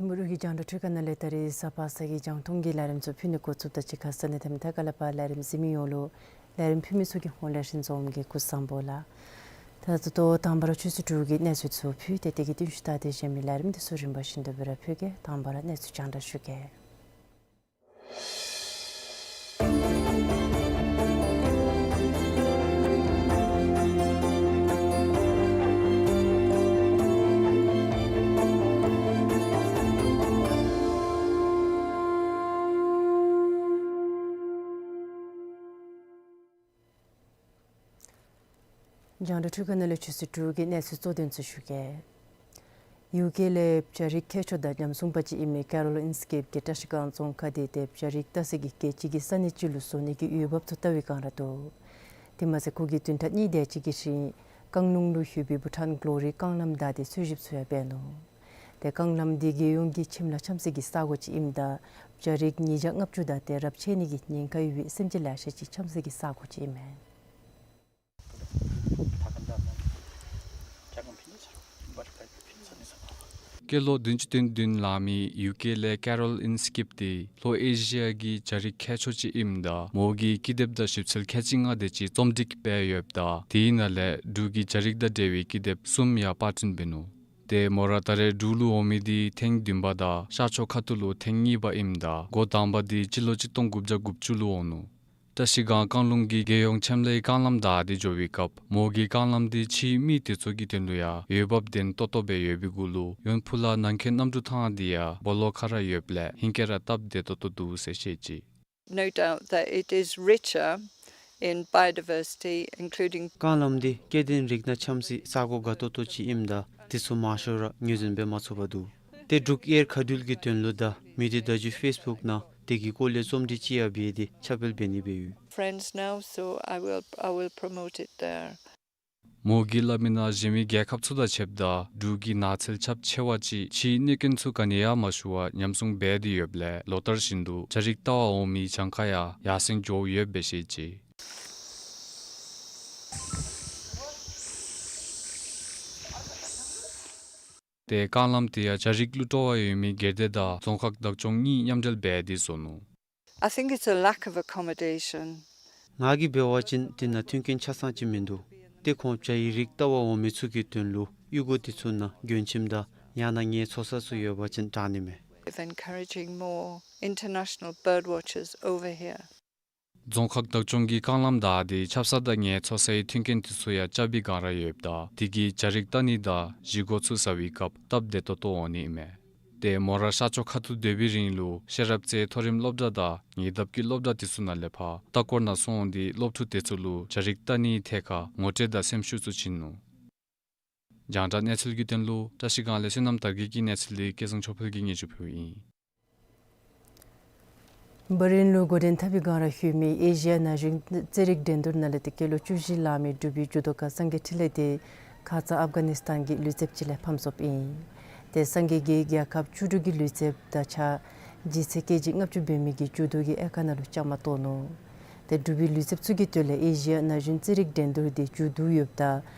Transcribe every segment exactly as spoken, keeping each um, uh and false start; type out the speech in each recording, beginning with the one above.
ཐིམ་ཕུག་གི་རྒྱང་བསྒྲགས་འཕྲུལ་ཁང་ནང་ལས་ད་རིས་གཟའ་པ་སངས་ཀྱི་རྒྱང་མཐོང་གི་ལས་རིམ་ཚུ་ཕུལ་ནི་འགོ་བཙུགསཔ་ད་ཅིག་ཁ་ཙ་ནང་དེ་མ་ཐག་ཁ་ལས་ཕར་ལས་རིམ་གཟིགས་མི་ཡོངས་ལུ་ལས་རིམ་ཕུལ་མི་ཚུ་གི་ཧོངས་ལས་ཤིང་འཛོམས་ཀྱི་སྐུ་གཟུགས་བཟང་པོ་ལགས། ད་ད་ལྟོ་དང་པ་ར་ཆུ་ཚོད་དྲུག་གི་གནས་ཚུལ་ཚུ་ཕུལ་ཏེ་དེ་གི་རྟིང་ཤུལ་ད་དེ་གཞན་མི་ལས་རིམ་དེ་ཚུ་རིམ་པ་བཞིན་དུ་སྦེ་ར་ཕུལ་གེ། དང་པ་ར་གནས་ཚུལ་རྒྱང་བསྒྲགས་ཞུ་གེ། རྒྱང་བསྒྲགས་འཕྲུལ་ཁང་ནང་ལས་ཆུ་ཚོད་དྲུག་གི་གནས་ཚུལ་གཙོ་དོན་ཚུ་ཞུ་གེ། ཡུ་ཀེ་ལས་བྱ་རིགས་ཁྱད་ཆོས་དང་ཉམས་སྲུང་པ་ཅིག་ཨིན་མི་ཀེ་རོལ་ཨིན་སི་ཀིབ་ཀྱིས་བཀྲིས་སྒང་རྫོང་ཁག་དེ་ཏེ་བྱ་རིགས་བལྟ་ས་གི་སྐད་ཅིག་གི་ས་གནས་ཅིག་ལུ་བཟོ་ནི་གི་འོས་འབབ་ཚུ་བལྟ་བའི་བསྒང་ར་འདུག། དེ་མ་ཚད་ཁོ་གིས་བདུན་ཕྲག་གཉིས་དེ་ཅིག་གི་ཤུལ་རྐང་ལུང་ལུ་ཡོད་པའི་བྷུ་ཊཱན་གློ་རི་རྐང་ལམ་བདའ་སྟེ་འཚོལ་ཞིབ་ཚུ་ཡང་འབད་ནུག། ཏེ་རྐང་ལམ་འདི་རྒྱལ་ཡོངས་ཀྱི་ཁྱིམ་ལཱ་འཆམ་སའི་གི་ས་གོ་ཅིག་ཨིནམ་ད་བྱ་རིགས་ཉིས་བརྒྱ་ལྔ་བཅུ་དང་ཏེ་རབས་ཆད་ནི་གི་ཉེན་ཁ་ཡོད་པའི་སེམས་ཅན་ལེ་ཤ་ཅིག་འཆམ་སའི་གི་ས་གོ་ཅིག་ཨིན་མས། སྐྱེས་ལོ་བདུན་ཅུ་དོན་བདུན་ལང་མི་ཡུ་ཀེ་ལས་ཀེ་རོལ་ཨིན་སི་ཀིབ་འདི་ལྷོ་ཨེ་ཤི་ཡ་གི་བྱ་རིགས་ཁྱད་ཆོས་ཅིག་ཨིནམ་ད་མོ་གིས་ཀི་དེབ་དང་ཞིབ་འཚོལ་ཁལ་གཅིག་ལྔ་དེ་ཅིག་རྩོམ་སྒྲིག་འབད་ཡོདཔ་ད་དེའི་ནང་ལས་འབྲུག་གི་བྱ་རིགས་དང་འབྲེལ་བའི་ཀི་དེབ་གསུམ་ཡང་པར་སྐྲུན་འབད་ནུག། ཏེ་མོ་ར་ད་རེས་འབྲུག་ལུ་འོང་མི་འདི་ཐེངས་བདུན་པ་དང་ཤར་ཕྱོགས་ཁ་ཐུག་ལུ་ཐེངས་གཉིས་པ་ཨིནམ་ད་འགོ་དང་པ་འདི་སྤྱི་ལོ་གཅིག་སྟོང་དགུ་བརྒྱ་དགུ་བཅུ་ལུ་འོང་ནུག། བཀྲིས་སྒང་རྐང་ལུང་གི་རྒྱལ་ཡོངས་ཁྱིམ་ལཱའི་རྐང་ལམ་བདའ་སྟེ་འགྱོ་བའི་སྐབས་མོ་གིས་རྐང་ལམ་འདི་ཕྱིའི་མི་དེ་ཚུ་གི་དོན་ལུ་ཡང་འོས་འབབ་ལྡན་ཏོག་ཏོ་སྦེ་ཡོད་པའི་གུ་ལུ་ཡོན་ཕུ་ལ་ནང་འཁོད་གནམ་གྲུ་ཐང་འདི་ཡང་སྦོ་ལོགས་ཁར་ར་ཡོདཔ་ལས་ཧིང་གིས་ར་སྟབས་བདེ་ཏོག་ཏོ་འདུག་ཟེར་བཤད་ཅི། No doubt that it is richer in biodiversity, including རྐང་ལམ་འདི་སྐྱེ་ལྡན་རིགས་སྣ་འཆམ་སའི་ས་གོ་དགའ་ཏོག་ཏོ་ཅིག་ཨིནམ་ད་དེ་ཚུ་མང་ཤོས་ར་ངོས་འཛིན་འབད་མ་ཚུགས་པར་འདུག། ཏེ་འབྲུག་ཨེར་ཁ་འདུལ་གྱི་དོན་ལུ་དང་མི་སྡེ་བརྡ་བརྒྱུད་ཕེསི་བུཀ་ནང་དེ་གི་སྐོར་ལས་རྩོམ་སྒྲིག་ཅིག་ཡང་འབད་དེ་ཁྱབ་སྤེལ་འབད་ནི་སྦེ་ཡོད། Friends now, so I will, I will promote it there. མོ་གིས་སླབ་མི་ནང་གཞན་མི་རྒྱལ་ཁབ་ཚུ་དང་ཕྱདཔ་ད་འབྲུག་གི་ནགས་ཚལ་ཁྱབ་ཆེ་བ་ཅིག་ཕྱིའི་གནོད་སྐྱོན་ཚུ་ག་ནི་ཡང་མ་ཞུ་བར་ཉམས་སྲུང་འབད་དེ་ཡོདཔ་ལས་ལོ་ལྟར་བཞིན་དུ་བྱ་རིགས་བལྟ་བར་འོང་མི་གྱངས་ཁ་ཡང་ཡར་སེང་འགྱོ་ཡོདཔ་སྦེ་བཤད་ཅི། ཏེ་རྐང་ལམ་དེ་ཡང་བྱ་རིགས་གླུ་བྲོ་བ་ཡོད་མི་སྒེར་སྡེ་དང་རྫོང་ཁག་བདག་སྐྱོང་གཉིས་མཉམ་འབྲེལ་འབད་དེ་བཟོ་ནུག། I think it's a lack of accommodation. ང་གིས་འབད་བ་ཅིན་དེ་ནང་མཐུན་རྐྱེན་ཆ་ཚང་ཅིག་མིན་འདུག། ཏེ་ཁོང་བྱ་ཡི་རིགས་བལྟ་བར་འོང་མི་ཚུ་གི་དོན་ལུ་གཡུས་སྒོ་དེ་ཚུ་ནང་མགྱོནམ་ཅིག་དང་ཡང་ན་ངལ་འཚོ་ས་ཚུ་ཡོད་པ་ཅིན་དྲག་ནི་མས། Of encouraging more international bird watchers over here. རྫོང་ཁག་བདག་སྐྱོང་གིས་རྐང་ལམ་བདའ་སྟེ་ཆབ་གསང་དང་ངལ་འཚོ་སའི་མཐུན་རྐྱེན་དེ་ཚུ་ཡང་རྐྱབ་པའི་བསྒང་ར་ཡོདཔ་ད་དེ་གིས་བྱ་རིགས་བལྟ་ནི་དང་བཞེས་སྒོ་ཚུ་ཟ་བའི་སྐབས་སྟབས་བདེ་ཏོག་ཏོ་འོང་ནི་ཨིན་མས། ཏེ་མོ་ར་ཤར་ཕྱོགས་ཁ་ཐུག་སྡོད་པའི་རིང་ལུ་ཤེས་རབ་རྩེའི་མཐོ་རིམ་སློབ་གྲྭ་དང་ཉེ་འདབས་ཀྱི་སློབ་གྲྭ་དེ་ཚུ་ནང་ལས་ཕར་ལྟ་སྐོར་ནང་སོང་སྟེ་སློབ་ཕྲུག་དེ་ཚུ་ལུ་བྱ་རིགས་བལྟ་ནིའི་ཐད་ཁར་ངོ་སྤྲོད་དང་སེམས་ཤུགས་ཚུ་བྱིན་ནུག། རྒྱང་བསྒྲགས་གནས་ཚུལ་གྱི་དོན་ལུ་བཀྲིས་སྒང་ལས་བསོད་ནམས་དར་རྒྱས་ཀྱི་གནས་ཚུལ་འདི་སྐལ་བཟང་ཆོས་འཕེལ་གྱིས་སྙན་ཞུ་ཕུལཝ་ཨིན། བྷ་རེན་ལུ་འགོ་འདྲེན་འཐབ་པའི་སྒང་ར་ཡོད་མི་ཨེ་ཤི་ཡ་ན་གཞོན་རྩེད་རིགས་འགྲན་བསྡུར་ནང་ལས་ཏེ་སྐྱེས་ལོ་བཅུ་བཞི་ལང་མི་འབྲུག་པའི་ཇུ་དོ་ཀ་སངྒེ་འཕྲིན་ལས་དེ་ཁ་ཙ་ཨབ་གྷ་ནིས་ཐན་གྱི་ལུས་རྩལཔ་ཅིག་ལས་ཕམ་སོཔ་ཨིན། ཏེ་སངྒེ་གིས་རྒྱལ་ཁབ་བཅུ་དྲུག་གི་ལུས་རྩལཔ་དང་གཅིག་ཁར་ལྗིད་ཚད་ཀེ་ཇི་ལྔ་བཅུ་འབད་མི་གི་ཇུ་དོ་གི་དབྱེ་ཁག་ནང་ལུ་བཅའ་མར་གཏོགས་ནུག། ཏེ་འབྲུག་པའི་ལུས་རྩལཔ་ཚུ་གི་དོན་ལས་ཨེ་ཤི་ཡ་ན་གཞོན་རྩེད་རིགས་འགྲན་བསྡུར་དེ་མཇུག་བསྡུ་ཡོདཔ་ད་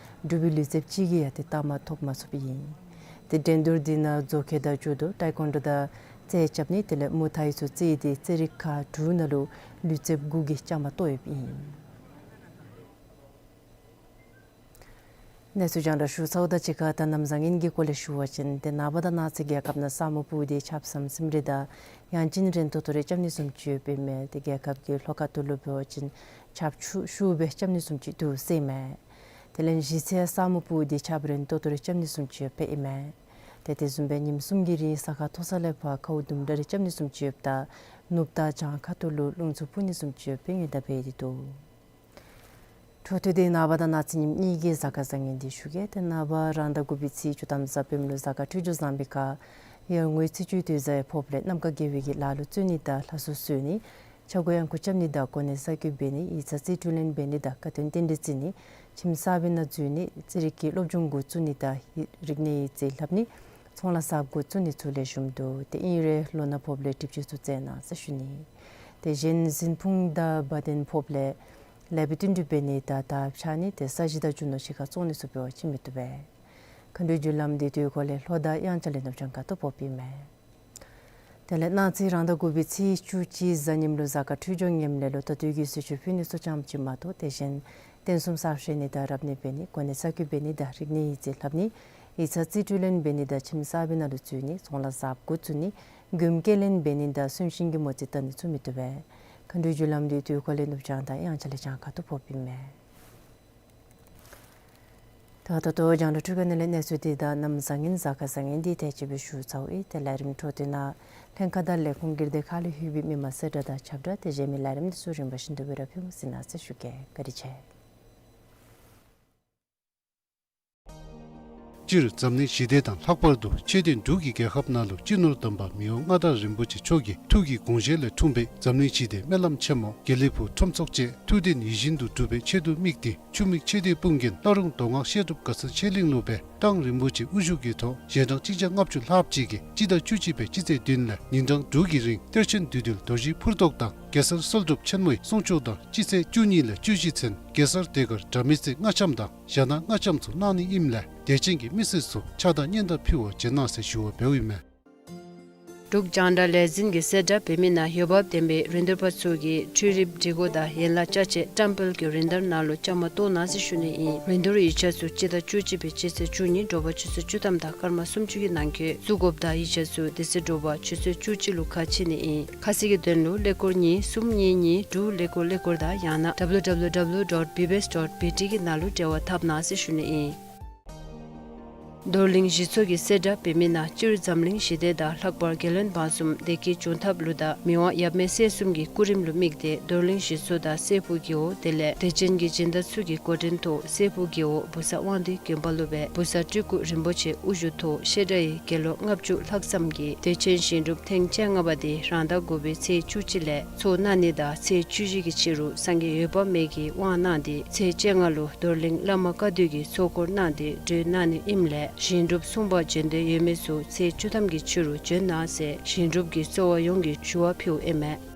འབྲུག་པའི་ལུས་རྩལཔ་གཅིག་གིས་ཡང་ཏེ་རྟགས་མ་ཐོབ་མ་ཚུགསཔ་ཨིན། ཏེ་འགྲན་བསྡུར་དེ་ནང་རྫོགས་ཁེ་དང་ཇུ་དོ་ཏའི་ཀོན་ཌོ་དང་རྩལ་རྐྱབ་ནི་དེ་ལས་མུའུ་ཐའི་ཚུ་རྩེད་དེ་རྩེད་རིགས་ཁག་དྲུག་ནང་ལུ་ལུས་རྩལཔ་དགུ་གིས་བཅའ་མར་གཏོགས་ཡོདཔ་ཨིན། གནས་ཚུལ་རྒྱང་བསྒྲགས་ཞུ་ཚརཝ་དང་གཅིག་ཁར་ད་གནམ་བཟང་ངན་གྱི་སྐོར་ལས་ཞུ་བ་ཅིན་ཏེ་ནངས་པ་དང་གནངས་ཚེ་རྒྱལ་ཁབ་ནང་ས་སྨུག་སྤུབས་ཏེ་ཆརཔ་ཟམ་ཟིམ་རེ་དང་ཡང་ཅིན་རན་ཏོག་ཏོ་རེ་རྐྱབ་ནི་བཟུམ་ཅིག་ཡོདཔ་ཨིན་མས། ཏེ་རྒྱལ་ཁབ་ཀྱི་ལྷོ་ཁ་ཐུག་ལུ་འབད་བ་ཅིན་ཆརཔ་ཆུ་ཤུགས་སྦེ་རྐྱབ་ནི་བཟུམ་ཅིག་འདུག་ཟེར་ཨིན་མས། དེ་ལས་གཞེས་ཚེ་ས་སྨུག་སྤུབས་ཏེ་ཆརཔ་རན་ཏོག་ཏོ་རེ་རྐྱབ་ནི་བཟུམ་ཅིག་ཡོདཔ་ཨིན་མས། ཏེ་དེ་བཟུམ་སྦེ་ཉིནམ་གསུམ་གྱི་རིང་ས་ཁ་མཐོ་ས་ལས་ཕར་ཁཝ་དུམ་གྲ་རེ་རྐྱབ་ནི་བཟུམ་ཅིག་ཡོདཔ་ད་ནུབ་དང་བྱང་ཁ་ཐུག་ལུ་རླུང་འཚུབ་འཕུ་ནི་བཟུམ་ཅིག་ཡོདཔ་སྦེ་ཉེན་བརྡ་འབད་དེ་འདུག། འཕྲོ་མཐུད་དེ་ནངས་པ་དང་གནངས་ཚེ་ཉིནམ་གཉིས་ཀྱི་གཟའ་སྐར་བཟང་ངན་དེ་ཞུ་གེ། ཏེ་ནངས་པ་རང་ཟླ་དགུ་པའི་ཚེས་བཅུ་ཐམ་གཟའ་སྤེནམ་ལུ་གཟའ་སྐར་འཕྲོད་སྦྱོར་བཟང་པའི་ཁར་ཡར་ངོའི་ཚེས་བཅུའི་དུས་གཟའ་ཡི་ཕོརཔ་ལས་གནམ་ཁ་དགེ་བའི་གི་ལཱ་ལུ་བརྩོན་ནི་དང་ལྷ་གསོལ་གསོལ་ནི་ཕྱྭ་འགུགས་གཡང་འགུགས་རྐྱབ་ནི་དང་གོ་གནས་གསར་བསྐོ་འབད་ནི་ཡིག་ཚང་རྩིས་སྤྲོད་ལེན་འབད་ནི་དང་ཁ་འདོན་རྟེན་འབྲེལ་བརྩི་ནི་ཁྱིམ་གསརཔ་ནང་འཛུལ་ནི་རྩེད་རིགས་ཀྱི་སློབ་སྦྱོང་འགོ་བཙུགས་ནི་དང་རིག་གནས་ཡིག་རྩིས་ལྷབ་ནི་ཚོང་ལཱ་གསརཔ་འགོ་བཙུགས་ནི་ཚུ་ལེགས་ཤོམ་འདུག། ཏེ་ཨིན་རུང་ལོ་ན་ཕོརཔ་ལས་སྒྲིབ་སྦྱོར་ཚུ་བཙལ་གནང་ཟེར་ཞུ་ནི། ཏེ་གཞན་གཟིམ་ཕུང་དང་བ་དན་ཕོརཔ་ལས་ལེགས་པའི་བསྟུན་གྲོས་འབད་ནི་དང་དར་འཕྱར་ནི་ཏེ་ས་གཞི་དང་རྒྱུ་ནོར་ཕྱི་ཁར་བཙོང་ནི་ཚུ་འབད་བ་ཅིན་མི་བཏུབ་པས། མཁའ་འགྲོའི་རྒྱུ་ལམ་དེ་དུས་འཁོར་ལས་ལྷོ་དང་དབྱངས་འཆར་ལས་ནུབ་བྱང་ཁ་ཐུག་ཕོགཔ་ཨིན་མས། དེ་ལས་གནངས་ཚེ་རང་ཟླ་དགུ་པའི་ཚེས་བཅུ་གཅིག་གཟའ་ཉིམ་ལུ་གཟའ་སྐར་འཕྲོད་སྦྱོར་ངནམ་ལས་ལུ་ད་ལྟོ་གི་གསོལ་མཆོད་ཕུལ་ནི་ཚུ་ཙམ་ཅིག་མ་གཏོགས་ཏེ་གཞན་རྟེན་གསུམ་གསར་བཞེངས་ནི་དང་རབ་གནས་འབད་ནི་གོ་གནས་གསར་བསྐོ་འབད་ནི་དང་རིག་གནས་ཡིག་རྩིས་ལྷབ་ནི་ཡིག་ཚང་རྩིས་སྤྲོད་ལེན་འབད་ནི་དང་ཁྱིམ་གསརཔ་ནང་ལུ་འཛུལ་ནི་ཚོང་ལཱ་གསརཔ་འགོ་བཙུགས་ནི་མགྱོནམ་སྐྱེལ་ལེན་འབད་ནི་དང་གསོན་གཤིན་གྱི་མོ་རྩིས་བལྟ་ནི་ཚུ་མི་བཏུབ་པས། མཁའ་འགྲོའི་རྒྱུ་ལམ་དེ་དུས་འཁོར་ལས་ནུབ་བྱང་དང་དབྱངས་འཆར་ལས་བྱང་ཁ་ཐུག་ཕོགཔ་ཨིན་མས། ད་ད་ལྟོ་རྒྱང་བསྒྲགས་འཕྲུལ་ཁང་ནང་ལས་གནས་ཚུལ་དེ་དང་གནམ་བཟང་ངན་གཟའ་སྐར་བཟང་ངན་དེ་དེ་ཅིག་སྦེ་ཞུ་ཚརཝ་ཨིན། ཏེ་ལས་རིམ་འཕྲོ་མཐུད་ནང་ལྷན་ཁག་དང་ལས་ཁུངས་ཀྱི་སྡེ་ཁག་ལས་ཡོད་པའི་མི་མང་གསལ་བསྒྲགས་དང་ཁྱབ་བསྒྲགས་ཏེ་གཞན་མི་ལས་རིམ་དེ་ཚུ་རིམ་པ་བཞིན་དུ་སྦེ་ར་ཕུལ་ཟེར་གནང་ཟེར་ཞུ་གེ། བཀའ་དྲིན་ཆེ། སྤྱིར་འཛམ་གླིང་ཞི་བདེ་དང་ལྷག་པར་དུ་ཆོས་ལྡན་འབྲུག་གི་རྒྱལ་ཁབ་ནང་ལུ་སྤྱི་ནོར་དམ་པ་མི་དབང་མངའ་བདག་རིན་པོ་ཆེ་མཆོག་གི་ཐུགས་ཀྱི་དགོངས་བཞེད་ལས་འཁྲུངས་པའི་འཛམ་གླིང་ཞི་བདེའི་སྨོན་ལམ་ཆེན་མོ་དགེ་ལེགས་ཕུག་ཁྲོམ་ཚོགས་བཅས་ཐུགས་གཏན་ཡིད་བཞིན་དུ་འགྲུབ་པའི་ཆེད་དུ་དམིགས་ཏེ་ཆུ་མིག་ཆོས་སྡེ་དཔུང་རྒྱན་བླ་རུང་མདོ་སྔགས་བཤད་སྒྲུབ་ག་ས་ཆོས་གླིང་ལུ་སྦེ་མདང་རིན་པོ་ཆེ་དབུ་བཞུགས་ཀྱི་ཐོག་ཞལ་གྲངས་གཅིག་བརྒྱ་ལྔ་བཅུ་ལྷགཔ་ཅིག་གིས་སྤྱི་ཟླ་བཅུ་གཅིག་པའི་སྤྱི་ཚེས་བདུན་ལས་ཉིན་གྲངས་དྲུག་གི་རིང་གཏེར་ཆེན་བདུད་འདུལ་རྡོ་རྗེའི་ཕུར་ཐོགས་དང་གེ་སར་གསོལ་སྒྲུབ་ཆེན་མོའི་གསུང་ཆོག་དང་སྤྱི་ཚེས་བཅུ་གཉིས་ལས་བཅུ་བཞི་ཚུན་གེ་སར་ཟློས་གར་དྲ་མིག་རྩེ་རྔ་འཆམ་དང་ཞྭ་ནང་རྔ་འཆམ་ཚུ་གནང་ནི་ཨིནམ་ལས་དད་ཅན་གྱི་མི་སེར་ཚུ་ཕྱག་དང་སྙན་དར་ཕུལ་བར་བྱོན་གནང་ཟེར་ཞུ་བ་འབདཝ་ཨིན་མས། འབྲུག་རྒྱང་བསྒྲགས་ལས་འཛིན་གྱིས་གསལ་བསྒྲགས་འབད་མི་ནང་འོས་འབབ་ལྡན་པའི་རིན་བསྡུར་པ་ཚུ་གིས་འཕྲུལ་རིག་སྒྲིག་གོ་དང་ཡན་ལག་ཅ་ཆས་བཀྲམ་སྤེལ་གྱི་རིན་བསྡུར་ནང་ལུ་བཅའ་མར་གཏོགས་གནང་ཟེར་ཞུ་ནི་ཨིན། རིན་བསྡུར་ཡིག་ཆ་ཚུ་སྤྱི་ཟླ་བཅུ་གཅིག་པའི་སྤྱི་ཚེས་བཅུ་གཉིས་དྲོ་པ་ཆུ་ཚོད་བཅུ་ཐམ་དང་སྐར་མ་སུམ་ཅུ་གི་ནང་འཁོད་བཙུགས་དགོཔ་དང་ཡིག་ཆ་ཚུ་དེ་ཚེ་དྲོ་པ་ཆུ་ཚོད་བཅུ་གཅིག་ལུ་ཁ་ཕྱེ་ནི་ཨིན། ཁ་གསལ་གྱི་དོན་ལུ་ཀླད་ཀོར་གཉིས་གསུམ་གཉིས་གཉིས་དྲུག་ཀླད་ཀོར་ཀླད་ཀོར་དང་ཡང་ན་W W W dot B B S dot B T གི་ནང་ལུ་འབྲེལ་བ་འཐབ་གནང་ཟེར་ཞུ་ནི་ཨིན། རྡོར་གླིང་གཞི་ཚོགས་ཀྱིས་གསལ་བསྒྲགས་འབད་མི་ནང་སྤྱིར་འཛམ་གླིང་ཞི་བདེ་དང་ལྷག་པར་རྒྱལ་བློན་འབངས་གསུམ་བདེ་སྐྱིད་འབྱུང་ཐབས་ལུ་དང་མི་དབང་ཡབ་མེས་སྲས་གསུམ་གྱི་སྐུ་རིམ་ལུ་དམིགས་ཏེ་རྡོར་གླིང་གཞི་ཚོགས་དང་སྲས་ཕུག་རྒེད་འོག་དེ་ལས་དད་ཅན་གྱི་སྦྱིན་བདག་ཚུ་གི་འགོ་འདྲེན་ཐོག་སྲས་ཕུག་རྒེད་འོག་བུ་ཚ་དབང་འདུས་དགོན་པ་ལུ་སྦེ་བུ་ཚ་སྤྲུལ་སྐུ་རིན་པོ་ཆེ་དབུ་བཞུགས་ཐོག་བཤད་གྲྭ་ཡི་དགེ་སློང་ལྔ་བཅུ་ལྷག་ཙམ་གྱིས་དད་ཅན་ཞིང་སྒྲུབ་ཐེངས་བཅོ་ལྔ་པ་དེ་རང་ཟླ་དགུ་པའི་ཚེས་བཅུ་གཅིག་ལས་ཚོགས་གནང་ནི་དང་ཚེས་བཅུ་བཞི་གི་ཕྱི་རུ་སངས་རྒྱས་འོད་དཔག་མེད་ཀྱིས་དབང་གནང་སྟེ་ཚེས་བཅོ་ལྔ་ལུ་རྡོར་གླིང་བླ་མ་བཀའ་བསྡུ་གིས་ཚོགས་འཁོར་གནང་སྟེ་གྲོལ་གནང་ནི་ཨིནམ་ལས་ཞིང་སྒྲུབ་སྲུང་པར་བྱོན་འདོད་ཡོད་མི་ཚུ་ཚེས་བཅུ་ཐམ་གྱི་ཕྱི་རུ་བྱོན་གནང་ཟེར་ཞིང་སྒྲུབ་ཀྱི་གསོ་བ་ཡོངས་ཀྱིས་ཞུ་བ་ཕུལཝ་ཨིན་མས།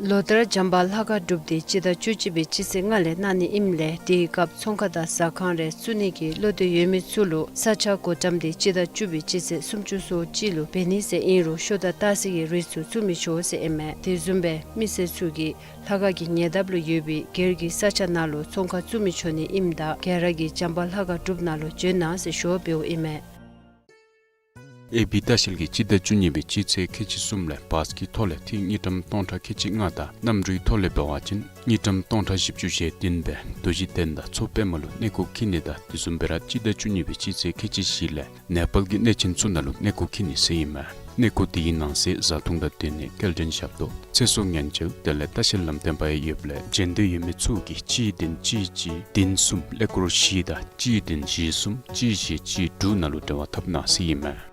ལོ་ལྟར་བྱམས་པ་ལྷ་ཁང་སྒྲུབ་སྟེ་སྤྱི་ཟླ་བཅུ་གཅིག་པའི་སྤྱི་ཚེས་ལྔ་ལས་གནང་ནི་ཨིནམ་ལས་དེའི་སྐབས་ཚོང་ཁང་དང་ཟ་ཁང་རེ་བཙུགས་ནི་གི་བློ་འདོད་ཡོད་མི་ཚུ་ལུ་ས་ཆ་བགོ་བཀྲམ་དེ་སྤྱི་ཟླ་བཅུ་པའི་སྤྱི་ཚེས་སུམ་ཅུ་སོ་གཅིག་ལུ་འབད་ནི་ཟེར་ཨིན་རུང་ཤོ་དང་སྟག་གཟིག་གི་རིགས་ཚུ་བཙུགས་མི་ཆོག་ཟེར་ཨིན་མས། དེ་བཟུམ་སྦེ་མི་སེར་ཚུ་གིས་ལྷ་ཁང་གི་ཉེ་འདབས་ལུ་ཡོད་པའི་སྒེར་གྱི་ས་ཆ་ནང་ལུ་ཚོང་ཁང་བཙུགས་མི་ཆོག་ནི་ཨིནམ་ད་ག་ར་གིས་བྱམས་པ་ལྷ་ཁང་སྒྲུབ་ནང་ལུ་བྱོན་གནང་ཟེར་ཞུ་བ་འབདཝ་ཨིན་མས། ཨེ་བི་ལྟ་བཤལ་གྱིས་སྤྱི་ཟླ་བཅུ་གཉིས་པའི་སྤྱི་ཚེས་ཁལ་གཅིག་གསུམ་ལས་བཱས་ཀྱི་ཐོག་ལས་ཐིག་དངུལ་ཀྲམ་སྟོང་ཕྲག་ཁལ་གཅིག་ལྔ་དང་གནམ་གྲུའི་ཐོག་ལས་འབད་བ་ཅིན་དངུལ་ཀྲམ་སྟོང་ཕྲག་བཞི་བཅུ་ཞེ་བདུན་སྦེ་རྡོ་རྗེ་གདན་དང་མཚོ་པདྨ་ལུ་གནས་སྐོར་འཁྱིད་ནི་དང་དེ་བཟུམ་སྦེ་ར་སྤྱི་ཟླ་བཅུ་གཉིས་པའི་སྤྱི་ཚེས་ཁལ་གཅིག་བཞི་ལས་ནེ་པཱལ་གྱི་གནས་ཆེན་ཚུ་ནང་ལུ་གནས་སྐོར་འཁྱིད་ནི་ཟེར་ཨིན་མས། གནས་སྐོར་དེའི་ནང་གསེས་བཟའ་འཐུང་དང་སྡོད་གནས་སྐྱེལ་འདྲེན་ཞབས་ཏོག་ཚེ་སྲོག་ཉེན་བཅོལ་དེ་ལས་ལྟ་བཤལ་ལམ་སྟོན་པ་ཡང་ཡོདཔ་ལས་བྱོན་འདོད་ཡོད་མི་ཚུ་གིས་གཅིག་བདུན་གཅིག་གཅིག་བདུན་གསུམ་ཀླད་ཀོར་བཞི་དང་གཅིག་བདུན་བཞི་གསུམ་གཅིག་བཞི་གཅིག་དྲུག་ནང་ལུ་འབྲེལ་བ་འཐབ་གནང་ཟེར་ཨིན་མས།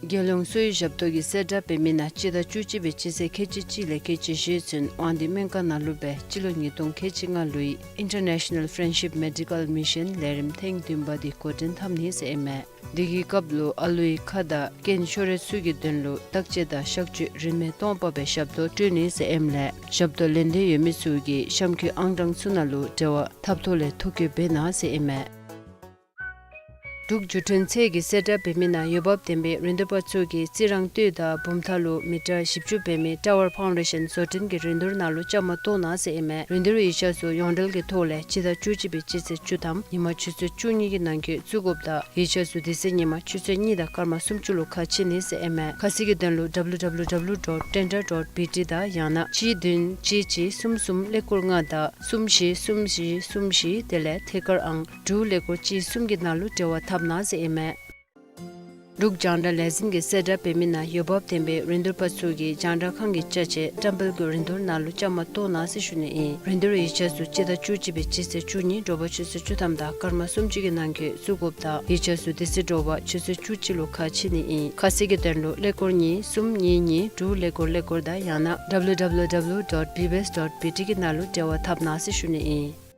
རྒྱལ་ཡོངས་གསོ་བའི་ཞབས་ཏོག་གི་གསལ་བསྒྲགས་འབད་མི་ནང་སྤྱི་ཟླ་བཅུ་གཅིག་པའི་སྤྱི་ཚེས་ཁལ་གཅིག་གཅིག་ལས་ཁལ་གཅིག་བཞི་ཚུན་དབང་འདུས་སྨན་ཁང་ནང་ལུ་སྦེ་སྤྱི་ལོ་ཉིས་སྟོང་ཁལ་གཅིག་ལྔ་ལོའི་International Friendship Medical Mission ལས་རིམ་ཐེངས་བདུན་པ་འདི་འགོ་འདྲེན་འཐབ་ནི་ཟེར་ཨིན་མས། དེ་གི་སྐབས་ལུ་ཨ་ལུའི་ཁ་དང་རྐན་ཤོར་ར་ཚུ་གི་དོན་ལུ་བརྟག་དཔྱད་དང་གཤག་བཅོས་རིན་མེད་སྟོང་པ་སྦེ་ཞབས་ཏོག་སྤྲོད་ནི་ཟེར་ཨིནམ་ལས་ཞབས་ཏོག་ལེན་འདོད་ཡོད་མི་ཚུ་གིས་གཤམ་འཁོད་ཨང་གྲངས་ཚུ་ནང་ལུ་འབྲེལ་བ་འཐབ་ཐོག་ལས་ཐོ་བཀོད་འབད་གནང་ཟེར་ཨིན་མས། འབྲུག་བརྒྱུད་འཕྲིན་ཚད་ཀྱི་གསལ་བསྒྲགས་འབད་མི་ནང་འོས་འབབ་ལྡན་པའི་རིན་བསྡུར་པ་ཚུ་གིས་རྩི་རང་སྟོད་དང་བུམ་ཐང་ལུ་མི་ཊར་བཞི་བཅུ་འབད་མི་Tower Foundation བཟོ་སྐྲུན་གྱི་རིན་བསྡུར་ནང་ལུ་བཅའ་མར་གཏོགས་གནང་ཟེར་ཨིན་མས། རིན་བསྡུར་ཡིག་ཆ་ཚུ་ཡོངས་འབྲེལ་གྱི་ཐོག་ལས་སྤྱི་ཟླ་བཅུ་གཅིག་པའི་སྤྱི་ཚེས་བཅུ་ཐམ་ཉིན་མ་ཆུ་ཚོད་བཅུ་གཉིས་ཀྱི་ནང་འཁོད་བཙུགས་དགོཔ་དང་ཡིག་ཆ་ཚུ་དེ་ཚེ་ཉིན་མ་ཆུ་ཚོད་གཉིས་དང་སྐར་མ་སུམ་ཅུ་ལུ་ཁ་ཕྱེ་ནི་ཟེར་ཨིན་མས། ཁ་གསལ་གྱི་དོན་ལུ་W W W dot tender dot B T དང་ཡང་ན་གཅིག་བདུན་གཅིག་གཅིག་གསུམ་གསུམ་ཀླད་ཀོར་ལྔ་དང་གསུམ་བཞི་གསུམ་བཞི་གསུམ་བཞི་དེ་ལས་ཐད་ཀར་ཨང་དྲུག་ཀླད་ཀོར་གཅིག་གསུམ་གྱི་ནང་ལུ་འབྲེལ་བ་འཐབ་གནང་ཟེར་ཨིན་མས། འབྲུག་རྒྱང་བསྒྲགས་ལས་འཛིན་གྱི་གསལ་བསྒྲགས་འབད་མི་ནང་འོས་འབབ་ལྡན་པའི་རིན་བསྡུར་པ་ཚུ་གིས་རྒྱང་བསྒྲགས་ཁང་གི་ཅ་ཆས་བཀྲམ་སྤེལ་གྱི་རིན་བསྡུར་ནང་ལུ་བཅའ་མར་གཏོགས་གནང་ཟེར་ཞུ་ནི་ཨིན། རིན་བསྡུར་ཡིག་ཆ་ཚུ་སྤྱི་ཟླ་བཅུ་གཅིག་པའི་སྤྱི་ཚེས་བཅུ་གཉིས་དྲོ་པ་ཆུ་ཚོད་བཅུ་ཐམ་དང་སྐར་མ་སུམ་ཅུ་གྱི་ནང་འཁོད་བཙུགས་དགོཔ་དང་ཡིག་ཆ་ཚུ་དེ་ཚེ་དྲོ་པ་ཆུ་ཚོད་བཅུ་གཅིག་ལུ་ཁ་ཕྱེ་ནི་ཨིན། ཁ་གསལ་གྱི་དོན་ལུ་ཀླད་ཀོར་གཉིས་གསུམ་གཉིས་གཉིས་དྲུག་ཀླད་ཀོར་ཀླད་ཀོར་དང་ཡང་ན W W W dot B B S dot B T གི་ནང་ལུ་འབྲེལ་བ་འཐབ་གནང་ཟེར་ཞུ་ནི་ཨིན།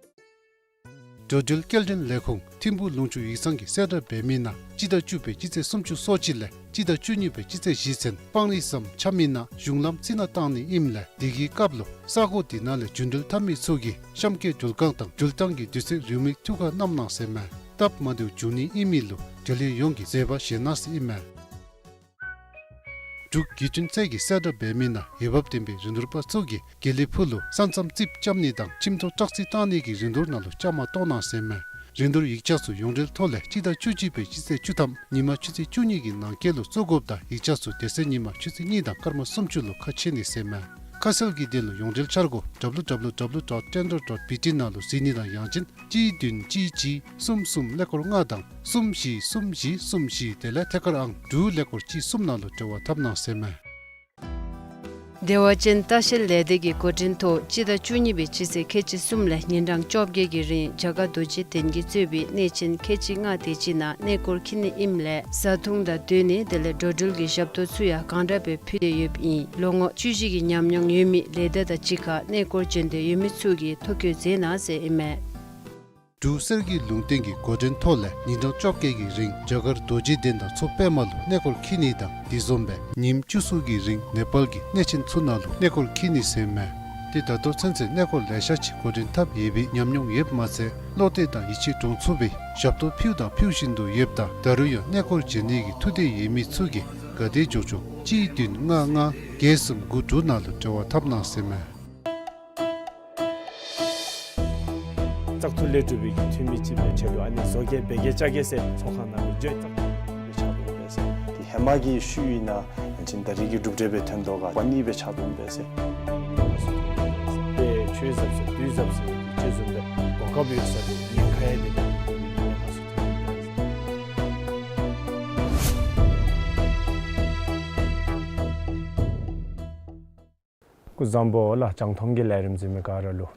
འགྲོ་འགྲུལ་སྐྱེལ་འདྲེན་ལས་ཁུངས་ཐིམ་ཕུག་ལུང་ཕྱོགས་ཡིག་ཚང་གི་གསལ་བསྒྲགས་འབད་མི་ནང་སྤྱི་ཟླ་བཅུ་པའི་སྤྱི་ཚེས་སུམ་ཅུ་སོ་གཅིག་ལས་སྤྱི་ཟླ་བཅུ་གཉིས་པའི་སྤྱི་ཚེས་བཞི་ཚུན་སྤང་རི་ཟམ་ཆ་མི་ནང་གཞུང་ལམ་རྩི་ནག་བཏང་ནི་ཨིནམ་ལས་དེ་གི་སྐབས་ལུ་ས་གོ་དེ་ནང་ལས་འགྲོ་འགྲུལ་འཐབ་མི་ཚུ་གིས་གཤམ་འཁོད་འགྲུལ་ཁང་དང་འགྲུལ་ཐངས་ཀྱི་དུས་ཚོད་རེའུ་མིག་ཐུགས་ཁར་བསྣམ་གནང་ཟེར་མས། སྟབས་མ་བདེཝ་འབྱུང་ནི་ཨིན་མི་ལུ་འབྲེལ་ཡོད་ཡོངས་ཀྱིས་བཟོད་པ་བཞེས་གནང་ཟེར་ཨིན་མས། འབྲུག་བརྒྱུད་འཕྲིན་ཚད་ཀྱི་གསལ་བསྒྲགས་འབད་མི་ནང་འོས་འབབ་ལྡན་པའི་རིན་བསྡུར་པ་ཚུ་གིས་དགེ་ལེགས་ཕུག་ལུ་ས་མཚམས་རྩིགཔ་རྐྱབ་ནི་དང་ཁྱིམ་ཐོག་བཀྲག་རྩི་བཏང་ནི་གི་རིན་བསྡུར་ནང་ལུ་བཅའ་མར་གཏོགས་གནང་ཟེར་མས། རིན་བསྡུར་ཡིག་ཆ་ཚུ་ཡོངས་འབྲེལ་ཐོག་ལས་སྤྱི་ཟླ་བཅུ་གཅིག་པའི་སྤྱི་ཚེས་བཅུ་ཐམ་ཉིན་མ་ཆུ་ཚོད་བཅུ་གཉིས་ཀྱི་ནང་འཁོད་ལུ་བཙུགས་དགོཔ་དང་ཡིག་ཆ་ཚུ་དེ་ཚེ་ཉིན་མ་ཆུ་ཚོད་གཉིས་དང་སྐར་མ་སུམ་ཅུ་ལུ་ཁ་ཕྱེ་ནི་ཟེར་མས། ཁ་གསལ་གྱི་དོན་ལུ་ཡོངས་འབྲེལ་འཆར་སྒོ་W W W dot tender dot B T ནང་ལུ་གཟིགས་ནི་དང་ཡང་ཅིན་གཅིག་བདུན་གཅིག་གཅིག་གསུམ་གསུམ་ཀླད་ཀོར་ལྔ་དང་གསུམ་བཞི་གསུམ་བཞི་གསུམ་བཞི་དེ་ལས་ཐད་ཀར་ཨང་དྲུག་ཀླད་ཀོར་གཅིག་གསུམ་ནང་ལུ་འབྲེལ་བ་འཐབ་གནང་ཟེར་མས། བདེ་བ་ཅན་ལྟ་བཤལ་ལས་སྡེ་གི་འགོ་འདྲེན་ཐོག་སྤྱི་ཟླ་བཅུ་གཉིས་པའི་སྤྱི་ཚེས་ཁལ་གཅིག་གསུམ་ལས་ཉིན་གྲངས་བཅོ་བརྒྱད་ཀྱི་རིང་རྒྱ་གར་རྡོ་རྗེ་གདན་གྱིས་གཙོས་པའི་གནས་ཆེན་ཁལ་གཅིག་ལྔ་དེ་ཅིག་ནང་གནས་སྐོར་འཁྱིད་ནི་ཨིནམ་ལས་བཟའ་འཐུང་དང་སྡོད་གནས་དེ་ལས་འགྲོ་འགྲུལ་གྱི་ཞབས་ཏོག་ཚུ་ཡང་གང་དྲག་སྦེ་ཕུལ་ཏེ་ཡོདཔ་ཨིན། ལོ་ངོ་བཅུ་བཞི་གི་ཉམས་མྱོང་ཡོད་མི་ལས་སྡེ་དང་གཅིག་ཁར་གནས་སྐོར་འབྱོན་འདོད་ཡོད་མི་ཚུ་གིས་ཐོ་བཀོད་མཛད་གནང་ཟེར་ཨིན་མས། འབྲུག་གསེར་གྱི་ལུང་བསྟན་གྱི་འགོ་འདྲེན་ཐོག་ལས་ཉིན་གྲངས་བཅོ་བརྒྱད་ཀྱི་རིང་རྒྱ་གར་རྡོ་རྗེ་གདན་དང་མཚོ་པདྨ་ལུ་གནས་སྐོར་འཁྱིད་ནི་དང་དེ་བཟུམ་སྦེ་ཉིནམ་བཅུ་གསུམ་གྱི་རིང་ནེ་པཱལ་གྱི་གནས་ཆེན་ཚུ་ནང་ལུ་གནས་སྐོར་འཁྱིད་ནི་ཟེར་མས། ཏེ་ད་ལྟོ་ཚུན་ཚོད་གནས་སྐོར་ལེ་ཤ་ཅིག་འགོ་འདྲེན་འཐབ་ཡོད་པའི་ཉམས་མྱོང་ཡོདཔ་མ་ཚད་བློ་གཏད་དང་ཡིད་ཆེས་འདྲོངས་ཚུགས་པའི་ཞབས་ཏོག་ཕུལ་དང་ཕུལ་བཞིན་དུ་ཡོདཔ་ད་ད་རུང་ཡང་གནས་སྐོར་འབྱོན་ནི་གི་ཐུགས་འདོད་ཡོད་མི་ཚུ་གིས་ག་དེ་མགྱོགས་མགྱོགས་གཅིག་བདུན་ལྔ་ལྔ་བརྒྱད་གསུམ་དགུ་དྲུག་ནང་ལུ་འབྲེལ་བ་འཐབ་གནང་ཟེར་མས། བཙག་འཐུ་ལས་གྲུབ་པའི་འཐུས་མི་ཅིག་སྦེ་ཕྱད་ལུ་ཨ་ནི་བཟོ་གེ་འབད་གེ་བཅའ་གེ་ཟེར་ཚོགས་ཁང་ནང་ལུ་བརྗོད་བཙག་འཐུ་ལས་ཆགས་འདུག་པས་ཟེར། ཏེ་ཧེ་མ་གི་ཤུལ་ཨིན་ན་ཡང་ཅིན་ད་རེས་ཀྱི་གྲུབ་འབྲས་སྦེ་ཐོན་དོ་ག་པ་ནི་སྦེ་ཆགས་འདུག་པས་ཟེར། ཏེ་ཆོས་ཟབ་ཟེར་དུས་ཟབ་ཟེར་ཅིག་བཟུམ་སྦེ་གོ་སྐབས་ཡོད་ས་ལུ་ཉེན་ཁ་ཡང་དེ་ལས་ཐོན་ནི་ཨིན་ན་ཁ་གསལ་ཐོན་པས་ཟེར། སྐུ་གཟུགས་བཟང་པོ་ལགས། རྒྱང་མཐོང་གི་ལས་རིམ་གཟིགས་མི་ག་ར་ལུ།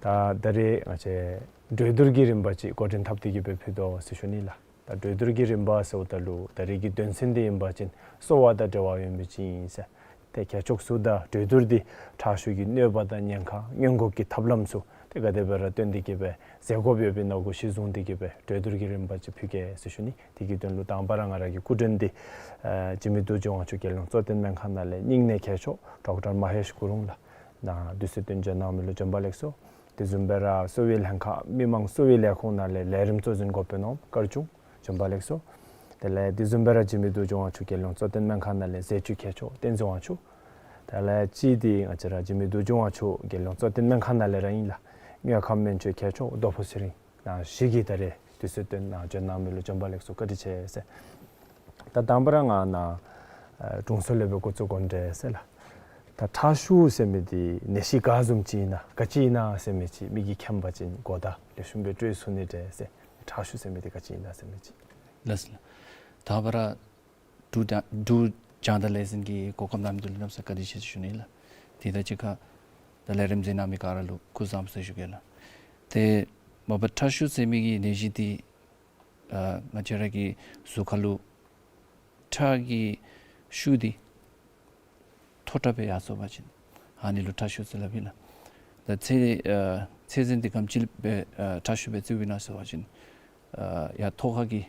ད་ད་རེས་ང་བཅས་གྲོས་བསྡུར་གྱི་རིམ་པ་ཅིག་འགོ་འདྲེན་འཐབ་སྟེ་གི་སྦེ་ཕུལ་དོ་ཟེར་ཞུ་ནི་ལགས། ད་གྲོས་བསྡུར་གྱི་རིམ་པ་ཟེརཝ་ད་ལུ་ད་རེས་ཀྱི་དོན་ཚན་འདི་ཨིན་པ་ཅིན་གསོ་བ་དང་འབྲེལ་བ་ཡོད་མི་ཅིག་ཨིན་ཟེར། ཏེ་ཁྱད་ཕྱོགས་ཚུ་དང་གྲོས་བསྡུར་འདི་ཁྲག་ཤུགས་ཀྱི་གནོད་པ་དང་ཉེན་ཁ་སྔོན་འགོག་གི་ཐབས་ལམ་ཚུ་ཏེ་ག་དེ་སྦེ་ར་སྟོན་ཏེ་གི་སྦེ་མཛད་དགོཔ་ཡོདཔ་ཨིན་ན་གུ་གཞི་བཟུང་སྟེ་གི་སྦེ་གྲོས་བསྡུར་གྱི་རིམ་པ་ཅིག་ཕུལ་གེ་ཟེར་ཞུ་ནི། དེ་གི་དོན་ལུ་དང་པ་ར་ང་ར་གི་སྐུ་མགྲོན་འདི་ཨ་འཇིགས་མེད་རྡོ་རྗེ་དབང་ཕྱུག་རྒྱལ་ཡོངས་གཙོ་བསྟེན་སྨན་ཁང་ནང་ལས་སྙིང་ནད་མཁས་མཆོག་ཌོག་ཊར་མ་ཧེཤ་གུ་རུང་ལགས། ནཱ་དུས་ཚོད་བཏོན་འབྱོན་གནང་མི་ལུ་བྱོན་པ་ལེགས་སོ། དེ་བཟུམ་སྦེ་ར་གསོ་བའི་ལྷན་ཁག་མི་མང་གསོ་བའི་ལས་ཁུངས་ནང་ལས་ལས་རིམ་གཙོ་འཛིན་འགོ་དཔོན་ནོར་བུ་སྐར་ཆུང་བྱོན་པ་ལེགས་སོ། དེ་ལས་དེ་བཟུམ་སྦེ་ར་འཇིགས་མེད་རྡོ་རྗེ་དབང་ཕྱུག་རྒྱལ་ཡོངས་གཙོ་བསྟེན་སྨན་ཁང་ནང་ལས་ཟས་བཅུད་མཁས་མཆོག་བསྟན་འཛིན་དབང་ཕྱུག། དེ་ལས་གཅིག་འདི་ང་བཅས་ར་འཇིགས་མེད་རྡོ་རྗེ་དབང་ཕྱུག་རྒྱལ་ཡོངས་གཙོ་བསྟེན་སྨན་ཁང་ནང་ལས་ར་ཨིན་ལགས། དངོས་ཁམས་སྨན་བཅོས་མཁས་མཆོག་རྡོ་ཕུ་ཚེ་རིང་ནཱ་བཞུགས་ཀྱི། ད་རེས་དུས་ཚོད་བཏོན་ནཱ་འབྱོན་གནང་མི་ལུ་བྱོན་པ་ལེགས་སོ། བཀའ་དྲིན་ཆེ་ཟེར། ད་དང་པ་ར་ང་ནཱ་ཨ་དྲུང་འཚོ་ལས་སྦེ་འགོ་བཙུགས་དགོ་འདྲས་ཟེར་ལགས། ད་ཁྲག་ཤུགས་ཟེར་མི་འདི་ནད་གཞི་ག་བཟུམ་ཅིག་ཨིན་ན་ག་ཅི་ཨིན་ན་ཟེར་མི་ཅིག་མི་གིས་མཁྱེན་པ་ཅིན་གོ་བརྡ་ལེགས་ཤོམ་སྦེ་སྤྲོད་ཚུགས་ནི་འདྲས་ཟེར། ཁྲག་ཤུགས་ཟེར་མི་འདི་ག་ཅི་ཨིན་ན་ཟེར་མི་ཅིག། ལགས་སོ་ལགས། དང་པ་ར་འབྲུག་རྒྱང་འབྲུག་རྒྱང་བསྒྲགས་ལས་འཛིན་གྱི་གོ་སྐབས་གནང་མི་འདི་ལུ་གནམ་ས་བཀའ་དྲིན་ཆེ་ཟེར་ཞུ་ནི་ལགས། དེ་དང་གཅིག་ཁར་ད་ལས་རིམ་གཟིགས་གནང་མི་ག་ར་ལུ་སྐུ་གཟུགས་བཟང་པོ་ཟེར་ཞུ་གེ་ལགས། ཏེ་མ་པ་ཁྲག་ཤུགས་ཟེར་མི་གི་ནད་གཞི་འདི་ཨ་ང་བཅས་ར་གི་གཟུགས་ཁར་ལུ་ ཁྲག་གི་ཤུགས་འདི་མཐོ་དྲགས་སྦེ་ཡར་སོང་པ་ཅིན་ཨ་ནི་ལུ་ཁྲག་ཤུགས་ཟེར་སླབ་ཨིན་ལགས། ད་ཚད་ཨ་ཚད་འཛིན་འདི་ག་དེམ་ཅིག་སྦེ་ཨ་ཁྲག་ཤུགས་སྦེ་བརྩིཝ་ཨིན་ན་ཟེར་བ་ཅིན་ཨ་ཡར་མཐོ་ཁ་གི་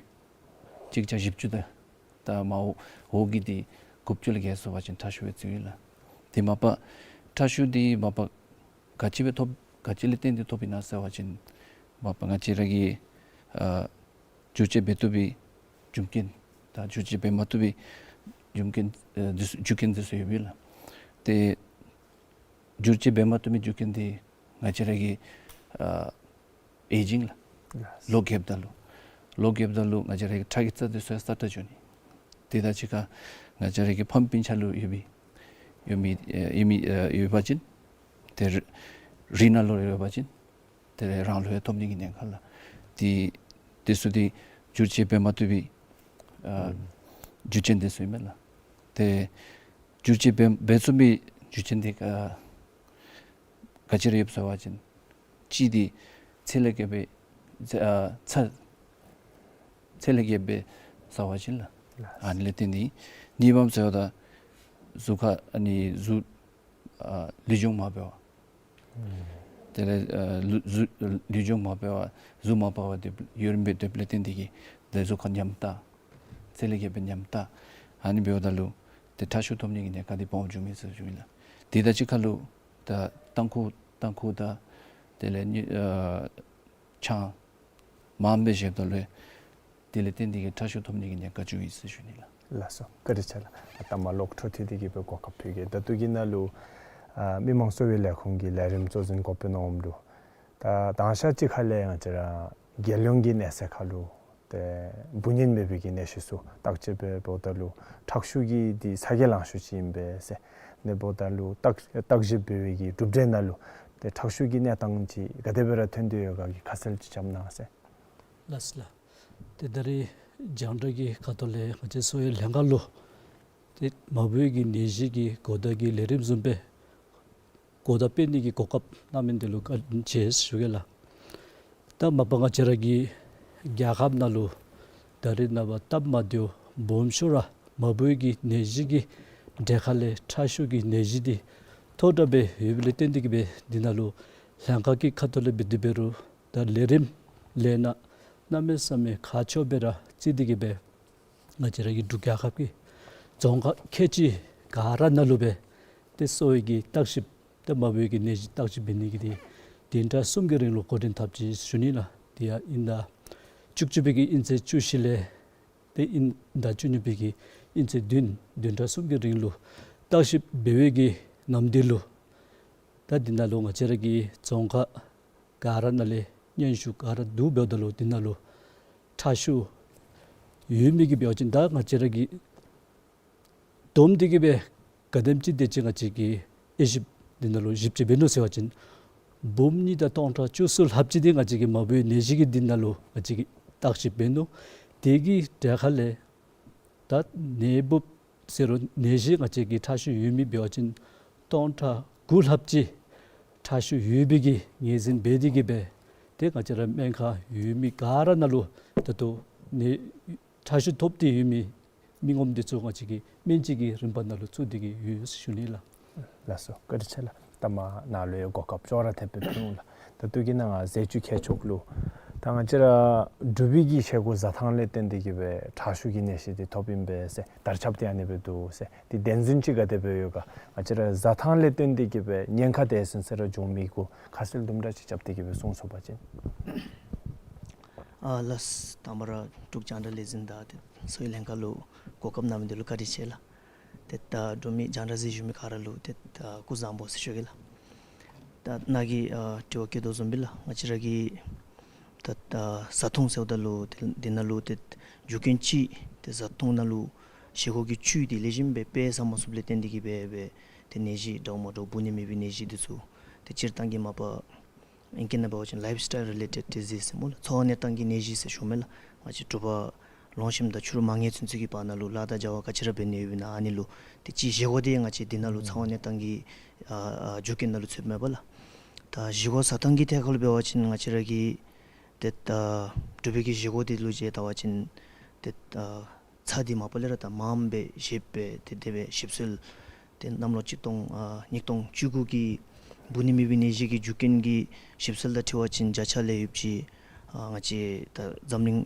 གཅིག་བརྒྱ་བཞི་བཅུ་དང་ད་མར་འོག་གི་འདི་དགུ་བཅུ་ལས་བརྒལ་སོང་པ་ཅིན་ཁྲག་ཤུགས་སྦེ་བརྩིཝ་ཨིན་ལགས། དེ་མ་པ་ཁྲག་ཤུགས་འདི་མ་པ་ག་ཅི་སྦེ་ཐོབ་ག་ཅི་ལས་བརྟེན་ཏེ་ཐོབ་ཨིན་ན་ཟེར་བ་ཅིན་མ་པ་ང་བཅས་ར་གི་ཨ་འགྱུར་བཅོས་འབད་བཏུབ་པའི་རྒྱུ་རྐྱེན་དང་འགྱུར་བཅོས་འབད་མ་བཏུབ་པའི་རྒྱུ་རྐྱེན་ཨ་འདི་ཚུ་རྒྱུ་རྐྱེན་འདི་ཚུ་ཡོདཔ་ཨིན་ལགས། ཏེ་འགྱུར་བཅོས་འབད་མ་བཏུབ་པའི་རྒྱུ་རྐྱེན་འདི་ང་བཅས་ར་གི་ཨ་ཨེ་ཇིང་ལགས། ལོ་རྒསཔ་ད་ལུ་ལོ་རྒསཔ་ད་ལུ་ང་བཅས་ར་གི་ཁྲག་གི་རྩ་འདི་ཚུ་ཡང་སྲ་ཀྲག་འགྱོ་ནི། དེ་དང་གཅིག་ཁར་ང་བཅས་ར་གི་ཕམ་སྤུན་ཆ་ལུ་ཡོད་པའི་ཡོད་མི་ཨ་ཡོད་མི་ཨ་ཡོད་པ་ཅིན་ཏེ་རི་རི་ནང་ལུ་ཡོད་པ་ཅིན་ཏེ་རང་ལུ་ཡང་ཐོབ་ནི་གི་ཉེན་ཁ་ལགས། ཏེ་དེ་ཚུ་འདི་འགྱུར་བཅོས་འབད་མ་བཏུབ་པའི་ཨ་རྒྱུ་རྐྱེན་འདི་ཚུ་ཨིན་མས་ལགས། ཏེ་འགྱུར་བཅོས་འབད་འབད་ཚུགས་པའི་རྒྱུ་རྐྱེན་འདི་ཨ་ག་ཅི་ར་ཡོདཔ་ཟེར་བ་ཅིན་གཅིག་འདི་ཚད་ལས་བརྒལ་བའི་ཚད་ཨ་ཚད་ཚད་ལས་བརྒལ་བའི་ཟེར་བ་ཅིན་ལགས། ཨ་ནི་ལས་བརྟེན་ཏེ་གཉིས་པམ་ཟེརཝ་ད་གཟུགས་ཁར་ཨ་ནི་གཟུགས་ཨ་ལུས་སྦྱོང་མ་འབད་བར་དེ་ལས་ཨ་ལུ་གཟུགས་ལུས་སྦྱོང་མ་འབད་བར་གཟུགས་མ་པ་བར་དེ་ཡུན་རིངམོ་སྦེ་སྡོདཔ་ལས་བརྟེན་ཏེ་གིས་ཏེ་གཟུགས་ཁར་ཉམ་ཐག་ཚད་ལས་བརྒལ་བའི་ཉམ་ཐག་ཨ་ནི་འབདཝ་ད་ལུ་ཏེ་ཁྲག་ཤུགས་ཐོབ་ནི་གི་ཉེན་ཁ་འདི་སྦོམ་འགྱོཝ་ཨིན་ཟེར་ཞུཝ་ཨིན་ལགས། དེ་དང་གཅིག་ཁར་ལུ་ད་ཏམ་ཁུ་ཏམ་ཁུ་དང་དེ་ལས་ནི་ཨ་ཆང་མངམ་སྦེ་བཞེསཔ་ད་ལུ་དེ་ལས་བརྟེན་ཏེ་གིས་ཁྲག་ཤུགས་ཐོབ་ནི་གི་ཉེན་ཁ་འགྱོཝ་ཨིན་ཟེར་ཞུ་ནི་ལགས། ལགས་སོ། བཀའ་དྲིན་ཆེ་ལགས། ད་མ་ལོག་འཕྲོ་མཐུད་དེ་གིས་སྦེ་གོ་སྐབས་ཕུལ་གེ། ད་ལྟོ་གི་ནང་ལུ་ཨ་མི་དམངས་གསོ་བའི་ལས་ཁུངས་ཀྱི་ལས་རིམ་གཙོ་འཛིན་འགོ་དཔོན་འོགམ་ལུ་ད་དང་ཤ་ཅིག་ཁ་ལས་ང་བཅས་ར་རྒྱལ་ཡོངས་ཀྱི་གནས་ཚད་ཁར་ལུ་ཏེ་འབུ་གཉན་མེད་པའི་གི་ནད་གཞི་ཚུ་བརྟག་དཔྱད་འབད་འབདཝ་ད་ལུ་ཁྲག་ཤུགས་ཀྱི་འདི་ཚ་གྱང་ལང་ཤོས་ཅིག་ཨིན་པས་ཟེར། ཨ་ནི་འབདཝ་ད་ལུ་བརྟག་བརྟག་ཞིབ་འབད་བའི་གི་གྲུབ་འབྲས་ནང་ལུ་ཏེ་ཁྲག་ཤུགས་ཀྱི་གནས་སྟངས་ཅིག་ག་དེ་སྦེ་ར་ཐོན་ཏེ་ཡོད་ག་གི་ཁ་གསལ་ཅིག་རྐྱབ་གནང་ཟེར། ལགས་སོ་ལགས། ཏེ་ད་རིས་རྒྱང་བསྒྲགས་ཀྱི་ཁ་ཐུག་ལས་ང་བཅས་གསོ་བའི་ལྷན་ཁག་ལུ་ཏེ་མ་བུ་གི་ནད་གཞི་གི་གོ་བརྡ་གི་ལས་རིམ་བཟུམ་སྦེ་གོ་བརྡ་སྤེལ་ནི་གི་གོ་སྐབས་གནང་མི་འདི་ལུ་བཀའ་དྲིན་ཆེ་ཞུ་གེ་ལགས། ད་མ་པ་ང་བཅས་ར་གི་རྒྱལ་ཁབ་ནང་ལུ་ད་རིས་ནངས་པ་སྟབས་མ་བདེཝ་སྦོམ་ཤོས་ར་མ་བུ་གི་ནད་གཞི་གི་གྲས་ཁ་ལས་ཁྲག་ཤུགས་ཀྱི་ནད་གཞི་འདི་མཐོ་དྲགས་སྦེ་ཡོདཔ་ལས་བརྟེན་ཏེ་གིས་སྦེ་འདི་ནང་ལུ་ལྷན་ཁག་གི་ཁ་ཐུག་ལས་འབད་དེ་འབད་རུང་ད་ལས་རིམ་ལས་སྣ་གནམ་མེད་ས་མེད་ཁག་ཆེཝ་སྦེ་ར་བརྩི་སྟེ་གིས་སྦེ་ང་བཅས་ར་གི་འབྲུག་རྒྱལ་ཁབ་ཀྱི་རྫོང་ཁག་ཁལ་གཅིག་ག་ར་ནང་ལུ་སྦེ་ཏེ་གསོ་བའི་གི་བརྟག་ཞིབ་ཏེ་མ་བུ་གི་ནད་གཞི་བརྟག་ཞིབ་འབད་ནི་གི་འདི་བདུན་ཕྲག་གསུམ་གྱི་རིང་ལུ་འགོ་འདྲེན་འཐབ་ཅི་ཞུ་ནི་ལགས། དེ་ཡང་དབྱིན་ཟླ་བཅུ་གཅིག་པའི་གི་དབྱིན་ཚེས་བཅུ་བཞི་ལས་ཏེ་དབྱིན་ཟླ་བཅུ་གཉིས་པའི་གི་དབྱིན་ཚེས་བདུན་བདུན་ཕྲག་གསུམ་གྱི་རིང་ལུ་བརྟག་ཞིབ་འབད་བའི་གི་ནམ་དུས་ལུ་ད་འདི་ནང་ལུ་ང་བཅས་ར་གི་རྫོང་ཁག་ག་ར་ནང་ལས་སྙན་ཞུ་ག་ར་བསྡུ་འབདཝ་ད་ལུ་འདི་ནང་ལུ་ཁྲག་ཤུགས་ཡོད་མི་གི་འབད་བ་ཅིན་ད་ང་བཅས་ར་གིས་བསྡོམས་ཏེ་གིས་སྦེ་ག་དེམ་ཅིག་དེ་ཅིག་ང་བཅས་ཀྱིས་དབྱེ་ཞིབ་འདི་ནང་ལུ་ཞིབ་དཔྱད་འབད་ནུག་ཟེར་བ་ཅིན་འབུམ་གཉིས་དང་སྟོང་ཕྲག་བཅུ་གསུམ་ལྷགཔ་ཅིག་འདི་ང་བཅས་ཀྱིས་མ་བུའི་ནད་གཞི་གི་འདི་ནང་ལུ་ང་བཅས་ཀྱིས་བརྟག་ཞིབ་འབད་ནུག། དེ་གི་གྲས་ཁ་ལས་ད་ནད་འབུཔ་ཟེར་རུང་ནད་གཞི་ང་བཅས་ཀྱི་ཁྲག་ཤུགས་ཡོད་མི་འབད་བ་ཅིན་སྟོང་ཕྲག་དགུ་ལྷགཔ་ཅིག་ཁྲག་ཤུགས་ཡོད་པའི་གི་ངོས་འཛིན་འབད་དེ་གིས་སྦེ་ཏེ་ང་བཅས་ར་སྨན་ཁང་ཡོད་མི་ག་ར་ནང་ལུ་ད་ལྟོ་ནད་ཁྲག་ཤུགས་ཐོབ་སྟེ་ཡོད་མི་མི་ངོམ་འདི་ཚུ་ང་བཅས་ཀྱིས་སྨན་བཅོས་ཀྱི་རིམ་པ་ནང་ལུ་བཙུགས་ཏེ་གིས་ཡོད་ཟེར་ཞུ་ནི་ལགས། ལགས་སོ། བཀའ་དྲིན་ཆེ་ལགས། ད་མ་ནཱ་ལུ་ཡང་གོ་སྐབས་ཅོག་ར་འཐདཔ་སྦེ་ཕུལ་འོང་ལགས། ད་ལྟོ་གི་ནང་ང་ཟས་བཅུད་ཁྱད་ཆོས་ལུ་ད་ང་བཅས་ར་འབྲུག་པའི་གི་བཞེས་སྒོ་བཟའ་ཐངས་ལས་བརྟེན་ཏེ་གིས་སྦེ་ཁྲག་ཤུགས་ཀྱི་ནད་གཞི་འདི་ཐོབ་ཨིན་པས་ཟེར་དར་ཁྱབ་སྟེ་ཨ་ནི་སྦེ་འདུག་ཟེར། འདི་བདེན་རྫུན་ཅིག་ག་དེ་སྦེ་ཡོད་ག། ང་བཅས་ར་བཟའ་ཐངས་ལས་བརྟེན་ཏེ་གིས་སྦེ་ཉེན་ཁ་དེ་ཚུན་ཚོད་ར་འབྱུང་མི་གུ་ཁ་གསལ་དུམ་གྲ་ཅིག་རྐྱབ་སྟེ་གིས་སྦེ་གསུང་ཚུགས་པ་ཅིན། ཨ་ལགས། དང་པ་ར་འབྲུག་རྒྱང་བསྒྲགས་ལས་འཛིན་དང་ཏེ་གསོ་བའི་ལྷན་ཁག་ལུ་གོ་སྐབས་གནང་མི་འདི་ལུ་བཀའ་དྲིན་ཆེ་ལགས། ཏེ་ད་འབྲུག་མི་རྒྱང་བསྒྲགས་གཟིགས་བཞུགས་མི་ག་ར་ལུ་ཏེ་ད་སྐུ་གཟུགས་བཟང་པོ་ཟེར་ཞུ་གེ་ལགས། ད་ནཱ་གིས་ཨ་དྲི་བ་བཀོད་དོ་བཟུམ་སྦེ་ལགས། ང་བཅས་ར་གི་ད་ད་བཟའ་འཐུང་ཟེརཝ་ད་ལུ་ཏེ་འདི་ནང་ལུ་ཏེ་རྒྱུ་རྐྱེན་ཅིག་ཏེ་བཟའ་འཐུང་ནང་ལུ་བཞེས་སྒོ་གི་བཅུད་འདི་ལེགས་ཤོམ་སྦེ་དཔེ་ཟ་མ་ཚུགསཔ་ལས་བརྟེན་ཏེ་གིས་སྦེ་སྦེ་ཏེ་ནད་གཞི་འདྲཝ་མ་འདྲཝ་འབུ་ནད་མེད་པའི་ནད་གཞི་འདི་ཚུ་ཏེ་སྤྱིར་བཏང་གི་མ་པ་ཨིང་སྐད་ནང་འབད་བ་ཅིན་ལའིཕ་སི་ཊའིལ་རི་ལེ་ཊེཌ་ཌི་ཟིསི་ཟེར་སྨོ་ལགས། འཚོ་བ་གནས་སྟངས་ཀྱི་ནད་གཞི་ཟེར་ཞུཝ་མས་ལགས། ང་བཅས་འབྲུག་པ་ལོངས་ཤིམ་དང་ཕྱི་རུ་མ་ངལ་ཚུན་ཚོད་ཀྱི་བར་ན་ལུ་ལཱ་དང་བྱ་བ་ག་ཅི་ར་འབད་ནི་ཡོདཔ་ཨིན་ན་ཨ་ནི་ལུ་ཏེ་ཅིག་བཞེས་སྒོ་འདི་ང་བཅས་འདི་ནང་ལུ་འཚོ་བ་གནས་སྟངས་ཀྱི་ཨ་ཨ་རྒྱུ་རྐྱེན་ནང་ལུ་ཚུདཔ་མས་པ་ལགས། ད་བཞེས་སྒོ་བཟའ་ཐངས་ཀྱི་ཐད་ཁར་ལུ་འབད་བ་ཅིན་ང་བཅས་ར་གི་ཏེ་ད་འབྲུག་པའི་གི་བཞེས་སྒོ་འདི་ལུ་ཅིག་བལྟ་བ་ཅིན་ཏེ་ད་ ཚ་འདི་མ་པ་ལས་ར་ད་མངམ་སྦེ་བཞེསཔ་སྦེ་ཏེ་དེ་སྦེ་ཞིབ་འཚོལ་ཏེ་གནམ་ལོ་གཅིག་སྟོང་ཨ་ཉིས་སྟོང་བཅུ་དགུ་གི་འབུ་ནི་མེད་པའི་ནད་གཞི་གི་རྒྱུ་རྐྱེན་གྱི་ཞིབ་འཚོལ་དང་འཁྲིལ་བ་ཅིན་བརྒྱ་ཆ་ལས་ཡོདཔ་ཅིག་ཨ་ང་བཅས་ད་འཛམ་གླིང་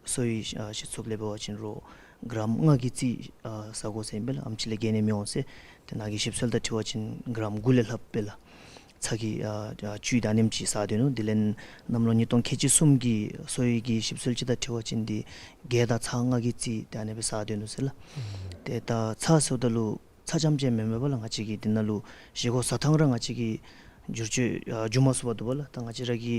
གསོ་བའི་ཨ་གཞི་ཚོགས་ལས་འབད་བ་ཅིན་རོགས་གྲམ་ལྔ་གི་རྩིས་ཨ་ཟ་དགོ་ཟེར་ཨིན་པས་ལགས། ཨེམ་ཆི་ལས་བརྒལ་ནི་མི་འོང་ཟེར། ཏེ་ནཱ་གི་ཞིབ་འཚོལ་དང་འཁྲིལ་བ་ཅིན་གྲམ་དགུ་ལས་ལྷགཔ་སྦེ་ལགས། ཚྭ་གི་ཨ་ཨ་བཅུད་ད་ཨ་ནེམ་ཅིག་ཟ་སྡོད་ནུག། དེ་ལས་གནམ་ལོ་ཉིས་སྟོང་ཁལ་གཅིག་གསུམ་གྱི་གསོ་བའི་གི་ཞིབ་འཚོལ་ཅིག་དང་འཁྲིལ་བ་ཅིན་འདི་བརྒྱད་དང་ཚག་ལྔ་གི་རྩིས་ཏེ་ཨ་ནེ་སྦེ་ཟ་སྡོད་ནུག་ཟེར་ལགས། ཨུམ། ཏེ་ད་ཚྭ་ཟེརཝ་ད་ལུ་ཚྭ་རྐྱངམ་ཅིག་མེན་མེན་པས་ལགས། ང་བཅས་ཀྱིས་འདི་ནང་ལུ་བཞེས་སྒོ་བཟའ་ཐངས་ར་ང་བཅས་ཀྱིས་བསྒྱུར་བཅོས་ཨ་འགྱོ་མ་ཚུགས་པར་འདུག་པས་ལགས། ད་ང་བཅས་ར་གི་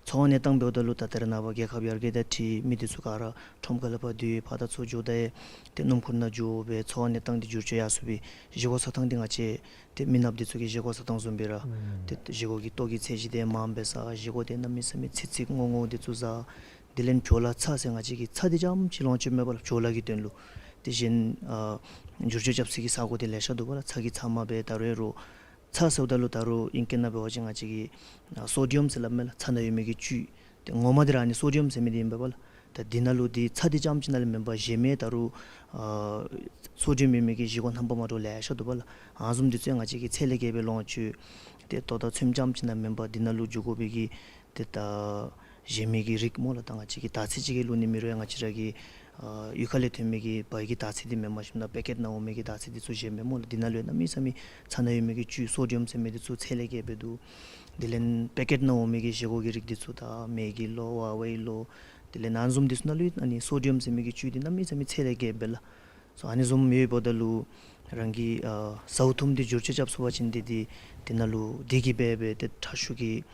འཚོ་བ་གནས་སྟངས་འབདཝ་ད་ལུ་ད་ད་རེས་ནངས་པ་རྒྱལ་ཁབ་ཡར་རྒྱས་དང་འཁྲིལ་མི་འདི་ཚུ་ག་ར་ཁྲོམ་ཁ་ལས་ཕར་སྡོད་ཕར་དང་ཚུར་འགྱོཝ་ད་ཡང་ཏེ་སྣུམ་འཁོར་ནང་འགྱོ་སྦེ་འཚོ་བ་གནས་སྟངས་འདི་བསྒྱུར་བཅོས་ཡར་སོང་སྦེ་བཞེས་སྒོ་བཟའ་ཐངས་འདི་ང་བཅས་ཏེ་མི་ནགཔ་འདི་ཚུ་གི་བཞེས་སྒོ་བཟའ་ཐངས་བཟུམ་སྦེ་ར། ཨུམ། ཏེ་བཞེས་སྒོ་གི་ལྟོ་གི་ཚད་གཞི་འདི་མངམ་སྦེ་ཟ། བཞེས་སྒོ་འདི་གནམ་མེད་ས་མེད་ཚིག་ཚིག་རྔོག་རྔོག་འདི་ཚུ་ཟ། དེ་ལས་བྲོ་ལ་ཚྭ་ཟེར་ང་བཅས་ཀྱིས་ཚྭ་འདི་རྐྱངམ་ཅིག་ལོངས་སྤྱོད་མེད་པས་ལགས། བྲོ་ལ་གི་དོན་ལུ། དེ་བཞིན་ཨ་བསྒྱུར་བཅོས་རྐྱབ་ས་གི་ས་གོ་འདི་ལེ་ཤ་འདུག་པས་ལགས། ཚྭ་གི་ཚབ་མ་སྦེ་ད་རུང་ཡང་རོགས་ཚྭ་ཟེརཝ་ད་ལུ་ད་རུང་ཨིང་སྐད་ནང་འབད་བ་ཅིན་ང་བཅས་ཀྱིས་ཨ་སོ་ཌི་ཡམ་ཟེར་སླབ་མས་ལགས། ཚྭ་ནང་ཡོད་མི་གི་བཅུད། ཏེ་ངོ་མ་འདི་ར་ཨ་ནི་སོ་ཌི་ཡམ་ཟེར་མི་འདི་ཨིན་པས་ལགས། ད་འདི་ནང་ལུ་འདི་ཚྭ་འདི་རྐྱངམ་ཅིག་ནང་ལས་མེན་པར་གཞན་མི་ད་རུང་ཨ་སོ་ཌི་ཡམ་ཡོད་མི་གི་བཞེས་སྒོ་རྣམ་པ་མ་འདྲཝ་ལེ་ཤ་འདུག་པས་ལགས། ཨ་ནི་བཟུམ་འདི་ཚུ་ཡང་ང་བཅས་ཀྱིས་ཚད་ལས་བརྒལ་སྦེ་ལོངས་སྤྱོད། ཏེ་ལྟོ་དང་ཚོདམ་རྐྱངམ་ཅིག་ནང་མེན་པར་འདི་ནང་ལུ་འགྱོ་དགོ་པའི་གི་ཏེ་ད་གཞན་མི་གི་རིགས་སྨོ་ལགས། ད་ང་བཅས་ཀྱིས་དར་ཚིལ་ཅིག་གི་བླུག་ནི་མེད་རུང་ཡང་ང་བཅས་ར་གི་ཨ་གཡུས་ཁ་ལས་ཐོན་མི་གི་བལ་གྱི་དར་ཚིལ་འདི་མེན་པར་ཞིནམ་ད་པེ་ཀེཊ་ནང་འོང་མི་གི་དར་ཚིལ་འདི་ཚུ་གཞན་མི་སྨོ་ལགས། འདི་ནང་ལུ་ཡང་གནམ་མེད་ས་མེད་ཚྭ་ནང་ཡོད་མི་གི་བཅུད་སོ་ཌི་ཡམ་ཟེར་མི་འདི་ཚུ་ཚད་ལས་བརྒལ་སྦེ་འདུག། དེ་ལས་པེ་ཀེཊ་ནང་འོང་མི་གི་བཞེས་སྒོ་གི་རིགས་འདི་ཚུ་ད་མེ་གི་ལོ་ཝ་ཝའི་ལོ། དེ་ལས་ཨ་ནི་བཟུམ་འདི་ཚུ་ནང་ལུ་ཡང་ཨ་ནི་སོ་ཌི་ཡམ་ཟེར་མི་གི་བཅུད་འདི་གནམ་མེད་ས་མེད་ཚད་ལས་བརྒལ་སྦེ་ལགས། སོ་ཨ་ནི་བཟུམ་ཡོདཔ་ད་ལུ་རང་གི་ཨ་ཟཝ་ཐུམ་འདི་བསྒྱུར་བཅོས་རྐྱབ་ཚུགས་པ་ཅིན་འདི་འདི་འདི་ནང་ལུ་འདི་གིས་འབད་སྦེ་ཏེ་ཁྲག་ཤུགས་ཀྱི་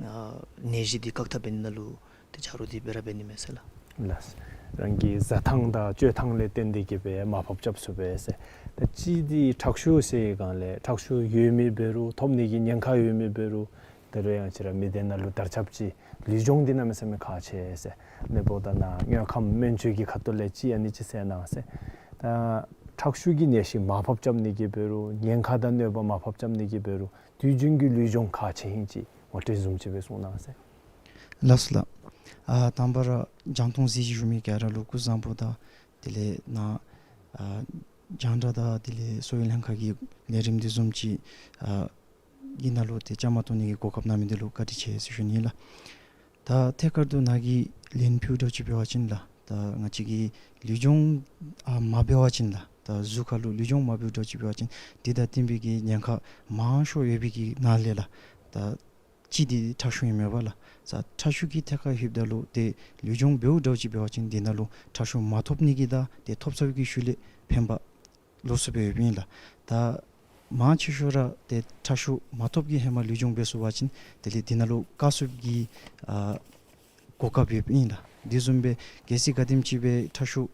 ཨ་ནད་གཞི་འདི་བཀག་ཐབས་འབད་ནི་ནང་ལུ་ཏེ་ཆ་རོགས་འདི་འབད་ར་འབད་ནི་མས་ཟེར་ལགས། ལགས། རང་གི་བཟའ་ཐངས་དང་སྤྱོད་ཐངས་ལས་བརྟེན་ཏེ་གིས་སྦེ་མར་ཕབ་རྐྱབ་ཚུགས་པས་ཟེར། ད་གཅིག་འདི་ཁྲག་ཤུགས་ཟེར་བའི་སྒང་ལས་ཁྲག་ཤུགས་ཡོད་མི་འབད་རུང་ཐོབ་ནི་གི་ཉེན་ཁ་ཡོད་མི་འབད་རུང་ད་རུང་ཡང་ང་བཅས་ར་མི་སྡེ་ནང་ལུ་དར་ཁྱབ་ཅིག་ལུས་སྦྱོང་འདི་གནམ་མེད་ས་མེད་ཁག་ཆེ་ཟེར། ཨ་ནི་འབདཝ་ད་ནཱ་དངོས་ཁམས་སྨན་བཅོས་ཀྱི་ཁ་ཐུག་ལས་ཅིག་ཨ་ནི་ཅིག་གསན་གནང་ཟེར། ད་ཁྲག་ཤུགས་ཀྱི་ནད་གཞི་མར་ཕབ་རྐྱབ་ནི་གི་འབད་རུང་ཉེན་ཁ་དང་གནོད་པ་མར་ཕབ་རྐྱབ་ནི་གི་འབད་རུང་དུས་རྒྱུན་གྱི་ལུས་སྦྱོང་ཁག་ཆེ་ཨིན་ཅིག་ངོ་སྤྲོད་བཟུམ་ཅིག་སྦེ་གསུང་གནང་ཟེར། ལགས་སོ་ལགས། ཨ་དང་པ་ར་རྒྱང་མཐོང་གཟིགས་བཞུགས་མི་ག་ར་ལུ་སྐུ་གཟུགས་བཟང་པོ་དང་དེ་ལས་ནཱ་ཨ་རྒྱང་བསྒྲགས་དང་དེ་ལས་གསོ་བའི་ལྷན་ཁག་གི་ལས་རིམ་འདི་བཟུམ་ཅིག་ཨ་གི་ནང་ལུ་ཏེ་བཅའ་མར་གཏོགས་ནི་གི་གོ་སྐབས་གནང་མི་འདི་ལུ་བཀའ་དྲིན་ཆེ་ཟེར་ཞུ་ནི་ལགས། ད་ཐད་ཀར་དུ་ནཱ་གིས་ལན་ཕུལཝ་འདྲཝ་ཅིག་འབད་བ་ཅིན་ལགས། ད་ང་བཅས་ཀྱིས་ལུས་སྦྱོང་ཨ་མ་འབད་བ་ཅིན་ལགས། ད་གཟུགས་ཁར་ལུ་ལུས་སྦྱོང་མ་འབདཝ་འདྲཝ་ཅིག་འབད་བ་ཅིན་འདི་དང་བསྟུན་པའི་གི་ཉེན་ཁ་མང་ཤོས་ཡོད་པའི་གི་ནང་ལས་ལགས། ད་གཅིག་འདི་ཁྲག་ཤུགས་ཨིན་མས་པ་ལགས། ད་ཁྲག་ཤུགས་ཀྱི་ཐད་ཁར་ལྷོདཔ་ད་ལུ་ཏེ་ལུས་སྦྱོང་འབདཝ་འདྲཝ་ཅིག་འབད་བ་ཅིན་འདི་ནང་ལུ་ཁྲག་ཤུགས་མ་ཐོབ་ནི་གི་དང་ཏེ་ཐོབ་ཚར་བའི་གི་ཤུལ་ལས་ཕན་པ་ལོགས་སུ་སྦེ་ཡོདཔ་ཨིན་ལགས། ད་མང་ཆེ་ཤོས་ར་ཏེ་ཁྲག་ཤུགས་མ་ཐོབ་ཀྱི་ཧེ་མ་ལུས་སྦྱོང་འབད་ཚུགས་པ་ཅིན་དེ་ལས་འདི་ནང་ལུ་བཀག་ཚུགས་ཀྱི་ཨ་གོ་སྐབས་ཡོདཔ་ཨིན་ལགས། དེ་བཟུམ་སྦེ་གལ་སྲིད་ག་དེམ་ཅིག་སྦེ་ཁྲག་ཤུགས་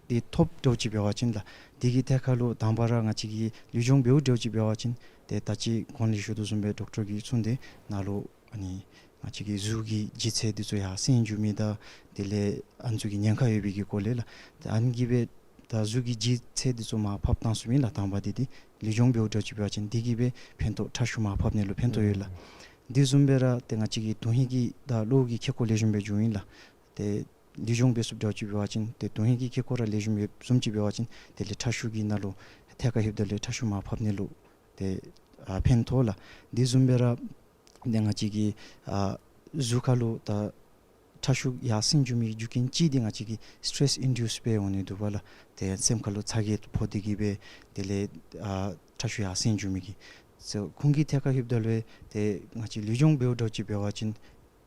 འདི་ཐོབ་འདྲཝ་ཅིག་འབད་བ་ཅིན་ལགས། དེ་གི་ཐད་ཁར་ལུ་དང་པ་ར་ང་བཅས་ཀྱིས་ལུས་སྦྱོང་འབདཝ་འདྲཝ་ཅིག་འབད་བ་ཅིན་ཏེ་ད་ཅི་གོང་ལས་ཞུ་དོ་བཟུམ་སྦེ་ཌོག་ཊར་གྱིས་གསུངས་ཏེ་ནཱ་ལུ་ཨ་ནི་ང་བཅས་ཀྱི་གཟུགས་ཀྱི་ལྗིད་ཚད་འདི་ཚུ་ཡར་སེང་འགྱོ་མི་དང་དེ་ལས་ཨ་ནི་ཚུ་གི་ཉེན་ཁ་ཡོད་པའི་གི་སྐོར་ལས་ལགས། ཏེ་ཨ་ནི་གིས་སྦེ་ད་གཟུགས་ཀྱི་ལྗིད་ཚད་འདི་ཚུ་མར་ཕབ་བཏང་ཚུགསཔ་ཨིན་ལགས། དང་པ་འདི་འདི་ལུས་སྦྱོང་འབདཝ་འདྲཝ་ཅིག་འབད་བ་ཅིན་འདི་གིས་སྦེ་ཕན་ཐོགས་ཁྲག་ཤུགས་མར་ཕབ་ནི་ལུ་ཕན་ཐོགས་ཡོད་ལགས། དེ་བཟུམ་སྦེ་ར་ཏེ་ང་བཅས་ཀྱི་དོན་ཧིང་གི་དང་གློ་བོ་གི་ཁེ་ཀོ་ལེགས་ཤོམ་སྦེ་འགྱོཝ་ཨིན་ལགས། ཏེ་ལུས་སྦྱོང་འབད་ཚུགསཔ་འདྲཝ་ཅིག་འབད་བ་ཅིན་ཏེ་དོན་ཧིང་གི་ཁེ་ཀོ་ར་ལེགས་ཤོམ་ཡོདཔ་བཟུམ་ཅིག་འབད་བ་ཅིན་དེ་ལས་ཁྲག་ཤུགས་ཀྱི་ནང་ལུ་ཐད་ཀར་ལྷོདཔ་ད་ལུ་ཁྲག་ཤུགས་མར་ཕབ་ནི་ལུ་ཏེ་ཨ་ཕན་ཐོགས་ལགས། དེ་བཟུམ་སྦེ་ར་ཏེ་ང་བཅས་ཀྱི་ཨ་གཟུགས་ཁར་ལུ་ད་ཁྲག་ཤུགས་ཡར་སེང་འགྱོ་མི་རྒྱུ་རྐྱེན་གཅིག་འདི་ང་བཅས་ཀྱི་སི་ཊེ་རེསི་ཨིན་ཌིའུསི་སྦེ་འོང་ནི་འདུག་པ་ལགས། ཏེ་སེམས་ཁར་ལུ་ཚ་གྱང་ཕོག་སྟེ་གིས་སྦེ་དེ་ལས་ཨ་ཁྲག་ཤུགས་ཡར་སེང་འགྱོ་མི་གི། སོ་ཁོང་གི་ཐད་ཁར་ལྷོདཔ་ད་ལུ་ཏེ་ང་བཅས་ལུས་སྦྱོང་འབདཝ་འདྲཝ་ཅིག་འབད་བ་ཅིན་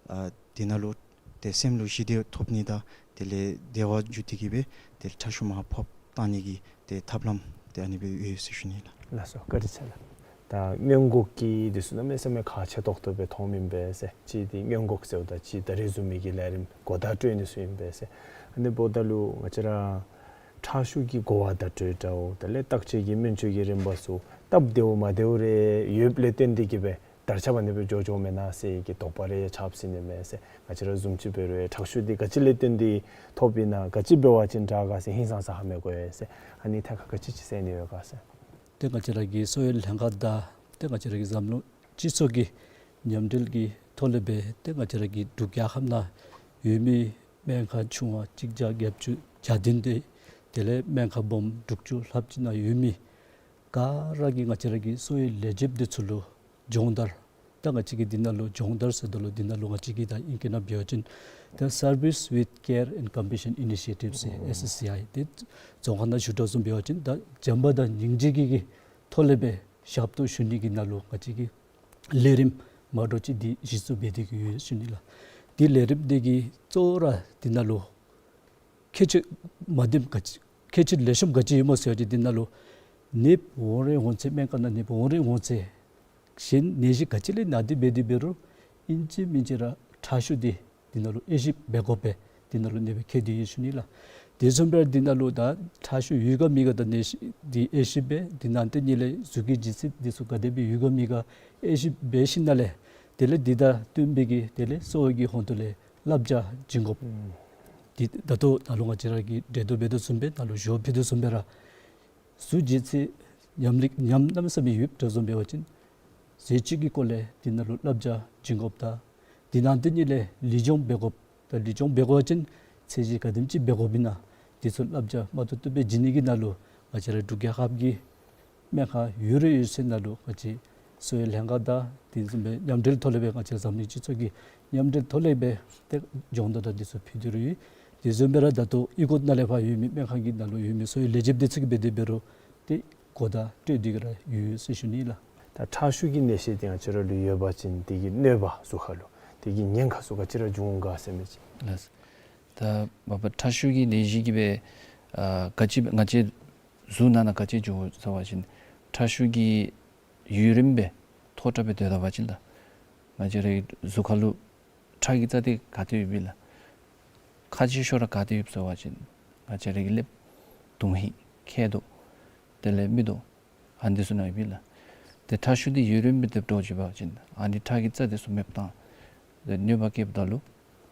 ཨ་དེ་ནང་ལུ་ཏེ་སེམས་ལུ་ཞི་བདེ་ཐོབ་ནི་དང་དེ་ལས་བདེ་བ་འགྱུར་ཏེ་གིས་སྦེ་ཏེ་ཁྲག་ཤུགས་མར་ཕབ་བཏང་ནི་གི་ཏེ་ཐབས་ལམ་ཏེ་ཨ་ནི་སྦེ་ཡོད་ཟེར་ཞུ་ནི་ལགས། ལགས་སོ་བཀའ་དྲིན་ཆེ་ལགས། ད་སྔོན་འགོག་གི་འདི་ཚུ་གནམ་མེད་ས་མེད་ཁག་ཆེ་ཏོག་ཏོ་སྦེ་མཐོངམ་ཨིན་པས་ཟེར། གཅིག་འདི་སྔོན་འགོག་ཟེརཝ་ད་གཅིག་ད་རིས་བཟུམ་མའི་གི་ལས་རིམ་གོ་བརྡ་སྤྲོད་ནི་ཚུ་ཨིན་པས་ཟེར། ཨ་ནི་འབདཝ་ད་ལུ་ང་བཅས་ར་ཁྲག་ཤུགས་ཀྱི་གོ་བརྡ་སྤྲོད་འདྲཝ་དེ་ལས་བརྟག་དཔྱད་ཀྱི་སྨན་བཅོས་ཀྱི་རིམ་པ་ཚུ་སྟབས་བདེཝ་མ་བདེཝ་རེ་ཡོདཔ་ལས་བརྟེན་ཏེ་གིས་སྦེ་དར་ཁྱབ་ཨ་ནི་སྦེ་འགྱོ་འགྱོཝ་མེན་ན་ཟེར་གྱི་དོགས་པ་རེ་ཆགསཔ་ཟེར་ནི་མས་ཟེར། ང་བཅས་ར་བཟུམ་ཅིག་འབད་རུང་ཁྲག་ཤུགས་འདི་ག་ཅི་ལས་བརྟེན་ཏེ་ཐོབ་ཨིན་ན་ག་ཅི་འབད་བ་ཅིན་དྲག་ག་ཟེར་ཧིང་སངས་ས་ཧ་མི་གོ་ཡི་ཟེར། ཨ་ནི་ཐད་ཁར་ག་ཅི་ཅིག་གསན་ནི་ཡོད་ག་ཟེར། ཏེ་ང་བཅས་ར་གི་གསོ་བའི་ལྷན་ཁག་དང་ཏེ་ང་བཅས་ར་གི་འཛམ་གླིང་སྤྱི་ཚོགས་ཀྱི་མཉམ་འབྲེལ་གྱི་ཐོག་ལས་སྦེ་ཏེ་ང་བཅས་ར་གི་འབྲུག་རྒྱལ་ཁབ་ནང་ཡོད་མི་སྨན་ཁང་ཆུང་བ་གཅིག་བརྒྱ་བརྒྱད་ཅུ་གྱ་བདུན་དེ་ དེ་ལས་སྨན་ཁང་སྦོམ་དྲུག་ཅུ་ལྷགཔ་ཅིག་ནང་ཡོད་མི་ག་ར་གིས་ང་བཅས་ར་གི་གསོ་བའི་ལས་བྱེདཔ་འདི་ཚུ་ལུ་སྦྱོང་བརྡར། ད་ང་བཅས་ཀྱིས་འདི་ནང་ལུ་སྦྱོང་བརྡར་ཟེརཝ་ད་ལུ་འདི་ནང་ལུ་ང་བཅས་ཀྱིས་ད་ཨིང་སྐད་ནང་འབད་བ་ཅིན་ད་Service with Care and Compassion Initiative ཟེར་ཨེསི་ཨེསི་སི་ཨའི་འདི་རྫོང་ཁ་ནང་ཞུ་དོ་བཟུམ་འབད་བ་ཅིན་ད་བྱམས་པ་དང་སྙིང་རྗེ་གི་གི་ཐོག་ལས་སྦེ་ཞབས་ཏོག་ཞུ་ནི་གི་ནང་ལུ་ང་བཅས་ཀྱིས་ལས་རིམ་མ་འདྲཝ་ཅིག་འདི་གཞི་བཙུགས་འབད་དེ་གི་ཡོད་ཟེར་ཞུ་ནི་ལགས། འདི་ལས་རིམ་འདི་གིས་གཙོ་བོ་ར་འདི་ནང་ལུ་ཁྱད་ཆོས་མ་བདེཝ་ག་ཅི་ཁྱད་ཆོས་ལེགས་ཤོམ་ག་ཅི་ཡོདཔ་སྨོ་ཟེར་བ་ཅིན་འདི་ནང་ལུ་ནདཔ་འོང་རན་འོང་ཚེ་སྨན་ཁང་ནང་ནདཔ་འོང་རན་འོང་ཚེ་གཞན་ནད་གཞི་ག་ཅི་ལས་ན་སྟེ་འབད་དེ་འབད་རུང་ཨིན་ཅི་མིན་ཅི་ར་ཁྲག་ཤུགས་འདི་འདི་ནང་ལུ་དབྱེ་ཞིབ་འབད་དགོ་པས། འདི་ནང་ལུ་ནདཔ་ཁྱད་དེ་ཡོད་ཟེར་ཞུ་ནི་ལགས། དེ་བཟུམ་སྦེ་འདི་ནང་ལུ་ད་ཁྲག་ཤུགས་ཡོད་ག་མེད་ག་ད་ནད་གཞི་འདི་དབྱེ་ཞིབ་འབད། འདི་ནང་དེ་ཉིད་ལས་གཟུགས་ཀྱི་ལྗིད་ཚད་འདི་ཚུ་ག་དེ་སྦེ་ཡོད་ག་མེད་ག་དབྱེ་ཞིབ་འབད་ཞིནམ་ལས་དེ་ལས་འདི་དང་བསྟུན་པའི་གི་དེ་ལས་གསོ་བའི་གི་ཧོངས་ལས་བསླབ་བྱ་བྱིན་དགོཔ། ཨུམ། འདི་ད་ལྟོ་ནཱ་ལུ་ང་བཅས་ར་གིས་འགྲེལ་བརྡ་འབད་དོ་བཟུམ་སྦེ་ནཱ་ལུ་ཞུ་བ་ཕུལ་དོ་བཟུམ་སྦེ་ར་གཟུགས་ལྗིད་ཚད་ཉམས་ལེགས་ཉམས་གནམ་མེད་ས་མེད་ཡོདཔ་འདྲཝ་བཟུམ་འབད་བ་ཅིན་ཟས་བཅུད་ཀྱི་སྐོར་ལས་འདི་ནང་ལུ་བསླབ་བྱ་བྱིན་དགོཔ་དང་འདི་ནང་དེ་ཉིད་ལས་ལུས་སྦྱོང་འབད་དགོཔ་དང་ལུས་སྦྱོང་འབད་དགོ་པ་ཅིན་ཚད་གཞི་ག་དེམ་ཅིག་འབད་དགོཔ་ཨིན་ན་འདི་ཚུ་བསླབ་བྱ་མ་ཏོག་ཏོ་སྦེ་བྱིན་ནི་གི་ནང་ལུ་ང་བཅས་ར་འབྲུག་རྒྱལ་ཁབ་ཀྱི་སྨན་ཁང་ཡོད་རེ་ཡོད་ཚད་ནང་ལུ་ང་བཅས་གསོ་བའི་ལྷན་ཁག་དང་དེ་བཟུམ་སྦེ་མཉམ་འབྲེལ་ཐོག་ལས་སྦེ་ང་བཅས་འཛམ་གླིང་སྤྱི་ཚོགས་ཀྱི་མཉམ་འབྲེལ་ཐོག་ལས་སྦེ་ཏེ་སྦྱོང་བརྡར་དང་འདི་ཚུ་ཕུལ་ཏེ་ར་ཡོད། དེ་བཟུམ་སྦེ་ར་ད་ལྟོ་གཡུས་སྒོ་ནང་ལས་ཕར་ཡོད་མི་སྨན་ཁང་གི་ནང་ལུ་ཡོད་མི་གསོ་བའི་ལས་བྱེདཔ་འདི་ཚུ་གིས་འབད་དེ་འབད་རུང་ཏེ་གོ་བརྡ་སྤྲོད་དེ་གི་ར་ཡོད་ཟེར་ཞུ་ནི་ལགས། ད་ཁྲག་ཤུགས་ཀྱི་ནད་གཞི་འདི་ང་བཅས་ར་ལུ་ཡོད་པ་ཅིན་དེ་གི་གནོད་པ་གཟུགས་ཁར་ལུ་དེ་གི་ཉེན་ཁ་ཚུ་ག་ཅི་ར་འབྱུང་ག་ཟེར་མི་ཅིག། ལགས། ད་མ་པ་ཁྲག་ཤུགས་ཀྱི་ནད་གཞི་གིས་སྦེ་ཨ་ག་ཅི་ང་བཅས་གཟུགས་ནང་ན་ག་ཅི་འབྱུང་ཟེར་བ་ཅིན་ཁྲག་ཤུགས་ཀྱི་ཡུན་རིངམོ་སྦེ་མཐོ་དྲགས་སྦེ་སྡོད་ད་པ་ཅིན་ད་ང་བཅས་རའི་གཟུགས་ཁར་ལུ་ཁྲག་གི་རྩ་འདི་ག་ཏེ་ཡོདཔ་ཨིན་ལགས། ཁག་ཆེ་ཤོས་ར་ག་ཏེ་ཡོདཔ་ཟེར་བ་ཅིན་ང་བཅས་རའི་གི་ཀླདཔ། དོན་ཧིང་། མཁལ་རྡོག། དེ་ལས་མིག་ཏོ། ཨ་ནི་འདི་ཚུ་ནང་ཡོདཔ་ཨིན་ལགས། ཏེ་ཁྲག་ཤུགས་འདི་ཡུན་རིངམོ་སྦེ་སྡོད་འགྱོ་བ་ཅིན་ཨ་ནི་ཁྲག་གི་རྩ་འདི་ཚུ་མེདཔ་བཏང་། ཏེ་གནོད་པ་བསྐྱལཝ་ད་ལུ་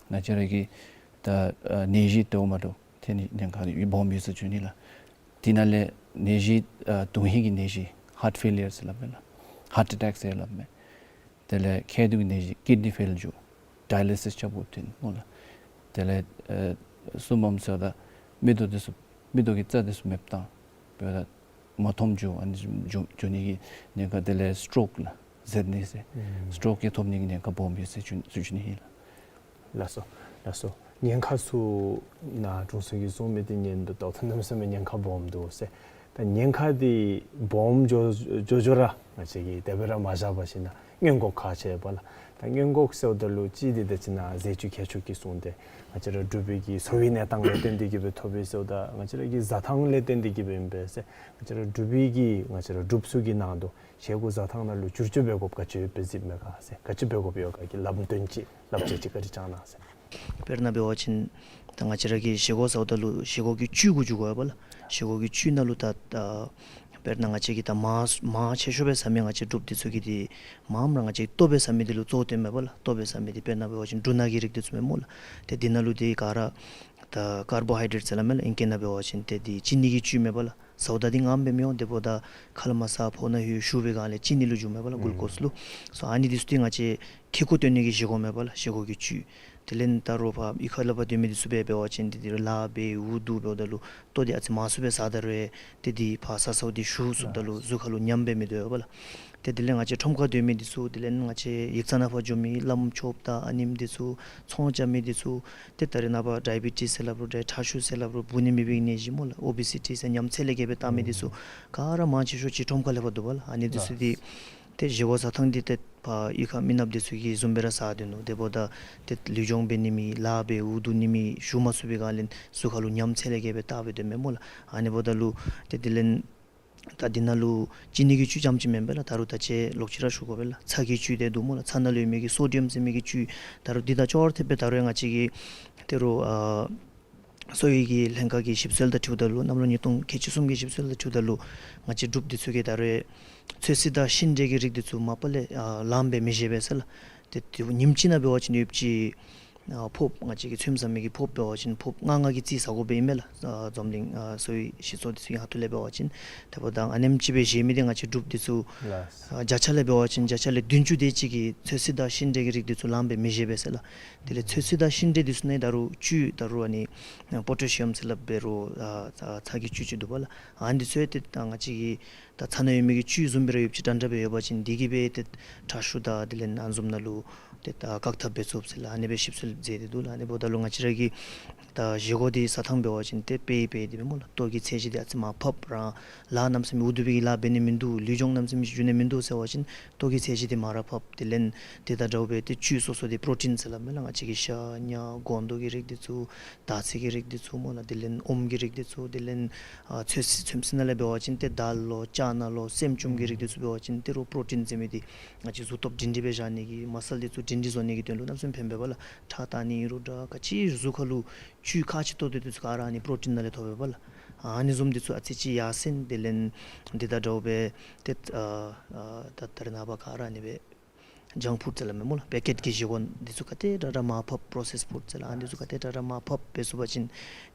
ང་བཅས་ར་གི་ད་ཨ་ནད་གཞི་དེ་འོ་མ་འདྲཝ་ཐོན་ནི་ཉེན་ཁ་སྦོམ་ཡོད་ཟེར་ཞུ་ནི་ལགས། དེ་ནང་ལས་ནད་གཞི་ཨ་དོན་ཧིང་གི་ནད་གཞི་ཧཱརཊ་ཕེ་ལི་ཡར་ཟེར་སླབ་མས་ལགས། ཧཱརཊ་ཨེ་ཊེཀ་ཟེར་སླབ་མས། དེ་ལས་མཁལ་རྡོག་གི་ནད་གཞི་ཀིཌ་ནི་ཕེལ་འགྱོ། ཌའི་ལི་སིས་རྐྱབ་དགོཔ་ཐོན་སྨོ་ལགས། དེ་ལས་ཨེ་གསུམ་པམ་ཟེརཝ་ད་མིག་ཏོ་འདི་ཚུ་མིག་ཏོ་གི་རྩ་འདི་ཚུ་མེདཔ་བཏང་། འབདཝ་ད་མ་མཐོངམ་འགྱོ། ཨ་ནི་འགྱོ་འགྱོ་ནི་གི་ཉེན་ཁ། དེ་ལས་སི་ཊོག་ལགས། ཟད་ནི་ཟེར། ཨུམ། སི་ཊོག་གི་ཐོབ་ནི་གི་ཉེན་ཁ་སྦོམ་ཡོད་ཟེར་ཞུ་ཞུ་ནི་ཨིན་ལགས། ལགས་སོ། ལགས་སོ། ཉེན་ཁ་ཚུ་ནཱ་དྲུང་འཚོ་གིས་གསུངས་མི་འདི་ཉན་དོ་བཟུམ་གནམ་མེད་ས་མེད་ཉེན་ཁ་སྦོམ་འདུག་ཟེར། ད་ཉེན་ཁ་འདི་སྦོམ་འགྱོ་འགྱོ་འགྱོ་ར་ང་བཅས་ཀྱིས་དེ་སྦེ་ར་མ་བཞག་པར་ཞིནམ་ན་སྔོན་འགོག་ག་ཅི་འབད་ལགས། ད་སྔོན་འགོག་ཟེརཝ་ད་ལུ་གཅིག་འདི་ད་ཅི་ནཱ་ཟས་བཅུད་མཁས་མཆོག་གིས་གསུངས་ཏེ་ང་བཅས་ར་འབྲུག་པའི་གི་འཚོ་བའི་གནས་སྟངས་ལས་བརྟེན་ཏེ་གི་སྦེ་ཐོབ་པས་ཟེརཝ་ད་ང་བཅས་ར་གི་བཟའ་ཐངས་ལས་བརྟེན་ཏེ་གི་སྦེ་ཨིན་པས་ཟེར། ང་བཅས་ར་འབྲུག་པའི་གི་ང་བཅས་ར་འབྲུག་ཚུ་གི་ནང་དུ་བཞེས་སྒོ་བཟའ་ཐངས་ནང་ལུ་བསྒྱུར་བཅོས་འབད་དགོཔ་ག་ཅི་ཡོདཔ་སྦེ་གཟིགསཔ་མས་ག་ཟེར། ག་ཅི་འབད་དགོཔ་ཡོད་ག་གི་ལམ་སྟོན་ཅིག་བསླབ་བྱ་ཅིག་བཀའ་དྲིན་བསྐྱང་གནང་ཟེར། དཔེར་ན་འབད་བ་ཅིན་ད་ང་བཅས་ར་གིས་བཞེས་སྒོ་བཟའཝ་ད་ལུ་བཞེས་སྒོ་གི་བཅུད་གུ་འགྱུར་དགོ་པས་ལགས། བཞེས་སྒོ་གི་བཅུད་ནང་ལུ་ད་ད་དཔེར་ན་ང་བཅས་ཀྱིས་ད་མར་མར་ཆེ་ཤོས་སྦེ་ཟ་མི་ང་བཅས་འབྲུགཔ་འདི་ཚུ་གིས་འདི་མར་ར་ང་བཅས་ལྟོ་སྦེ་ཟ་མི་འདི་ལུ་གཙོ་བོ་བཏོནམ་མས་པ་ལགས། ལྟོ་སྦེ་ཟ་མི་འདི་དཔེར་ན་འབད་བ་ཅིན་འབྲུ་སྣ་གི་རིགས་འདི་ཚུ་མས་སྨོ་ལགས། ཏེ་འདི་ནང་ལུ་འདི་ག་ར་ད་ཀར་བོ་ཧའི་ཌེཊ་ཟེར་སླབ་མས་ལགས། ཨིང་སྐད་ནང་འབད་བ་ཅིན་ཏེ་འདི་ཅི་ནི་གི་བཅུད་མས་པ་ལགས། ཟཝ་ད་འདི་ངམ་སྦེ་མི་འོང་། དེ་འབདཝ་ད་ཁ་ལས་མར་ཟ་ཕོཝ་ནང་ལྷོད་ཞུ་བའི་སྒང་ལས་ཅི་ནི་ལུ་འགྱུརཝ་མས་པ་ལགས། གུ་ལུ་ཀོསི་ལུ། སོ་ཨ་ནི་འདི་ཚུ་འདི་ང་བཅས་ཁེ་ཀོ་བཏོན་ནི་གི་བཞེས་སྒོ་མས་པ་ལགས། བཞེས་སྒོ་གི་བཅུད། དེ་ལས་ད་རུང་ཕར་གཡུས་ཁ་ལས་ཕར་སྡོད་མི་འདི་ཚུ་སྦེ་འབད་བ་ཅིན་ཏེ་འདི་རུང་ལཱ་འབད་འུ་སྡུག་འབདཝ་ད་ལུ་ལྟོ་འདི་ཨ་ཙི་མང་སུ་སྦེ་ཟ་ད་རུང་ཏེ་འདི་ཕར་ཟ་ཟཝ་འདི་ཞུ་ཚུགསཔ་ད་ལུ་གཟུགས་ཁར་ལུ་ཉམས་སྦེ་མི་སྡོད་པ་ལགས། ཏེ་དེ་ལས་ང་བཅས་ཁྲོམ་ཁར་སྡོད་མི་འདི་ཚུ་དེ་ལས་ང་བཅས་ཡིག་ཚང་ནང་ཕར་འགྱོ་མི་བླམ་ཆོསཔ་དང་ཨ་ནེམ་འདི་ཚུ་ཚོང་རྐྱབ་མི་འདི་ཚུ་ཏེ་ད་རེས་ནངས་པ་ཌའི་བི་ཊིས་ཟེར་སླབ་རུང་ཏེ་ཁྲག་ཤུགས་ཟེར་སླབ་རུང་འབུ་ནི་མེད་པའི་ནད་གཞི་སྨོ་ལགས། ཨོ་བི་སི་ཊི་ཟེར་ཉམས་ཚད་ལས་བརྒལ་སྦེ་བཏང་མི་འདི་ཚུ་ག་ར་མང་ཆེ་ཤོས་ཅིག་ཁྲོམ་ཁ་ལས་ཕར་འདུག་པ་ལགས། ཨ་ནི་འདི་ཚུ་འདི་ཏེ་བཞེས་སྒོ་བཟའ་ཐངས་འདི་ཏེ་ཕར་གཡུས་ཁ་མི་ནགཔ་འདི་ཚུ་གིས་བཟུམ་སྦེ་ར་ཟ་སྡོད་ནུག། དེ་འབདཝ་ད་ཏེ་ལུས་སྦྱོང་འབད་ནི་མེད་ལཱ་འབད་འུ་སྡུག་ནི་མེད་ཞུ་མ་ཚུགས་པའི་སྒང་ལས་གཟུགས་ཁར་ལུ་ཉམས་ཚད་ལས་བརྒལ་སྦེ་བཏང་སྦེ་སྡོདཔ་མས་སྨོ་ལགས། ཨ་ནི་འབདཝ་ད་ལུ་ཏེ་དེ་ལས་ད་འདི་ནང་ལུ་ཅི་ནི་གི་བཅུད་རྐྱངམ་ཅིག་མེན་པས་ལགས། ད་རུང་ད་ཅི་ལོག་ཅི་ར་ཞུ་དགོ་པས་ལགས། ཚྭ་གི་བཅུད་དེ་འདུག་སྨོ་ལགས། ཚྭ་ནང་ལུ་ཡོད་མི་གི་སོ་ཌི་ཡམ་ཟེར་མི་གི་བཅུད་ད་རུང་འདི་དང་ཅོག་ར་འཐདཔ་སྦེ་ད་རུང་ཡང་ང་བཅས་ཀྱི་ཏེ་རུང་ཨ་གསོ་བའི་གི་ལྷན་ཁག་གི་ཞིབ་འཚོལ་དང་འཁྲིལཝ་ད་ལུ་གནམ་ལོ་ཉིས་སྟོང་ཁལ་གཅིག་གསུམ་གྱི་ཞིབ་འཚོལ་དང་འཁྲིལཝ་ད་ལུ་ང་བཅས་འབྲུགཔ་འདི་ཚུ་གིས་ད་རུང་ཚོད་བསྲེ་དང་ཤིང་འབྲས་ཀྱི་རིགས་འདི་ཚུ་མ་པ་ལས་ཨ་ལངམ་སྦེ་མི་བཞེས་པས་ཟེར་ལགས། ཏེ་ཏེ་ཉིནམ་གཅིག་ནང་འབད་བ་ཅིན་ཡོདཔ་ཅིག་ ཨ་ཕོརཔ་ང་བཅས་ཀྱིས་ཚོདམ་ཟ་མི་གི་ཕོརཔ་འབད་བ་ཅིན་ཕོརཔ་ལྔ་ལྔ་གི་རྩིས་ཟ་དགོཔ་ཨིན་མས་ལགས། ཨ་འཛམ་གླིང་ཨ་གསོ་བའི་སྤྱི་ཚོགས་འདི་ཚུ་གི་ཁ་ཐུག་ལས་འབད་བ་ཅིན། དེ་འབདཝ་ད་ཨ་ནེམ་ཅིག་སྦེ་བཞེས་མི་འདི་ང་བཅས་འབྲུགཔ་འདི་ཚུ་ལགས། ཨ་བརྒྱ་ཆ་ལས་འབད་བ་ཅིན་བརྒྱ་ཆ་ལས་བདུན་ཅུ་དེ་ཅིག་གིས་ཚོད་བསྲེ་དང་ཤིང་འབྲས་ཀྱི་རིགས་འདི་ཚུ་ལངམ་སྦེ་མི་བཞེས་པས་ཟེར་ལགས། དེ་ལས་ཚོད་བསྲེ་དང་ཤིང་འབྲས་འདི་ཚུ་ནང་ད་རུང་བཅུད་ད་རུང་ཨ་ནི་ཨ་པོ་ཊེ་ཤི་ཡམ་ཟེར་སླབ་འབད་རུང་ཨ་ཨ་ཚྭ་གི་བཅུད་ཅིག་འདུག་པ་ལགས། ཨ་ནི་འདི་ཚུ་ཡང་ཏེ་ད་ང་བཅས་ཀྱི་ད་ཚྭ་ནང་ཡོད་མི་གི་བཅུད་བཟུམ་སྦེ་ར་ཡོདཔ་ཅིག་འདྲན་འདྲ་སྦེ་ཡོད་པ་ཅིན་འདི་གིས་སྦེ་ཏེ་ཁྲག་ཤུགས་དང་དེ་ལས་ཨ་ནི་བཟུམ་ནང་ལུ་ཏེ་ད་བཀག་ཐབས་འབད་ཚུགས་ཟེར་ལགས། ཨ་ནི་སྦེ་ཞིབ་འཚོལ་མཛད་དེ་འདུག་ལགས། ཨ་ནི་འབདཝ་ད་ལུ་ང་བཅས་ར་གི་ད་བཞེས་སྒོ་འདི་ཟ་ཐངས་འབད་བ་ཅིན་ཏེ་དཔེ་དཔེ་འདི་སྦེ་སྨོ་ལགས། ལྟོ་གི་ཚད་གཞི་འདི་ཨ་ཙི་མར་ཕབ་ར་ལཱ་གནམ་མེད་ས་མེད་འུ་སྡུག་སྦེ་གི་ལཱ་འབད་ནི་མིན་འདུག། ལུས་སྦྱོང་གནམ་མེད་ས་མེད་ཅིག་འགྱོ་ནི་མིན་འདུག་ཟེར་བ་ཅིན་ལྟོ་གི་ཚད་གཞི་འདི་མར་ར་ཕབ། དེ་ལས་དེ་དང་འདྲཝ་སྦེ་ཏེ་བཅུད་སོ་སོ་འདི་པྲོ་ཊིན་ཟེར་སླབ་མས་ལགས། ང་བཅས་ཀྱི་ཤ་ཉ་སྒོང་རྡོག་གི་རིགས་འདི་ཚུ་དར་ཚིལ་གྱི་རིགས་འདི་ཚུ་སྨོ་ལགས། དེ་ལས་ཨོམ་གྱི་རིགས་འདི་ཚུ་དེ་ལས་ཨ་ཚོད་བསྲེ་ཚོད་བསྲེ་ནང་ལས་འབད་བ་ཅིན་ཏེ་དཱལ་ལོ་ཅ་ན་ལོ་སྲནམ་ཅུམ་གྱི་རིགས་འདི་ཚུ་འབད་བ་ཅིན་ཏེ་རོགས་པྲོ་ཊིན་ཟེར་མི་འདི་ང་བཅས་གཟུགས་སྟོབས་སྒྲིང་སྒྲི་སྦེ་བཞག་ནི་གི་མ་སཱལ་འདི་ཚུ་སྒྲིང་སྒྲི་བཟོ་ནི་གི་དོན་ལུ་གནམ་མེད་ས་མེད་ཕན་པས་པ་ལགས། ཁྲག་བཏང་ནི་ཨིན་རུང་འདྲ་ག་ཅི་གཟུགས་ཁར་ལུ་བཅུད་ཁག་ཆེ་ཏོག་ཏོ་འདི་ཚུ་ག་ར་ཨ་ནི་པྲོ་ཊིན་ནང་ལས་ཐོབ་པས་པ་ལགས། ཨ་ནི་བཟུམ་འདི་ཚུ་ཨ་ཙི་ཅིག་ཡར་སེང་དེ་ལས་འདི་དང་འདྲཝ་སྦེ་ཏེ་ཨ་ཨ་ད་ད་རེས་ནངས་པ་ག་ར་ཨ་ནི་སྦེ་ཇང་ཕུཌ་ཟེར་སླབ་མས་སྨོ་ལགས། པེ་ཀེཊ་གི་བཞེས་སྒོ་འདི་ཚུ་ག་དེ་དྲག་དྲག་མར་ཕབ། པྲོ་སེསཌ་ཕུཌ་ཟེར་སླབ། ཨ་ནི་འདི་ཚུ་ག་དེ་དྲག་དྲག་མར་ཕབ་འབད་ཚུགས་པ་ཅིན་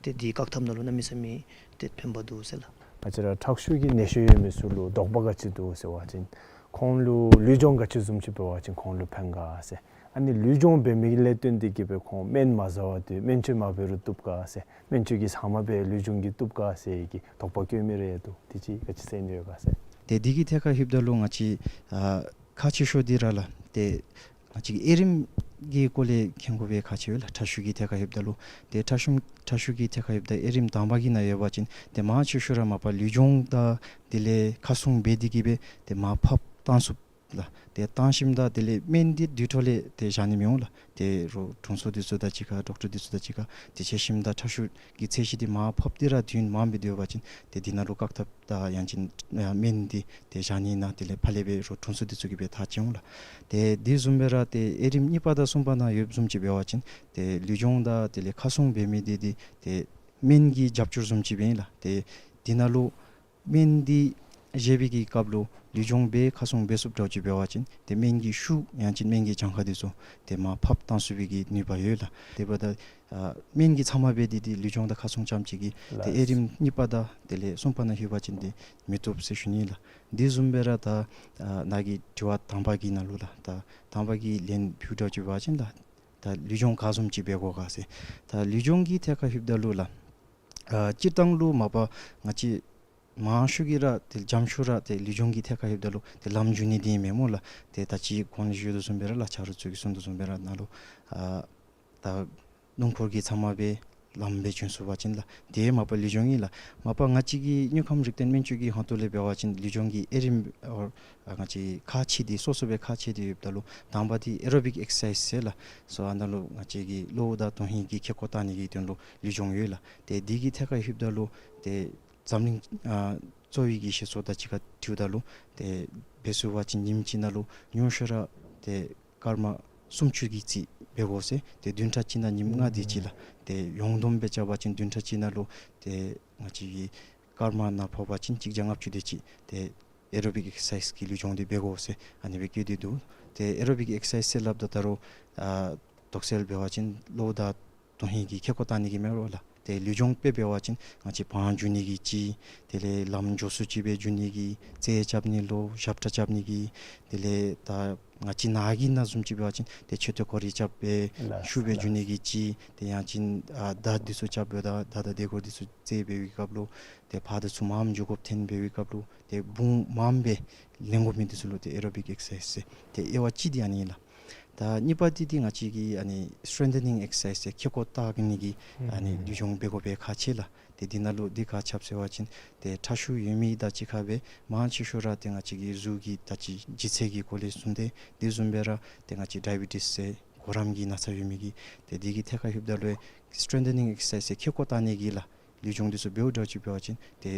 ཏེ་འདི་བཀག་ཐབས་ནང་ལུ་གནམ་མེད་ས་མེད་ཏེ་ཕན་པ་འདུག་ཟེར་ལགས། ང་བཅས་ར་ཁྲག་ཤུགས་ཀྱི་ནད་གཞི་ཡོད་མི་ཚུ་ལུ་དོགས་པ་ག་ཅི་འདུག་ཟེར་བ་ཅིན་ཁོང་ལུ་ལུས་སྦྱོང་ག་ཅི་བཟུམ་ཅིག་འབད་བ་ཅིན་ཁོང་ལུ་ཕན་ག་ཟེར། ཨ་ནི་ལུས་སྦྱོང་འབད་མི་གི་ལས་བརྟེན་ཏེ་གིས་སྦེ་ཁོང་སྨན་མ་ཟ་བར་དུ་སྨན་བཅོས་མ་འབད་རུང་བཏུབ་ག་ཟེར། སྨན་བཅོས་ཀྱི་ཚབ་མ་སྦེ་ལུས་སྦྱོང་གིས་བཏུབ་ག་ཟེར་གྱི་དོགས་པ་བཀོད་མི་རེ་འདུག། དེ་ཅིག་ག་ཅི་ཟེར་ནི་ཡོད་ག་ཟེར། ཏེ་འདི་གི་ཐད་ཁར་ལྷོདཔ་ད་ལུ་ང་བཅས་ཨ་ཁག་ཆེ་ཤོས་འདི་ར་ལགས་ཏེ་ང་བཅས་ཀྱི་དབྱེ་རིམ་གྱི་སྐོར་ལས་མཁྱེན་དགོ་པའི་ཁག་ཆེ་བས་ལགས། ཁྲག་ཤུགས་ཀྱི་ཐད་ཁར་ལྷོདཔ་ད་ལུ་ཏེ་ཁྲག་ཤུགས་ཁྲག་ཤུགས་ཀྱི་ཐད་ཁར་ལྷོདཔ་ད་དབྱེ་རིམ་དང་པ་གི་ནང་ཡོད་པ་ཅིན་ཏེ་མང་ཆེ་ཤོས་ར་མ་པ་ལུས་སྦྱོང་དང་དེ་ལས་ཁ་སྲུང་འབད་དེ་གིས་སྦེ་ཏེ་མར་ཕབ་བཏང་ཚུགས་ལགས། ཏེ་བཏང་ཞིནམ་ད་དེ་ལས་སྨན་འདི་དུས་ཐོག་ལས་ཏེ་བཞག་ནི་མི་འོང་ལགས། ཏེ་རོགས་དྲུང་འཚོ་འདི་ཚུ་དང་གཅིག་ཁར་ཌོག་ཊར་འདི་ཚུ་དང་གཅིག་ཁར་ཏེ་འཕྱད་ཞིནམ་ད་ཁྲག་ཤུགས་ཀྱི་ཚད་གཞི་འདི་མར་ཕབ་སྟེ་ར་དུས་ཡུན་མངམ་སྦེ་སྡོད་པ་ཅིན་ཏེ་འདི་ནང་ལུ་བཀག་ཐབས་དང་ཡང་ཅིན་ཨ་སྨན་འདི་ཏེ་བཞག་ནི་ཨིན་ན་དེ་ལས་ཕར་ལས་སྦེ་རོགས་དྲུང་འཚོ་འདི་ཚུ་གིས་སྦེ་ཐག་བཅད་འོང་ལགས། ཏེ་དེ་བཟུམ་སྦེ་ར་ཏེ་དབྱེ་རིམ་གཉིས་པ་དང་གསུམ་པ་ནང་ཡོདཔ་བཟུམ་ཅིག་འབད་བ་ཅིན་ཏེ་ལུས་སྦྱོང་དང་དེ་ལས་ཁ་སྲུང་འབད་མི་འདི་འདི་ཏེ་སྨན་གྱི་རྒྱབ་སྐྱོར་བཟུམ་ཅིག་སྦེ་ཨིན་ལགས། ཏེ་འདི་ནང་ལུ་སྨན་འདི་བཞེས་པའི་གི་སྐབས་ལུ་ལུས་སྦྱོང་འབད་ཁ་སྲུང་འབད་ཚུགསཔ་འདྲཝ་ཅིག་འབད་བ་ཅིན་ཏེ་སྨན་གྱི་ཤུགས་ཡང་ཅིན་སྨན་གྱི་གྱངས་ཁ་འདི་ཚུ་ཏེ་མར་ཕབ་བཏང་ཚུགས་པའི་གི་ནུས་པ་ཡོད་ལགས། དེ་འབདཝ་ད་ཨ་སྨན་གྱི་ཚབ་མ་འབད་དེ་ཏེ་ལུས་སྦྱོང་དང་ཁ་སྲུང་རྐྱངམ་ཅིག་གིས་ཏེ་ལགས། དབྱེ་རིམ་གཉིས་པ་དང་དེ་ལས་གསུམ་པ་ནང་ལྷོད་པ་ཅིན་ཏེ་མི་བཏུབ་ཟེར་ཞུ་ནི་ལགས། དེ་བཟུམ་སྦེ་ར་ད་ཨ་ནཱ་གི་དྲི་བ་དང་པ་གི་ནང་ལུ་ལགས། ད་དང་པ་གི་ལན་ཕུལཝ་འདྲཝ་ཅིག་འབད་བ་ཅིན་ད་ད་ལུས་སྦྱོང་ག་བཟུམ་ཅིག་འབད་དགོ་ག་ཟེར། ད་ལུས་སྦྱོང་གི་ཐད་ཁར་ལྷོདཔ་ད་ལུ་ལགས། ཨ་སྤྱིར་བཏང་ལུ་མ་པ་ང་བཅས་མང་ཤོས་ཀྱིས་ར་ཏེ་འཇམ་ཤོས་ར་ཏེ་ལུས་སྦྱོང་གི་ཐད་ཁར་ལྷོདཔ་ད་ལུ་ཏེ་ལམ་འཇུ་ནི་འདི་ཨིན་མས་སྨོ་ལགས། ཏེ་ད་ཅི་གོང་ལུ་ཞུ་དོ་བཟུམ་སྦེ་ར་ལགས་ཆ་རོགས་ཚུ་གིས་གསུང་དོ་བཟུམ་སྦེ་ར་ནཱ་ལུ་ཨ་ད་སྣུམ་འཁོར་གྱི་ཚབ་མ་སྦེ་ལམ་སྦེ་འཇུ་ཚུགས་པ་ཅིན་ལགས། དེ་མ་པ་ལུས་སྦྱོང་ཨིན་ལགས། མ་པ་ང་བཅས་ཀྱི་དངོས་ཁམས་རིག་སྟེང་སྨན་བཅོས་ཀྱི་ཁ་ཐུག་ལས་འབད་བ་ཅིན་ལུས་སྦྱོང་གི་དབྱེ་རིམ་ཨོ་ཨ་ང་བཅས་ཁག་ཕྱེ་སྟེ་སོ་སོ་སྦེ་ཁག་ཕྱེ་སྟེ་ཡོདཔ་ད་ལུ་དང་པ་འདི་ཨེ་རོ་བིག་ཨེག་སར་སའིཛ་ཟེར་ལགས། སོ་ཨ་ནཱ་ལུ་ང་བཅས་ཀྱི་གློཝ་དང་དོན་ཧིང་གི་ཁེ་ཀོ་བཏང་ནི་གི་དོན་ལུ་ལུས་སྦྱོང་ཡོད་ལགས། ཏེ་འདི་གི་ཐད་ཁར་ལྷོདཔ་ད་ལུ་ཏེ་འཛམ་གླིང་ཨ་གཙོ་བོའི་གི་བཤད་སྲོལ་དང་གཅིག་ཁར་འཁྲིལཝ་ད་ལུ་ཏེ་འབད་ཚུགས་པ་ཅིན་ཉིནམ་གཅིག་ནང་ལུ་ཉུང་ཤོས་ར་ཏེ་སྐར་མ་སུམ་ཅུ་གི་རྩིས་འབད་དགོ་ཟེར། ཏེ་བདུན་ཕྲག་གཅིག་ནང་ཉིནམ་ལྔ་དེ་ཅིག་ལགས། ཏེ་ཡོངས་བསྡོམས་སྦེ་རྐྱབ་པ་ཅིན་བདུན་ཕྲག་གཅིག་ནང་ལུ་ཏེ་ང་བཅས་ཀྱི་སྐར་མ་ནང་ཕོག་པ་ཅིན་གཅིག་བརྒྱ་ལྔ་བཅུ་དེ་ཅིག་ཏེ་ཨེ་རོ་བིག་ཨེག་སར་སའིཛ་གི་ལུས་སྦྱོང་འདི་འབད་དགོ་ཟེར་ཨ་ནི་སྦེ་བཀོད་དེ་འདུག། ཏེ་ཨེ་རོ་བིག་ཨེག་སར་སའིཛ་ཟེར་སླབ་ད་ད་རུང་ཨ་དོགས་སེལ་འབད་བ་ཅིན་གློཝ་དང་དོན་ཧིང་གི་ཁེ་ཀོ་བཏང་ནི་གི་མེན་རོགས་ལགས། ཏེ་ལུས་སྦྱོང་དཔེ་འབད་བ་ཅིན་ང་བཅས་བང་འཇུ་ནི་གི་ཅིག། དེ་ལས་ལམ་མགྱོགས་སུ་ཅིག་སྦེ་འཇུ་ནི་གི་རྩེད་རྐྱབ་ནི་ལུ་ཞབས་ཁྲ་རྐྱབ་ནི་གི། དེ་ལས་ད་ང་བཅས་ནཱ་གི་ནང་བཟུམ་ཅིག་འབད་བ་ཅིན་ཏེ་མཆོད་རྟེན་སྐོར་ར་རྐྱབ་སྦེ་ལགས་ཤུགས་སྦེ་ལགས་འཇུ་ནི་གི་ཅིག། ཏེ་ཡང་ཅིན་ཨ་མདའ་འདི་ཚུ་རྐྱབ་སྦེ་ད་མདའ་དང་རྡོ་སྐོར་འདི་ཚུ་རྩེད་འབད་བའི་སྐབས་ལུ་ཏེ་ཕར་དང་ཚུར་མངམ་འགྱོ་དགོཔ་ཐོན་འབད་བའི་སྐབས་ལུ་ཏེ་དཔུང་མངམ་སྦེ་ལེན་དགོ་མི་འདི་ཚུ་ལུ་ཏེ་ཨེ་རོ་བིག་ཨེག་སར་སའིཛ་ཟེར། ཏེ་དབྱེ་བ་གཅིག་འདི་ཨ་ནི་ཨིན་ལགས། ད་གཉིས་པ་འདི་འདི་ང་བཅས་ཀྱི་ཨ་ནི་སི་ཊེང་ཐ་ནིང་ཨེག་སར་སའིཛ་ཟེར་ཁེ་ཀོ་བཏགས་ནི་གི་ཨ་ནི་ཨུམ་ལུས་སྦྱོང་འབད་དགོ་པའི་ཁག་ཆེ་ལགས། ཏེ་འདི་ནང་ལུ་འདི་ག་ཅི་སྦེ་ཟེར་བ་ཅིན་ཏེ་ཁྲག་ཤུགས་ཡོད་མི་དང་གཅིག་ཁར་སྦེ་མང་ཆེ་ཤོས་ར་ཏེ་ང་བཅས་ཀྱི་གཟུགས་ཀྱི་ད་ཅི་ལྗིད་ཚད་ཀྱི་སྐོར་ལས་གསུངས་ཏེ་དེ་བཟུམ་སྦེ་ར་ཏེ་ང་བཅས་ཌའི་བི་ཊིས་ཟེར་གོ་རམས་ཀྱི་ན་ཚ་ཡོད་མི་གིས་ཏེ་འདི་གི་ཐད་ཁར་ལྷོདཔ་ད་ལུ་སི་ཊེང་ཐ་ནིང་ཨེག་སར་སའིཛ་ཟེར་ཁེ་ཀོ་བཏགས་ནི་གི་ལགས་ལུས་སྦྱོང་འདི་ཚུ་འབདཝ་འདྲཝ་ཅིག་འབད་བ་ཅིན་ཏེ་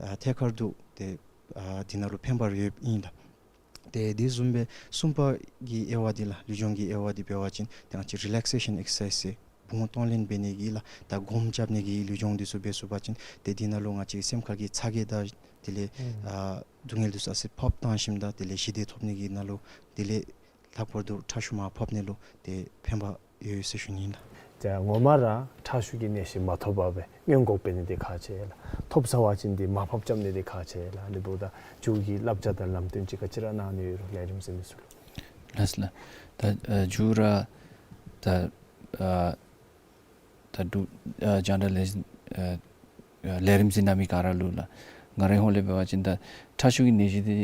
ཨ་ཐད་ཀར་དུ་ཏེ་ཨ་འདི་ནང་ལུ་ཕན་པ་ར་ཡོདཔ་ཨིན་ལགས། ཏེ་དེ་བཟུམ་སྦེ་གསུམ་པ་གི་དབྱེ་བ་འདི་ལགས་ལུས་སྦྱོང་གི་དབྱེ་བ་འདི་འབད་བ་ཅིན་ཏེ་ང་བཅས་རི་ལེག་སེ་ཤཱན་ཨེག་སར་སའིཛ་ཟེར་བུང་གཏོང་ལེན་འབད་ནི་གི་ལགས་ད་སྒོམ་རྐྱབ་ནི་གི་ལུས་སྦྱོང་འདི་ཚུ་འབད་ཚུགས་པ་ཅིན་ཏེ་འདི་ནང་ལུ་ང་བཅས་སེམས་ཁར་གྱི་ཚ་གྱང་དང་དེ་ལས་ཨུམ་ཨ་སྡུག་བསྔལ་འདི་ཚུ་ཨ་ཙི་ཕབ་བཏང་ཞིནམ་ད་དེ་ལས་ཞི་བདེ་ཐོབ་ནི་གི་ནང་ལུ་དེ་ལས་ལྷག་པར་དུ་ཁྲག་ཤུགས་མར་ཕབ་ནི་ལུ་ཏེ་ཕན་པ་ ཡོད་ཟེར་ཞུ་ནི་ལགས། ད་ངོ་མ་ར་ཁྲག་ཤུགས་ཀྱི་ནད་གཞི་མ་ཐོབ་པར་སྦེ་སྔོན་འགོག་འབད་ནི་འདི་ཁག་ཆེ་ལགས། ཐོབ་ཚར་བ་ཅིན་འདི་མར་ཕབ་རྐྱབ་ནི་འདི་ཁག་ཆེ་ལགས། ཨ་ནི་འབདཝ་ད་མཇུག་གི་བསླབ་བྱ་དང་ལམ་སྟོན་ཅིག་ག་ཅི་ར་གནང་ནི་ཡོད་རུང་ལས་རིམ་ཟིན་མི་ཚུ་ལུ། ལགས་ལགས། ད་ཨ་མཇུག་ར་ད་ཨ་ད་འབྲུག་ཨ་རྒྱང་བསྒྲགས་ལས་འཛིན་ཨ་ཨ་ལས་རིམ་འཛིན་གནང་མི་ག་ར་ལུ་ལགས། ང་རའི་ཧོངས་ལས་འབད་བ་ཅིན་ད་ཁྲག་ཤུགས་ཀྱི་ནད་གཞི་འདི་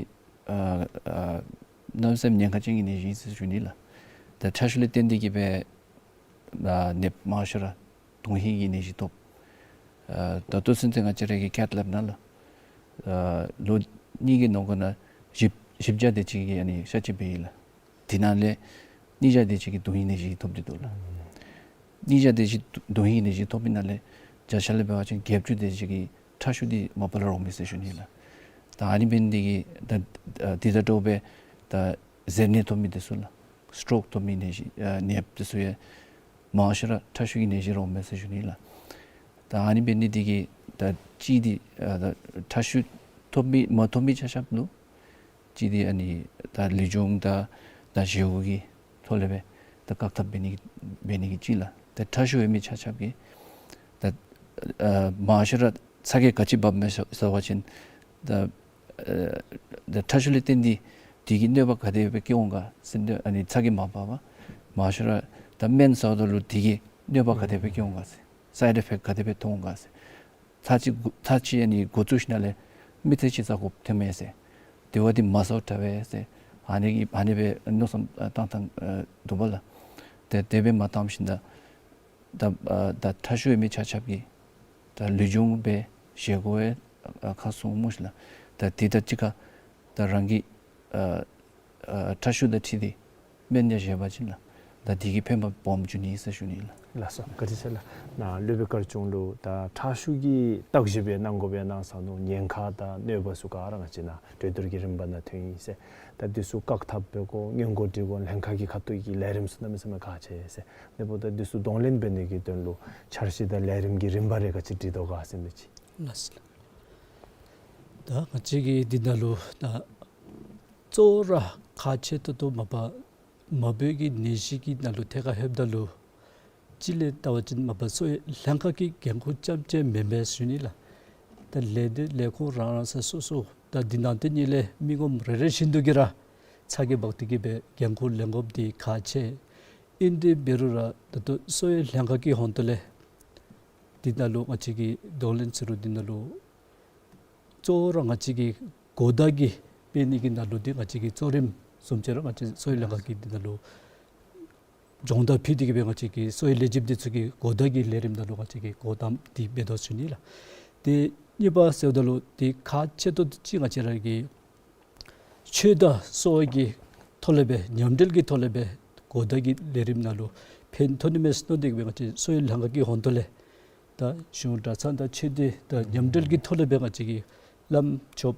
ཨ་ཨ་གནམ་མེད་ས་མེད་ཉེན་ཁ་ཅན་གྱི་ནད་གཞི་ཨིན་ཟེར་ཞུ་ནི་ལགས། ད་ཁྲག་ཤུགས་ལས་བརྟེན་ཏེ་གིས་སྦེ་ཨ་ནདཔ་མང་ཤོས་ར་དོན་ཧིང་གི་ནད་གཞི་ཐོབ། ཨ་ད་ལྟོ་ཚུན་ཚོད་ང་བཅས་ར་གི་ཁེ་ཐེག་ལེབ་ནང་ལུ་ཨ་ལོ་གཉིས་ཀྱི་ནང་འཁོད་ནང་བཞི་བཞི་བརྒྱ་དེ་ཅིག་གིས་ཨ་ནི་གཤག་བཅོས་འབད་ཡི་ལགས། དེ་ནང་ལས་གཉིས་བརྒྱ་དེ་ཅིག་གིས་དོན་ཧིང་ནད་གཞི་ཐོབ་སྟེ་འདུག་ལགས། གཉིས་བརྒྱ་དེ་ཅིག་དོན་ཧིང་ནད་གཞི་ཐོབ་པའི་ནང་ལས་བརྒྱ་ཆ་ལས་འབད་བ་ཅིན་བརྒྱད་ཅུ་དེ་ཅིག་གིས་ཁྲག་ཤུགས་འདི་མ་པ་ལས་རོགས་མས་ཟེར་ཞུ་ནི་ལགས། ད་ཨ་ནི་འབད་ནི་འདི་གིས་ད་ཨ་འདི་དང་འདྲཝ་སྦེ་ད་གཟེར་ནད་ཐོབ་མི་འདི་ཚུ་ལགས། སི་ཊོག་ཐོབ་མི་ནད་གཞི་ཨ་ནདཔ་འདི་ཚུ་ཡང་མང་ཤོས་ར་ཁྲག་ཤུགས་ཀྱི་ནད་གཞི་རོགས་མས་ཟེར་ཞུ་ནི་ལགས། ད་ཨ་ནི་འབད་ནི་འདི་གིས་ད་གཅིག་འདི་ཨ་ད་ཁྲག་ཤུགས་ཐོབ་མི་མ་ཐོབ་མི་ཆ་ཁྱབ་ལུ་གཅིག་འདི་ཨ་ནི་ད་ལུས་སྦྱོང་དང་ད་བཞེས་སྒོ་གི་ཐོག་ལས་སྦེ་ད་བཀག་ཐབས་འབད་ནི་འབད་ནི་གི་གཅིག་ལགས། ད་ཁྲག་ཤུགས་ཡོད་མི་ཆ་ཁྱབ་ཀྱིས་ད་ཨ་མང་ཤོས་ར་ཚ་གྱང་ག་ཅི་འབབ་མས་ཟེར་བ་ཅིན་ད་ཨ་ད་ཁྲག་ཤུགས་ལས་བརྟེན་ཏེ་དེ་གི་གནོད་པ་ག་དེ་སྦེ་སྐྱེ་འོང་ག་ཟེར་ཏེ་ཨ་ནི་ཚ་གྱང་མ་འབབ་པར་མང་ཤོས་ར་ད་སྨན་ཟཝ་ད་ལུ་དེ་གི་གནོད་པ་ག་དེ་སྦེ་སྐྱེ་འོང་ག་ཟེར་སའིཌ་ཨི་ཕེཀཊ་ག་དེ་སྦེ་ཐོན་འོང་ག་ཟེར། ཚར་གཅིག་གུ་ཚར་གཅིག་ཨ་ནི་འགོ་བཙུགས་ཞིནམ་ལས་མི་ཚེ་གཅིག་རྩ་དགོཔ་ཐོནམ་མས་ཟེར། དེ་བ་འདི་མ་ཟཝ་དྲག་པས་ཟེར། ཨ་ནི་གི་ཨ་ནི་སྦེ་མནོ་བསམ་ཨ་བཏང་བཏང་ཨ་འདུག་པ་ལགས། ཏེ་དེ་སྦེ་མ་བཏངམ་ཞིནམ་ད་ད་ཨ་ད་ཁྲག་ཤུགས་ཡོད་མི་ཆ་ཁྱབ་ཀྱིས་ད་ལུས་སྦྱོང་འབད་བཞེས་སྒོ་ཡང་ཨ་ཁ་སྲུང་སྨོ་ཤིག་ལགས། ད་དེ་དང་གཅིག་ཁར་ད་རང་གི་ཨ་ཨ་ཁྲག་ཤུགས་དང་འཁྲིལ་ཏེ་སྨན་ཡང་བཞེས་པ་ཅིན་ལགས། ད་དེ་གིས་ཕན་པ་སྦོམ་འབྱུང་ནི་ཟེར་ཞུ་ནི་ལགས། ལགས་སོ། བཀའ་དྲིན་ཆེ་ལགས། ནཱ་སློབ་དཔོན་དཀར་ཆུང་ལུ་ད་ཁྲག་ཤུགས་ཀྱི་བརྟག་ཞིབ་ཡང་གནང་དགོཔ་ཡང་གནང་ས་ནུག། ཉེན་ཁ་དང་གནོད་པ་ཚུ་ག་ར་ང་བཅས་ནཱ་གྲོས་བསྡུར་གྱི་རིམ་པ་ནང་ཐོན་ཡི་ཟེར། ད་འདི་ཚུ་བཀག་ཐབས་འབད་དགོ་སྔོན་འགོག་སྒྲིག་དགོ་ལྷན་ཁག་གི་ཁ་ཐུག་གི་ལས་རིམ་ཚུ་གནམ་མེད་ས་མེད་ཁག་ཆེ་ཟེར། ཨ་ནི་འབདཝ་ད་འདི་ཚུ་གདོང་ལེན་འབད་ནི་གི་དོན་ལུ་འཆར་གཞི་དང་ལས་རིམ་གྱི་རིམ་པ་རེ་ག་ཅི་སྒྲིག་དོ་ག་ཟེར་མི་ཅིག། ལགས་སོ། ད་ང་བཅས་ཀྱིས་འདི་ནང་ལུ་ད་གཙོ་བོ་ར་ཁག་ཆེ་ཏོག་ཏོ་མ་པ་མ་བུ་གི་ནད་གཞི་གི་ནང་ལུ་ཐད་ཀར་ལྷོདཔ་ད་ལུ་གཅིག་ལས་བལྟ་བ་ཅིན་མ་པ་གསོ་བའི་ལྷན་ཁག་གི་འགན་ཁུར་རྐྱངམ་ཅིག་མེན་པས་ཟེར་ཞུ་ནི་ལགས། ད་ལས་སྡེ་ལས་ཁུངས་རང་རང་ས་སོ་སོ་ད་འདི་ནང་དེ་ཉིད་ལས་མི་ངོམ་རེ་རེ་བཞིན་དུ་གིས་ར་ཚ་གྱང་འབག་སྟེ་གིས་སྦེ་འགན་ཁུར་ལེན་དགོཔ་འདི་ཁག་ཆེ། ཨིན་ཏེ་འབད་རུང་ར་ད་ལྟོ་གསོ་བའི་ལྷན་ཁག་གི་ཧོང་ཏོ་ལས་འདི་ནང་ལུ་ང་བཅས་ཀྱིས་གདོང་ལེན་ཟེར་རུང་འདི་ནང་ལུ་གཙོ་བོ་ར་ང་བཅས་ཀྱིས་གོ་བརྡ་གི་སྤེལ་ནི་གི་ནང་ལུ་འདི་ང་བཅས་ཀྱི་གཙོ་རིམ་བཟུམ་ཅིག་ར་ང་བཅས་གསོ་བའི་ལྷན་ཁག་གིས་འདི་ནང་ལུ་སྦྱོང་བརྡར་ཕུལ་ཏེ་གིས་སྦེ་ང་བཅས་ཀྱི་གསོ་བའི་ལས་བྱེདཔ་འདི་ཚུ་གིས་གོ་བརྡ་གི་ལས་རིམ་ནང་ལུ་ང་བཅས་ཀྱིས་གོ་དམ་འདི་འབད་དོ་ཟེར་ཞུ་ནི་ལགས། ཏེ་གཉིས་པ་ཟེརཝ་ད་ལུ་འདི་ཁག་ཆེ་ཏོག་ཏོ་ཅིག་ང་བཅས་ར་གི་ཆོས་དང་གསོ་བ་གི་ཐོག་ལས་སྦེ་མཉམ་འབྲེལ་གྱི་ཐོག་ལས་སྦེ་གོ་བརྡ་གི་ལས་རིམ་ནང་ལུ་ཕན་ཐོགས་ནི་མས་ཟེར་མནོ་སྟེ་གིས་སྦེ་ང་བཅས་གསོ་བའི་ལྷན་ཁག་གི་ཧོང་ཏོ་ལས་ད་གཞུང་གྲྭ་ཚང་དང་ཆོས་སྡེ་དང་མཉམ་འབྲེལ་གྱི་ཐོག་ལས་སྦེ་ང་བཅས་ཀྱིས་བླམ་ཆོསཔ་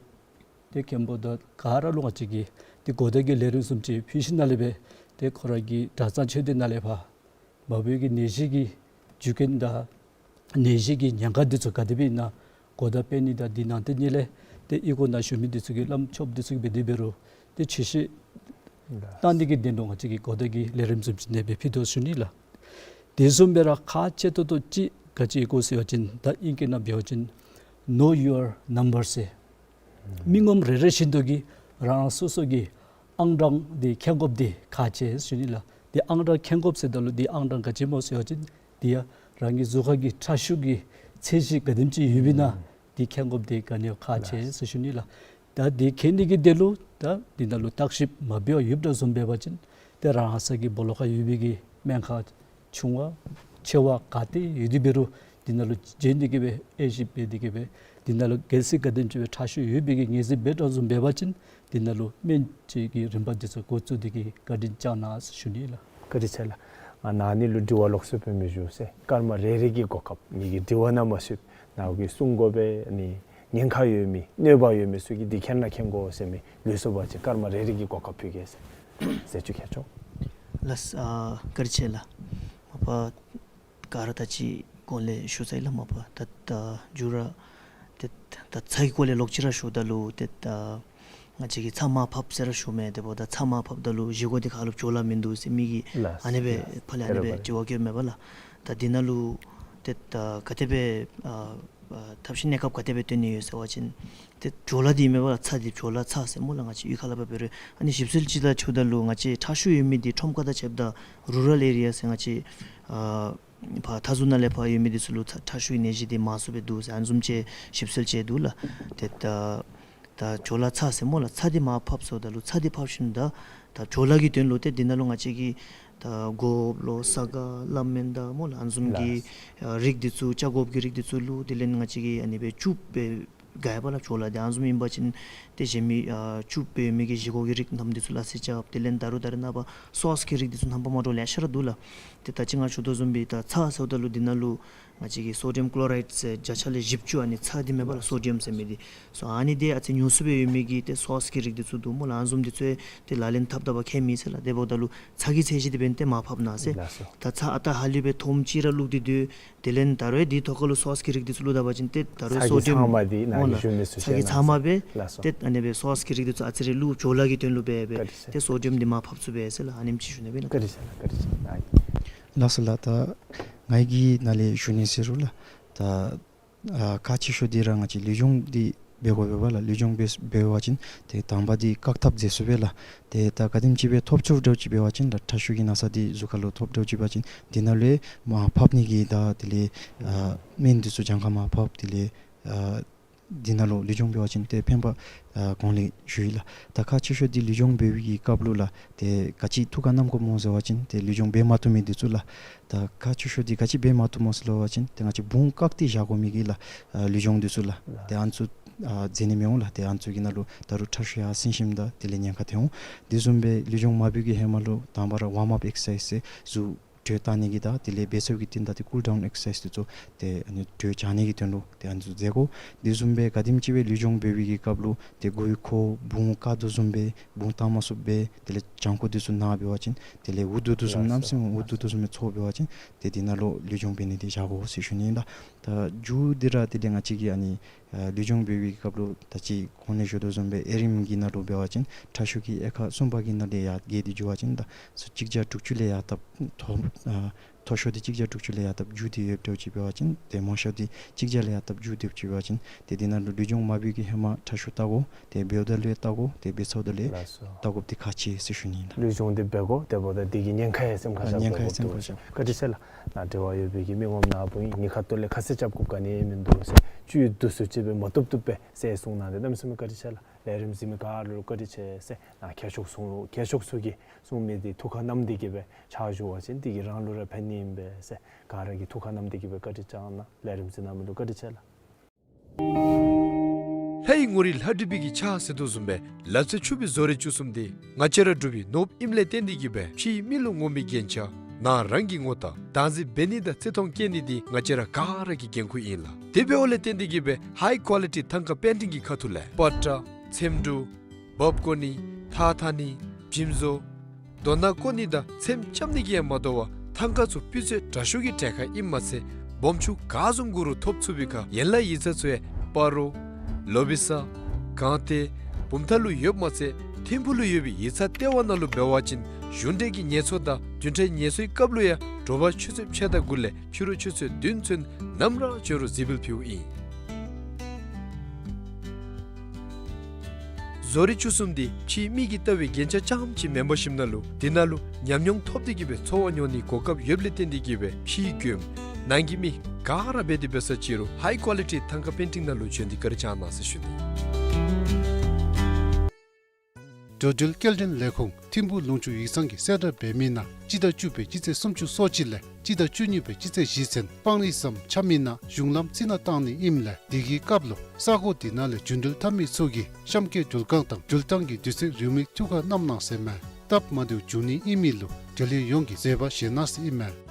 ཏེ་མཁན་པོ་དང་ག་ར་ལུ་ང་བཅས་ཀྱིས་ཏེ་གོ་བརྡ་གི་ལས་རིམ་བཟུམ་ཅིག་ཕུལ་ཞིནམ་ལས་སྦེ་ཏེ་ཁོ་ར་གི་གྲྭ་ཚང་ཆོས་སྡེ་ནང་ལས་ཕར་མ་བུ་གི་ནད་གཞི་གི་རྒྱུ་རྐྱེན་དང་ནད་གཞི་གི་ཉེན་ཁ་འདི་ཚུ་ག་དེ་སྦེ་ཨིན་ན་གོ་བརྡ་སྤེལ་ནི་དང་འདི་ནང་དེ་ཉིད་ལས་ཏེ་ཨི་ཁུངས་ནང་བཞུགས་མི་འདི་ཚུ་གིས་བླམ་ཆོསཔ་འདི་ཚུ་གིས་འབད་དེ་འབད་རུང་ཏེ་ཆོས་བཤད་གནང་ནི་གི་དོན་ལུ་ང་བཅས་ཀྱིས་གོ་བརྡ་གི་ལས་རིམ་བཟུམ་ཅིག་ཨ་ནེ་སྦེ་ཕུལ་དོ་ཟེར་ཞུ་ནི་ལགས། དེ་བཟུམ་སྦེ་ར་ཁག་ཆེ་ཏོག་ཏོ་ཅིག་ག་ཅི་ཨིན་གོ་ཟེར་བ་ཅིན་ད་ཨིང་སྐད་ནང་འབད་བ་ཅིན་know your number ཟེར། མི་ངོམ་རེ་རེ་བཞིན་དུ་གིས་རང་རང་སོ་སོ་གི་ཨང་གྲངས་འདི་མཁྱེན་དགོཔ་འདི་ཁག་ཆེ་ཟེར་ཞུ་ནི་ལགས། འདི་ཨང་གྲངས་མཁྱེན་དགོཔ་ཟེརཝ་ད་ལུ་འདི་ཨང་གྲངས་ག་ཅི་སྨོ་ཟེར་བ་ཅིན་འདི་ཡང་རང་གི་གཟུགས་ཁར་གྱི་ཁྲག་ཤུགས་ཀྱི་ཚད་གཞི་ག་དེམ་ཅིག་ཡོདཔ་ཨིན་ན་འདི་མཁྱེན་དགོཔ་འདི་ག་ནི་ཡང་ཁག་ཆེ་ཟེར་ཞུ་ནི་ལགས། ད་འདི་མཁྱེན་ནི་གི་དོན་ལུ་ད་འདི་ནང་ལུ་བརྟག་ཞིབ་མ་འབད་བར་ཡོདཔ་འདྲཝ་བཟུམ་འབད་བ་ཅིན་ཏེ་རང་ས་གི་སྦོ་ལོགས་ཁར་ཡོད་པའི་གི་སྨན་ཁང་ཆུང་བ་ཆེ་བ་ག་ཏེ་ཡོད་དེ་འབད་རུང་འདི་ནང་ལུ་འབྱོན་ཏེ་གིས་སྦེ་དབྱེ་ཞིབ་འབད་དེ་གིས་སྦེ་འདི་ནང་ལུ་གལ་སྲིད་ག་དེམ་ཅིག་སྦེ་ཁྲག་ཤུགས་ཡོད་པའི་གི་ངེས་འཛིན་འབད་དོ་བཟུམ་འབད་བ་ཅིན་འདི་ནང་ལུ་སྨན་བཅོས་ཀྱི་རིམ་པ་འདི་ཚུ་འགོ་བཙུགས་ཏེ་གིས་བཀའ་དྲིན་བསྐྱང་གནང་ཟེར་ཞུ་ནི་ལགས། བཀའ་དྲིན་ཆེ་ལགས། ཨ་ནཱ་ནི་ལུ་དྲི་བ་ལོགས་སུ་སྤེལ་མི་ཞུ་ཟེར། སྐར་མ་རེ་རེ་གི་གོ་སྐབས་ངེ་གི་དྲི་བ་ནང་མ་ཚུད་ནཱ་གིས་གསུང་དགོ་པས། ཨ་ནི་ཉེན་ཁ་ཡོད་མི་གནོད་པ་ཡོད་མི་ཚུ་གིས་འདི་མཁྱེན་ན་མཁྱེན་དགོ་ཟེར་མི་ལུས་སོ་པ་ཅིན་སྐར་མ་རེ་རེ་གི་གོ་སྐབས་ཕུལ་གེ་ཟེར། ཟེར་ཅིག་ཁྱེད་ཆོ། ལགས། ཨ་བཀའ་དྲིན་ཆེ་ལགས། མ་པ་ག་ར་ད་ཅི་གོང་ལས་ཞུ་ཚར་ཡི་ལགས། མ་པ་ད་ད་མཇུག་ར་ཏེ་ད་ཚ་གི་སྐོར་ལས་ལོག་ཅི་ར་ཞུཝ་ད་ལུ་ཏེ་ད་ ང་བཅས་ཀྱིས་ཚྭ་མར་ཕབ་ཟེར་ར་ཞུ་མས། དེ་འབདཝ་ད་ཚྭ་མར་ཕབ་ད་ལུ་བཞེས་སྒོ་འདི་ཁ་ལུ་བྲོ་བརླག་མིན་འདུག་ཟེར་མི་གིས་ལགས། ཨ་ནི་སྦེ་ལགས། ཕར་ལས་ཨ་ནི་སྦེ་དྲི་བ་བཀོདཔ་མས་པ་ལགས། ད་འདི་ནང་ལུ་ཏེ་ད་ག་དེ་སྦེ་ཨ་ཨ་ཐབས་ཤེས་གནས་སྐབས་ག་དེ་སྦེ་བཏོན་ནི་ཡོད་ཟེར་བ་ཅིན་ཏེ་བྲོ་བརླག་འདི་མས་པ་ལགས། ཚྭ་འདི་བྲོ་བརླག་ཚྭ་ཟེར་སྨོ་ལགས། ང་བཅས་གཡུས་ཁ་ལས་ཕར་འབད་རུང་ཨ་ནི་ཞིབ་འཚོལ་ཅིག་ལུ་ཞུཝ་ད་ལུ་ང་བཅས་ཁྲག་ཤུགས་ཡོད་མི་འདི་ཁྲོམ་ཁ་དང་ཕྱདཔ་ད་རུ་རཱལ་ཨེ་རི་ཡ་ཟེར་ང་བཅས་ཨ་ཕར་མཐའ་ཟུར་ནང་ལས་ཕར་ཡོད་མི་འདི་ཚུ་ལུ་ཁྲག་ཁྲག་ཤུགས་ཀྱི་ནད་གཞི་འདི་མང་སུ་སྦེ་འདུག་ཟེར་ཨ་ནི་བཟུམ་ཅིག་ཞིབ་འཚོལ་ཅིག་འདུག་ལགས། ཏེ་ད་ད་བྲོ་བརླག་ཚྭ་ཟེར་སྨོ་ལགས། ཚྭ་འདི་མར་ཕབ་ཟེརཝ་ད་ལུ་ཚྭ་འདི་ཕབ་ཞིནམ་ད་ད་བྲོ་བརླག་གི་དོན་ལུ་ཏེ་འདི་ནང་ལུ་ང་བཅས་ཀྱིས་ད་གོགཔ་ལོ་ས་ག་ལ་མེན་ད་སྨོ་ལགས། ཨ་ནི་བཟུམ་གྱི་ལགས། ཨ་རིགས་འདི་ཚུ་ཆ་གོགཔ་གི་རིགས་འདི་ཚུ་བླུགས། དེ་ལས་ང་བཅས་ཀྱིས་ཨ་ནི་སྦེ་བཅུག་སྦེ་དགའ་བ་ལགས། བྲོ་བརླག་འདི་ཨ་ནི་བཟུམ་ཨིན་པ་ཅིན་ཏེ་གཞན་མི་ཨ་བཅུག་སྦེ་མི་གི་བཞེས་སྒོ་གི་རིགས་རྣམས་འདི་ཚུ་ལ་སེལ་རྐྱབ། དེ་ལས་ད་རུང་ད་རེས་ནངས་པ་སོསི་གི་རིགས་འདི་ཚུ་རྣམ་པ་མ་འདྲཝ་ལེ་ཤ་ར་འདུག་ལགས། ཏེ་ད་ཅི་ང་ཞུ་དོ་བཟུམ་སྦེ་ད་ཚྭ་ཟེརཝ་ད་ལུ་འདི་ནང་ལུ་ང་བཅས་ཀྱིས་སོ་ཌི་ཡམ་ཀློ་རའིཌ་ཟེར་བརྒྱ་ཆ་ལས་བཞི་བཅུ་ཨ་ནི་ཚྭ་འདི་མས་པ་ལགས། སོ་ཌི་ཡམ་ཟེར་མི་འདི་སོ་ཨ་ནི་འདི་ཨ་ཙི་ཉུང་སུ་སྦེ་ཡོད་མི་གིས་ཏེ་སོསི་གི་རིགས་འདི་ཚུ་འདུག་སྨོ་ལགས། ཨ་ནི་བཟུམ་འདི་ཚུ་ཏེ་ལག་ལེན་འཐབ་ད་བ་ཁྱད་མེད་ཟེར་ལགས། དེ་འབདཝ་ད་ལུ་ཚྭ་གི་ཚད་གཞི་འདི་འབདན་ཏེ་མར་ཕབ་གནང་ཟེར། ལགས་སོ། ད་ཚྭ་ཨ་རྟག་ཧ་ལུགས་སྦེ་ཐོགམ་ཅིག་ར་བླུགས་ཏེ་སྡོད། དེ་ལས་ད་རུང་འདི་ཐོག་ཁ་ལུ་སོསི་གི་རིགས་འདི་ཚུ་བླུགས་ད་བ་ཅིན་ཏེ་ད་རུང་ཚྭ་གི་སོ་ཌི་ཡམ་ཚང་མ་འདི་ནཱ་སྨོ་ལགས། ཞུ་ནི་ཚུ་ཚྭ་གི་ཚང་མ་སྦེ། ལགས་སོ། ཏེ་ཨ་ནི་སྦེ་སོསི་གི་རིགས་འདི་ཚུ་ཨ་ཙི་རེ་བླུགས། བྲོ་བརླག་གི་དོན་ལུ་སྦེ་སྦེ། བཀའ་དྲིན་ཆེ། ཏེ་སོ་ཌི་ཡམ་འདི་མར་ཕབ་ཚུགས་པས་ཟེར་ལགས། ཨ་ནེམ་ཅིག་ཞུ་ནི་སྦེ་ལགས། བཀའ་དྲིན་ཆེ་ལགས། བཀའ་དྲིན་ཆེ་ལགས། ལགས་སོ་ལགས། ད་ང་གིས་ནཱ་ལས་ཞུ་ནི་ཟེར་རུང་ལགས། ད་ཨ་ཁག་ཆེ་ཤོས་འདི་ར་ང་བཅས་ལུས་སྦྱོང་འདི་འབད་དགོ་པས་པ་ལགས། ལུས་སྦྱོང་འབད་འབད་བ་ཅིན་ཏེ་དང་པ་འདི་བཀག་ཐབས་མཛད་ཚུགས་པས་ལགས། ཏེ་ད་ག་དེམ་ཅིག་སྦེ་ཐོབ་ཚུགསཔ་འདྲཝ་ཅིག་འབད་བ་ཅིན་ད་ཁྲག་ཤུགས་ཀྱི་ན་ཚ་འདི་གཟུགས་ཁ་ལུ་ཐོབ་འདྲཝ་ཅིག་འབད་བ་ཅིན་འདི་ནང་ལུ་མར་ཕབ་ནི་གི་ད་དེ་ལས་ཨ་སྨན་འདི་ཚུ་གྱངས་ཁ་མར་ཕབ། དེ་ལས་ཨ་འདི་ནང་ལུ་ལུས་སྦྱོང་འབད་བ་ཅིན་ཏེ་ཕན་པ་ཨ་གོང་ལས་ཞུ་ཡི་ལགས། ད་ཁག་ཆེ་ཤོས་འདི་ལུས་སྦྱོང་འབད་བའི་གི་སྐབས་ལུ་ལགས་ཏེ་ག་ཅི་ཐུགས་ཁར་བསྣམ་དགོཔ་སྨོ་ཟེར་བ་ཅིན་ཏེ་ལུས་སྦྱོང་འབད་མ་བཏུབ་མི་འདི་ཚུ་ལགས། ད་ཁག་ཆེ་ཤོས་འདི་ག་ཅི་འབད་མ་བཏུབ་སྨོ་ཟེར་བ་ཅིན་ཏེ་ང་བཅས་བུང་བཀག་སྟེ་བཞག་དགོ་མི་གི་ལགས་ཨ་ལུས་སྦྱོང་འདི་ཚུ་ལགས། ཏེ་ཨ་ནི་ཚུ་ཨ་མཛད་ནི་མི་འོང་ལགས། ཏེ་ཨ་ནི་ཚུ་གི་ནང་ལུ་ད་རུང་ཁྲག་ཤུགས་ཡར་སེང་ཞིནམ་ད་དེ་ལས་ཉེན་ཁ་ཐོན་འོང་། དེ་བཟུམ་སྦེ་ལུས་སྦྱོང་མ་འབད་བའི་གི་ཧེ་མ་ལུ་དང་པ་ར་ཝརམ་ཨཔ་ཨེག་སར་སའིཛ་ཟེར་གཟུགས་དྲོད་བཏང་ནི་གི་ད་དེ་ལས་འབད་ཚར་བའི་གི་རྟིང་བདའ་སྟེ་ཀུལ་ཌའུན་ཨེག་སར་སའིཛ་འདི་ཚུ་ཏེ་ཨ་ནི་དྲོད་བྱང་ནི་གི་དོན་ལུ་ཏེ་ཨ་ནི་ཚུ་མཛད་དགོ། དེ་བཟུམ་སྦེ་ག་དེམ་ཅིག་སྦེ་ལུས་སྦྱོང་འབད་བའི་གི་སྐབས་ལུ་ཏེ་མགུ་ཡུ་འཁོར་བུང་བཀག་དོ་བཟུམ་སྦེ་བུང་བཏང་མ་ཚུགསཔ་སྦེ་དེ་ལས་བྱང་ཁོག་འདི་ཚུ་ན་འབད་བ་ཅིན་དེ་ལས་འུ་སྡུག་དོ་བཟུམ་གནམ་མེད་ས་མེད་འུ་སྡུག་དོ་བཟུམ་སྦེ་ཚོར་འབད་བ་ཅིན་ཏེ་འདི་ནང་ལུ་ལུས་སྦྱོང་འབད་ནི་འདི་བཞག་དགོ་ཟེར་ཞུ་ནི་ཨིན་ལགས། ད་མཇུག་འདི་ར་དེ་ལས་ང་བཅས་ཀྱིས་ཨ་ནི་ཨ་ལུས་སྦྱོང་འབད་བའི་གི་སྐབས་ལུ་ད་ཅི་གོང་ལས་ཞུ་དོ་བཟུམ་སྦེ་ཨེ་རིམ་གྱི་ནང་ལུ་འབད་བ་ཅིན་ཁྲག་ཤུགས་ཀྱི་དབྱེ་ཁག་གསུམ་པ་གི་ནང་ལས་ཡར་བརྒལ་ཏེ་འགྱོ་བ་ཅིན་ད་ཚུ་གཅིག་བརྒྱ་དྲུག་ཅུ་ལས་ཡར་བཏབ་མཐོ་ཨ་མཐོ་ཤོས་འདི་གཅིག་བརྒྱ་དྲུག་ཅུ་ལས་ཡར་བཏབ་མཇུག་འདི་ཡོདཔ་འདྲཝ་ཅིག་འབད་བ་ཅིན་ཏེ་དམའ་ཤོས་འདི་གཅིག་བརྒྱ་ལས་ཡར་བཏབ་མཇུག་འདི་ཡོདཔ་ཅིག་འབད་བ་ཅིན་ཏེ་འདི་ནང་ལུ་ལུས་སྦྱོང་མ་འབད་བའི་གི་ཧེ་མ་ཁྲག་ཤུགས་བལྟ་དགོ། ཏེ་འབདཝ་ད་ལུ་ཡང་བལྟ་དགོ། ཏེ་འབད་ཚརཝ་ད་ལུ་ཡང་ལགས་སོ། བལྟ་དགོཔ་འདི་ཁག་ཆེ་ཟེར་ཞུ་ནི་ཨིན་ལགས། ལུས་སྦྱོང་འདི་འབད་དགོ། དེ་འབདཝ་ད་འདི་གིས་ཉེན་ཁ་ཡང་སེམས་ཁར་ཨ་བཞག་ཉེན་ཁ་ཡང་སེམས་ཁར་བཞག། བཀའ་དྲིན་ཆེ་ལགས། ནཱ་འབྲེལ་བ་ཡོད་པའི་གི་མི་ངོམ་ནཱ་བུ་ཨིན། ཉེན་ཁ་ཐོག་ལས་ཁ་གསལ་རྐྱབ་དགོཔ་ག་ནི་ཡང་མིན་འདུག་ཟེར་བཅུད་བསྡུ་སུ་ཅིག་སྦེ་མ་བཏུབ་བཏུབ་སྦེ་ཟེར་གསུངས་གནང་སྟེ་གནམ་མེད་ས་མེད་བཀའ་དྲིན་ཆེ་ལགས། ལས་རིམ་གཟིགས་མི་ག་ར་ལུ་བཀའ་དྲིན་ཆེ་ཟེར། ནཱ་མཁས་མཆོག་གསུང་མཁས་མཆོག་ཚུ་གིས་གསུང་མི་འདི་ཐུགས་ཁར་བསྣམས་ཏེ་གི་སྦེ་ཕྱག་ཞུ་བ་ཅིན་འདི་གིས་རང་ལུ་ར་ཕན་ནི་ཨིན་པས་ཟེར། ག་ར་གིས་ཐུགས་ཁར་བསྣམས་ཏེ་གི་སྦེ་བཀའ་དྲིན་བསྐྱང་གནང་། ལས་རིམ་གཟིགས་གནང་མི་ལུ་བཀའ་དྲིན་ཆེ་ལགས། ལྷའི་ངོ་རིས་ལྷ་བྲིས་པའི་གི་ཕྱག་ཟེར་དོ་བཟུམ་སྦེ་ལག་རྩལ་ཕྱུག་པའི་བཟོ་རིག་བཅུ་གསུམ་འདི་ང་བཅས་ར་འབྲུག་པའི་ནོར་བུ་ཨིནམ་ལས་བརྟེན་ཏེ་གི་སྦེ་ཕྱིའི་མི་ལུ་ངོམ་པའི་རྒྱན་ཆ་ནང་རང་གི་ངོ་རྟགས་བདག་འཛིན་འབད་ནི་དང་བརྩི་མཐོང་བསྐྱེད་ནི་འདི་ང་བཅས་ར་ག་ར་གི་འགན་ཁུར་ཨིན་ལགས། དེ་འབདཝ་ལས་བརྟེན་ཏེ་གི་སྦེ་ཧའི་ཀོ་ལི་ཊི་ཐང་ཀ་པེན་ཊིང་གི་ཁ་ཐུག་ལས་པ་ཏྲ་ཚེམ་དྲུབ་འབག་བཀོ་ནི་ཐགས་འཐག་ནི་འཇིམ་བཟོ་རྡོ་ནང་བཀོ་ནི་དང་ཚེམ་རྐྱབ་ནི་གིས་ཡང་མ་དོ་བར་ཐང་ཀ་ཚུ་སྤུས་ཚད་དྲག་ཤོས་ཀྱི་གྲལ་ཁར་ཨིནམ་མ་ཚད་སྦོམ་ཆུང་ག་བཟུམ་དགོ་རུང་ཐོབ་ཚུགས་པའི་ཁར་ཡན་ལག་ཡིག་ཚང་ཚུ་ཡང་སྤ་རོ་ལོ་བི་ས་སྒང་སྟེང་བུམ་ཐང་ལུ་ཡོདཔ་མ་ཚད་ཐིམ་ཕུག་ལུ་ཡོད་པའི་ཡིག་ཚང་ལྟེ་བ་ནང་ལུ་འབད་བ་ཅིན་གཞུང་འབྲེལ་གྱི་ཉེས་ཚབས་དང་བདུན་ཕྲག་ཉེས་གསོག་གི་སྐབས་ལུ་ཡང་དྲོ་པ་ཆུ་ཚོད་ཕྱེད་དང་དགུ་ལས་ཕྱི་རུ་ཆུ་ཚོད་བདུན་ཚུན་ནམ་ར་འབྱོན་རུང་གཟིགས་འབུལ་ཕུལཝ་ཨིན། བཟོ་རིག་བཅུ་གསུམ་འདི་ཕྱིའི་མི་གིས་བལྟ་བའི་རྒྱན་ཆ་རྐྱངམ་ཅིག་མེན་པར་ཞིནམ་ན་ལུ་འདི་ནང་ལུ་ཉམས་མྱོང་ཐོབ་སྟེ་གི་སྦེ་འཚོ་བ་མྱོང་ནིའི་གོ་སྐབས་ཡོདཔ་ལས་བརྟེན་ཏེ་གི་སྦེ་ཕྱིའི་མགྱོནམ་ནང་གི་མི་ག་ར་འབད་དེ་འབད་ས་ཅིག་རུང་ཧའི་ཀོ་ལི་ཊི་ཐང་ཀ་པེན་ཊིང་ནང་ལུ་བྱོན་ཏེ་བཀའ་དྲིན་བསྐྱང་གནང་ཟེར་ཞུ་ནི། འགྲོ་འགྲུལ་སྐྱེལ་འདྲེན་ལས་ཁུངས་ཐིམ་ཕུག་ལུང་ཕྱོགས་ཡིག་ཚང་གིས་གསལ་བསྒྲགས་འབད་མི་ནང་སྤྱི་ཟླ་བཅུ་པའི་སྤྱི་ཚེས་སུམ་ཅུ་སོ་གཅིག་ལས་སྤྱི་ཟླ་བཅུ་གཉིས་པའི་སྤྱི་ཚེས་བཞི་ཚུན་སྤང་རི་ཟམ་ཆ་མིག་ནང་གཞུང་ལམ་རྩི་ནག་བཏང་ནི་ཨིནམ་ལས་དེ་གི་སྐབས་ལུ་ས་གོ་དེ་ནང་ལས་འགྲོ་འགྲུལ་འཐབ་མི་ཚུ་གིས་གཤམ་འཁོད་འགྲུལ་ཁང་དང་འགྲུལ་ཐང་གི་དུས་ཚོད་རེའུ་མིག་ཐུགས་ཁར་བསྣམ་གནང་ཟེར་མས། སྟབས་མ་བདེཝ་འབྱུང་ནི་ཨིན་མི་ལུ་འབྲེལ་ཡོད་ཡོངས་ཀྱིས་བཟོད་པ་བཞེས་གནང་ཟེར་ཨིན་མས།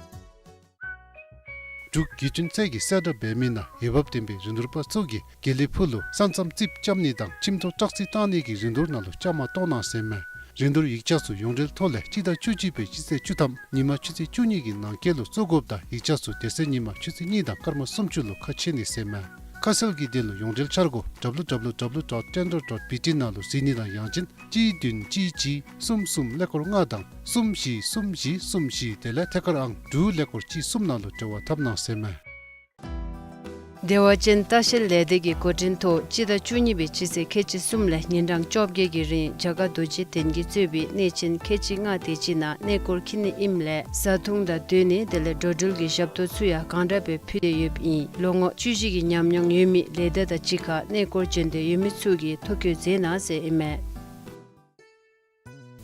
འབྲུག་བརྒྱུད་འཕྲིན་ཚད་ཀྱིས་གསལ་བསྒྲགས་འབད་མི་ནང་འོས་འབབ་ལྡན་པའི་རིན་བསྡུར་པ་ཚུ་གིས་དགེ་ལེགས་ཕུག་ལུ་ས་མཚམས་རྩིགཔ་རྐྱབ་ནི་དང་ཁྱིམ་ཐོག་བཀྲག་རྩི་བཏང་ནི་གི་རིན་བསྡུར་ནང་ལུ་བཅའ་མར་གཏོགས་གནང་ཟེར་མས། རིན་བསྡུར་ཡིག་ཆ་ཚུ་ཡོངས་འབྲེལ་ཐོག་ལས་སྤྱི་ཟླ་བཅུ་གཅིག་པའི་སྤྱི་ཚེས་བཅུ་ཐམ་ཉིན་མ་ཆུ་ཚོད་བཅུ་གཉིས་ཀྱི་ནང་འཁོད་ལུ་བཙུགས་དགོཔ་དང་ཡིག་ཆ་ཚུ་དེ་ཚེ་ཉིན་མ་ཆུ་ཚོད་གཉིས་དང་སྐར་མ་སུམ་ཅུ་ལུ་ཁ་ཕྱེ་ནི་ཟེར་མས། དཀའ་སེལ་གྱི་དོན་ལུ་ཡོངས་འབྲེལ་འཆར་སྒོ་W W W dot tender dot B T ནང་ལུ་གཟིགས་ནི་དང་ཡང་ཅིན་གཅིག་བདུན་གཅིག་གཅིག་གསུམ་གསུམ་ཀླད་ཀོར་ལྔ་དང་གསུམ་བཞི་གསུམ་བཞི་གསུམ་བཞི་དེ་ལས་ཐད་ཀར་ཨང་དྲུག་ཀླད་ཀོར་གཅིག་གསུམ་ནང་ལུ་འབྲེལ་བ་འཐབ་གནང་ཟེར་མས། བདེ་བ་ཅན་ལྟ་བཤལ་ལས་སྡེ་གི་འགོ་འདྲེན་ཐོག་སྤྱི་ཟླ་བཅུ་གཉིས་པའི་སྤྱི་ཚེས་ཁལ་གཅིག་གསུམ་ལས་ཉིན་གྲངས་བཅོ་བརྒྱད་ཀྱི་རིང་རྒྱ་གར་རྡོ་རྗེ་གདན་གྱིས་གཙོས་པའི་གནས་ཆེན་ཁལ་གཅིག་ལྔ་དེ་ཅིག་ནང་གནས་སྐོར་འཁྱིད་ནི་ཨིནམ་ལས་བཟའ་འཐུང་དང་སྡོད་གནས་དེ་ལས་འགྲོ་འགྲུལ་གྱི་ཞབས་ཏོག་ཚུ་ཡང་གང་དྲག་སྦེ་ཕུལ་ཏེ་ཡོདཔ་ཨིན། ལོ་ངོ་བཅུ་བཞི་གི་ཉམས་མྱོང་ཡོད་མི་ལས་སྡེ་དང་གཅིག་ཁར་གནས་སྐོར་འབྱོན་འདོད་ཡོད་མི་ཚུ་གིས་ཐོ་བཀོད་མཛད་གནང་ཟེར་ཨིན་མས།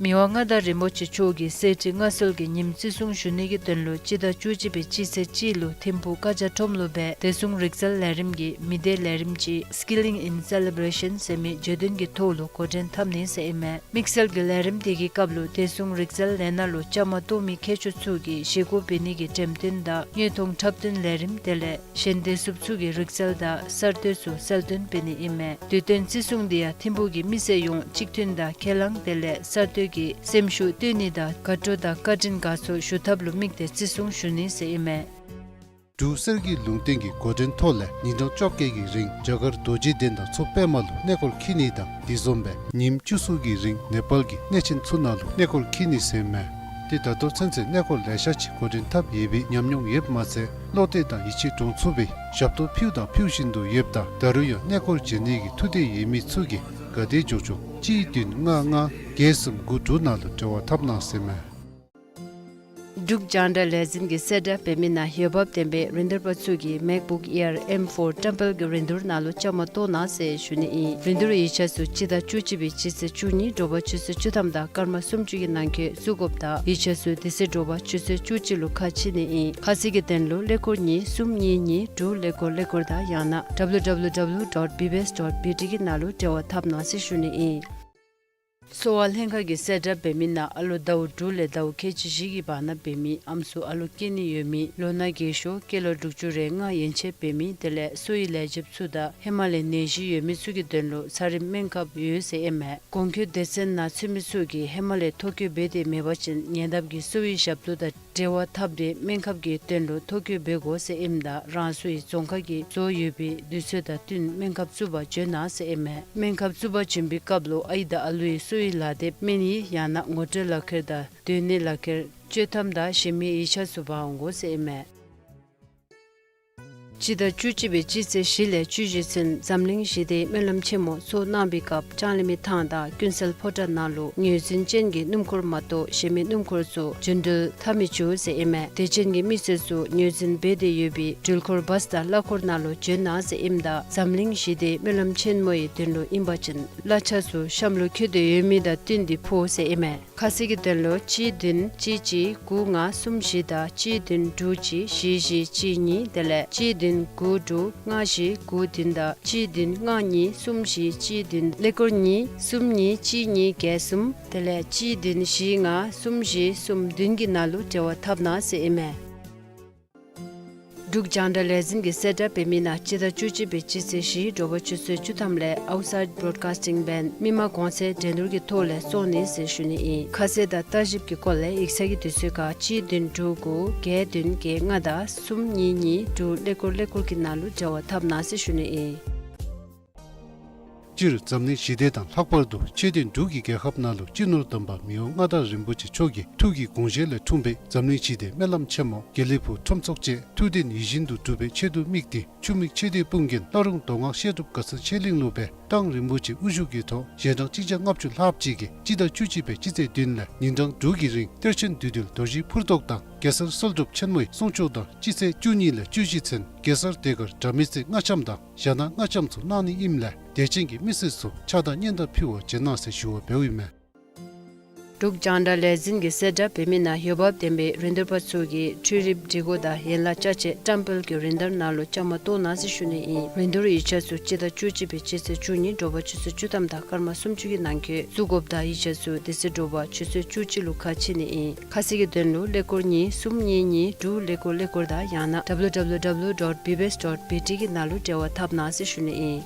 མི་དབང་མངའ་བདག་རིན་པོ་ཆེ་མཆོག་གིས་གསེར་ཁྲི་མངའ་གསོལ་གྱི་ཉིནམ་བརྩི་སྲུང་ཞུ་ནི་གི་དོན་ལུ་སྤྱི་ཟླ་བཅུ་གཅིག་པའི་སྤྱི་ཚེས་གཅིག་ལུ་ཐིམ་ཕུག་ཀ་ཇ་ཁྲོམ་ལུ་སྦེ་བདེ་སྲུང་རིག་རྩལ་ལས་རིམ་གྱི་མི་སྡེ་ལས་རིམ་ཅིག་Skilling in Celebration ཟེར་མི་བརྗོད་དོན་གྱི་ཐོག་ལུ་འགོ་འདྲེན་འཐབ་ནི་ཟེར་ཨིན་མས། དམིགས་བསལ་གྱི་ལས་རིམ་དེ་གི་སྐབས་ལུ་བདེ་སྲུང་རིག་རྩལ་ལས་སྣ་ལུ་བཅའ་མར་གཏོགས་མི་མཁས་མཆོག་ཚུ་གིས་བཞེས་སྒོ་འབད་ནི་གི་འགྲེམས་སྟོན་དང་དངོས་མཐོང་འཁྲབ་སྟོན་ལས་རིམ་དེ་ལས་གཞན་བདེ་སྲུངཔ་ཚུ་གི་རིག་རྩལ་དང་གསར་གཏོད་ཚུ་གསལ་སྟོན་འབད་ནི་ཨིན་མས། དུས་སྟོན་བརྩི་སྲུང་འདི་ཡང་ཐིམ་ཕུག་གི་མི་སེར་ཡོངས་གཅིག་མཐུན་དང་ཁས་བླངས་དེ་ལས་གསར་གཏོད་ཀྱི་སེམས་ཤུགས་བཏོན་ནི་དང་དགའ་སྤྲོ་དང་བཀའ་དྲིན་དགའ་ཚོར་ཞུ་ཐབས་ལུ་དམིགས་ཏེ་བརྩི་སྲུང་ཞུ་ནི་ཟེར་ཨིན་མས། འབྲུག་གསེར་གྱི་ལུང་བསྟན་གྱི་འགོ་འདྲེན་ཐོག་ལས་ཉིན་གྲངས་བཅོ་བརྒྱད་ཀྱི་རིང་རྒྱ་གར་རྡོ་རྗེ་གདན་དང་མཚོ་པདྨ་ལུ་གནས་སྐོར་འཁྱིད་ནི་དང་དེ་བཟུམ་སྦེ་ཉིནམ་བཅུ་གསུམ་གྱི་རིང་ནེ་པཱལ་གྱི་གནས་ཆེན་ཚུ་ནང་ལུ་གནས་སྐོར་འཁྱིད་ནི་ཟེར་མས། ཏེ་ད་ལྟོ་ཚུན་ཚོད་གནས་སྐོར་ལེ་ཤ་ཅིག་འགོ་འདྲེན་འཐབ་ཡོད་པའི་ཉམས་མྱོང་ཡོདཔ་མ་ཚད་བློ་གཏད་དང་ཡིད་ཆེས་འདྲོངས་ཚུགས་པའི་ཞབས་ཏོག་ཕུལཝ་དང་ཕུལ་བཞིན་དུ་ཡོདཔ་ད་ད་རུང་ཡང་གནས་སྐོར་འབྱོན་ནི་གི་ཐུགས་འདོད་ཡོད་མི་ཚུ་གིས་ག་དེ་མགྱོགས་མགྱོགས་གཅིག་བདུན་ལྔ་ལྔ་བརྒྱད་གསུམ་དགུ་དྲུག་ནང་ལུ་འབྲེལ་བ་འཐབ་གནང་ཟེར་མས། འབྲུག་རྒྱང་བསྒྲགས་ལས་འཛིན་གྱིས་གསལ་བསྒྲགས་འབད་མི་ནང་འོས་འབབ་ལྡན་པའི་རིན་བསྡུར་པ་ཚུ་གིས་MacBook Air M four བཀྲམ་སྤེལ་གྱི་རིན་བསྡུར་ནང་ལུ་བཅའ་མར་གཏོགས་གནང་ཟེར་ཞུ་ནི་ཨིན། རིན་བསྡུར་ཡིག་ཆ་ཚུ་སྤྱི་ཟླ་བཅུ་གཅིག་པའི་སྤྱི་ཚེས་བཅུ་གཉིས་དྲོ་པ་ཆུ་ཚོད་བཅུ་ཐམ་དང་སྐར་མ་སུམ་ཅུ་གི་ནང་འཁོད་བཙུགས་དགོཔ་དང་ཡིག་ཆ་ཚུ་དེ་ཚེ་དྲོ་པ་ཆུ་ཚོད་བཅུ་གཅིག་ལུ་ཁ་ཕྱེ་ནི་ཨིན། ཁ་གསལ་གྱི་དོན་ལུ་ཀླད་ཀོར་གཉིས་གསུམ་གཉིས་གཉིས་དྲུག་ཀླད་ཀོར་ཀླད་ཀོར་དང་ཡང་ན་W W W dot B B S dot B T གི་ནང་ལུ་འབྲེལ་བ་འཐབ་གནང་ཟེར་ཞུ་ནི་ཨིན། གསོ་བ་ལྷན་ཁག་གིས་གསལ་བསྒྲགས་འབད་མི་ནང་ཨ་ལོ་ཟླཝ་དྲུག་ལས་ཟླཝ་ཁལ་གཅིག་བཞི་གི་བར་ན་འབད་མི་ཨམ་སྲུ་ཨ་ལོ་སྐྱེ་ནི་ཡོད་མི་ལོ་ན་རྒས་ཤོས་སྐྱེས་ལོ་དྲུག་ཅུ་རེ་ལྔ་ཡན་ཆད་འབད་མི་དེ་ལས་གསོ་བའི་ལས་བྱེདཔ་ཚུ་དང་ཧེ་མ་ལས་ནད་གཞི་ཡོད་མི་ཚུ་གི་དོན་ལུ་ཚ་རིམས་སྨན་ཁབ་ཡོད་ཟེར་ཨིན་མས། གོང་འཁོད་སྡེ་ཚན་ནང་ཚུད་མི་ཚུ་གིས་ཧེ་མ་ལས་ཐོ་བཀོད་འབད་དེ་མེད་པ་ཅིན་ཉེ་འདབས་ཀྱི་གསོ་བའི་ཞབས་ཏོག་དང་འབྲེལ་བ་འཐབ་སྟེ་སྨན་ཁབ་ཀྱི་དོན་ལུ་ཐོ་བཀོད་འབད་དགོ་ཟེར་ཨིནམ་ད་རང་སོའི་རྫོང་ཁག་གི་རྫོགས་ཡོད་པའི་དུས་ཚོད་དང་བསྟུན་སྨན་ཁབ་བཙུགས་པར་བྱོན་གནང་ཟེར་ཨིན་མས། སྨན་ཁབ་བཙུགས་པར་བྱོན་པའི་སྐབས་ལུ་ཨའི་དང་ཨ་ལུའི་གསོ་བའི་ལག་དེབ་སྨན་ཡིག་ཡང་ན་ངོ་སྤྲོད་ལག་ཁྱེར་དང་སྡོད་གནས་ལག་ཁྱེར་སྤྱོད་ཐམ་དང་གཞན་མི་ཡིག་ཆ་ཚུ་འབག་འོང་དགོ་ཟེར་ཨིན་མས། སྤྱི་ཟླ་བཅུ་གཅིག་པའི་སྤྱི་ཚེས་བཞི་ལས་བཅུ་བཞི་ཚུན་འཛམ་གླིང་ཞི་བདེའི་སྨོན་ལམ་ཆེན་མོ་ཚོགས་གནང་བའི་སྐབས་ལྕང་གླིང་མི་ཐང་དང་ཀུན་གསལ་ཕོ་བྲང་ནང་ལུ་ངོས་འཛིན་ཅན་གྱི་སྣུམ་འཁོར་མ་གཏོགས་གཞན་མི་སྣུམ་འཁོར་ཚུ་འགྲུལ་འཁོར་འཐབ་མི་ཚུགས་ཟེར་ཨིན་མས། དད་ཅན་གྱི་མི་སེར་ཚུ་ངོས་འཛིན་འབད་དེ་ཡོད་པའི་འགྲུལ་འཁོར་བཱས་དང་གླ་འཁོར་ནང་ལུ་བྱོན་གནང་ཟེར་ཨིནམ་ད་འཛམ་གླིང་ཞི་བདེའི་སྨོན་ལམ་ཆེན་མོའི་དོན་ལུ་ཨིན་པ་ཅིན་གླ་ཆ་ཚུ་གཤམ་ལུ་འཁོད་དེ་ཡོད་མི་དང་བསྟུན་ཏེ་ཕུལ་ཟེར་ཨིན་མས། ཁ་གསལ་གྱི་དོན་ལུ་གཅིག་བདུན་གཅིག་གཅིག་དགུ་ལྔ་གསུམ་བཞི་དང་གཅིག་བདུན་དྲུག་གཅིག་བཞི་བཞི་གཅིག་གཉིས་དེ་ལས་གཅིག་བདུན་དགུ་དྲུག་ལྔ་བཞི་དགུ་བདུན་དང་གཅིག་བདུན་ལྔ་གཉིས་གསུམ་བཞི་གཅིག་བདུན་ཀླད་ཀོར་གཉིས་གསུམ་གཉིས་གཅིག་གཉིས་བརྒྱད་གསུམ་དེ་ལས་གཅིག་བདུན་བཞི་ལྔ་གསུམ་བཞི་གསུམ་བདུན་གྱི་ནང་ལུ་འབྲེལ་བ་འཐབ་གནང་ཟེར་ཨིན་མས། འབྲུག་རྒྱང་བསྒྲགས་ལས་འཛིན་གྱིས་གསལ་བསྒྲགས་འབད་མི་ནང་སྤྱི་ཟླ་བཅུ་གཅིག་པའི་སྤྱི་ཚེས་བཞི་དྲོ་པ་ཆུ་ཚོད་བཅུ་ཐམ་ལས་Outside Broadcasting Band མི་མང་གོང་ཚད་འགྲན་བསྡུར་གྱི་ཐོག་ལས་བཙོང་ནི་ཟེར་ཞུ་ནི་ཨིན། ཁ་གསལ་དང་ལྟ་ཞིབ་ཀྱི་སྐོར་ལས་ཡིག་ཚང་གི་དུས་ཚོད་ཁར་གཅིག་བདུན་དྲུག་དགུ་བརྒྱད་བདུན་བརྒྱད་ལྔ་དང་གསུམ་གཉིས་གཉིས་དྲུག་ཀླད་ཀོར་ཀླད་ཀོར་གྱི་ནང་ལུ་འབྲེལ་བ་འཐབ་གནང་ཟེར་ཞུ་ནི་ཨིན། སྤྱིར་འཛམ་གླིང་ཞི་བདེ་དང་ལྷག་པར་དུ་ཆོས་ལྡན་འབྲུག་གི་རྒྱལ་ཁབ་ནང་ལུ་སྤྱི་ནོར་དམ་པ་མི་དབང་མངའ་བདག་རིན་པོ་ཆེ་མཆོག་གི་ཐུགས་ཀྱི་དགོངས་བཞེད་ལས་འཁྲུངས་པའི་འཛམ་གླིང་ཞི་བདེའི་སྨོན་ལམ་ཆེན་མོ་དགེ་ལེགས་ཕུག་ཁྲོམ་ཚོགས་བཅས་ཐུགས་དོན་ཡིད་བཞིན་དུ་འགྲུབ་པའི་ཆེད་དུ་དམིགས་ཏེ་ཆུ་མིག་ཆོས་སྡེ་དཔུང་རྒྱན་བླ་རུང་མདོ་སྔགས་བཤད་སྒྲུབ་ག་ས་ཆོས་གླིང་ལུ་སྦེ་མདང་རིན་པོ་ཆེ་དབུ་བཞུགས་ཀྱི་ཐོག་གཞན་གྲངས་གཅིག་བརྒྱ་ལྔ་བཅུ་ལྷགཔ་ཅིག་གིས་སྤྱི་ཟླ་བཅུ་གཅིག་པའི་སྤྱི་ཚེས་བདུན་ལས་ཉིན་གྲངས་དྲུག་གི་རིང་གཏེར་ཆེན་བདུད་འདུལ་རྡོ་རྗེ་ཕུར་ཐོགས་དང་གེ་སར་གསོལ་སྒྲུབ་ཆེན་མོའི་གསུང་ཆོག་དང་སྤྱི་ཚེས་བཅུ་གཉིས་ལས་བཅུ་བཞི་ཚུན་གེ་སར་ཟློས་གར་དགྲ་མེད་རྩེ་རྔ་འཆམ་དང་ཞྭ་ནག་རྔ་འཆམ་ཚུ་གནང་ནི་ཨིནམ་ལས་དད་ཅན་གྱི་མི་སེར་ཚུ་ཕྱག་དང་སྙན་དར་ཕུལ་བར་བྱོན་གནང་ཟེར་ཞུ་བ་འབདཝ་ཨིན་མས། འབྲུག་རྒྱང་བསྒྲགས་ལས་འཛིན་གྱིས་གསལ་བསྒྲགས་འབད་མི་ནང་འོས་འབབ་ལྡན་པའི་རིན་བསྡུར་པ་ཚུ་གིས་འཕྲུལ་རིག་སྒྲིག་གོ་དང་ཡན་ལག་ཅ་ཆས་བཀྲམ་སྤེལ་གྱི་རིན་བསྡུར་ནང་ལུ་བཅའ་མར་གཏོགས་གནང་ཟེར་ཞུ་ནི་ཨིན། རིན་བསྡུར་ཡིག་ཆ་ཚུ་སྤྱི་ཟླ་བཅུ་གཅིག་པའི་སྤྱི་ཚེས་བཅུ་གཉིས་དྲོ་པ་ཆུ་ཚོད་བཅུ་ཐམ་དང་སྐར་མ་སུམ་ཅུ་གི་ནང་འཁོད་བཙུགས་དགོཔ་དང་ཡིག་ཆ་ཚུ་དེ་ཚེ་དྲོ་པ་ཆུ་ཚོད་བཅུ་གཅིག་ལུ་ཁ་ཕྱེ་ནི་ཨིན། ཁ་གསལ་གྱི་དོན་ལུ་ཀླད་ཀོར་གཉིས་གསུམ་གཉིས་གཉིས་དྲུག་ཀླད་ཀོར་ཀླད་ཀོར་དང་ཡང་ན་W W W dot B B S dot B T གི་ནང་ལུ་འབྲེལ་བ་འཐབ་གནང་ཟེར་ཞུ་ནི་ཨིན།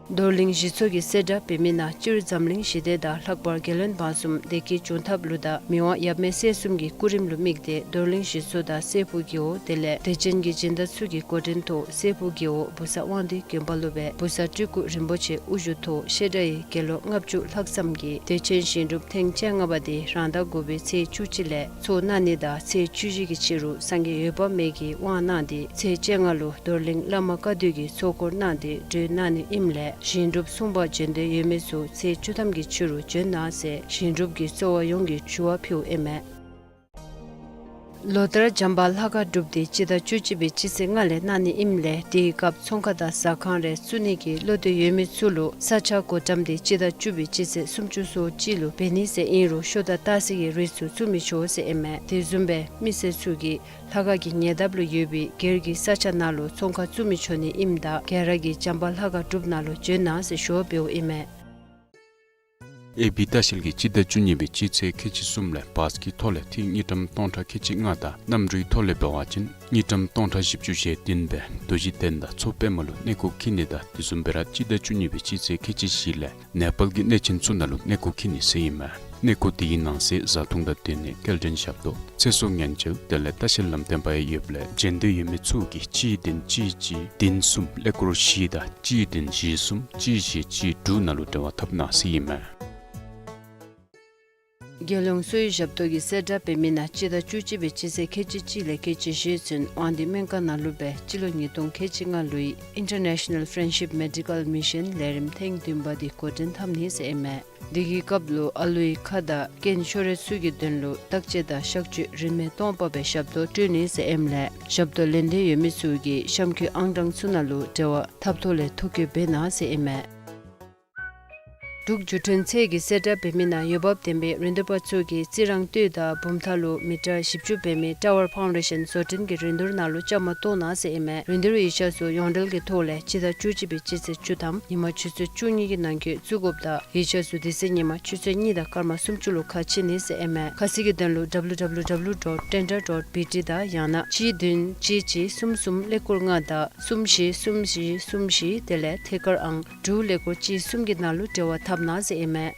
རྡོར་གླིང་གཞི་ཚོགས་ཀྱིས་གསལ་བསྒྲགས་འབད་མི་ནང་སྤྱིར་འཛམ་གླིང་ཞི་བདེ་དང་ལྷག་པར་རྒྱལ་བློན་འབངས་གསུམ་བདེ་སྐྱིད་འབྱུང་ཐབས་ལུ་དང་མི་དབང་ཡབ་མེས་སྲས་གསུམ་གྱི་སྐུ་རིམ་ལུ་དམིགས་ཏེ་རྡོར་གླིང་གཞི་ཚོགས་དང་སྲས་ཕུག་རྒེད་འོག་དེ་ལས་དད་ཅན་གྱི་སྦྱིན་བདག་ཚུ་གི་འགོ་འདྲེན་ཐོག་སྲས་ཕུག་རྒེད་འོག་བུ་གསར་དབང་འདུས་དགོན་པ་ལུ་སྦེ་བུ་གསར་སྤྲུལ་སྐུ་རིན་པོ་ཆེ་དབུ་བཞུགས་ཐོག་བཤད་གྲྭའི་དགེ་སློང་ལྔ་བཅུ་ལྷག་ཙམ་གྱིས་དད་ཅན་ཞིང་སྒྲུབ་ཐེངས་བཅོ་ལྔ་པ་དེ་རང་ཟླ་དགུ་པའི་ཚེས་བཅུ་གཅིག་ལས་ཚོགས་གནང་ནི་དང་ཚེས་བཅུ་བཞི་གི་ཕྱི་རུ་སངས་རྒྱས་འོད་དཔག་མེད་ཀྱིས་དབང་གནང་སྟེ་ཚེས་བཅོ་ལྔ་ལུ་རྡོར་གླིང་བླ་མ་བཀའ་བསྡུ་གིས་ཚོགས་འཁོར་གནང་སྟེ་གྲོལ་གནང་ནི་ཨིནམ་ལས་ཞིང་སྒྲུབ་སྲུང་པར་བྱོན་འདོད་ཡོད་མི་ཚུ་ཚེས་བཅུ་ཐམ་གྱི་ཕྱི་རུ་བྱོན་གནང་ཟེར་ཞིང་སྒྲུབ་ཀྱི་གཙོ་བ་ཡོངས་ཀྱིས་ཞུ་བ་ཕུལཝ་ཨིན་མས། ལོ་ལྟར་བྱམས་པ་ལྷ་ཁང་སྒྲུབ་སྡེ་སྤྱི་ཟླ་བཅུ་གཅིག་པའི་སྤྱི་ཚེས་ལྔ་ལས་གནང་ནི་ཨིནམ་ལས་དེའི་སྐབས་ཚོང་ཁང་དང་ཟ་ཁང་རེ་བཙུགས་ནི་གི་བློ་འདོད་ཡོད་མི་ཚུ་ལུ་ས་ཆ་བགོ་བཀྲམ་སྟེ་སྤྱི་ཟླ་བཅུ་པའི་སྤྱི་ཚེས་སུམ་ཅུ་སོ་གཅིག་ལུ་འབད་ནི་ཟེར་ཨིན་རུང་ཤོ་དང་ཏ་སི་གི་རིགས་ཚུ་བཙུགས་མི་ཆོག་ཟེར་ཨིན་མས། དེ་བཟུམ་སྦེ་མི་སེར་ཚུ་གིས་ལྷ་ཁང་གི་ཉེ་འདབས་ལུ་ཡོད་པའི་སྒེར་གྱི་ས་ཆ་ནང་ལུ་ཚོང་ཁང་བཙུགས་མི་ཆོག་ནི་ཨིནམ་ད་ག་ར་གིས་བྱམས་པ་ལྷ་ཁང་སྒྲུབ་ནང་ལུ་བྱོན་གནང་ཟེར་ཞུ་བ་འབདཝ་ཨིན་མས། ཨེ་བི་ལྟ་བཤལ་གྱིས་སྤྱི་ཟླ་བཅུ་གཉིས་པའི་སྤྱི་ཚེས་ཁལ་གཅིག་གསུམ་ལས་བཱས་ཀྱི་ཐོག་ལས་ཐིག་དངུལ་ཀྲམ་སྟོང་ཕྲག་ཁལ་གཅིག་ལྔ་དང་གནམ་གྲུའི་ཐོག་ལས་འབད་བ་ཅིན་དངུལ་ཀྲམ་སྟོང་ཕྲག་བཞི་བཅུ་ཞེ་བདུན་སྦེ་རྡོ་རྗེ་གདན་དང་མཚོ་པདྨ་ལུ་གནས་སྐོར་འཁྱིད་ནི་དང་དེ་བཟུམ་སྦེ་ར་སྤྱི་ཟླ་བཅུ་གཉིས་པའི་སྤྱི་ཚེས་ཁལ་གཅིག་བཞི་ལས་ནེ་པཱལ་གྱི་གནས་ཆེན་ཚུ་ནང་ལུ་གནས་སྐོར་འཁྱིད་ནི་ཟེར་ཨིན་མས། གནས་སྐོར་དེའི་ནང་གསེས་བཟའ་འཐུང་དང་སྡོད་གནས་སྐྱེལ་འདྲེན་ཞབས་ཏོག་ཚེ་སྲོག་ཉེན་བཅོལ་དེ་ལས་ལྟ་བཤལ་ལམ་སྟོན་པ་ཡང་ཡོདཔ་ལས་བྱོན་འདོད་ཡོད་མི་ཚུ་གིས་གཅིག་བདུན་གཅིག་གཅིག་བདུན་གསུམ་ཀླད་ཀོར་བཞི་དང་གཅིག་བདུན་བཞི་གསུམ་གཅིག་བཞི་གཅིག་དྲུག་ནང་ལུ་འབྲེལ་བ་འཐབ་གནང་ཟེར་ཨིན་མས། རྒྱལ་ཡོངས་གསོ་བའི་ཞབས་ཏོག་གིས་གསལ་བསྒྲགས་འབད་མི་ནང་སྤྱི་ཟླ་བཅུ་གཅིག་པའི་སྤྱི་ཚེས་ཁལ་གཅིག་གཅིག་ལས་ཁལ་གཅིག་བཞི་ཚུན་དབང་འདུས་སྨན་ཁང་ནང་ལུ་སྦེ་སྤྱི་ལོ་ཉིས་སྟོང་ཁལ་གཅིག་ལྔ་ལོའི་International Friendship Medical Mission ལས་རིམ་ཐེངས་བདུན་པ་དེ་འགོ་འདྲེན་འཐབ་ནི་ཟེར་ཨིན་མས། དེ་གི་སྐབས་ལུ་ཨ་ལུའི་ཁ་དང་རྐན་ཤོར་རིགས་ཚུ་གི་དོན་ལུ་བརྟག་དཔྱད་དང་གཤག་བཅོས་རིན་མེད་སྟོང་པ་སྦེ་ཞབས་ཏོག་སྤྲོད་ནི་ཟེར་ཨིནམ་ལས་ཞབས་ཏོག་ལེན་འདོད་ཡོད་མི་ཚུ་གིས་གཤམ་འཁོད་ཨང་གྲངས་ཚུ་ནང་ལུ་འབྲེལ་བ་འཐབ་ཐོག་ལས་ཐོ་བཀོད་འབད་གནང་ཟེར་ཨིན་མས། འབྲུག་བརྒྱུད་འཕྲིན་ཚད་ཀྱིས་གསལ་བསྒྲགས་འབད་མི་ནང་འོས་འབབ་ལྡན་པའི་རིན་བསྡུར་པ་ཚུ་གིས་རྩི་རང་སྟོད་དང་བུམ་ཐང་ལུ་མི་ཊར་བཞི་བཅུ་འབད་མི་ཊ་ཝར་ཕའུན་ཌེ་ཤཱན་བཟོ་སྐྲུན་གྱི་རིན་བསྡུར་ནང་ལུ་བཅའ་མར་གཏོགས་གནང་ཟེར་ཨིན་མས། རིན་བསྡུར་ཡིག་ཆ་ཚུ་ཡོངས་འབྲེལ་གྱི་ཐོག་ལས་སྤྱི་ཟླ་བཅུ་གཅིག་པའི་སྤྱི་ཚེས་བཅུ་ཐམ་ཉིན་མ་ཆུ་ཚོད་བཅུ་གཉིས་ཀྱི་ནང་འཁོད་བཙུགས་དགོཔ་དང་ཡིག་ཆ་ཚུ་དེ་ཚེ་ཉིན་མ་ཆུ་ཚོད་གཉིས་དང་སྐར་མ་སུམ་ཅུ་ལུ་ཁ་ཕྱེ་ནི་ཟེར་ཨིན་མས། ཁ་གསལ་གྱི་དོན་ལུ་W W W dot tender dot B T དང་ཡང་ན་གཅིག་བདུན་གཅིག་གཅིག་གསུམ་གསུམ་ཀླད་ཀོར་ལྔ་དང་གསུམ་བཞི་གསུམ་བཞི་གསུམ་བཞི་དེ་ལས་ཐད་ཀར་ཨང་དྲུག་ཀླད་ཀོར་གཅིག་གསུམ་གྱི་ནང་ལུ་འབྲེལ་བ་འཐབ་གནང་ཟེར་ཨིན་མས།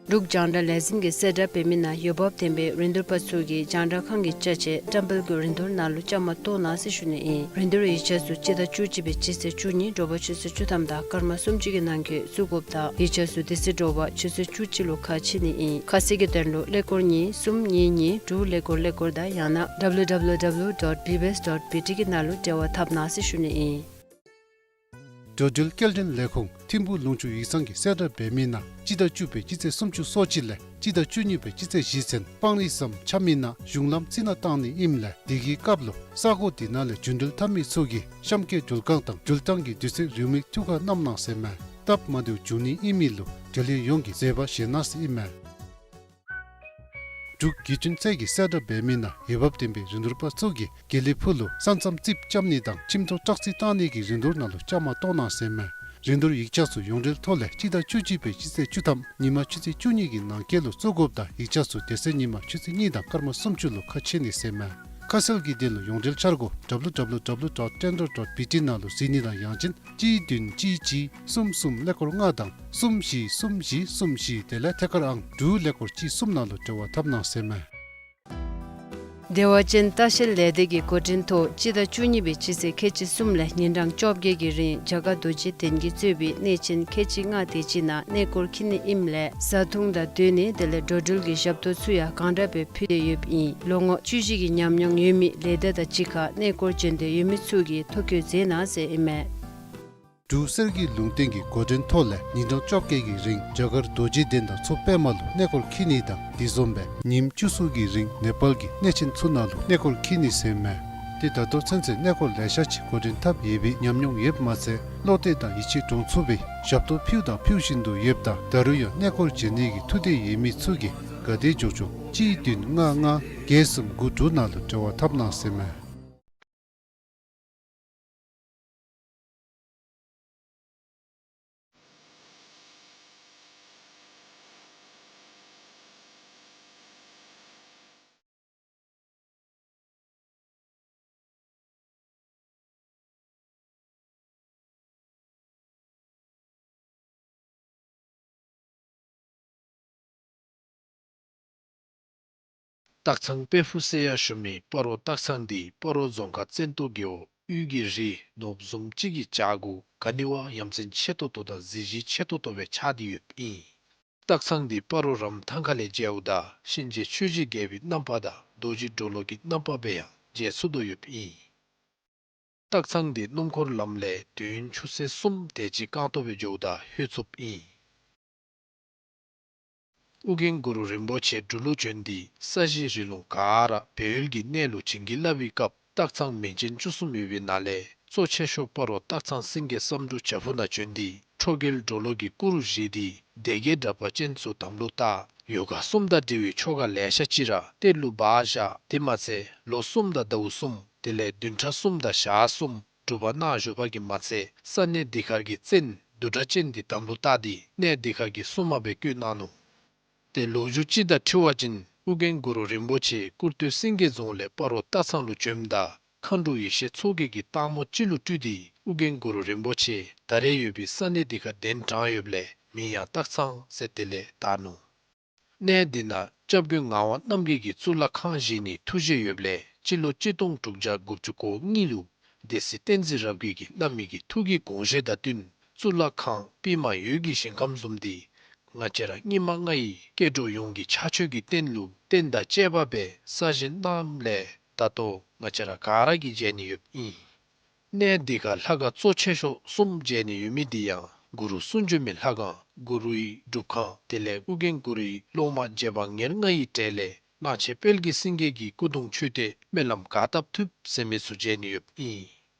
འབྲུག་རྒྱང་བསྒྲགས་ལས་འཛིན་གྱིས་གསལ་བསྒྲགས་འབད་མི་ནང་འོས་འབབ་ལྡན་པའི་རིན་བསྡུར་པ་ཚུ་གིས་རྒྱང་བསྒྲགས་ཁང་གི་ཅ་ཆས་བཀྲམ་སྤེལ་གྱི་རིན་བསྡུར་ནང་ལུ་བཅའ་མར་གཏོགས་གནང་ཟེར་ཞུ་ནི་ཨིན། རིན་བསྡུར་ཡིག་ཆ་ཚུ་སྤྱི་ཟླ་བཅུ་གཅིག་པའི་སྤྱི་ཚེས་བཅུ་གཉིས་དྲོ་པ་ཆུ་ཚོད་བཅུ་ཐམ་དང་སྐར་མ་སུམ་ཅུ་གི་ནང་འཁོད་བཙུགས་དགོཔ་དང་ཡིག་ཆ་ཚུ་དེ་ཚེ་དྲོ་པ་ཆུ་ཚོད་བཅུ་གཅིག་ལུ་ཁ་ཕྱེ་ནི་ཨིན། ཁ་གསལ་གྱི་དོན་ལུ་ཀླད་ཀོར་གཉིས་གསུམ་གཉིས་གཉིས་དྲུག་ཀླད་ཀོར་ཀླད་ཀོར་དང་ཡང་ན་W W W dot B B S dot B T གི་ནང་ལུ་འབྲེལ་བ་འཐབ་གནང་ཟེར་ཞུ་ནི་ཨིན། འགྲོ་འགྲུལ་སྐྱེལ་འདྲེན་ལས་ཁུངས་ཐིམ་ཕུ་ལུང་ཕྱོགས་ཡིག་ཚང་གིས་གསལ་བསྒྲགས་འབད་མི་ནང་སྤྱི་ཟླ་བཅུ་པའི་སྤྱི་ཚེས་སུམ་ཅུ་སོ་གཅིག་ལས་སྤྱི་ཟླ་བཅུ་གཉིས་པའི་སྤྱི་ཚེས་བཞི་ཚུན་སྤང་རི་ཟམ་ཆགས་མི་ནང་གཞུང་ལམ་རྩི་ནག་བཏང་ནི་ཨིནམ་ལས་དེ་གི་སྐབས་ལུ་ས་གོ་དེ་ནང་ལས་རྒྱུན་འགྲུལ་འཐབ་མི་ཚུ་གིས་གཤམ་འཁོད་འགྲུལ་ཁང་དང་འགྲུལ་ཐངས་ཀྱི་དུས་ཚོད་རེའུ་མིག་ཐུགས་ཁར་བསྣམ་གནང་ཟེར་མས། སྟབས་མ་བདེཝ་འབྱུང་ནི་ཨིན་མི་ལུ་འབྲེལ་ཡོད་ཡོངས་ཀྱིས་བཟོད་པ་བཞེས་གནང་ཟེར་ཨིན་མས། འབྲུག་བརྒྱུད་འཕྲིན་ཚད་ཀྱིས་གསལ་བསྒྲགས་འབད་མི་ནང་འོས་འབབ་ལྡན་པའི་རིན་བསྡུར་པ་ཚུ་གིས་དགེ་ལེགས་ཕུ་ལུ་ས་མཚམས་རྩིགཔ་རྐྱབ་ནི་དང་ཁྱིམ་ཐོག་བཀྲག་རྩི་བཏང་ནི་གི་རིན་བསྡུར་ནང་ལུ་བཅའ་མར་གཏོགས་གནང་ཟེར་མས། རིན་བསྡུར་ཡིག་ཆ་ཚུ་ཡོངས་འབྲེལ་ཐོག་ལས་སྤྱི་ཟླ་བཅུ་གཅིག་པའི་སྤྱི་ཚེས་བཅུ་ཐམ་ཉིན་མ་ཆུ་ཚོད་བཅུ་གཉིས་ཀྱི་ནང་འཁོད་ལུ་བཙུགས་དགོཔ་དང་ཡིག་ཆ་ཚུ་དེ་ཚེ་ཉིན་མ་ཆུ་ཚོད་གཉིས་དང་སྐར་མ་སུམ་ཅུ་ལུ་ཁ་ཕྱེ་ནི་ཟེར་མས། ཁ་གསལ་གྱི་དོན་ལུ་ཡོངས་འབྲེལ་འཆར་སྒོ་W W W dot tender dot B T ནང་ལུ་གཟིགས་ནི་དང་ཡང་ཅིན་གཅིག་བདུན་གཅིག་གཅིག་གསུམ་གསུམ་ཀླད་ཀོར་ལྔ་དང་གསུམ་བཞི་གསུམ་བཞི་གསུམ་བཞི་དེ་ལས་ཐད་ཀར་ཨང་དྲུག་ཀླད་ཀོར་གཅིག་གསུམ་ནང་ལུ་འབྲེལ་བ་འཐབ་གནང་ཟེར་མས། བདེ་བ་ཅན་ལྟ་བཤལ་ལས་སྡེ་གི་འགོ་འདྲེན་ཐོག་སྤྱི་ཟླ་བཅུ་གཉིས་པའི་སྤྱི་ཚེས་ཁལ་གཅིག་གསུམ་ལས་ཉིན་གྲངས་བཅོ་བརྒྱད་ཀྱི་རིང་རྒྱ་གར་རྡོ་རྗེ་གདན་གྱིས་གཙོས་པའི་གནས་ཆེན་ཁལ་གཅིག་ལྔ་དེ་ཅིག་ནང་གནས་སྐོར་འཁྱིད་ནི་ཨིནམ་ལས་བཟའ་འཐུང་དང་སྡོད་གནས་དེ་ལས་འགྲོ་འགྲུལ་གྱི་ཞབས་ཏོག་ཚུ་ཡང་གང་དྲག་སྦེ་ཕུལ་ཏེ་ཡོདཔ་ཨིན། ལོ་ངོ་བཅུ་བཞི་གི་ཉམས་མྱོང་ཡོད་མི་ལས་སྡེ་དང་གཅིག་ཁར་གནས་སྐོར་བྱོན་འདོད་ཡོད་མི་ཚུ་གིས་ཐོ་བཀོད་མཛད་གནང་ཟེར་ཨིན་མས། འབྲུག་གསེར་གྱི་ལུང་བསྟན་གྱི་འགོ་འདྲེན་ཐོག་ལས་ཉིན་གྲངས་བཅོ་བརྒྱད་ཀྱི་རིང་རྒྱ་གར་རྡོ་རྗེ་གདན་དང་མཚོ་པདྨ་ལུ་གནས་སྐོར་འཁྱིད་ནི་དང་དེ་བཟུམ་སྦེ་ཉིནམ་བཅུ་གསུམ་གྱི་རིང་ནེ་པཱལ་གྱི་གནས་ཆེན་ཚུ་ནང་ལུ་གནས་སྐོར་འཁྱིད་ནི་ཟེར་མས། ཏེ་ད་ལྟོ་ཚུན་ཚོད་གནས་སྐོར་ལེ་ཤ་ཅིག་འགོ་འདྲེན་འཐབ་ཡོད་པའི་ཉམས་མྱོང་ཡོདཔ་མ་ཚད་བློ་གཏད་དང་ཡིད་ཆེས་འདྲོངས་ཚུགས་པའི་ཞབས་ཏོག་ཕུལ་དང་ཕུལ་བཞིན་དུ་ཡོདཔ་ད་ད་རུང་ཡང་གནས་སྐོར་བྱོན་ནི་གི་ཐུགས་འདོད་ཡོད་མི་ཚུ་གིས་ག་དེ་མགྱོགས་མགྱོགས་གཅིག་བདུན་ལྔ་ལྔ་བརྒྱད་གསུམ་དགུ་དྲུག་ནང་ལུ་འབྲེལ་བ་འཐབ་གནང་ཟེར་མས། སྟག་ཚང་དཔལ་ཕུག་ཟེར་ཡང་ཞུ་མི་སྤ་རོ་སྟག་ཚང་འདི་སྤ་རོ་རྫོང་ཁག་བཙན་ཏོ་རྒེད་འོག་དབུས་ཀྱི་རི་ནོར་བུ་བཟུམ་ཅིག་གི་བྱག་གུ་ག་ནི་བ་ཡ་མཚན་ཆེ་ཏོག་ཏོ་དང་གཟི་བརྗིད་ཆེ་ཏོག་ཏོ་སྦེ་ཆགས་ཏེ་ཡོདཔ་ཨིན། སྟག་ཚང་འདི་སྤ་རོ་རམ་ཐང་ཁ་ལས་མཇལཝ་ད་གཤིན་རྗེ་ཆོས་ཀྱི་རྒྱལ་པོའི་རྣམ་པ་དང་རྡོ་རྗེ་གྲོ་ལོད་ཀྱི་རྣམ་པ་སྦེ་ཡང་མཇལ་ཚུགས་དོ་ཡོདཔ་ཨིན། སྟག་ཚང་འདི་སྣུམ་འཁོར་ལམ་ལས་དུས་ཡུན་ཆུ་ཚོད་གསུམ་དེ་ཅིག་རྐང་ཐང་སྦེ་འགྱོཝ་ད་ལྷོད་ཚུགསཔ་ཨིན། ཨོ་རྒྱན་གུ་རུ་རིན་པོ་ཆེ་འབྲུག་ལུ་བྱོན་ཏེ་ས་གཞི་རི་ལུང་ག་ར་སྦས་ཡུལ་གྱི་གནས་ལུ་བྱིན་གྱིས་བརླབས་པའི་སྐབས་སྟག་ཚང་མིང་ཅན་བཅུ་གསུམ་ཡོད་པའི་ནང་ལས་གཙོ་ཆེ་ཤོས་སྤ་རོ་སྟག་ཚང་སེང་གེ་བསམ་འགྲུབ་བྱག་ཕུག་ནང་བྱོན་ཏེ་ཁྲོ་རྒྱལ་གྲོ་ལོད་ཀྱི་སྐུ་རུ་བཞེངས་ཏེ་སྡེ་བརྒྱད་དྲེགས་པ་ཅན་ཚུ་དམ་ལུ་བཏགས། ཡོ་ག་གསུམ་དང་འབྲེལ་བའི་ཆོ་ག་ལེ་ཤ་ཅིག་ར་གཏེར་ལུ་སྦ་བཞག། དེ་མ་ཚད་ལོ་གསུམ་དང་ཟླཝ་གསུམ་དེ་ལས་བདུན་ཕྲག་གསུམ་དང་ཞག་གསུམ་སྒྲུབ་པ་གནང་བཞུགས་པ་གིས་མ་ཚད་ས་གནས་འདི་ཁར་གྱི་བཙན་བདུད་དྲེགས་ཅན་འདི་དམ་ལུ་བཏགས་ཏེ་གནས་འདི་ཁར་གྱི་སྲུང་མ་སྦེ་བསྐོས་གནང་ནུག། ཏེ་ལོ་རྒྱུས་ཅིག་དང་འཁྲིལ་བ་ཅིན་ཨོ་རྒྱན་གུ་རུ་རིན་པོ་ཆེ་སྐུར་སྟོད་སེང་གེ་རྫོང་ལས་སྤ་རོ་སྟག་ཚང་ལུ་བྱོནམ་ད་མཁའ་འགྲོ་ཡེ་ཤེས་མཚོ་རྒྱལ་གྱིས་སྟག་མོ་ཅིག་ལུ་སྤྲུལ་ཏེ་ཨོ་རྒྱན་གུ་རུ་རིན་པོ་ཆེ་ད་རེས་ཡོད་པའི་ས་གནས་འདི་ཁར་གདན་དྲངས་ཡོདཔ་ལས་མིང་ཡང་སྟག་ཚང་ཟེར་དེ་ལས་བཏགས་ནུག། གནས་འདི་ནང་སྐྱབས་མགོན་ངག་དབང་རྣམ་རྒྱལ་གྱིས་གཙུག་ལག་ཁང་བཞེངས་ནིའི་ཐུགས་བཞེད་ཡོདཔ་ལས་སྤྱི་ལོ་གཅིག་སྟོང་དྲུག་བརྒྱ་དགུ་བཅུ་གོ་གཉིས་ལུ་སྡེ་སྲིད་བསྟན་འཛིན་རབ་རྒྱས་ཀྱིས་བླ་མའི་གི་ཐུགས་ཀྱི་དགོངས་བཞེད་དང་བསྟུན་གཙུག་ལག་ཁང་པདྨ་འོད་ཀྱི་ཞིང་ཁམས་བཟུམ་འདི་ང་བཅས་ར་སྙིགས་མ་ལྔ་ཡི་སྐྱེ་འགྲོ་ཡོངས་ཀྱི་ཕྱག་མཆོད་ཀྱི་རྟེན་ལུ་རྟེན་དང་བཅས་པ་སྦེ་གསར་བཞེངས་གནངམ་ལས་ད་ལྟོ་ང་བཅས་ར་ག་ར་གིས་མཇལ་ནི་ཡོདཔ་ཨིན། གནས་འདི་ཁར་ལྷ་ཁང་གཙོ་ཆེ་ཤོས་གསུམ་མཇལ་ནི་ཡོད་མི་འདི་ཡང་གུ་རུ་གསུང་བྱོན་མའི་ལྷ་ཁང་གུ་རུའི་སྒྲུབ་ཁང་དེ་ལས་ཨོ་རྒྱན་གུ་རུའི་སློབ་མ་རྗེ་འབངས་ཉེར་ལྔ་ཡི་གྲས་ལས་གླང་ཆེན་དཔལ་གྱི་སེང་གེ་གི་སྐུ་གདུང་མཆོད་རྟེན་སྨོན་ལམ་ག་བཏབ་ཐུབ་ཟེར་མི་ཚུ་མཇལ་ནི་ཡོདཔ་ཨིན།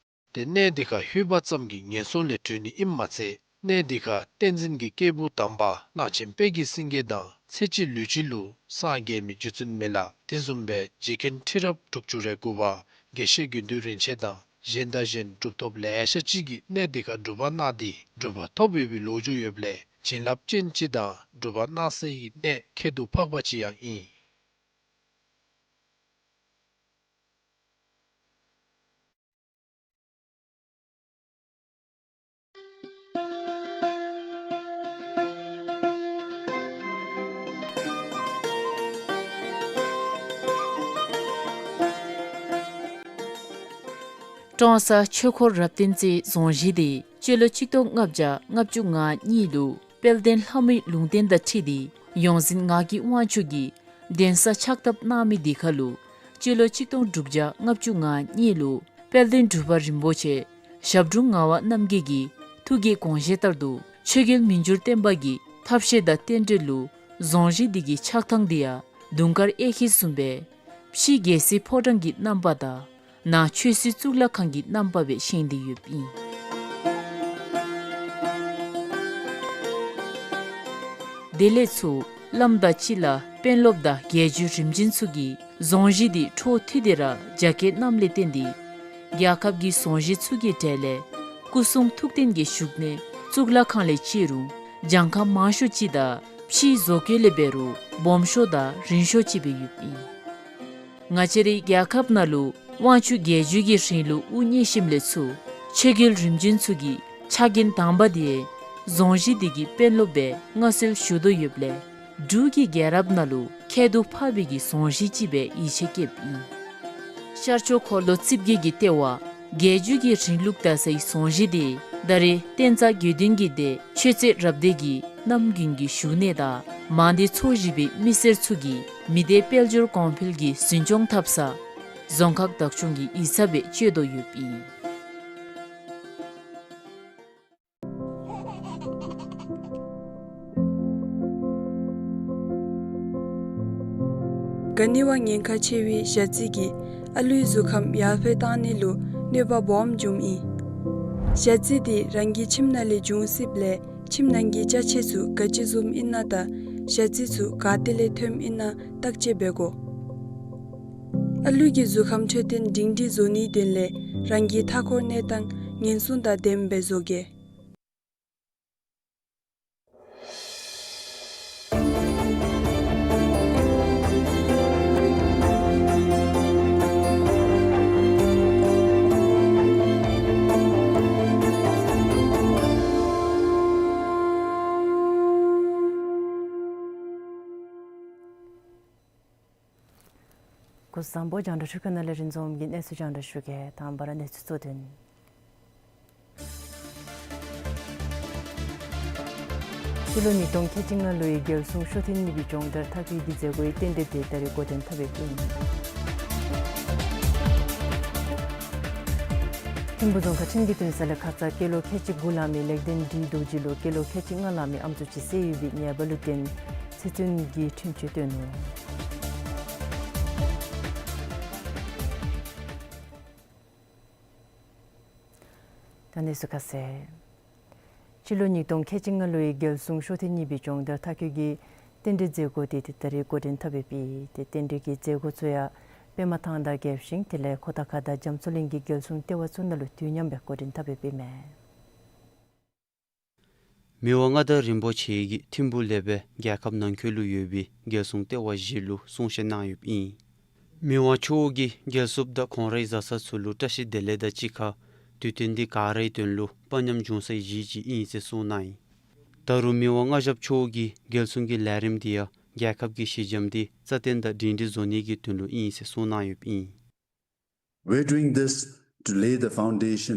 ཏེ་གནས་འདི་ཁར་ལྷོད་པ་ཙམ་གྱིས་ངན་སོང་ལས་གྲོལ་ནི་ཨིནམ་མ་ཚད་གནས་འདི་ཁར་བསྟན་འཛིན་གྱི་སྐྱེས་བུ་དམ་པ་གླང་ཆེན་དཔལ་གྱི་སེང་གེ་དང་ཚེ་གཅིག་ལུས་གཅིག་ལུ་སངས་རྒྱས་མི་རྗེ་བཙུན་མི་ལ་དེ་བཟུམ་སྦེ་རྗེ་མཁན་ཁྲི་རབས་དྲུག་ཅུ་རེ་དགུ་པ་དགེ་བཤེས་དགེ་འདུན་རིན་ཆེན་དང་གཞན་དང་གཞན་གྲུབ་ཐོབ་ལེ་ཤ་ཅིག་གིས་གནས་འདི་ཁར་སྒྲུབ་པ་གནང་སྟེ་གྲུབ་པ་ཐོབ་ཡོད་པའི་ལོ་རྒྱུས་ཡོདཔ་ལས་བྱིན་རླབས་ཅན་ཅིག་དང་གྲུབ་པ་གནང་སའི་གནས་ཁྱད་དུ་འཕགས་པ་ཅིག་ཡང་ཨིན། ཀྲོང་གསར་ཆོས་འཁོར་རབ་བརྟན་རྩེའི་རྫོང་གཞིས་འདི་སྤྱི་ལོ་གཅིག་སྟོང་ལྔ་བརྒྱ་ལྔ་བཅུ་ང་གཉིས་ལུ་དཔལ་ལྡན་ལྷ་མོའི་ལུང་བསྟན་དང་འཁྲིལ་ཏེ་ཡོངས་འཛིན་ངག་གི་དབང་ཕྱུག་གིས་གདན་ས་ཕྱག་བཏབ་གནང་མི་འདི་ཁར་ལུ་སྤྱི་ལོ་གཅིག་སྟོང་དྲུག་བརྒྱ་ལྔ་བཅུ་ང་གཉིས་ལུ་དཔལ་ལྡན་འབྲུག་པ་རིན་པོ་ཆེ་ཞབས་དྲུང་ངག་དབང་རྣམ་རྒྱལ་གྱི་ཐུགས་ཀྱི་དགོངས་བཞེད་ལྟར་དུ་ཆོས་རྒྱལ་མི་འགྱུར་བརྟན་པ་གི་ཐབས་ཤེས་དང་རྟེན་འབྲེལ་ལུ་རྫོང་གཞིས་འདི་གི་ཆགས་ཐངས་འདི་ཡང་དུང་དཀར་གཡས་འཁྱིལ་བཟུམ་སྦེ་ཕྱི་རྒྱལ་སྲིད་ཕོ་བྲང་གི་རྣམ་པ་དང་ནང་ཆོས་སྲིད་གཙུག་ལག་ཁང་གི་རྣམ་པ་སྦེ་བཞེངས་ཏེ་ཡོདཔ་ཨིན། དེ་ལས་ཚུར་བླམ་དང་སྤྱི་བླ་དཔོན་སློབ་དང་རྒྱལ་བརྒྱུད་རིམ་བྱོན་ཚུ་གིས་རྫོང་གཞིས་འདི་འཕྲོ་མཐུད་དེ་ར་རྒྱ་སྐྱེད་གནངམ་ལས་བརྟེན་ཏེ་རྒྱལ་ཁབ་ཀྱི་རྫོང་གཞིས་ཚུ་གི་གྲས་ལས་སྐུ་གསུང་ཐུགས་རྟེན་གྱི་བཞུགས་གནས་གཙུག་ལག་ཁང་ལས་བཅད་རུང་གྱངས་ཁ་མང་ཤོས་ཅིག་དང་ཕྱིའི་བཟོ་བཀོད་ལས་འབད་རུང་སྦོམ་ཤོས་དང་རིང་ཤོས་ཅིག་སྦེ་ཡོདཔ་ཨིན། ང་བཅས་རའི་རྒྱལ་ཁབ་ནང་ལུ་དབང་ཕྱུག་རྒྱལ་བརྒྱུད་ཀྱི་རིང་ལུགས་དབུ་བརྙེས་ཞིནམ་ལས་ཚུར་ཆོས་རྒྱལ་རིམ་བྱོན་ཚུ་གི་ཕྱག་འགན་དང་པ་འདི་རྫོང་གཞིས་འདི་གི་དཔོན་སློབ་སྦེ་མངའ་གསོལ་ཞུ་དོ་ཡོདཔ་ལས་འབྲུག་གི་རྒྱལ་རབས་ནང་ལུ་ཁྱད་དུ་འཕགས་པའི་གི་རྫོང་གཞིས་ཅིག་སྦེ་ཡིད་ཆེས་བསྐྱེདཔ་ཨིན། ཤར་ཕྱོགས་འཁོར་ལོ་རྩིབས་བརྒྱད་ཀྱི་ལྟེ་བ་རྒྱལ་བརྒྱུད་ཀྱི་རིང་ལུགས་དར་སའི་རྫོང་གཞིས་འདི་ད་རེས་བསྟན་རྩ་དགེ་འདུན་གྱི་སྡེ་ཆོས་རྩེ་རབ་སྡེ་གི་རྣམ་རྒྱུན་གྱི་བཞུགས་གནས་དང་མང་སྡེ་ཚོ་བཞི་པའི་མི་སེར་ཚུ་གིས་མི་སྡེ་དཔལ་འབྱོར་གོང་འཕེལ་གྱི་འཛིན་སྐྱོང་འཐབ་ས་རྫོང་ཁག་བདག་སྐྱོང་གི་ཡིག་ཚང་སྦེ་སྤྱོད་དོ་ཡོདཔ་ཨིན། ག་ནི་བ་ཉེན་ཁ་ཆེ་བའི་ཞ་རྩི་གིས་ཨ་ལུའི་གཟུགས་ཁམས་ཡར་འཕེལ་གཏང་ནི་ལུ་གནོད་པ་སྦོམ་འབྱུངམ་ཨིན། ཞ་རྩི་འདི་རང་གི་ཁྱིམ་ནང་ལས་འབྱུང་སྲིདཔ་ལས་ཁྱིམ་ནང་གི་ཅ་ཆས་ཚུ་ག་ཅི་བཟུམ་ཨིན་ན་དང་ཞ་རྩི་ཚུ་ག་ཏེ་ལས་ཐོནམ་ཨིན་ན་བརྟག་དཔྱད་འབད་དགོ། ཨ་ལུ་གི་གཟུགས་ཁམས་འཕྲོད་བསྟེན་སྒྲིང་སྒྲིང་བཟོ་ནིའི་དོན་ལས་རང་གི་མཐའ་འཁོར་གནས་སྟངས་ཉེན་སྲུང་དང་ལྡནམ་སྦེ་བཟོ་གེ། བཟང་པོ། རྒྱང་བསྒྲགས་ཁང་ནང་ལས་རིན་འཛོམས་ཀྱིས་གནས་ཚུལ་རྒྱང་བསྒྲགས་ཞུ་གེ། དང་པ་ར་གནས་ཚུལ་གཙོ་དོན། སྤྱི་ལོ་ཉིས་སྟོང་ཁལ་གཅིག་ལྔ་ལོའི་རྒྱལ་སྲུང་ཤོག་ཐེངས་གཉིས་པའི་སྦྱོང་བརྡར་མཐར་འཁྱོལ་གྱི་མཛད་སྒོའི་རྟེན་འབྲེལ་དེ་ད་རེས་འགོ་འདྲེན་འཐབ་པའི་ཨིན། ཐིམ་ཕུ་རྫོང་ཁག་ཁྲིམས་ཀྱི་འདུན་ས་ལས་ཁ་ཙ་སྐྱེས་ལོ་ཁལ་གཅིག་དགུ་ལང་མི་ལེགས་ལྡན་འབྲི་རྡོ་རྗེ་ལུ་སྐྱེས་ལོ་ཁལ་གཅིག་ལྔ་ལང་མི་ཨམ་སྲུ་ཅིག་བསད་ཡོད་པའི་ཉེས་པ་ལུ་བརྟེན་ཚེ་བཙོན་གྱི་ཁྲིམས་གཅོད་བཏོན་ནུག། ད་གནས་ཚུལ་ཁ་གསལ། སྤྱི་ལོ་ཉིས་སྟོང་ཁལ་གཅིག་ལྔ་ལོའི་རྒྱལ་སྲུང་ཤོག་ཐེངས་གཉིས་པའི་སྦྱོང་བརྡར་མཐར་འཁྱོལ་གྱི་རྟེན་འབྲེལ་མཛད་སྒོ་དེ་ད་རེས་འགོ་འདྲེན་འཐབ་པའི་ཨིན། ཏེ་རྟེན་འབྲེལ་གྱི་མཛད་སྒོ་ཚུ་ཡང་པདྨ་ཐང་དང་རྒྱལ་ཤིང་དེ་ལས་ཁོ་ཐང་ཁ་དང་རྒྱ་མཚོ་གླིང་གི་རྒྱལ་སྲུང་ལྟེ་བ་ཚུ་ནང་ལུ་དུས་མཉམ་སྦེ་འགོ་འདྲེན་འཐབ་པའི་ཨིན་མས། མི་དབང་མངའ་བདག་རིན་པོ་ཆེ་གིས་ཐིམ་ཕུ་ལས་སྦེ་རྒྱལ་ཁབ་ནང་འཁོད་ལུ་ཡོད་པའི་རྒྱལ་སྲུང་ལྟེ་བ་བཞི་ལུ་གསུང་བཤད་གནང་ཡོདཔ་ཨིན། མི་དབང་མཆོག་གིས་རྒྱལ་སྲུངཔ་དང་ཁོང་རའི་བཟའ་ཚང་ཚུ་ལུ་བཀྲ་ཤིས་བདེ་ལེགས་དང་གཅིག་ཁར་དུས་སྟོན་འདི་ག་རའི་དོན་ལུ་དཔའ་ཉམས་འབྱུང་སའི་གཞི་ཅིག་ཨིན་ཟེར་གསུངས་གནང་ཡི། ད་རུང་མི་དབང་མངའ་ཞབས་མཆོག་གིས་རྒྱལ་སྲུང་གི་ལས་རིམ་འདི་ཡང་རྒྱལ་ཁབ་ཀྱི་ཞི་འཇམ་འདི་རྩ་བརྟན་དང་སྒྲིང་སྒྲི་བཟོ་ནི་གི་དོན་ལུ་ཨིན་ཟེར་གསུངས་གནང་ཡོདཔ་ཨིན། We're doing this to lay the foundation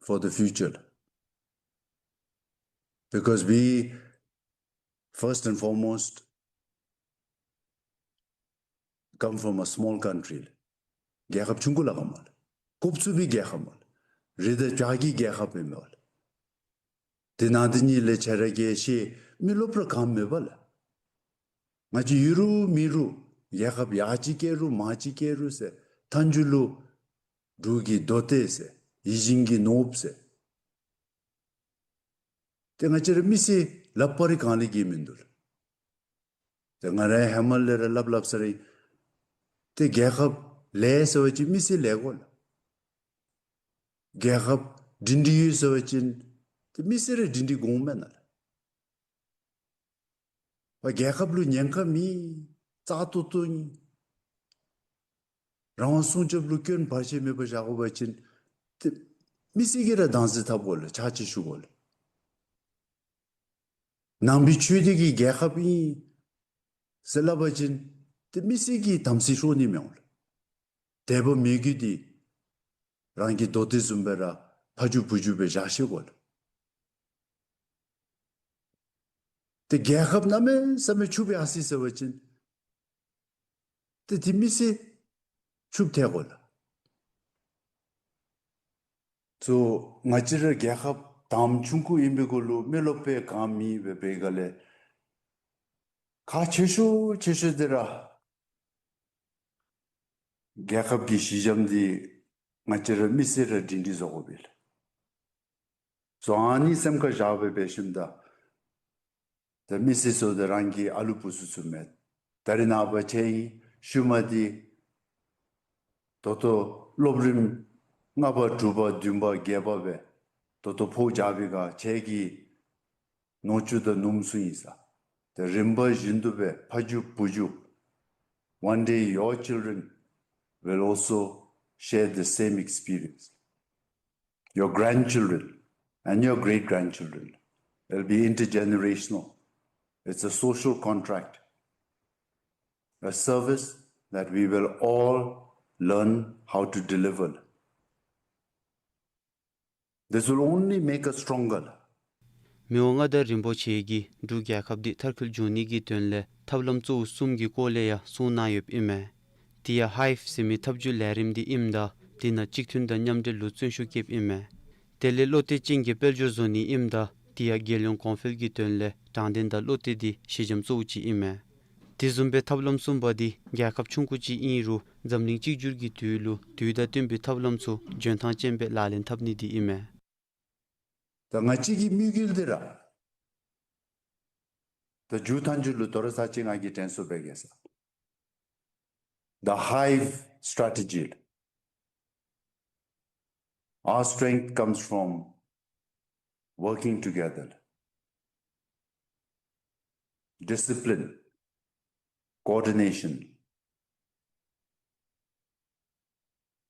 for the future. Because we, first and foremost, come from a small country. རྒྱལ་ཁབ་ཆུང་ཀུ་ལས་ག་མ་ལས། རྐུབ་ཚུགས་པའི་རྒྱལ་ཁབ་མ་ལས། རི་དང་བྱག་གི་རྒྱལ་ཁབ་ཨིན་མས་ལགས། དེ་ནང་དེ་ཉིད་ལས་ཁྱེད་ར་གིས་ཤེས་མི་སློབ་ར་ག་མེད་པ་ལགས། ང་བཅས་ཡོད་རུང་མེད་རུང་རྒྱལ་ཁབ་ཡར་ཅིག་སྐྱེ་རུང་མར་ཅིག་སྐྱེ་རུང་ཟེར་མཐའ་མཇུག་ལུ་འབྲུག་གི་མདོ་སྡེ་ཟེར་ཡིད་བཞིན་གྱི་ནོར་བུ་ཟེར། ཏེ་ང་བཅས་ར་མི་སེར་ལགཔ་ར་གང་ལས་གིས་མིན་འདུག་ལགས། ཏེ་ང་ར་ཧེ་མ་ལས་ར་སླབ་སླབ་ས་ར་ཨིན། ཏེ་རྒྱལ་ཁབ་ལེགས་ཟེར་བ་ཅིན་མི་སེར་ལེགས་དགོ་ལགས། རྒྱལ་ཁབ་སྒྲིང་སྒྲི་ཡོད་ཟེར་བ་ཅིན་ཏེ་མི་སེར་ར་སྒྲིང་སྒྲི་དགོ་མེན་ན་ལགས། པ་རྒྱལ་ཁབ་ལུ་ཉེན་ཁ་མེད། བཙག་འཐུ་འཐུ་ནི། རང་དབང་སྲུང་སྐྱོབ་ལུ་སྐྱོན་བར་ཆད་མེད་པར་བཞག་དགོ་པ་ཅིན་ཏེ་མི་སེར་གྱིས་ར་བདག་འཛིན་འཐབ་དགོ་ལགས། ཕྱག་ཕྱིད་ཞུ་དགོ་ལགས། ནང་པའི་ཆོས་འདི་གི་རྒྱལ་ཁབ་ཨིན་ཟེར་སླབ་པ་ཅིན་ཏེ་མི་སེར་གྱིས་དམ་སྲི་ཤོར་ནི་མི་འོང་ལགས། དད་པ་མོས་གུས་འདི་རང་གི་མདོ་སྡེ་བཟུམ་སྦེ་ར་ཕ་རྒྱུད་བུ་རྒྱུད་སྦེ་བཞག་ཤེས་དགོ་ལགས། ཏེ་རྒྱལ་ཁབ་གནམ་མེད་ས་མེད་ཕྱུགཔ་ཡར་སོ་ཡི་ཟེར་བ་ཅིན་ཏེ་དེ་མི་སེར་ཕྱུགཔ་ཐལ་དགོ་ལགས། ཚུ་ང་བཅས་ར་རྒྱལ་ཁབ་དང་ཆུང་ཀུ་ཨིན་པའི་གུ་ལུ་མི་སློབ་དཔོན་གང་མེད་པའི་སྦེ་ག་ལས་ཁག་ཆེ་ཤོས་ཆེ་ཤོས་འདི་ར་རྒྱལ་ཁབ་ཀྱི་ཞི་འཇམ་འདི་ང་བཅས་ར་མི་སེར་ར་སྒྲིང་སྒྲི་བཟོ་དགོ་པས་ལགས། སོ་ཨ་ནི་སེམས་ཁར་བཞག་སྦེ་འབད་ཞིནམ་ད་ད་མི་སེར་ཚུ་ད་རང་གི་ཨ་ལུ་བུ་ཚུ་ཚུ་མས། ད་རེས་ནངས་པ་ཁྱེད་ཨིན་ཤུལ་མ་འདི་ད་ལྟོ་སློབ་རིམ་ལྔ་པ་དྲུག་པ་བདུན་པ་བརྒྱད་པ་སྦེ་ད་ལྟོ་ཕོག་བཞག་པའི་ཁར་ཁྱེད་ཀྱི་ནུ་གཅུང་དང་ནུམོ་ཚུ་ཨིན་ས། ཏེ་རིམ་པ་བཞིན་དུ་སྦེ་ཕ་རྒྱུད་བུ་རྒྱུད། One day your children will also share the same experience. Your grandchildren and your great grandchildren. It'll be intergenerational. It's a social contract, a service that we will all learn how to deliver. This will only make us stronger. མི་དབང་མངའ་བདག་རིན་པོ་ཆེ་གིས་འབྲུག་རྒྱལ་ཁབ་འདི་མཐར་འཁྱོལ་འབྱུང་ནི་གི་དོན་ལས་ཐབས་ལམ་གཙོ་བོ་གསུམ་གྱི་སྐོར་ལས་ཡང་གསུངས་གནང་ཡོདཔ་ཨིན་མས། དེ་ཡང་ཧའིབ་ཟེར་མི་ཐབས་བྱུས་ལས་རིམ་འདི་ཨིནམ་ད་དེ་ནང་གཅིག་མཐུན་དང་མཉམ་འབྲེལ་ལུ་བརྩོན་ཤུགས་བསྐྱེདཔ་ཨིན་མས། དེ་ལས་བློ་གཏད་ཅན་གྱི་དཔལ་འབྱོར་བཟོ་ནི་ཨིནམ་ད་དེ་ཡང་རྒྱལ་ཡོངས་གོང་འཕེལ་གྱི་དོན་ལས་དྲང་བདེན་དང་བློ་གཏད་འདི་ཞི་འཇམ་གཙོ་བོ་ཅིག་ཨིན་མས། དེ་བཟུམ་སྦེ་ཐབས་ལམ་གསུམ་པ་འདི་རྒྱལ་ཁབ་ཆུང་ཀུ་ཅིག་ཨིན་རུང་འཛམ་གླིང་གཅིག་གྱུར་གྱི་དུས་ལུ་དུས་དང་བསྟུན་པའི་ཐབས་ལམ་ཚུ་འཇོན་ཐང་ཅན་སྦེ་ལག་ལེན་འཐབ་ནི་འདི་ཨིན་མས། ད་ང་བཅས་ཀྱི་དམིགས་ཡུལ་འདི་ར་ད་མཇུག་མཐའ་མཇུག་ལུ་དོ་རུང་ཚར་གཅིག་ང་གིས་དྲན་གསོ་འབད་གེ་ཟེར། The Hive strategy. Our strength comes from working together. Discipline, coordination,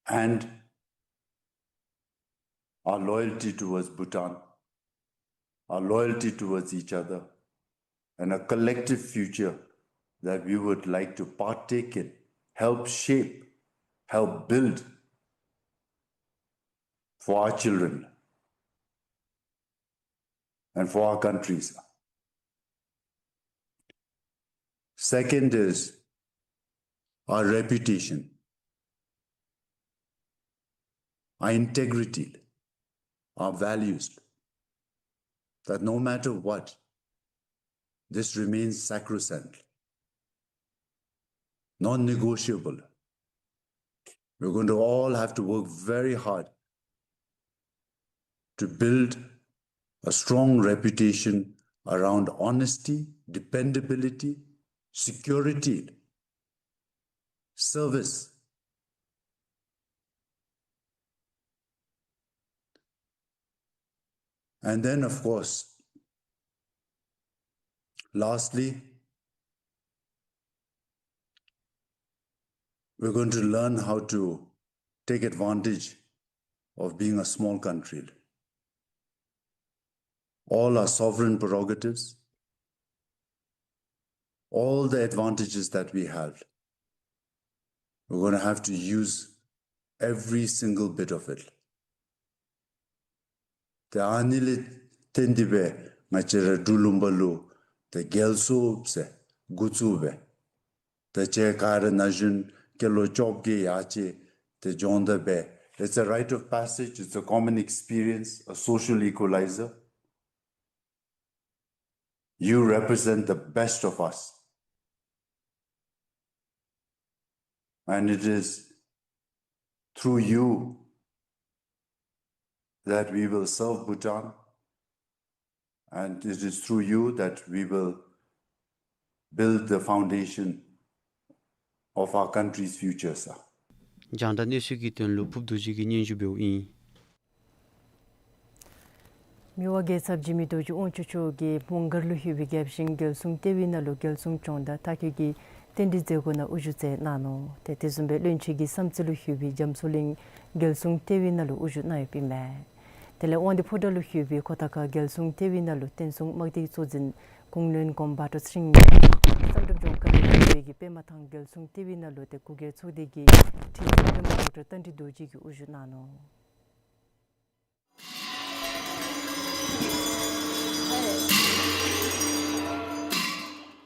and our loyalty towards Bhutan, our loyalty towards each other, and a collective future that we would like to partake in, help shape help build for our children and for our countries. Second is our reputation, our integrity, our values, that no matter what, this remains sacrosanct, non-negotiable. We're going to all have to work very hard to build a strong reputation around honesty, dependability, security, service. And then, of course, lastly, we're going to learn how to take advantage of being a small country. All our sovereign prerogatives, all the advantages that we have, we're gonna have to use every single bit of it. ཏེ་ཨ་ནི་ལས་བརྟེན་ཏེ་སྦེ་ང་བཅས་ར་འབྲུག་ལུང་པ་ལུ་ཏེ་རྒྱལ་སྲུངཔ་ཟེར་འགོ་བཙུགས་སྦེ། ཏེ་ཁྱེད་ག་ར་ན་གཞོན་སྐྱེས་ལོ་བཅོ་བརྒྱད་ཡར་ཅིག་ཏེ་སྦྱོང་བརྡར་འབད། It's a rite of passage, it's a common experience, a social equalizer. You represent the best of us. And it is through you that we will serve Bhutan, and it is through you that we will build the foundation of our country's future, sir. རྒྱང་བསྒྲགས་གནས་ཚུལ་གྱི་དོན་ལུ་ཕུབ་རྡོ་རྗེ་གིས་སྙན་ཞུ་འབདཝ་ཨིན། མི་དབང་རྒྱལ་ཚབ་འཇིགས་མེད་རྡོ་རྗེ་དབང་ཕྱུག་མཆོག་གིས་མོང་སྒར་ལུ་ཡོད་པའི་རྒྱབ་ཤིང་རྒྱལ་སྲུང་ལྟེ་བའི་ནང་ལུ་རྒྱལ་སྲུང་སྦྱོང་བརྡར་མཐར་འཁྱོལ་གྱི་རྟེན་འབྲེལ་མཛད་སྒོ་ནང་དབུ་བཞུགས་མཛད་གནང་ནུག། ཏེ་དེ་བཟུམ་སྦེ་བློན་ཆེན་གྱིས་བསམ་རྩེ་ལུ་ཡོད་པའི་རྒྱ་མཚོ་གླིང་རྒྱལ་སྲུང་ལྟེ་བའི་ནང་ལུ་དབུ་བཞུགས་གནང་ཡོདཔ་ཨིན་མས། དེ་ལས་དབང་འདུས་ཕོ་བྲང་ལུ་ཡོད་པའི་ཁོ་ཐང་ཁ་རྒྱལ་སྲུང་ལྟེ་བའི་ནང་ལུ་བསྟན་སྲུང་དམག་སྡེའི་གཙོ་འཛིན་གུང་བློན་གོང་མ་བ་ཏྲ་ཚེ་རིང་ལགས། བསམ་གྲུབ་ལྗོངས་བཀའ་བློན་ལྷན་ཁག་གི་པདྨ་ཐང་རྒྱལ་སྲུང་ལྟེ་བའི་ནང་ལུ་ཏེ་གུ་གེར་ཚོགས་སྡེ་གི་ཁྲི་འཛིན་བློན་པོ་ཌོག་ཊར་རྟ་མགྲིན་རྡོ་རྗེ་གིས་དབུ་བཞུགས་གནང་ནུག།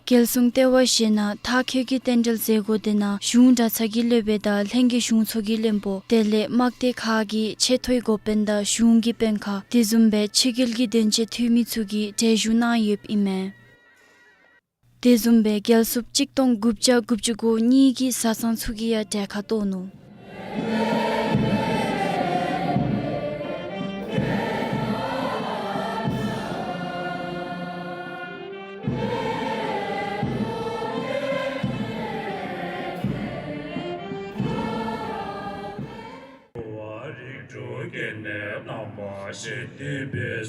རྒྱལ་སྲུང་ལྟེ་བ་བཞེངས་གནང་མཐར་འཁྱོལ་གྱི་རྟེན་འབྲེལ་མཛད་སྒོ་དེ་ནང་གཞུང་གྲྭ་ཚང་གི་སློབ་དཔོན་དང་ལྷན་རྒྱས་གཞུང་ཚོགས་ཀྱི་བློན་པོ་དེ་ལས་དམག་སྡེ་ཁག་གི་ཆེ་མཐོའི་འགོ་དཔོན་དང་གཞུང་གི་དཔོན་ཁག་དེ་བཟུམ་སྦེ་ཕྱི་རྒྱལ་གྱི་དོན་གཅོད་འཐུས་མི་ཚུ་གིས་གྲལ་བཞུགས་གནང་ཡོདཔ་ཨིན་མས། དེ་བཟུམ་སྦེ་རྒྱལ་སྲུངཔ་གཅིག་སྟོང་དགུ་བརྒྱ་དགུ་བཅུ་གོ་གཉིས་ཀྱི་བཟའ་ཚང་ཚུ་གིས་ཡང་གྲལ་ཁར་གཏོགས་ནུག། རིགས་དྲུག་གི་གནས་རྣམ་པར་ཤེས་ཏེ་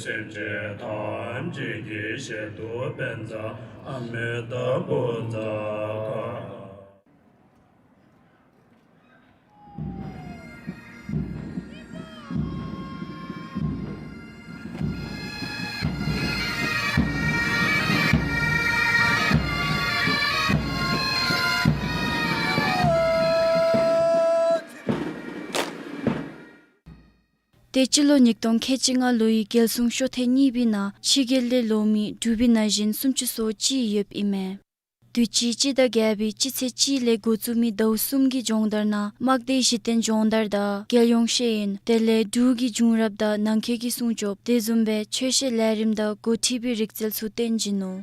སེམས་ཅན་ཐམས་ཅད་ཀྱི་ཞལ་དུ་ཕན་མཛད་ཨ་མི་ཏཱབ་བྷུ་ཛ་ག། ཏེ་སྤྱི་ལོ་ཉིས་སྟོང་ཁལ་གཅིག་ལྔ་ལོའི་རྒྱལ་སྲུང་ཤོ་ཐེངས་གཉིས་པའི་ནང་ཕྱི་རྒྱལ་ལས་ལོག་མི་འབྲུག་པའི་ན་གཞོན་སུམ་ཅུ་སོ་གཅིག་ཡོདཔ་ཨིན་མས། དུས་ཅི་སྤྱི་ཟླ་བརྒྱད་པའི་སྤྱི་ཚེས་གཅིག་ལས་འགོ་བཙུགས་མི་ཟླཝ་གསུམ་གྱི་སྦྱོང་བརྡར་ནང་དམག་སྡེའི་གཞི་རྟེན་སྦྱོང་བརྡར་དང་རྒྱལ་ཡོངས་ཤེས་ཡོན་དེ་ལས་འབྲུག་གི་བྱུང་རབས་དང་ནང་འཁོད་ཀྱི་སྲུང་སྐྱོབ་དེ་བཟུམ་སྦེ་ཆོས་བཤད་ལས་རིམ་དང་འགོ་ཁྲིད་པའི་རིག་རྩལ་ཚུ་སྟོན་བྱིན་ནུག།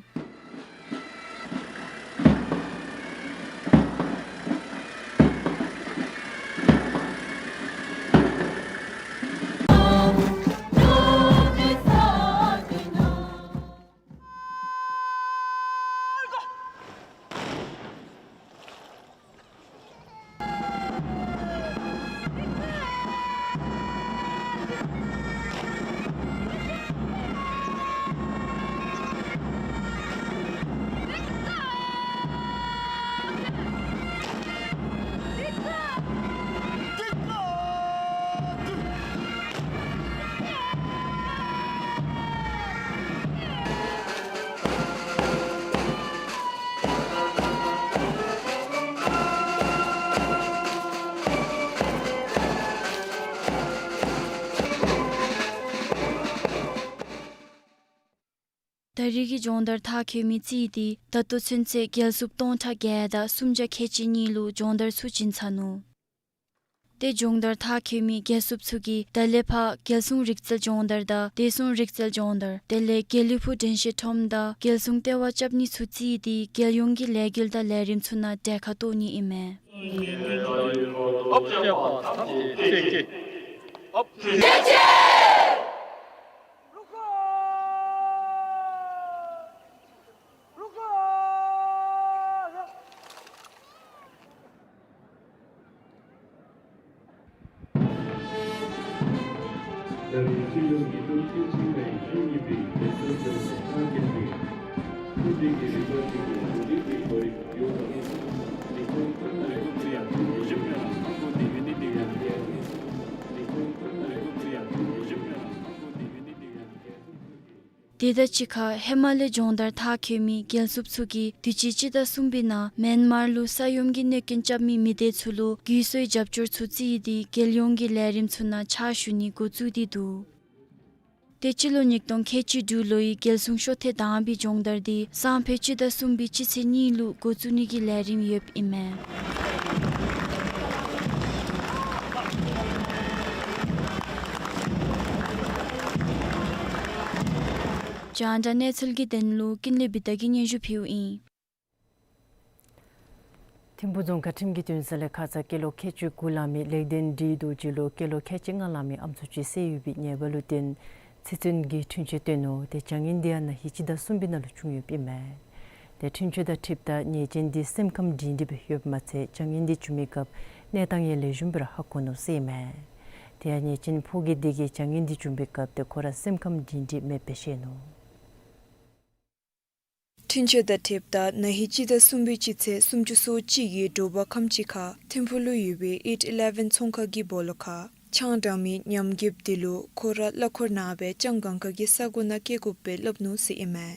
རིགས་ཀྱི་སྦྱོང་བརྡར་མཐར་འཁྱོལ་མི་རྩིས་ཏེ་ད་ལྟོ་ཚུན་ཚོད་རྒྱལ་སྲུང་སྟོང་ཕྲག་བརྒྱད་དང་སུམ་བརྒྱ་ཁལ་གཅིག་གཉིས་ལུ་སྦྱོང་བརྡར་ཚུ་བྱིན་ཚར་ནུག། ཏེ་སྦྱོང་བརྡར་མཐར་འཁྱོལ་མི་རྒྱལ་སྲུང་ཚུ་གིས་ད་ལས་ཕར་རྒྱལ་སྲུང་རིག་རྩལ་སྦྱོང་བརྡར་དང་བདེ་སྲུང་རིག་རྩལ་སྦྱོང་བརྡར་དེ་ལས་དགེ་ལེགས་ཕུག་དྲན་ཤེས་ཁྲོམ་དང་རྒྱལ་སྲུང་ལྟེ་བ་རྐྱབ་ནི་ཚུ་རྩིས་ཏེ་རྒྱལ་ཡོངས་ཀྱི་ལས་འགུལ་དང་ལས་རིམ་ཚུ་ནང་གྲལ་ཁར་གཏོགས་ནི་ཨིན་མས། དེ་དང་གཅིག་ཁར་ཧེ་མ་ལས་སྦྱོང་བརྡར་མཐར་འཁྱོལ་མི་རྒྱལ་སྲུང་ཚུ་གིས་དུས་ཅི་སྤྱི་ཟླ་གསུམ་པའི་ནང་མེན་མར་ལུ་ས་ཡོམ་གྱི་གནོད་སྐྱོན་རྐྱབ་མི་མི་སྡེ་ཚུ་ལུ་རྒུད་གསོའི་རྒྱབ་སྐྱོར་ཚུ་རྩིས་ཏེ་རྒྱལ་ཡོངས་ཀྱི་ལས་རིམ་ཚུ་ནང་ཕྱག་ཞུ་ནི་འགོ་བཙུགས་ཏེ་འདུག། ཏེ་སྤྱི་ལོ་ཉིས་སྟོང་ཁལ་གཅིག་དྲུག་ལོའི་རྒྱལ་སྲུང་ཤོ་ཐེངས་དང་པའི་སྦྱོང་བརྡར་འདི་སང་ཕོད་སྤྱི་ཟླ་གསུམ་པའི་སྤྱི་ཚེས་གཉིས་ལུ་འགོ་བཙུགས་ནི་གི་ལས་རིམ་ཡོདཔ་ཨིན་མས། རྒྱང་བསྒྲགས་གནས་ཚུལ་གྱི་དོན་ལུ་ཀུན་ལེགས་བི་དྷ་གིས་སྙན་ཞུ་ཕུལཝ་ཨིན། ཐིམ་ཕུག་རྫོང་ཁག་ཁྲིམས་ཀྱི་འདུན་ས་ལས་ཁ་ཙ་སྐྱེས་ལོ་ཁལ་གཅིག་དགུ་ལང་མི་ལེགས་ལྡན་འབྲི་རྡོ་རྗེ་ལུ་སྐྱེས་ལོ་ཁལ་གཅིག་ལྔ་ལང་མི་ཨམ་སྲུ་ཅིག་བསད་ཡོད་པའི་ཉེས་པ་ལུ་བརྟེན་ཚེ་བཙོན་གྱི་འཁྲུན་ཆོད་བཏོན་ནུག། ཏེ་བྱ་ངན་འདི་ཡང་ན་ཧིང་སྤྱི་ཟླ་གསུམ་པའི་ནང་ལུ་བྱུང་ཡོདཔ་ཨིན་མས། ཏེ་འཁྲུན་ཆོད་དང་འཁྲིལཝ་ད་ཉེས་ཅན་འདི་སེམས་ཁམས་སྒྲིང་སྒྲི་སྦེ་ཡོདཔ་མ་ཚད་བྱ་ངན་འདི་བྱུང་མི་སྐབས་གནས་སྟངས་ཡང་ལེགས་ཤོམ་སྦེ་ར་ཧ་གོ་ནུག་ཟེར་ཨིན་མས། ཏེ་ཡང་ཉེས་ཅན་ཕོ་སྐྱེས་འདི་གིས་བྱ་ངན་འདི་བྱུང་པའི་སྐབས་ཏེ་ཁོ་ར་སེམས་ཁམས་སྒྲིང་སྒྲི་མེདཔ་སྦེ་བཤད་ནུག། འཁྲུན་ཆོད་དང་འཁྲིལཝ་ད་ན་ཧིང་སྤྱི་ཟླ་གསུམ་པའི་སྤྱི་ཚེས་སུམ་ཅུ་སོ་གཅིག་གི་དྲོ་པ་ཁམས་ཅིག་ཁར་ཐིམ་ཕུག་ལུ་ཡོད་པའི་ཨིཊ་ཨི་ལེ་ཝན་ཚོང་ཁང་གི་སྦོ་ལོགས་ཁར་ཆང་འཐུང་མི་ཉམས་རྒུདཔ་འདི་ལུ་ཁོ་ར་གླ་འཁོར་ནང་སྦེ་ལྕང་སྒང་ཁ་གི་ས་གོ་ནང་བསྐྱལ་དགོ་པས་སླབ་ནུག་ཟེར་ཨིན་མས།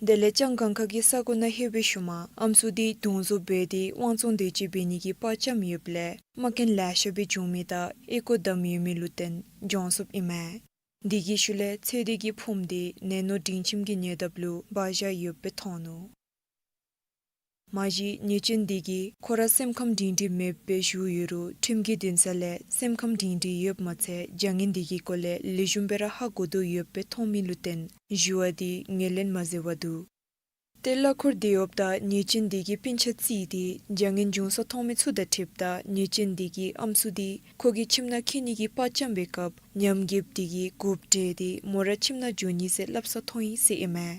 དེ་ལས་ལྕང་སྒང་ཁ་གི་ས་གོ་ནང་ལྷོད་པའི་ཤུལ་མ་ཨམ་སྲུ་འདི་རྡུང་བཟུང་འབད་དེ་དབང་བཙོང་དེ་ཅིག་འབད་ནི་གི་པར་བཅམ་ཡོདཔ་ལས་རྨ་སྐྱོན་ལེ་ཤ་སྦེ་བྱུང་མི་དང་ཨེ་ཀོ་བསྡམས་ཡོད་མི་ལུ་བརྟེན་གྱོངས་སོཔ་ཨིན་མས། འདི་གི་ཤུལ་ལས་ཚེ་འདས་ཀྱི་ཕུངམ་འདི་ནད་ནོར་སྒྲིང་ཁྱིམ་གྱི་ཉེ་འདབས་ལུ་སྦ་བཞག་ཡོདཔ་སྦེ་མཐོང་ནུག། མ་གཞི་ཉེས་ཅན་འདི་གིས་ཁོ་ར་སེམས་ཁམས་སྒྲིང་སྒྲི་མེདཔ་སྦེ་བཞུགས་ཡོད་རུང་ཁྲིམས་ཀྱི་འདུན་ས་ལས་སེམས་ཁམས་སྒྲིང་སྒྲི་ཡོདཔ་མ་ཚད་བྱ་ངན་འདི་གི་སྐོར་ལས་ལེགས་ཤོམ་སྦེ་ར་ཧ་གོ་དོ་ཡོདཔ་སྦེ་མཐོང་མི་ལུ་བརྟེན་ཞུ་བ་འདི་ངོས་ལེན་མ་མཛད་པར་འདུག། ཏེ་གླ་འཁོར་དེ་འོངམ་ད་ཉེས་ཅན་འདི་གིས་སྤུན་ཆ་བརྩིས་ཏེ་བྱ་ངན་བྱུང་ས་མཐོང་མི་ཚུ་དང་འཁྲིལཝ་ད་ཉེས་ཅན་འདི་གིས་ཨམ་སྲུ་འདི་ཁོ་གི་ཁྱིམ་ནང་འཁྱིད་ནི་གི་པར་བཅམ་པའི་སྐབས་ཉམས་རྒུདཔ་འདི་གིས་འགོ་བཀྲོལ་ཏེ་མོ་ར་ཁྱིམ་ནང་འགྱོ་ནི་ཟེར་སླབ་ས་མཐོང་ཡི་ཟེར་ཨིན་མས།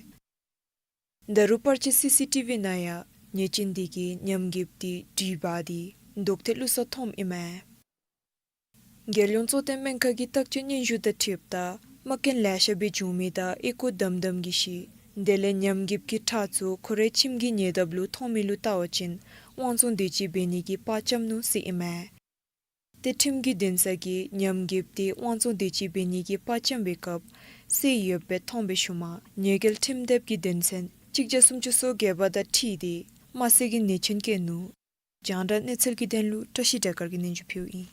ད་རུང་པར་ཆས་སི་སི་ཊི་བི་ནང་ཡང་ཉེས་ཅན་འདི་གིས་ཉམས་རྒུདཔ་འདི་དྲིལ་འབག་སྟེ་རྡོག་ཐལ་བླུགས་ས་མཐོངམ་ཨིན་མས། རྒྱལ་ཡོངས་གཙོ་བསྟེན་སྨན་ཁང་གི་བརྟག་དཔྱད་སྙན་ཞུ་དང་འཁྲིལཝ་ད་རྨ་སྐྱོན་ལེ་ཤ་སྦེ་བྱུང་མི་དང་ཨེ་ཀོ་བསྡམས་བསྡམས་ཀྱི་ཤི་དེ་ལས་ཉམས་རྒུདཔ་གི་ཁྲག་ཚུ་ཁོ་རའི་ཁྱིམ་གྱི་ཉེ་འདབས་ལུ་མཐོང་མི་ལུ་བལྟ་བ་ཅིན་དབང་བཙོང་དེ་ཅིག་འབད་ནི་གི་པར་བཅམ་ནུག་ཟེར་ཨིན་མས། ཏེ་ཁྲིམས་ཀྱི་འདུན་ས་གིས་ཉམས་རྒུདཔ་འདི་དབང་བཙོང་དེ་ཅིག་འབད་ནི་གི་པར་བཅམ་པའི་སྐབས་བསད་ཡོདཔ་སྦེ་མཐོང་པའི་ཤུལ་མ་ཉེས་འགེལ་ཁྲིམས་དེབ་ཀྱི་དོན་ཚན་གཅིག་བརྒྱ་སུམ་ཅུ་སོ་བརྒྱད་པ་དང་འཁྲིལ་ཏེ་དམར་བསད་ཀྱི་ཉེས་ཆེན་བཀལ་ནུག། རྒྱང་བསྒྲགས་གནས་ཚུལ་གྱི་དོན་ལུ་བཀྲ་ཤིས་སྒྲོལ་དཀར་གྱིས་སྙན་ཞུ་ཕུལཝ་ཨིན།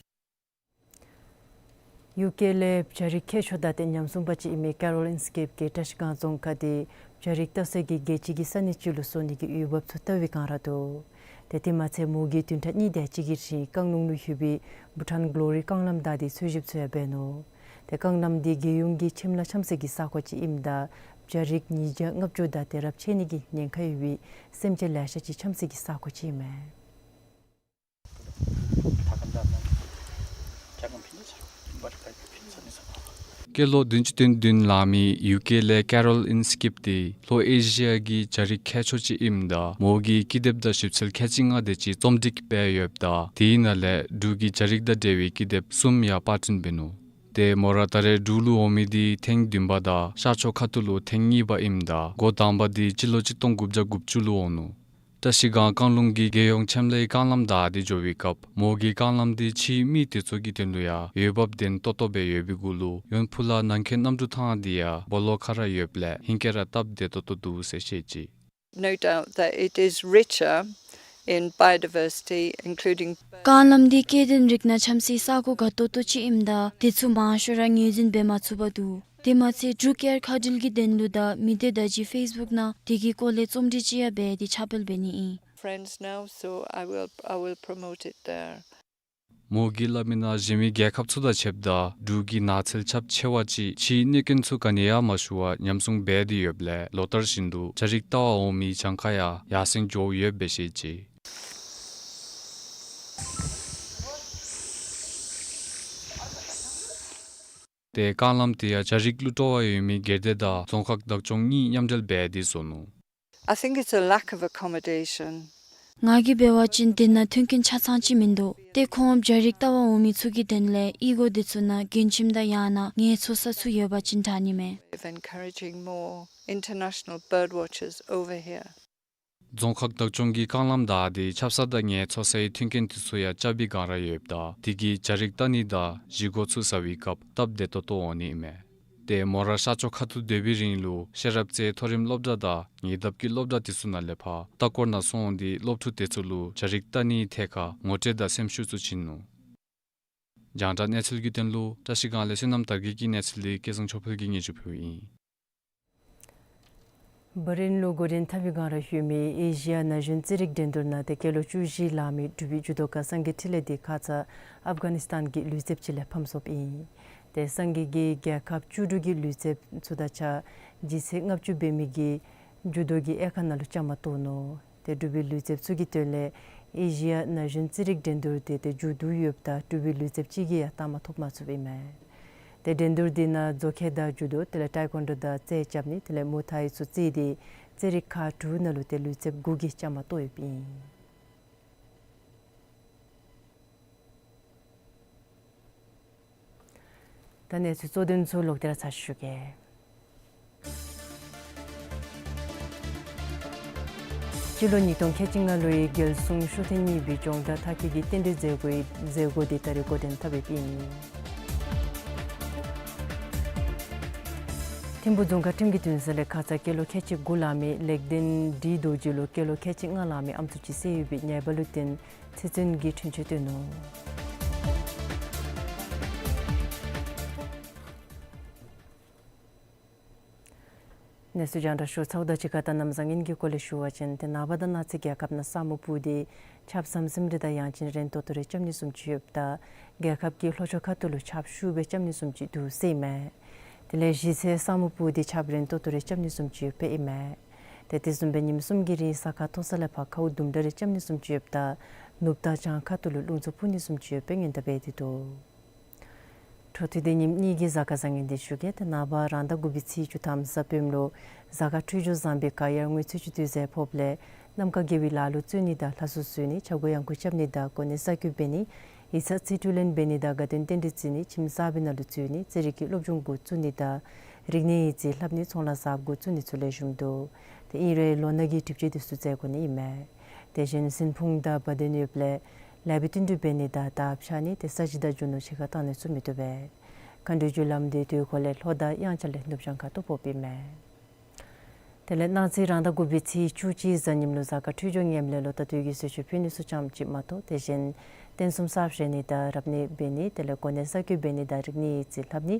ཡུ་ཀེ་ལས་བྱ་རིགས་ཁྱད་ཆོས་དང་ཏེ་ཉམས་སྲུང་པ་ཅིག་ཨིན་མི་ཀེ་རོལ་ཨིན་སི་ཀིབ་ཀྱིས་བཀྲིས་སྒང་རྫོང་ཁག་འདི་བྱ་རིགས་ལྟ་སའི་གི་རྒྱལ་སྤྱི་གི་ས་གནས་ཅིག་ལུ་བཟོ་ནི་གི་འོས་འབབ་ཚུ་བལྟ་བའི་སྒང་ར་འདུག། ཏེ་དེ་མ་ཚད་མོ་གིས་བདུན་ཕྲག་གཉིས་དེ་ཅིག་གི་རིང་རྐང་ལུང་ལུ་ཡོད་པའི་བྷུ་ཊཱན་གློ་རི་རྐང་ལམ་བདའ་སྟེ་འཚོལ་ཞིབ་ཚུ་ཡང་འབད་ནུག། ཏེ་རྐང་ལམ་འདི་རྒྱལ་ཡོངས་ཀྱི་ཁྱིམ་ལཱ་འཆམ་སའི་གི་ས་གོ་ཅིག་ཨིནམ་ད་བྱ་རིགས་ཉིས་བརྒྱ་ལྔ་བཅུ་དང་ཏེ་རབས་ཆད་ནི་གི་ཉེན་ཁ་ཡོད་པའི་སེམས་ཅན་ལེ་ཤ་ཅིག་འཆམ་སའི་གི་ས་གོ་ཅིག་ཨིན་མས། སྐྱེས་ལོ་བདུན་ཅུ་དོན་བདུན་ལང་མི་ཡུ་ཀེ་ལས་ཀེ་རོལ་ཨིན་སི་ཀིབ་འདི་ལྷོ་ཨེ་ཤི་ཡ་གི་བྱ་རིགས་ཁྱད་ཆོས་ཅིག་ཨིནམ་ད་མོ་གིས་ཀི་དེབ་དང་ཞིབ་འཚོལ་ཁལ་གཅིག་ལྔ་དེ་ཅིག་རྩོམ་སྒྲིག་འབད་ཡོདཔ་ད་དེའི་ནང་ལས་འབྲུག་གི་བྱ་རིགས་དང་འབྲེལ་བའི་ཀི་དེབ་གསུམ་ཡང་པར་སྐྲུན་འབད་ནུག། ཏེ་མོ་ར་ད་རེས་འབྲུག་ལུ་འོང་མི་འདི་ཐེངས་བདུན་པ་དང་ཤར་ཕྱོགས་ཁ་ཐུག་ལུ་ཐེངས་གཉིས་པ་ཨིནམ་ད་འགོ་དང་པ་འདི་སྤྱི་ལོ་གཅིག་སྟོང་དགུ་བརྒྱ་དགུ་བཅུ་ལུ་འོང་ནུག། བཀྲིས་སྒང་རྐང་ལུང་གི་རྒྱལ་ཡོངས་ཁྱིམ་ལཱའི་རྐང་ལམ་བདའ་སྟེ་འགྱོ་བའི་སྐབས་མོ་གིས་རྐང་ལམ་འདི་ཕྱིའི་མི་དེ་ཚུ་གི་དོན་ལུ་ཡང་འོས་འབབ་ལྡན་ཏོག་ཏོ་སྦེ་ཡོད་པའི་གུ་ལུ་ཡོན་ཕུ་ལ་ནང་འཁོད་གནམ་གྲུ་ཐང་འདི་ཡང་སྦོ་ལོགས་ཁར་ར་ཡོདཔ་ལས་ཧིང་སྐལ་ར་སྟབས་བདེ་ཏོག་ཏོ་འདུག་ཟེར་བཤད་ཅི། No doubt that it is richer in biodiversity, including རྐང་ལམ་འདི་སྐྱེ་ལྡན་རིགས་སྣ་འཆམ་སའི་ས་གོ་དགའ་ཏོག་ཏོ་ཅིག་ཨིནམ་ད་དེ་ཚུ་མང་ཤོས་ར་ངོས་འཛིན་འབད་མ་ཚུགས་པར་འདུག། དེ་མ་ཚད་འབྲུག་ཀེར་ཁ་བྲལ་གྱི་དོན་ལུ་དང་མི་སྡེ་བརྡ་བརྒྱུད་ཕེསི་བུཀ་ནང་དེ་གི་སྐོར་ལས་རྩོམ་སྒྲིག་ཅིག་ཡང་འབད་དེ་ཁྱབ་སྤེལ་འབད་ནི་ཨིན། Friends now, so I will, I will promote it there. མོ་གིས་སླབ་མི་ནང་གཞན་མི་རྒྱལ་ཁབ་ཚུ་དང་ཕྱདཔ་ད་འབྲུག་གི་ནགས་ཚལ་ཁྱབ་ཆེ་བ་ཅིག་ཕྱིའི་གནོད་སྐྱོན་ཚུ་ག་ནི་ཡང་མ་ཞུ་བར་ཉམས་སྲུང་འབད་དེ་ཡོདཔ་ལས་ལོ་ལྟར་བཞིན་དུ་བྱ་རིགས་བལྟ་བར་འོང་མིའི་གྱངས་ཁ་ཡང་ཡར་སེང་འགྱོ་ཡོདཔ་སྦེ་བཤད་ཅི། ཏེ་རྐང་ལམ་དེ་ཡང་བྱ་རིགས་བླུ་བྲོ་བ་ཡོད་མི་སྒེར་སྡེ་དང་རྫོང་ཁག་བདག་སྐྱོང་གཉིས་མཉམ་འབྲེལ་འབད་དེ་བཟོ་ནུག། I think it's a lack of accommodation. ང་གིས་འབད་བ་ཅིན་དེ་ནང་མཐུན་རྐྱེན་ཆ་ཚང་ཅིག་མིན་འདུག། ཏེ་ཁོང་བྱ་རིགས་བལྟ་བར་འོང་མི་ཚུ་གི་དོན་ལས་གཡུས་སྒོ་དེ་ཚུ་ནང་མགྲོན་ཁྱིམ་དང་ཡང་ན་ངལ་འཚོ་ས་ཚུ་ཡོད་པ་ཅིན་དྲག་ནི་མས། Of encouraging more international bird watchers over here. རྫོང་ཁག་བདག་སྐྱོང་གིས་རྐང་ལམ་བདའ་སྟེ་ཆབ་གསང་དང་ངལ་འཚོ་སའི་མཐུན་རྐྱེན་དེ་ཚུ་ཡང་རྐྱབ་པའི་སྒང་ར་ཡོདཔ་ད་དེ་གིས་བྱ་རིགས་བལྟ་ནི་དང་བཞེས་སྒོ་ཚུ་ཟ་བའི་སྐབས་སྟབས་བདེ་ཏོག་ཏོ་འོང་ནི་ཨིན་མས། ཏེ་མོ་ར་ཤར་ཕྱོགས་ཁ་ཐུག་སྡོད་པའི་རིང་ལུ་ཤེས་རབ་རྩེའི་མཐོ་རིམ་སློབ་གྲྭ་དང་ཉེ་འདབས་ཀྱི་སློབ་གྲྭ་དེ་ཚུ་ནང་ལས་ཕར་ལྟ་སྐོར་ནང་སོང་སྟེ་སློབ་ཕྲུག་དེ་ཚུ་ལུ་བྱ་རིགས་བལྟ་ནིའི་ཐད་ཁར་ངོ་སྤྲོད་དང་སེམས་ཤུགས་ཚུ་བྱིན་ནུག། རྒྱང་བསྒྲགས་གནས་ཚུལ་གྱི་དོན་ལུ་བཀྲ་ཤིས་སྒང་ལས་བསོད་ནམས་དར་རྒྱས་ཀྱི་གནས་ཚུལ་འདི་སྐལ་བཟང་ཆོས་འཕེལ་གྱིས་སྙན་ཞུ་ཕུལཝ་ཨིན། བྷ་རེན་ལུ་འགོ་འདྲེན་འཐབ་པའི་སྒང་ར་ཡོད་མི་ཨེ་ཤི་ཡ་ན་གཞོན་རྩེད་རིགས་འགྲན་བསྡུར་ནང་ཏེ་སྐྱེས་ལོ་བཅུ་བཞི་ལང་མི་འབྲུག་པའི་ཇུ་ཌོ་ཀར་སངས་རྒྱས་འཕྲིན་ལས་འདི་ཁ་ཙ་ཨབ་གྷ་ནི་སི་ཐན་གྱི་ལུས་རྩལཔ་ཅིག་ལས་ཕམ་སོཔ་ཨིན། ཏེ་སངས་རྒྱས་ཀྱིས་རྒྱལ་ཁབ་བཅུ་དྲུག་གི་ལུས་རྩལཔ་ཚུ་དང་གཅིག་ཁར་ལྗིད་ཚད་ལྔ་བཅུ་འབད་མི་གི་ཇུ་ཌོ་གི་དབྱེ་ཁག་ནང་ལུ་བཅའ་མར་གཏོགས་ནུག། ཏེ་འབྲུག་པའི་ལུས་རྩལཔ་ཚུ་གི་དོན་ལས་ཨེ་ཤི་ཡ་ན་གཞོན་རྩེད་རིགས་འགྲན་བསྡུར་དེ་ཏེ་མཇུག་བསྡུ་ཡོདཔ་ད་འབྲུག་པའི་ལུས་རྩལཔ་གཅིག་གིས་ཡང་རྟགས་མ་ཐོབ་མ་ཚུགསཔ་ཨིན་མས། ཏེ་འགྲན་བསྡུར་དེ་ནང་མཛོ་འཁོར་དང་ཇུ་ཌོ་དེ་ལས་ཊའི་ཀོན་ཌོ་དང་རྩལ་རྐྱབ་ནི་དེ་ལས་མུའུ་ཐའི་ཚུ་རྩིས་ཏེ་རྩེད་རིགས་ཁག་དྲུག་ནང་ལུ་ཏེ་ལུས་རྩལཔ་དགུ་གིས་བཅའ་མར་གཏོགས་ཡོདཔ་ཨིན། ད་གནས་ཚུལ་གཙོ་དོན་ཚུ་ལོག་སྟེ་ར་ཚར་ཞུ་གེ། སྤྱི་ལོ་ཉིས་སྟོང་ཁལ་གཅིག་ལྔ་ལོའི་རྒྱལ་སྲུང་ཤུགས་ཐེངས་གཉིས་པའི་སྦྱོང་བརྡར་མཐར་འཁྱོལ་གྱི་རྟེན་འབྲེལ་མཛད་སྒོའི་མཛད་སྒོ་འདི་ད་རིས་འགོ་འདྲེན་འཐབ་ཡོདཔ་ཨིན། ཐིམ་ཕུ་རྫོང་ཁག་ཁྲིམས་ཀྱི་འདུན་ས་ལས་ཁ་ཙ་སྐྱེས་ལོ་ཁལ་གཅིག་དགུ་ལང་མི་ལེགས་ལྡན་བཀྲིས་རྡོ་རྗེ་ལུ་སྐྱེས་ལོ་ཁལ་གཅིག་ལྔ་ལང་མི་ཨམ་སྲུ་ཅིག་བསད་ཡོད་པའི་ཉེས་པ་ལུ་བརྟེན་ཚེ་བཙོན་གྱི་འཁྲུན་ཆོད་བཏོན་ནུག། གནས་ཚུལ་རྒྱང་བསྒྲགས་ཞུ་ཚརཝ་དང་གཅིག་ཁར་ད་གནམ་བཟང་ངན་གྱི་སྐོར་ལས་ཞུ་བ་ཅིན་ཏེ་ནངས་པ་དང་གནངས་ཚེ་རྒྱལ་ཁབ་ནང་ས་སྨུག་སྤུབས་ཏེ་ཆརཔ་ཟམ་ཟིམ་རེ་དང་ཡང་ཅིན་རན་ཏོག་ཏོ་རེ་རྐྱབ་ནི་བཟུམ་ཅིག་ཡོདཔ་ད་རྒྱལ་ཁབ་ཀྱི་ལྷོ་ཕྱོགས་ཁ་ཐུག་ལུ་ཆརཔ་ཤུགས་སྦེ་རྐྱབ་ནི་བཟུམ་ཅིག་འདུག་ཟེར་ཨིན་མས། དེ་ལས་གཞེས་ཚེ་ས་སྨུག་སྤུབས་ཏེ་ཆརཔ་རན་ཏོག་ཏོ་རེ་རྐྱབ་ནི་བཟུམ་ཅིག་ཡོདཔ་ཨིན་མས། ཏེ་དེ་བཟུམ་སྦེ་ཉིནམ་གསུམ་གྱི་རིང་ས་ཁ་མཐོ་ས་ལས་ཕར་ཁཝ་དུམ་གྲ་རེ་རྐྱབ་ནི་བཟུམ་ཅིག་ཡོདཔ་ད་ནུབ་དང་བྱང་ཁ་ཐུག་ལུ་རླུང་འཚུབ་འཕུ་ནི་བཟུམ་ཅིག་ཡོདཔ་སྦེ་སྔོན་བརྡ་འབད་དེ་འདུག། འཕྲོ་མཐུད་དེ་ཉིནམ་གཉིས་ཀྱི་གཟའ་སྐར་བཟང་ངན་འདི་ཞུ་གེ། ཏེ་ནངས་པ་རང་ཟླ་དགུ་པའི་ཚེས་བཅུ་ཐམ་གཟའ་སྤེནམ་ལུ་གཟའ་སྐར་འཕྲོད་སྦྱོར་བཟང་པའི་ཁར་ཡར་ངོའི་ཚེས་བཅུ་དུས་མཛད་ཕོགཔ་ལས་གནམ་ཁ་དགེ་བའི་ལཱ་ལུ་བརྩོན་ནི་དང་ལྷ་གསོལ་གསོལ་ནི་བྱ་སྒོ་ཡང་སྒོ་རྐྱབ་ནི་དང་གོ་གནས་གསར་བསྐོ་འབད་ནི་ཡིག་ཚང་རྩིས་སྤྲོད་ལེན་འབད་ནི་དང་དགའ་སྟོན་རྟེན་འབྲེལ་བརྩི་ནི་ཁྱིམ་གསར་པའི་ནང་ལུ་འཛུལ་ནི་རྩེད་རིགས་ཀྱི་སློབ་སྦྱོང་འགོ་བཙུགས་ནི་དང་རིག་གནས་ཡིག་རྩིས་ལྷབ་ནི་ཚོང་ལཱ་གསརཔ་འགོ་བཙུགས་ནི་ཚུ་ལེགས་ཤོམ་འདུག། ཏེ་ཨིན་རུང་ལོ་ན་གི་སྒྲིབ་བཅོས་དེ་ཚུ་མཛད་དགོ་ནི་ཨིན་མས། དེ་བཞིན་ཟིན་ཕུང་དང་བ་དན་ཡོདཔ་ལས་ལེགས་པའི་བསྟུན་གྲོས་འབད་ནི་དང་དར་འཕྱར་ནི་ཏེ་ས་གཞི་དང་རྒྱུ་ནོར་ཕྱི་ཁར་བཏང་ནི་ཚུ་མི་བཏུབ་པས། མཁའ་འགྲོའི་རྒྱུ་ལམ་འདི་དུས་འཁོར་ལས་ལྷོ་དང་དབྱངས་འཆར་ལས་ནུབ་བྱང་ཁ་ཐུག་ཕོགཔ་ཨིན་མས། དེ་ལས་གནངས་ཚེ་རང་ཟླ་དགུ་པའི་ཚེས་བཅུ་གཅིག་གཟའ་ཉིམ་ལུ་གཟའ་སྐར་འཕྲོད་སྦྱོར་ངནམ་ལས་ལོ་ཟླ་དུས་ཀྱི་གསོལ་མཆོད་ཕུལ་ནི་ཚུ་ཙམ་ཅིག་མ་གཏོགས་དེ་བཞིན་རྟེན་གསུམ་གསར་བཞེངས་ནི་དང་རབ་གནས་འབད་ནི་དེ་ལས་གོ་གནས་གསར་བསྐོ་འབད་ནི་དང་རིག་གནས་ཡིག་རྩིས་ལྷབ་ནི་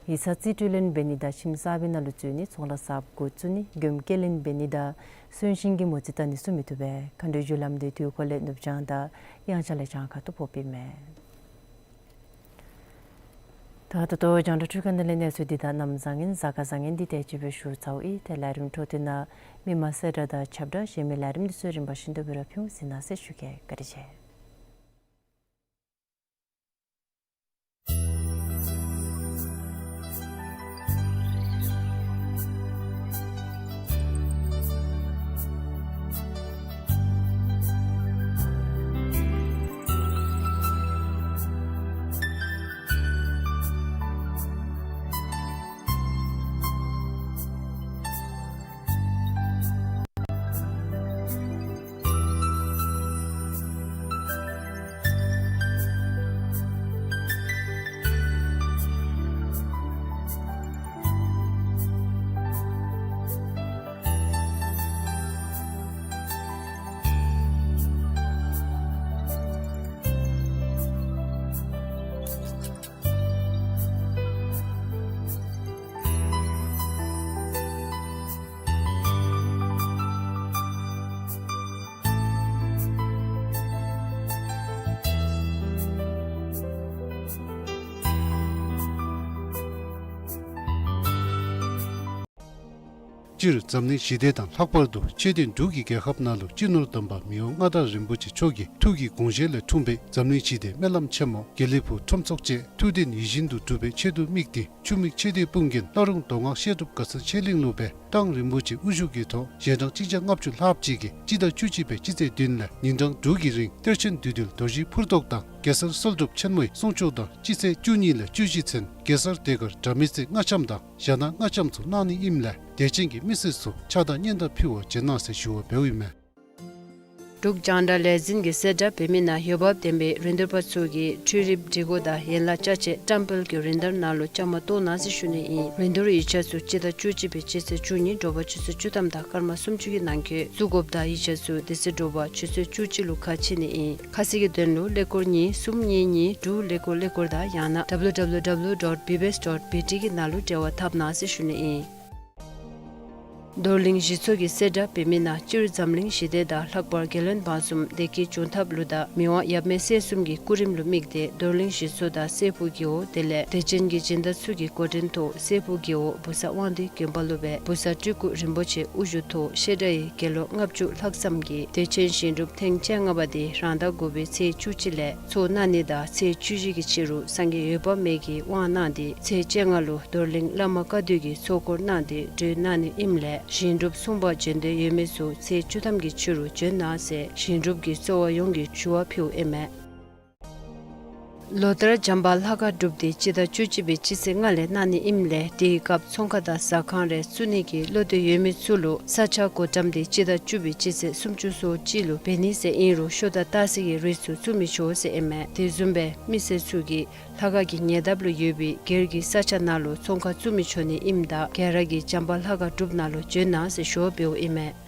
ཡིག་ཚང་རྩིས་སྤྲོད་ལེན་འབད་ནི་དང་ཁྱིམ་གསར་པའི་ནང་ལུ་འཛུལ་ནི་ཚོང་ལཱ་གསརཔ་འགོ་བཙུགས་ནི་མགྱོནམ་སྐྱེལ་ལེན་འབད་ནི་དང་གསོན་གཤིན་གྱི་མོ་རྩིས་བལྟ་ནི་ཚུ་མི་བཏུབ་པས། མཁའ་འགྲོའི་རྒྱུ་ལམ་འདི་དུས་འཁོར་ལས་ནུབ་བྱང་དང་དབྱངས་འཆར་ལས་བྱང་ཁ་ཐུག་ཕོགཔ་ཨིན་མས། ད་ད་ལྟོ་རྒྱང་བསྒྲགས་འཕྲུལ་ཁང་ནང་ལས་གནས་ཚུལ་འདི་དང་གནམ་བཟང་ངན་གཟའ་སྐར་བཟང་ངན་འདི་དེ་ཅིག་སྦེ་ཞུ་ཚརཝ་ཨིན། ཏེ་ལས་རིམ་འཕྲོ་མཐུད་ནང་མི་མང་གསལ་བསྒྲགས་དང་ཁྱབ་བསྒྲགས་གཞན་མི་ལས་རིམ་འདི་ཚུ་རིམ་པ་བཞིན་དུ་སྦེ་ར་ཕུལ་འོང་། གཟིགས་གནང་ཟེར་ཞུ་གེ། བཀའ་དྲིན་ཆེ། སྤྱིར་འཛམ་གླིང་ཞི་བདེ་དང་ལྷག་པར་དུ་ཆོས་ལྡན་འབྲུག་གི་རྒྱལ་ཁབ་ནང་ལུ་སྤྱི་ནོར་དམ་པ་མི་དབང་མངའ་བདག་རིན་པོ་ཆེ་མཆོག་གི་ཐུགས་ཀྱི་དགོངས་བཞེད་ལས་འཁྲུངས་པའི་འཛམ་གླིང་ཞི་བདེའི་སྨོན་ལམ་ཆེན་མོ་དགེ་ལེགས་ཕུག་ཁྲོམ་ཚོགས་བཅས་ཐུགས་དོན་ཡིད་བཞིན་དུ་འགྲུབ་པའི་ཆེད་དུ་དམིགས་ཏེ། ཆུ་མིག་ཆོས་སྡེའི་དཔུང་རྒྱན་བླ་རུང་མདོ་སྔགས་བཤད་སྒྲུབ་དགའ་ཚལ་ཆོས་གླིང་ལུ་སྦེ་མདང་རིན་པོ་ཆེ་དབུ་བཞུགས་ཀྱི་ཐོག་ཞལ་གྲངས་གཅིག་བརྒྱ་ལྔ་བཅུ་ལྷགཔ་ཅིག་གིས་སྤྱི་ཟླ་བཅུ་གཅིག་པའི་སྤྱི་ཚེས་བདུན་ལས་ཉིན་གྲངས་དྲུག་གི་རིང་གཏེར་ཆེན་བདུད་འདུལ་རྡོ་རྗེའི་ཕུར་ཐོགས་དང་གེ་སར་གསོལ་སྒྲུབ་ཆེན་མོའི་གསུང་ཆོག་དང་། སྤྱི་ཚེས་བཅུ་གཉིས་ལས་བཅུ་བཞི་ཚུན་གེ་སར་ཟློས་གར་དྲ་མིག་རྩེ་རྔ་འཆམ་དང་ཞྭ་ནག་རྔ་འཆམ་ཚུ་གནང་ནི་ཨིནམ་ལས་དད་ཅན་གྱི་མི་སེར་ཚུ་ཕྱག་དང་སྙན་དར་ཕུལ་བར་བྱོན་གནང་ཟེར་ཞུ་བ་འབདཝ་ཨིན་མས། འབྲུག་རྒྱང་བསྒྲགས་ལས་འཛིན་གྱིས་གསལ་བསྒྲགས་འབད་མི་ནང་འོས་འབབ་ལྡན་པའི་རིན་བསྡུར་པ་ཚུ་གིས་འཕྲུལ་རིག་སྒྲིག་གོ་དང་ཡན་ལག་ཅ་ཆས་བཀྲམ་སྤེལ་གྱི་རིན་བསྡུར་ནང་ལུ་བཅའ་མར་གཏོགས་གནང་ཟེར་ཞུ་ནི་ཨིན། རིན་བསྡུར་ཡིག་ཆ་ཚུ་སྤྱི་ཟླ་བཅུ་གཅིག་པའི་སྤྱི་ཚེས་བཅུ་གཉིས་དྲོ་པ་ཆུ་ཚོད་བཅུ་ཐམ་དང་སྐར་མ་སུམ་ཅུ་གི་ནང་འཁོད་བཙུགས་དགོཔ་དང་ཡིག་ཆ་ཚུ་དེ་ཚེ་དྲོ་པ་ཆུ་ཚོད་བཅུ་གཅིག་ལུ་ཁ་ཕྱེ་ནི་ཨིན། ཁ་གསལ་གྱི་དོན་ལུ་ཀླད་ཀོར་གཉིས་གསུམ་གཉིས་གཉིས་དྲུག་ཀླད་ཀོར་ཀླད་ཀོར་དང་ཡང་ན་W W W dot B B S dot B T གི་ནང་ལུ་འབྲེལ་བ་འཐབ་གནང་ཟེར་ཞུ་ནི་ཨིན། རྡོར་གླིང་གཞི་ཚོགས་ཀྱིས་གསལ་བསྒྲགས་འབད་མི་ནང་སྤྱིར་འཛམ་གླིང་ཞི་བདེ་དང་ལྷག་པར་རྒྱལ་བློན་འབངས་གསུམ་བདེ་སྐྱིད་འབྱུང་ཐབས་ལུ་དང་མི་དབང་ཡབ་མེས་སྲས་གསུམ་གྱི་སྐུ་རིམ་ལུ་དམིགས་ཏེ་རྡོར་གླིང་གཞི་ཚོགས་དང་སྲས་ཕུག་རྒེད་འོག་དེ་ལས་དད་ཅན་གྱི་སྦྱིན་བདག་ཚུ་གི་འགོ་འདྲེན་ཐོག་སྲས་ཕུག་རྒེད་འོག་བུ་གསར་དབང་འདུས་དགོན་པ་ལུ་སྦེ་བུ་གསར་སྤྲུལ་སྐུ་རིན་པོ་ཆེ་དབུ་བཞུགས་ཐོག་བཤད་གྲྭ་ཡི་དགེ་སློང་ལྔ་བཅུ་ལྷག་ཙམ་གྱིས་དད་ཅན་གཞན་སྒྲུབ་ཐེངས་བཅོ་ལྔ་པ་དེ་རང་ཟླ་དགུ་པའི་ཚེས་བཅུ་གཅིག་ལས་ཚོགས་གནང་ནི་དང་ཚེས་བཅུ་བཞི་གི་ཕྱི་རུ་སངས་རྒྱས་འོད་དཔག་མེད་ཀྱི་དབང་གནང་སྟེ་ཚེས་བཅོ་ལྔ་ལུ་རྡོར་གླིང་བླ་མ་བཀའ་བསྡུ་གིས་ཚོགས་འཁོར་གནང་སྟེ་གྲོལ་གནང་ནི་ཨིནམ་ལས་གཞན་སྒྲུབ་སྲུང་པར་བྱོན་འདོད་ཡོད་མི་ཚུ་ཚེས་བཅུ་ཐམ་གྱི་ཕྱི་རུ་བྱོན་གནང་ཟེར་གཞན་སྒྲུབ་ཀྱི་གཙོ་བོ་ཡོངས་ཀྱིས་ཞུ་བ་ཕུལཝ་ཨིན་མས། ལོ་ལྟར་བྱམས་པ་ལྷ་ཁང་སྒྲུབ་སྡེ་སྤྱི་ཟླ་བཅུ་གཅིག་པའི་སྤྱི་ཚེས་ལྔ་ལས་གནང་ནི་ཨིནམ་ལས་དེའི་སྐབས་ཚོང་ཁང་དང་ཟ་ཁང་རེ་བཙུགས་ནི་གི་བློ་འདོད་ཡོད་མི་ཚུ་ལུ་ས་ཆ་བགོ་བཀྲམ་དེ་སྤྱི་ཟླ་བཅུ་པའི་སྤྱི་ཚེས་སུམ་ཅུ་སོ་གཅིག་ལུ་འབད་ནི་ཟེར་ཨིན་རུང་ཤོ་དང་ཏ་སི་གི་རིགས་ཚུ་བཙུགས་མི་ཆོག་ཟེར་ཨིན་མས། དེ་བཟུམ་སྦེ་མི་སེར་ཚུ་གིས་ལྷ་ཁང་གི་ཉེ་འདབས་ལུ་ཡོད་པའི་སྒེར་གྱི་ས་ཆ་ནང་ལུ་ཚོང་ཁང་བཙུགས་མི་ཆོག་ནི་ཨིནམ་ད་ག་ར་གིས་བྱམས་པ་ལྷ་ཁང་སྒྲུབ་ནང་ལུ་བྱོན་གནང་ཟེར་ཞུ་བ་འབདཝ་ཨིན་མས།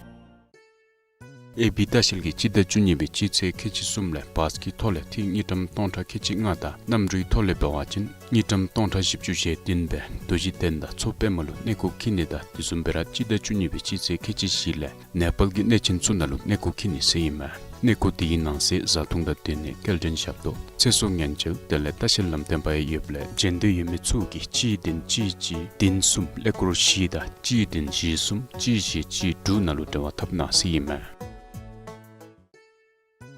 ཨེ་བི་ལྟ་བཤལ་གྱིས་སྤྱི་ཟླ་བཅུ་གཉིས་པའི་སྤྱི་ཚེས་ཁལ་གཅིག་གསུམ་ལས་བཱས་ཀྱི་ཐོག་ལས་ཐིག་དངུལ་ཀྲམ་སྟོང་ཕྲག་ཁལ་གཅིག་ལྔ་དང་གནམ་གྲུའི་ཐོག་ལས་འབད་བ་ཅིན་དངུལ་ཀྲམ་སྟོང་ཕྲག་བཞི་བཅུ་ཞེ་བདུན་སྦེ་རྡོ་རྗེ་གདན་དང་མཚོ་པདྨ་ལུ་གནས་སྐོར་འཁྱིད་ནི་དང་དེ་བཟུམ་སྦེ་ར་སྤྱི་ཟླ་བཅུ་གཉིས་པའི་སྤྱི་ཚེས་ཁལ་གཅིག་བཞི་ལས་ནེ་པཱལ་གྱི་གནས་ཆེན་ཚུ་ནང་ལུ་གནས་སྐོར་འཁྱིད་ནི་ཟེར་ཨིན་མས། གནས་སྐོར་དེའི་ནང་གསེས་བཟའ་འཐུང་དང་སྡོད་གནས་སྐྱེལ་འདྲེན་ཞབས་ཏོག་ཚེ་སྲོག་ཉེན་བཅོལ་དེ་ལས་ལྟ་བཤལ་ལམ་སྟོན་པ་ཡང་ཡོདཔ་ལས་བྱོན་འདོད་ཡོད་མི་ཚུ་གིས་གཅིག་བདུན་གཅིག་གཅིག་བདུན་གསུམ་ཀླད་ཀོར་བཞི་དང་གཅིག་བདུན་བཞི་གསུམ་གཅིག་བཞི་གཅིག་དྲུག་ནང་ལུ་འབྲེལ་བ་འཐབ་གནང་ཟེར་ཨིན་མས།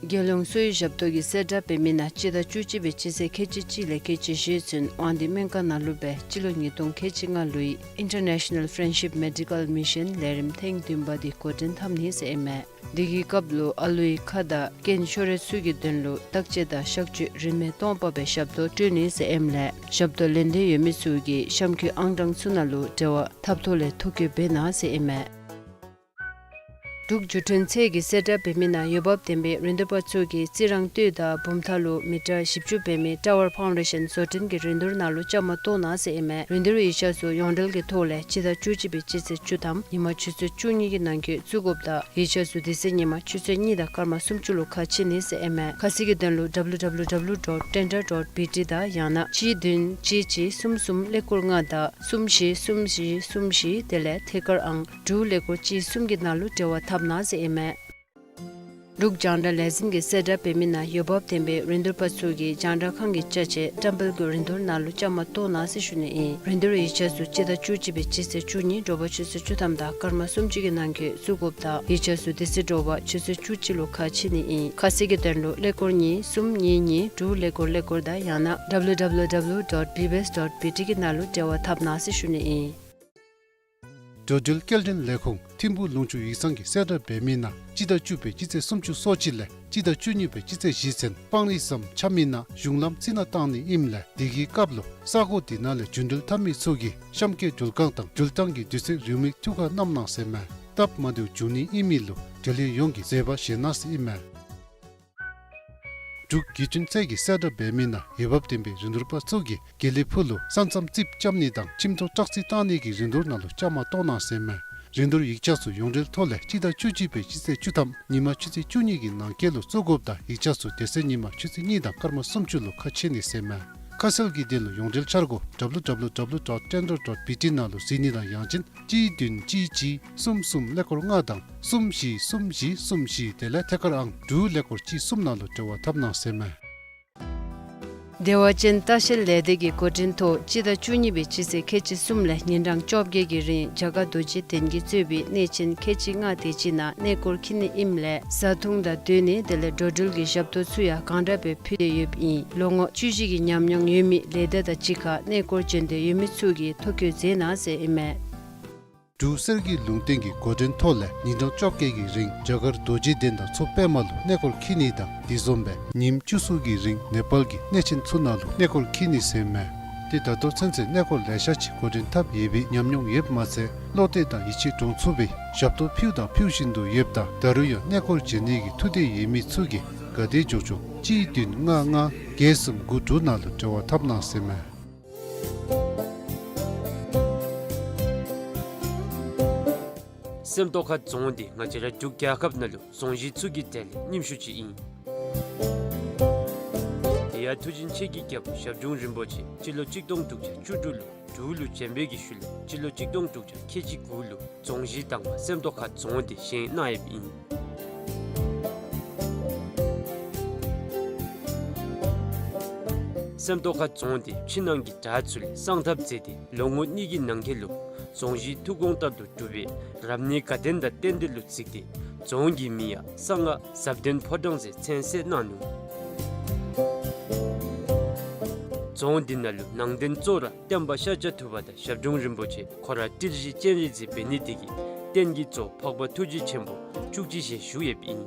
རྒྱལ་ཡོངས་གསོ་བའི་ཞབས་ཏོག་གིས་གསལ་བསྒྲགས་འབད་མི་ནང་སྤྱི་ཟླ་བཅུ་གཅིག་པའི་སྤྱི་ཚེས་ཁལ་གཅིག་གཅིག་ལས་ཁལ་གཅིག་བཞི་ཚུན་དབང་འདུས་སྨན་ཁང་ནང་ལུ་སྦེ་སྤྱི་ལོ་ཉིས་སྟོང་ཁལ་གཅིག་ལྔ་ལོའི་International Friendship Medical Mission ལས་རིམ་ཐེངས་བདུན་པ་དེ་འགོ་འདྲེན་འཐབ་ནི་ཟེར་ཨིན་མས། དེ་གི་སྐབས་ལུ་ཨ་ལུའི་ཁ་དང་སྐྱེན་ཤོར་རི་ཚུ་གི་དོན་ལུ་བརྟག་དཔྱད་དང་གཤག་བཅོས་རིན་མེད་སྟོང་པ་སྦེ་ཞབས་ཏོག་སྤྲོད་ནི་ཟེར་ཨིནམ་ལས་ཞབས་ཏོག་ལེན་འདོད་ཡོད་མི་ཚུ་གིས་གཤམ་འཁོད་ཨང་གྲངས་ཚུ་ནང་ལུ་འབྲེལ་བ་འཐབ་ཐོག་ལས་ཐོ་བཀོད་འབད་གནང་ཟེར་ཨིན་མས། འབྲུག་འགྲུལ་འཕྲིན་ཚད་ཀྱིས་གསལ་བསྒྲགས་འབད་མི་ནང་འོས་འབབ་ལྡན་པའི་རིན་བསྡུར་པ་ཚུ་གིས་རྩི་རང་སྟོད་དང་བུམ་ཐང་ལུ་མི་ཊར་བཞི་བཅུ་འབད་མི་ཊ་ཝར་ཕའུན་ཌེ་ཤཱན་བཟོ་སྐྲུན་གྱི་རིན་བསྡུར་ནང་ལུ་བཅའ་མར་གཏོགས་གནང་ཟེར་ཨིན་མས། རིན་བསྡུར་ཡིག་ཆ་ཚུ་ཡོངས་འབྲེལ་གྱི་ཐོག་ལས་སྤྱི་ཟླ་བཅུ་གཅིག་པའི་སྤྱི་ཚེས་བཅུ་ཐམ་ཉིན་མ་ཆུ་ཚོད་བཅུ་གཉིས་ཀྱི་ནང་འཁོད་བཙུགས་དགོཔ་དང་ཡིག་ཆ་ཚུ་དེ་ཚེ་ཉིན་མ་ཆུ་ཚོད་གཉིས་དང་སྐར་མ་སུམ་ཅུ་ལུ་ཁ་ཕྱེ་ནི་ཟེར་ཨིན་མས། ཁ་གསལ་གྱི་དོན་ལུ་W W W dot tender dot B T དང་ཡང་ན་གཅིག་བདུན་གཅིག་གཅིག་གསུམ་གསུམ་ཀླད་ཀོར་ལྔ་དང་གསུམ་བཞི་གསུམ་བཞི་གསུམ་བཞི་དེ་ལས་ཐད་ཀར་ཨང་དྲུག་ཀླད་ཀོར་གཅིག་གསུམ་གྱི་ནང་ལུ་འབྲེལ་བ་འཐབ་གནང་ཟེར་ཨིན་མས། འབྲུག་རྒྱང་བསྒྲགས་ལས་འཛིན་གྱིས་གསལ་བསྒྲགས་འབད་མི་ནང་འོས་འབབ་ལྡན་པའི་རིན་བསྡུར་པ་ཚུ་གིས་རྒྱང་བསྒྲགས་ཁང་གི་ཅ་ཆས་བཀྲམ་སྤེལ་གྱི་རིན་བསྡུར་ནང་ལུ་བཅའ་མར་གཏོགས་གནང་ཟེར་ཞུ་ནི་ཨིན། རིན་བསྡུར་ཡིག་ཆ་ཚུ་སྤྱི་ཟླ་བཅུ་གཅིག་པའི་སྤྱི་ཚེས་བཅུ་གཉིས་དྲོ་པ་ཆུ་ཚོད་བཅུ་ཐམ་དང་སྐར་མ་སུམ་ཅུ་གི་ནང་འཁོད་བཙུགས་དགོཔ་དང་ཡིག་ཆ་ཚུ་དེ་ཚེ་དྲོ་པ་ཆུ་ཚོད་བཅུ་གཅིག་ལུ་ཁ་ཕྱེ་ནི་ཨིན། ཁ་གསལ་གྱི་དོན་ལུ་ཀླད་ཀོར་གཉིས་གསུམ་གཉིས་གཉིས་དྲུག་ཀླད་ཀོར་ཀླད་ཀོར་དང་ཡང་ན་W W W dot B B S dot B T གི་ནང་ལུ་འབྲེལ་བ་འཐབ་གནང་ཟེར་ཞུ་ནི་ཨིན། འགྲོ་འགྲུལ་སྐྱེལ་འདྲེན་ལས་ཁུངས་ཐིམ་ཕུ་ལུང་ཕྱོགས་ཡིག་ཚང་གིས་གསལ་བསྒྲགས་འབད་མི་ནང་སྤྱི་ཟླ་བཅུ་པའི་སྤྱི་ཚེས་སུམ་ཅུ་སོ་གཅིག་ལས་སྤྱི་ཟླ་བཅུ་གཉིས་པའི་སྤྱི་ཚེས་བཞི་ཚུན་སྤང་རི་ཟམ་འཁྱམ་མི་ནང་གཞུང་ལམ་རྩི་ནག་བཏང་ནི་ཨིནམ་ལས་དེ་གི་སྐབས་ལུ་ས་གོ་དེ་ནང་ལས་རྒྱུན་འགྲུལ་འཐབ་མི་ཚུ་གིས་གཤམ་འཁོད་འགྲུལ་ཁང་དང་འགྲུལ་ཐང་གི་དུས་ཚོད་རེའུ་མིག་འཐུ་བཀག་གནང་གནང་ཟེར་མས། སྟབས་མ་བདེཝ་འབྱུང་ནི་ཨིན་མི་ལུ་འབྲེལ་ཡོད་ཡོངས་ཀྱིས་བཟོད་པ་བཞེས་གནང་ཟེར་ཨིན་མས། འབྲུག་བརྒྱུད་འཕྲིན་ཚད་ཀྱིས་གསལ་བསྒྲགས་འབད་མི་ནང་འོས་འབབ་ལྡན་པའི་རིན་བསྡུར་པ་ཚུ་གིས་དགེ་ལེགས་ཕུག་ལུ་ས་མཚམས་རྩིགཔ་རྐྱབ་ནི་དང་ཁྱིམ་ཐོག་བཀྲག་རྩི་བཏང་ནི་གི་རིན་བསྡུར་ནང་ལུ་བཅའ་མར་གཏོགས་གནང་ཟེར་མས། རིན་བསྡུར་ཡིག་ཆ་ཚུ་ཡོངས་འབྲེལ་ཐོག་ལས་སྤྱི་ཟླ་བཅུ་གཅིག་པའི་སྤྱི་ཚེས་བཅུ་ཐམ་ཉིན་མ་ཆུ་ཚོད་བཅུ་གཉིས་ཀྱི་ནང་འཁོད་ལུ་བཙུགས་དགོཔ་དང་ཡིག་ཆ་ཚུ་དེ་ཚེ་ཉིན་མ་ཆུ་ཚོད་གཉིས་དང་སྐར་མ་སུམ་ཅུ་ལུ་ཁ་ཕྱེ་ནི་ཟེར་མས། ཁ་གསལ་གྱི་དོན་ལུ་ཡོངས་འབྲེལ་འཆར་སྒོ་W W W dot tender dot B T ནང་ལུ་གཟིགས་ནི་དང་ཡང་ཅིན་གཅིག་བདུན་གཅིག་གཅིག་གསུམ་གསུམ་ཀླད་ཀོར་ལྔ་དང་གསུམ་བཞི་གསུམ་བཞི་གསུམ་བཞི་དེ་ལས་ཐད་ཀར་ཨང་དྲུག་ཀླད་ཀོར་གཅིག་གསུམ་ནང་ལུ་འབྲེལ་བ་འཐབ་གནང་ཟེར་མས། བདེ་བ་ཅན་ལྟ་བཤལ་ལས་སྡེ་གི་འགོ་འདྲེན་ཐོག་སྤྱི་ཟླ་བཅུ་གཉིས་པའི་སྤྱི་ཚེས་ཁལ་གཅིག་གསུམ་ལས་ཉིན་གྲངས་བཅོ་བརྒྱད་ཀྱི་རིང་རྒྱ་གར་རྡོ་རྗེ་གདན་གྱིས་གཙོས་པའི་གནས་ཆེན་ཁལ་གཅིག་ལྔ་དེ་ཅིག་ནང་གནས་སྐོར་འཁྱིད་ནི་ཨིནམ་ལས་བཟའ་འཐུང་དང་སྡོད་གནས་དེ་ལས་འགྲོ་འགྲུལ་གྱི་ཞབས་ཏོག་ཚུ་ཡང་གང་དྲག་སྦེ་ཕུལ་ཏེ་ཡོདཔ་ཨིན། ལོ་ངོ་བཅུ་བཞི་གི་ཉམས་མྱོང་ཡོད་མི་ལས་སྡེ་དང་གཅིག་ཁར་གནས་སྐོར་འབྱོན་འདོད་ཡོད་མི་ཚུ་གིས་ཐོ་བཀོད་མཛད་གནང་ཟེར་ཨིན་མས། འབྲུག་གསེར་གྱི་ལུང་བསྟན་གྱི་འགོ་འདྲེན་ཐོག་ལས་ཉིན་གྲངས་བཅོ་བརྒྱད་ཀྱི་རིང་རྒྱ་གར་རྡོ་རྗེ་གདན་དང་མཚོ་པདྨ་ལུ་གནས་སྐོར་འཁྱིད་ནི་དང་དེ་བཟུམ་སྦེ་ཉིནམ་བཅུ་གསུམ་གྱི་རིང་ནེ་པཱལ་གྱི་གནས་ཆེན་ཚུ་ནང་ལུ་གནས་སྐོར་འཁྱིད་ནི་ཟེར་མས། ཏེ་ད་ལྟོ་ཚུན་ཚོད་གནས་སྐོར་ལེ་ཤ་ཅིག་འགོ་འདྲེན་འཐབ་ཡོད་པའི་ཉམས་མྱོང་ཡོདཔ་མ་ཚད་བློ་གཏད་དང་ཡིད་ཆེས་འདྲོངས་ཚུགས་པའི་ཞབས་ཏོག་ཕུལ་དང་ཕུལ་བཞིན་དུ་ཡོདཔ་ད་ད་རུང་ཡང་གནས་སྐོར་འབྱོན་ནི་གི་ཐུགས་འདོད་ཡོད་མི་ཚུ་གིས་ག་དེ་མགྱོགས་མགྱོགས་གཅིག་བདུན་ལྔ་ལྔ་བརྒྱད་གསུམ་དགུ་དྲུག་ནང་ལུ་འབྲེལ་བ་འཐབ་གནང་ཟེར་མས། སེམས་རྟོགས་ཁ་རྫོང་འདི་ང་བཅས་ར་འབྲུག་རྒྱལ་ཁབ་ནང་ལུ་རྫོང་གཞི་ཚུ་གི་གྲས་ལས་རྙིངམ་ཤོས་ཅིག་ཨིན། དེ་ཡང་མཐུ་ཆེན་ཆེ་གི་རྒྱལ་པོ་ཞབས་དྲུང་རིན་པོ་ཆེ་སྤྱི་ལོ་གཅིག་སྟོང་དྲུག་བརྒྱ་བཅུ་དྲུག་ལུ་འབྲུག་ལུ་བྱོན་པའི་གི་ཤུལ་ལས་སྤྱི་ལོ་གཅིག་སྟོང་དྲུག་བརྒྱ་ཁལ་གཅིག་དགུ་ལུ་རྫོང་གཞི་དང་པ་སེམས་རྟོགས་ཁ་རྫོང་འདི་བཞེངས་གནང་ཡོདཔ་ཨིན། སེམས་རྟོགས་ཁ་རྫོང་འདི་ཕྱི་ནང་གི་བྲག་ཚུ་ལས་བསང་ཐབ་མཛད་དེ་ལོ་ངོ་གཉིས་ཀྱི་ནང་འཁོད་ལུ་རྫོང་གཞི་ཐུགས་དགོངས་ལྟར་དུ་གྲུབ་པའི་རབ་གནས་དགའ་ལྡན་དང་རྟེན་འབྲེལ་ལུ་གཟིགས་ཏེ་རྫོང་གི་མིང་ཡང་གསང་སྔགས་ཟབ་ལྡན་ཕོ་བྲང་ཟེར་མཚན་གསོལ་གནང་ནུག། རྫོང་འདི་ནང་ལུ་ནང་རྟེན་གཙོ་བོ་ར་བསྟན་པ་ཤཱཀྱ་ཐུབ་པ་དང་ཞབས་དྲུང་རིན་པོ་ཆེ་ཁོ་ར་ཏིལ་བཞི་སྤྱན་རས་གཟིགས་འབད་ནི་དེ་གིས་རྟེན་གྱི་གཙོ་བོ་འཕགས་པ་ཐུགས་རྗེ་ཆེན་པོ་བཅུ་གཅིག་ཞལ་བཞུགས་ཡོདཔ་ཨིན།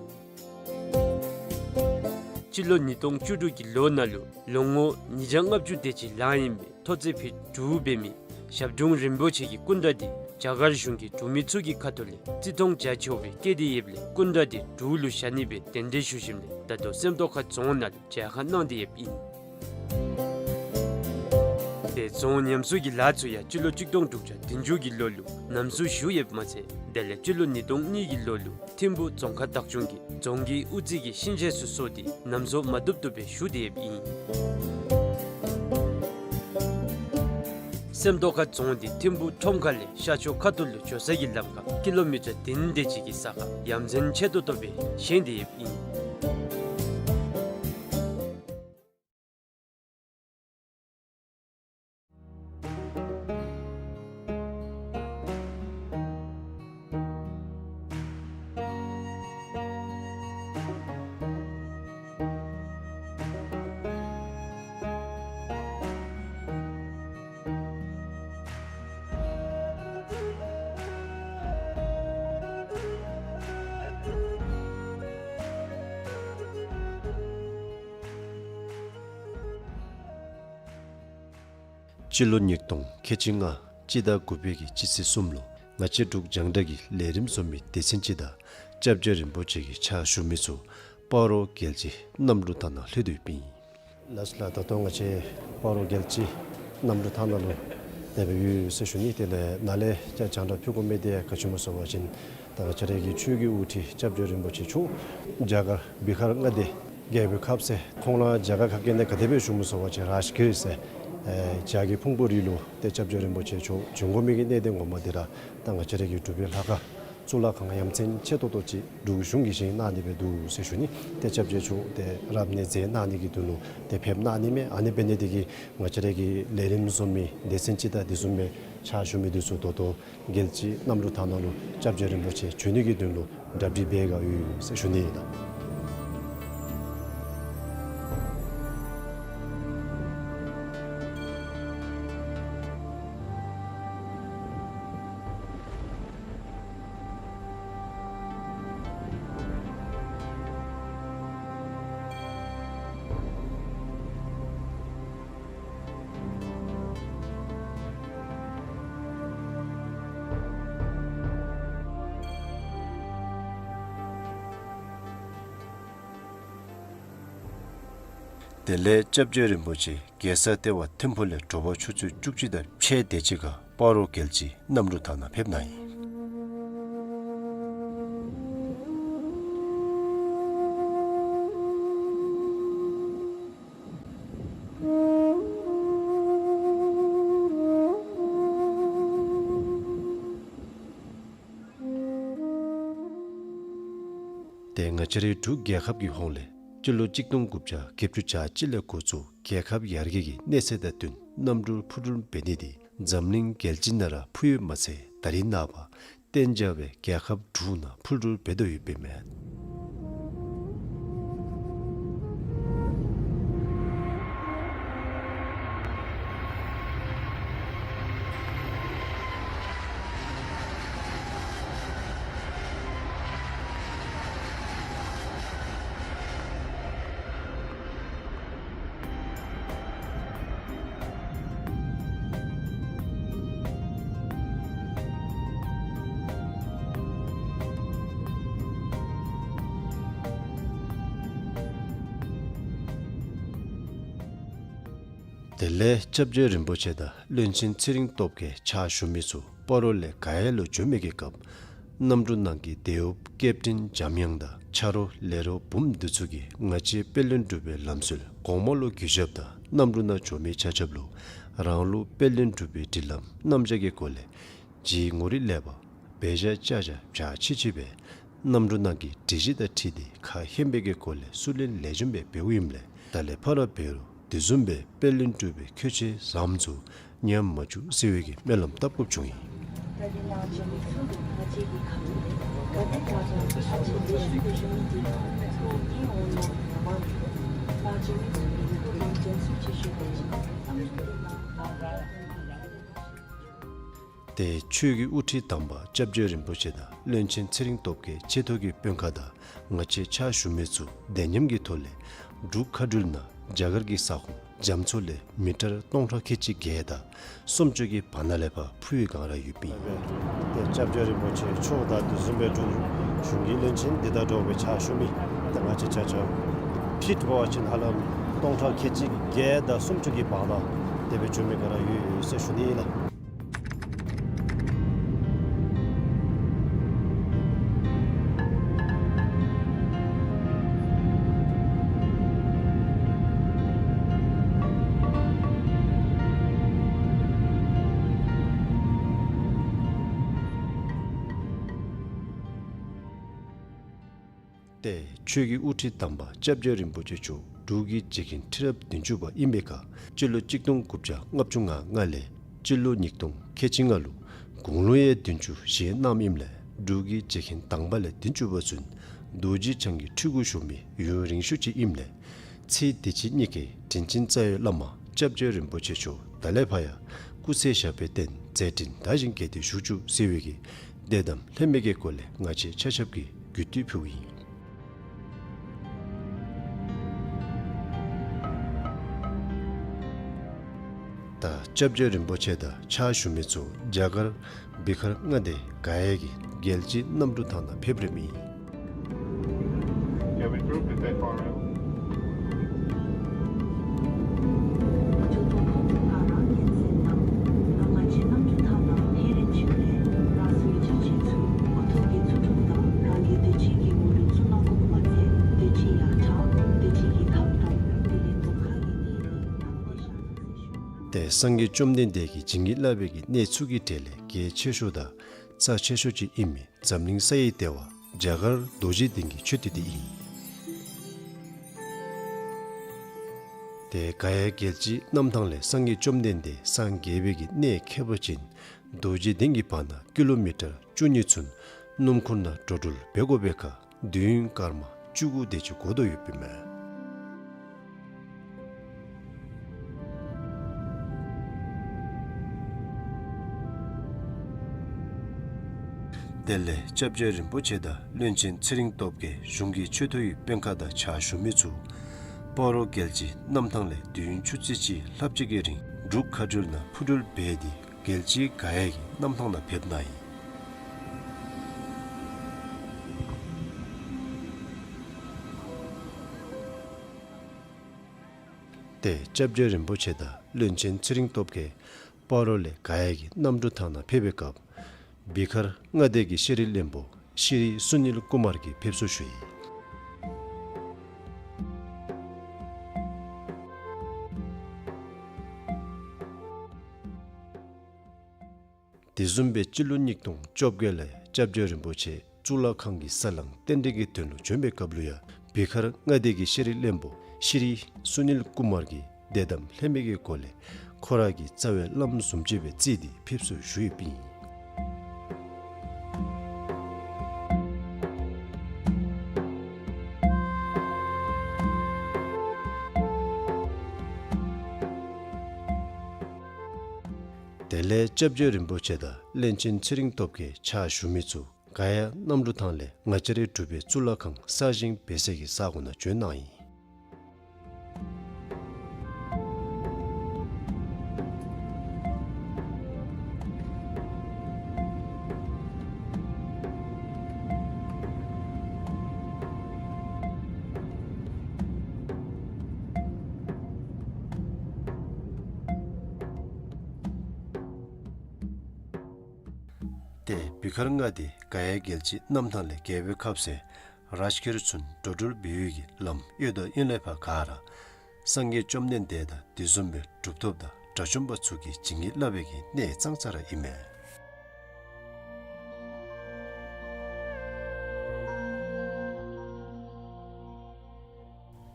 སྤྱི་ལོ་ཉིས་སྟོང་བཅུ་དྲུག་གི་ལོ་ནང་ལུ་ལོ་ངོ་ཉིས་བརྒྱ་ལྔ་བཅུ་དེ་ཅིག་ལང་ཡི་ཨིན་པའི་ཐོག་ཚད་ཕུད་དྲུག་འབད་མི་ཞབས་དྲུང་རིན་པོ་ཆེ་གི་སྐུ་འདྲ་དེ་རྒྱ་གར་གཞུང་གི་འབྲུག་མི་ཚུ་གི་ཁ་ཐུག་ལས་བརྩི་མཐོང་རྒྱ་ཆེ་བའི་བཀལ་ཏེ་ཡོདཔ་ལས་སྐུ་འདྲ་དེ་འབྲུག་ལུ་བཞག་ནི་སྦེ་གདན་འདྲེན་ཞུ་ཞིནམ་ལས་ད་ལྟོ་སེམས་རྟོགས་ཁ་རྫོང་ནང་ལུ་མཇལ་ཁ་གནང་སྟེ་ཡོདཔ་ཨིན། ཏེ་རྫོང་ཉམས་གསོ་གི་ལཱ་ཚུ་ཡང་སྤྱི་ལོ་གཅིག་སྟོང་དྲུག་བརྒྱ་བདུན་ཅུ་གི་ལོ་ལུ་ཉམས་གསོ་ཞུ་ཡོདཔ་མ་ཚད་དེ་ལས་སྤྱི་ལོ་ཉིས་སྟོང་གཉིས་ཀྱི་ལོ་ལུ་ཐིམ་ཕུ་རྫོང་ཁག་བདག་སྐྱོང་གིས་རྫོང་གི་དབུ་རྩེ་གི་ཤིང་ཆས་ཚུ་བཟོ་སྟེ་ཉམས་གསོ་མ་བཏུབ་བཏུབ་སྦེ་ཞུ་སྟེ་ཡོདཔ་ཨིན། སེམས་རྟོགས་ཁ་རྫོང་འདི་ཐིམ་ཕུ་ཁྲོམ་ཁ་ལས་ཤར་ཕྱོགས་ཁ་ཐུག་ལུ་འགྱོ་ས་གི་ལམ་ཁར་ཀི་ལོ་མི་ཊར་བདུན་དེ་ཅིག་གི་ས་ཁར་ཡ་མཚན་ཆེ་ཏོག་ཏོ་སྦེ་བཞེངས་ཏེ་ཡོདཔ་ཨིན། སྤྱི་ལོ་ཉིས་སྟོང་ཁལ་གཅིག་ལྔ་སྤྱི་ཟླ་དགུ་པའི་གི་སྤྱི་ཚེས་གསུམ་ལུ་ང་བཅས་འབྲུག་རྒྱང་བསྒྲགས་ཀྱི་ལས་རིམ་བཟོ་མི་སྡེ་ཚན་སྤྱི་དང་སྐྱབས་རྗེ་རིན་པོ་ཆེ་གི་ཕྱག་ཞུ་མི་ཚུ་སྤ་རོ་རྒྱལ་སྤྱི་གནམ་གྲུ་ཐང་ནང་ལྷོད་དེ་ཡོདཔ་ཨིན། ལགས་སོ་ལགས། ད་ལྟོ་ང་བཅས་སྤ་རོ་རྒྱལ་སྤྱི་གནམ་གྲུ་ཐང་ནང་ལུ་དེ་སྦེ་ཡོད་ཟེར་ཞུ་ནི། དེ་ལས་ནཱ་ལས་རྒྱང་བསྒྲགས་ཕུལ་དགོ་མི་དེ་ག་ཅི་སྨོ་ཟེར་བ་ཅིན་ད་ང་བཅས་རའི་གི་ཆོས་ཀྱི་དབུ་ཁྲིད་སྐྱབས་རྗེ་རིན་པོ་ཆེ་མཆོག་རྒྱ་གར་བི་ཧར་མངའ་སྡེ་རྒྱལ་པོའི་ཁབ་ཟེར་ཁོང་ར་རྒྱ་གར་ཁབ་ཀྱི་ནང་ག་དེ་སྦེ་བཞུགསཔ་སྨོ་ཟེར་བ་ཅིན་རཱཇ་གིར་ཟེར་ཨེ་རྒྱ་གི་ཕུང་པོ་རི་ལུ་ཏེ་སྐྱབས་རྗེ་རིན་པོ་ཆེ་མཆོག་བྱོན་དགོ་མི་གི་གནད་དོན་ངོ་མ་འདི་ར་ད་ང་བཅས་རའི་གི་འབྲུག་པའི་ལྷ་ཁང་གཙུག་ལག་ཁང་ཡ་མཚན་ཆེ་ཏོག་ཏོ་ཅིག་འབྲུག་གཞུང་གིས་བཞེངས་གནང་ནི་སྦེ་འདུག་ཟེར་ཞུ་ནི། ཏེ་སྐྱབས་རྗེ་མཆོག་ཏེ་རབ་གནས་མཛད་གནང་ནི་གི་དོན་ལུ་ཏེ་ཕེབས་གནང་ནི་མས། ཨ་ནི་འབད་ནི་དེ་གིས་ང་བཅས་རའི་གི་ལས་རིམ་བཟོ་མི་སྡེ་ཚན་སྤྱི་དང་དེ་བཟུམ་མའི་ཕྱག་ཞུ་མི་འདི་ཚུ་ད་ལྟོ་རྒྱལ་སྤྱི་གནམ་གྲུ་ཐང་ནང་ལུ་སྐྱབས་རྗེ་རིན་པོ་ཆེ་བྱོན་ནི་གི་དོན་ལུ་གྲ་སྒྲིག་འབད་ག་ཡོད་ཟེར་ཞུ་ནི་ཨིན་ལགས། དེ་ལས་སྐྱབས་རྗེ་རིན་པོ་ཆེ་རྒྱལ་ས་ལྟེ་བ་ཐིམ་ཕུ་ལས་དྲོ་པ་ཆུ་ཚོད་བཅུ་གཅིག་དང་ཕྱེད་དེ་ཅིག་ཁར་སྤ་རོ་རྒྱལ་སྤྱི་གནམ་གྲུ་ཐང་ནང་ཕེབས་གནང་ཡི། ཏེ་ང་བཅས་རའི་འབྲུག་རྒྱལ་ཁབ་ཀྱི་ཧོངས་ལས་ སྤྱི་ལོ་གཅིག་སྟོང་དགུ་བརྒྱ་བརྒྱད་ཅུ་གྱ་གཅིག་ལས་འགོ་བཙུགས་རྒྱལ་ཁབ་ཡར་རྒྱས་ཀྱི་གནས་ཚད་དང་བསྟུན་གནམ་གྲུ་འཕུར་འགྲུལ་འབད་ནི་དེ་འཛམ་གླིང་རྒྱལ་སྤྱི་ནང་ར་ཕུལ་ཡོད་མ་ཚད་ད་རིས་ནངས་པ་གཏན་འཇགས་སྦེ་རྒྱལ་ཁབ་དྲུག་ནང་འཕུར་འགྲུལ་འབད་དོ་ཡོདཔ་ཨིན་མས། དེ་ལས་སྐྱབས་རྗེ་རིན་པོ་ཆེ་དང་བློན་ཆེན་ཚེ་རིང་སྟོབས་རྒྱས་ཕྱག་ཞུ་མི་ཚུ་སྤ་རོ་ལས་ག་ཡ་ལུ་བྱོན་མི་གི་སྐབས་གནམ་གྲུ་ནང་གི་དེད་གཡོགཔ་ཀེབ་ཊིན་འཇམ་དབྱངས་དང་ཆ་རོགས་ལས་རོགས་བུམོ་འདི་ཚུ་གིས་ང་བཅས་དཔལ་ལྡན་འབྲུག་པའི་ལམ་སྲོལ་གོངམ་ལུ་གུས་ཞབས་དང་གནམ་གྲུ་ནང་བྱོན་མི་ཆ་ཁྱབ་ལུ་རང་ལུགས་དཔལ་ལྡན་འབྲུག་པའི་སྒྲིག་ལམ་རྣམ་གཞག་གི་སྒོ་ལས་ཇའི་ངོ་རིས་ལེགས་པ་འབད་བཞག་བཅའ་བཞག་བྱ་ཆི་ཆི་སྦེ་གནམ་གྲུ་ནང་གི་སྒྲིག་གཞི་དང་འཁྲིལ་ཏེ་ཁ་ཧེམ་པའི་གི་སྒོ་ལས་བསུ་ལེན་ལེགས་ཤོམ་སྦེ་འབདཝ་ཨིནམ་ལས་ད་ལས་ཕར་འབད་རུང་དེ་བཟུམ་སྦེ་དཔལ་ལྡན་འབྲུག་པའི་ཁྱད་ཆོས་བཟངམ་ཚུ་ཉམས་མ་བཅུག་ཟེར་བའི་གི་སྨོན་ལམ་བཏབ་དགོཔ་བྱུང་ཡི། ཏེ་ཆོས་ཀྱི་དབུ་ཁྲིད་དམ་པ་སྐྱབས་རྗེ་རིན་པོ་ཆེ་དང་བློན་ཆེན་ཚེ་རིང་སྟོབས་རྒྱས་ཆེ་མཐོ་གི་དཔོན་ཁག་དང་ང་བཅས་ཕྱག་ཞུ་མི་ཚུ་བདེ་ཉམས་ཀྱི་ཐོག་ལས་འབྲུག་མཁའ་འགྲུལ་ནང་རྒྱ་གར་གྱི་ས་ཁོངས་རྒྱ་མཚོ་ལས་མི་ཊར་སྟོང་ཕྲག་ཁལ་གཅིག་བརྒྱད་དང་སུམ་ཅུ་གི་བར་ན་ལས་ཕར་འཕུར་བའི་སྒང་ར་ཡོདཔ་ཨིན། ཏེ་སྐྱབས་རྗེ་རིན་པོ་ཆེ་མཆོག་དང་དེ་བཟུམ་སྦེ་འབྲུག་གཞུང་གི་བློན་ཆེན་འདི་དང་འདྲཝ་སྦེ་ཕྱག་ཞུ་མི་ཏེ་ང་བཅས་ཆ་ཁྱབ་ཕིཊ་འབད་བ་ཅིན་ཧ་ལམ་སྟོང་ཕྲག་ཁལ་གཅིག་བརྒྱད་དང་སུམ་ཅུ་གི་བར་ན་དེ་སྦེ་བྱོན་མི་སྒང་ར་ཡོད་ཡོད་ཟེར་ཞུ་ནི་ཨིན་ལགས། ཏེ་ཆོས་ཀྱི་དབུ་ཁྲིད་དམ་པ་སྐྱབས་རྗེ་རིན་པོ་ཆེ་མཆོག་འབྲུག་གི་རྗེ་མཁན་ཁྲི་རབས་བདུན་ཅུ་པ་ཨིན་པའི་ཁར་སྤྱི་ལོ་གཅིག་སྟོང་དགུ་བརྒྱ་ལྔ་བཅུ་ང་ལྔ་ལས་སྤྱི་ལོ་ཉིས་སྟོང་ཁལ་གཅིག་ལྔ་ལུ་དགུང་ལོ་ཡང་བདུན་ཅུ་བཞེས་གནངམ་ཨིནམ་ལས་འབྲུག་གི་རྗེ་མཁན་དང་པ་ལས་བདུན་ཅུ་པ་ཚུན་རྡོ་རྗེ་འཆང་གི་ཁྲི་གུ་བཞུགས་མི་ཡུན་རིང་ཤོས་ཅིག་ཨིནམ་ལས་ཚེ་འདི་ཕྱི་གཉིས་ཀའི་དྲིན་ཅན་རྩ་བའི་བླ་མ་སྐྱབས་རྗེ་རིན་པོ་ཆེ་མཆོག་ད་ལས་ཕར་ཡང་སྐུ་ཚེ་ཞབས་པད་བརྟན་མཛད་འཕྲིན་དར་ཞིང་རྒྱས་ཏེ་བཞུགས་བཅུག་ཟེར་བའི་གི་གདམས་ངག་ལྷད་མེད་ཀྱི་སྒོ་ལས་ང་བཅས་ཆ་ཁྱབ་ཀྱིས་གུས་བཏུད་ཕུལཝ་ཨིན། ད་སྐྱབས་རྗེ་རིན་པོ་ཆེ་དང་ཕྱག་ཞུ་མི་ཚུ་རྒྱ་གར་བི་ཧར་མངའ་སྡེ་ག་ཡ་གི་རྒྱལ་སྤྱིའི་གནམ་གྲུ་ཐང་ནང་ཕེབས་རནམ་ཨིན། ཏེ་སངས་རྒྱས་བཅོམ་ལྡན་འདས་ཀྱིས་བྱིན་གྱིས་བརླབས་པའི་གི་གནས་ཚུ་གི་གྲས་ལས་གལ་ཆེ་ཤོས་དང་རྩ་ཆེ་ཤོས་ཅིག་ཨིན་མི་འཛམ་གླིང་ས་ཡི་ལྟེ་བ་རྒྱ་གར་རྡོ་རྗེ་གདན་གྱི་མཆོད་རྟེན་འདི་ཨིན། ཏེ་ག་ཡ་རྒྱལ་སྤྱིའི་གནམ་ཐང་ལས་སངས་རྒྱས་བཅོམ་ལྡན་འདས་སངས་རྒྱས་པའི་གི་གནས་ཁྱད་པར་ཅན་རྡོ་རྗེ་གདན་གྱི་བར་ན་ཀི་ལོ་མི་ཊར་བཅུ་གཉིས་ཚུན་སྣུམ་འཁོར་ནང་འགྲོ་འགྲུལ་འབད་དགོ་པའི་ཁར་དུས་ཡུན་སྐར་མ་བཅུ་དགུ་དེ་ཅིག་འགོར་དོ་ཡོདཔ་ཨིན་མས། དེ་ལས་སྐྱབས་རྗེ་རིན་པོ་ཆེ་དང་བློན་ཆེན་ཚེ་རིང་སྟོབས་རྒྱས་གཞུང་གི་ཆེ་མཐོ་ཡི་དཔོན་ཁག་དང་ཕྱག་ཞུ་མི་ཚུ་སྤ་རོ་རྒྱལ་སྤྱིའི་གནམ་ཐང་ལས་དུས་ཡུན་ཆུ་ཚོད་གཅིག་ལྷགཔ་ཅིག་གི་རིང་འབྲུག་མཁའ་འགྲུལ་ནང་འཕུར་འགྲུལ་འབད་དེ་རྒྱལ་སྤྱིའི་ག་ཡ་གི་གནམ་ཐང་ནང་ཕེབས་གནང་ཡི། ཏེ་སྐྱབས་རྗེ་རིན་པོ་ཆེ་དང་བློན་ཆེན་ཚེ་རིང་སྟོབས་རྒྱས་སྤ་རོ་ལས་ག་ཡ་གི་གནམ་གྲུ་ཐང་ནང་ཕེབས་པའི་སྐབས་བི་ཧར་མངའ་སྡེ་གི་ཤེས་རིག་བློན་པོ་ཤྲཱི་སུ་ནིལ་ཀུ་མར་གྱིས་ཕེབས་བསུ་ཞུ་ཡི། དེ་བཟུམ་སྦེ་སྤྱི་ལོ་ཉིས་སྟོང་བཅོ་བརྒྱད་ལས་སྐྱབས་རྗེ་རིན་པོ་ཆེ་གཙུག་ལག་ཁང་གི་ས་བསླང་རྟེན་འབྲེལ་གྱི་དོན་ལུ་བྱོན་པའི་སྐབས་ལུ་ཡང་ བི་ཁར་མངའ་སྡེ་གི་ཤེས་རིག་བློན་པོ་ཤྲཱི་སུ་ནིལ་ཀུ་མར་གྱིས་བདེ་གཏམ་ལྷད་མེད་ཀྱི་སྒོ་ལས་ཁོ་ར་གི་རྩ་བའི་བླམ་བཟུམ་ཅིག་སྦེ་བརྩིས་ཏེ་ཕེབས་བསུ་ཞུ་ཡོདཔ་ཨིན། དེ་ལས་སྐྱབས་རྗེ་རིན་པོ་ཆེ་དང་བློན་ཆེན་ཚེ་རིང་སྟོབས་རྒྱས་ཕྱག་ཞུ་མི་ཚུ་ག་ཡ་གནམ་གྲུ་ཐང་ལས་ང་བཅས་རའི་འབྲུག་པའི་གཙུག་ལག་ཁང་གསར་བཞེངས་འབད་སའི་ས་གོ་ནང་བྱོན་གནང་ཡི། ཏེ་བི་ཁར་མངའ་སྡེ་ག་ཡ་རྒྱལ་སྤྱིའི་གནམ་ཐང་ལས་རྒྱལ་པོའི་ཁབ་ཟེར་རཱཇ་གིར་ཚུན་འགྲོ་འགྲུལ་འབད་བའི་གི་ལམ་གཡོ་དང་གཡོན་ལས་ཕར་ག་ར་སངས་རྒྱས་བཅོམ་ལྡན་འདས་དང་དེ་བཟུམ་སྦེ་གྲུབ་ཐོབ་དང་དགྲ་བཅོམ་པ་ཚུ་གིས་བྱིན་གྱིས་བརླབས་པའི་གི་གནས་ཙང་ཙ་ར་ཨིན་མས།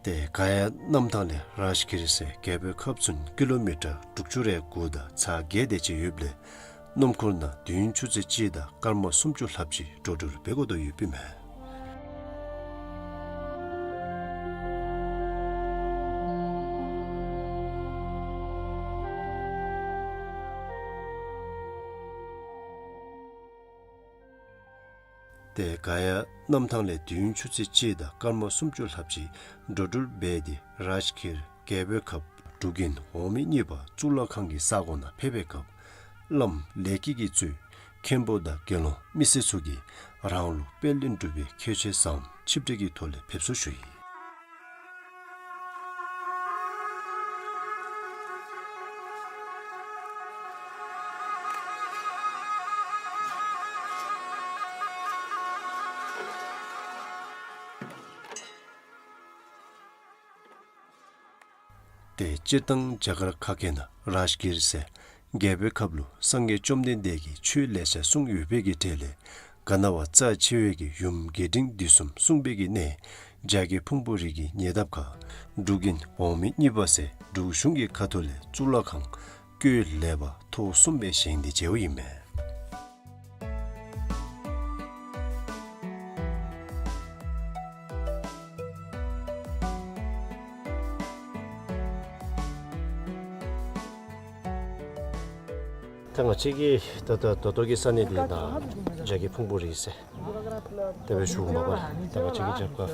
ཏེ་ག་ཡ་གནམ་ཐང་ལས་རཱཇ་གིར་ཟེར་རྒྱལ་པོའི་ཁབ་ཚུན་ཀི་ལོ་མི་ཊར་དྲུག་ཅུ་རེ་དགུ་དང་ཚག་བརྒྱད་དེ་ཅིག་ཡོདཔ་ལས་སྣུམ་འཁོར་ནང་དུས་ཡུན་ཆུ་ཚོད་གཅིག་དང་སྐར་མ་སུམ་ཅུ་ལྷགཔ་ཅིག་འགྲོ་འགྲུལ་འབད་དགོ་དོ་ཡོདཔ་ཨིན་མས། ཏེ་ག་ཡ་གནམ་ཐང་ལས་དུས་ཡུན་ཆུ་ཚོད་གཅིག་དང་སྐར་མ་སུམ་ཅུ་ལྷགཔ་ཅིག་འགྲོ་འགྲུལ་འབད་དེ་རཱཇ་གིར་རྒྱལ་པོའི་ཁབ་འབྲུག་རྒྱལ་འོག་མིན་གཉིས་པ་གཙུག་ལག་ཁང་གི་ས་གོ་ནང་ཕེབས་པའི་སྐབས་བླམ་ལེགས་སྐྱེས་ཀྱིས་གཙོས་མཁན་པོ་དང་དགེ་སློང་མི་སེར་ཚུ་གིས་རང་ལུ་དཔལ་ལྡན་འབྲུག་པའི་ཁྱད་ཆོས་བཟང་ཆིབས་གྲལ་གྱི་ཐོག་ལས་ཕེབས་བསུ་ཞུ་ཡི། ཏེ་སྤྱིར་བཏང་རྒྱ་གར་ཁ་སྐད་ནང་རཱཇ་གིར་ཟེར་རྒྱལ་པོའི་ཁབ་ལུ་སངས་རྒྱས་བཅོམ་ལྡན་འདས་ཀྱིས་ཆོས་ལེ་ཤ་གསུངས་ཡོད་པའི་གི་གྲས་ལས་ག་ན་བ་རྩ་ཆེ་བའི་གི་ཡུམ་རྒྱས་འབྲིང་བསྡུས་གསུམ་གསུངས་པའི་གི་གནས་བྱ་རྒོད་ཕུང་པོའི་རི་གི་ཉེ་འདབས་ཁར་འབྲུག་རྒྱལ་འོག་མིན་གཉིས་པ་ཟེར་འབྲུག་གཞུང་གི་ཁ་ཐུག་ལས་གཙུག་ལག་ཁང་བཀོད་ལེགས་པ་ཐོག་གསུམ་སྦེ་བཞེངས་ཏེ་མཇལཝ་ཨིན་མས། ད་ང་བཅས་ཀྱི་ད་ད་ད་ལྟོ་གི་ས་གནས་འདི་ནཱ་བྱ་རྒོད་ཕུང་པོའི་རི་ཟེར་དེ་སྦེ་ཞུཝ་མས་པ། ད་ང་བཅས་ཀྱི་རྒྱབ་ཁར་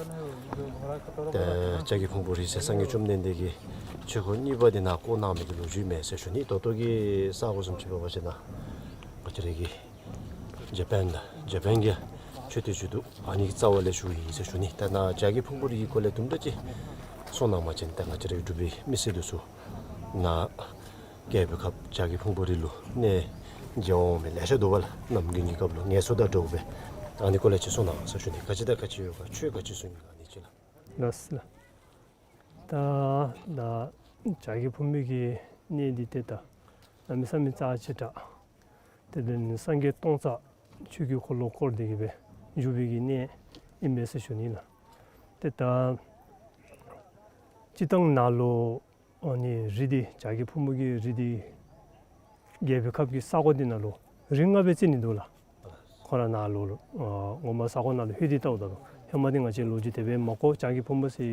ད་བྱ་རྒོད་ཕུང་པོའི་རི་ཟེར་སངས་རྒྱས་བཅོམ་ལྡན་འདས་ཀྱིས་ཆོས་འཁོར་གཉིས་པ་འདི་ནཱ་བསྐོར་གནང་མི་གི་ལོ་རྒྱུས་མས་ཟེར་ཞུ་ནི། ད་ལྟོ་གི་ས་གོ་བཟུམ་ཅིག་འབད་བ་ཅིན་ནཱ་ང་བཅས་རའི་གི་ཇ་པཱན་དང་ཇ་པཱན་གྱི་མཆོད་རྟེན་ཅིག་འདུག། ཨ་ནི་གི་རྩ་བ་ལས་ཞུཝ་ཨིན་ཟེར་ཞུ་ནི། ད་ནཱ་བྱ་རྒོད་ཕུང་པོའི་རིའི་སྐོར་ལས་དུམ་གྲ་ཅིག་གསུང་གནང་བ་ཅིན་ད་ང་བཅས་རའི་འབྲུག་པའི་མི་སེར་འདི་ཚུ་ནཱ་རྒྱལ་པོའི་ཁབ་བྱ་རྒོད་ཕུང་པོའི་རི་ལུ་གནས་མཇལ་འོང་མི་ལེ་ཤ་འདུག་པ་ལགས། ནམ་རྒྱུན་གྱི་སྐབས་ལུ་ངལ་གསོ་དང་འདྲཝ་སྦེ། ཨ་ནི་སྐོར་ལས་ཅིག་གསུང་གནང་ཟེར་ཞུ་ནི། ག་ཅི་དང་ག་ཅི་ཡོད་ག་ཆོས་ག་ཅི་གསུང་ཡི་ག་ཨ་ནི་ཅིག་ལགས། ལགས་ལགས། ད་ད་བྱ་རྒོད་ཕུང་པོའི་གི་གནས་འདི་ཏེ་ད་གནམ་མེད་ས་མེད་རྩ་ཆེ་དྲགས། ཏེ་དེ་ནི་སངས་རྒྱས་སྟོང་རྩ་ཆོས་ཀྱི་འཁོར་ལོ་བསྐོར་ཏེ་གི་སྦེ་བཞུགས་པའི་གི་གནས་ཨིན་པས་ཟེར་ཞུ་ནི་ལགས། ཏེ་ད་སྤྱིར་བཏང་ནཱ་ལུ་ཨ་ནི་རི་འདི་བྱ་རྒོད་ཕུང་པོ་གི་རི་འདི་རྒྱལ་པོའི་ཁབ་ཀྱི་ས་གོ་འདི་ནང་ལུ་རི་ལྔ་སྦེ་རྩི་ནི་འདུག་ལགས། ཁོ་ར་ནཱ་ལུ་ཨ་ངོ་མ་ས་གོ་ནང་ལུ་ལྷོད་དེ་བལྟཝ་ད་ལུ་ཧེ་མ་འདི་ང་བཅས་ལོ་རྒྱུས་དེ་སྦེ་མ་གོ། བྱ་རྒོད་ཕུང་པོ་ཟེར་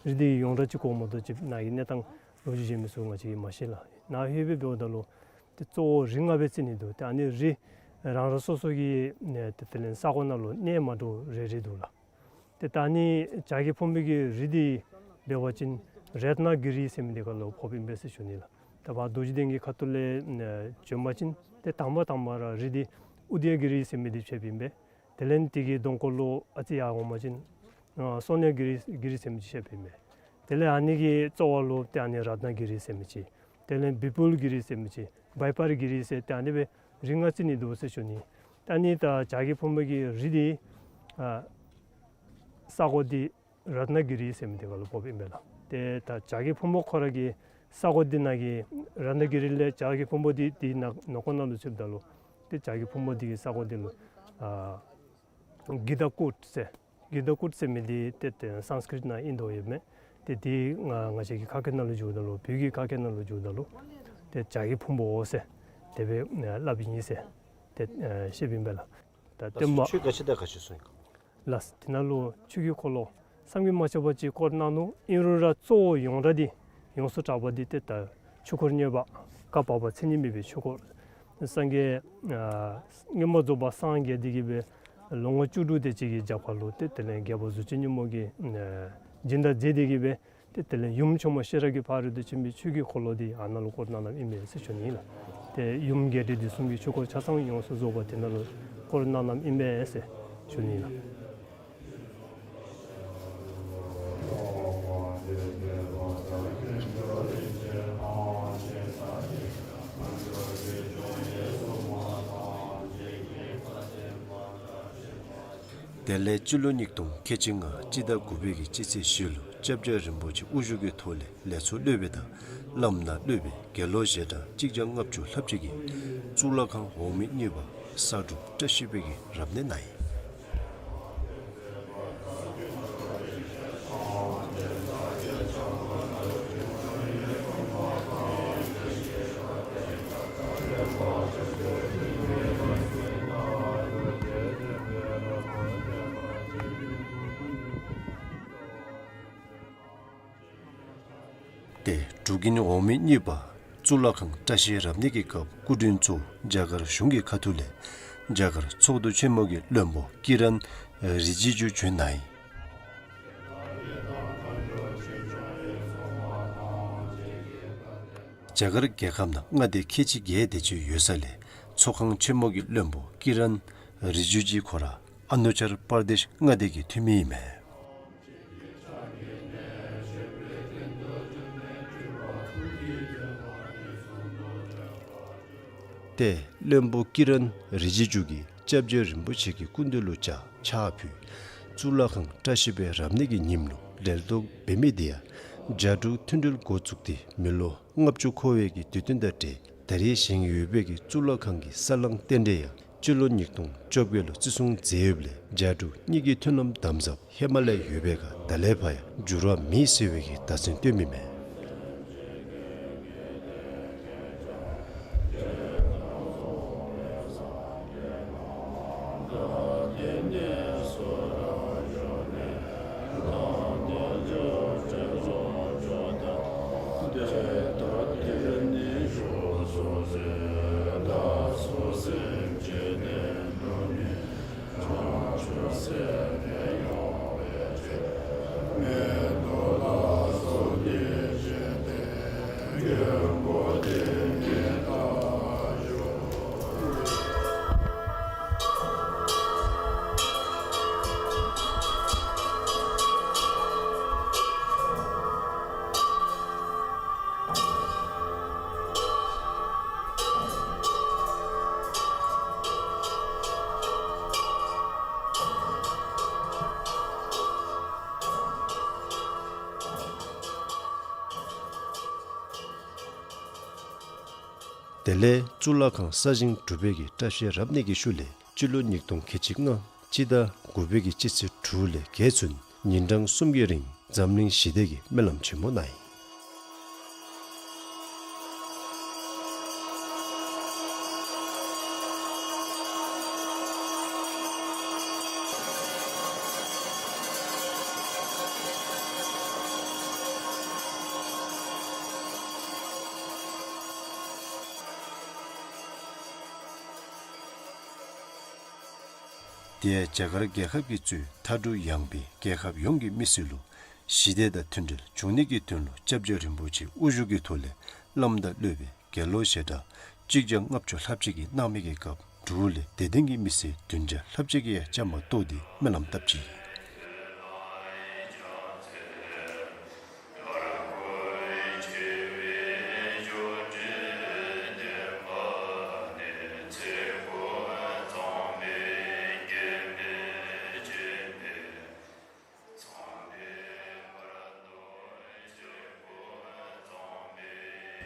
རི་འདི་ཡོངས་གྲགས་ཅིག་གོ་མ་གཏོགས་ཅིག་ནཱ་གི་གནས་སྟངས་ལོ་རྒྱུས་ཅིག་མི་ཚུ་ང་བཅས་ཀྱིས་མ་ཤེས་ལགས། ནཱ་ལྷོད་སྦེ་འབདཝ་ད་ལུ་ཏེ་གཙོ་བོ་རི་ལྔ་སྦེ་རྩི་ནི་འདུག། ཏེ་ཨ་ནི་རི་རང་རང་སོ་སོ་གི་ཨེ་ཏེ་དེ་ལས་ས་གོ་ནང་ལུ་གནས་མ་འདྲཝ་རེ་རེ་འདུག་ལགས། ཏེ་ད་ཨ་ནི་བྱ་རྒོད་ཕུང་པོ་གི་རི་འདི་འབད་བ་ཅིན་རཏྣ་གི་རི་ཟེར་མི་འདི་ཁར་ལུ་ཕོགཔ་ཨིན་པས་ཟེར་ཞུ་ནི་ལགས། ད་ཕར་རྡོ་རྗེ་གདན་གྱི་ཁ་ཐུག་ལས་ཨེ་བྱོན་པ་ཅིན་ཏེ་དང་པ་དང་པ་ར་རི་འདི་ཨུ་དེ་ཡ་གི་རི་ཟེར་མི་འདི་ཕྱདཔ་ཨིན་པས། དེ་ལས་དེ་གི་གདོང་ཁར་ལུ་ཨ་ཙི་ཡར་འོང་པ་ཅིན་ཨ་སོ་ནྱ་གི་རི་གི་རི་ཟེར་མི་ཅིག་ཕྱདཔ་ཨིན་པས། དེ་ལས་ཨ་ནི་གི་རྩ་བ་ལུ་ཏེ་ཨ་ནི་རཏྣ་གི་རི་ཟེར་མི་ཅིག། དེ་ལས་བི་པུལ་གི་རི་ཟེར་མི་ཅིག། བི་པར་གི་རི་ཟེར་ཏེ་ཨ་ནི་སྦེ་རི་ལྔ་རྩི་ནི་འདུག་ཟེར་ཞུ་ནི། ད་ཨ་ནི་ད་བྱ་རྒོད་ཕུང་པོ་གི་རི་འདི་ཨ་ས་གོ་འདི་རཏྣ་གི་རི་ཟེར་མི་འདི་ཁར་ལུ་ཕོགཔ་ཨིན་པས་ལགས། ཏེ་ད་བྱ་རྒོད་ཕུང་པོ་ཁོ་ར་གི་ས་གོ་འདི་ནང་གི་རཏྣ་གི་རི་ལས་བྱ་རྒོད་ཕུང་པོ་འདི་འདི་ནང་ནང་ཁོག་ནང་ལུ་ཚུདཔ་ད་ལུ་ཏེ་བྱ་རྒོད་ཕུང་པོ་འདི་གི་ས་གོ་འདི་ལུ་ཨ་གི་ད་ཀོཊ་ཟེར་ གིནྡ་ཀུཊ་ཟེར་མི་འདི་ཏེ་ཏེ་སཾསྐྲྀཏ་ནང་ཨིན་དོ་ཡོདཔ་མས། ཏེ་འདི་ང་ང་བཅས་ཀྱི་ཁ་སྐད་ནང་ལུ་བསྒྱུརཝ་ད་ལུ་བོད་ཀྱི་ཁ་སྐད་ནང་ལུ་བསྒྱུརཝ་ད་ལུ་ཏེ་བྱ་རྒོད་ཕུང་པོ་ཟེར་དེ་སྦེ་སླབ་ཨིན་ཟེར་ཏེ་བཤདཔ་ཨིན་པས་ལགས། ད་ལྟོས་མ་ཆོས་ག་ཅི་དང་ག་ཅི་གསུངས་ཡི་ག། ལགས། དེ་ནང་ལུ་ཆོས་ཀྱི་འཁོར་ལོ་བསམ་གྱིས་མ་ཁྱབ་པ་ཅིག་བསྐོར་གནང་ནུག། ཨིན་རུང་ར་གཙོ་བོ་ཡོངས་གྲགས་འདི་ཡོངས་སུ་གྲགས་པ་འདི་ཏེ་ད་ཆོས་འཁོར་གཉིས་པ་བཀའ་བར་པ་མཚན་ཉིད་མེད་པའི་ཆོས་འཁོར། སངས་རྒྱས་ཨ་མངོན་པར་རྫོགས་པར་སངས་རྒྱས་ཏེ་གི་སྦེ་ལོ་ངོ་བཅུ་དྲུག་དེ་ཅིག་གི་རྒྱབ་ཁར་ལུ་ཏེ་དེ་ལས་རྒྱལ་པོ་གཟུགས་ཅན་སྙིང་པོ་གིས་ཨ་སྦྱིན་བདག་མཛད་དེ་གི་སྦེ་ཏེ་དེ་ལས་ཡུམ་ཆེན་མོ་ཤེས་རབ་ཀྱི་ཕ་རོལ་ཏུ་ཕྱིན་པའི་ཆོས་ཀྱི་འཁོར་ལོ་འདི་ཨ་ནཱ་ལུ་བསྐོར་གནང་གནངམ་ཨིན་པས་ཟེར་ཞུ་ནི་ཨིན་ལགས། ཏེ་ཡུམ་རྒྱས་འབྲིང་བསྡུས་གསུམ་གྱི་ཆོས་འཁོར་ཆ་ཚང་ཡོངས་སུ་རྫོགས་པ་དེ་ནང་ལུ་བསྐོར་གནང་གནངམ་ཨིན་པས་ཟེར་ཞུ་ནི་ཨིན་ལགས། དེ་ལས་སྤྱི་ལོ་ཉིས་སྟོང་ཁལ་གཅིག་ལྔ་སྤྱི་ཟླ་དགུ་པའི་གི་སྤྱི་ཚེས་བཞི་ལུ་སྐྱབས་རྗེ་རིན་པོ་ཆེ་དབུ་བཞུགས་ཀྱི་ཐོག་ལས་ལས་ཚོགས་སློབ་དཔོན་དང་བླམ་དང་སློབ་དཔོན་དགེ་སློང་ཞལ་གྲངས་གཅིག་བརྒྱ་ལྔ་བཅུ་ལྷགཔ་ཅིག་གིས་གཙུག་ལག་ཁང་འོག་མིན་གཉིས་པ་གསར་སྒྲུབ་བཀྲ་ཤིས་པའི་གི་རབ་གནས་གནང་ཡི། ཏེ་འབྲུག་གི་འོག་མིན་གཉིས་པ་གཙུག་ལག་ཁང་བཀྲ་ཤིས་རབ་གནས་ཀྱི་སྐབས་སྐུ་མགྲོན་གཙོ་བོ་རྒྱ་གར་གཞུང་གི་ཁ་ཐུག་ལས་རྒྱ་གར་ཚོགས་འདུ་ཆེན་མོ་གི་བློན་པོ་ཀི་རན་རི་ཇི་ཇུ་བྱོན་གནང་ཡི། རྒྱ་གར་རྒྱལ་ཁབ་ནང་མངའ་སྡེ་ཁལ་གཅིག་བརྒྱད་དེ་ཅིག་ཡོད་ས་ལས་ཚོགས་ཁང་ཆེན་མོ་གི་བློན་པོ་ཀི་རན་རི་ཇི་ཇུ་ཁོ་ར་ཨ་རུ་ནཱ་ཅལ་པར་དེཤ་མངའ་སྡེ་གི་འཐུས་མི་ཨིན་མས། ཏེ་བློན་པོ་ཀི་རན་རི་ཇི་ཇུ་གིས་སྐྱབས་རྗེ་རིན་པོ་ཆེ་གི་སྐུ་མདུན་ལུ་ཕྱག་ཕྱག་ཕུལ། གཙུག་ལག་ཁང་བཀྲ་ཤིས་པའི་རབ་གནས་ཀྱི་ཉིནམ་ལུ་གྲལ་གཏོགས་འབད་མི་དེ་ཡང་རྒྱ་འབྲུག་མཐུན་འབྲེལ་འགོ་བཙུགས་ཏེ་མི་ལོ་ལྔ་བཅུ་འཁོར་བའི་གི་དུས་སྟོན་དང་འབྲེལ་ད་རེས་བཞེངས་ཡོད་པའི་གི་གཙུག་ལག་ཁང་གི་ས་བསླང་རྟེན་འབྲེལ་ཡང་སྤྱི་ལོ་ཉིས་སྟོང་བཅོ་བརྒྱད་ལུ་བརྩི་སྲུང་མཛད་ཡོདཔ་ལས་རྒྱ་འབྲུག་གཉིས་ཀྱི་མཐུན་ལམ་དམ་ཟབ་ཧེ་མ་ལས་ཡོད་པའི་ཁར་ད་ལས་ཕར་ཡང་འགྱུར་བ་མེད་ཟེར་བའི་གི་བརྡ་མཚོན་སྟོནམ་ཨིན་མས། དེ་ལས་གཙུག་ལག་ཁང་གསར་བཞེངས་གྲུབ་པའི་གི་བཀྲ་ཤིས་རབ་གནས་ཀྱི་ཤུལ་ལས་སྤྱི་ལོ་ཉིས་སྟོང་ཁལ་གཅིག་ལྔ་སྤྱི་ཟླ་དགུ་པའི་གི་སྤྱི་ཚེས་དྲུག་ལས་བརྒྱད་ཚུན་ཉིན་གྲངས་གསུམ་གྱི་རིང་འཛམ་གླིང་ཞི་བདེ་གི་སྨོན་ལམ་ཆེན་མོ་གནང་ཡི། དེ་ཡང་རྒྱ་གར་རྒྱལ་ཁབ་ཀྱིས་གཙོས་མཐའ་གྲུ་ཡངས་པའི་རྒྱལ་ཁབ་ཡོངས་ཀྱི་མི་སེར་ལུ་ཞི་བདེ་དང་མཐུན་སྒྲིལ་འབྱུང་ནི་གི་དོན་ལུ་སྐྱབས་རྗེ་རིན་པོ་ཆེ་དབུ་བཞུགས་ཀྱི་ཐོག་ལས་བླམ་དང་སློབ་དཔོན་དགེ་སློང་ཞལ་གྲངས་གཅིག་བརྒྱ་ལྔ་བཅུ་ལྷགཔ་ཅིག་གིས་གནང་མི་གི་སྐབས་འབྲུག་ལས་དད་ལྡན་གྱི་མི་སེར་བདུན་བརྒྱ་ལྷགཔ་ཅིག་གིས་ཡང་བཅའ་མར་གཏོགས་ཏེ་སྨོན་ལམ་བཏབ་ཅི།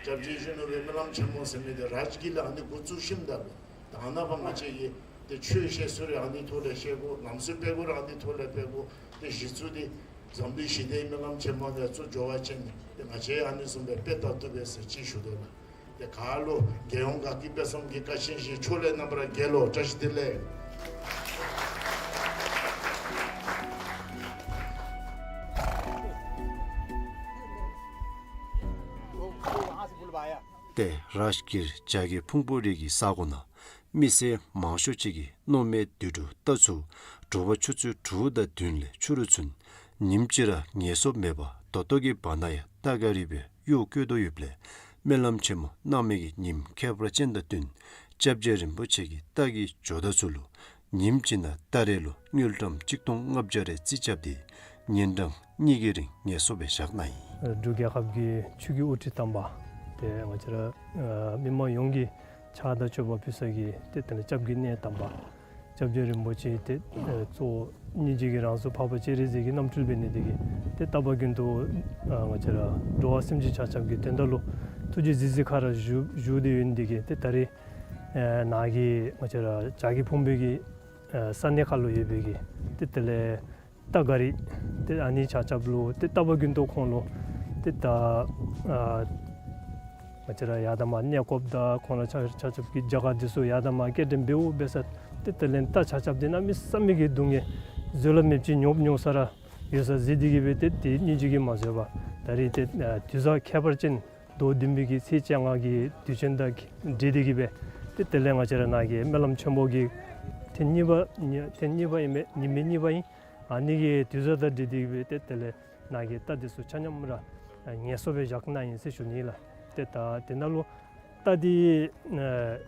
སྐྱབས་རྗེ་གཞོན་ནུ་སྦེ་སྨོན་ལམ་ཆེན་མོ་ཟེར་མི་འདི་རཱཇ་གིར་ལས་ཨ་ནི་འགོ་བཙུགས་ཞིནམ་ད་ལུ་ད་ནཱ་ཕར་ང་བཅས་ཀྱི་ ཆོས་བཤད་སྲོལ་ར་ཨ་ནི་ཐོག་ལས་བཤད་དགོ། ལམ་སྲོལ་སྤེལ་སྒོ་ར་ཨ་ནི་ཐོག་ལས་སྤེལ་དགོ། ཏེ་གཞི་གཙོ་འདི་འཛམ་གླིང་ཞི་བདེའི་སྨོན་ལམ་ཆེན་མོ་ནང་ལས་གཙོ་འགྱོ་བ་ཅིན་ཏེ་ང་བཅས་ཨ་ནི་བཟུམ་སྦེ་སྤེལ་ད་བཏུབ་པས་ཟེར་ཅིག་ཞུ་དོ་ལགས། ཏེ་ག་ལུ་རྒྱལ་ཡོངས་དགའ་སྐྱིད་དཔལ་འཛོམས་ཀྱི་བཀའ་དྲིན་ཆེ། ཕྱོགས་ལས་རྣམ་པར་རྒྱལ་ལོ། བཀྲ་ཤིས་བདེ་ལེགས། ཏེ་རཱཇ་གིར་བྱ་རྒོད་ཕུང་པོ་རི་གི་ས་གོ་ནང་མི་སེར་མང་ཤོས་ཅིག་གིས་མནོ་མེད་དུད་འགྲོ་རྟ་ཚུ་དྲོ་པ་ཆུ་ཚོད་དྲུག་དང་བདུན་ལས་ཕྱི་རུ་ཚུན་ཉིནམ་གཅིག་ར་ངལ་གསོ་མེད་པར་ད་ལྟོ་གི་བར་ན་ཡང་རྟ་ག་རི་སྦེ་གཡོག་བཀོལ་དོ་ཡོདཔ་ལས་སྨོན་ལམ་ཆེན་མོ་གནང་མི་གི་ཉིནམ་ཁྱད་པར་ཅན་དང་བསྟུན་སྐྱབས་རྗེ་རིན་པོ་ཆེ་གིས་རྟ་གི་ཇོ་བདག་ཚུ་ལུ་ཉིནམ་གཅིག་ནང་རྟ་རེ་ལུ་དངུལ་ཀྲམ་གཅིག་སྟོང་ལྔ་བརྒྱ་རེ་རྩིས་རྐྱབ་སྟེ་ཉིན་གྲངས་གཉིས་ཀྱི་རིང་ངལ་གསོ་སྦེ་བཞག་གནང་ཡི། འབྲུག་རྒྱལ་ཁབ་ཀྱི་ཆོས་ཀྱི་དབུ་ཁྲིད་དམ་པ་ཏེ་ང་བཅས་ར་ཨ་མི་མང་ཡོངས་ཀྱིས་ཕྱག་དང་མཆོད་པ་ཕུལ་ས་གི་ཏེ་དེ་ལས་སྐྱབས་ཀྱི་གནས་དམ་པ་སྐྱབས་རྗེ་རིན་པོ་ཆེ་ཏེ་ཨ་གཙོ་བོ་སྙིང་རྗེ་གིས་རང་གཟུགས་འཕགས་པ་སྤྱན་རས་གཟིགས་ཀྱི་རྣམ་འཕྲུལ་འབད་ནི་དེ་གིས་ཏེ་རྟག་པ་རྒྱུན་དུ་ཨ་ང་བཅས་ར་འགྲོ་བ་སེམས་ཅན་ཆ་ཁྱབ་ཀྱི་དོན་དག་ལུ་ཐུགས་རྗེ་གཟིགས་གཟིགས་ཁར་བཞུགས་བཞུགས་ཏེ་ཡོད་ནི་དེ་གིས་ཏེ་ད་རེས་ཨ་ནཱ་གི་ང་བཅས་ར་བྱ་རྒོད་ཕུང་པོའི་གི་ཨ་ས་གནས་ཁར་ལུ་ཡོད་པའི་གི་ཏེ་དེ་ལས་རྟ་ག་རི་ཏེ་ཨ་ནི་ཆ་ཁྱབ་ལུ་ཏེ་རྟག་པ་རྒྱུན་དུ་ཁོང་ལུ་ཏེ་ད་ཨ་ང་བཅས་ར་ཡར་དང་མར་གནས་སྐོརཔ་དང་ཁོང་ར་ཆ་ཆ་ཁྱབ་ཀྱི་རྒྱ་གར་འདི་ཚུ་ཡར་དང་མར་སྐྱེལ་འདྲེན་འབདཝ་འབད་ས་ཏེ་དེ་ལས་རྟ་ཆ་ཁྱབ་འདི་གནམ་མེད་ས་མེད་ཀྱི་སྡུག་བསྔལ་བཟོད་གླགས་མེདཔ་ཅིག་མྱོང་མྱོང་ས་ར་ཡོད་ས་གཟིགས་ཏེ་གིས་སྦེ་ཏེ་དེ་སྙིང་རྗེ་གིས་མ་བཟོད་པར་ད་རེས་ཏེ་ཨ་དུས་བཟང་ཁྱད་པར་ཅན་ཟླཝ་བདུན་པའི་གི་ཚེས་བཅོ་ལྔ་གི་དུས་ཆེན་དང་འབྲེལ་ཏེ་གིས་སྦེ་ཏེ་དེ་ལས་ང་བཅས་ར་ནཱ་གི་སྨོན་ལམ་ཆེན་མོ་གི་ཐེངས་གཉིས་པ་ཐེངས་གཉིས་པ་ཨིན་མས། ཉིནམ་གཉིས་པ་ཨིན། ཨ་ནི་གི་དུས་བཟང་དང་འབྲེལ་ཏེ་གིས་སྦེ་ཏེ་དེ་ལས་ནཱ་གི་རྟ་འདི་ཚུ་ཆ་མཉམ་ར་ངལ་གསོ་སྦེ་བཞག་གནང་ཡི་ཟེར་ཞུ་ནི་ལགས། ཏེ་ད་དེ་ནང་ལུ་རྟ་འདི་ཨ་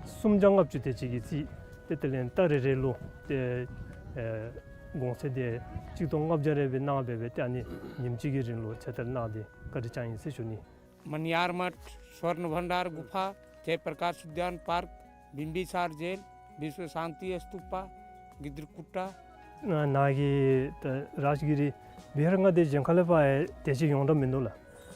སུམ་བརྒྱ་ལྔ་བཅུ་དེ་ཅིག་གི་རྩིས་ཏེ་དེ་ལས་རྟ་རེ་རེ་ལུ་ཏེ་ཨ་གོང་ཚད་དེ་གཅིག་སྟོང་ལྔ་བརྒྱ་རེ་སྦེ་གནང་སྦེ་སྦེ་ཏེ་ཨ་ནི་ཉིནམ་གཅིག་གི་རིང་ལུ་ཚེ་ཐར་གནང་སྟེ་བཀའ་དྲིན་བསྐྱངས་ཡི་ཟེར་ཞུ་ནི། मनिहार मठ, स्वर्ण भंडार गुफा, जयप्रकाश उद्यान पार्क, बिंबिसार जेल, विश्व शांति स्तूपा, गिद्दकुट्टा। ནཱ་གི་ད་རཱཇ་གི་རི་བི་ཧར་ལྔ་དེ་གཞན་ཁ་ལས་ཕར་དེ་ཅིག་ཡོངས་གྲགས་མིན་འདུག་ལགས།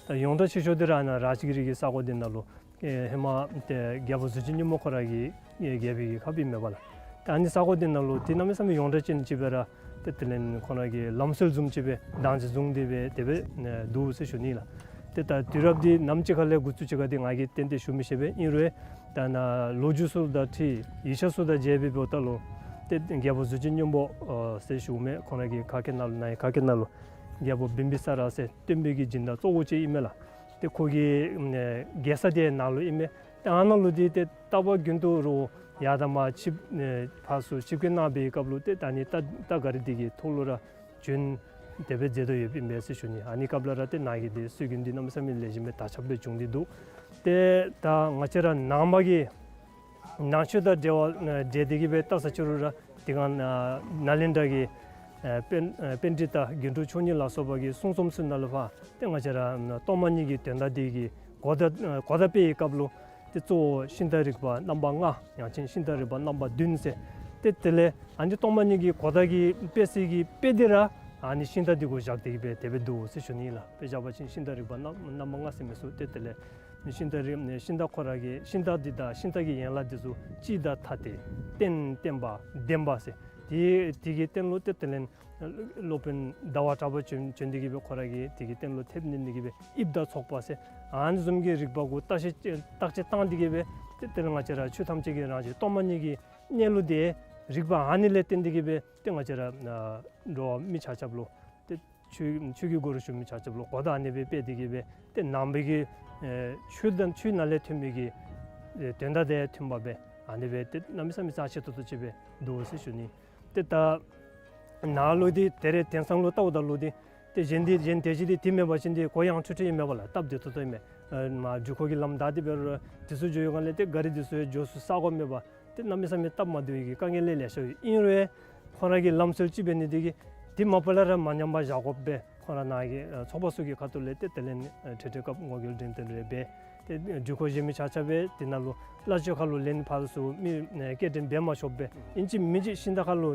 ད་ཡོངས་གྲགས་ཆེ་ཤོས་དེ་ར་ནཱ་རཱཇ་གི་རི་གི་ས་གོ་དེ་ནང་ལུ་ཨེ་ཧེ་མ་ཏེ་རྒྱལ་པོ་གཟུགས་ཅན་སྙིང་པོ་ཁོ་ར་གི་ཨེ་རྒྱལ་པོའི་གི་ཁབ་ཨིན་མས་པ་ལགས། ད་ཨ་ནི་ས་གོ་དེ་ནང་ལུ་ཏེ་གནམ་མེད་ས་མེད་ཡོངས་གྲགས་ཅན་ཅིག་སྦེ་ར་ཏེ་དེ་ལས་ཁོ་ར་གི་ལམ་སྲོལ་བཟུམ་ཅིག་སྦེ་དང་ཅིག་བཟུང་སྟེ་སྦེ་དེ་སྦེ་ཨེ་འདུག་ཟེར་ཞུ་ནི་ལགས། ཏེ་ད་དུས་རབས་འདི་ནམ་ཅིག་ཁ་ལས་འགོ་བཙུགས་ཅི་ག་འདི་ང་གིས་ཏན་ཏན་ཞུ་མི་ཤེས་པས། ཨིན་རུང་ད་ནཱ་ལོ་རྒྱུས་ཚུ་དང་འཁྲིལ་ཡིག་ཆ་ཚུ་དང་མཇལ་བའི་འབདཝ་ད་ལུ་ཏེ་རྒྱལ་པོ་གཟུགས་ཅན་སྙིང་པོ་ཨ་ཟེར་ཞུཝ་མས། ཁོ་ར་གི་ཁ་སྐད་ནང་ལུ་ནཱ་གི་ཁ་སྐད་ནང་ལུ་རྒྱལ་པོ་བིམ་བི་ས་ར་ཟེར་སྟོན་པའི་གི་སྦྱིན་བདག་གཙོ་བོ་ཅིག་ཨིན་མས་ལགས། ཏེ་ཁོ་གི་ཨེ་རྒྱལ་ས་དེ་ནཱ་ལུ་ཨིན་མས། ཏེ་ཨ་ནཱ་ལུ་འདི་ཏེ་རྟག་པ་རྒྱུན་དུ་རུང་ཡར་དང་མར་ཆིབས་ཨེ་ཕར་ཚུར་ཆིབས་བསྐྱོད་གནང་བའི་སྐབས་ལུ་ཏེ་ད་ཨ་ནི་རྟ་རྟ་ག་རི་འདི་གི་ཐོག་ལུ་ར་བྱོན་དེ་སྦེ་མཛད་དོ་ཡོདཔ་ཨིན་པས་ཟེར་ཞུ་ནི། ཨ་ནི་སྐབས་ལུ་ར་ཏེ་ནཱ་གི་ཏེ་སྲོལ་རྒྱུན་འདི་གནམ་མེད་ས་མེད་ལེགས་ཤོམ་སྦེ་དར་ཁྱབ་སྦེ་བྱུང་སྟེ་འདུག། ཏེ་ད་ང་བཅས་ར་ནང་པ་གི་ནང་ཆོས་དང་འབྲེལ་བ་འབྲེལ་ཏེ་གིས་སྦེ་བལྟ་ས་ཅིག་རུང་ར་དེ་སྒང་ནཱ་ནཱ་ལེནྡྲ་གི་ཨེ་པཎ་ཨེ་པཎྜི་ཏ་དགེ་ཕྲུག་མཆོག་གཉིས་ལ་སོགས་པ་གི་གསུང་རྩོམ་ཚུ་ནང་ལུ་ཕར་ཏེ་ང་བཅས་ར་སྟོང་པ་ཉིད་ཀྱི་དོན་དག་འདི་གི་གོ་བརྡ་གོ་བརྡ་སྤེལ་བའི་སྐབས་ལུ་ཏེ་གཙོ་བོ་ཤིང་རྟ་རིག་པ་རྣམ་པ་ལྔ་ཡང་ཅིན་ཤིང་རྟ་རིག་པ་རྣམ་པ་བདུན་ཟེར། ཏེ་དེ་ལས་ཨ་ནི་སྟོང་པ་ཉིད་ཀྱི་གོ་བརྡ་གི་སྤེལ་སའི་གི་དཔེ་འདི་ར་ཨ་ནི་ཤིང་རྟ་འདི་གུ་བཞག་སྟེ་གིས་སྦེ་དེ་སྦེ་འདུག་ཟེར་ཞུ་ནི་ལགས། དཔེ་བཞག་པ་ཅིན་ཤིང་རྟ་རིག་པ་རྣམ་རྣམ་པ་ལྔ་ཟེར་མི་ཚུ་ཏེ་དེ་ལས་ཤིང་རྟ་རིག་ཤིང་རྟ་ཁོ་ར་གི་ཤིང་རྟ་འདི་དང་ཤིང་རྟ་གི་ཡན་ལག་འདི་ཚུ་སྤྱི་དང་ཐ་དད་རྟེན་བརྟེན་པ་བདེན་པ་ཟེར། དེ་དེ་གི་རྟེན་ལུ་ཏེ་དེ་ལས་སློབ་དཔོན་ཟླ་བ་གྲགས་པ་བྱོན་བྱོན་ཏེ་གིས་སྦེ་ཁོ་ར་གི་དེ་གི་རྟེན་ལུ་ཐེབས་ནི་ནི་གིས་སྦེ་དབྱིབས་དང་ཚོགས་པ་ཟེར་ཨ་ནི་བཟུམ་གྱི་རིག་པ་གུ་བརྟག་དཔྱད་བརྟག་དཔྱད་བཏང་སྟེ་གིས་སྦེ་ཏེ་དེ་ལས་ང་བཅས་ར་ཆོས་ཐམས་ཅད་ཀྱི་རང་བཞིན་སྟོང་པ་ཉིད་ཀྱི་གནས་ལུགས་དེ་རིག་པ་ཨ་ནི་ལས་བརྟེན་ཏེ་གིས་སྦེ་ཏེ་ང་བཅས་ར་འགྲོ་བ་མི་ཆ་ཁྱབ་ལུ་ཏེ་ཆོས་ཆོས་ཀྱི་སྒོ་རུ་ཞུགས་མི་ཆ་ཁྱབ་ལུ་གོ་བརྡ་ཨ་ནི་སྦེ་སྤེལ་ཏེ་གིས་སྦེ་ཏེ་ནང་པའི་གི་ཨེ་ཆོས་དང་ཆོས་ནང་ལས་ཐོན་མི་གི་ཨེ་དོན་དག་དང་མཐུན་པ་སྦེ་ཨ་ནི་སྦེ་ཏེ་གནམ་མེད་ས་མེད་རྩ་ཆེ་ཏོག་ཏོ་ཅིག་སྦེ་འདུག་ཟེར་ཞུ་ནི། ཏེ་ད་ནཱ་ལུ་འདི་ད་རེས་དེང་སང་ལུ་བལྟཝ་ད་ལུ་འདི་ཏེ་གཞན་འདི་གཞན་དེ་ཅིག་འདི་དེ་མེད་པ་ཅིན་འདི་གུ་ཡངས་ཁྲོལ་ཁྲོལ་ཨིན་མས་པ་ལགས། སྟབས་བདེ་ཏོག་ཏོ་ཨིན་མས། ཨེ་མར་འགྲུལ་འཁོར་གྱི་ལམ་བདའ་སྟེ་འབད་རུང་དེ་ཚུ་འགྱོ་ཡོད་ག་ལས་ཏེ་ག་རི་དེ་ཚུ་ཡང་འགྱོ་ས་ས་གོ་མེད་པར་ཏེ་གནམ་མེད་ས་མེད་སྟབས་མ་བདེ་བའི་གི་དཀའ་ངལ་ལེ་ལེ་ཤ་ཡོད། ཨིན་རུང་ཁོང་ར་གི་ལམ་སྲོལ་ཅིག་འབད་ནི་དེ་གིས་དེ་མ་པ་ལས་ར་མ་ཉམས་པར་བཞག་དགོ་པས། ཁོང་ར་ནཱ་གི་ཨེ་ཚོགས་པ་ཚུ་གི་ཁ་ཐུག་ལས་ཏེ་དེ་ལས་ཨེ་འཕྲལ་འཕྲལ་སྐབས་ངོ་རྒོལ་འགྲེམས་སྟོན་རེ་འབད། ཏེ་འགྲུལ་འཁོར་བཞེངས་མི་ཆ་ཁྱབ་སྦེ་དེ་ནང་ལུ་གླ་ཆ་ཁར་ལུ་ལེན་ཕར་ཚུར་མི་ཨེ་སྐྱེལ་འདྲེན་འབད་མ་ཆོགཔ་སྦེ་ཨིན་ཅི་མིན་ཅི་ཤིང་རྟ་ཁར་ལུ་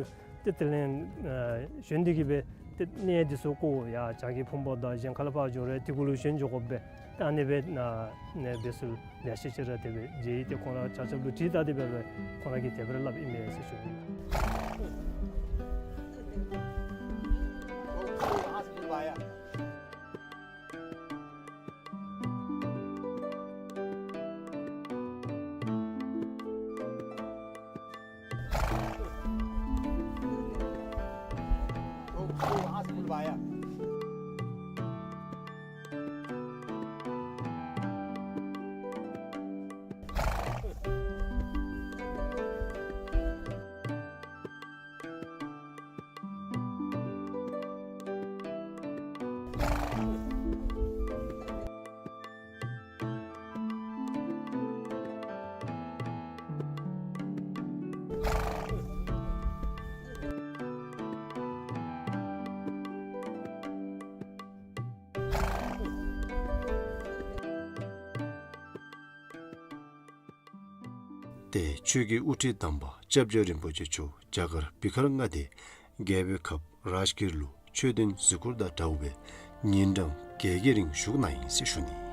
ཏེ་དེ་ལས་ཨེ་ཞོན་ཏེ་གིས་སྦེ་ཏེ་གནས་འདི་ཚུ་བཀོ་ཡར་བྱ་རྒོད་ཕུང་པོ་དང་གཞན་ཁ་ལས་ཕར་འགྱོ་རུང་དེ་གུ་ལུ་ཞོན་འགྱོ་དགོ་པས། ད་ཨ་ནི་སྦེ་ནཱ་ནས་འབད་ཚུལ་ལེ་ཤ་ཅིག་ར་དེ་སྦེ་མཇལ་ཡི། ཏེ་ཁོང་ར་ཆ་ཁྱབ་ལུ་དྲིས་བལྟ་སྟེ་འབད་རུང་ཁོང་ར་གིས་དེ་སྦེ་ར་སླབ་ཨིན་མས་ཟེར་ཞུ་ནི། ཏེ་ཆོས་ཀྱི་དབུ་ཁྲིད་དམ་པ་སྐྱབས་རྗེ་རིན་པོ་ཆེ་མཆོག་རྒྱ་གར་བི་ཧར་མངའ་སྡེ་རྒྱལ་པོའི་ཁབ་རཱཇ་གིར་ལུ་ཆོས་དོན་གཟིགས་སྐོར་དང་འདྲཝ་སྦེ་ཉིན་གྲངས་བརྒྱད་ཀྱི་རིང་བཞུགས་གནང་ཡི་ཟེར་ཞུ་ནི།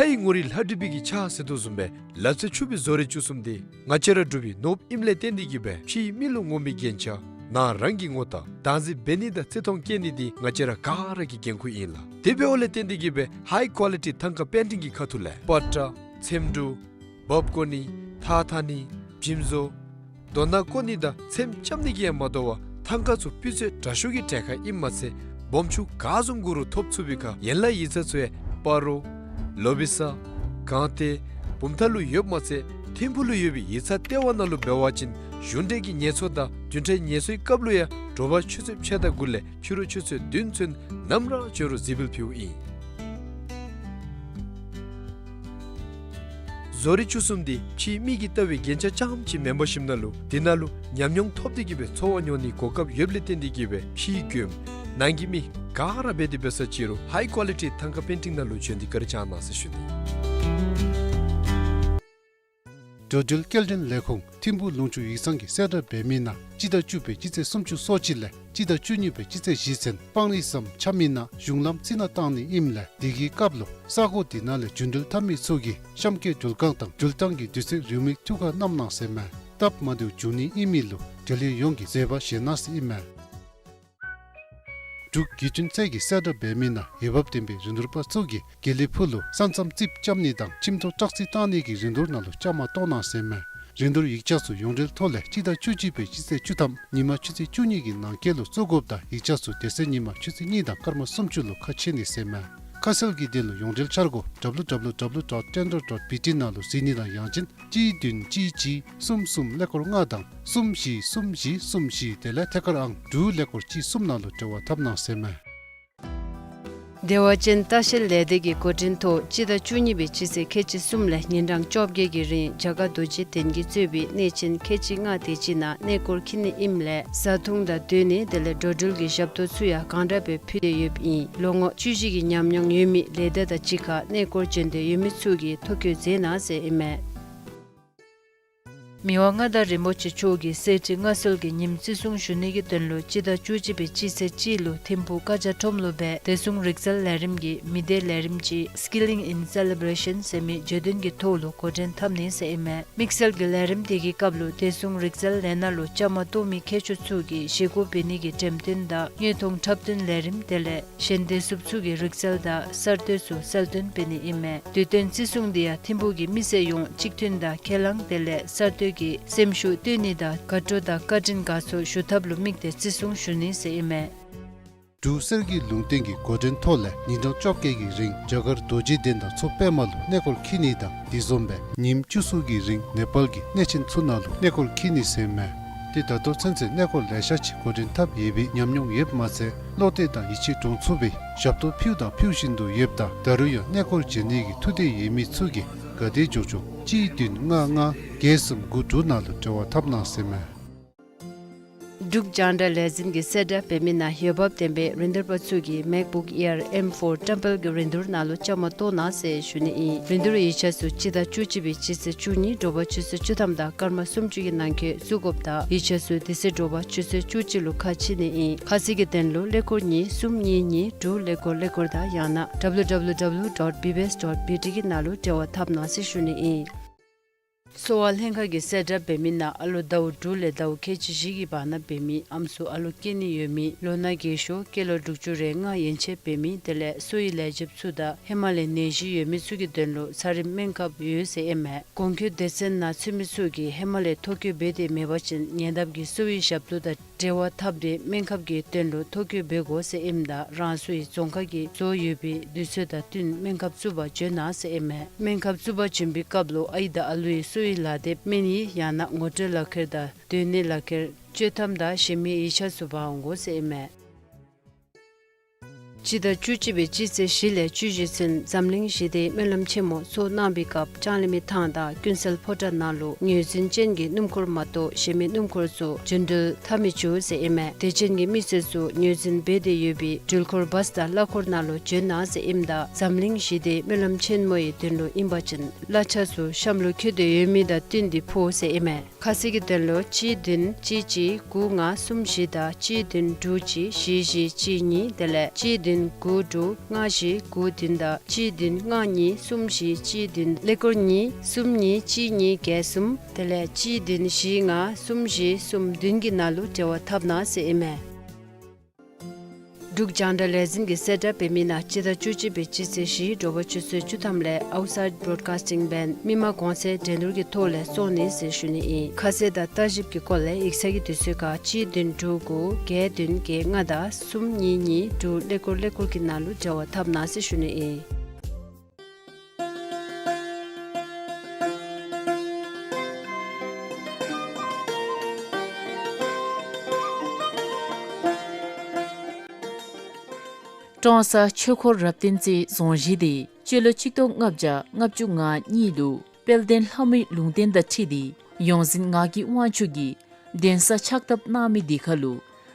ལྷའི་ངོ་རིས་ལྷ་བྲིས་པའི་གི་ཕྱག་ཟེར་དོ་བཟུམ་སྦེ་ལ་རྩེ་ཆུ་སྦིས་བཟོ་རིག་བཅུ་གསུམ་འདི་ང་བཅས་ར་འབྲུག་པའི་ནོར་བུ་ཨིནམ་ལས་བརྟེན་ཏེ་གིས་སྦེ་ཕྱིའི་མི་ལུ་ངོམ་པའི་རྒྱན་ཆ་ནང་རང་གི་ངོ་རྟགས་བདག་འཛིན་འབད་ནི་དང་བརྩི་མཐོང་བསྐྱེད་ནི་འདི་ང་བཅས་ར་ག་ར་གི་འགན་ཁུར་ཨིན་ལགས། དེ་འབདཝ་ལས་བརྟེན་ཏེ་གིས་སྦེ་ཧའི་ཀོ་ལི་ཊི་ཐང་ཀ་པེན་ཊིང་གི་ཁ་ཐུག་ལས་པ་ཏྲ་ཚེམ་དྲུབ་འབག་བརྐོ་ནི་ཐགས་འཐག་ནི་བྱེམ་བཟོ་རྡོ་ནང་བརྐོ་ནི་དང་ཚེམ་རྐྱབ་ནི་གིས་ཡང་མ་དོ་བར་ཐང་ཀ་ཚུ་སྤུས་ཚད་དྲག་ཤོས་ཀྱི་གྲལ་ཁར་ཨིནམ་མ་ཚད་སྦོམ་ཆུང་ག་བཟུམ་དགོ་རུང་ཐོབ་ཚུགས་པའི་ཁར་ཡན་ལག་ཡིག་ཚང་ཚུ་ཡང་སྤ་རོ་ལོ་བི་ས་སྒང་སྟེང་བུམ་ཐང་ལུ་ཡོདཔ་མ་ཚད་ཐིམ་ཕུག་ལུ་ཡོད་པའི་ཡིག་ཚང་ལྟེ་བ་ནང་ལུ་འབད་བ་ཅིན་གཞུང་འབྲེལ་གྱི་ངལ་འཚོ་དང་བདུན་ཕྲག་ངལ་འཚོའི་སྐབས་ལུ་ཡང་དྲོ་པ་ཆུ་ཚོད་ཕྱེད་དང་དགུ་ལས་ཕྱི་རུ་ཆུ་ཚོད་བདུན་ཚུན་ནམ་ར་འབྱོན་རུང་གཟིགས་འབུལ་ཕུལཝ་ཨིན། བཟོ་རིག་བཅུ་གསུམ་འདི་ཕྱིའི་མི་གིས་བལྟ་བའི་རྒྱན་ཆ་རྐྱངམ་ཅིག་མེན་པར་ཞིནམ་ལས་འདི་ནང་ལུ་ཉམས་མྱོང་ཐོབ་སྟེ་གིས་སྦེ་འཚོ་བ་མྱོང་ནིའི་གོ་སྐབས་ཡོདཔ་ལས་བརྟེན་ཏེ་གིས་སྦེ་ཕྱིའི་མགྱོནམ་ནང་གི་མི་ག་ར་འབད་དེ་འབད་ས་ཅིག་རུང་ཧའི་ཀོ་ལི་ཊི་ཐང་ཀ་པེན་ཊིང་ནང་ལུ་བྱོན་ཏེ་བཀའ་དྲིན་བསྐྱང་གནང་ཟེར་ཞུ་ནི། འགྲོ་འགྲུལ་སྐྱེལ་འདྲེན་ལས་ཁུངས་ཐིམ་ཕུག་ལུང་ཕྱོགས་ཡིག་ཚང་གིས་གསལ་བསྒྲགས་འབད་མི་ནང་སྤྱི་ཟླ་བཅུ་པའི་སྤྱི་ཚེས་སུམ་ཅུ་སོ་གཅིག་ལས་སྤྱི་ཟླ་བཅུ་གཉིས་པའི་སྤྱི་ཚེས་བཞི་ཚུན་སྤང་རི་ཟམ་འཁྱམས་མི་ནང་གཞུང་ལམ་རྩི་ནག་བཏང་ནི་ཨིནམ་ལས་དེ་གི་སྐབས་ལུ་ས་གོ་དེ་ནང་ལས་འགྲོ་འགྲུལ་འཐབ་མི་ཚུ་གིས་གཤམ་གྱི་འགྲུལ་ཁང་དང་འགྲུལ་ཐངས་ཀྱི་དུས་ཚོད་རེའུ་མིག་ཐུགས་ཁར་བསྣམ་གནང་ཟེར་མས། སྟབས་མ་བདེཝ་འབྱུང་ནི་ཨིན་མི་ལུ་འབྲེལ་ཡོད་ཡོངས་ཀྱིས་བཟོད་པ་བཞེས་གནང་ཟེར་ཨིན་མས། འབྲུག་བརྒྱུད་འཕྲིན་ཚད་ཀྱིས་གསལ་བསྒྲགས་འབད་མི་ནང་འོས་འབབ་ལྡན་པའི་རིན་བསྡུར་པ་ཚུ་གིས་དགེ་ལེགས་ཕུག་ལུ་ས་མཚམས་རྩིགཔ་རྐྱབ་ནི་དང་ཁྱིམ་ཐོག་བཀྲག་རྩི་བཏང་ནི་གི་རིན་བསྡུར་ནང་ལུ་བཅའ་མར་གཏོགས་གནང་ཟེར་མས། རིན་བསྡུར་ཡིག་ཆ་ཚུ་ཡོངས་འབྲེལ་ཐོག་ལས་སྤྱི་ཟླ་བཅུ་གཅིག་པའི་སྤྱི་ཚེས་བཅུ་ཐམ་ཉིན་མ་ཆུ་ཚོད་བཅུ་གཉིས་ཀྱི་ནང་འཁོད་ལུ་བཙུགས་དགོཔ་དང་ཡིག་ཆ་ཚུ་དེ་ཚེ་ཉིན་མ་ཆུ་ཚོད་གཉིས་དང་སྐར་མ་སུམ་ཅུ་ལུ་ཁ་ཕྱེ་ནི་ཟེར་མས། ཁ་གསལ་གྱི་དོན་ལུ་ཡོངས་འབྲེལ་འཆར་སྒོ་W W W dot tender dot B T ནང་ལུ་གཟིགས་ནི་དང་ཡང་ཅིན་གཅིག་བདུན་གཅིག་གཅིག་གསུམ་གསུམ་ཀླད་ཀོར་ལྔ་དང་གསུམ་བཞི་གསུམ་བཞི་གསུམ་བཞི་དེ་ལས་ཐད་ཀར་ཨང་དྲུག་ཀླད་ཀོར་གཅིག་གསུམ་ནང་ལུ་འབྲེལ་བ་འཐབ་གནང་ཟེར་མས། བདེ་བ་ཅན་ལྟ་བཤལ་ལས་སྡེ་གི་འགོ་འདྲེན་ཐོག་སྤྱི་ཟླ་བཅུ་གཉིས་པའི་སྤྱི་ཚེས་ཁལ་གཅིག་གསུམ་ལས་ཉིན་གྲངས་བཅོ་བརྒྱད་ཀྱི་རིང་རྒྱ་གར་རྡོ་རྗེ་གདན་གྱིས་གཙོས་པའི་གནས་ཆེན་ཁལ་གཅིག་ལྔ་དེ་ཅིག་ནང་གནས་སྐོར་འཁྱིད་ནི་ཨིནམ་ལས་བཟའ་འཐུང་དང་སྡོད་གནས་དེ་ལས་འགྲོ་འགྲུལ་གྱི་ཞབས་ཏོག་ཚུ་ཡང་གང་དྲག་སྦེ་ཕུལ་ཏེ་ཡོདཔ་ཨིན། ལོ་ངོ་བཅུ་བཞི་གི་ཉམས་མྱོང་ཡོད་མི་ལས་སྡེ་དང་གཅིག་ཁར་གནས་སྐོར་བྱོན་འདོད་ཡོད་མི་ཚུ་གིས་ཐོ་བཀོད་མཛད་གནང་ཟེར་ཨིན་མས། མི་དབང་མངའ་བདག་རིན་པོ་ཆེ་མཆོག་གིས་གསེར་ཁྲི་མངའ་གསོལ་གྱི་ཉིནམ་བརྩི་སྲུང་ཞུ་ནི་གི་དོན་ལུ་སྤྱི་ཟླ་བཅུ་གཅིག་པའི་སྤྱི་ཚེས་གཅིག་ལུ་ཐིམ་ཕུག་ཀ་ཇ་ཁྲོམ་ལུ་སྦེ་བདེ་སྲུང་རིག་རྩལ་ལས་རིམ་གྱི་མི་སྡེ་ལས་རིམ་ཅིག་Skilling in Celebration ཟེར་མི་བརྗོད་དོན་གྱི་ཐོག་ལུ་འགོ་འདྲེན་འཐབ་ནི་ཟེར་ཨིན་མས། དམིགས་བསལ་གྱི་ལས་རིམ་དེ་གི་སྐབས་ལུ་བདེ་སྲུང་རིག་རྩལ་ལས་སྣ་ལུ་བཅའ་མར་གཏོགས་མི་མཁས་མཆོག་ཚུ་གིས་བཞེས་སྒོ་འབད་ནི་གི་འགྲེམས་སྟོན་དང་དངོས་མཐོང་འཁྲབ་སྟོན་ལས་རིམ་དེ་ལས་གཞན་བདེ་སྲུངཔ་ཚུ་གི་རིག་རྩལ་དང་གསར་གཏོད་ཚུ་གསལ་སྟོན་འབད་ནི་ཨིན་མས། དུས་སྟོན་བརྩི་སྲུང་འདི་ཡང་ཐིམ་ཕུག་གི་མི་སེར་ཡོངས་གཅིག་མཐུན་དང་ཁས་བླངས་དེ་ལས་གསར་གཏོད་ཀྱི་སེམས་ཤུགས་བཏོན་ནི་དང་དགའ་སྤྲོ་དང་བཀའ་དྲིན་དགའ་ཚོར་ཞུ་ཐབས་ལུ་དམིགས་ཏེ་བརྩི་སྲུང་ཞུ་ནི་ཟེར་ཨིན་མས། འབྲུག་གསེར་གྱི་ལུང་བསྟན་གྱི་འགོ་འདྲེན་ཐོག་ལས་ཉིན་གྲངས་བཅོ་བརྒྱད་ཀྱི་རིང་རྒྱ་གར་རྡོ་རྗེ་གདན་དང་མཚོ་པདྨ་ལུ་གནས་སྐོར་འཁྱིད་ནི་དང་དེ་བཟུམ་སྦེ་ཉིནམ་བཅུ་གསུམ་གྱི་རིང་ནེ་པཱལ་གྱི་གནས་ཆེན་ཚུ་ནང་ལུ་གནས་སྐོར་འཁྱིད་ནི་ཟེར་མས། ཏེ་ད་ལྟོ་ཚུན་ཚོད་གནས་སྐོར་ལེ་ཤ་ཅིག་འགོ་འདྲེན་འཐབ་ཡོད་པའི་ཉམས་མྱོང་ཡོདཔ་མ་ཚད་བློ་གཏད་དང་ཡིད་ཆེས་འདྲོངས་ཚུགས་པའི་ཞབས་ཏོག་ཕུལཝ་དང་ཕུལ་བཞིན་དུ་ཡོདཔ་ད་ད་རུང་ཡང་གནས་སྐོར་བྱོན་ནི་གི་ཐུགས་འདོད་ཡོད་མི་ཚུ་གིས་ ག་དེ་འབྱོར་ཆོག་གཅིག་བདུན་ལྔ་ལྔ་བརྒྱད་གསུམ་དགུ་དྲུག་ནང་ལུ་འབྲེལ་བ་འཐབ་གནང་ཟེར་མས། འབྲུག་རྒྱང་བསྒྲགས་ལས་འཛིན་གྱིས་གསལ་བསྒྲགས་འབད་མི་ནང་འོས་འབབ་ལྡན་པའི་རིན་བསྡུར་པ་ཚུ་གིས་MacBook Air M four ཏྲམ་པལ་གྱི་རིན་བསྡུར་ནང་ལུ་བཅའ་མར་གཏོགས་གནང་ཟེར་ཞུ་ནི་ཨིན། རིན་བསྡུར་ཡིག་ཆ་ཚུ་སྤྱི་ཟླ་བཅུ་གཅིག་པའི་སྤྱི་ཚེས་བཅུ་གཉིས་དྲོ་པ་ཆུ་ཚོད་བཅུ་ཐམ་དང་སྐར་མ་སུམ་ཅུ་གི་ནང་འཁོད་བཙུགས་དགོཔ་དང་ཡིག་ཆ་ཚུ་དེ་ཚེ་དྲོ་པ་ཆུ་ཚོད་བཅུ་གཅིག་ལུ་ཁ་ཕྱེ་ནི་ཨིན། ཁ་གསལ་གྱི་དོན་ལུ་ཀླད་ཀོར་གཉིས་གསུམ་གཉིས་གཉིས་དྲུག་ཀླད་ཀོར་ཀླད་ཀོར་དང་ཡང་ན་W W W dot B B S dot B T གི་ནང་ལུ་འབྲེལ་བ་འཐབ་གནང་ཟེར་ཞུ་ནི་ཨིན། གསོ་བ་ལྷན་ཁག་གིས་གསལ་བསྒྲགས་འབད་མི་ནང་ཨ་ལོ་ཟླཝ་དྲུག་ལས་ཟླཝ་ཁལ་གཅིག་བཞི་གི་བར་ན་འབད་མི་ཨམ་སྲུ་ཨ་ལོ་སྐྱེ་ནི་ཡོད་མི་ལོ་ན་རྒས་ཤོས་སྐྱེས་ལོ་དྲུག་ཅུ་རེ་ལྔ་ཡན་ཆད་འབད་མི་དེ་ལས་གསོ་བའི་ལས་བྱེདཔ་ཚུ་དང་ཧེ་མ་ལས་ནད་གཞི་ཡོད་མི་ཚུ་གི་དོན་ལུ་ཚ་རིམས་སྨན་ཁབ་ཡོད་ཟེར་ཨིན་མས། གོང་འཁོད་སྡེ་ཚན་ནང་ཚུད་མི་ཚུ་གིས་ཧེ་མ་ལས་ཐོ་བཀོད་འབད་དེ་མེད་པ་ཅིན་ཉེ་འདབས་ཀྱི་གསོ་བའི་ཞབས་ཏོག་དང་འབྲེལ་བ་འཐབ་སྟེ་སྨན་ཁབ་ཀྱི་དོན་ལུ་ཐོ་བཀོད་འབད་དགོ་ཟེར་ཨིནམ་ད་རང་སོའི་རྫོང་ཁག་གི་རྫོགས་ཡོད་པའི་དུས་ཚོད་དང་བསྟུན་སྨན་ཁབ་བཙུགས་པར་འབྱོན་གནང་ཟེར་ཨིན་མས། སྨན་ཁབ་བཙུགས་པར་འབྱོན་པའི་སྐབས་ལུ་ཨའི་དང་ཨ་ལུའི་གསོ་བའི་ལག་དེབ་སྨན་ཡིག་ཡང་ན་ངོ་སྤྲོད་ལག་ཁྱེར་དང་སྡོད་གནས་ལག་ཁྱེར་བཅོས་ཐམ་དང་གཞན་མི་ཡིག་ཆ་ཚུ་འབག་འོང་དགོ་ཟེར་ཨིན་མས། སྤྱི་ཟླ་བཅུ་གཅིག་པའི་སྤྱི་ཚེས་བཞི་ལས་བཅུ་བཞི་ཚུན་འཛམ་གླིང་ཞི་བདེའི་སྨོན་ལམ་ཆེན་མོ་ཚོགས་གནང་བའི་སྐབས་ལྕང་གླིང་མི་ཐང་དང་ཀུན་གསལ་ཕོ་བྲང་ནང་ལུ་ངོས་འཛིན་ཅན་གྱི་སྣུམ་འཁོར་མ་གཏོགས་གཞན་མི་སྣུམ་འཁོར་ཚུ་འགྲུལ་བསྡད་མི་ཆོག་ཟེར་ཨིན་མས། དད་ཅན་གྱི་མི་སེར་ཚུ་ངོས་འཛིན་འབད་དེ་ཡོད་པའི་འགྲུལ་འཁོར་བཱས་དང་གླ་འཁོར་ནང་ལུ་འབྱོན་གནང་ཟེར་ཨིནམ་ད་འཛམ་གླིང་ཞི་བདེའི་སྨོན་ལམ་ཆེན་མོའི་དོན་ལུ་ཨིན་པ་ཅིན་གླ་ཆ་ཚུ་གཤམ་ལུ་འཁོད་དེ་ཡོད་མི་དང་བསྟུན་ཏེ་ཕོག་ཟེར་ཨིན་མས། ཁ་གསལ་གྱི་དོན་ལུ་གཅིག་བདུན་གཅིག་གཅིག་དགུ་ལྔ་གསུམ་བཞི་དང་གཅིག་བདུན་དྲུག་གཅིག་བཞི་བཞི་གཅིག་གཉིས་དེ་ལས་གཅིག་བདུན་དགུ་དྲུག་ལྔ་བཞི་དགུ་བདུན་དང་གཅིག་བདུན་ལྔ་གཉིས་གསུམ་བཞི་གཅིག་བདུན་ཀླད་ཀོར་གཉིས་གསུམ་གཉིས་གཅིག་གཉིས་བརྒྱད་གསུམ་དེ་ལས་གཅིག་བདུན་བཞི་ལྔ་གསུམ་བཞི་གསུམ་བདུན་གྱི་ནང་ལུ་འབྲེལ་བ་འཐབ་གནང་ཟེར་ཨིན་མས། འབྲུག་རྒྱང་བསྒྲགས་ལས་འཛིན་གྱིས་གསལ་བསྒྲགས་འབད་མི་ནང་སྤྱི་ཟླ་བཅུ་གཅིག་པའི་སྤྱི་ཚེས་བཞི་དྲོ་པ་ཆུ་ཚོད་བཅུ་ཐམ་ལས་Outside Broadcasting Band མི་མང་གོང་ཚད་འགྲན་བསྡུར་གྱི་ཐོག་ལས་བཙོང་ནི་ཟེར་ཞུ་ནི་ཨིན། ཁ་གསལ་དང་ལྟ་ཞིབ་ཀྱི་སྐོར་ལས་ཡིག་ཚང་གི་དུས་ཚོད་ཁར་གཅིག་བདུན་དྲུག་དགུ་བརྒྱད་བདུན་བརྒྱད་ལྔ་དང་གསུམ་གཉིས་གཉིས་དྲུག་ཀླད་ཀོར་ཀླད་ཀོར་གྱི་ནང་ལུ་འབྲེལ་བ་འཐབ་གནང་ཟེར་ཞུ་ནི་ཨིན། ཀྲོང་གསར་ཆོས་འཁོར་རབ་བརྟན་རྩེའི་རྫོང་གཞིས་དེ་སྤྱི་ལོ་ཆིག་སྟོང་ལྔ་བརྒྱ་ལྔ་བཅུ་ང་གཉིས་ལུ་དཔལ་ལྡན་ལྷ་མོའི་ལུང་བསྟན་དང་འཁྲིལ་ཏེ་ཡོངས་འཛིན་ངག་གི་དབང་ཕྱུག་གིས་གདན་ས་ཕྱག་བཏབ་གནང་མི་དེ་ཁར་ལུ་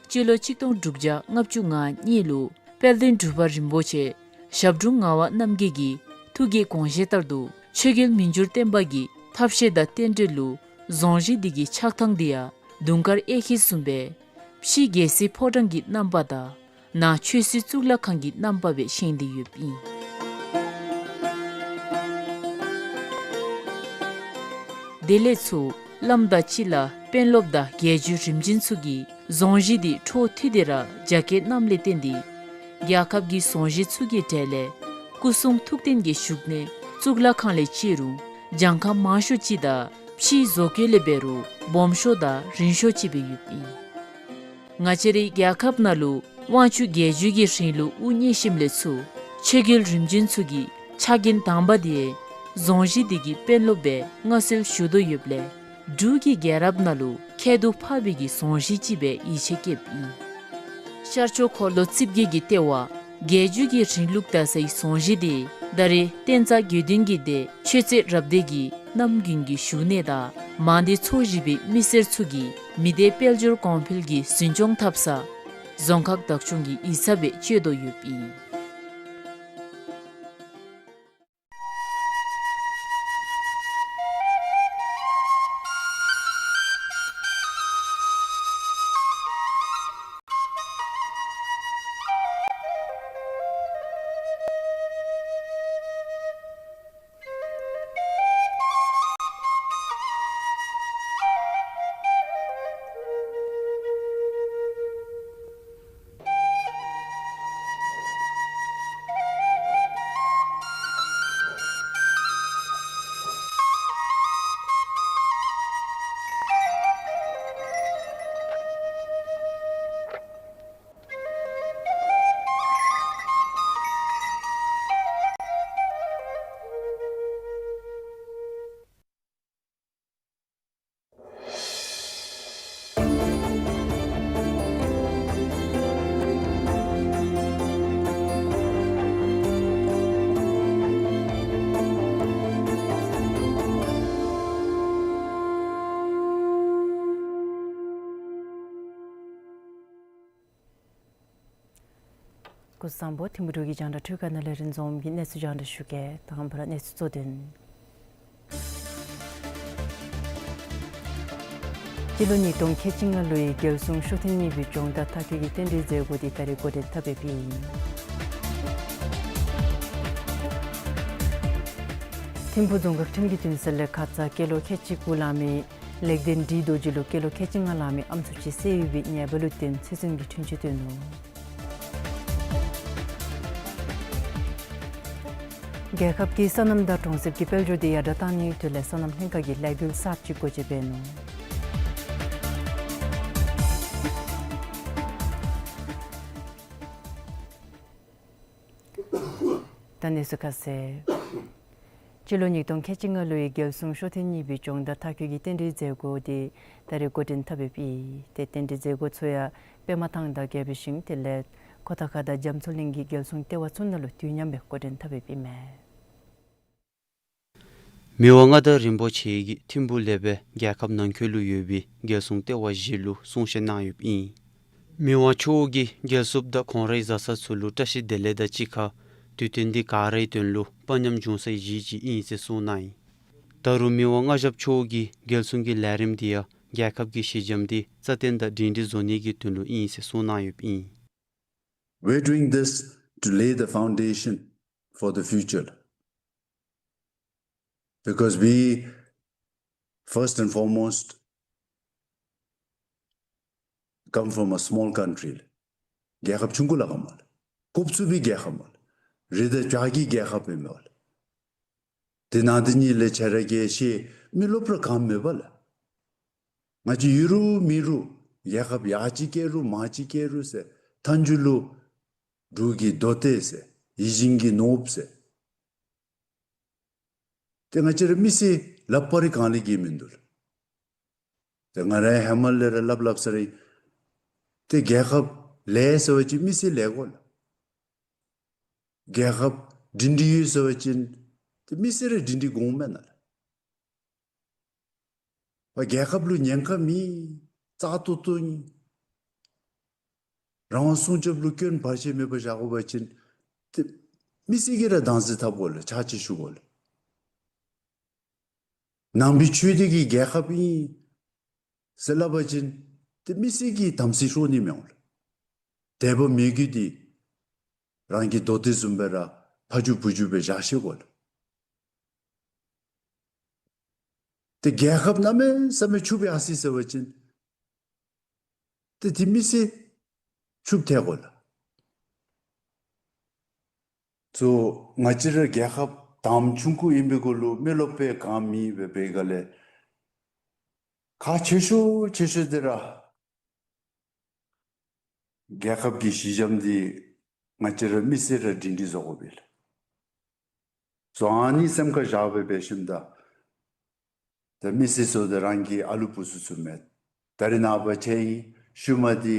སྤྱི་ལོ་ཆིག་སྟོང་དྲུག་བརྒྱ་ལྔ་བཅུ་ང་གཉིས་ལུ་དཔལ་ལྡན་འབྲུག་པ་རིན་པོ་ཆེ་ཞབས་དྲུང་ངག་དབང་རྣམ་རྒྱལ་གྱི་ཐུགས་ཀྱི་དགོངས་བཞེད་ལྟར་དུ་ཆོས་རྒྱལ་མི་འགྱུར་བརྟན་པ་གི་ཐབས་ཤེས་དང་རྟེན་འབྲེལ་ལུ་རྫོང་གཞིས་འདི་གི་ཆགས་ཐངས་འདི་ཡང་དུང་དཀར་གཡས་འཁྱིལ་བཟུམ་སྦེ་ཕྱི་རྒྱལ་སྲིད་ཕོ་བྲང་གི་རྣམ་པ་དང་ནང་ཆོས་སྲིད་གཙུག་ལག་ཁང་གི་རྣམ་པ་སྦེ་བཞེངས་ཏེ་ཡོདཔ་ཨིན། དེ་ལས་ཚུར་བླམ་དང་སྤྱི་བླ་དཔོན་སློབ་དང་རྒྱལ་བརྒྱུད་རིམ་བྱོན་ཚུ་གིས་རྫོང་གཞིས་འདི་འཕྲོ་མཐུད་དེ་ར་རྒྱ་བསྐྱེད་གནངམ་ལས་བརྟེན་ཏེ་རྒྱལ་ཁབ་ཀྱི་རྫོང་གཞིས་ཚུ་གི་གྲས་ལས་སྐུ་གསུང་ཐུགས་རྟེན་གྱི་བཞུགས་གནས་གཙུག་ལག་ཁང་ལས་བརྩི་རུང་གྱངས་ཁ་མང་ཤོས་ཅིག་དང་ཕྱིའི་བཟོ་བཀོད་ལས་འབད་རུང་སྦོམ་ཤོས་དང་རིང་ཤོས་ཅིག་སྦེ་ཡོདཔ་ཨིན། ང་བཅས་རའི་རྒྱལ་ཁབ་ནང་ལུ་དབང་ཕྱུག་རྒྱལ་བརྒྱུད་ཀྱི་རིང་ལུགས་དབུ་བརྙེས་ཞིནམ་ལས་ཚུར་ཆོས་རྒྱལ་རིམ་བྱོན་ཚུ་གི་ཕྱག་འགན་དང་པ་དེ་རྫོང་གཞིས་འདི་གི་དཔོན་སློབ་སྦེ་མངའ་གསོལ་ཞུ་དོ་ཡོདཔ་ལས་འབྲུག་གི་རྒྱལ་རབས་ནང་ལུ་ཁྱད་དུ་འཕགས་པའི་གི་རྫོང་གཞིས་ཅིག་སྦེ་ཡིད་ཆེས་བསྐྱེདཔ་ཨིན། ཤར་ཕྱོགས་འཁོར་ལོ་རྩིབས་བརྒྱད་ཀྱི་ལྟེ་བ་རྒྱལ་བརྒྱུད་ཀྱི་རིང་ལུགས་དར་སའི་རྫོང་གཞིས་འདི་ད་རེས་བསྟན་རྩ་དགེ་འདུན་གྱི་སྡེ་ཆོས་རྩེ་རབ་སྡེ་གི་རྣམ་རྒྱུན་གྱི་བཞུགས་གནས་དང་མང་སྡེ་ཚོ་བཞི་པའི་མི་སེར་ཚུ་གིས་མི་སྡེ་དཔལ་འབྱོར་གོང་འཕེལ་གྱི་འཛིན་སྐྱོང་འཐབ་ས་རྫོང་ཁག་བདག་སྐྱོང་གི་ཡིག་ཚང་སྦེ་སྤྱོད་དོ་ཡོདཔ་ཨིན། སྐུ་གཟུགས་བཟང་པོ། ཐིམ་ཕུག་འབྲུག་གི་རྒྱང་བསྒྲགས་འཕྲུལ་ཁང་ནང་ལས་རིན་འཛོམས་ཀྱིས་གནས་ཚུལ་རྒྱང་བསྒྲགས་ཞུ་གེ། ད་ཧམ་པ་ར་གནས་ཚུལ་གཙོ་དོན། སྤྱི་ལོ་ཉིས་སྟོང་ཁལ་གཅིག་ལྔ་ལོའི་རྒྱལ་སྲུང་ཤོག་ཐེངས་གཉིས་པའི་སྦྱོང་བརྡར་མཐར་འཁྱོལ་གྱི་རྟེན་འབྲེལ་མཛད་སྒོ་དེ་ད་རེས་འགོ་འདྲེན་འཐབ་འབདཝ་ཨིན། ཐིམ་ཕུག་རྫོང་ཁག་ཁྲིམས་ཀྱི་འདུན་ས་ལས་ཁ་ཙ་སྐྱེས་ལོ་ཁལ་གཅིག་དགུ་ལང་མི་ལེགས་ལྡན་འབྲི་རྡོ་རྗེ་ལུ་སྐྱེས་ལོ་ཁལ་གཅིག་ལྔ་ལང་མི་ཨམ་སྲུ་ཅིག་བསད་ཡོད་པའི་ཉེས་པ་ལུ་བརྟེན་ཚེ་བཙོན་གྱི་འཁྲུན་ཆོད་བཏོན་ནུག། རྒྱལ་ཁབ་ཀྱིས་སོ་ནམ་དང་གྲོང་གསེབ་ཀྱི་དཔལ་འབྱོར་དེ་ཡར་དྲག་གཏང་ནིའི་དོན་ལས་སོ་ནམ་ལྷན་ཁག་གིས་ལས་འགུལ་གསརཔ་ཅིག་སྒོ་འབྱེད་འབད་ནུག། ད་གནས་ཚུལ་ཁ་གསལ། སྤྱི་ལོ་ཉིས་སྟོང་ཁལ་གཅིག་ལྔ་ལོའི་རྒྱལ་སྲུང་ཤོག་ཐེངས་གཉིས་པའི་སྦྱོང་བརྡར་མཐར་འཁྱོལ་གྱི་རྟེན་འབྲེལ་མཛད་སྒོ་དེ་ད་རེས་འགོ་འདྲེན་འཐབ་འབདཝ་ཨིན། ཏེ་རྟེན་འབྲེལ་མཛད་སྒོ་ཚུ་ཡང་པདྨ་ཐང་དང་རྒྱལ་པོའི་ཤིང་དེ་ལས་ཁོ་ཐང་ཁ་དང་རྒྱ་མཚོ་གླིང་གི་རྒྱལ་སྲུང་ལྟེ་བ་ཚུ་ནང་ལུ་དུས་མཉམ་སྦེ་འགོ་འདྲེན་འཐབ་འབདཝ་ཨིན་མས། མི་དབང་མངའ་བདག་རིན་པོ་ཆེ་གིས་ཐིམ་ཕུག་ལས་སྦེ་རྒྱལ་ཁབ་ནང་འཁོད་ལུ་ཡོད་པའི་རྒྱལ་སྲུང་ལྟེ་བ་བཞི་ལུ་གསུང་བཤད་གནང་ཡོདཔ་ཨིན། མི་དབང་མཆོག་གིས་རྒྱལ་སྲུངཔ་དང་ཁོང་རའི་བཟའ་ཚང་ཚུ་ལུ་བཀྲ་ཤིས་བདེ་ལེགས་དང་གཅིག་ཁར་དུས་སྟོན་འདི་ག་རའི་དོན་ལུ་དཔའ་ཉམས་འབྱུང་སའི་གཞི་ཅིག་ཨིན་ཟེར་གསུངས་གནང་ཡི། ད་རུང་མི་དབང་མངའ་ཞབས་མཆོག་གིས་རྒྱལ་སྲུང་གི་ལས་རིམ་འདི་ཡང་རྒྱལ་ཁབ་ཀྱི་ཞི་འཇམ་འདི་རྩ་བརྟན་དང་སྒྲིང་སྒྲི་བཟོ་ནིའི་དོན་ལུ་ཨིན་ཟེར་གསུངས་གནང་ཡོདཔ་ཨིན། We're doing this to lay the foundation for the future. Because we, first and foremost, come from a small country. རྒྱལ་ཁབ་ཆུང་ཀུ་ལས་ག་མ་ལས། རྐུབ་ཚུགས་པའི་རྒྱལ་ཁབ་མ་ལས། རི་དང་བྱག་གི་རྒྱལ་ཁབ་ཨིན་མས་ལགས། དེ་ནང་དེ་ཉིད་ལས་ཁྱེད་ར་གིས་ཤེས་མི་སློབ་ར་གང་མེད་པས་ལགས། ང་བཅས་ཡོད་རུང་མེད་རུང་རྒྱལ་ཁབ་ཡར་ཅིག་བསྐྱལ་རུང་མར་ཅིག་བསྐྱལ་རུང་ཟེར་མཐའ་མཇུག་ལུ་འབྲུག་གི་མདོ་སྡེ་ཟེར་ཡིད་བཞིན་གྱི་ནོར་བུ་ཟེར། ཏེ་ང་བཅས་ར་མི་སེར་སླབ་པ་རེ་གང་ལས་ག་མིན་འདུག་ལགས། ཏེ་ང་རའི་ཧེ་མ་ལས་ར་སླབ་སླབ་ས་རེ། ཏེ་རྒྱལ་ཁབ་ལེགས་ཟེར་བ་ཅིན་མི་སེར་ལེགས་དགོ་ལགས། རྒྱལ་ཁབ་སྒྲིང་སྒྲི་ཡོད་ཟེར་བ་ཅིན་ཏེ་མི་སེར་ར་སྒྲིང་སྒྲི་དགོ་མེན་ན་ལགས། རྒྱལ་ཁབ་ལུ་ཉེན་ཁ་མེད། བཙག་འཐུ་འཐུ་ནི། རང་དབང་སྲུང་སྐྱོབ་ལུ་སྐྱོན་བར་ཆད་མེད་པར་བཞག་དགོ་པ་ཅིན་ཏེ་མི་སེར་གྱིས་ར་བདག་འཛིན་འཐབ་དགོ་ལགས། ཕྱག་ཕྱིད་ཞུ་དགོ་ལགས། ནང་པའི་ཆོས་སྡེ་གི་རྒྱལ་ཁབ་ཨིན་ཟེར་སླབ་པ་ཅིན་ཏེ་མི་སེར་གྱིས་དམ་སྲི་ཤོར་ནི་མི་འོང་ལགས། དད་པ་མོས་གུས་འདི་རང་གི་མདོ་སྡེ་བཟུམ་སྦེ་ར་ཕ་རྒྱུད་བུ་རྒྱུད་སྦེ་བཞག་ཤེས་དགོ་ལགས། ཏེ་རྒྱལ་ཁབ་གནམ་མེད་ས་མེད་ཕྱུགཔོ་ཡར་སོ་ཡི་ཟེར་བ་ཅིན་ཏེ་དེ་མི་སེར་ཕྱུགཔོ་ཐལ་དགོ་ལགས། གཙོ་བོ་ང་བཅས་ར་རྒྱལ་ཁབ་དང་པ་ཆུང་ཀུ་ཨིན་པའི་གུ་ལུ་མི་སློབ་དཔོན་གང་མེད་པའི་སྒང་ལས་ཁག་ཆེ་ཤོས་ཆེ་ཤོས་འདི་ར་རྒྱལ་ཁབ་ཀྱི་ཞི་འཇམ་འདི་ང་བཅས་ར་མི་སེར་ར་སྒྲིང་སྒྲི་བཟོ་དགོ་པས་ལགས། སོ་ཨ་ནི་སེམས་ཁར་བཞག་སྦེ་འབད་ཞིནམ་ད་ད་མི་སེར་ཚུ་ད་རང་གི་ཨ་ལུ་བུ་ཚུ་ཚུ་མས། ད་རེས་ནངས་པ་ཁྱེད་ཨིན་ཤུལ་མ་འདི་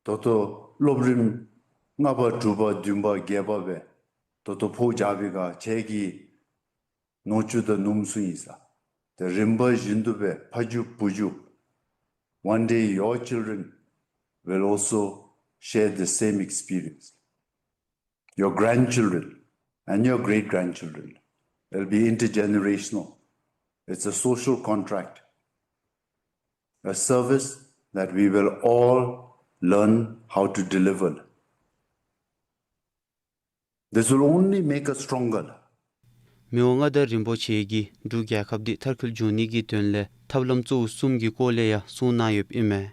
ད་ལྟོ་སློབ་རིམ་ལྔ་པ་དྲུག་པ་བདུན་པ་བརྒྱད་པ་སྦེ་ད་ལྟོ་ཕོག་བཞག་པའི་སྒང་ཁྱེད་ཀྱི་ནུ་གཅུང་དང་ནུམོ་ཚུ་ཨིན་ས། ཏེ་རིམ་པ་བཞིན་དུ་སྦེ་ཕ་རྒྱུད་བུ་རྒྱུད། One day your children will also share the same experience. Your grandchildren and your great-grandchildren. It'll be intergenerational. It's a social contract, a service that we will all learn how to deliver. This will only make us stronger. མི་དབང་མངའ་བདག་རིན་པོ་ཆེ་གིས་འབྲུག་རྒྱལ་ཁབ་འདི་མཐར་འཁྱོལ་འགྱོ་ནི་གི་དོན་ལས་ཐབས་ལམ་གཙོ་བོ་གསུམ་གྱི་སྐོར་ལས་ཡང་གསུངས་གནང་ཡོདཔ་ཨིན་མས།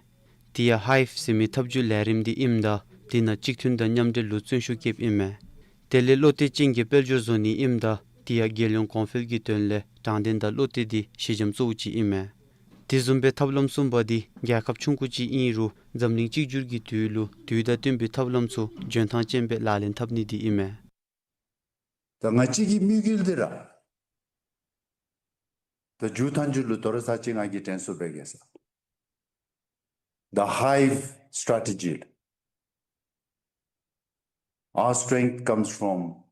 དེ་ཡང་ཧའིབ་ཟེར་མི་ཐབས་བྱུས་ལས་རིམ་འདི་ཨིནམ་ད་དེ་ནང་གཅིག་མཐུན་དང་མཉམ་འབྲེལ་ལུ་བརྩོན་ཤུགས་བསྐྱེདཔ་ཨིན་མས། དེ་ལས་བློ་གཏད་ཅན་གྱི་དཔལ་འབྱོར་བཟོ་ནི་ཨིནམ་ད་དེ་ཡང་རྒྱལ་ཡོངས་གོང་འཕེལ་གྱི་དོན་ལས་དྲང་བདེན་དང་བློ་གཏད་འདི་ཞི་འཇམ་གཙོ་བོ་ཅིག་ཨིན་མས། དེ་བཟུམ་སྦེ་ཐབས་ལམ་གསུམ་པ་འདི་རྒྱལ་ཁབ་ཆུང་ཀུ་ཅིག་ཨིན་རུང་འཛམ་གླིང་གཅིག་གྱུར་གྱི་དུས་ལུ་དུས་དང་བསྟུན་པའི་ཐབས་ལམ་ཚུ་འཇོན་ཐང་ཅན་སྦེ་ལག་ལེན་འཐབ་ནི་འདི་ཨིན་མས། ད་ང་བཅས་ཀྱི་དམིགས་ཡུལ་འདི་ར་ད་མཇུག་མཐའ་མཇུག་ལུ་དོ་རུང་ཚར་གཅིག་ང་གིས་དྲན་གསོ་འབད་གེ་ས། The Hive strategy. Our strength comes from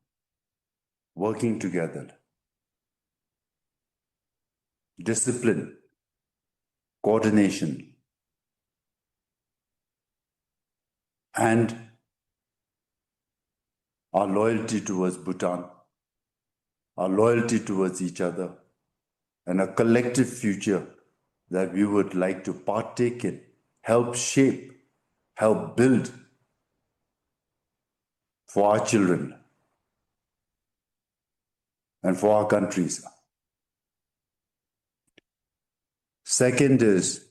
working together. Discipline, coordination, and our loyalty towards Bhutan, our loyalty towards each other, and a collective future that we would like to partake in, help shape, help build for our children and for our countries. Second is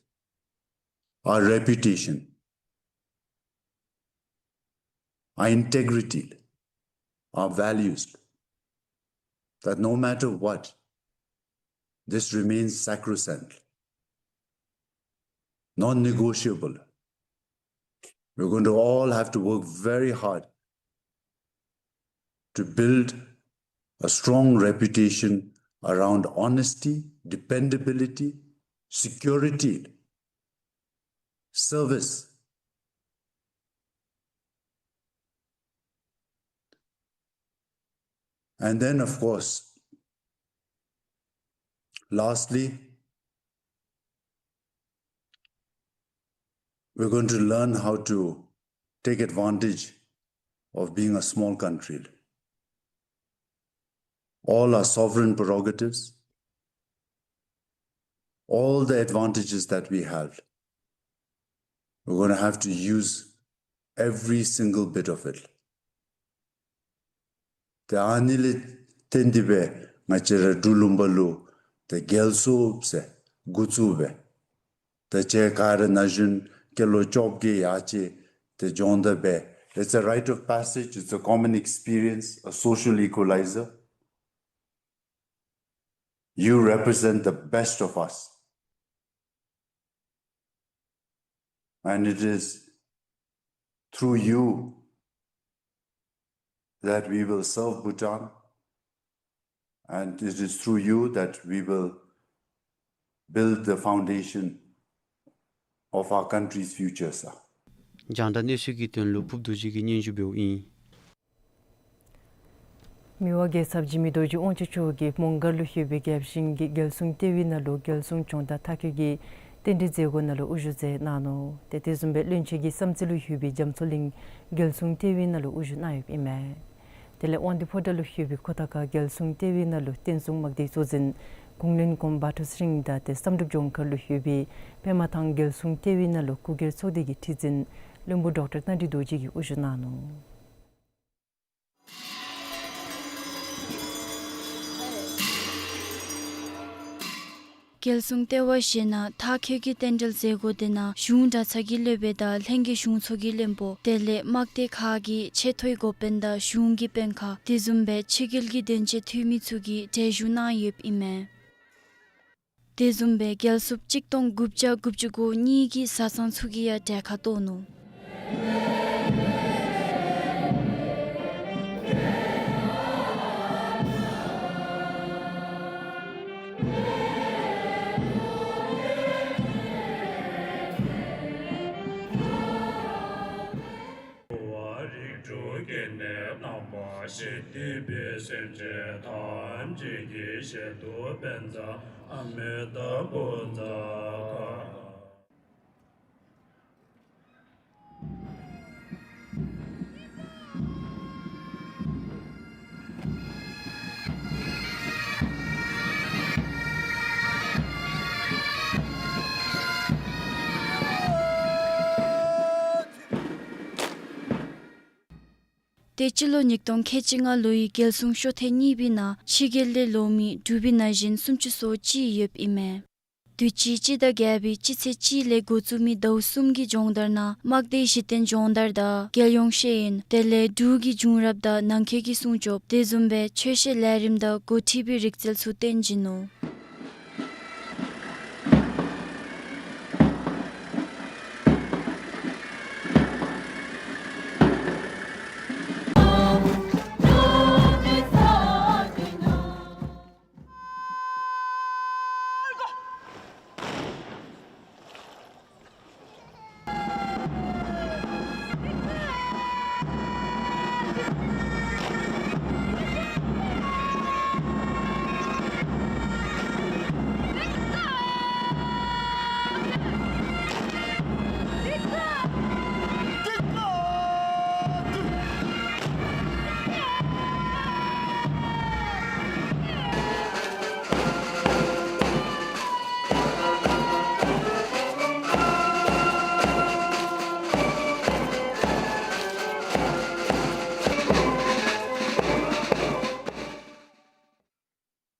our reputation, our integrity, our values, that no matter what, this remains sacrosanct, non-negotiable. We're going to all have to work very hard to build a strong reputation around honesty, dependability, security, service. And then, of course, lastly, we're going to learn how to take advantage of being a small country. All our sovereign prerogatives, all the advantages that we have, we're gonna have to use every single bit of it. ཏེ་ཨ་ནི་ལས་བརྟེན་ཏེ་སྦེ་ང་བཅས་ར་འབྲུག་ལུང་པ་ལུ་ཏེ་རྒྱལ་སྲུངཔ་ཟེར་འགོ་བཙུགས་སྦེ། ད་ཅི་ག་ར་ན་གཞོན་སྐྱེས་ལོ་བཅོ་བརྒྱད་ཡར་ཅིག་ཏེ་འབྱོན་ད་སྦེ། It's a rite of passage, it's a common experience, a social equalizer. You represent the best of us. And it is through you that we will serve Bhutan, and it is through you that we will build the foundation of our country's future, sir. རྒྱང་བསྒྲགས་གནས་ཚུལ་གྱི་དོན་ལུ་ཕུབ་རྡོ་རྗེ་གིས་སྙན་ཞུ་འབདཝ་ཨིན། མི་དབང་རྒྱལ་ཚབ་འཇིགས་མེད་རྡོ་རྗེ་དབང་ཕྱུག་མཆོག་གིས་མོང་སྒར་ལུ་ཡོད་པའི་རྒྱལ་ཞེན་གྱི་རྒྱལ་སྲུང་ལྟེ་བའི་ནང་ལུ་རྒྱལ་སྲུང་སྦྱོང་བརྡར་མཐར་འཁྱོལ་གྱི་རྟེན་འབྲེལ་མཛད་སྒོ་ནང་ལུ་དབུ་བཞུགས་མཛད་གནང་ནུག། ཏེ་དེ་བཟུམ་སྦེ་བློན་ཆེན་གྱི་བསམ་རྩེ་ལུ་ཡོད་པའི་རྒྱ་མཚོ་གླིང་རྒྱལ་སྲུང་ལྟེ་བའི་ནང་ལུ་དབུ་བཞུགས་གནང་ཡོདཔ་ཨིན་མས། དེ་ལས་དབང་འདུས་ཕོ་བྲང་ལུ་ཡོད་པའི་ཁོ་ཐང་ཁ་རྒྱལ་སྲུང་ལྟེ་བའི་ནང་ལུ་བསྟན་སྲུང་དམག་སྡེའི་གཙོ་འཛིན་གུང་བློན་གོང་བ་ཐུ་ཚེ་རིང་དང་ཏེ་བསམ་གྲུབ་ལྗོངས་མཁར་ལུ་ཡོད་པའི་པདྨ་ཐང་རྒྱལ་སྲུང་ལྟེ་བའི་ནང་ལུ་སྐུ་སྒེར་ཚོགས་སྡེ་གི་ཁྲི་འཛིན་བློན་པོ་ཌོག་ཊར་རྟ་མགྲིན་རྡོ་རྗེ་གིས་དབུ་བཞུགས་གནང་ནུག། རྒྱལ་སྲུང་ལྟེ་བ་ཞེ་ནང་མཐར་འཁྱོལ་གྱི་རྟེན་འབྲེལ་མཛད་སྒོ་དེ་ནང་གཞུང་གྲྭ་ཚང་གི་སློབ་དཔོན་དང་ལྷན་རྒྱས་གཞུང་ཚོགས་ཀྱི་བློན་པོ་དེ་ལས་དམག་སྡེ་ཁག་གི་ཆེ་མཐོའི་འགོ་དཔོན་དང་གཞུང་གི་དཔོན་ཁག་དེ་བཟུམ་སྦེ་ཕྱི་རྒྱལ་གྱི་དོན་གཅོད་འཐུས་མི་ཚུ་གིས་གྲལ་བཞུགས་གནང་ཡོདཔ་ཨིན་མས། དེ་བཟུམ་སྦེ་རྒྱལ་སྲུངཔ་གཅིག་སྟོང་དགུ་བརྒྱ་དགུ་བཅུ་གོ་གཉིས་ཀྱི་བཟའ་ཚང་ཚུ་གིས་ཡང་གྲལ་ཁར་གཏོགས་ནུག། རིགས་དྲུག་གི་གནས་རྣམ་པར་ཤེས་ཏེ་སྦེ་སེམས་ཅན་ཐམས་ཅད་ཀྱི་ཞལ་དུ་ཕན་མཛད་ཨ་མི་ཏ་བྷུ་ཛ་ག། ཏེ་སྤྱི་ལོ་ཉིས་སྟོང་ཁལ་གཅིག་ལྔ་ལོའི་རྒྱལ་སྲུང་ཤོ་ཐེངས་གཉིས་པའི་ནང་ཕྱི་རྒྱལ་ལས་ལོག་མི་འབྲུག་པའི་ན་གཞོན་སུམ་ཅུ་སོ་གཅིག་ཡོདཔ་ཨིན་མས། དུས་ཅི་སྤྱི་ཟླ་བརྒྱད་པའི་སྤྱི་ཚེས་གཅིག་ལས་འགོ་བཙུགས་མི་ཟླཝ་གསུམ་གྱི་སྦྱོང་བརྡར་ནང་དམག་སྡེའི་གཞི་རྟེན་སྦྱོང་བརྡར་དང་རྒྱལ་ཡོངས་ཤེས་ཡོན་དེ་ལས་འབྲུག་གི་བྱུང་རབས་དང་ནང་འཁོད་ཀྱི་སྲུང་སྐྱོབ་དེ་བཟུམ་སྦེ་ཆོས་བཤད་ལས་རིམ་དང་འགོ་ཁྲིད་པའི་རིག་རྩལ་ཚུ་སྟོན་བྱིན་ནུག།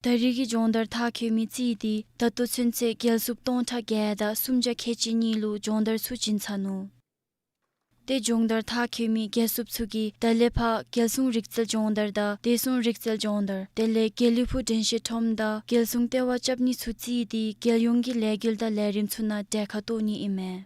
ད་རེས་ཀྱི་སྦྱོང་བརྡར་མཐར་འཁྱོལ་མི་རྩིས་ཏེ་ད་ལྟོ་ཚུན་ཚོད་རྒྱལ་སྲུངཔ་སྟོང་ཕྲག་བརྒྱད་དང་སུམ་བརྒྱ་ཁལ་གཅིག་གཉིས་ལུ་སྦྱོང་བརྡར་ཚུ་བྱིན་ཚར་ནུག། ཏེ་སྦྱོང་བརྡར་མཐར་འཁྱོལ་མི་རྒྱལ་སྲུངཔ་ཚུ་གིས་ད་ལས་ཕར་རྒྱལ་སྲུང་རིག་རྩལ་སྦྱོང་བརྡར་དང་བདེ་སྲུང་རིག་རྩལ་སྦྱོང་བརྡར་དེ་ལས་དགེ་ལེགས་ཕུག་དྲན་ཤེས་ཁྲོམ་དང་རྒྱལ་སྲུང་ལྟེ་བ་རྐྱབ་ནི་ཚུ་རྩིས་ཏེ་རྒྱལ་ཡོངས་ཀྱི་ལས་འགུལ་དང་ལས་རིམ་ཚུ་ནང་གྲལ་ཁར་གཏོགས་ནི་ཨིན་མས།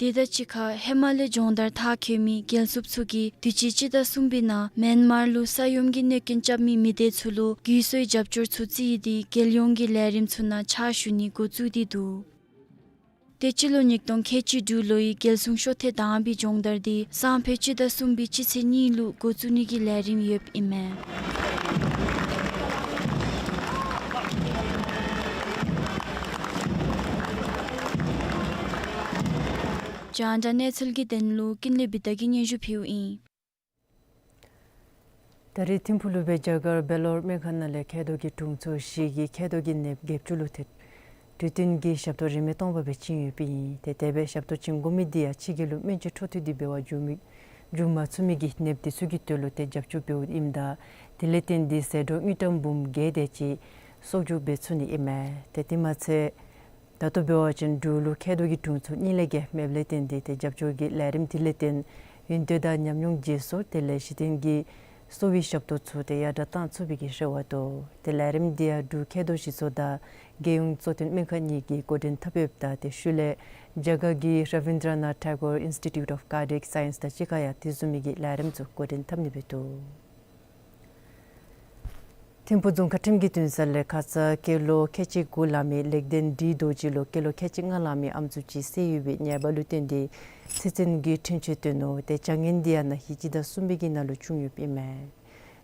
དེ་དང་གཅིག་ཁར་ཧེ་མ་ལས་སྦྱོང་བརྡར་མཐར་འཁྱོལ་མི་རྒྱལ་སྲུངཔ་ཚུ་གིས་དུས་ཅི་སྤྱི་ཟླ་གསུམ་པའི་ནང་མེན་མར་ལུ་ས་ཡོམ་གྱི་གནོད་རྐྱེན་རྐྱབ་མི་མི་སྡེ་ཚུ་ལུ་གུས་གསོའི་རྒྱབ་སྐྱོར་ཚུ་རྩིས་ཏེ་རྒྱལ་ཡོངས་ཀྱི་ལས་རིམ་ཚུ་ནང་ཕྱག་ཞུ་ནི་འགོ་བཙུགས་ཏེ་འདུག། ཏེ་སྤྱི་ལོ་ཉིས་སྟོང་ཁལ་གཅིག་དྲུག་ལོའི་རྒྱལ་སྲུང་ཤོ་ཐེངས་དང་པའི་སྦྱོང་བརྡར་འདི་སང་ཕོད་སྤྱི་ཟླ་གསུམ་པའི་སྤྱི་ཚེས་གཉིས་ལུ་འགོ་བཙུགས་ནི་གི་ལས་རིམ་ཡོདཔ་ཨིན་མས། རྒྱང་བསྒྲགས་གནས་ཚུལ་གྱི་དོན་ལུ་ཀུན་ལེགས་བི་ཏ་གིས་སྙན་ཞུ་ཕུལཝ་ཨིན། ད་རེས་ཐིམ་ཕུག་ལུ་སྦེ་རྒྱ་གར་བེ་ལོར་སྨན་ཁང་ནང་ལས་མཁལ་རྡོག་གི་དྲུང་འཚོ་བཞི་གིས་མཁལ་རྡོག་གི་ནདཔ་བརྒྱད་ཅུ་ལུ་ཐེབས། དུས་བསྟུན་གྱི་ཞབས་ཏོག་རིན་མེད་སྟོང་པ་སྦེ་བྱིན་ཡོདཔ་ཨིན། ཏེ་དེ་སྦེ་ཞབས་ཏོག་བྱིན་དགོ་མི་འདི་ཡང་ཕྱི་རྒྱལ་ལུ་སྨན་བཅོས་འཕྲོ་མཐུད་དེ་འབད་བར་འགྱོ་མི་འགྱོ་མ་ཚུགས་མི་གི་ནདཔ་འདི་ཚུ་གི་དོན་ལུ་ཏེ་རྒྱབ་སྐྱོར་འབདཝ་ཨིནམ་ད་དེ་ལས་བརྟེན་ཏེ་ཟད་འགྲོ་དངུལ་ཀྲམ་འབུམ་བརྒྱད་དེ་ཅིག་གསོག་འཇོག་འབད་ཚུགས་ནི་ཨིན་མས། ཏེ་དེ་མ་ཚད་ད་ལྟོ་འབད་བ་ཅིན་འབྲུག་ལུ་མཁལ་རྡོག་གི་དྲུང་འཚོ་གཉིས་ལས་བརྒལ་མེདཔ་ལས་བརྟེན་ཏེ་ཏེ་རྒྱབ་སྐྱོར་གྱི་ལས་རིམ་འདི་ལས་བརྟེན་ཡུན་བརྟན་དང་ཉམས་མྱོང་བརྗེ་སོར་དེ་ལས་གཞི་རྟེན་གྱི་གསོ་བའི་ཞབས་ཏོག་ཚུ་ཏེ་ཡར་དྲག་བཏང་ཚུགས་པའི་གི་རེ་བ་འདུག། ཏེ་ལས་རིམ་འདི་ཡང་འབྲུག་མཁལ་རྡོག་གཞི་ཚོགས་དང་རྒྱལ་ཡོངས་གཙོ་བསྟེན་སྨན་ཁང་གཉིས་ཀྱིས་འགོ་འདྲེན་འཐབ་ཡོདཔ་ད་ཏེ་ཤུལ་ལས་རྒྱ་གར་གྱི་Rabindranath Tagore Institute of Cardiac Science དང་གཅིག་ཁར་ཡང་དེ་བཟུམ་མའི་གི་ལས་རིམ་ཚུ་འགོ་འདྲེན་འཐབ་ནི་འབད་འདུག། ཐིམ་ཕུག་རྫོང་ཁག་ཁྲིམས་ཀྱི་འདུན་ས་ལས་ཁ་ཙ་སྐྱེས་ལོ་ཁལ་གཅིག་དགུ་ལང་མི་ལེགས་ལྡན་བཀྲིས་རྡོ་རྗེ་ལུ་སྐྱེས་ལོ་ཁལ་གཅིག་ལྔ་ལང་མི་ཨམ་སྲུ་ཅིག་བསད་ཡོད་པའི་ཉེས་པ་ལུ་བརྟེན་ཏེ་ཚེ་བཙོན་གྱི་འཁྲུན་ཆོད་བཏོན་ནུག། ཏེ་བྱ་ངན་འདི་ཡང་ན་ཧིང་སྤྱི་ཟླ་གསུམ་པའི་གི་ནང་ལུ་བྱུང་ཡོདཔ་ཨིན་མས།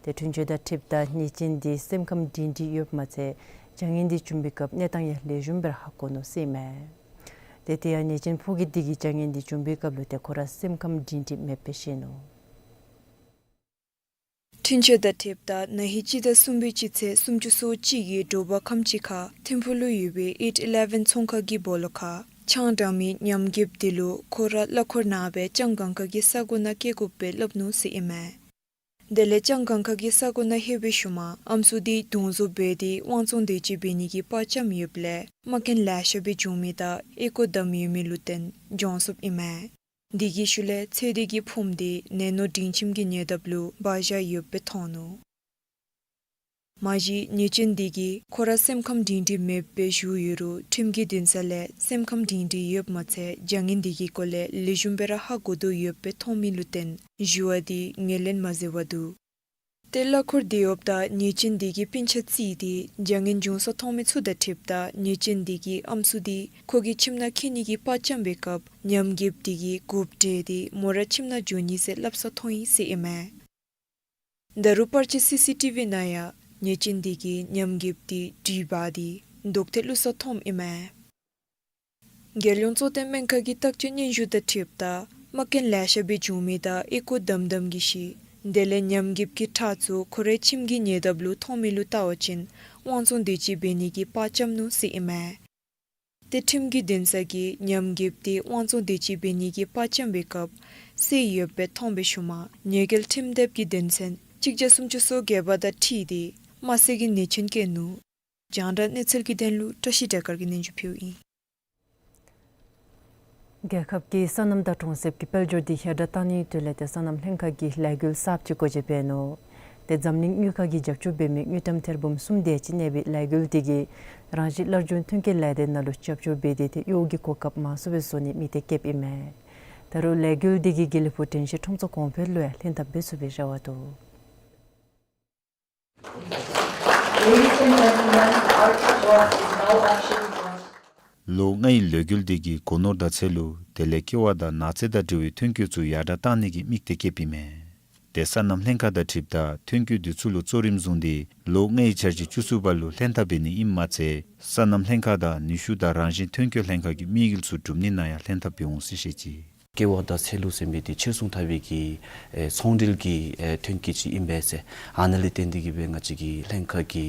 ཏེ་འཁྲུན་ཆོད་དང་འཁྲིལཝ་ད་ཉེས་ཅན་འདི་སེམས་ཁམས་སྒྲིང་སྒྲི་ཡོདཔ་མ་ཚད་བྱ་ངན་འདི་བྱུང་བའི་སྐབས་གནས་སྟངས་ཡང་ལེགས་ཤོམ་སྦེ་ར་ཧ་གོ་ནུག་ཟེར་ཨིན་མས། ཏེ་དེ་ཡང་ཉེས་ཅན་ཕོ་སྐྱེས་འདི་གིས་བྱ་ངན་འདི་བྱུང་བའི་སྐབས་ལུ་ཏེ་ཁོ་ར་སེམས་ཁམས་སྒྲིང་སྒྲི་མེདཔ་སྦེ་བཤད་ནུག། འཁྲུན་ཆོད་དང་འཁྲིལཝ་ད་ན་ཧིང་སྤྱི་ཟླ་གསུམ་པའི་སྤྱི་ཚེས་སུམ་ཅུ་སོ་གཅིག་གི་དྲོ་པ་ཁམས་ཅིག་ཁར་ཐིམ་ཕུག་ལུ་ཡོད་པའི་ཨིཊ་ཨི་ལེ་ཝན་ཚོང་ཁང་གི་སྦོ་ལོགས་ཁར་ཆང་འཐུང་མི་ཉམས་རྒུདཔ་འདི་ལུ་ཁོ་ར་གླ་འཁོར་ནང་སྦེ་ལྕང་སྒང་ཁ་གི་ས་གོ་ནང་བསྐྱལ་དགོཔ་སྦེ་སླབ་ནུག་ཟེར་ཨིན་མས། དེ་ལས་ལྕང་སྒང་ཁ་གི་ས་གོ་ནང་ལྷོད་པའི་ཤུལ་མ་ཨམ་སྲུ་འདི་དྲུང་འཚོ་འབད་དེ་དབང་བཙོང་དེ་ཅིག་འབད་ནི་གི་པར་བཅམ་ཡོདཔ་ལས་རྨ་སྐྱོན་ལེ་ཤ་སྦེ་བྱུང་མི་དང་ཨོལ་ཀོ་བསྡམས་ཡོད་མི་ལུ་བརྟེན་གྱོངས་སོཔ་ཨིན་མས། དེ་གི་ཤུལ་ལས་ཚེ་འདས་ཀྱི་ཕུངམ་འདི་ནད་ནོར་སྒྲིང་ཁྱིམ་གྱི་ཉེ་འདབས་ལུ་སྦ་བཞག་ཡོདཔ་སྦེ་མཐོང་ནུག། མ་གཞི་ཉེས་ཅན་འདི་གིས་ཁོ་ར་སེམས་ཁམས་སྒྲིང་སྒྲི་མེདཔ་སྦེ་བཞུགས་ཡོད་རུང་ཁྲིམས་ཀྱི་འདུན་ས་ལས་སེམས་ཁམས་སྒྲིང་སྒྲི་ཡོདཔ་མ་ཚད་བྱ་ངན་འདི་གི་སྐོར་ལས་ལེགས་ཤོམ་སྦེ་ར་ཧ་གོ་དོ་ཡོདཔ་སྦེ་མཐོང་མི་ལུ་བརྟེན་ཞུ་བ་འདི་ངོས་ལེན་མ་མཛད་པར་འདུག། ཏེ་གླ་འཁོར་དེ་འོངམ་ད་ཉེས་ཅན་འདི་གི་སྤུན་ཆ་བརྩིས་ཏེ་བྱ་ངན་བྱུང་ས་མཐོང་མི་ཚུ་དང་འཁྲིལཝ་ད་ཉེས་ཅན་འདི་གིས་ཨམ་སྲུ་འདི་ཁོ་གི་ཁྱིམ་ནང་འཁྱིད་ནི་གི་པར་བཅམ་པའི་སྐབས་ཉམས་རྒུདཔ་འདི་གིས་འགོ་བསྒྲིགས་ཏེ་མོ་ར་ཁྱིམ་ནང་འགྱོ་ནི་ཟེར་སླབ་ས་མཐོང་ཡི་ཟེར་ཨིན་མས། ད་རུང་པར་ཆས་སི་སི་ཊི་བི་ནང་ཡང་ཉེས་ཅན་འདི་གིས་ཉམས་རྒུདཔ་འདི་དྲིལ་འབག་སྟེ་རྡོག་ཐལ་བླུགས་ས་མཐོངམ་ཨིན་མས། རྒྱལ་ཡོངས་གཙོ་བསྟེན་སྨན་ཁང་གི་བརྟག་དཔྱད་སྙན་ཞུ་དང་འཁྲིལཝ་ད་རྨ་སྐྱོན་ལེ་ཤ་སྦེ་བྱུང་མི་དང་ཨོལ་ཀོ་བསྡམས་བསྡམས་ཀྱིས་ཤི། དེ་ལས་ཉམས་རྒུདཔ་གི་ཁྲག་ཚུ་ཁོ་རའི་ཁྱིམ་གྱི་ཉེ་འདབས་ལུ་མཐོང་མི་ལུ་བལྟ་བ་ཅིན་དབང་བཙོང་དེ་ཅིག་འབད་ནི་གི་པར་བཅམ་ནུག་ཟེར་ཨིན་མས། ཏེ་ཁྲིམས་ཀྱི་འདུན་ས་གིས་ཉམས་རྒུདཔ་འདི་དབང་བཙོང་དེ་ཅིག་འབད་ནི་གི་པར་བཅམ་པའི་སྐབས་བསད་ཡོདཔ་སྦེ་མཐོང་བའི་ཤུལ་མ་ཉེས་འགེལ་ཁྲིམས་དེབ་ཀྱི་དོན་ཚན་གཅིག་བརྒྱ་སུམ་ཅུ་སོ་བརྒྱད་པ་དང་འཁྲིལ་ཏེ་དམར་གསོད་ཀྱི་ཉེས་ཆེན་བཀལ་ནུག། རྒྱང་བསྒྲགས་གནས་ཚུལ་གྱི་དོན་ལུ་བཀྲ་ཤིས་སྒྲོལ་དཀར་གྱིས་སྙན་ཞུ་ཕུལཝ་ཨིན། རྒྱལ་ཁབ་ཀྱི་སོ་ནམ་དང་གྲོང་གསེབ་ཀྱི་དཔལ་འབྱོར་འདི་ཧེ་བག་གཏང་ནིའི་དོན་ལས་ཏེ་སོ་ནམ་ལྷན་ཁག་གིས་ལས་འགུལ་གསརཔ་ཅིག་སྒོ་འབྱེད་འབད་ནུག། ཏེ་འཛམ་གླིང་དངུལ་ཁང་གིས་རྒྱབ་སྐྱོར་འབད་མི་དངུལ་ཀྲམ་ཐེར་འབུམ་གསུམ་དེ་ཅིག་གནས་པའི་ལས་འགུལ་འདི་གིས་རང་བཞིན་སླར་འབྱུང་ཐོན་སྐྱེད་ལས་སྡེ་ནང་ལུ་རྒྱབ་སྐྱོར་འབད་དེ་ཏེ་གཡོག་གི་གོ་སྐབས་མང་སུ་སྦེ་བཟོ་ནི་དམིགས་གཏད་བསྐྱེདཔ་ཨིན་མས། ད་རུང་ལས་འགུལ་འདི་གིས་དགེ་ལེགས་ཕུག་དྲན་ཤེས་ཁྲོམ་ཚོགས་གོང་འཕེལ་ལུ་ཡང་ལྷན་ཐབས་འབད་ཚུགས་པའི་རེ་བ་འདུག། Ladies and gentlemen, the Arctic Walk is now officially joined. ལོ་ལྔའི་ལས་འགུལ་འདི་གི་སྒོ་ནོར་བརྡ་ཚད་ལུ་ དེ་ལས་ཀེ་བ་དང་ནགས་ཚལ་དང་འབྲེལ་བའི་ཐོན་སྐྱེད་ཚུ་ཡར་དྲག་གཏང་ནི་གི་དམིགས་གཏད་བསྐྱེདཔ་ཨིན་མས། དེ་སོ་ནམ་ལྷན་ཁག་དང་འཁྲིལཝ་ད་ཐོན་སྐྱེད་འདི་ཚུ་ལུ་གཙོ་རིམ་བཟུང་སྟེ་ལོ་ལྔའི་འཆར་གཞི་བཅུ་གསུམ་པ་ལུ་ལྷན་ཐབས་འབད་ནི་ཨིནམ་མ་ཚད་སོ་ནམ་ལྷན་ཁག་དང་ནུས་ཤུགས་དང་རང་བཞིན་ཐོན་སྐྱེད་ལྷན་ཁག་གི་དམིགས་ཡུལ་ཚུ་སྒྲུབ་ནི་ནང་ཡང་ལྷན་ཐབས་འབད་འོང་ཟེར་བཤད་ཅི། ཀེ་བ་དང་ཚལ་ལུ་ཟེར་མི་འདི་ཕྱིར་ཚོང་འཐབ་པའི་གི་ཨེ་ཚོང་འབྲེལ་གྱི་ཨེ་ཐོན་སྐྱེད་ཅིག་ཨིན་པས་ཟེར། ཨ་ནི་ལས་བརྟེན་ཏེ་གིས་སྦེ་ང་བཅས་ཀྱི་ལྷན་ཁག་གི་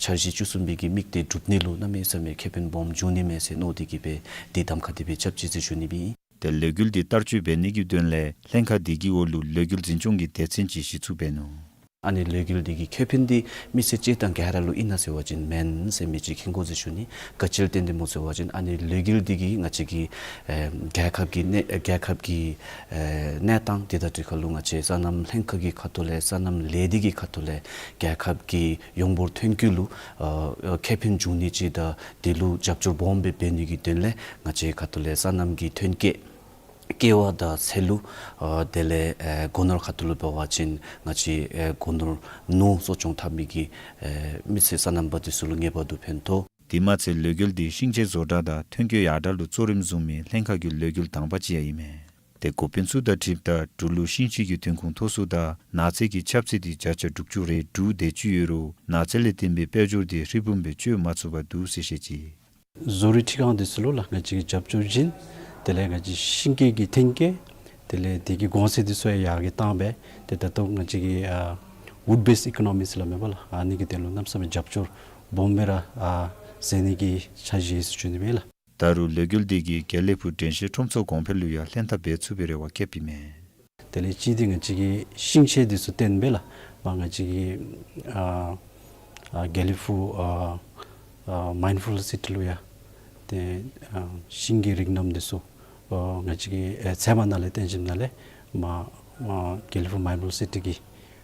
འཆར་གཞི་བཅུ་གསུམ་པའི་གི་དམིགས་གཏད་སྒྲུབ་ནི་ལུ་གནམ་མེད་ས་མེད་ཁེ་ཕན་སྦོམ་འབྱུང་ནི་མས་ཟེར་མནོ་སྟེ་གིས་སྦེ་འདི་གདམ་ཁ་འདི་སྦེ་རྐྱབ་ཅི་ཟེར་ཞུ་ནི་སྦེ་ཨིན། དེ་ལས་འགུལ་འདི་བསྟར་སྤྱོད་འབད་ནི་གི་དོན་ལས་ལྷན་ཁག་འདི་གི་འོག་ལུ་ལས་འགུལ་འཛིན་སྐྱོང་གི་སྡེ་ཚན་ཅིག་གཞི་བཙུགས་འབད་ནུག། ཨ་ནི་ལས་འགུལ་འདི་གི་ཁེ་ཕན་འདི་མི་སེར་གཅིག་དང་ག་ར་ལུ་ཨིན་ན་ཟེར་བ་ཅིན་མེན་ཟེར་མི་ཅིག་མཁྱེན་དགོ་ཟེར་ཞུ་ནི། ག་ཅི་ལུ་བརྟེན་ཏེ་སྨོ་ཟེར་བ་ཅིན་ཨ་ནི་ལས་འགུལ་འདི་གིས་ང་བཅས་ཀྱི་ཨེ་རྒྱལ་ཁབ་ཀྱི་གནས་རྒྱལ་ཁབ་ཀྱི་ཨེ་གནས་སྟངས་དེ་དང་འཁྲིལ་ཁ་ལུ་ང་བཅས་སོ་ནམ་ལྷན་ཁག་གི་ཁ་ཐུག་ལས་སོ་ནམ་ལས་སྡེ་གི་ཁ་ཐུག་ལས་རྒྱལ་ཁབ་ཀྱི་ཡོངས་འབོར་ཐོན་སྐྱེད་ལུ་ཨ་ཁེ་ཕན་འབྱུང་ནི་ཅིག་དང་དེ་ལུ་རྒྱབ་སྐྱོར་སྦོམ་སྦེ་འབད་ནི་གི་དོན་ལས་ང་བཅས་ཁ་ཐུག་ལས་སོ་ནམ་གྱི་ཐོན་སྐྱེད་ཀེ་བ་དང་ཚལ་ལུ་ཨ་དེ་ལས་ཨེ་སྒོ་ནོར་ཁ་ཐུག་ལུ་འབད་བ་ཅིན་ང་བཅས་ཨེ་སྒོ་ནོར་ནོར་གསོ་སྐྱོང་འཐབ་མི་གི་ཨེ་མི་སེར་སོ་ནམ་པ་འདི་ཚུ་ལུ་ངེས་པར་དུ་ཕན་ཐོགས། དེ་མ་ཚད་ལས་འགུལ་འདི་ཤིང་ཆས་བཟོ་གྲྭ་དང་ཐོན་སྐྱེད་ཡར་དྲག་ལུ་གཙོ་རིམ་བཟུང་མི་ལྷན་ཁག་གི་ལས་འགུལ་དང་པ་ཅིག་ཡང་ཨིན་མས། དེ་འགོ་དཔོན་ཚུ་དང་འཁྲིལཝ་ད་འབྲུག་ལུ་ཤིང་ཆས་ཀྱི་ཐོན་ཁུངས་མཐོ་སུ་དང་ནགས་ཚལ་གྱི་ཁྱབ་ཚད་འདི་བརྒྱ་ཆ་དྲུག་ཅུ་རེ་དྲུག་དེ་ཅིག་ཡོད་རུང་ནགས་ཚལ་ལས་བརྟེན་པའི་དཔལ་འབྱོར་འདི་ཧྲིལ་བུམ་སྦེ་སྤྱོད་མ་ཚུགས་པར་འདུག་ཟེར་བཤད་ཅི། བཟོ་རིག་ཁྲི་ཁང་འདི་ཚུ་ལུ་ལགས་ང་བཅས་ཀྱིས་རྒྱབ་སྐྱོར་བྱིན། དེ་ལས་ང་བཅས་ཤིང་སྐྱེད་ཀྱི་ཐོན་སྐྱེད་དེ་ལས་དེ་གི་གོང་ཚད་འདི་ཚུ་ཡང་ཡར་གྱི་བཏང་སྦེ་ཏེ་ད་ལྟོ་ང་བཅས་ཀྱི་ཨ་wood based economy ཟེར་སླབ་མས་པ་ལགས། ཨ་ནི་གི་དོན་ལུ་གནམ་མེད་ས་མེད་རྒྱབ་སྐྱོར་སྦོམ་སྦེ་ར་ཨ་མཛད་ནི་གི་འཆར་གཞི་ཡོད་ཟེར་ཞུ་ནི་སྦེ་ལགས། ད་རུང་ལས་འགུལ་འདི་གིས་དགེ་ལེགས་ཕུག་དྲན་ཤེས་ཁྲོམ་ཚོགས་གོང་འཕེལ་ལུ་ཡང་ལྷན་ཐབས་འབད་ཚུགས་པའི་རེ་བ་བསྐྱེདཔ་ཨིན་མས། དེ་ལས་གཅིག་འདི་ང་བཅས་ཀྱིས་ཤིང་ཆས་འདི་ཚུ་བརྟེན་སྦེ་ལགས་མར་ང་བཅས་ཀྱི་ཨ་ཨ་དགེ་ལེགས་ཕུག་ཨ་ཨ་མའིནཌ་ཕུལ་སི་ཊི་ལུ་ཡང་ཏེ་ཨ་ཤིང་གི་རིགས་རྣམས་འདི་ཚུ་ཨ་ང་བཅས་ཀྱི་ཨེ་ཚལ་མ་ནང་ལས་བཏོན་ཞིནམ་ལས་མར་ཨ་དགེ་ལེགས་ཕུག་མའིནཌ་ཕུལ་སི་ཊི་གི་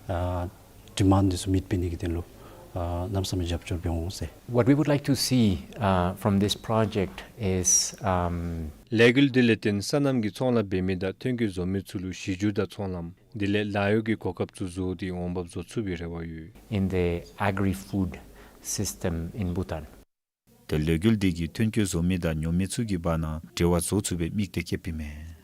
ཨ་ཌི་མཱནཌ་འདི་ཚུ་མིཊ་འབད་ནི་གི་དོན་ལུ་ཨ་གནམ་མེད་ས་མེད་རྒྱབ་སྐྱོར་འབད་འོང་ཟེར། What we would like to see uh, from this project is um, ལས་འགུལ་འདི་ལས་བརྟེན་སོ་ནམ་གྱི་ཚོང་ལཱ་འབད་མི་དང་ཐོན་སྐྱེད་བཟོ་མི་ཚུ་ལུ་གཞི་འགྱུར་དང་ཚོང་ལམ་དེ་ལས་ལཱ་གཡོག་གི་གོ་སྐབས་ཚུ་བཟོ་སྟེ་འོང་འབབ་བཟོ་ཚུགས་པའི་རེ་བ་ཡོད། In the agri-food system in Bhutan. དེ་ལས་འགུལ་འདི་གིས་ཐོན་སྐྱེད་བཟོ་མི་དང་ཉོ་མི་ཚུ་གི་བར་ན་འབྲེལ་བ་བཟོ་ཚུགས་པའི་དམིགས་གཏད་བསྐྱེདཔ་ཨིན་མས།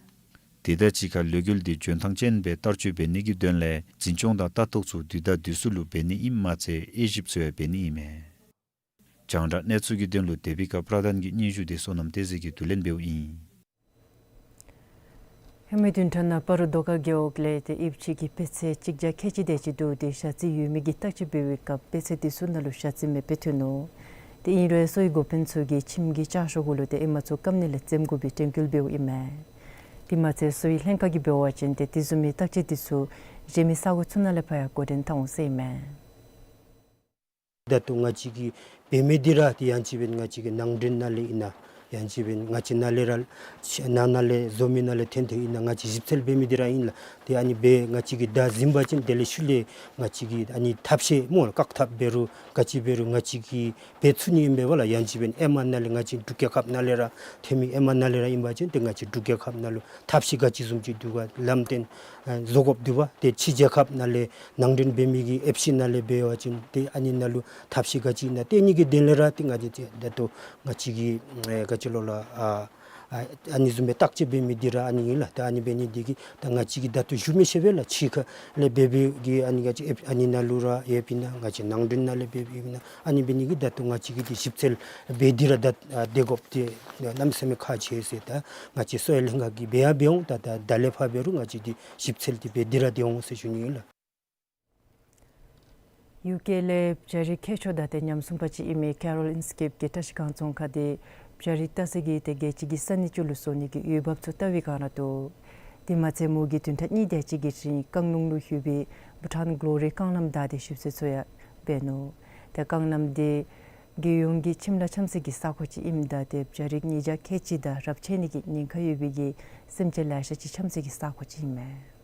དེ་དང་གཅིག་ཁར་ལས་འགུལ་འདི་འཇོན་ཐང་ཅན་སྦེ་བསྟར་སྤྱོད་འབད་ནི་གི་དོན་ལས་འཛིན་སྐྱོང་དང་ལྟ་རྟོག་ཚུ་དུས་དང་དུས་སུ་ལུ་འབད་ནི་ཨིནམ་མ་ཚད་དབྱེ་ཞིབ་ཚུ་ཡང་འབད་ནི་ཨིན་མས། རྒྱང་བསྒྲགས་གནས་ཚུལ་གྱི་དོན་ལུ་དེ་བི་ཀ་པྲ་དཱན་གྱི་སྙན་ཞུ་འདི་བསོད་ནམས་བསྟན་འཛིན་གྱིས་དུས་ལེན་འབདཝ་ཨིན། ཧེ་མའི་བདུན་ཕྲག་ནང་སྤ་རོ་རྡོ་དཀར་རྒེད་འོག་ལས་ཏེ་དབྱིབས་གཅིག་གི་སྤུས་ཚད་གཅིག་བརྒྱ་ཁལ་གཅིག་དེ་ཅིག་འདུག། ཏེ་ཞ་རྩི་ཡོད་མེད་ཀྱི་བརྟག་དཔྱད་འབད་བའི་སྐབས་སྤུས་ཚད་འདི་ཚུ་ནང་ལུ་ཞ་རྩི་མེདཔ་སྦེ་ཐོན་ནུག། ཏེ་ཨིན་རུང་གསོ་བའི་འགོ་དཔོན་ཚུ་གིས་ཁྱིམ་གྱི་ལྕགས་ཤོག་གུ་ལུ་ཏེ་ཨེ་མ་ཚུ་སྐམ་ནི་ལས་འཛེམ་དགོ་པའི་དྲན་སྐུལ་འབདཝ་ཨིན་མས། དེ་མ་ཚད་གསོ་བའི་ལྷན་ཁག་གིས་འབད་བ་ཅིན་ཏེ་དེ་བཟུམ་མའི་བརྟག་དཔྱད་འདི་ཚུ་གཞན་མི་ས་གོ་ཚུ་ནང་ལས་ཕར་ཡང་འགོ་འདྲེན་གཏང་འོང་ཟེར་ཨིན་མས། ད་ལྟོ་ང་བཅས་ཀྱིས་འབད་མི་འདི་ར་ཏེ་ཡང་ཅིན་འབདན་ང་བཅས་ཀྱི་ནང་འདྲེན་ནང་ལས་ཨིན་ན་ཡང་ཅིན་འབདན་ང་བཅས་ནང་ལས་ར་ནང་ན་ལས་བཟོ་མི་ནང་ལས་ཐོན་ཏེ་ཨིན་ན་ང་བཅས་ཞིབ་འཚོལ་འབད་མི་འདི་ར་ཨིན་ལགས། ཏེ་ཨ་ནི་སྦེ་ང་བཅས་ཀྱིས་ད་བཟུམ་འབད་བ་ཅིན་དེ་ལས་ཤུལ་ལས་ང་བཅས་ཀྱིས་ཨ་ནི་ཐབས་ཤེས་སྨོ་བཀག་ཐབས་འབད་རུང་ག་ཅི་འབད་རུང་ང་བཅས་ཀྱིས་འབད་ཚུགས་ནི་ཨིན་པས་ལགས། ཡང་ཅིན་འབདན་ཨེ་མ་ནང་ལས་ང་བཅས་འབྲུག་རྒྱལ་ཁབ་ནང་ལས་ར་ཐོན་མི་ཨེ་མ་ནང་ལས་ར་ཨིན་པ་ཅིན་ཏེ་ང་བཅས་འབྲུག་རྒྱལ་ཁབ་ནང་ལུ་ཐབས་ཤེས་ག་ཅི་བཟུམ་ཅིག་འདུག་ག་ལམ་སྟོན་ཨ་བཟོ་དགོཔ་འདུག་པ། ཏེ་ཕྱི་རྒྱལ་ཁབ་ནང་ལས་ནང་འདྲེན་འབད་མི་གི་ཨེཕ་སི་ནང་ལས་འབད་བ་ཅིན་ཏེ་ཨ་ནི་ནང་ལུ་ཐབས་ཤེས་ག་ཅི་ཨིན་ན་ཏེ་ཨ་ནི་གི་དོན་ལས་ར་ཏེ་ང་བཅས་ཏེ་ད་ལྟོ་ང་བཅས་ཀྱིས་ཨེ་ག་ཅི་ལོ་ལགས་ཨ་ཨ་ཨ་ནི་བཟུམ་སྦེ་བརྟག་དཔྱད་འབད་མི་འདི་ར་ཨ་ནི་ཨིན་ལགས། ཏེ་ཨ་ནི་འབད་ནི་འདི་གིས་ད་ང་བཅས་ཀྱིས་ད་ལྟོ་ཞུ་མི་ཤེས་པས་ལགས། ཕྱི་ཁ་ལས་འབད་བའི་གི་ཨ་ནི་ག་ཅི་ཨེཕ་ཨ་ནི་ནང་ལུ་ར་ཨེཕ་སི་ཨིན་ན་ང་བཅས་ནང་འདྲེན་ནང་ལས་འབད་བའི་ཨིན་ན་ཨ་ནི་འབད་ནི་གིས་ད་ལྟོ་ང་བཅས་ཀྱིས་ཏེ་ཞིབ་འཚོལ་འབད་དེ་ར་ད་ཨ་སྡོད་དགོཔ་འདི་གནམ་མེད་ས་མེད་ཁག་ཆེ་ཟེར། ད་ང་བཅས་གསོ་བའི་ལྷན་ཁག་གིས་འབད་ཡང་འབད་འོང་། ད་ད་ད་ལས་ཕར་འབད་རུང་ང་བཅས་ཏེ་ཞིབ་འཚོལ་འདི་འབད་དེ་ར་སྡོད་འོང་ཟེར་ཞུ་ནི་ཨིན་ལགས། ཡུ་ཀེ་ལས་བྱ་རིགས་མཁས་མཆོག་དང་ཏེ་ཉམས་སྲུང་པ་ཅིག་ཨིན་མི་ཀེ་རོལ་ཨིན་སི་ཀིབ་ཀྱིས་བཀྲིས་སྒང་ཚོང་ཁང་འདི་བྱ་རིགས་བལྟ་ས་གི་ཏེ་རྒྱལ་སྤྱི་གི་ས་གནས་ཅིག་ལུ་བཟོ་ནི་གི་འོས་འབབ་ཚུ་བལྟ་བའི་བསྒང་ར་འདུག། དེ་མ་ཚད་མོ་གིས་བདུན་ཕྲག་གཉིས་དེ་ཅིག་གི་རིང་རྐང་ལུང་ལུ་ལྷོད་པའི་བྷུ་ཊཱན་གློ་རི་རྐང་ལམ་བདའ་སྟེ་ཞིབ་འཚོལ་ཚུ་ཡང་འབད་ནུག། ཏེ་རྐང་ལམ་འདི་རྒྱལ་ཡོངས་ཀྱི་ཁྱིམ་ལཱ་འཆམ་ས་གི་ས་གོ་ཅིག་ཨིནམ་ད་ཏེ་བྱ་རིགས་ཉིས་བརྒྱ་ཁལ་གཅིག་དང་རབས་ཆད་ནི་གི་ཉེན་ཁ་ཡོད་པའི་གི་སེམས་ཅན་ལེ་ཤ་ཅིག་འཆམ་ས་གི་ས་གོ་ཅིག་ཨིན་མས།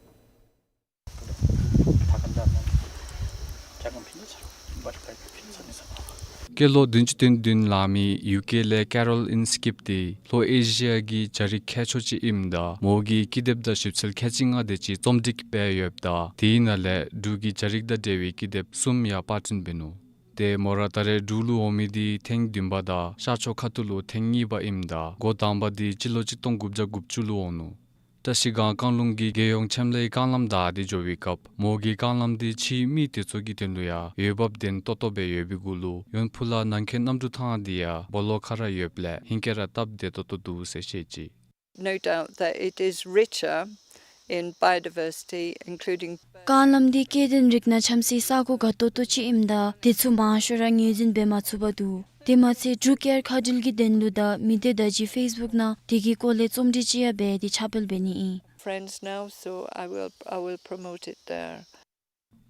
སྐྱེས་ལོ་བདུན་ཅུ་དོན་བདུན་ལང་མི་ཡུ་ཀེ་ལས་ཀེ་རོལ་ཨིན་སི་ཀིབ་འདི་ལྷོ་ཨེ་ཤི་ཡ་གི་བྱ་རིགས་མཁས་མཆོག་ཅིག་ཨིནམ་ད་མོ་གིས་ཀི་དེབ་དང་ཞིབ་འཚོལ་ཁལ་གཅིག་ལྔ་དེ་ཅིག་རྩོམ་སྒྲིག་འབད་ཡོདཔ་ད་དེའི་ནང་ལས་འབྲུག་གི་བྱ་རིགས་དང་འབྲེལ་བའི་ཀི་དེབ་གསུམ་ཡང་པར་སྐྲུན་འབད་ནུག། ཏེ་མོ་ར་ད་རེས་འབྲུག་ལུ་འོང་མི་འདི་ཐེངས་བདུན་པ་དང་ཤར་ཕྱོགས་ཁ་ཐུག་ལུ་ཐེངས་གཉིས་པ་ཨིནམ་ད་འགོ་དང་པ་འདི་སྤྱི་ལོ་གཅིག་སྟོང་དགུ་བརྒྱ་དགུ་བཅུ་ལུ་འོང་ནུག། བཀྲ་ཤིས་སྒང་བཀང་ལུང་གི་རྒྱལ་ཡོངས་ཆེམ་ལའི་རྐང་ལམ་བདའ་སྟེ་འགྱོ་བའི་སྐབས་མོ་གི་རྐང་ལམ་འདི་ཕྱིའི་མི་དེ་ཚུ་གི་དོན་ལུ་ཡང་འོས་འབབ་ལྡན་ཏོག་ཏོ་སྦེ་ཡོད་པའི་གུ་ལུ་ཡོན་ཕུ་ལ་ནང་འཁོད་གནམ་གྲུ་ཐང་འདི་ཡང་སྦོ་ལོགས་ཁར་ར་ཡོདཔ་ལས་ཧིང་སྐལ་ར་སྟབས་བདེ་ཏོག་ཏོ་འདུག་ཟེར་བཤད་ཅི། No doubt that it is richer in biodiversity, including རྐང་ལམ་འདི་སྐྱེ་ལྡན་རིགས་སྣ་འཁྱམ་སའི་ས་གོ་དགའ་ཏོག་ཏོ་ཅིག་ཨིནམ་ད་དེ་ཚུ་མང་ཤོས་ར་ངོས་འཛིན་འབད་མ་ཚུགས་པར་འདུག། དེ་མ་ཚད་འབྲུག་རྒྱལ་ཁ་བྲལ་གྱི་དོན་ལུ་དང་མི་སྡེ་བརྡ་བརྒྱུད་ཕེསི་བུཀ་ནང་དེ་གི་སྐོར་ལས་རྩོམ་སྒྲིག་ཅིག་ཡང་འབད་དེ་ཁྱབ་སྤེལ་འབད་ནི་ཨིན། Friends now, so I will, I will promote it there.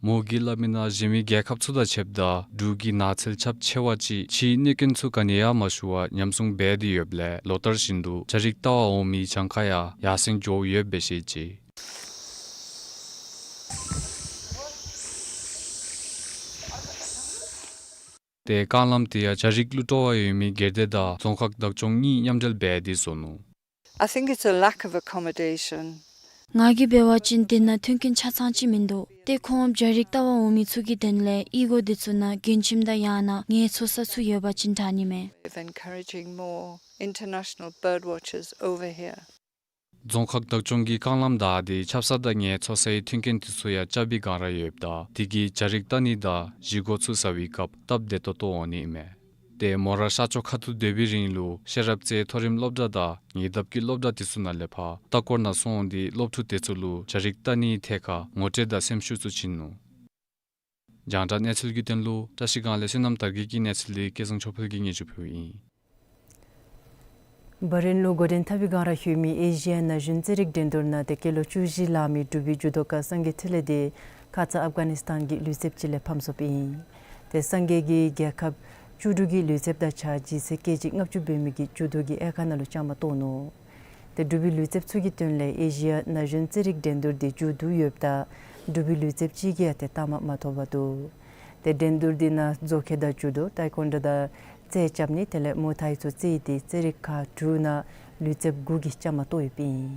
མོ་གིས་སླབ་མི་ནང་གཞན་མི་རྒྱལ་ཁབ་ཚུ་དང་ཕྱདཔ་ད་འབྲུག་གི་ནགས་ཚལ་ཁྱབ་ཆེ་བ་ཅིག་ཕྱིའི་གནོད་སྐྱོན་ཚུ་ག་ནི་ཡང་མ་ཞུ་བར་ཉམས་སྲུང་འབད་དེ་ཡོདཔ་ལས་ལོ་ལྟར་བཞིན་དུ་བྱ་རིགས་ལྟ་བར་འོང་མི་གྱངས་ཁ་ཡང་ཡར་སེང་འགྱོ་ཡོདཔ་སྦེ་བཤད་ཅི། ཏེ་རྐང་ལམ་དེ་ཡང་བྱ་རིགས་ཀླུ་བྲོ་བ་ཡོད་མི་སྒེར་སྡེ་དང་རྫོང་ཁག་བདག་སྐྱོང་གཉིས་མཉམ་འབྲེལ་འབད་དེ་བཟོ་ནུག། I think it's a lack of accommodation. ང་གིས་འབད་བ་ཅིན་དེ་ནང་མཐུན་རྐྱེན་ཆ་ཚང་ཅིག་མིན་འདུག། ཏེ་ཁོང་བྱ་རིགས་ལྟ་བར་འོང་མི་ཚུ་གི་དོན་ལས་གཡུས་སྒོ་དེ་ཚུ་ནང་མགྲོན་ཁྱིམ་དང་ཡང་ན་ངལ་འཚོ་ས་ཚུ་ཡོད་པ་ཅིན་དྲག་ནི་མས། Of encouraging more international bird watchers over here. རྫོང་ཁག་བདག་སྐྱོང་གིས་རྐང་ལམ་བདའ་སྟེ་ཆབ་གསང་དང་ངལ་འཚོ་སའི་མཐུན་རྐྱེན་དེ་ཚུ་ཡང་རྐྱབ་པའི་སྒང་ར་ཡོདཔ་ད་དེ་གིས་བྱ་རིགས་ལྟ་ནི་དང་བཞེས་སྒོ་ཚུ་ཟ་བའི་སྐབས་སྟབས་བདེ་ཏོག་ཏོ་འོང་ནི་མས། ཏེ་མོ་ར་ཤར་ཕྱོགས་ཁ་ཐུག་སྡོད་པའི་རིང་ལུ་ཤེས་རབ་རྩེ་མཐོ་རིམ་སློབ་གྲྭ་དང་ཉེ་འདབས་ཀྱི་སློབ་གྲྭ་དེ་ཚུ་ནང་ལས་ཕར་ལྟ་སྐོར་ནང་སོང་སྟེ་སློབ་ཕྲུག་དེ་ཚུ་ལུ་བྱ་རིགས་ལྟ་ནིའི་ཐད་ཁར་ངོ་སྤྲོད་དང་སེམས་ཤུགས་ཚུ་བྱིན་ནུག། རྒྱང་བསྒྲགས་གནས་ཚུལ་གྱི་དོན་ལུ་བཀྲ་ཤིས་སྒང་ལས་བསོད་ནམས་དར་རྒྱས་ཀྱི་གནས་ཚུལ་འདི་སྐལ་བཟང་ཆོས་འཕེལ་གྱིས་སྙན་ཞུ་ཕུལཝ་ཨིན། བྷ་རེན་ལུ་འགོ་འདྲེན་འཐབ་པའི་སྒང་ར་ཡོད་མི་ཨེ་ཤི་ཡ་ན་གཞོན་རྩེད་རིགས་འགྲན་བསྡུར་ནང་ཏེ་སྐྱེས་ལོ་བཅུ་བཞི་ལང་མི་འབྲུག་པའི་ཇུ་དོ་ཀ་སངས་རྒྱས་འཕྲིན་ལས་འདི་ཁ་ཙ་ཨབ་གྷ་ནི་སི་ཐན་གྱི་ལུས་རྩལཔ་ཅིག་ལས་ཕམ་སོཔ་ཨིན། ཏེ་སངས་རྒྱས་ཀྱིས་རྒྱལ་ཁབ་བཅུ་དྲུག་གི་ལུས་རྩལཔ་དང་གཅིག་ཁར་ལྗིད་ཚད་ཀེ་ཇི་ལྔ་བཅུ་འབད་མི་གི་ཇུ་དོ་གི་དབྱེ་ཁག་ནང་ལུ་བཅའ་མར་གཏོགས་ནུག། ཏེ་འབྲུག་པའི་ལུས་རྩལཔ་ཚུ་གི་དོན་ལས་ཨེ་ཤི་ཡ་ན་གཞོན་རྩེད་རིགས་འགྲན་བསྡུར་འདི་མཇུག་བསྡུ་ཡོདཔ་ད་འབྲུག་པའི་ལུས་རྩལཔ་གཅིག་གིས་ཡང་ཏེ་རྟགས་མ་མ་ཐོབ་པར་འདུག། ཏེ་འགྲན་བསྡུར་འདི་ནང་རྫོགས་ཁྱད་དང་ཇུ་དོ་ཏའི་ཀོན་ཌོ་དང་རྩལ་རྐྱབ་ནི་དེ་ལས་མུའུ་ཐའི་ཚུ་རྩེས་ཏེ་རྩེད་རིགས་ཁག་དྲུག་ནང་ལུས་རྩལཔ་དགུ་གིས་བཅའ་མར་གཏོགས་ཡོདཔ་ཨིན།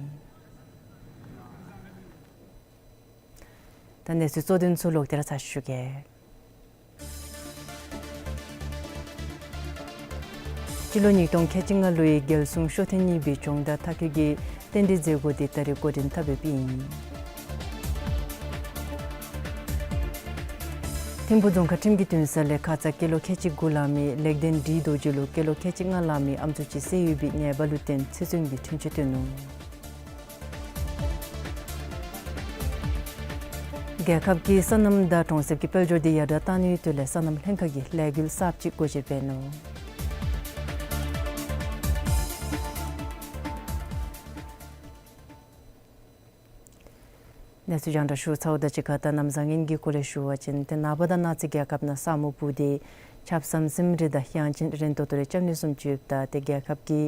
ད་གནས་ཚུལ་གཙོ་དོན་ཚུ་ལོག་སྟེ་ར་ཚར་ཞུ་གེ། སྤྱི་ལོ་ཉིས་སྟོང་ཁལ་གཅིག་ལྔ་ལོའི་རྒྱལ་སྲུང་ཤོག་ཐེངས་གཉིས་པའི་སྦྱོང་བརྡར་མཐར་འཁྱོལ་གྱི་རྟེན་འབྲེལ་མཛད་སྒོ་འདི་ད་རེས་འགོ་འདྲེན་འཐབ་ཡོདཔ་ཨིན། ཐིམ་ཕུ་རྫོང་ཁག་ཁྲིམས་ཀྱི་འདུན་ས་ལས་ཁ་ཙ་སྐྱེས་ལོ་ཁལ་གཅིག་དགུ་ལང་མི་ལེགས་ལྡན་འབྲི་རྡོ་རྗེ་ལུ་སྐྱེས་ལོ་ཁལ་གཅིག་ལྔ་ལང་མི་ཨམ་སྲུ་ཅིག་བསད་ཡོད་པའི་ཉེས་པ་ལུ་བརྟེན་ཚེ་བཙོན་གྱི་འཁྲུན་ཆོད་བཏོན་ནུག། རྒྱལ་ཁབ་ཀྱིས་སོ་ནམ་དང་གྲོང་གསེབ་ཀྱི་དཔལ་འབྱོར་འདི་ཡར་དྲག་གཏང་ནིའི་དོན་ལས་སོ་ནམ་ལྷན་ཁག་གིས་ལས་འགུལ་གསརཔ་ཅིག་སྒོ་འབྱེད་འབད་ནུག། གནས་ཚུལ་རྒྱང་བསྒྲགས་ཞུ་ཚརཝ་དང་གཅིག་ཁར་ད་གནམ་བཟང་ངན་གྱི་སྐོར་ལས་ཞུ་བ་ཅིན་ཏེ་ནངས་པ་དང་གནངས་ཚེ་རྒྱལ་ཁབ་ནང་ས་སྨུག་སྤུབས་ཏེ་ཆརཔ་ཟམ་ཟིམ་རེ་དང་དབྱངས་ཅན་རན་ཏོག་ཏོ་རེ་རྐྱབ་ནི་བཟུམ་ཅིག་ཡོདཔ་ད་ཏེ་རྒྱལ་ཁབ་ཀྱི་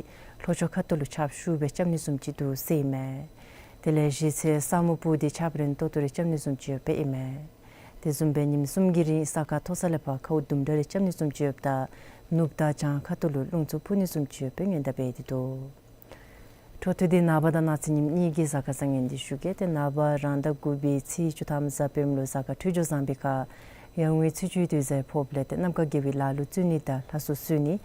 ལྷོ་ཕྱོགས་ཁ་ཐུག་ལུ་ཆརཔ་ཤུགས་སྦེ་རྐྱབ་ནི་བཟུམ་ཅིག་འདུག་ཟེར་ཨིན་མས། དེ་ལས་གཞེས་ཚེ་ས་སྨུག་སྤུབས་ཏེ་ཆརཔ་རན་ཏོག་ཏོ་རེ་རྐྱབ་ནི་བཟུམ་ཅིག་ཡོདཔ་ཨིན་མས། དེ་བཟུམ་སྦེ་ཉིནམ་གསུམ་གྱི་རིང་ས་ཁ་མཐོ་ས་ལས་ཕར་ཁཝ་དུམ་གྲ་རེ་རྐྱབ་ནི་བཟུམ་ཅིག་ཡོདཔ་ད་ནུབ་དང་བྱང་ཁ་ཐུག་ལུ་རླུང་འཚུབ་འཕུ་ནི་བཟུམ་ཅིག་ཡོདཔ་སྦེ་སྔོན་བརྡ་འབད་དེ་འདུག། འཕྲོ་མཐུད་དེ་ནངས་པ་དང་གནངས་ཚེ་ཉིནམ་གཉིས་ཀྱི་གཟའ་སྐར་བཟང་ངན་འདི་ཞུ་གེ། ཏེ་ནངས་པ་རང་ཟླ་དགུ་པའི་ཚེས་བཅུ་ཐམ་གཟའ་སྤེནམ་ལུ་གཟའ་སྐར་འཕྲོད་སྦྱོར་བཟང་པའི་ཁར་ཡར་ངོའི་ཚེས་བཅུའི་དུས་གཟའ་ཕོགཔ་ལས་ཏེ་གནམ་ཁ་དགེ་བའི་ལཱ་ལུ་བརྩོན་ནི་དང་ལྷ་གསོལ་གསོལ་ནི་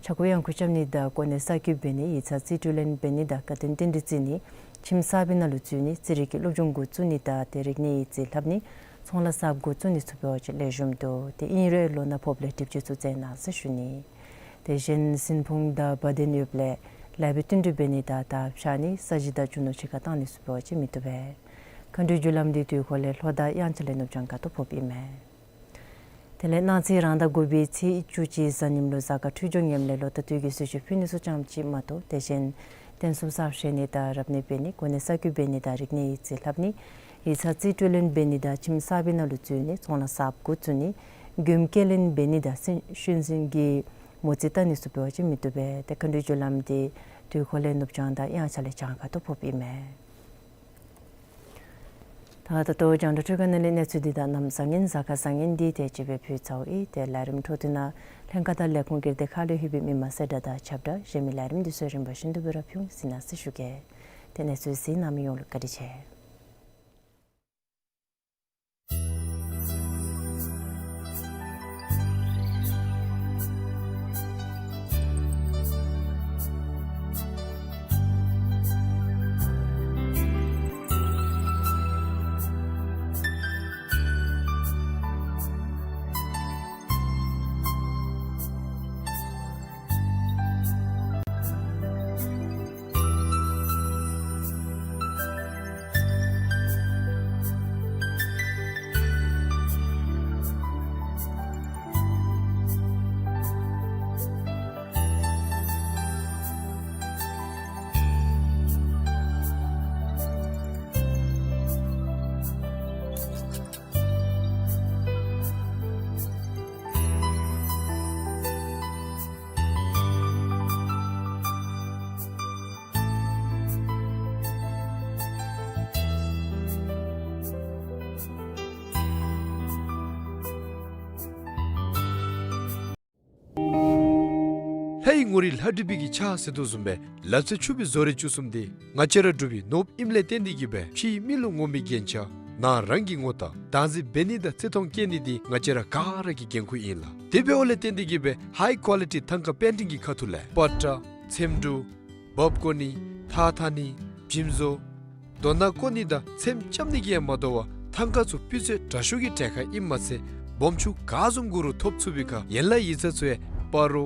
ཕྱྭ་འགུགས་གཡང་འགུགས་རྐྱབ་ནི་དང་གོ་གནས་གསར་བསྐོ་འབད་ནི་ཡིག་ཚང་རྩིས་སྤྲོད་ལེན་འབད་ནི་དང་དགའ་སྟོན་རྟེན་འབྲེལ་བརྩི་ནི་ཁྱིམ་གསར་པའི་ནང་ལུ་འཛུལ་ནི་རྩེད་རིགས་ཀྱི་སློབ་སྦྱོང་འགོ་བཙུགས་ནི་དང་ཏེ་རིག་གནས་ཡིག་རྩིས་ལྷབ་ནི་ཚོང་ལཱ་གསརཔ་འགོ་བཙུགས་ནི་ཚུ་འབད་བ་ཅིན་ལེགས་ཤོམ་འདུག། ཏེ་ཨིན་རུང་ལོ་ན་ཕོགཔ་ལས་སྒྲིབ་སྦྱང་ཚུ་མཛད་གནང་ཟེར་ཞུ་ནི། དེ་བཞིན་ཟིན་ཕུང་དང་བ་དན་ཡོདཔ་ལས་ལེགས་པའི་བསྟུན་གྲོས་འབད་ནི་དང་དར་འཕྱར་ནི་ས་གཞི་དང་རྒྱུ་ནོར་ཕྱི་ཁར་བཏང་ནི་ཚུ་འབད་བ་ཅིན་མི་བཏུབ་པས། མཁའ་འགྲོའི་རྒྱུ་ལམ་འདི་དུས་འཁོར་ལས་ལྷོ་དང་དབྱངས་འཆར་ལས་ནུབ་བྱང་ཁ་ཐུག་ཕོགཔ་ཨིན་མས། དེ་ལས་གནངས་ཚེ་རང་ཟླ་དགུ་པའི་ཚེས་བཅུ་གཅིག་གཟའ་ཉིམ་ལུ་གཟའ་སྐར་འཕྲོད་སྦྱོར་ངནམ་ལས་ལོ་ཟླ་དུས་ཀྱི་གསོལ་མཆོད་ཕུལ་ནི་ཚུ་ཙམ་ཅིག་མ་གཏོགས་དེ་བཞིན་རྟེན་གསུམ་གསརཔ་བཞེངས་ནི་དང་རབ་གནས་འབད་ནི་གོ་གནས་གསར་བསྐོ་འབད་ནི་དང་རིག་གནས་ཡིག་རྩིས་ལྷབ་ནི་ཡིག་ཚང་རྩིས་སྤྲོད་ལེན་འབད་ནི་དང་ཁྱིམ་གསར་པའི་ནང་ལུ་འཛུལ་ནི་ཚོང་ལཱ་གསརཔ་འགོ་བཙུགས་ནི་མགྱོནམ་སྐྱེལ་ལེན་འབད་ནི་དང་སྲིན་ཤུལ་འཛིན་གྱི་མོ་རྩིས་བལྟ་ནི་ཚུ་འབད་བ་ཅིན་མི་བཏུབ་པས། ཏེ་མཁའ་འགྲོའི་རྒྱུ་ལམ་འདི་དུས་འཁོར་ལས་ནུབ་བྱང་དང་དབྱངས་འཆར་ལས་བྱང་ཁ་ཐུག་ཕོགཔ་ཨིན་མས། ད་ད་ལྟོ་རྒྱང་བསྒྲགས་འཕྲུལ་ཁང་ནང་ལས་གནས་ཚུལ་འདི་དང་གནམ་བཟང་ངན་གཟའ་སྐར་བཟང་ངན་འདི་དེ་ཅིག་སྦེ་ཕུལ་ཚརཝ་ཨིན། ཏེ་ལས་རིམ་འཕྲོ་མཐུད་ནང་ལྷན་ཁག་དང་ལས་ཁུངས་སྒེར་སྡེ་ཁག་ལས་ལྷོད་པའི་མི་མང་གསལ་བསྒྲགས་དང་ཁྱབ་བསྒྲགས་གཞན་མི་ལས་རིམ་འདི་ཚུ་རིམ་པ་བཞིན་དུ་སྦེ་ར་ཕུལ་ཟེར་གནང་ཟེར་ཞུ་གེ། ཏེ་གནས་ཚུལ་གཟིགས་གནང་མི་ཡོངས་ལུ་བཀའ་དྲིན་ཆེ། ཕྱིའི་ངོ་རིས་ལྷ་བྲིས་པའི་གི་ཆ་ཟེར་དོ་བཟུམ་སྦེ་ལག་རྩལ་ཕྱུག་པའི་བཟོ་རིག་བཅུ་གསུམ་འདི་ང་བཅས་ར་འབྲུག་པའི་ནོར་བུ་ཨིནམ་ལས་བརྟེན་ཏེ་གིས་སྦེ་ཕྱིའི་མི་ལུ་ངོམ་པའི་རྒྱན་ཆ་ནང་རང་གི་ངོ་རྟགས་བདག་འཛིན་འབད་ནི་དང་བརྩི་མཐོང་བསྐྱེད་ནི་འདི་ང་བཅས་ར་ག་ར་གི་འགན་ཁུར་ཨིན་ལགས། དེ་འབདཝ་ལས་བརྟེན་ཏེ་གིས་སྦེ་ཧའི་ཀོ་ལི་ཊི་ཐང་ཀ་པེན་ཊིང་གི་ཁ་ཐུག་ལས་པ་ཏྲ་ཚེམ་དྲུབ་འབག་བཀོ་ནི་ཐགས་འཐག་ནི་འཇིམ་བཟོ་དོ་སྣ་བཀོ་ནི་དང་ཚེམ་རྐྱབ་ནི་གིས་ཡང་མ་དོ་བར་ཐང་ཀ་ཚུ་སྤུས་ཚད་དྲག་ཤོས་ཀྱི་གྲལ་ཁར་ཨིནམ་མ་ཚད་སྦོམ་ཆུང་ག་བཟུམ་དགོ་རུང་ཐོབ་ཚུགས་པའི་ཁར་ཡན་ལག་ཡིག་ཚང་ཚུ་ཡང་སྤ་རོ་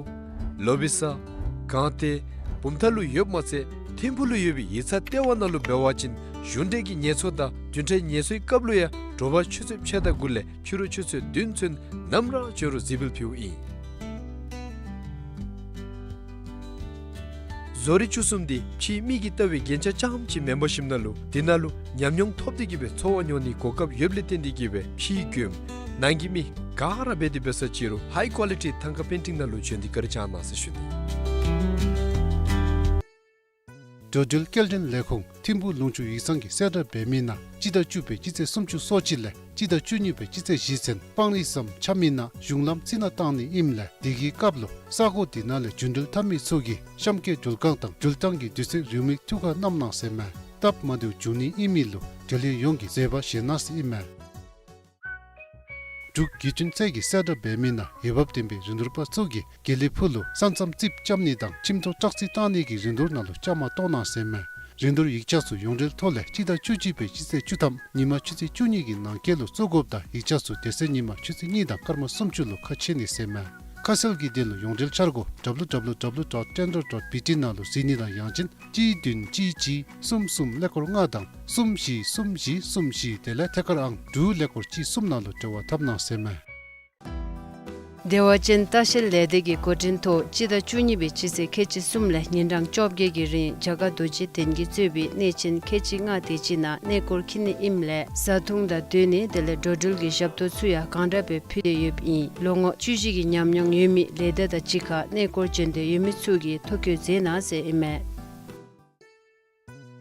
ལོ་བི་ས་སྒང་སྟེང་བུམ་ཐང་ལུ་ཡོདཔ་མ་ཚད་ཐིམ་ཕུག་ལུ་ཡོད་པའི་ཡིག་ཚང་ལྟེ་བ་ནང་ལུ་འབད་བ་ཅིན་གཞུང་འབྲེལ་གྱི་ངལ་གསོ་དང་བདུན་ཕྲག་ངལ་གསོའི་སྐབས་ལུ་ཡང་དྲོ་པ་ཆུ་ཚོད་ཕྱེད་དང་དགུ་ལས་ཕྱི་རུ་ཆུ་ཚོད་བདུན་ཚུན་ནམ་ར་འབྱོན་རུང་གཟིགས་འབུལ་ཕུལཝ་ཨིན། བཟོ་རིག་བཅུ་གསུམ་འདི་ཕྱིའི་མི་གིས་ལྟ་བའི་རྒྱན་ཆ་རྐྱངམ་ཅིག་མེན་པར་ཞིནམ་ལས་འདི་ནང་ལུ་ཉམས་མྱོང་ཐོབ་སྟེ་གིས་སྦེ་འཚོ་བ་མྱོང་ནིའི་གོ་སྐབས་ཡོདཔ་ལས་བརྟེན་ཏེ་གིས་སྦེ་ཕྱིའི་མགྱོནམ་ནང་གི་མི་ག་ར་འབད་དེ་འབད་ས་ཅིག་རུང་ཧའི་ཀོ་ལི་ཊི་ཐང་ཀ་པེན་ཊིང་ནང་ལུ་བྱོན་ཏེ་བཀའ་དྲིན་བསྐྱང་གནང་ཟེར་ཞུ་ནི། འགྲོ་འགྲུལ་སྐྱེལ་འདྲེན་ལས་ཁུངས་ཐིམ་ཕུག་ལུང་ཕྱོགས་ཡིག་ཚང་གིས་གསལ་བསྒྲགས་འབད་མི་ནང་སྤྱི་ཟླ་བཅུ་པའི་སྤྱི་ཚེས་སུམ་ཅུ་སོ་གཅིག་ལས་སྤྱི་ཟླ་བཅུ་གཉིས་པའི་སྤྱི་ཚེས་བཞི་ཚུན་སྤང་རི་ཟམ་འཁྱམས་མི་ནང་གཞུང་ལམ་རྩི་ནག་བཏང་ནི་ཨིནམ་ལས་དེ་གི་སྐབས་ལུ་ས་གོ་དེ་ནང་ལས་འགྲོ་འགྲུལ་འཐབ་མི་ཚུ་གིས་གཤམ་འཁོད་འགྲུལ་ཁང་དང་འགྲུལ་ཐངས་ཀྱི་དུས་ཚོད་རེའུ་མིག་ཐུགས་ཁར་བསྣམ་གནང་ཟེར་མས། སྟབས་མ་བདེཝ་འབྱུང་ནི་ཨིན་མི་ལུ་འབྲེལ་ཡོད་ཡོངས་ཀྱིས་བཟོད་པ་བཞེས་གནང་ཟེར་ཨིན་མས། འབྲུག་བརྒྱུད་འཕྲིན་ཚད་ཀྱིས་གསལ་བསྒྲགས་འབད་མི་ནང་འོས་འབབ་ལྡན་པའི་རིན་བསྡུར་པ་ཚུ་གིས་དགེ་ལེགས་ཕུག་ལུ་ས་མཚམས་རྩིགཔ་རྐྱབ་ནི་དང་ཁྱིམ་ཐོག་བཀྲག་རྩི་བཏང་ནི་གི་རིན་བསྡུར་ནང་ལུ་བཅའ་མར་གཏོགས་གནང་ཟེར་མས། རིན་བསྡུར་ཡིག་ཆ་ཚུ་ཡོངས་འབྲེལ་ཐོག་ལས་སྤྱི་ཟླ་བཅུ་གཅིག་པའི་སྤྱི་ཚེས་བཅུ་ཐམ་ཉིན་མ་ཆུ་ཚོད་བཅུ་གཉིས་ཀྱི་ནང་འཁོད་ལུ་བཙུགས་དགོཔ་དང་ཡིག་ཆ་ཚུ་དེ་ཚེ་ཉིན་མ་ཆུ་ཚོད་གཉིས་དང་སྐར་མ་སུམ་ཅུ་ལུ་ཁ་ཕྱེ་ནི་ཟེར་མས། ཁ་གསལ་གྱི་དོན་ལུ་ཡོངས་འབྲེལ་འཆར་སྒོ་W W W dot tender dot B T ནང་ལུ་གཟིགས་ནི་དང་ཡང་ཅིན་གཅིག་བདུན་གཅིག་གཅིག་གསུམ་གསུམ་ཀླད་ཀོར་ལྔ་དང་གསུམ་བཞི་གསུམ་བཞི་གསུམ་བཞི་དེ་ལས་ཐད་ཀར་ཨང་དྲུག་ཀླད་ཀོར་གཅིག་གསུམ་ནང་ལུ་འབྲེལ་བ་འཐབ་གནང་ཟེར་མས། བདེ་བ་ཅན་ལྟ་བཤལ་ལས་སྡེ་གི་འགོ་འདྲེན་ཐོག་སྤྱི་ཟླ་བཅུ་གཉིས་པའི་སྤྱི་ཚེས་ཁལ་གཅིག་གསུམ་ལས་ཉིན་གྲངས་བཅོ་བརྒྱད་ཀྱི་རིང་རྒྱ་གར་རྡོ་རྗེ་གདན་གྱིས་གཙོས་པའི་གནས་ཆེན་ཁལ་གཅིག་ལྔ་དེ་ཅིག་ནང་གནས་སྐོར་འཁྱིད་ནི་ཨིནམ་ལས་བཟའ་འཐུང་དང་སྡོད་གནས་དེ་ལས་འགྲོ་འགྲུལ་གྱི་ཞབས་ཏོག་ཚུ་ཡང་གང་དྲག་སྦེ་ཕུལ་ཏེ་ཡོདཔ་ཨིན། ལོ་ངོ་བཅུ་བཞི་གི་ཉམས་མྱོང་ཡོད་མི་ལས་སྡེ་དང་གཅིག་ཁར་གནས་སྐོར་བྱོན་འདོད་ཡོད་མི་ཚུ་གིས་ཐོ་བཀོད་མཛད་གནང་ཟེར་ཨིན་མས།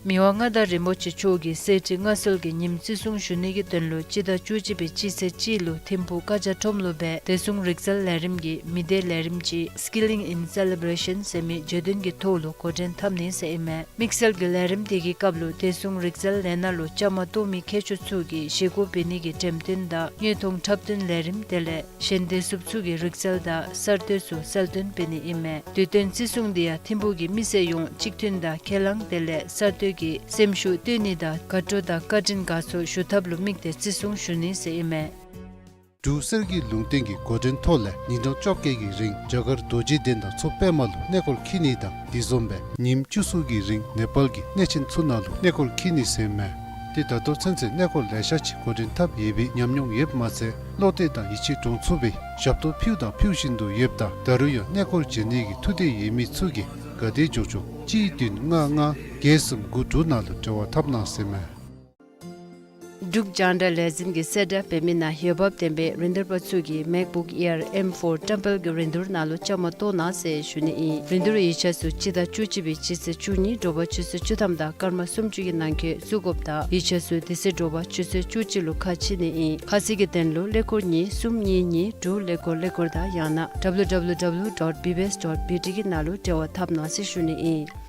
མི་དབང་མངའ་བདག་རིན་པོ་ཆེ་མཆོག་གིས་གསེར་ཁྲི་མངའ་གསོལ་གྱི་ཉིནམ་བརྩི་སྲུང་ཞུ་ནི་གི་དོན་ལུ་སྤྱི་ཟླ་བཅུ་གཅིག་པའི་སྤྱི་ཚེས་གཅིག་ལུ་ཐིམ་ཕུག་ཀ་ཇ་ཁྲོམ་ལུ་སྦེ་བདེ་སྲུང་རིག་རྩལ་ལས་རིམ་གྱི་མི་སྡེ་ལས་རིམ་ཅིག་Skilling in Celebration ཟེར་མི་བརྗོད་དོན་གྱི་ཐོག་ལུ་འགོ་འདྲེན་འཐབ་ནི་ཟེར་ཨིན་མས། དམིགས་བསལ་གྱི་ལས་རིམ་དེ་གི་སྐབས་ལུ་བདེ་སྲུང་རིག་རྩལ་ལས་སྣ་ལུ་བཅའ་མར་གཏོགས་མི་མཁས་མཆོག་ཚུ་གིས་བཞེས་སྒོ་འབད་ནི་གི་འགྲེམས་སྟོན་དང་དངོས་མཐོང་འཁྲབ་སྟོན་ལས་རིམ་དེ་ལས་གཞན་བདེ་སྲུངཔ་ཚུ་གི་རིག་རྩལ་དང་གསར་གཏོད་ཚུ་གསལ་སྟོན་འབད་ནི་ཨིན་མས། དུས་སྟོན་བརྩི་སྲུང་འདི་ཡང་ཐིམ་ཕུག་གི་མི་སེར་ཡོངས་གཅིག་མཐུན་དང་ཁས་བླངས་དེ་ལས་གསར་གཏོད་ཀྱི་སེམས་ཤུགས་བཏོན་ནི་དང་དགའ་སྤྲོ་དང་བཀའ་དྲིན་དགའ་ཚོར་ཞུ་ཐབས་ལུ་དམིགས་ཏེ་བརྩི་སྲུང་ཞུ་ནི་ཟེར་ཨིན་མས། འབྲུག་གསེར་གྱི་ལུང་བསྟན་གྱི་འགོ་འདྲེན་ཐོག་ལས་ཉིན་གྲངས་བཅོ་བརྒྱད་ཀྱི་རིང་རྒྱ་གར་རྡོ་རྗེ་གདན་དང་མཚོ་པདྨ་ལུ་གནས་སྐོར་འཁྱིད་ནི་དང་དེ་བཟུམ་སྦེ་ཉིནམ་བཅུ་གསུམ་གྱི་རིང་ནེ་པཱལ་གྱི་གནས་ཆེན་ཚུ་ནང་ལུ་གནས་སྐོར་འཁྱིད་ནི་ཟེར་མས། ཏེ་ད་ལྟོ་ཚུན་ཚོད་གནས་སྐོར་ལེ་ཤ་ཅིག་འགོ་འདྲེན་འཐབ་ཡོད་པའི་ཉམས་མྱོང་ཡོདཔ་མ་ཚད་བློ་གཏད་དང་ཡིད་ཆེས་འདྲོངས་ཚུགས་པའི་ཞབས་ཏོག་ཕུལཝ་དང་ཕུལ་བཞིན་དུ་ཡོདཔ་ད་ད་རུང་ཡང་གནས་སྐོར་བྱོན་ནི་གི་ཐུགས་འདོད་ཡོད་མི་ཚུ་གིས་ག་དེ་མགྱོགས་མགྱོགས་གཅིག་བདུན་ལྔ་ལྔ་བརྒྱད་གསུམ་དགུ་དྲུག་ནང་ལུ་འབྲེལ་བ་འཐབ་གནང་ཟེར་མས། འབྲུག་རྒྱང་བསྒྲགས་ལས་འཛིན་གྱིས་གསལ་བསྒྲགས་འབད་མི་ནང་འོས་འབབ་ལྡན་པའི་རིན་བསྡུར་པ་ཚུ་གིས་MacBook Air M four བཀྲམ་སྤེལ་གྱི་རིན་བསྡུར་ནང་ལུ་བཅའ་མར་གཏོགས་གནང་ཟེར་ཞུ་ནི་ཨིན། རིན་བསྡུར་ཡིག་ཆ་ཚུ་སྤྱི་ཟླ་བཅུ་གཅིག་པའི་སྤྱི་ཚེས་བཅུ་གཉིས་དྲོ་པ་ཆུ་ཚོད་བཅུ་ཐམ་དང་སྐར་མ་སུམ་ཅུ་གི་ནང་འཁོད་བཙུགས་དགོཔ་དང་ཡིག་ཆ་ཚུ་དེ་ཚེ་དྲོ་པ་ཆུ་ཚོད་བཅུ་གཅིག་ལུ་ཁ་ཕྱེ་ནི་ཨིན། ཁ་གསལ་གྱི་དོན་ལུ་ཀླད་ཀོར་གཉིས་གསུམ་གཉིས་གཉིས་དྲུག་ཀླད་ཀོར་ཀླད་ཀོར་དང་ཡང་ན་W W W dot B B S dot B T གི་ནང་ལུ་འབྲེལ་བ་འཐབ་གནང་ཟེར་ཞུ་ནི་ཨིན།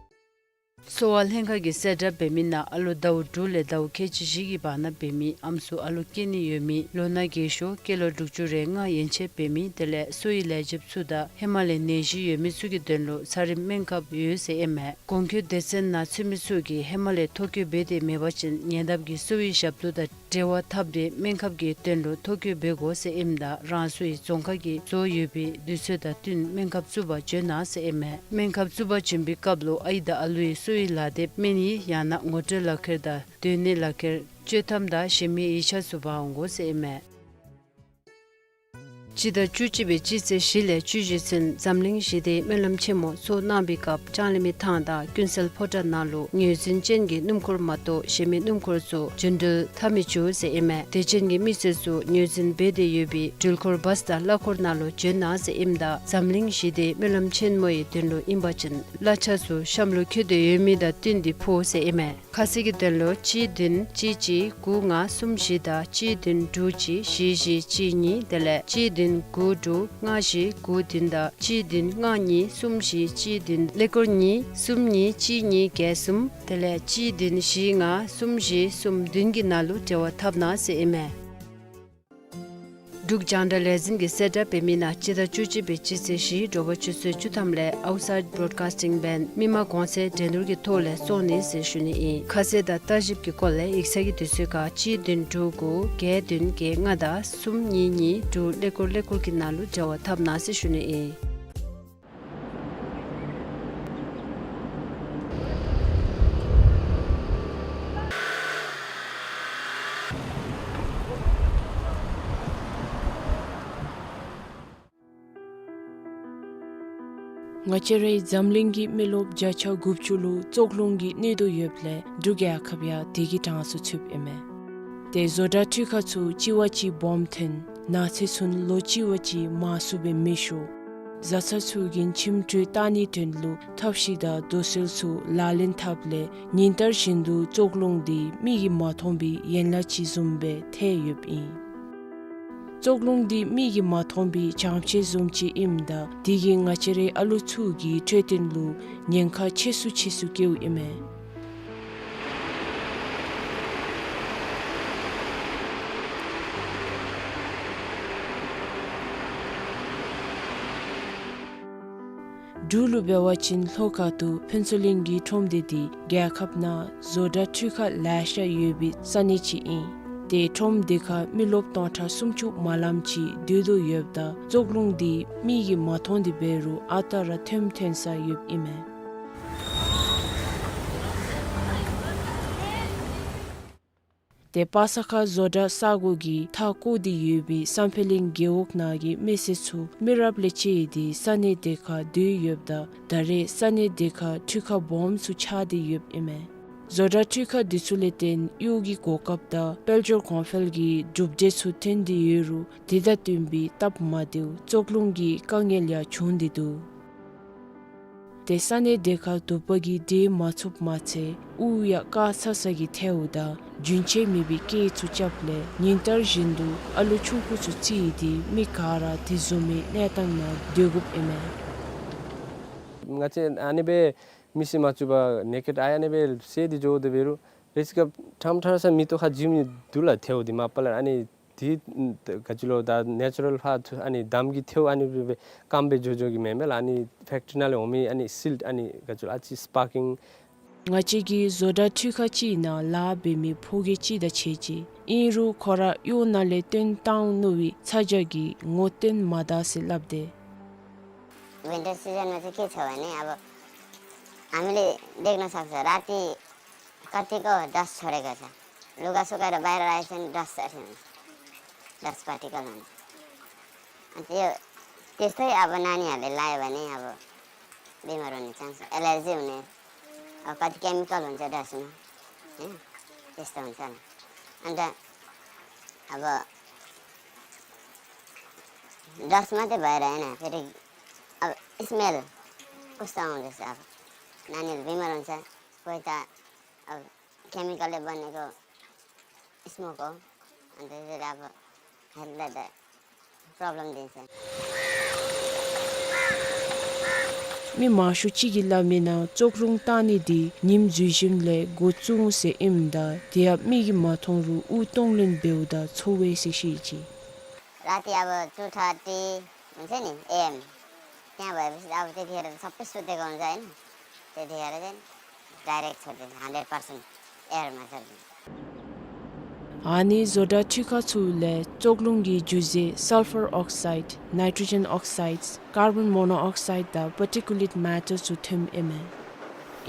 གསོ་བ་ལྷན་ཁག་གིས་གསལ་བསྒྲགས་འབད་མི་ནང་ཨ་ལོ་ཟླཝ་དྲུག་ལས་ཟླཝ་ཁལ་གཅིག་བཞི་གི་བར་ན་འབད་མི་ཨམ་སྲུ་ཨ་ལོ་སྐྱེ་ནི་ཡོད་མི་ལོ་ན་རྒས་ཤོས་སྐྱེས་ལོ་དྲུག་ཅུ་རེ་ལྔ་ཡན་ཆད་འབད་མི་དེ་ལས་གསོ་བའི་ལས་བྱེདཔ་ཚུ་དང་ཧེ་མ་ལས་ནད་གཞི་ཡོད་མི་ཚུ་གི་དོན་ལུ་ཚད་རིམས་སྨན་ཁབ་ཡོད་ཟེར་ཨིན་མས། གོང་འཁོད་སྡེ་ཚན་ནང་ཚུད་མི་ཚུ་གིས་ཧེ་མ་ལས་ཐོ་བཀོད་འབད་དེ་མེད་པ་ཅིན་ཉེ་འདབས་ཀྱི་གསོ་བའི་ཞབས་ཏོག་དང་འབྲེལ་བ་འཐབ་སྟེ་སྨན་ཁབ་ཀྱི་དོན་ལུ་ཐོ་བཀོད་འབད་དགོ་ཟེར་ཨིནམ་ད་རང་སོའི་རྫོང་ཁག་གིས་བཟོ་ཡོད་པའི་དུས་ཚོད་དང་བསྟུན་སྨན་ཁབ་བཙུགས་པར་བྱོན་གནང་ཟེར་ཨིན་མས། སྨན་ཁབ་བཙུགས་པར་བྱོན་པའི་སྐབས་ལུ་ཨའི་དང་ཨ་ལུའི་གསོ་བའི་ལག་དེབ་སྨན་ཡིག་ཡང་ན་ངོ་སྤྲོད་ལག་ཁྱེར་དང་སྡོད་གནས་ལག་ཁྱེར་བཅོས་ཐམ་དང་གཞན་མི་ཡིག་ཆ་ཚུ་འབག་འོང་དགོ་ཟེར་ཨིན་མས། སྤྱི་ཟླ་བཅུ་གཅིག་པའི་སྤྱི་ཚེས་བཞི་ལས་བཅུ་བཞི་ཚུན་འཛམ་གླིང་ཞི་བདེའི་སྨོན་ལམ་ཆེན་མོ་ཚོགས་གནང་བའི་སྐབས་ལྕང་གླིང་མི་ཐང་དང་ཀུན་གསལ་ཕོ་བྲང་ནང་ལུ་ངོས་འཛིན་ཅན་གྱི་སྣུམ་འཁོར་མ་གཏོགས་གཞན་མི་སྣུམ་འཁོར་ཚུ་འགྲོ་འགྲུལ་འཐབ་མི་ཚུགས་ཟེར་ཨིན་མས། དད་ཅན་གྱི་མི་སེར་ཚུ་ངོས་འཛིན་འབད་དེ་ཡོད་པའི་འགྲུལ་འཁོར་བཱས་དང་གླ་འཁོར་ནང་ལུ་བྱོན་གནང་ཟེར་ཨིནམ་ད་འཛམ་གླིང་ཞི་བདེའི་སྨོན་ལམ་ཆེན་མོའི་དོན་ལུ་ཨིན་པ་ཅིན་གླ་ཆ་ཚུ་གཤམ་ལུ་འཁོད་དེ་ཡོད་མི་དང་བསྟུན་ཏེ་ཕུལ་ཟེར་ཨིན་མས། ཁ་གསལ་གྱི་དོན་ལུ་གཅིག་བདུན་གཅིག་གཅིག་དགུ་ལྔ་གསུམ་བཞི་དང་གཅིག་བདུན་དྲུག་གཅིག་བཞི་བཞི་གཅིག་གཉིས་དེ་ལས་གཅིག་བདུན་ བདུན་དགུ་དྲུག་ལྔ་བཞི་དགུ་བདུན་དང་གཅིག་བདུན་ལྔ་གཉིས་གསུམ་བཞི་གཅིག་བདུན་ཀླད་ཀོར་གཉིས་གསུམ་གཉིས་གཅིག་གཉིས་བརྒྱད་གསུམ། དེ་ལས་གཅིག་བདུན་བཞི་ལྔ་གསུམ་བཞི་གསུམ་བདུན་གྱི་ནང་ལུ་འབྲེལ་བ་འཐབ་གནང་ཟེར་ཨིན་མས། འབྲུག་རྒྱང་བསྒྲགས་ལས་འཛིན་གྱིས་གསལ་བསྒྲགས་འབད་མི་ནང་སྤྱི་ཟླ་བཅུ་གཅིག་པའི་སྤྱི་ཚེས་བཞི་དྲོ་པ་ཆུ་ཚོད་བཅུ་ཐམ་ལས་Outside Broadcasting Band མི་མང་གོང་ཚད་འགྲན་བསྡུར་གྱི་ཐོག་ལས་བཙོང་ནི་ཟེར་ཞུ་ནི་ཨིན། ཁ་གསལ་དང་ལྟ་ཞིབ་ཀྱི་སྐོར་ལས་ཡིག་ཚང་གི་དུས་ཚོད་ཁར་གཅིག་བདུན་དྲུག་དགུ་བརྒྱད་བདུན་བརྒྱད་ལྔ་དང་གསུམ་གཉིས་གཉིས་དྲུག་ཀླད་ཀོར་ཀླད་ཀོར་གྱི་ནང་ལུ་འབྲེལ་བ་འཐབ་གནང་ཟེར་ཞུ་ནི་ཨིན། ང་བཅས་རའི་འཛམ་གླིང་གི་མི་རློབས་བརྒྱ་ཆ་དགུ་བཅུ་ལུ་བཙོག་རླུང་གིས་གནོད་དོ་ཡོདཔ་ལས་འབྲུག་རྒྱལ་ཁབ་ཡང་དེ་གི་གྲངས་སུ་ཚུདཔ་ཨིན་མས། ཏེ་བཟོ་གྲྭ་འཕྲུལ་ཁང་ཚུ་གཅིག་བ་གཅིག་སྦོམ་ཐོན་ནགས་ཚལ་ཚུ་ལོ་གཅིག་བ་གཅིག་མར་སུ་སྦེ་མི་ཤོར། བཟའ་ཚང་ཚུ་གིས་ཁྱིམ་འགྲུལ་བཏང་ནིའི་དོན་ལུ་ཐབས་ཤེས་དང་རྡོ་སོལ་ཚུ་ལག་ལེན་འཐབ་ལས་ཉིན་ལྟར་བཞིན་དུ་བཙོག་རླུང་འདི་མིག་གིས་མ་མཐོང་པའི་ཡན་ལག་ཅིག་བཟུམ་སྦེ་ཐལ་ཡོདཔ་ཨིན། བཙོག་རླུང་འདི་མིག་གིས་མ་མཐོང་པའི་བྱང་ཕྱེད་བཟུམ་ཅིག་ཨིནམ་ད་དེ་གིས་ང་བཅས་རའི་ཨ་ལུ་ཚུ་གི་འཕྲོད་བསྟེན་ལུ་ཉེན་ཁ་ཆེ་སུ་ཆེ་སུ་བཀལཝ་ཨིན་མས། འབྲུག་ལུ་འབད་བ་ཅིན་ལྷོ་ཁ་ཐུག་ཕུན་ཚོགས་གླིང་གི་ཁྲོམ་སྡེ་འདི་རྒྱལ་ཁབ་ནང་བཟོ་གྲྭ་འཕྲུལ་ཁང་ལེ་ཤ་ཡོད་པའི་ས་གནས་ཅིག་ཨིན། ཏེ་ཁྲོམ་སྡེ་ཁར་མི་རློབས་སྟོང་ཕྲག་སུམ་ཅུ་མ་ལམ་ཅིག་སྡོད་དོ་ཡོདཔ་ད་བཙོག་རླུང་འདི་མིག་གིས་མ་མཐོང་སྟེ་འབད་རུང་ཨ་རྟག་ར་ཐོནམ་ཐོན་ས་ཡོདཔ་ཨིན་མས། ཏེ་པ་ས་ཁ་བཟོ་གྲྭ་ས་གོ་གིས་མཐའ་བསྐོར་ཏེ་ཡོད་པའི་བསམ་འཕེལ་གླིང་རྒེད་འོག་ནང་གི་མི་སེར་ཚུ་མི་རབས་ལས་བཅད་དེ་ས་གནས་དེ་ཁར་སྡོད་ཡོདཔ་ད་ད་རེས་ས་གནས་དེ་ཁར་འཕྲུལ་ཁང་སྦོམ་ཚུ་ཆགས་ཏེ་ཡོདཔ་ཨིན་མས། བཟོ་གྲྭ་འཕྲུལ་ཁང་འདི་ཚུ་ལས་བརྟེན་གཡོག་གི་གོ་སྐབས་དང་དཔལ་འབྱོར་གོང་འཕེལ་གྱི་གྲུབ་འབྲས་ཚུ་ཐོན་ཏེ་ཡོད་རུང་དེ་དང་བསྟུན་པའི་སྟབས་མ་བདེཝ་བཙོག་རླུང་གི་དཀའ་ངལ་ཡང་བྱུང་སྟེ་འདུག། ཏེ་ས་གནས་དེ་ཁར་དུ་པ་གིས་སྡོད་མ་ཚུགསཔ་མ་ཚད་དབུགས་ཡང་བཀག་ཚ་ཚ་གི་ཐལཝ་ད་རྒྱུན་ཆད་མེད་པའི་སྐད་ཚུ་རྐྱབ་ལས་ཉིན་ལྟར་བཞིན་དུ་ཨ་ལུ་ཆུང་ཀུ་ཚུ་རྩིས་ཏེ་མི་ག་ར་དེ་བཟུམ་མའི་གནས་སྟངས་ནང་སྡོད་དགོཔ་ཨིན་མས། ང་བཅས་ཨ་ནི་སྦེ་མིག་སེར་མ་བཙུགས་པར་ནེ་ཀེཌ་ཨའི་ཨ་ནི་སྦེ་གསལ་ཏེ་འགྱོ་དོ་འབད་རུང་རེ་ཅིག་སྐབས་ཕྲང་ཕྲང་ས་མིག་ཏོ་ཁར་འཛུལ་མི་འདུག་ལགས། ཐལཝ་འདི་མ་པ་ལས་ཨ་ནི་འདི་ག་ཅི་ལོ་ད་ནེ་ཅུ་རཱལ་ཕར་ཨ་ནི་འདམ་གྱི་ཐལཝ་ཨ་ནི་སྦེ་སྐམ་སྦེ་འགྱོ་འགྱོ་གི་མེན་མས་ལགས། ཨ་ནི་ཕེཀ་ཊི་རི་ནང་ལས་འོང་མི་ཨ་ནི་སིལཊ་ཨ་ནི་ག་ཅི་ལོ་ཨ་ཙི་སི་པར་ཀིང་། ང་བཅས་ཀྱི་བཟོ་གྲྭ་འཕྲུལ་ཁང་ཅིག་ནང་ལཱ་འབད་མི་ཕོ་རྒས་ཅིག་དང་ཕྱད་ཅི། ཨིན་རུང་ཁོ་ར་གཡོག་ནང་ལས་བཏོན་བཏང་ནུག་པའི་ཚ་གྱང་གིས་ངོ་བསྟོད་མ་ད་ཟེར་སླབ་དེས། विन्टर सिजनमा चाहिँ के छ भने अब हामीले देख्न सक्छ, राति कतिको डस्ट छोडेको छ। लुगा सुकाएर बाहिर राखेको छ भने डस्ट अथवा हुन्छ, डस्ट पार्टिकल हुन्छ। अनि त्यो, त्यस्तै अब नानीहरूले लायो भने अब बिमार हुने चान्स, एलर्जी हुने, अब कति केमिकल हुन्छ डस्टमा, होइन? त्यस्तो हुन्छ नि। अन्त अब डस्ट मात्रै भएर होइन, फेरि अब स्मेल कस्तो आउँदैछ, अब नानीहरू बिमार हुन्छ, कोही त अब केमिकलले बनेको स्मोक हो, अन्त त्यसले अब हेल्थलाई त प्रब्लम दिन्छ। མི་མང་ཤོས་ཅིག་གིས་སླབ་མི་ནང་བཙོག་རླུང་བཏང་ནི་འདི་ཉིམ་འཛུལ་ཞིནམ་ལས་འགོ་བཙུགས་འོང་ཟེར་ཨིནམ་ད་དེ་ཡང་མིག་གིས་མ་མཐོང་རུང་དབུགས་གཏོང་ལེན་འབདཝ་ད་ཚོར་བས་ཟེར་བཤད་ཅི། राति अब टू थर्टी हुन्छ नि एएम, त्यहाँ भएपछि अब त्यतिखेर त सबै सुतेको हुन्छ, होइन? त्यतिखेर चाहिँ डाइरेक्ट छोडिदिन्छ, हन्ड्रेड पर्सेन्ट एयरमा छोडिदिन्छ। ཨ་ནི་བཟོ་གྲྭ་འཕྲུལ་ཁང་ཚུ་ལས་བཙོག་རླུང་གི་རྒྱུ་རྫས་སལ་ཕར་ཨོག་སའིཌ། ནའི་ཊྲོ་ཇེན་ཨོག་སའིཌ། ཀར་བཱན་མོ་ནོ་ཨོག་སའིཌ་དང་པར་ཊི་ཀུ་ལེཊ་མེ་ཊར་ཚུ་ཐོནམ་ཨིན་མས།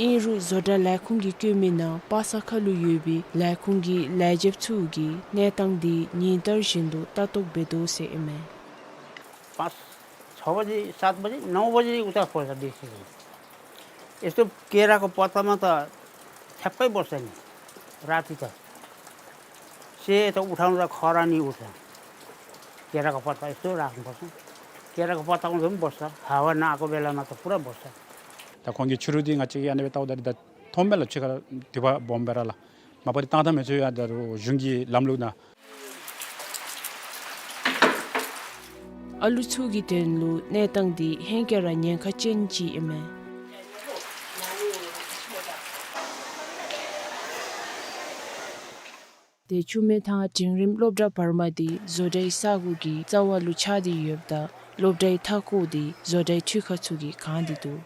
ཨིན་རུང་བཟོ་གྲྭ་ལས་ཁུངས་ཀྱིས་བཀོད་མི་ནང་པ་ས་ཁ་ལུ་ཡོད་པའི་ལས་ཁུངས་ཀྱི་ལས་བྱེདཔ་ཚུ་གིས་གནས་སྟངས་འདི་ཉིན་ལྟར་བཞིན་དུ་ལྟ་རྟོག་འབད་དོ་ཟེར་ཨིན་མས། पाँच छ बजी, सात बजी, नौ बजी उता पर्छ बेसी चाहिँ। यस्तो केराको पत्तामा त ठ्याक्कै बस्छ नि राति त। सेतो उठाउँदा खरानी उठ्छ। केराको पत्ता यस्तो राख्नुपर्छ। केराको पत्तामा पनि बस्छ। हावा नआएको बेलामा त पुरा बस्छ। ད་ཁོང་གིས་ཕྱི་རུ་འདི་ང་བཅས་ཀྱིས་ཨ་ནི་སྦེ་བལྟཝ་ད་འདི་ད་མཐོངམ་མས་ལགས། ཕྱི་ཁར་དུ་བ་སྦོམ་སྦེ་ར་ལགས། མ་པ་འདི་བཏང་ད་མི་ཚུགས་ཡ། ད་རུང་གཞུང་གི་ལམ་ལུགས་ནང་། ཨ་ལུ་ཚུ་གི་དོན་ལུ་གནས་སྟངས་འདི་ཧེང་སྐལ་ར་ཉེན་ཁ་ཅན་ཅིག་ཨིན་མས། ཏེ་ཆུ་སྨད་ཐང་འབྲིང་རིམ་སློབ་གྲྭ་བར་མ་འདི་བཟོ་གྲྭའི་ས་སྒོ་གི་རྩ་བ་ལུ་ཆགས་ཏེ་ཡོདཔ་ད་སློབ་གྲྭའི་མཐའ་འཁོར་འདི་བཟོ་གྲྭའི་འཕྲུལ་ཁང་ཚུ་གིས་གང་སྟེ་འདུག།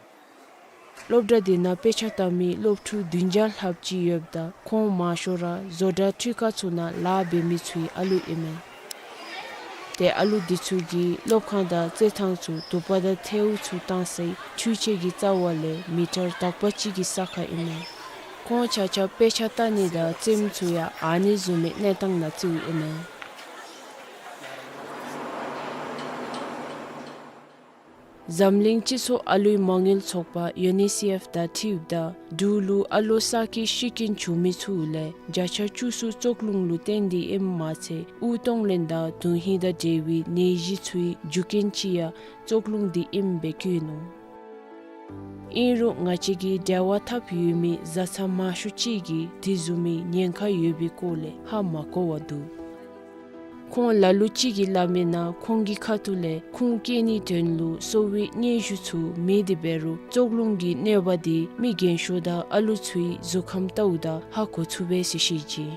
སློབ་གྲྭ་འདི་ནང་དཔེ་ཆ་ལྟ་མི་སློབ་ཕྲུག་བདུན་བརྒྱ་ལྷགཔ་ཅིག་ཡོདཔ་ད་ཁོང་མང་ཤོས་ར་བཟོ་གྲྭ་འཕྲུལ་ཁང་ཚུ་ནང་ལཱ་འབད་མི་ཚུའི་ཨ་ལུ་ཨིན་མས། ཏེ་ཨ་ལུ་འདི་ཚུ་གིས་སློབ་ཁང་དང་རྩེད་ཐང་ཚུ་དུ་པ་དང་ཐལཝ་ཚུ་བཏང་སའི་འཕྲུལ་ཆས་ཀྱི་རྩ་བ་ལས་མི་ཊར་དག་པ་ཅིག་གི་ས་ཁར་ཨིན་མས། ཁོང་ཆ་ཁྱབ་དཔེ་ཆ་ལྟ་ནི་དང་རྩེདམོ་ཚུ་ཡང་ཨ་ནི་བཟུམ་མའི་གནས་སྟངས་ནང་བརྩིཝ་ཨིན་མས། འཛམ་གླིང་སྤྱི་ཚོགས་ཨ་ལུའི་མ་དངུལ་ཚོགས་པ་ཡུ་ནི་སི་ཨེཕ་དང་འཁྲིལཝ་ད་འབྲུག་ལུ་ཨ་ལོ་གསར་སྐྱེས་ཤི་རྐྱེན་བྱུང་མི་ཚུ་ལས་བརྒྱ་ཆ་བཅུ་གསུམ་བཙོག་རླུང་ལུ་བརྟེན་ཏེ་ཨིནམ་མ་ཚད་དབུགས་གཏོང་ལེན་དང་དོན་ཧིང་དང་འབྲེལ་བའི་ནད་གཞི་ཚུའི་རྒྱུ་རྐྱེན་ཅིག་ཡང་བཙོག་རླུང་འདི་ཨིནམ་སྦེ་བཀོད་ནུག། ཨིན་རུང་ང་བཅས་ཀྱི་འབྲེལ་བ་འཐབ་ཡོད་མི་བཟའ་ཚང་མང་ཤོས་ཅིག་གིས་དེ་བཟུམ་མའི་ཉེན་ཁ་ཡོད་པའི་སྐོར་ལས་ཧ་མ་གོ་བར་འདུག། ཁོང་ལ་ལུ་ཅིག་གིས་སླབ་མིའི་ནང་ཁོང་གི་ཁ་ཐུག་ལས་ཁུངས་སྐྱེལ་ནིའི་དོན་ལུ་གསོ་བའི་སྙན་ཞུ་ཚུ་མེད་དེ་འབད་རུང་བཙོག་རླུང་གི་གནོད་པ་འདི་མི་རྒན་ཤོས་དང་ཨ་ལུ་ཚུའི་གཟུགས་ཁམས་ལྟཝ་ད་ཧ་གོ་ཚུགས་པས་ཟེར་བཤད་ཅི།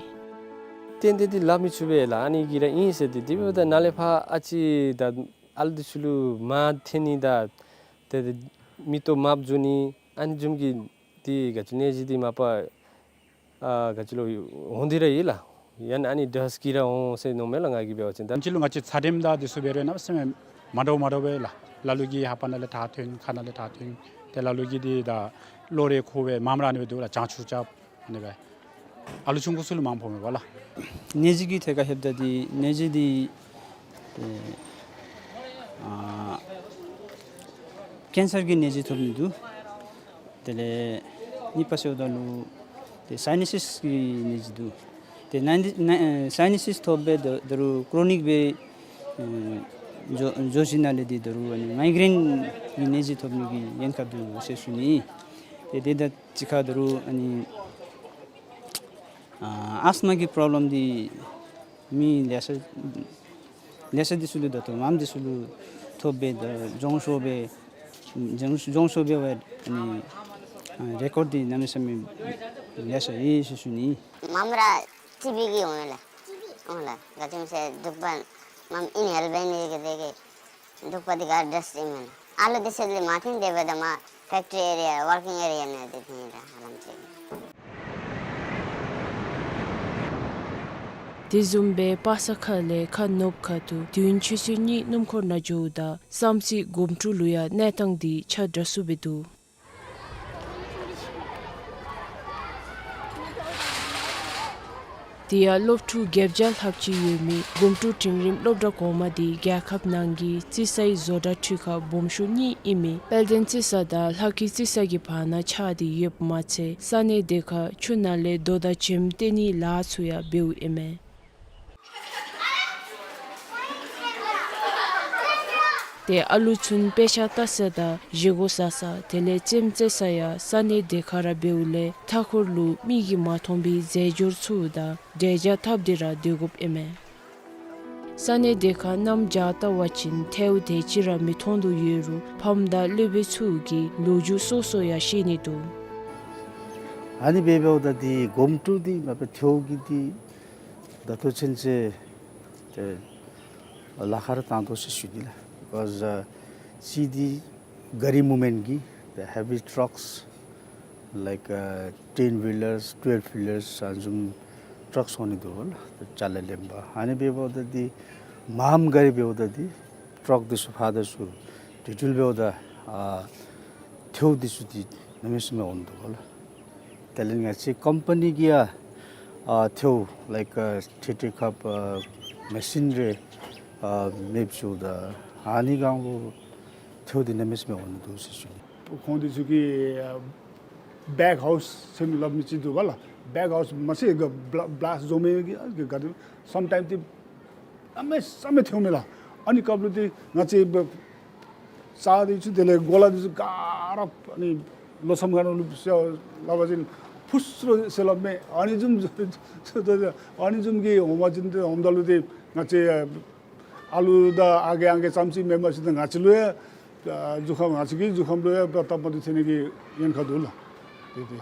ཏན་ཏན་འདི་སླབ་མི་ཚུགས་པས་ལགས། ཨ་ནི་གི་ར་ཨིན་ཟེར་ཏེ་དེ་འབདཝ་ད་ནཱ་ལས་ཕར་ཨ་ཙི་ད་ཨ་ལུ་འདི་ཚུ་ལུ་མར་འཐེན་ནི་དང་ཏེ་མིག་ཏོ་དམརཔོ་འཛུལ་ནི་ཨ་ནི་བཟུམ་གྱི་འདི་ག་ཅི་ནད་གཞི་འདི་མ་པ་ཨ་ག་ཅི་ལོ་འོང་སྟེ་ར་ཡོད་ལགས། ཡང་ན་ཨ་ནི་ཌསཊ་གིས་ར་འོང་ཟེར་མནོཝ་མས་ལགས་ང་གིས་འབད་བ་ཅིན། ད་ཕྱི་ལུ་ང་བཅས་ཚད་རིམས་དང་འདི་ཚུ་འབད་རུང་གནམ་མེད་ས་མེད་མ་འདྲཝ་མ་འདྲཝ་སྦེ་ལགས། ལ་ལུ་གིས་ལྷ་པ་ནང་ལས་ཐག་འཐེན་ཁ་ནང་ལས་ཐག་འཐེན། ཏེ་ལ་ལུ་གིས་འདི་ད་གློག་རེ་ཁུག་སྦེ་མངམ་ར་ཨ་ནི་སྦེ་འདུག་ལགས། གྱང་ཆུ་རྐྱབ་ཨ་ནི་སྦེ། ཨ་ལུ་ཆུང་ཀུ་ཚུ་ལུ་མངམ་ཕོག་མས་པ་ལགས། ནད་གཞི་གི་ཐད་ཁར་ལྷོདཔ་ད་འདི་ནད་གཞི་འདི་ཨེ་ཨ་ཀེན་སར་གྱི་ནད་གཞི་ཐོབ་ནི་འདུག། དེ་ལས་གཉིས་པ་ཟེརཝ་ད་ལུ་ཏེ་སའི་ནཱ་སིས་ཀྱི་ནད་གཞི་འདུག། ཏེ་ནཱ་ནཱ་ཨེ་སའི་ནཱ་སིས་ཐོབ་སྦེ་ད་ད་རུང་ཀྲོ་ནིཀ་སྦེ་ཨེ་འགྱོ་འགྱོ་ཞིནམ་ལས་འདི་ད་རུང་ཨ་ནི་མའི་གྲེན་གྱི་ནད་གཞི་ཐོབ་ནི་གི་ཉེན་ཁ་འདུག་ཟེར་ཞུ་ནི། ཏེ་དེ་དང་གཅིག་ཁར་ད་རུང་ཨ་ནི་ཨ་ཨས་མ་གི་པྲོབ་ལེམ་འདི་མི་ལེ་ཤ་ལེ་ཤ་འདི་ཚུ་ལུ་ད་ལྟོ་མངམ་འདི་ཚུ་ལུ་ཐོབ་སྦེ་ད་རྫོང་ཤོར་སྦེ་རྫོང་རྫོང་ཤོར་སྦེ་འབད་ཨ་ནི་ཨ་རེ་ཀོཌ་འདི་གནམ་མེད་ས་མེད་ལེ་ཤ་ཡོད་ཟེར་ཞུ་ནི། མངམ་ར་ཊི་བི་གིས་འོང་ཡི་ལགས། འོང་ལགས། ག་ཅི་སྨོ་ཟེར་གདུག་པ་མངམ་ཨིན་ཧེལ་འབད་ནི་གི་དེ་གིས་གདུག་པ་འདི་ག་ཌསཊ་ཨིན་མས་ལགས། ཨ་ལུ་འདི་ཚུ་ལུ་མ་འཐོན་དེ་འབདཝ་ད་མར་ཕེཀ་ཊི་རི་ཨེ་རི་ཡ་ཝར་ཀིང་ཨེ་རི་ཡ་ནང་འདི་འཐོན་ཡི་ལགས་ཧ་ལམ་ཅིག། དེ་བཟུམ་སྦེ་པ་སངས་ཁ་ལས་ཁ་ནུབ་ཁ་ཐུག་དུས་ཡུན་ཆུ་ཚོད་གཉིས་སྣུམ་འཁོར་ནང་འགྱོཝ་ད་བསམ་རྩེ་སྒོམ་དཀྲུག་ལུ་ཡང་གནས་སྟངས་འདི་ཆ་འདྲ་སུ་སྦེ་འདུག། དེ་ཡང་སློབ་ཕྲུག་བརྒྱད་བརྒྱ་ལྷགཔ་ཅིག་ཡོད་མི་སྒོམ་དཀྲུག་འབྲིང་རིམ་སློབ་གྲྭ་གོང་མ་འདི་རྒྱལ་ཁབ་ནང་གི་རྩིས་སའི་བཟོ་གྲྭ་འཕྲུལ་ཁང་སྦོམ་ཤོས་གཉིས་ཨིན་མི་དཔལ་ལྡན་རྩིས་ས་དང་ལྷ་སྐྱིད་རྩིས་ས་གི་བར་ན་ཆགས་ཏེ་ཡོདཔ་མ་ཚད་ས་གནས་དེ་ཁར་ཆུ་ནང་ལས་རྡོ་དང་བྱེམ་སྟེར་ནིའི་ལཱ་ཚུ་ཡང་འབདཝ་ཨིན་མས། ཏེ་ཨ་ལུ་ཚུན་དཔེ་ཆ་ལྟ་ས་དང་བཞེས་སྒོ་ཟ་ས་དེ་ལས་རྩེདམོ་རྩེ་ས་ཡང་ས་གནས་དེ་ཁར་ར་འབདཝ་ལས་མཐའ་འཁོར་ལུ་མིག་གིས་མ་མཐོང་བའི་རྫས་སྦྱོར་ཚུ་དང་འབྲས་ཇ་བཏབ་སྟེ་ར་སྡོད་དགོཔ་ཨིན་མས། ས་གནས་དེ་ཁར་གནམ་བྱཱར་བལྟ་བ་ཅིན་ཐལཝ་དེ་ཅིག་ར་མི་མཐོང་དོ་ཡོད་རུང་ཕམ་དང་སློབ་དཔོན་ཚུ་གིས་ལོ་རྒྱུས་སོ་སོ་ཡང་བཤད་ནི་འདུག། ཨ་ནི་སྦེ་འབདཝ་ད་འདི་སྒོམ་དཀྲུག་འདི་མ་པ་ཐལཝ་གི་འདི་ད་ལྟོ་ཚུན་ཚོད་ཏེ་ལཱ་ཁག་ར་བཏང་དོ་ཟེར་ཞུ་ནི་ལགས། Because uh, see the gari movement གི་the heavy trucks like uh, ten wheelers, twelve wheelers ཨ་ནི་བཟུམ་ཊརཀ་འོང་ནི་འདུག་ལགས། ཅ་ལ་ལེན་པར་ཨ་ནི་འབདཝ་ད་འདི་མངམ་ག་ར་འབདཝ་ད་འདི་ཊརཀ་འདི་ཚུ་ཕར་དང་ཚུར་དེ་འཕྲོ་འབདཝ་ད་ཨ་ཐལཝ་འདི་ཚུ་འདི་གནམ་མེད་ས་མེད་འོང་ནི་འདུག་ལགས། དེ་ལས་ང་བཅས་ཀམ་པ་ནི་གིས་ཡང་ཨ་ཐལཝ་ལའིཀ་ཨ་ཊི་ཊི་ཀབ་ཨ་མེ་ཤིན་རེ་ཨ་མེདཔ་བཟོཝ་ད་ཨ་ནི་གང་ལུ་ཐལཝ་འདི་གནམ་མེད་ས་མེད་འོང་ནི་འདུག་ཟེར་ཞུ་ནི། ཁོང་འདི་ཚུ་གིས་ཨ་བེག་ཧའུསི་ཟེར་སླབ་མི་ཅིག་འདུག་པ་ལགས། བེག་ཧའུསི་མ་ཚད་ག་བླ་བླཱསཊ་བཟོ་མི་གི་ཨ་ག་དེ་སམ་ཊའིམ་འདི་གནམ་མེད་ས་མེད་ཐལཝ་མས་ལགས། ཨ་ནི་སྐབས་ལུ་འདི་ང་བཅས་རྩྭ་འདི་ཚུ་དེ་ལས་གོ་ལ་འདི་ཚུ་ག་ར་ཨ་ནི་ལོ་མཚམས་ཁ་ནང་ལུ་ཟེར་སླབ་པ་ཅིན་ཕུ་སུ་རུ་ཟེར་སླབ་མས། ཨ་ནི་བཟུམ་ཨ་ནི་བཟུམ་གྱི་འོང་པ་ཅིན་འདི་འོངམ་ད་ལུ་འདི་ང་བཅས་ ཨ་ལུ་དང་ཨ་རྒས་ཨང་རྒས་ཙམ་ཅིག་མེན་པར་ཅིག་ད་ང་བཅས་ལུ་ཡང་ཨ་གཟུགས་ཁམས་ང་བཅས་ཀྱི་གཟུགས་ཁམས་ལུ་ཡང་སྟབས་མ་བདེཝ་ཐོན་ནི་གི་ཉེན་ཁ་འདུག་ལགས། དེ་དེ་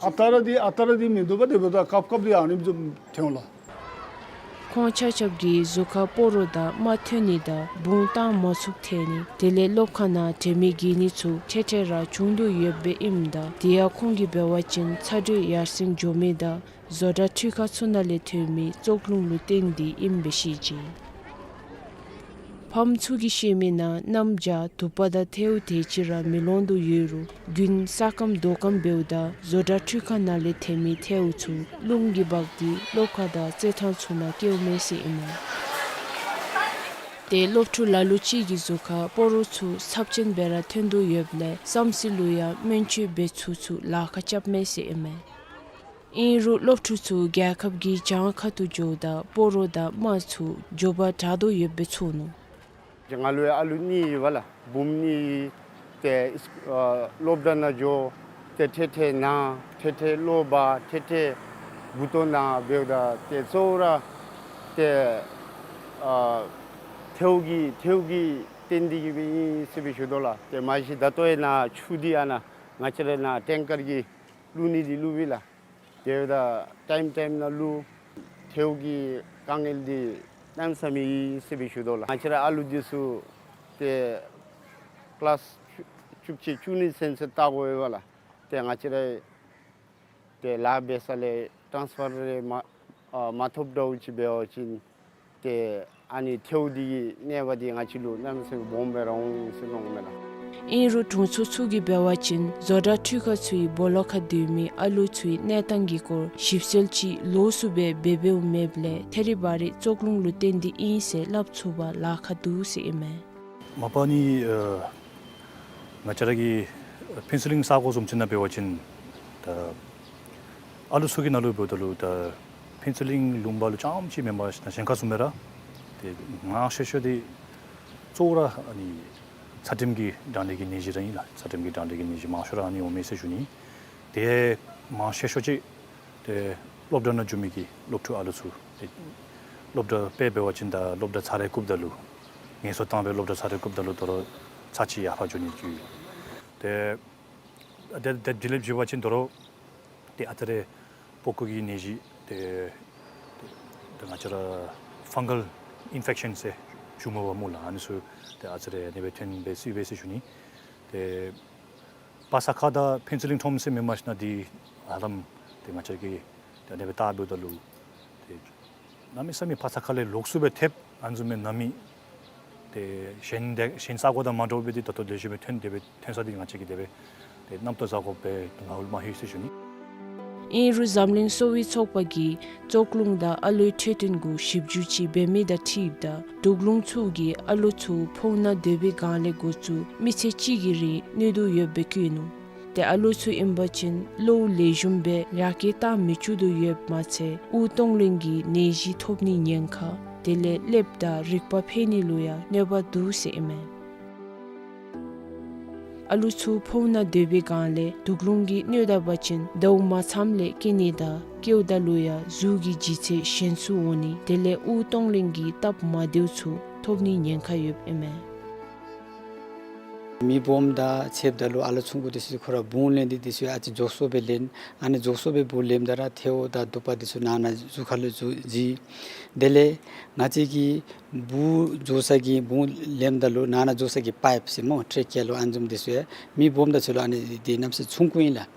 ཨ་རྟག་ར་འདི་ཨ་རྟག་ར་འདི་མིན་འདུག་པ། དེ་འབདཝ་ད་སྐབས་སྐབས་འདི་ཨ་ནེམ་ཅིག་ཐོན་ལགས། ཁོང་ཆ་ཁྱབ་ཀྱིས་གཟུགས་ཁར་སྤོ་རོ་དང་རྨ་ཐོན་ནི་དང་བུང་བཏང་མ་ཚུགསཔ་ཐལ་ནི་དེ་ལས་སློབ་ཁང་ནང་དྲན་མེད་འགྱེལ་ནི་ཚུ་འཕྲལ་འཕྲལ་ར་བྱུང་དོ་ཡོདཔ་ཨིནམ་ད་དེ་ཡང་ཁོང་གིས་འབད་བ་ཅིན་ཚ་དྲོད་ཡར་སེང་འགྱོ་མི་དང་བཟོ་གྲྭ་འཕྲུལ་ཁང་ཚུ་ནང་ལས་ཐོན་མི་བཙོག་རླུང་ལུ་བརྟེན་ཏེ་ཨིནམ་སྦེ་བཤད་ཅི། ཕམ་ཚུ་གིས་བཤད་མི་ནང་གནམ་བྱཱར་དུ་པ་དང་ཐལཝ་དེ་ཅིག་ར་མི་ལོང་དོ་ཡོད་རུང་རྒྱུན་ས་སྐམ་རྡོ་སྐམ་འབདཝ་ད་བཟོ་གྲྭ་འཕྲུལ་ཁང་ནང་ལས་ཐོན་མི་ཐལཝ་ཚུ་རླུང་གིས་འབག་སྟེ་སློབ་ཁང་དང་རྩེད་ཐང་ཚུ་ནང་བཀལཝ་མས་ཟེར་ཨིན་མས། ཏེ་སློབ་ཕྲུག་ལ་ལུ་ཅིག་གི་གཟུགས་ཁར་སྤོ་རོ་ཚུ་ཚབས་ཆེན་སྦེ་ར་ཐོན་དོ་ཡོདཔ་ལས་བསམ་རྩེ་ལུ་ཡང་སྨན་བཅོས་འབད་ཚུགས་ཚུགས་ལཱ་ཁག་རྐྱབ་མས་ཟེར་ཨིན་མས། ཨིན་རུང་སློབ་ཕྲུག་ཚུ་རྒྱལ་ཁབ་ཀྱི་གྱངས་ཁ་ཐུག་འགྱོཝ་ད་སྤོ་རོ་དང་རྨ་ཚུ་མགྱོགས་པར་དྲག་དོ་ཡོདཔ་སྦེ་ཚོར་ནུག། ང་ལུ་ཡང་ཨ་ལུ་གཉིས་ཡོད་པ་ལགས། བུམོ་གཉིས་ཏེ་ཨ་སློབ་གྲྭ་ནང་འགྱོ། ཏེ་འཕྲལ་འཕྲལ་ན། འཕྲལ་འཕྲལ་གློ་བ། འཕྲལ་འཕྲལ་མགུ་ཏོ་ན་འབདཝ་ད་ཏེ་གཙོ་བོ་ར་ཏེ་ཨ་ཐལཝ་གིས་ཐལཝ་གིས་བརྟེན་ཏེ་གིས་སྦེ་ཨིན་ཟེར་སྦེ་ཞུ་དོ་ལགས། ཏེ་མ་གཞི་ད་ལྟོ་ཡང་ནཱ་ཆུ་འདི་ཨ་ནཱ་ང་བཅས་ར་ནཱ་ཊེང་ཀར་གྱིས་བླུག་ནི་འདི་བླུག་པས་ལགས། དེ་འབདཝ་ད་ཊའིམ་ཊའིམ་ནང་བླུག། ཐལཝ་གི་དཀའ་ངལ་འདི་གནམ་མེད་ས་མེད་ཡོད་ཟེར་སྦེ་ཞུ་དོ་ལགས། ང་བཅས་ར་ཨ་ལུ་འདི་ཚུ་ཏེ་ཀི་ལཱསི་བཅུ་གཅིག་བཅུ་གཉིས་ཚུན་ཚོད་ལྟ་དགོ་པས་ལགས། ཏེ་ང་བཅས་ར་ཏེ་ལཱ་འབད་ས་ལས་ཊཱནསི་ཕར་རེ་མ་ཨ་མ་ཐོབ་འདྲཝ་ཅིག་འབད་བ་ཅིན་ཏེ་ཨ་ནི་ཐལཝ་འདི་གི་གནོད་པ་འདི་ང་བཅས་ལུ་གནམ་མེད་ས་མེད་སྦོམ་སྦེ་ར་འོང་ཟེར་མནོཝ་མས་ལགས། ཨིན་རུང་དྲུང་འཚོ་ཚུ་གིས་འབད་བ་ཅིན་བཟོ་གྲྭ་འཕྲུལ་ཁང་ཚུའི་སྦོ་ལོགས་ཁར་སྡོད་མི་ཨ་ལུ་ཚུའི་གནས་སྟངས་ཀྱི་སྐོར་ཞིབ་འཚོལ་ཅིག་ལོགས་སུ་སྦེ་འབད་འབདཝ་མེདཔ་ལས་ཐད་རི་བ་རི་བཙོག་རླུང་ལུ་བརྟེན་ཏེ་ཨིན་ཟེར་སླབ་ཚུགས་པར་ལཱ་ཁག་འདུག་ཟེར་ཨིན་མས། མ་པ་ནི་ཨ་ང་བཅས་ར་གི་ཕུན་ཚོགས་གླིང་ས་གོ་བཟུམ་ཅིག་ནང་འབད་བ་ཅིན་ད་ཨ་ལུ་ཚུ་གི་ནང་ལུ་འབདཝ་ད་ལུ་ད་ཕུན་ཚོགས་གླིང་ལུང་པ་ལུ་རྐྱངམ་ཅིག་མེན་པར་ཞིན་ན་གཞན་ཁར་ཚུ་མས་ར། ཏེ་མང་ཤོས་ཤོས་འདི་གཙོ་བོ་ར་ཨ་ནི་ཚད་རིམས་ཀྱི་གྲང་ལྷད་ཀྱི་ནད་གཞི་ར་ཨིན་ལགས། ཚད་རིམས་ཀྱི་གྲང་ལྷད་ཀྱི་ནད་གཞི་མང་ཤོས་ར་ཨ་ནི་འོང་མས་ཟེར་ཞུ་ནི། ཏེ་མང་ཤོས་ཤོས་ཅིག་ཏེ་སློབ་གྲྭ་ནང་འགྱོ་མི་གི་སློབ་ཕྲུག་ཨ་ལུ་ཚུ་ཏེ་སློབ་གྲྭ་དཔེ་འབད་བ་ཅིན་ད་སློབ་གྲྭ་ཚར་རེ་བཀུགཔ་ད་ལུ་ངལ་གསོ་བཏང་སྦེ་སློབ་གྲྭ་ཚར་རེ་བཀུགཔ་ད་ལུ་དོ་རུང་ཚར་གཅིག་ཡར་ཕར་འགྱོ་ནི་ཅིག་ཡོད། ཏེ་ཏེ་ཏེ་དེ་ལས་བརྒྱུད་པ་ཅིན་དོ་རུང་ཏེ་ཨ་ཙི་རེ་པགས་ཀོ་གི་ནད་གཞི་ཏེ་ཏེ་ང་བཅས་ར་ཕང་གཱལ་ཨིན་ཕེག་ཤཱན་ཟེར་ཞུཝ་མས་པ་སྨོ་ལགས། ཨ་ནི་ཚུ་ཏེ་ཨ་ཙི་རེ་ཨ་ནི་སྦེ་ཐོན་སྦེ་སྲིད་པས་ཟེར་ཞུ་ནི། ཏེ་པ་ས་ཁ་དང་ཕུན་ཚོགས་གླིང་ཁྲོམ་ཟེར་མེན་པར་ཞིན་ན་འདི་ཧ་ལམ་ཏེ་ང་བཅས་ཀྱིས་ཏེ་ཨ་ནི་སྦེ་བལྟ་འབདཝ་ད་ལུ་ཏེ་གནམ་མེད་ས་མེད་པ་ས་ཁ་ལས་ལོགས་སུ་སྦེ་ཐེབས། ཨ་ནི་བཟུམ་མའི་ནང་མི་ཏེ་གཞན་འདི་གཞན་ས་གོ་དང་མ་འདྲཝ་སྦེ་འདི་ད་ལྟོ་ལེགས་ཤོམ་སྦེ་ཐོན་ཏེ་སྦེ་ཐོན་ས་འདི་ང་བཅས་ཀྱིས་དེ་སྦེ་ཏེ་རྣམ་རྟོག་བཟའ་དགོཔ་སྦེ་ང་ལུ་མ་ལྷོད་ཟེར་ཞུ་ནི། ཨིན་རུང་འཛམ་གླིང་གསོ་བའི་ཚོགས་པ་གིས་བཙོག་རླུང་དང་ཨ་ལུའི་འཕྲོད་བསྟེན་གུ་ཞིབ་འཇུག་ཅིག་འབད་མི་དང་འཁྲིལཝ་ད་དུག་རླུང་ཚུ་གིས་ཨ་ལུ་ཚུ་ཕོཝ་ནང་སྡོད་པའི་སྒང་ལས་འགོ་བཙུགས་མི་ཚེ་གཅིག་གི་རིང་གནོད་དོ་ཡོདཔ་སྦེ་བཀོད་ནུག། ཏེ་ཨ་ལུ་ཚུ་ཨིན་པ་ཅིན་གློཝ་ལེགས་ཤོམ་སྦེ་ར་སྐྱེལ་བཏང་མི་བཅུག་དོ་ཡོདཔ་མ་ཚད་དབུགས་གཏོང་ལེན་གྱི་ནད་གཞི་ཐོབ་ནིའི་ཉེན་ཁ་དེ་ལས་ཀླདཔ་དང་རིག་པ་འཕེལ་ནི་ལུ་ཡང་གནོད་པ་འདུག་ཟེར་ཨིན་མས། ཨ་ལུ་ཚུ་ཕོཝ་ནང་སྡོད་པའི་སྒང་ལས་དུག་རླུང་གིས་གནོད་ད་པ་ཅིན་ཟླཝ་མ་ཚངམ་ལས་སྐྱེ་ནི་དང་སྐྱེཝ་ད་ལུ་ཡང་གཟུགས་ཀྱི་ལྗིད་ཚད་ཞན་སུ་འོང་ནི་དེ་ལས་དབུགས་གཏོང་ལེན་གྱི་སྟབས་མ་བདེཝ་ཚུ་ཐོབ་ནིའི་ཉེན་ཁ་ཡོདཔ་ཨིན་མས། མི་སྦོམ་དང་ཕྱདཔ་ད་ལུ་ཨ་ལོ་ཆུང་ཀུ་འདི་ཚུ་ཁོ་ར་བུང་ལེན་འདི་འདི་ཚུ་ཨ་ཙི་མགྱོགས་སུ་སྦེ་ལེན། ཨ་ནི་མགྱོགས་སུ་སྦེ་བུང་ལེནམ་ད་ར་ཐལཝ་དང་དུ་པ་འདི་ཚུ་ནང་ན་གཟུགས་ཁར་ལུ་འཛུལ་འཛུལ། དེ་ལས་ང་བཅས་ཀྱི་བུང་འཛུལ་ས་གི་བུང་ལེནམ་ད་ལུ་ནང་ན་འཛུལ་ས་གི་པའིཔ་ཟེར་སྨོ་ཊེ་ཀི་ཡ་ལུ་ཨ་ནི་བཟུམ་འདི་ཚུ་ཡང་མི་སྦོམ་དང་ཚུ་ལུ་ཨ་ནི་འདི་གནམ་མེད་ས་མེད་ཆུང་ཀུ་ཨིན་ལགས།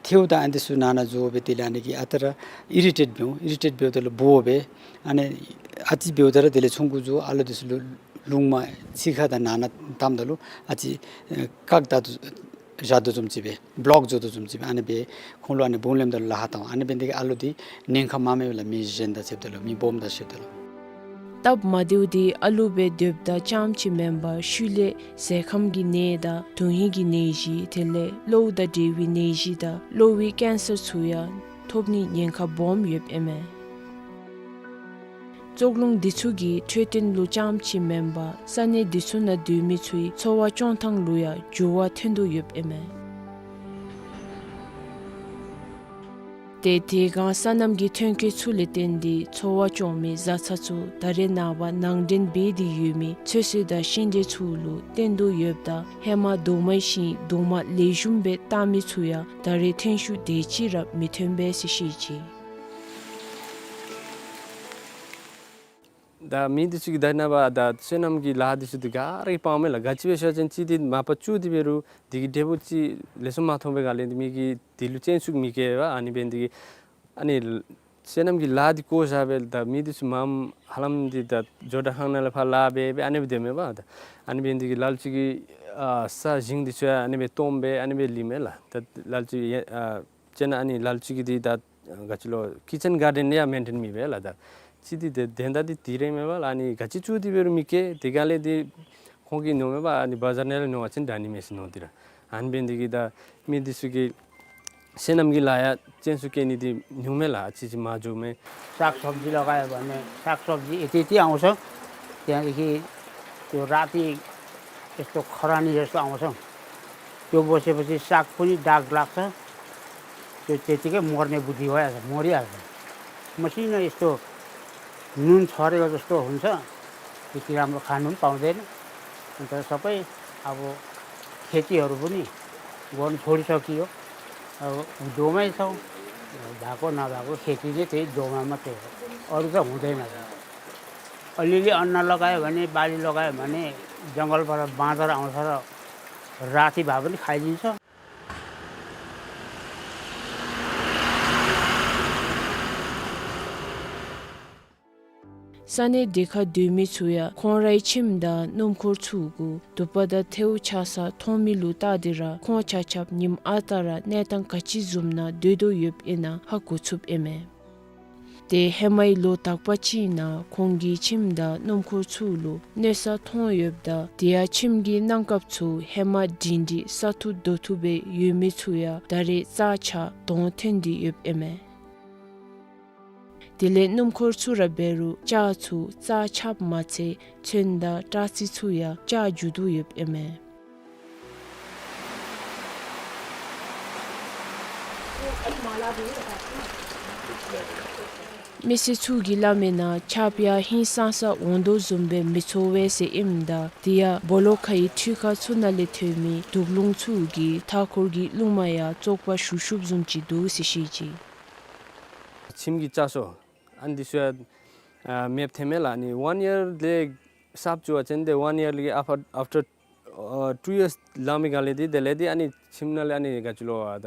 ཐལཝ་དང་ཨ་ནི་འདི་ཚུ་ནང་ན་འཛུལ་སྦེ་དེ་ལས་ཨ་ནི་གིས་ཨ་རྟག་ར་ཨི་རི་ཊེཊ་འབདཝ་ཨི་རི་ཊེཊ་འབདཝ་ད་ལུ་སྦོ་སྦེ་ཨ་ནི་ཨ་ཙི་འབདཝ་ད་ར་དེ་ལས་ཆུང་ཀུ་འཛུལ་ཨ་ལོ་འདི་ཚུ་ལུ་རླུང་མ་ཚིག་ཁར་དང་ནང་ན་བཏངམ་ད་ལུ་ཨ་ཙི་ཨེ་བཀག་ད་བཞག་དོ་བཟུམ་ཅིག་སྦེ་བློག་འགྱོ་དོ་བཟུམ་ཅིག་སྦེ་ཨ་ནི་སྦེ་ཁོང་ལུ་ཨ་ནི་བུང་ལེནམ་ད་ལུ་ལཱ་ཁག་བཏང་། ཨ་ནི་འབད་ནི་དེ་གིས་ཨ་ལོ་འདི་ཉེན་ཁ་མངམ་མས་ལགས། མི་གཞན་དང་ཕྱདཔ་ད་ལུ་མི་སྦོམ་དང་ཕྱདཔ་ད་ལུ། སྟབས་མ་བདེཝ་འདི་ཨ་ལུ་སྦེ་སྡོདཔ་ད་རྐྱངམ་ཅིག་མེན་པར་ཤུལ་ལས་ཟས་ཁམས་ཀྱི་ནད་དང་དོན་ཧིང་གི་ནད་གཞི་དེ་ལས་གློཝ་དང་འབྲེལ་བའི་ནད་གཞི་དང་གློ་བའི་ཀེན་སར་ཚུ་ཡང་ཐོབ་ནིའི་ཉེན་ཁ་སྦོམ་ཡོདཔ་ཨིན་མས། བཙོག་རླུང་འདི་ཚུ་གིས་འཕྲོད་བསྟེན་ལུ་རྐྱངམ་ཅིག་མེན་པར་ས་གནས་འདི་ཚུ་ནང་སྡོད་མི་ཚུའི་འཚོ་བ་སྐྱོང་ཐངས་ལུ་ཡང་འགྱུར་བ་ཐོན་དོ་ཡོདཔ་ཨིན་མས། ཏེ་དེ་སྒང་སོ་ནམ་གྱི་ཐོན་སྐྱེད་ཚུ་ལས་བརྟེན་ཏེ་འཚོ་བ་སྐྱོང་མི་བཟའ་ཚང་ཚུ་ད་རེས་ནངས་པ་ནང་འདྲེན་འབད་དེ་ཡོད་མི་ཚོད་བསྲེ་དང་ཤིང་འབྲས་ཚུ་ལུ་བརྟེན་དོ་ཡོདཔ་ད་ཧེ་མ་རྡོག་མའི་ཤིང་རྡོག་མ་ལེགས་ཤོམ་སྦེ་བཏགས་མི་ཚུ་ཡང་ད་རེས་ཐོན་ཤུགས་དེ་ཅིག་ར་མི་ཐོན་པས་ཟེར་བཤད་ཅི། ད་མི་འདི་ཚུ་གིས་ད་ནངས་པ་ད་སོ་ནམ་གྱི་ལཱ་འདི་ཚུ་འདི་ག་ར་གིས་སྤང་མས་ལགས། ག་ཅི་སྦེ་ཟེར་བ་ཅིན་གཅིག་འདི་མ་པ་བཙུགས་ཏེ་འབད་རུང་དེ་གི་འབྲས་བུ་ཅིག་ལེགས་ཤོམ་མ་ཐོབ་པའི་སྒང་ལས་འདི་མི་གིས་དེ་ལུ་སྤྱན་ཟུག་མི་བསྐྱེད་པས། ཨ་ནི་འབད་ནི་འདི་གིས་ཨ་ནི་སོ་ནམ་གྱི་ལཱ་འདི་བཀོ་བཞག་སྦེ་ད་མི་འདི་ཚུ་མངམ་ཧ་ལམ་འདི་ད་ཇོ་བྲག་ཁང་ནང་ལས་ཕར་ལཱ་འབད་སྦེ་ཨ་ནི་སྦེ་སྡོད་མས་པ། ད་ཨ་ནི་འབད་ནི་འདི་གིས་ལ་ལུ་ཅིག་གིས་ཨ་ས་ཞིང་འདི་ཚུ་ཡང་ཨ་ནི་སྦེ་སྟོངམ་སྦེ་ཨ་ནི་སྦེ་ལུས་མས་ལགས། ད་ལ་ལུ་ཅིག་ཡ་ཨ་ཅེ་ན་ཨ་ནི་ལ་ལུ་ཅིག་གིས་འདི་ད་ག་ཅི་ལོ་ཀི་ཅན་གཱར་ཌེན་ཡང་མེན་ཊེན་མེད་པས་ལགས། ད་ཅིག་འདི་དེ་དོན་དག་འདི་དེ་ར་མས་པ་ལགས། ཨ་ནི་ག་ཅི་བཙུགས་ཏེ་འབད་རུང་མི་སྐྱེ། དེ་སྒང་ལས་འདི་ཁོང་གིས་མནོཝ་མས་པ། ཨ་ནི་བ་ཛར་ནང་ལས་ཉོ་བ་ཅིན་དྲག་ནི་མས་ཟེར་མནོ་སྟེ་ར། ཨ་ནི་འབད་ནི་འདི་གིས་ད་མི་འདི་ཚུ་གིས་སོ་ནམ་གྱི་ལཱ་ཡང་སྤྱན་ཟུག་བསྐྱེད་ནི་འདི་ཉུང་མས་ལགས། ཨ་ཙི་ཙི་མ་འགྱོ་མས། सागसब्जी लगायो भने सागसब्जी यति यति आउँछ। त्यहाँदेखि त्यो राति यस्तो खरानी जस्तो आउँछ। त्यो बसेपछि साग पनि दाग लाग्छ। त्यो त्यतिकै मर्ने बुद्धि भइहाल्छ, मरिहाल्छ। मसिनो यस्तो नुन छरेको जस्तो हुन्छ, त्यति राम्रो खानु पनि पाउँदैन। अन्त सबै अब खेतीहरू पनि गर्नु छोडिसकियो। अब हिउँदोमै छौँ, भएको नभएको खेती चाहिँ त्यही हिउँदोमा मात्रै हो, अरू त हुँदैन। अलिअलि अन्न लगायो भने, बाली लगायो भने जङ्गलबाट बाँदर आउँछ र राति भए पनि खाइदिन्छ। ས་གནས་དེ་ཁར་སྡོད་མི་ཚུ་ཡང་ཁོང་རའི་ཁྱིམ་དང་སྣུམ་འཁོར་ཚུ་གུ་དུ་པ་དང་ཐལཝ་ཆགས་ས་མཐོང་མི་ལུ་བལྟ་སྟེ་ར་ཁོང་ཆ་ཁྱབ་ཉིནམ་ཨ་རྟག་ར་གནས་སྟངས་ག་ཅི་བཟུམ་ནང་སྡོད་དོ་ཡོདཔ་ཨིན་ན་ཧ་གོ་ཚུགསཔ་ཨིན་མས། ཏེ་ཧེ་མའི་ལོ་དག་པ་ཅིག་ནང་ཁོང་གི་ཁྱིམ་དང་སྣུམ་འཁོར་ཚུ་ལུ་གནོད་ས་མཐོང་ཡོདཔ་ད་དེ་ཡང་ཁྱིམ་གྱི་གནམ་ཁབ་ཚུ་ཧེ་མ་སྒྲིང་སྒྲི་ས་ཐུབ་རྡོ་ཐུབ་སྦེ་ཡོད་མི་ཚུ་ཡང་ད་རེས་རྩ་ཆག་དོང་ཐོན་ཏེ་ཡོདཔ་ཨིན་མས། དེ་ལས་སྣུམ་འཁོར་ཚུ་ར་འབད་རུང་ལྕགས་ཚུ་རྩ་ཆགཔ་མ་ཚད་ཚོན་དང་སྐྲ་རྩི་ཚུ་ཡང་ཆག་འགྱོ་དོ་ཡོདཔ་ཨིན་མས། མི་སེར་ཚུ་གིས་སླབ་མིའི་ནང་ཆརཔ་ཡང་ཧིང་སངས་ས་འོང་དོ་བཟུམ་སྦེ་མི་ཚོར་བས་ཟེར་ཨིནམ་ད་དེ་ཡང་སྦོ་ལོགས་ཁའི་ཁྲུས་ཁང་ཚུ་ནང་ལས་ཐོན་མི་དུག་རླུང་ཚུ་གིས་མཐའ་འཁོར་གྱི་རླུང་མ་ཡང་བཙོག་པ་ཞུགས་ཞུགསཔ་བཟུམ་ཅིག་འདུག་ཟེར་བཤད་ཅི། ཁྱིམ་གྱི་ལྕགས་སོ་ཨ་ནི་འདི་ཚུ་ཡང་ཨ་མེདཔ་ཐོནམ་མས་ལགས། ཨ་ནི་ཝན་ཡར་ལས་གསརཔ་བཙུགས་པ་ཅིན་ཏེ་ཝན་ཡར་ལས་ཨཕ་ཨཕ་ཊར་ཨ་ཊུ་ཡརསི་ལང་མི་ག་ལས་འདི་དེ་ལས་འདི་ཨ་ནི་ཁྱིམ་ནང་ལས་ཨ་ནི་ག་ཅི་ལོ་ཨ་ད་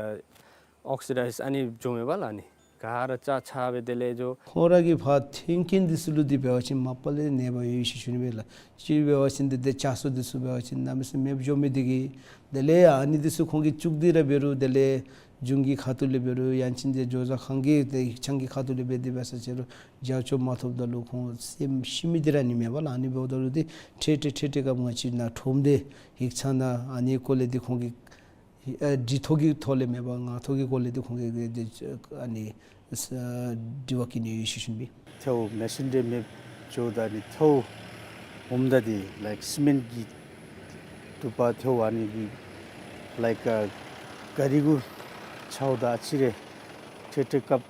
ཨོག་སི་ཌའིཛ་ཨ་ནི་འགྱོཝ་མས་པ་ལགས། ཨ་ནི་ག་ར་རྩ་ཆག་སྦེ་དེ་ལས་འགྱོ། ཁོང་ར་གི་ཕར་ཐོན་སྐྱེད་འདི་ཚུ་ལུ་འདི་འབད་བ་ཅིན་མ་པ་ལས་ནད་པ་ཡོད་ཟེར་ཞུ་ནི་མས་ལགས། ཅིག་འབད་བ་ཅིན་འདི་འདི་ལྕགས་སོ་འདི་ཚུ་འབད་བ་ཅིན་གནམ་མེད་ས་མེད་འགྱོ་མི་འདི་གིས་དེ་ལས་ཨ་ནི་འདི་ཚུ་ཁོང་གིས་བཙུགས་ཏེ་ར་འབད་རུང་དེ་ལས་གཞུང་གི་ཁ་ཐུག་ལས་འབད་རུང་ཡང་ཅིན་ཏེ་ཇོ་བཟའ་ཁང་གི་ཏེ་ཡིག་ཚང་གི་ཁ་ཐུག་ལས་འབད་དེ་འབད་ས་ཅི་རུང་རྒྱབ་སྐྱོར་མ་ཐོབ་ད་ལུ་ཁོང་སེམས་ཤི་མི་འདི་ར་ཨ་ནི་མས་པ་ལགས། ཨ་ནི་འབདཝ་ད་ལུ་འདི་འཕྲལ་འཕྲལ་འཕྲལ་འཕྲལ་སྐབས་ང་བཅས་ནཱ་ཁྲོམ་སྡེ་ཡིག་ཚང་ནང་ཨ་ནི་སྐོར་ལས་འདི་ཁོང་གིས་ཨ་འདི་ཐོག་གི་ཐོག་ལས་མེན་པར་ངག་ཐོག་གི་སྐོར་ལས་འདི་ཁོང་གིས་འདི་ཨ་ནི་ཨ་དྲི་བ་བཀོད་ནི་ཡོད་ཟེར་ཞུ་ནི་ཨིན། ཐལཝ་མེ་སོན་འདི་མེདཔ་འགྱོཝ་ད་ནི་ཐལཝ་འོངམ་ད་འདི་ལའིཀ་སི་མེནཊ་གི་དུ་པ་ཐལཝ་ཨ་ནི་འདི་ལའིཀ་ཨ་ག་རི་གུ་འཕྱག་ད་ཨ་ཙི་རེ་འཕྲལ་འཕྲལ་སྐབས་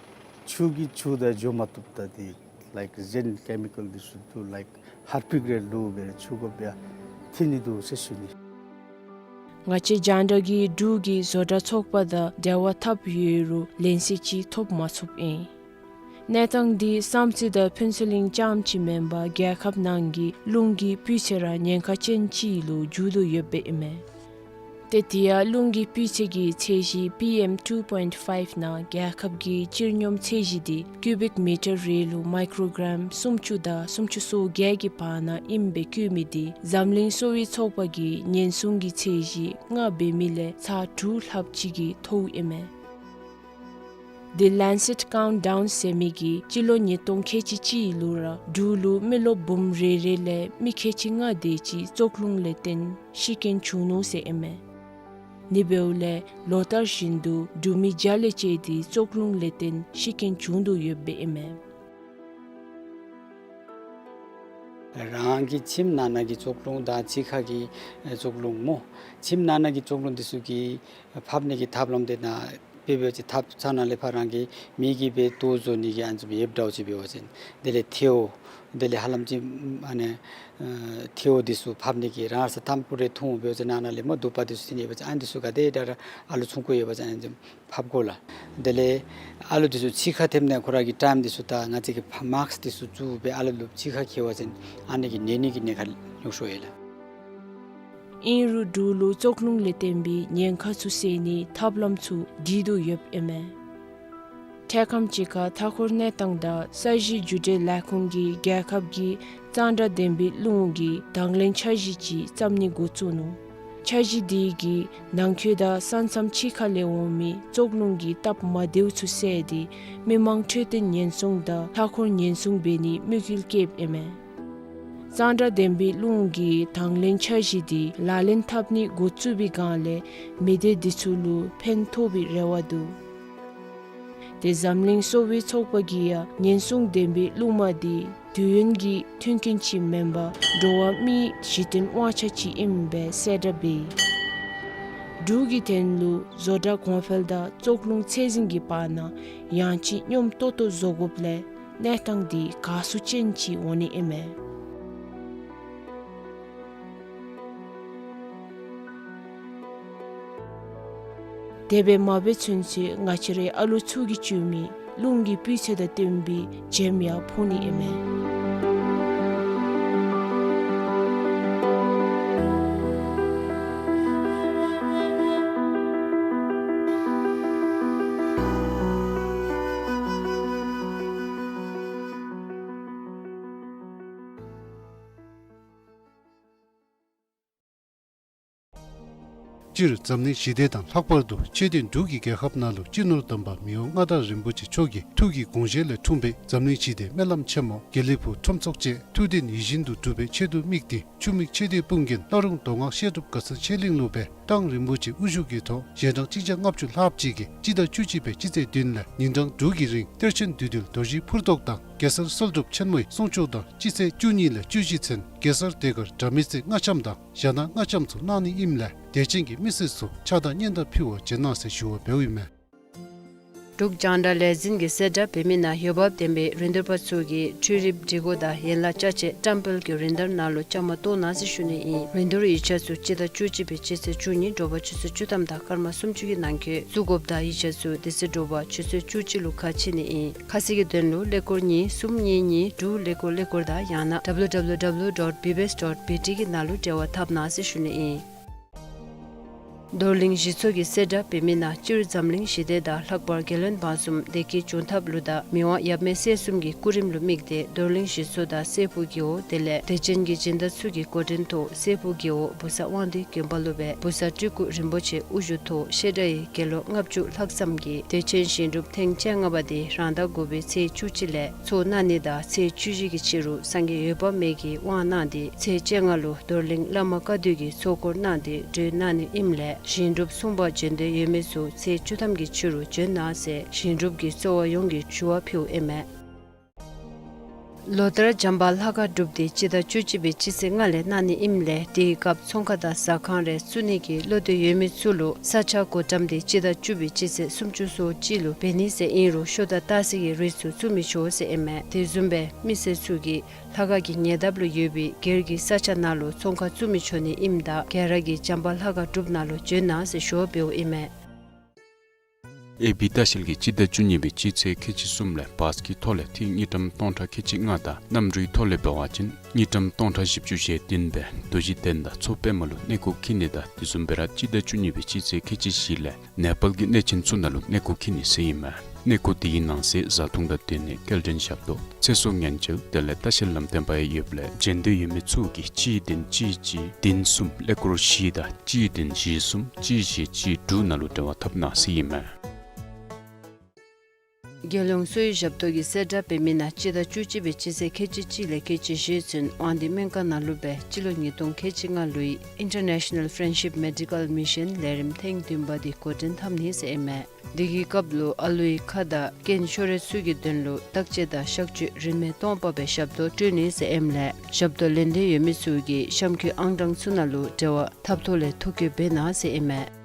ཆུ་གིས་འཁྱུ་ད་འགྱོ་མ་བཏུབ་ད་འདི་ལའིཀ་གཞན་ཀེ་མི་ཀཱལ་འདི་ཚུ་འདུག་ལའིཀ་ཧར་པིཀ་རེ་བླུག་སྦེ་འཁྱུ་དགོཔ་ཡང་ཐོན་ནི་འདུག་ཟེར་ཞུ་ནི། ང་བཅས་རྒྱང་བསྒྲགས་ཀྱིས་འབྲུག་གི་བཟོ་གྲྭ་ཚོགས་པ་དང་འབྲེལ་བ་འཐབ་ཡོད་རུང་ལན་གསལ་ཅིག་ཐོབ་མ་ཚུགསཔ་ཨིན། གནས་སྟངས་འདི་བསམ་རྩེ་དང་ཕུན་ཚོགས་གླིང་རྐྱངམ་ཅིག་མེན་པར་རྒྱལ་ཁབ་ནང་གི་རླུང་གི་སྤུས་ཚད་ར་ཉེན་ཁ་ཅན་ཅིག་ལུ་འགྱུར་དོ་ཡོདཔ་ཨིན་མས། ཏེ་དེ་ཡང་རླུང་གི་སྤུས་ཚད་ཀྱི་ཚད་གཞི་པི་ཨེམ་ཊུ་པོའིནཊ་ཕའིབ་ནང་རྒྱལ་ཁབ་ཀྱི་སྤྱིར་སྙོམས་ཚད་གཞི་འདི་ཀུ་བིཀ་མི་ཊར་རེ་ལུ་མའི་ཀྲོ་གྲམ་སུམ་ཅུ་དང་སུམ་ཅུ་སོ་བརྒྱད་ཀྱི་བར་ན་ཨིནམ་སྦེ་བཀོད་མི་འདི་འཛམ་གླིང་གསོ་བའི་ཚོགས་པ་གིས་ཉེན་སྲུང་གི་ཚད་གཞི་ལྔ་འབད་མི་ལས་ཚར་དྲུག་ལྷགཔ་ཅིག་གིས་མཐོཝ་ཨིན་མས། The Lancet Countdown ཟེར་མི་གིས་སྤྱི་ལོ་ཉིས་སྟོང་ཁལ་གཅིག་གཅིག་ལུ་ར་འབྲུག་ལུ་མི་རློབས་འབུམ་རེ་རེ་ལས་མི་ཁལ་གཅིག་ལྔ་དེ་ཅིག་བཙོག་རླུང་ལས་བརྟེན་ཤི་རྐྱེན་བྱུང་ནུག་ཟེར་ཨིན་མས། ཨ་ནི་འབདཝ་ལས་ལོ་ལྟར་བཞིན་དུ་འབྲུག་མི་བརྒྱ་ལས་བཅད་དེ་བཙོག་རླུང་ལས་བརྟེན་ཤི་རྐྱེན་བྱུང་དོ་ཡོདཔ་ཨིན་མས། རང་གི་ཁྱིམ་ནང་ན་གི་བཙོག་རླུང་དང་ཕྱི་ཁ་གི་བཙོག་རླུང་སྨོ། ཁྱིམ་ནང་ན་གི་བཙོག་རླུང་འདི་ཚུ་གི་ཕབ་ནི་གི་ཐབས་ལམ་དེ་ནང་ འབད་འབད་བ་ཅིན་ཐགཔ་ཚང་ནང་ལས་ཕར་རང་གི་མི་གིས་སྦེ་ལྟོ་བཟོ་ནི་གི་ཨ་ནི་ཚུ་སྦེ་ཡོདཔ་འདྲཝ་ཅིག་འབད་བ་ཅིན་དེ་ལས་ཐལཝ་དེ་ལས་ཧ་ལམ་ཅིག་ཨ་ནི་ཨ་ཐལཝ་འདི་ཚུ་ཕབ་ནི་གི་རང་ས་ཐམ་ཀུ་རེ་འཐུང་འབད་བ་ཅིན་ནང་ན་ལས་མར་དུ་པ་འདི་ཚུ་བཏོན་ཡོད་པ་ཅིན་ཨ་ནི་འདི་ཚུ་ག་དེ་དྲག་ར་ཨ་ལུ་ཆུང་ཀུ་ཡོད་པ་ཅིན་ཨ་ནི་ཚུ་ཕབ་དགོ་ལགས། དེ་ལས་ཨ་ལུ་འདི་ཚུ་ཕྱི་ཁར་ཐེབས་ནི་ཁོ་ར་གི་ཊའིམ་འདི་ཚུ་དང་ང་བཅས་ཀྱི་ཕ་མཱསཀ་འདི་ཚུ་བཙུགས་སྦེ་ཨ་ལུ་ལུ་ཕྱི་ཁར་འཁྱིད་པ་ཅིན་ཨ་ནི་གིས་ནད་ནི་གི་ཉེན་ཁ་ཉུང་ཤོས་ཡོད་ལགས། ཨིན་རུང་འབྲུག་ལུ་བཙོག་རླུང་ལས་བརྟེན་པའི་ཉེན་ཁ་ཚུ་སེལ་ནིའི་ཐབས་ལམ་ཚུ་འདི་དོ་ཡོདཔ་ཨིན་མས། འཕྲལ་ཁམས་ཅིག་ཁར་མཐའ་འཁོར་གནས་སྟངས་དང་ས་གཞི་རྒྱུ་འབྲས་ལས་ཁུངས་ཀྱིས་རྒྱལ་ཁབ་ཀྱི་གཙང་སྦྲ་ལྡན་པའི་རླུང་གི་དང་ལེན་འཆར་གཞི་ཅིག་བརྩམ་ནི་འགོ་བཙུགས་ནུག། འཆར་གཞི་འདི་གིས་ནང་འཁོད་དང་ས་མཚམས་ཕྱི་ཁ་ལས་འོང་མི་བཙོག་རླུང་གི་སྟབས་མ་བདེཝ་ཚུ་བསལ་ཏེ་མི་མང་འཕྲོད་བསྟེན་ཉེན་སྲུང་དང་མཐའ་འཁོར་ཉེན་སྲུང་འབད་ནིའི་དམིགས་ཡུལ་བསྐྱེདཔ་ཨིན་མས། གཙང་སྦྲ་ལྡན་པའི་རླུང་གི་དང་ལེན་འཆར་གཞི་འདི་ལག་ལེན་འཐབ་ནི་འགོ་བཙུགས་པའི་སྒང་ལས་མི་སྡེ་འདི་ཚུ་ལུ་ཕན་ཐོགས་པའི་རེ་བ་འདུག། དེ་འཛམ་གླིང་གསོ་བའི་ཚོགས་པ་གིས་ཡང་ཉེན་སྲུང་ལྡན་པའི་རླུང་མ་འདི་དུས་ཡུན་གྱི་མཐུན་རྐྱེན་ཅིག་མེན་པར་འགྲོ་བ་མིའི་གཞི་རྟེན་དབང་ཆ་ཅིག་ཨིནམ་སྦེ་གསལ་བསྒྲགས་འབད་ཡི། འབྲུག་གི་དོན་ལུ་བཟོ་གྲྭ་གོང་འཕེལ་དང་བཙོག་རླུང་ཚད་འཛིན་གྱི་བར་ན་ཡང་ཅིན་སྙོམས་ཏོག་ཏོ་བཟོ་དགོཔ་ལས་གནས་སྟངས་འདི་དགའ་བསུ་ཅན་ཅིག་འོང་ནི་ཨིན་མས། དེ་སྦེ་མ་འབད་ཚུན་ཚོད་ང་བཅས་རའི་ཨ་ལོ་ཚུ་གིས་བཙུགས་མི་རླུང་གི་སྤུས་ཚད་དང་བསྟུན་པའི་བྱེམ་ཡང་ཕོག་ནི་ཨིན་མས། སྤྱིར་འཛམ་གླིང་ཞི་བདེ་དང་ལྷག་པར་དུ་ཆེ་མཐོང་འབྲུག་གི་རྒྱལ་ཁབ་ནང་ལུ་སྤྱི་ནོར་དམ་པ་མི་དབང་མངའ་བདག་རིན་པོ་ཆེ་མཆོག་གི་ཐུགས་ཀྱི་དགོངས་བཞེད་ལས་འཁྲུངས་པའི་འཛམ་གླིང་ཞི་བདེའི་སྨོན་ལམ་ཆེན་མོ་དགེ་ལེགས་ཕུག་ཁྲོམ་ཚོགས་བཅས་ཐུགས་གཏན་ཡིད་བཞིན་དུ་འགྲུབ་པའི་ཆེད་དུ་དམིགས་ཏེ་ཆུ་མིག་ཆེ་མཐོང་དཔུང་རྒྱན་ལྷ་རུང་མདོ་སྔགས་བཤད་སྒྲུབ་ག་ས་ཆོས་གླིང་ལུ་སྦེ་ཏང་རིན་པོ་ཆེ་དབུ་བཞུགས་ཀྱི་ཐོག་གཞན་གྲངས་གཅིག་བརྒྱ་ལྔ་བཅུ་ལྷགཔ་ཅིག་གིས་སྤྱི་ཟླ་བཅུ་གཅིག་པའི་སྤྱི་ཚེས་བདུན་ལས་ཉིན་གྲངས་དྲུག་གི་རིང་གཏེར་ཆེན་བདུད་འདུལ་རྡོ་རྗེ་ཕུར་ཐོགས་དང་གེ་སར་གསོལ་སྒྲུབ་ཆེན་མོའི་གསུང་ཆོག་དང་སྤྱི་ཚེས་བཅུ་གཉིས་ལས་བཅུ་བཞི་ཚུན་གེ་སར་ཟློས་གར་དྲ་མིག་རྩེ་རྔ་འཆམ་དང་ཞྭ་ནག་རྔ་འཆམ་ཚུ་གནང་ནི་ཨིནམ་ལས་དད་ཅན་གྱི་མི་སེར་ཚུ་ཕྱག་དང་སྙན་དར་ཕུལ་བར་བྱོན་གནང་ཟེར་ཞུ་བ་འབདཝ་ཨིན་མས། འབྲུག་རྒྱང་བསྒྲགས་ལས་འཛིན་གྱིས་གསལ་བསྒྲགས་འབད་མི་ནང་འོས་འབབ་ལྡན་པའི་རིན་བསྡུར་པ་ཚུ་གིས་འཕྲུལ་རིག་སྒྲིག་གོ་དང་ཡན་ལག་ཅ་ཆས་བཀྲམ་སྤེལ་གྱི་རིན་བསྡུར་ནང་ལུ་བཅའ་མར་གཏོགས་གནང་ཟེར་ཞུ་ནི་ཨིན། རིན་བསྡུར་ཡིག་ཆ་ཚུ་སྤྱི་ཟླ་བཅུ་གཅིག་པའི་སྤྱི་ཚེས་བཅུ་གཉིས་དྲོ་པ་ཆུ་ཚོད་བཅུ་ཐམ་དང་སྐར་མ་སུམ་ཅུ་གི་ནང་འཁོད་བཙུགས་དགོཔ་དང་ཡིག་ཆ་ཚུ་དེ་ཚེ་དྲོ་པ་ཆུ་ཚོད་བཅུ་གཅིག་ལུ་ཁ་ཕྱེ་ནི་ཨིན། ཁ་གསལ་གྱི་དོན་ལུ་ཀླད་ཀོར་གཉིས་གསུམ་གཉིས་གཉིས་དྲུག་ཀླད་ཀོར་ཀླད་ཀོར་དང་ཡང་ན་W W W dot B B S dot B T གི་ནང་ལུ་འབྲེལ་བ་འཐབ་གནང་ཟེར་ཞུ་ནི་ཨིན། རྡོར་གླིང་གཞི་ཚོགས་ཀྱིས་གསལ་བསྒྲགས་འབད་མི་ནང་སྤྱིར་འཛམ་གླིང་ཞི་བདེ་དང་ལྷག་པར་རྒྱལ་བློན་འབངས་གསུམ་བདེ་སྐྱིད་འབྱུང་ཐབས་ལུ་དང་མི་དབང་ཡབ་མེས་སྲས་གསུམ་གྱི་སྐུ་རིམ་ལུ་དམིགས་ཏེ་རྡོར་གླིང་གཞི་ཚོགས་དང་སྲས་ཕུག་རྒེད་འོག་དེ་ལས་དད་ཅན་གྱི་སྦྱིན་བདག་ཚུ་གི་འགོ་འདྲེན་ཐོག་སྲས་ཕུག་རྒེད་འོག་བུ་གསར་དབང་འདུས་དགོན་པ་ལུ་སྦེ་བུ་གསར་སྤྲུལ་སྐུ་རིན་པོ་ཆེ་དབུ་བཞུགས་ཐོག་བཤད་གྲྭའི་དགེ་སློང་ལྔ་བཅུ་ལྷག་ཙམ་གྱིས་དད་ཅན་ཞིང་སྒྲུབ་ཐེངས་བཅོ་ལྔ་པ་དེ་རང་ཟླ་དགུ་པའི་ཚེས་བཅུ་གཅིག་ལས་ཚོགས་གནང་ནི་དང་ཚེས་བཅུ་བཞི་གི་ཕྱི་རུ་སངས་རྒྱས་འོད་དཔག་མེད་ཀྱིས་དབང་གནང་སྟེ་ཚེས་བཅོ་ལྔ་ལུ་རྡོར་གླིང་བླ་མ་བཀའ་བསྡུ་གིས་ཚོགས་འཁོར་གནང་སྟེ་གྲོལ་གནང་ནི་ཨིནམ་ལས་ཞིང་སྒྲུབ་སྲུང་པར་འབྱོན་འདོད་ཡོད་མི་ཚུ་ཚེས་བཅུ་ཐམ་གྱི་ཕྱི་རུ་འབྱོན་གནང་ཟེར་ཞིང་སྒྲུབ་ཀྱི་གཙོ་བ་ཡོངས་ཀྱིས་ཞུ་བ་ཕུལཝ་ཨིན་མས། ལོ་ལྟར་བྱམས་པ་ལྷ་ཁང་སྒྲུབ་སྡེ་སྤྱི་ཟླ་བཅུ་གཅིག་པའི་སྤྱི་ཚེས་ལྔ་ལས་གནང་ནི་ཨིནམ་ལས་དེའི་སྐབས་ཚོང་ཁང་དང་ཟ་ཁང་རེ་བཙུགས་ནི་གི་བློ་འདོད་ཡོད་མི་ཚུ་ལུ་ས་ཆ་བགོ་བཀྲམ་དེ་སྤྱི་ཟླ་བཅུ་པའི་སྤྱི་ཚེས་སུམ་ཅུ་སོ་གཅིག་ལུ་འབད་ནི་ཟེར་ཨིན་རུང་ཤོ་དང་ཏ་སི་གི་རིགས་ཚུ་བཙུགས་མི་ཆོག་ཟེར་ཨིན་མས། དེ་བཟུམ་སྦེ་མི་སེར་ཚུ་གིས་ལྷ་ཁང་གི་ཉེ་འདབས་ལུ་ཡོད་པའི་སྒེར་གྱི་ས་ཆ་ནང་ལུ་ཚོང་ཁང་བཙུགས་མི་ཆོག་ནི་ཨིནམ་ད་ག་ར་གིས་བྱམས་པ་ལྷ་ཁང་སྒྲུབ་ནང་ལུ་འབྱོན་གནང་ཟེར་ཞུ་བ་འབདཝ་ཨིན་མས། ཨེ་བི་ལྟ་བཤལ་གྱིས་སྤྱི་ཟླ་བཅུ་གཉིས་པའི་སྤྱི་ཚེས་ཁལ་གཅིག་གསུམ་ལས་བཱས་ཀྱི་ཐོག་ལས་ཐིག་དངུལ་ཀྲམ་སྟོང་ཕྲག་ཁལ་གཅིག་ལྔ་དང་གནམ་གྲུའི་ཐོག་ལས་འབད་བ་ཅིན་དངུལ་ཀྲམ་སྟོང་ཕྲག་བཞི་བཅུ་ཞེ་བདུན་སྦེ་རྡོ་རྗེ་གདན་དང་མཚོ་པདྨ་ལུ་གནས་སྐོར་འཁྱིད་ནི་དང་དེ་བཟུམ་སྦེ་ར་སྤྱི་ཟླ་བཅུ་གཉིས་པའི་སྤྱི་ཚེས་ཁལ་གཅིག་བཞི་ལས་ནེ་པཱལ་གྱི་གནས་ཆེན་ཚུ་ནང་ལུ་གནས་སྐོར་འཁྱིད་ནི་ཟེར་ཨིན་མས། གནས་སྐོར་དེའི་ནང་གསེས་བཟའ་འཐུང་དང་སྡོད་གནས་སྐྱེལ་འདྲེན་ཞབས་ཏོག་ཚེ་སྲོག་ཉེན་བཅོལ་དེ་ལས་ལྟ་བཤལ་ལམ་སྟོན་པ་ཡང་ཡོདཔ་ལས་འབྱོན་འདོད་ཡོད་མི་ཚུ་གིས་གཅིག་བདུན་གཅིག་གཅིག་བདུན་གསུམ་ཀླད་ཀོར་བཞི་དང་གཅིག་བདུན་བཞི་གསུམ་གཅིག་བཞི་གཅིག་དྲུག་ནང་ལུ་འབྲེལ་བ་འཐབ་གནང་ཟེར་ཨིན་མས། རྒྱལ་ཡོངས་གསོ་བའི་ཞབས་ཏོག་གིས་གསལ་བསྒྲགས་འབད་མི་ནང་སྤྱི་ཟླ་བཅུ་གཅིག་པའི་སྤྱི་ཚེས་ཁལ་གཅིག་གཅིག་ལས་ཁལ་གཅིག་བཞི་ཚུན་དབང་འདུས་སྨན་ཁང་ནང་ལུ་སྦེ་སྤྱི་ལོ་ཉིས་སྟོང་ཁལ་གཅིག་ལྔ་ལོའི་International Friendship Medical Mission ལས་རིམ་ཐེངས་བདུན་པ་དེ་འགོ་འདྲེན་འཐབ་ནི་ཟེར་ཨིན་མས། དེ་གི་སྐབས་ལུ་ཨ་ལུའི་ཁ་དང་རྐན་ཤོར་ར་ཚུ་གི་དོན་ལུ་བརྟག་དཔྱད་དང་གཤག་བཅོས་རིན་མེད་སྟོང་པ་སྦེ་ཞབས་ཏོག་སྤྲོད་ནི་ཟེར་ཨིནམ་ལས་ཞབས་ཏོག་ལེན་འདོད་ཡོད་མི་ཚུ་གིས་གཤམ་འཁོད་ཨང་གྲངས་ཚུ་ནང་ལུ་འབྲེལ་བ་འཐབ་ཐོག་ལས་ཐོ་བཀོད་འབད་གནང་ཟེར་ཨིན་མས།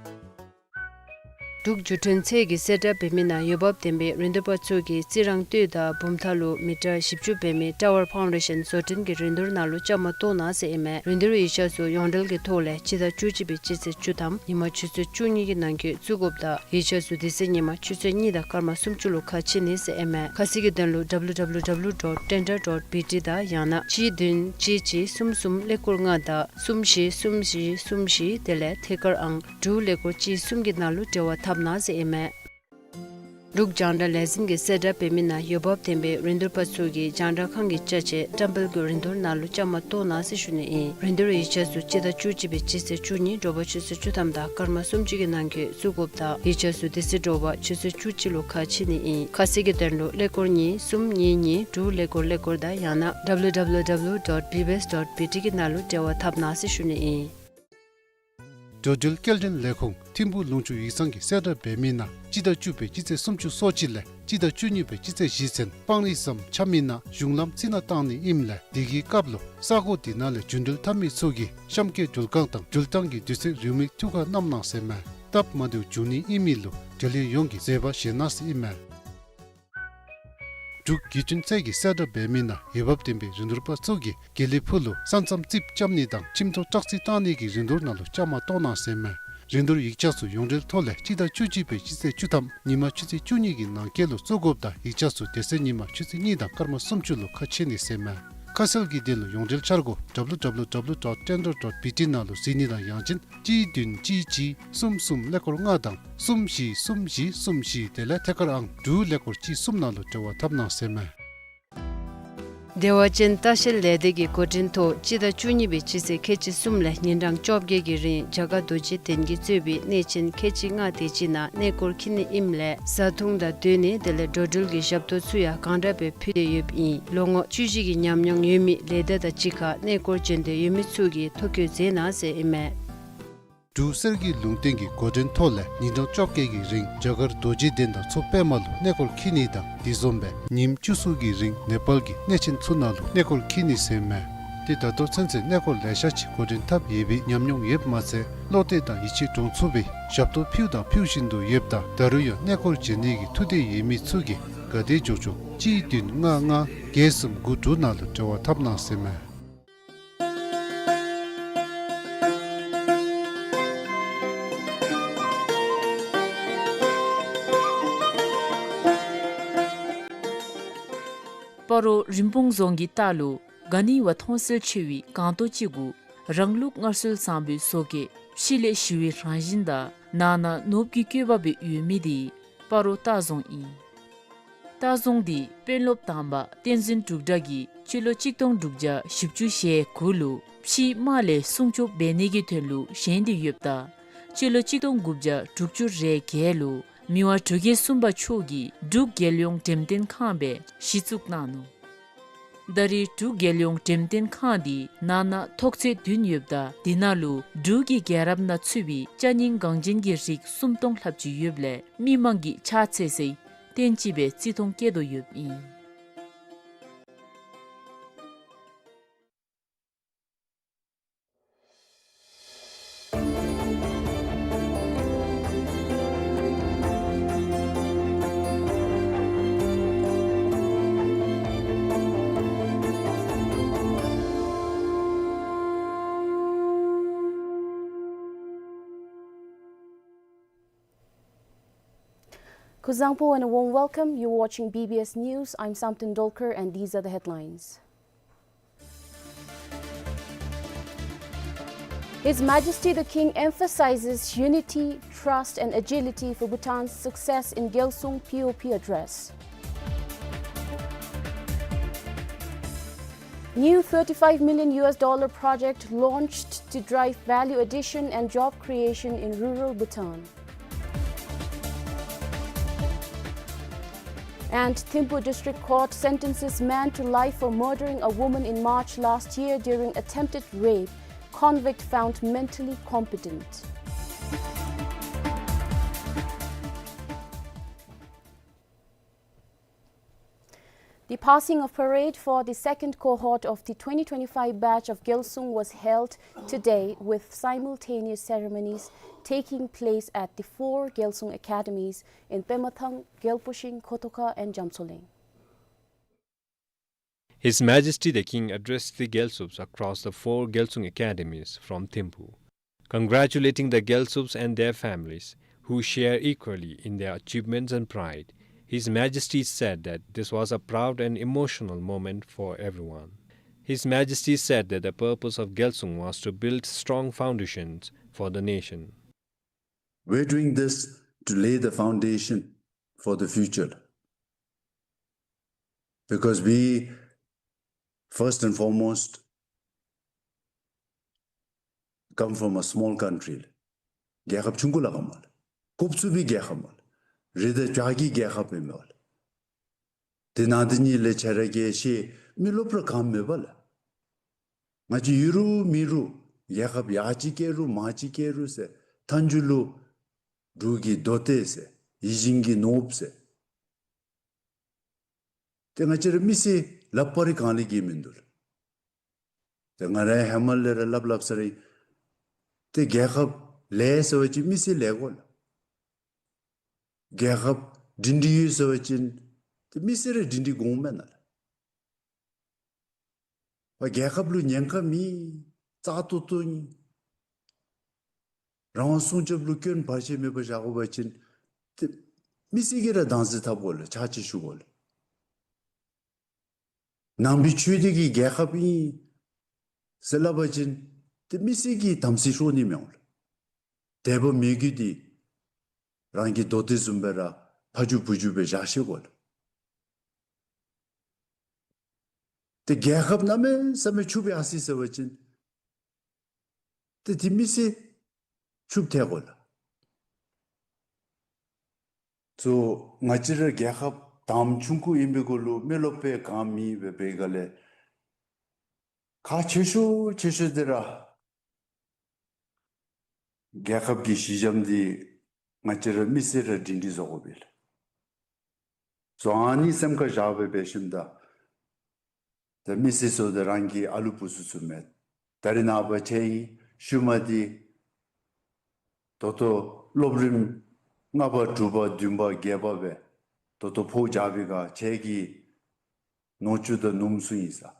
འབྲུག་བརྒྱུད་འཕྲིན་ཚད་ཀྱི་གསལ་བསྒྲགས་འབད་མི་ནང་འོས་འབབ་ལྡན་པའི་རིན་བསྡུར་པ་ཚུ་གིས་རྩི་རང་སྟོད་དང་བུམ་ཐང་ལུ་མི་ཊར་བཞི་བཅུ་འབད་མི་ཊ་ཝར་ཕའུན་ཌེ་ཤཱན་བཟོ་སྐྲུན་གྱི་རིན་བསྡུར་ནང་ལུ་བཅའ་མར་གཏོགས་གནང་ཟེར་ཨིན་མས། རིན་བསྡུར་ཡིག་ཆ་ཚུ་ཡོངས་འབྲེལ་གྱི་ཐོག་ལས་སྤྱི་ཟླ་བཅུ་གཅིག་པའི་སྤྱི་ཚེས་བཅུ་ཐམ་ཉིན་མ་ཆུ་ཚོད་བཅུ་གཉིས་ཀྱི་ནང་འཁོད་བཙུགས་དགོཔ་དང་ཡིག་ཆ་ཚུ་དེ་ཚེ་ཉིན་མ་ཆུ་ཚོད་གཉིས་དང་སྐར་མ་སུམ་ཅུ་ལུ་ཁ་ཕྱེ་ནི་ཟེར་ཨིན་མས། ཁ་གསལ་གྱི་དོན་ལུ་ཌབ་ལུ་ཌབ་ལུ་ཌབ་ལུ་ཌོཊ་ཊེན་ཌར་ཌོཊ་བི་ཊི་དང་ཡང་ན་གཅིག་བདུན་གཅིག་གཅིག་གསུམ་གསུམ་ཀླད་ཀོར་ལྔ་དང་གསུམ་བཞི་གསུམ་བཞི་གསུམ་བཞི་དེ་ལས་ཐད་ཀར་ཨང་དྲུག་ཀླད་ཀོར་གཅིག་གསུམ་གྱི་ནང་ལུ་འབྲེལ་བ་འཐབ་གནང་ཟེར་ཨིན་མས། འབྲུག་རྒྱང་བསྒྲགས་ལས་འཛིན་གྱི་གསལ་བསྒྲགས་འབད་མི་ནང་འོས་འབབ་ལྡན་པའི་རིན་བསྡུར་པ་ཚུ་གིས་རྒྱང་བསྒྲགས་ཁང་གི་ཅ་ཆས་བཀྲམ་སྤེལ་གྱི་རིན་བསྡུར་ནང་ལུ་བཅའ་མར་གཏོགས་གནང་ཟེར་ཞུ་ནི་ཨིན། རིན་བསྡུར་ཡིག་ཆ་ཚུ་སྤྱི་ཟླ་བཅུ་གཅིག་པའི་སྤྱི་ཚེས་བཅུ་གཉིས་དྲོ་པ་ཆུ་ཚོད་བཅུ་ཐམ་དང་སྐར་མ་སུམ་ཅུ་གི་ནང་འཁོད་བཙུགས་དགོཔ་དང་ཡིག་ཆ་ཚུ་དེ་ཚེ་དྲོ་པ་ཆུ་ཚོད་བཅུ་གཅིག་ལུ་ཁ་ཕྱེ་ནི་ཨིན། ཁ་གསལ་གྱི་དོན་ལུ་ཀླད་ཀོར་གཉིས་གསུམ་གཉིས་གཉིས་དྲུག་ཀླད་ཀོར་ཀླད་ཀོར་དང་ཡང་ན་ཌབ་ལུ་ཌབ་ལུ་ཌབ་ལུ་ཌོཊ་བི་བི་ཨེསི་ཌོཊ་བི་ཊི་གི་ནང་ལུ་འབྲེལ་བ་འཐབ་གནང་ཟེར་ཞུ་ནི་ཨིན། འགྲོ་འགྲུལ་སྐྱེལ་འདྲེན་ལས་ཁུངས་ཐིམ་ཕུག་ལུང་ཕྱོགས་ཡིག་ཚང་གི་གསལ་བསྒྲགས་འབད་མི་ནང་སྤྱི་ཟླ་བཅུ་པའི་སྤྱི་ཚེས་སུམ་ཅུ་སོ་གཅིག་ལས་སྤྱི་ཟླ་བཅུ་གཉིས་པའི་སྤྱི་ཚེས་བཞི་ཚུན་སྤང་རི་ཟམ་ཆགས་མི་ནང་གཞུང་ལམ་རྩི་ནག་བཏང་ནི་ཨིནམ་ལས་དེ་གི་སྐབས་ལུ་ས་གོ་དེ་ནང་ལས་རྒྱུ་འགྲུལ་འཐབ་མི་ཚུ་གིས་གཤམ་གྱི་འགྲུལ་ཁང་དང་འགྲུལ་ཐང་གི་དུས་ཚོད་རེའུ་མིག་ཐུགས་ཁར་བསྣམས་གནང་ཟེར་མས། སྟབས་མ་བདེཝ་འབྱུང་ནི་ཨིན་མི་ལུ་འབྲེལ་ཡོད་ཡོངས་ཀྱིས་བཟོད་པ་བཞེས་གནང་ཟེར་ཨིན་མས། འབྲུག་བརྒྱུད་འཕྲིན་ཚད་ཀྱི་གསལ་བསྒྲགས་འབད་མི་ནང་འོས་འབབ་ལྡན་པའི་རིན་བསྡུར་པ་ཚུ་གིས་དགེ་ལེགས་ཕུག་ལུ་ས་མཚམས་རྩིགཔ་རྐྱབ་ནི་དང་ཁྱིམ་ཐོག་བཀྲག་རྩི་བཏང་ནི་གི་རིན་བསྡུར་ནང་ལུ་བཅའ་མར་གཏོགས་གནང་ཟེར་མས། རིན་བསྡུར་ཡིག་ཆ་ཚུ་ཡོངས་འབྲེལ་ཐོག་ལས་སྤྱི་ཟླ་བཅུ་གཅིག་པའི་སྤྱི་ཚེས་བཅུ་ཐམ་ཉིན་མ་ཆུ་ཚོད་བཅུ་གཉིས་ཀྱི་ནང་འཁོད་ལུ་བཙུགས་དགོཔ་དང་ཡིག་ཆ་ཚུ་དེ་ཚེ་ཉིན་མ་ཆུ་ཚོད་གཉིས་དང་སྐར་མ་སུམ་ཅུ་ལུ་ཁ་ཕྱེ་ནི་ཟེར་མས། ཁ་གསལ་གྱི་དོན་ལུ་ཡོངས་འབྲེལ་འཆར་སྒོ་ཌབ་ལུ་ཌབ་ལུ་ཌབ་ལུ་ཌོཊ་ཊེན་ཌར་ཌོཊ་བི་ཊི་ནང་ལུ་གཟིགས་ནི་དང་ཡང་ཅིན་གཅིག་བདུན་གཅིག་གཅིག་གསུམ་གསུམ་ཀླད་ཀོར་ལྔ་དང་གསུམ་བཞི་གསུམ་བཞི་གསུམ་བཞི་དེ་ལས་ཐད་ཀར་ཨང་དྲུག་ཀླད་ཀོར་གཅིག་གསུམ་ནང་ལུ་འབྲེལ་བ་འཐབ་གནང་ཟེར་མས། བདེ་བ་ཅན་ལྟ་བཤལ་ལས་སྡེ་གི་འགོ་འདྲེན་ཐོག་སྤྱི་ཟླ་བཅུ་གཉིས་པའི་སྤྱི་ཚེས་ཁལ་གཅིག་གསུམ་ལས་ཉིན་གྲངས་བཅོ་བརྒྱད་ཀྱི་རིང་རྒྱ་གར་རྡོ་རྗེ་གདན་གྱིས་གཙོས་པའི་གནས་ཆེན་ཁལ་གཅིག་ལྔ་དེ་ཅིག་ནང་གནས་སྐོར་འཁྱིད་ནི་ཨིནམ་ལས་བཟའ་འཐུང་དང་སྡོད་གནས་དེ་ལས་འགྲོ་འགྲུལ་གྱི་ཞབས་ཏོག་ཚུ་ཡང་གང་དྲག་སྦེ་ཕུལ་ཏེ་ཡོདཔ་ཨིན། ལོ་ངོ་བཅུ་བཞི་གི་ཉམས་མྱོང་ཡོད་མི་ལས་སྡེ་དང་གཅིག་ཁར་གནས་སྐོར་འབྱོན་འདོད་ཡོད་མི་ཚུ་གིས་ཐོ་བཀོད་མཛད་གནང་ཟེར་ཨིན་མས། འབྲུག་གསེར་གྱི་ལུང་བསྟན་གྱི་འགོ་འདྲེན་ཐོག་ལས་ཉིན་གྲངས་བཅོ་བརྒྱད་ཀྱི་རིང་རྒྱ་གར་རྡོ་རྗེ་གདན་དང་མཚོ་པདྨ་ལུ་གནས་སྐོར་འཁྱིད་ནི་དང་དེ་བཟུམ་སྦེ་ཉིནམ་བཅུ་གསུམ་གྱི་རིང་ནེ་པཱལ་གྱི་གནས་ཆེན་ཚུ་ནང་ལུ་གནས་སྐོར་འཁྱིད་ནི་ཟེར་མས། ཏེ་ད་ལྟོ་ཚུན་ཚོད་གནས་སྐོར་ལེ་ཤ་ཅིག་འགོ་འདྲེན་འཐབ་ཡོད་པའི་ཉམས་མྱོང་ཡོདཔ་མ་ཚད་བློ་གཏད་དང་ཡིད་ཆེས་འདྲོངས་ཚུགས་པའི་ཞབས་ཏོག་ཕུལཝ་དང་ཕུལ་བཞིན་དུ་ཡོདཔ་ད་ད་རུང་ཡང་གནས་སྐོར་འབྱོན་ནི་གི་ཐུགས་འདོད་ཡོད་མི་ཚུ་གིས་ག་དེ་མགྱོགས་མགྱོགས་གཅིག་བདུན་ལྔ་ལྔ་བརྒྱད་གསུམ་དགུ་དྲུག་ནང་ལུ་འབྲེལ་བ་འཐབ་གནང་ཟེར་མས། སྤ་རོ་རིན་སྤུངས་རྫོང་གི་ལྟག་ལུ་ག་ནི་བ་མཐོང་གསལ་ཆེ་བའི་སྒང་ཏོག་ཅིག་གུ་རང་ལུགས་སྔར་སྲོལ་བཟང་པོའི་བཟོ་བཀོད་ཕྱི་ལས་ཞི་བའི་རང་བཞིན་དང་ནང་ན་ནོར་བུ་གི་བཀོད་པ་སྦེ་ཡོད་མི་དེ་སྤ་རོ་ལྟ་རྫོང་ཨིན། ལྟ་རྫོང་འདི་དཔོན་སློབ་དང་པ་བསྟན་འཛིན་འབྲུག་སྒྲ་གིས་སྤྱི་ལོ་གཅིག་སྟོང་དྲུག་བརྒྱ་བཞི་བཅུ་ཞེ་དགུ་ལུ་ཕྱིའི་དམག་ལས་སྲུང་སྐྱོབ་འབད་ནི་གི་དོན་ལུ་བཞེངས་ཏེ་ཡོདཔ་ད་སྤྱི་ལོ་གཅིག་སྟོང་དགུ་བརྒྱ་དྲུག་ཅུ་རེ་བརྒྱད་ལུ་མི་དབང་འབྲུག་རྒྱལ་གསུམ་པ་མཆོག་གིས་འབྲུག་རྒྱལ་ཡོངས་འགྲེམས་སྟོན་ཁང་སྦེ་གཞི་བཙུགས་གནང་ནུག། ད་རེས་འབྲུག་རྒྱལ་ཡོངས་འགྲེམས་སྟོན་ཁང་འདི་ནང་ན་ཐོག་ཚད་བདུན་ཡོདཔ་ད་དེ་ནང་ལུ་འབྲུག་གི་རྒྱལ་རབས་ནང་ཚུད་པའི་ཅ་རྙིང་འགངས་ཅན་གྱི་རིགས་སུམ་སྟོང་ལྷགཔ་ཅིག་ཡོདཔ་ལས་མི་མང་གིས་ཕྱག་འཚལ་སའི་རྟེན་ཅིག་སྦེ་བརྩི་མཐོང་བསྐྱེད་དོ་ཡོདཔ་ཨིན། Kuzuzangpo and a warm welcome. You're watching B B S News. I'm Samten Dolkar and these are the headlines. His Majesty the King emphasizes unity, trust and agility for Bhutan's success in Gyalsung P O P address. New thirty-five million U S dollar project launched to drive value addition and job creation in rural Bhutan. And Thimphu District Court sentences man to life for murdering a woman in March last year during attempted rape. Convict found mentally competent. The passing of parade for the second cohort of the twenty twenty-five batch of Gyalsung was held today with simultaneous ceremonies taking place at the four Gyalsung Academies in Pemathang, Gyalpushing, Khotokha and Jamtsoling. His Majesty the King addressed the Gyalsups across the four Gyalsung Academies from Thimphu. Congratulating the Gyalsups and their families, who share equally in their achievements and pride, His Majesty said that this was a proud and emotional moment for everyone. His Majesty said that the purpose of Gyalsung was to build strong foundations for the nation. We're doing this to lay the foundation for the future. Because we, first and foremost, come from a small country. རྒྱལ་ཁབ་ཆུང་ཀུ་ལས་ཀ་མེད། རྐུབ་བཙུགས་པའི་རྒྱལ་ཁབ་མེད། རི་དང་བྱག་གི་རྒྱལ་ཁབ་ཨིན་མས། དེ་ནང་དེ་གཉིས་ལས་ཆ་ར་གི་ཤེས་མི་སློབ་ར་གང་མེད་པ་ལགས། ང་བཅས་ཡོད་རུང་མེད་རུང་རྒྱལ་ཁབ་ཡར་ཅིག་སྐྱེ་རུང་མར་ཅིག་སྐྱེ་རུང་ཟེར་མཐའ་མཇུག་ལུ་འབྲུག་གི་མདོ་སྡེ་ཟེར་ཡིད་བཞིན་གྱི་ནོར་བུ་ཟེར། ཏེ་ང་བཅས་ར་མི་སེར་ལགཔ་ར་གང་ལས་གི་མིན་འདུག་ལགས། ཏེ་ང་ར་ཧེ་མ་ལས་ར་སླབ་སླབ་ས་ར་ཨིན། ཏེ་རྒྱལ་ཁབ་ལེགས་ཟེར་བ་ཅིན་མི་སེར་ལེགས་དགོ་ལགས། རྒྱལ་ཁབ་སྒྲིང་སྒྲི་ཡོད་ཟེར་བ་ཅིན་ཏེ་མི་སེར་ར་སྒྲིང་སྒྲི་དགོ་མེན་ན་ལགས། རྒྱལ་ཁབ་ལུ་ཉེན་ཁ་མེད། བཙག་འཐུ་འཐུ་ནི། རང་དབང་སྲུང་སྐྱོབ་ལུ་སྐྱོན་བར་ཆད་མེད་པར་བཞག་དགོ་པ་ཅིན་ཏེ་མི་སེར་གྱིས་ར་བདག་འཛིན་འཐབ་དགོ་ལགས། ཕྱག་ཕྱིད་ཞུ་དགོ་ལགས། ནང་པའི་ཆོས་སྡེ་གི་རྒྱལ་ཁབ་ཨིན་ཟེར་སླབ་པ་ཅིན་ཏེ་མི་སེར་གྱིས་དམ་སྲི་ཤོར་ནི་མི་འོང་ལགས། དད་པ་མོས་གུས་འདི་རང་གི་མདོ་སྡེ་བཟུམ་སྦེ་ར་ཕ་རྒྱུད་བུ་རྒྱུད་སྦེ་བཞག་ཤེས་དགོ་ལགས། ཏེ་རྒྱལ་ཁབ་གནམ་མེད་ས་མེད་ཕྱུགཔ་ཡར་སོ་ཡི་ཟེར་བ་ཅིན་ཏེ་དེ་མི་སེར་ཕྱུགཔ་ཐལ་དགོ་ལགས། ཚུ་ང་བཅས་ར་རྒྱལ་ཁབ་དང་པ་ཆུང་ཀུ་ཨིན་པའི་གུ་ལུ་མི་སློབ་དཔོན་གང་མེད་པའི་བསྒང་ལས་ཁག་ཆེ་ཤོས་ཆེ་ཤོས་འདི་ར་རྒྱལ་ཁབ་ཀྱི་གཞི་འགྱམ་འདི་ང་བཅས་ར་མི་སེར་ར་སྒྲིང་སྒྲི་བཟོ་དགོ་པས་ལགས། ཚུ་ཨ་ནི་སེམས་ཁར་བཞག་སྦེ་འབད་ཞིནམ་ད་ད་མི་སེར་ཚུ་ད་རང་གི་ཨ་ལུ་བུ་ཚུ་ཚུ་མས། ད་རེས་ནངས་པ་ཁྱེད་ཨིན་ཤུལ་མ་འདི་ད་ལྟོ་སློབ་རིམ་ལྔ་པ་དྲུག་པ་བདུན་པ་བརྒྱད་པ་སྦེ་ད་ལྟོ་འཕོ་རྐྱབ་པའི་སྒང་ཁྱེད་ཀྱི་ནུ་གཅུང་དང་ནུ་གསུང་ཨིན་ས།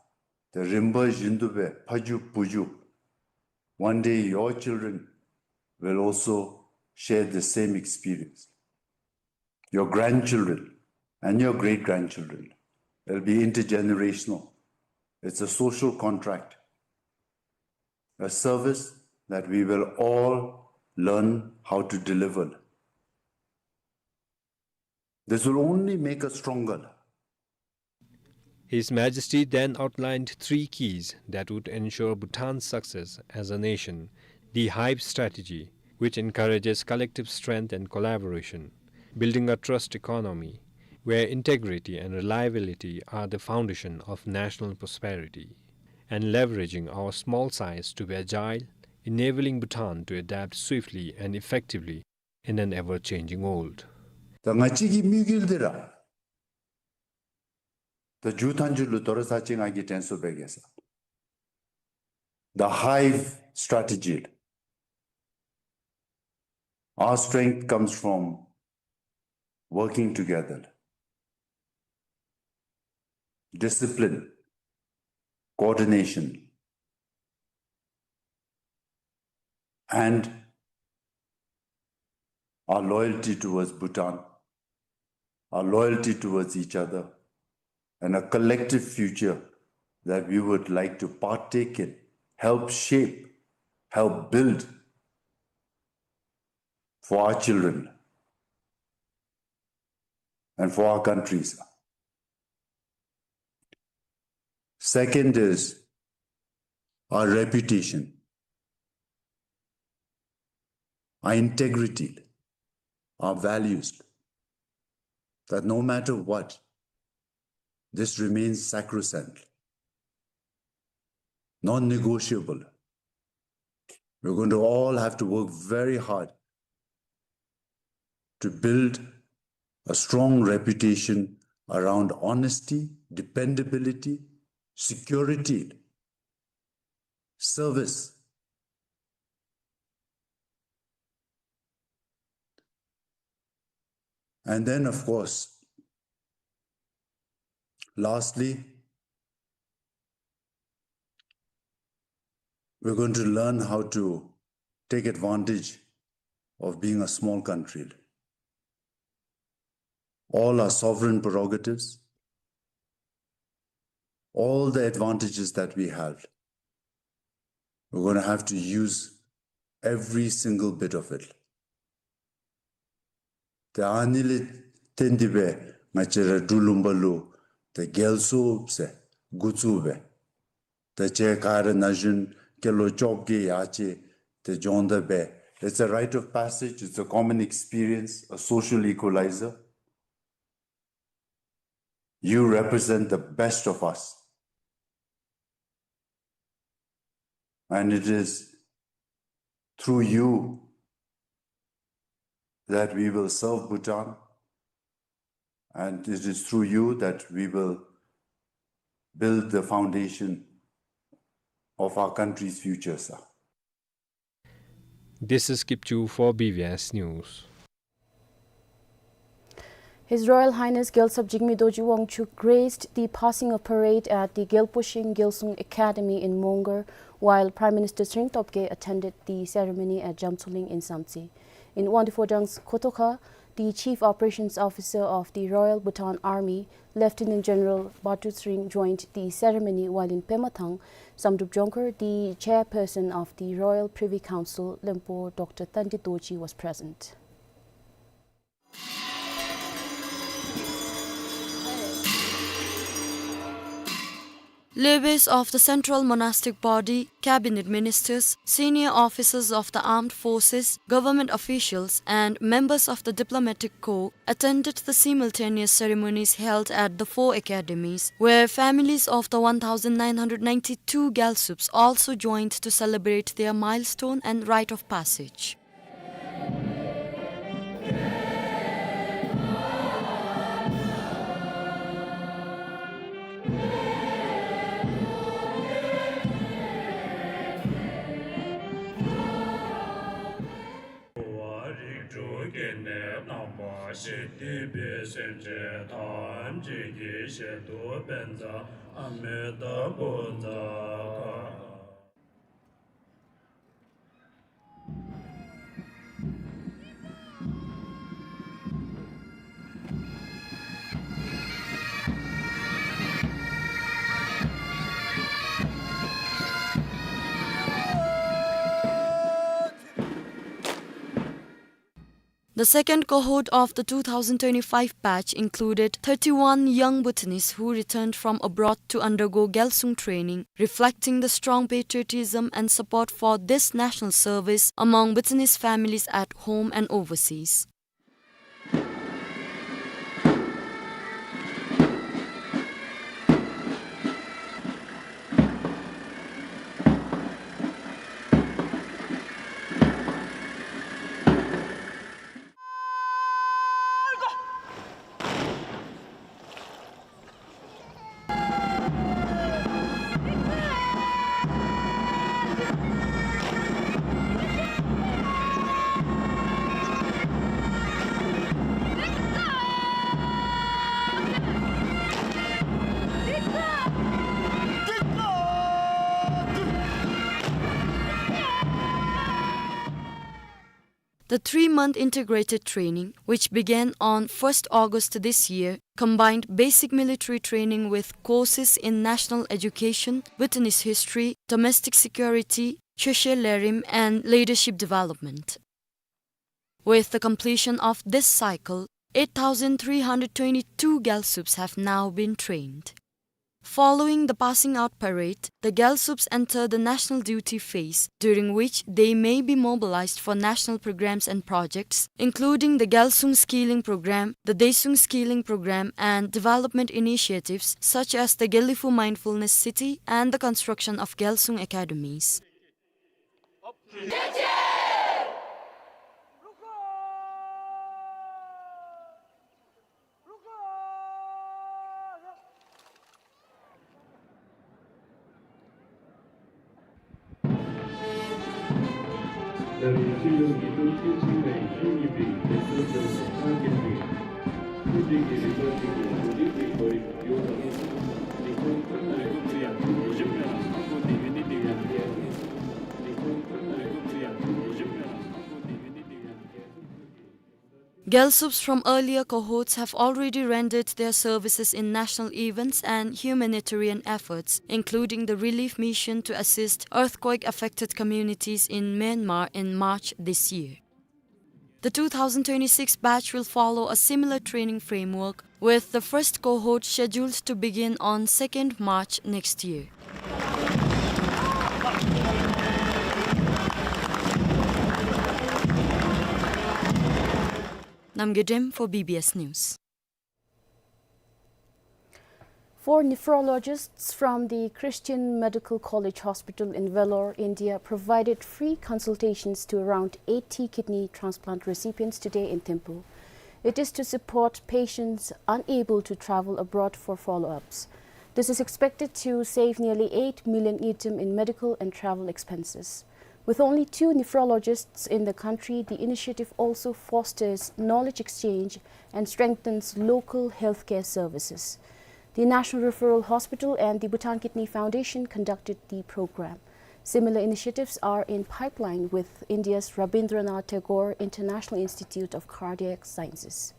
ཏེ་རིམ་པ་བཞིན་དུ་སྦེ་ཕ་རྒྱུད་བུ་རྒྱུད། One day your children will also share the same experience. Your grandchildren and your great-grandchildren will be intergenerational. It's a social contract, a service that we will all learn how to deliver. This will only make us stronger. His Majesty then outlined three keys that would ensure Bhutan's success as a nation: the HYBE strategy, which encourages collective strength and collaboration; building a trust economy, where integrity and reliability are the foundation of national prosperity; and leveraging our small size to be agile, enabling Bhutan to adapt swiftly and effectively in an ever-changing world. ད་ང་བཅས་ཀྱི་དམིགས་ཡུལ་འདི་ར་ད་མཇུག་མཐའ་མཇུག་ལུ་ད་རུང་ཚར་གཅིག་ང་གིས་དྲན་གསོ་འབད་གེ་ས། The HYBE strategy. Our strength comes from working together. Discipline, coordination, and our loyalty towards Bhutan, our loyalty towards each other, and a collective future that we would like to partake in, help shape, help build for our children and for our countries. Second is our reputation, our integrity, our values, that no matter what, this remains sacrosanct, non-negotiable. We're going to all have to work very hard to build a strong reputation around honesty, dependability, security, service, And then, of course, lastly, we're going to learn how to take advantage of being a small country. All our sovereign prerogatives, all the advantages that we have, we're gonna have to use every single bit of it. ཏེ་ཨ་ནི་ལས་བརྟེན་ཏེ་སྦེ་ང་བཅས་ར་འབྲུག་ལུང་པ་ལུ་ཏེ་རྒྱལ་སྲུངཔ་ཟེར་འགོ་བཙུགས་སྦེ། ཏེ་ཁྱེད་ག་ར་ན་གཞོན་སྐྱེས་ལོ་བཅོ་བརྒྱད་ཡར་ཅིག་ཏེ་བྱོན་ད་སྦེ། It's a rite of passage, it's a common experience, a social equalizer. You represent the best of us. And it is through you that we will serve Bhutan, and it is through you that we will build the foundation of our country's future, sir. This is Kipchu for B V S News. His Royal Highness Gyaltsab Jigme Dorji Wangchuck graced the passing of parade at the Gyalpo Shing Gyalsung Academy in Mongar, while Prime Minister Tshering Tobgay attended the ceremony at Jamtsoling in Samtse. In Wangdue Phodrang's Kotokha, the Chief Operations Officer of the Royal Bhutan Army, Lieutenant General Batu Tshering, joined the ceremony, while in Pemathang, Samdrup Jongkhar, the chairperson of the Royal Privy Council, Lenpo Doctor Thanjit Dorji, was present. Leaders of the Central Monastic Body, cabinet ministers, senior officers of the armed forces, government officials, and members of the diplomatic corps attended the simultaneous ceremonies held at the four academies, where families of the one thousand nine hundred ninety-two Gyalsups also joined to celebrate their milestone and rite of passage. The second cohort of the two thousand twenty-five batch included thirty-one young Bhutanese who returned from abroad to undergo Gyalsung training, reflecting the strong patriotism and support for this national service among Bhutanese families at home and overseas. The three-month integrated training, which began on first August this year, combined basic military training with courses in national education, Bhutanese history, domestic security, Choshe Lerim, and leadership development. With the completion of this cycle, eight thousand three hundred twenty-two Gyalsups have now been trained. Following the passing out parade, the Gyalsups enter the national duty phase, during which they may be mobilized for national programs and projects, including the Gyalsung Skilling Program, the Deysung Skilling Program, and development initiatives such as the Gelephu Mindfulness City and the construction of Gyalsung academies. Gyalsups from earlier cohorts have already rendered their services in national events and humanitarian efforts, including the relief mission to assist earthquake-affected communities in Myanmar in March this year. The two thousand twenty-six batch will follow a similar training framework, with the first cohort scheduled to begin on second March next year. Namgay Dem for B B S News. Four nephrologists from the Christian Medical College Hospital in Vellore, India, provided free consultations to around eighty kidney transplant recipients today in Thimphu. It is to support patients unable to travel abroad for follow-ups. This is expected to save nearly eight million ngultrum in medical and travel expenses. With only two nephrologists in the country, the initiative also fosters knowledge exchange and strengthens local healthcare services. The National Referral Hospital and the Bhutan Kidney Foundation conducted the program. Similar initiatives are in pipeline with India's Rabindranath Tagore International Institute of Cardiac Sciences.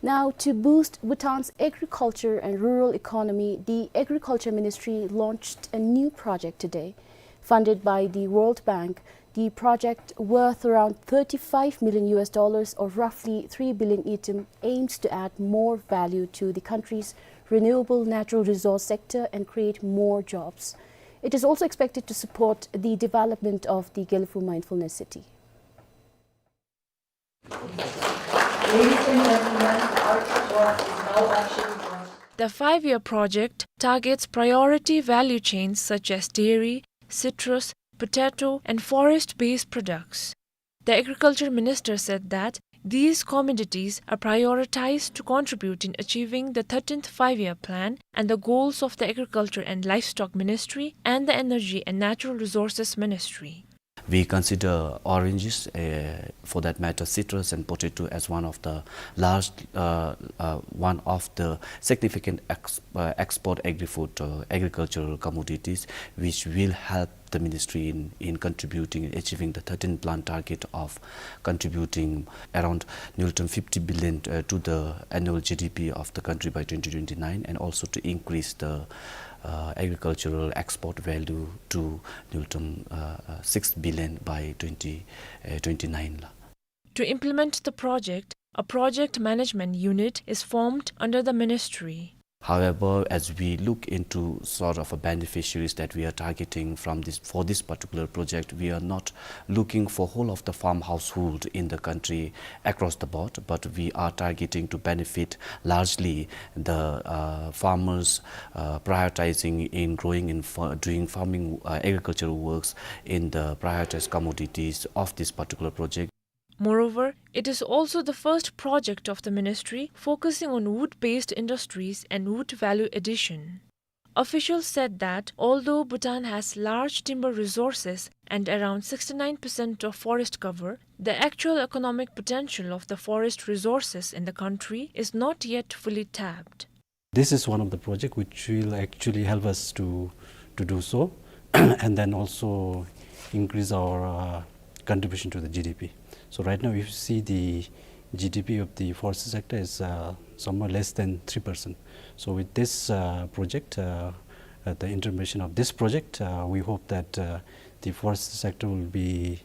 Now, to boost Bhutan's agriculture and rural economy, the Agriculture Ministry launched a new project today. Funded by the World Bank, the project, worth around thirty-five million U S dollars, or roughly three billion ngultrum, aims to add more value to the country's renewable natural resource sector and create more jobs. It is also expected to support the development of the Gelephu Mindfulness City. Ladies and gentlemen, the Arctic Watch is now officially launched. The five-year project targets priority value chains such as dairy, citrus, potato, and forest-based products. The agriculture minister said that these commodities are prioritized to contribute in achieving the thirteenth Five-Year Plan and the goals of the Agriculture and Livestock Ministry and the Energy and Natural Resources Ministry. We consider oranges, uh, for that matter, citrus and potato as one of the large, uh, uh, one of the significant ex-, uh, export agri-food, uh, agricultural commodities, which will help the ministry in, in contributing, achieving the thirteen plan target of contributing around ngultrum fifty billion, uh, to the annual G D P of the country by twenty twenty-nine, and also to increase the uh, agricultural export value to ngultrum, uh, uh, six billion by twenty, uh, twenty-nine la. To implement the project, a project management unit is formed under the ministry. However, as we look into sort of a beneficiaries that we are targeting from this, for this particular project, we are not looking for whole of the farm household in the country across the board, but we are targeting to benefit largely the, uh, farmers, uh, prioritizing in growing in fa-, doing farming, uh, agricultural works in the prioritized commodities of this particular project. Moreover, it is also the first project of the ministry focusing on wood-based industries and wood value addition. Officials said that although Bhutan has large timber resources and around sixty-nine percent of forest cover, the actual economic potential of the forest resources in the country is not yet fully tapped. This is one of the project which will actually help us to, to do so, and then also increase our, uh, contribution to the G D P. So right now, if you see the G D P of the forestry sector is, uh, somewhere less than three percent. So with this, uh, project, uh, uh, the intervention of this project, uh, we hope that, uh, the forestry sector will be,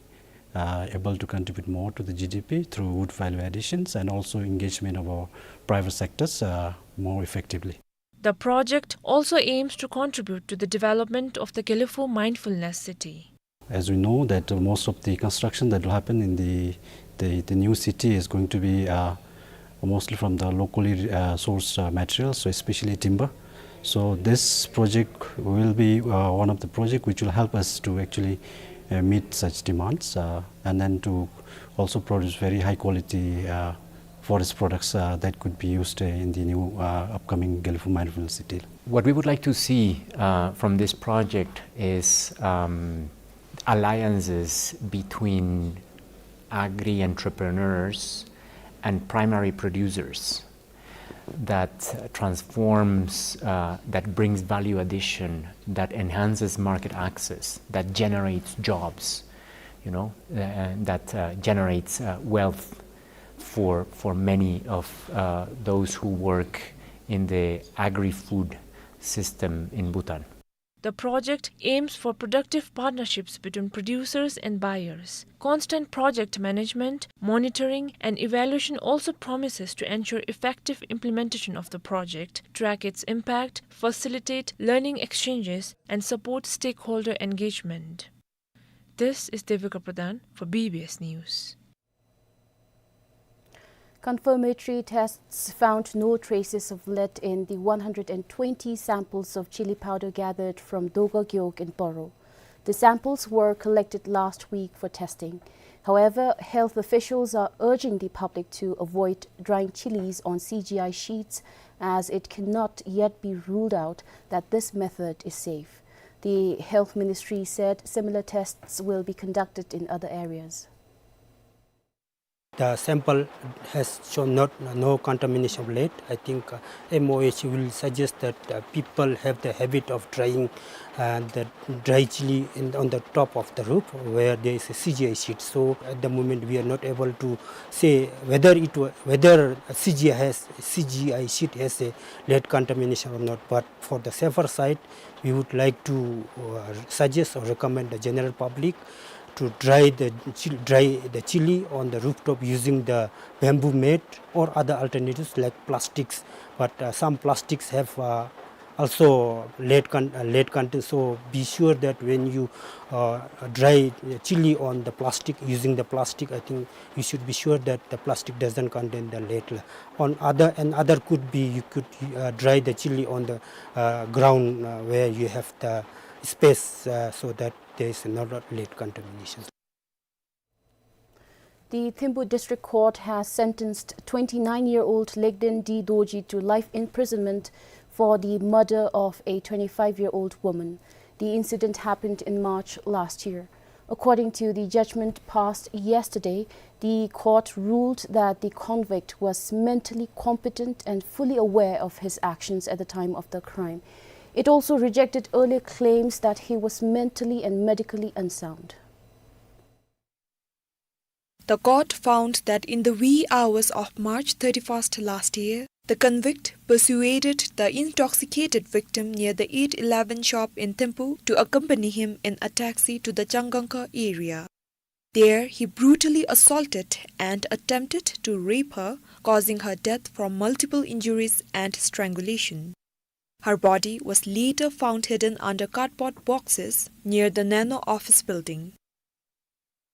uh, able to contribute more to the G D P through wood value additions and also engagement of our private sectors, uh, more effectively. The project also aims to contribute to the development of the Gelephu Mindfulness City. As we know that, uh, most of the construction that will happen in the, the, the new city is going to be, uh, mostly from the locally, uh, sourced, uh, materials, so especially timber. So this project will be, uh, one of the project which will help us to actually, uh, meet such demands, uh, and then to also produce very high quality, uh, forest products, uh, that could be used, uh, in the new, uh, upcoming Gelephu Mindfulness City. What we would like to see, uh, from this project is, um, alliances between agri-entrepreneurs and primary producers. that transforms, uh, that brings value addition, that enhances market access, that generates jobs, you know, uh, and that, uh, generates, uh, wealth for, for many of, uh, those who work in the agri-food system in Bhutan. The project aims for productive partnerships between producers and buyers. Constant project management, monitoring, and evaluation also promises to ensure effective implementation of the project, track its impact, facilitate learning exchanges, and support stakeholder engagement. This is Devika Pradhan for B B S News. Confirmatory tests found no traces of lead in the one hundred and twenty samples of chili powder gathered from Doga Gewog in Poro. The samples were collected last week for testing. However, health officials are urging the public to avoid drying chilies on C G I sheets, as it cannot yet be ruled out that this method is safe. The Health Ministry said similar tests will be conducted in other areas. The sample has shown not, no contamination of lead. I think, uh, M O H will suggest that, uh, people have the habit of drying, uh, the dry chili in, on the top of the roof where there is a C G I sheet. So at the moment we are not able to say whether it wa-, whether C G I has, C G I sheet has a lead contamination or not. But for the safer side, we would like to, uh, suggest or recommend the general public to dry the chil-, dry the chili on the rooftop using the bamboo mat or other alternatives like plastics. But, uh, some plastics have, uh, also lead con-, uh, lead content. So be sure that when you, uh, dry chili on the plastic, using the plastic, I think you should be sure that the plastic doesn't contain the lead. On other, another could be you could, uh, dry the chili on the, uh, ground, uh, where you have the space, uh, so that there is not a lead contamination. The Thimphu District Court has sentenced twenty-nine-year-old Legden D Dorji to life imprisonment for the murder of a twenty-five-year-old woman. The incident happened in March last year. According to the judgment passed yesterday, the court ruled that the convict was mentally competent and fully aware of his actions at the time of the crime. It also rejected earlier claims that he was mentally and medically unsound. The court found that in the wee hours of March thirty-first last year, the convict persuaded the intoxicated victim near the eight eleven shop in Thimphu to accompany him in a taxi to the Changangkha area. There, he brutally assaulted and attempted to rape her, causing her death from multiple injuries and strangulation. Her body was later found hidden under cardboard boxes near the Nano office building.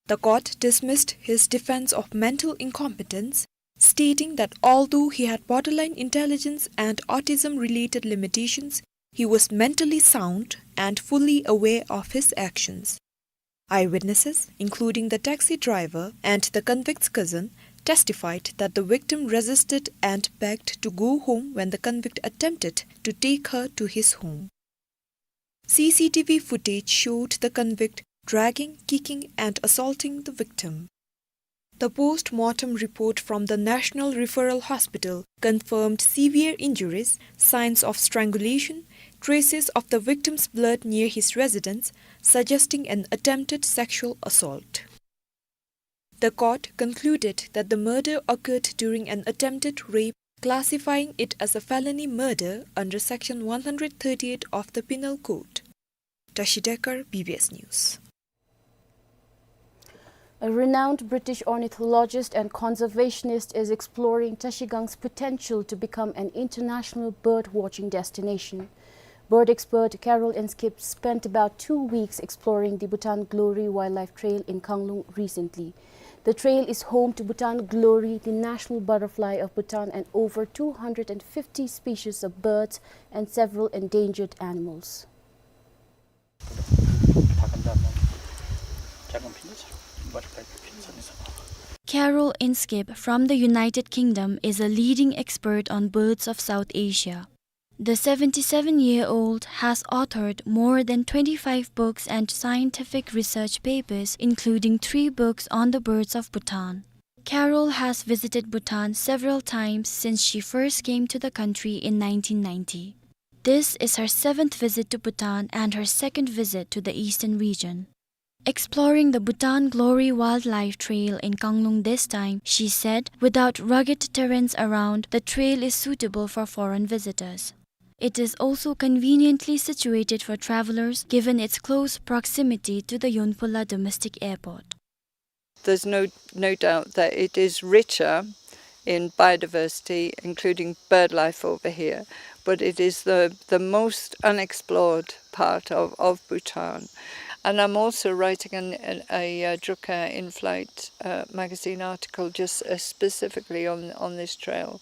The court dismissed his defense of mental incompetence, stating that although he had borderline intelligence and autism-related limitations, he was mentally sound and fully aware of his actions. Eyewitnesses, including the taxi driver and the convict's cousin, testified that the victim resisted and begged to go home when the convict attempted to take her to his home. C C T V footage showed the convict dragging, kicking, and assaulting the victim. The post-mortem report from the National Referral Hospital confirmed severe injuries, signs of strangulation, traces of the victim's blood near his residence, suggesting an attempted sexual assault. The court concluded that the murder occurred during an attempted rape, classifying it as a felony murder under Section one hundred thirty-eight of the Penal Code. Tashi Dekar, B B S News. A renowned British ornithologist and conservationist is exploring Tashigang's potential to become an international bird watching destination. Bird expert Carol Inskip spent about two weeks exploring the Bhutan Glory Wildlife Trail in Kanglung recently. The trail is home to Bhutan Glory, the national butterfly of Bhutan, and over two hundred and fifty species of birds and several endangered animals. Carol Inskip from the United Kingdom is a leading expert on birds of South Asia. The seventy-seven-year-old has authored more than twenty-five books and scientific research papers, including three books on the birds of Bhutan. Carol has visited Bhutan several times since she first came to the country in nineteen ninety. This is her seventh visit to Bhutan and her second visit to the eastern region. Exploring the Bhutan Glory Wildlife Trail in Kanglung this time, she said, without rugged terrains around, the trail is suitable for foreign visitors. It is also conveniently situated for travelers given its close proximity to the Yonpula Domestic Airport. There's no, no doubt that it is richer in biodiversity, including bird life over here, but it is the, the most unexplored part of, of Bhutan. And I'm also writing an, an, a, uh, Druk Air in-flight, uh, magazine article just, uh, specifically on, on this trail.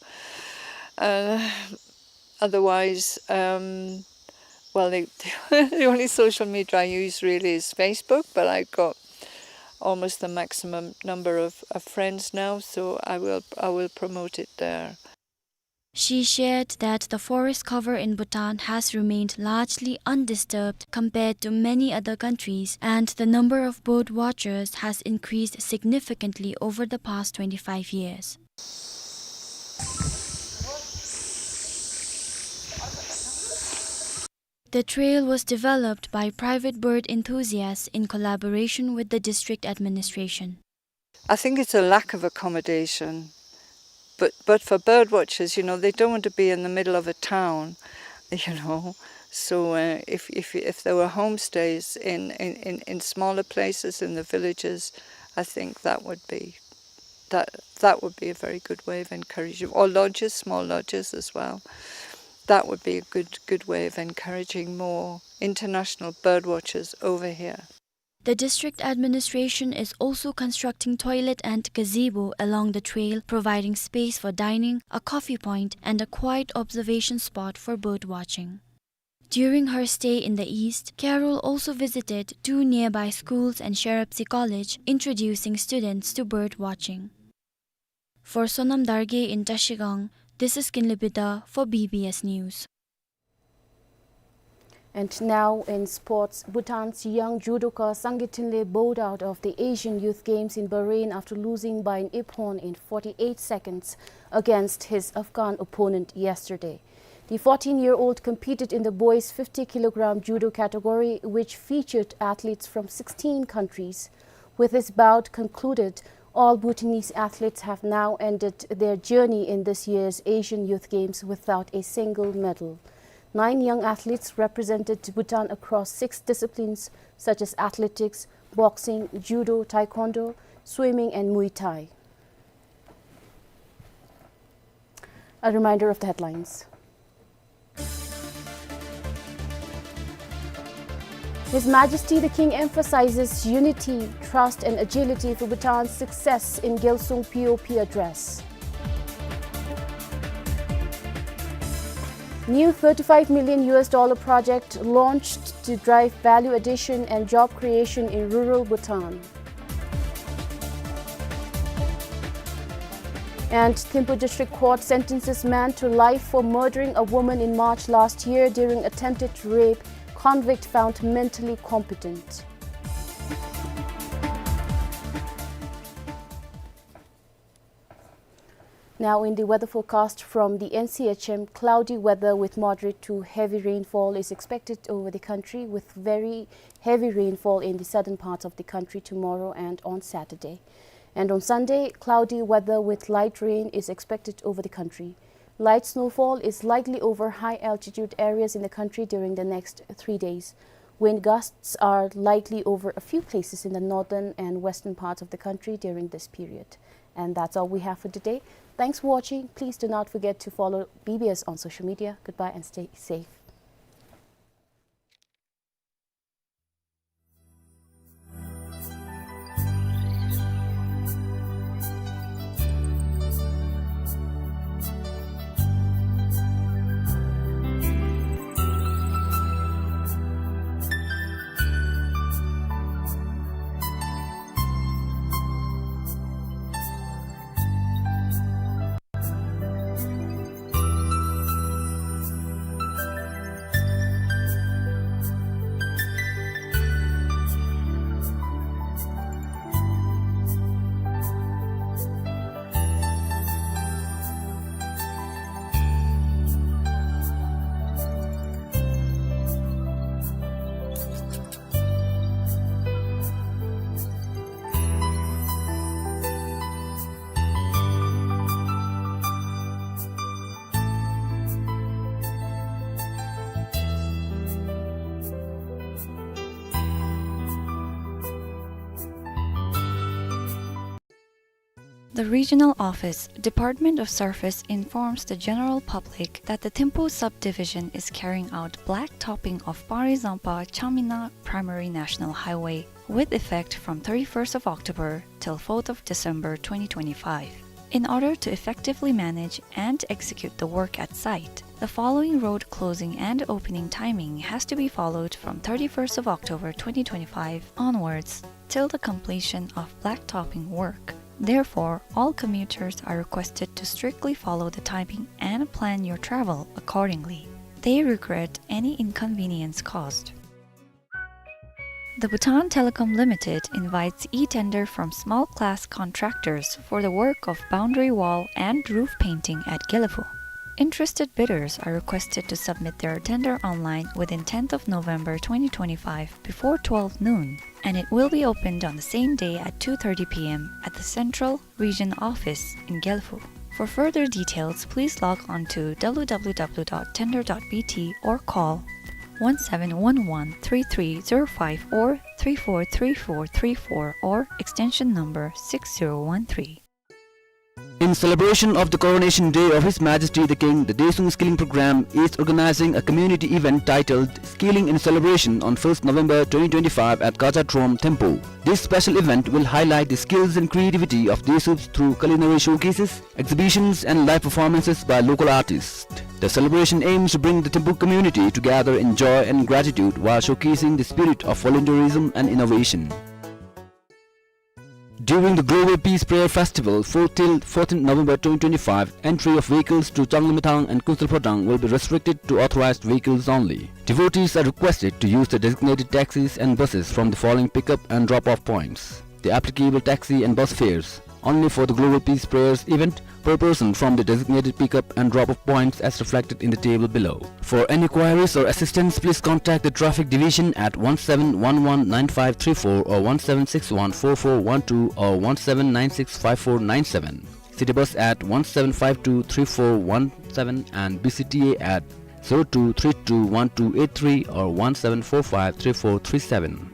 Uh, otherwise, um, well, the, the only social media I use really is Facebook, but I've got almost the maximum number of, of friends now, so I will, I will promote it there. She shared that the forest cover in Bhutan has remained largely undisturbed compared to many other countries, and the number of bird watchers has increased significantly over the past twenty-five years. The trail was developed by private bird enthusiasts in collaboration with the district administration. I think it's a lack of accommodation. But, but for bird watchers, you know, they don't want to be in the middle of a town, you know. So, uh, if, if, if there were homestays in, in, in, in smaller places, in the villages, I think that would be, that, that would be a very good way of encouraging, or lodges, small lodges as well. That would be a good, good way of encouraging more international bird watchers over here. The district administration is also constructing toilet and gazebo along the trail, providing space for dining, a coffee point, and a quiet observation spot for bird watching. During her stay in the east, Carol also visited two nearby schools and Sherapsi College, introducing students to bird watching. For Sonam Dargye in Trashigang, this is Kinley Bida for B B S News. And now in sports, Bhutan's young judoka Sangay Thinley bowed out of the Asian Youth Games in Bahrain after losing by an ippon in forty-eight seconds against his Afghan opponent yesterday. The fourteen-year-old competed in the boys' fifty kilogram judo category, which featured athletes from sixteen countries. With this bout concluded, all Bhutanese athletes have now ended their journey in this year's Asian Youth Games without a single medal. Nine young athletes represented Bhutan across six disciplines such as athletics, boxing, judo, taekwondo, swimming, and Muay Thai. A reminder of the headlines. His Majesty the King emphasizes unity, trust, and agility for Bhutan's success in Gyalsung P O P address. New thirty-five million U S dollar project launched to drive value addition and job creation in rural Bhutan. And Thimphu District Court sentences man to life for murdering a woman in March last year during attempted rape, convict found mentally competent. Now in the weather forecast from the N C H M, cloudy weather with moderate to heavy rainfall is expected over the country, with very heavy rainfall in the southern parts of the country tomorrow and on Saturday. And on Sunday, cloudy weather with light rain is expected over the country. Light snowfall is likely over high-altitude areas in the country during the next three days. Wind gusts are likely over a few places in the northern and western parts of the country during this period. And that's all we have for today. Thanks for watching. Please do not forget to follow B B S on social media. Goodbye and stay safe. The regional office, Department of Service, informs the general public that the Thimphu subdivision is carrying out blacktopping of Pari Zampa Chamina Primary National Highway with effect from thirty-first of October till fourth of December twenty twenty-five. In order to effectively manage and execute the work at site, the following road closing and opening timing has to be followed from thirty-first of October twenty twenty-five onwards till the completion of blacktopping work. Therefore, all commuters are requested to strictly follow the timing and plan your travel accordingly. They regret any inconvenience caused. The Bhutan Telecom Limited invites e-tender from small class contractors for the work of boundary wall and roof painting at Gelephu. Interested bidders are requested to submit their tender online within tenth of November twenty twenty-five before twelve noon, and it will be opened on the same day at two thirty p m at the Central Region Office in Gelephu. For further details, please log on to w w w dot tender dot b t or call one seven one one three three zero five or three four three four three four or extension number six zero one three. In celebration of the coronation day of His Majesty the King, the Desung Skilling Program is organizing a community event titled Skilling in Celebration on first November twenty twenty-five at Gaja Trom, Thimphu. This special event will highlight the skills and creativity of Desups through culinary showcases, exhibitions, and live performances by local artists. The celebration aims to bring the Thimphu community together in joy and gratitude while showcasing the spirit of volunteerism and innovation. During the Global Peace Prayer Festival, fourth till fourteenth November twenty twenty-five, entry of vehicles to Changlimithang and Kunsalphodang will be restricted to authorized vehicles only. Devotees are requested to use the designated taxis and buses from the following pickup and drop-off points. The applicable taxi and bus fares only for the Global Peace Prayers event per person from the designated pickup and drop-off points as reflected in the table below. For any queries or assistance, please contact the Traffic Division at one seven one one nine five three four or one seven six one four four one two or one seven nine six five four nine seven. City Bus at one seven five two three four one seven and B C T A at zero two three two one two eight three or one seven four five three four three seven.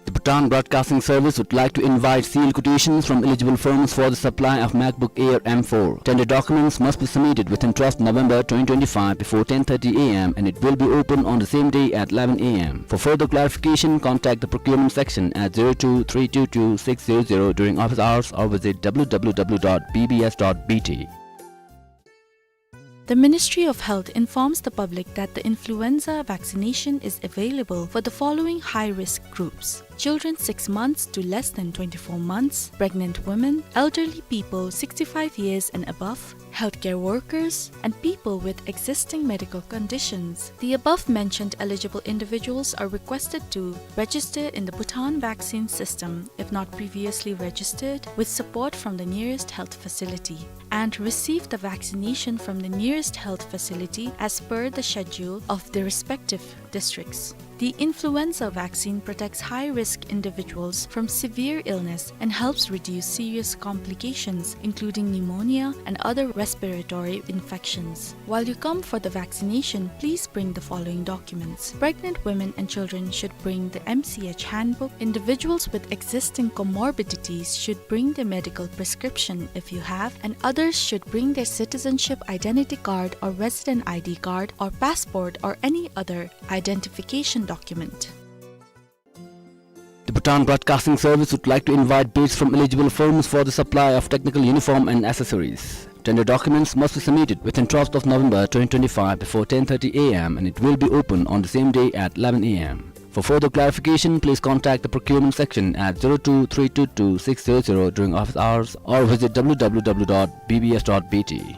The Bhutan Broadcasting Service would like to invite sealed quotations from eligible firms for the supply of MacBook Air M four. Tender documents must be submitted within twelfth November twenty twenty-five before ten thirty a m and it will be open on the same day at eleven a m. For further clarification, contact the procurement section at zero two three two two six zero zero during office hours or visit w w w dot b b s dot b t. The Ministry of Health informs the public that the influenza vaccination is available for the following high-risk groups: children six months to less than twenty-four months, pregnant women, elderly people sixty-five years and above, healthcare workers, and people with existing medical conditions. The above-mentioned eligible individuals are requested to register in the Bhutan vaccine system if not previously registered, with support from the nearest health facility, and receive the vaccination from the nearest health facility as per the schedule of the respective districts. The influenza vaccine protects high-risk individuals from severe illness and helps reduce serious complications, including pneumonia and other respiratory infections. While you come for the vaccination, please bring the following documents. Pregnant women and children should bring the M C H handbook. Individuals with existing comorbidities should bring their medical prescription if you have, and others should bring their citizenship identity card or resident I D card or passport or any other identification document. The Bhutan Broadcasting Service would like to invite bids from eligible firms for the supply of technical uniform and accessories. Tender documents must be submitted within twelfth of November twenty twenty-five before ten thirty a m and it will be open on the same day at eleven a m. For further clarification, please contact the procurement section at zero two three two two six zero zero during office hours or visit w w w dot b b s dot b t.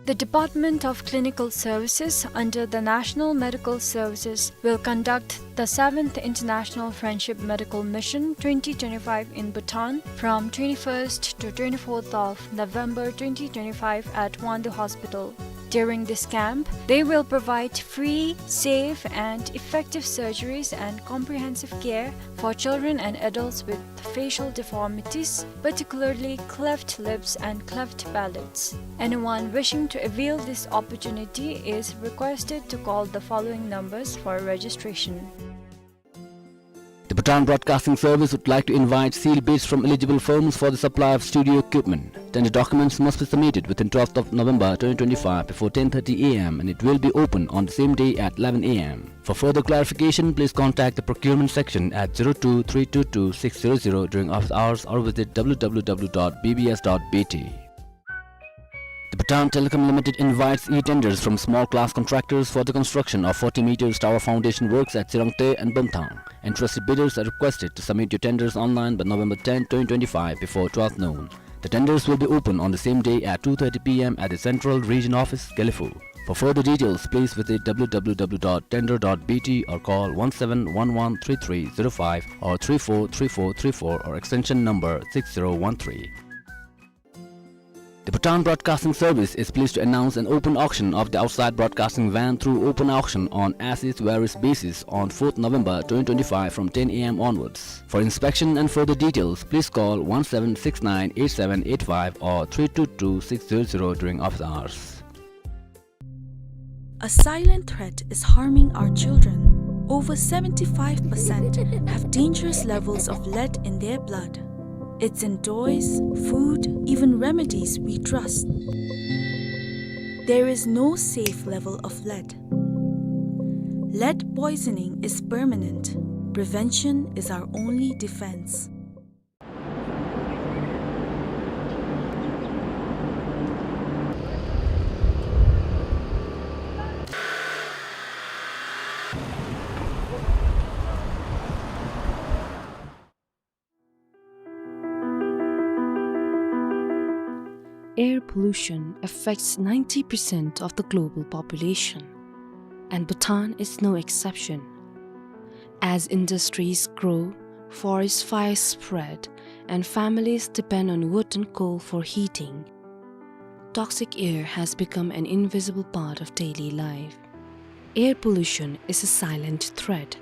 The Department of Clinical Services under the National Medical Services will conduct the seventh International Friendship Medical Mission twenty twenty-five in Bhutan from twenty-first to twenty-fourth of November twenty twenty-five at Wangdue Hospital. During this camp, they will provide free, safe, and effective surgeries and comprehensive care for children and adults with facial deformities, particularly cleft lips and cleft palates. Anyone wishing to avail this opportunity is requested to call the following numbers for registration. The Bhutan Broadcasting Service would like to invite sealed bids from eligible firms for the supply of studio equipment. Tender documents must be submitted within twelfth of November twenty twenty-five before ten thirty a m and it will be open on the same day at eleven a m. For further clarification, please contact the procurement section at zero two three two two six zero zero during office hours or visit w w w dot b b s dot b t. The Bhutan Telecom Limited invites e-tenders from small-class contractors for the construction of forty meters tower foundation works at Sirangte and Bumthang. Interested bidders are requested to submit your tenders online by November tenth, twenty twenty-five, before twelve noon. The tenders will be open on the same day at two thirty p m at the Central Region Office, Gelephu. For further details, please visit w w w dot tender dot b t or call one seven one one three three zero five or three four three four three four or extension number six zero one three. The Bhutan Broadcasting Service is pleased to announce an open auction of the outside broadcasting van through open auction on as is where is basis on fourth November twenty twenty-five from ten a m onwards. For inspection and further details, please call one seven six nine eight seven eight five or three two two six zero zero during office hours. A silent threat is harming our children. Over seventy-five percent have dangerous levels of lead in their blood. It's in toys, food, even remedies we trust. There is no safe level of lead. Lead poisoning is permanent. Prevention is our only defense. Air pollution affects ninety percent of the global population, and Bhutan is no exception. As industries grow, forest fires spread, and families depend on wood and coal for heating, toxic air has become an invisible part of daily life. Air pollution is a silent threat,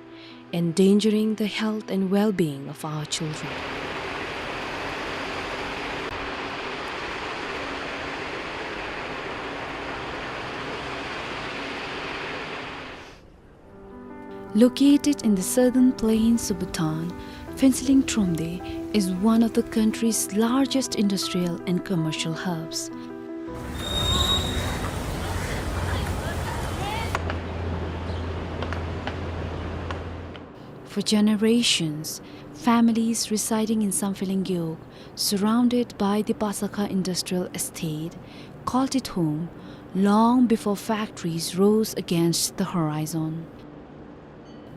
endangering the health and well-being of our children. Located in the southern plains of Bhutan, Phuentsholing Thromde is one of the country's largest industrial and commercial hubs. For generations, families residing in Samphehleng Gewog, surrounded by the Pasakha Industrial Estate, called it home long before factories rose against the horizon.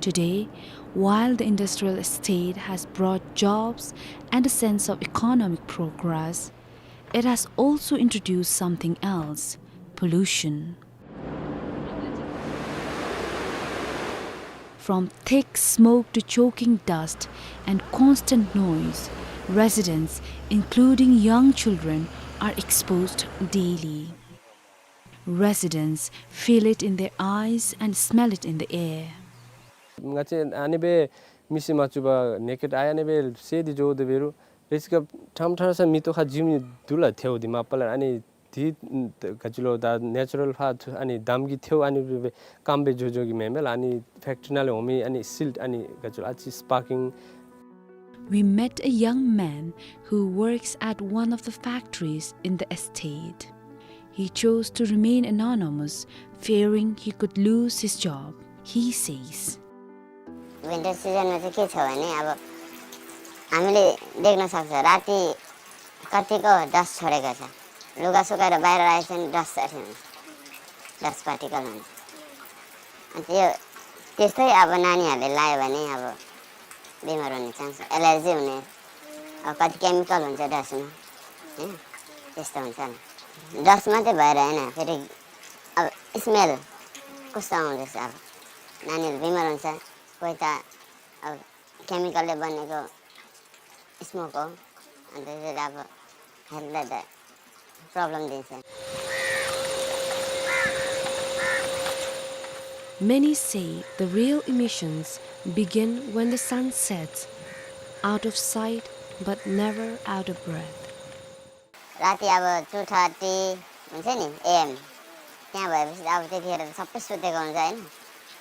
Today, while the industrial estate has brought jobs and a sense of economic progress, it has also introduced something else: pollution. From thick smoke to choking dust and constant noise, residents, including young children, are exposed daily. Residents feel it in their eyes and smell it in the air. ང་བཅས་ཨ་ནི་སྦེ་མི་སེར་མ་བཅུག་པར་ནེ་ཀེཌ་ཨའི་ཨ་ནི་སྦེ་བསལ་ཏེ་འགྱོ་དོ་འབད་རུང་རེས་ཀ་ཕྲང་ཕྲང་ས་མེ་ཏོག་ཁར་འཛུལ་མི་འདི་ལུ་ཐལཝ་འདི་མ་པ་ལས་ཨ་ནི་འདི་ག་ཅི་ལོ་ད་ནེ་ཅུ་རཱལ་ཕར་ཨ་ནི་འདམ་གྱི་ཐལཝ་ཨ་ནི་སྦེ་སྐམ་སྦེ་འགྱོ་འགྱོ་གི་མེན་མས་ལགས། ཨ་ནི་ཕེཀ་ཊི་རི་ནང་ལས་འོང་མི་ཨ་ནི་སིལཊ་ཨ་ནི་ག་ཅི་ལོ་ཨ་ཙི་སི་པར་ཀིང། We met a young man who works at one of the factories in the estate. He chose to remain anonymous, fearing he could lose his job. He says, winter सिजनमा चाहिँ के छ भने, अब हामीले देख्न सक्छ, राति कतिको डस्ट छोडेको छ। लुगा सुकाएर बाहिर राखेको छ भने डस्ट छ, डस्ट पार्टिकल हुन्छ। अनि त्यो, त्यस्तै अब नानीहरूले लायो भने अब बिमार हुने चान्स, एलर्जी हुने, अब कति केमिकल हुन्छ डस्टमा, होइन? त्यस्तो हुन्छ नि। डस्ट मात्रै भएर होइन, फेरि अब स्मेल कस्तो आउँदैछ, अब नानीहरू बिमार हुन्छ, कोही त अब केमिकलले बनेको स्मोक हो, अनि त्यसले अब हेल्थलाई त प्रब्लम दिन्छ। Many say the real emissions begin when the sun sets, out of sight but never out of breath. राति अब टू थर्टी हुन्छ नि एएम, त्यहाँ भएपछि अब त्यतिखेर त सबै सुतेको हुन्छ, होइन?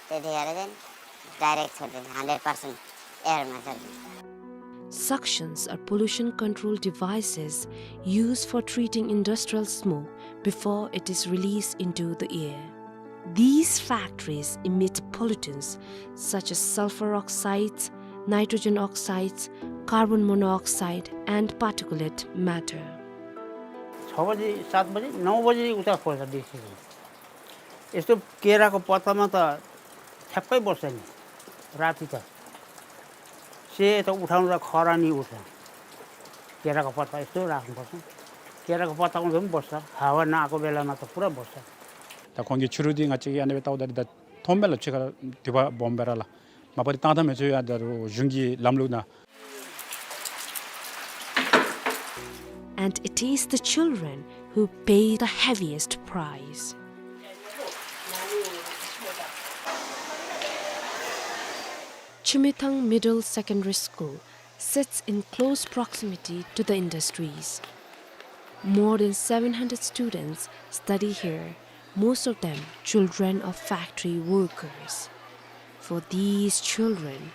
त्यतिखेर चाहिँ डाइरेक्ट छोडिदिन्छ, hundred percent. air method. Suctions are pollution control devices used for treating industrial smoke before it is released into the air. These factories emit pollutants such as sulfur oxides, nitrogen oxides, carbon monoxide, and particulate matter. छ बजे, सात बजे, नौ बजे उता खोल्छ देसी। यस्तो केराको पत्तामा त ठ्याक्कै बस्छ नि राति त। सेतो उठाउँदा खरानी उठ्छ। केराको पत्ता यस्तो राख्नुपर्छ। केराको पत्ता उठ्दा पनि बस्छ। हावा नआएको बेलामा त पुरा बस्छ। ད་ཁོང་གིས་ཆུ་རུད་འདི་ང་བཅས་ཀྱིས་ཨ་ནི་སྦེ་བལྟཝ་ད་འདི་ད་མཐོངམ་མས་ལགས། ཕྱི་ཁར་དུད་པ་སྦོམ་སྦེ་ར་ལགས། མ་པ་འདི་བཏང་ཐངས་མི་ཚུ་ཡང་ད་རུང་གཞུང་གི་ལམ་ལུགས་ནང་། And it is the children who pay the heaviest price. Chumithang Middle Secondary School sits in close proximity to the industries. More than seven hundred students study here, most of them children of factory workers. For these children,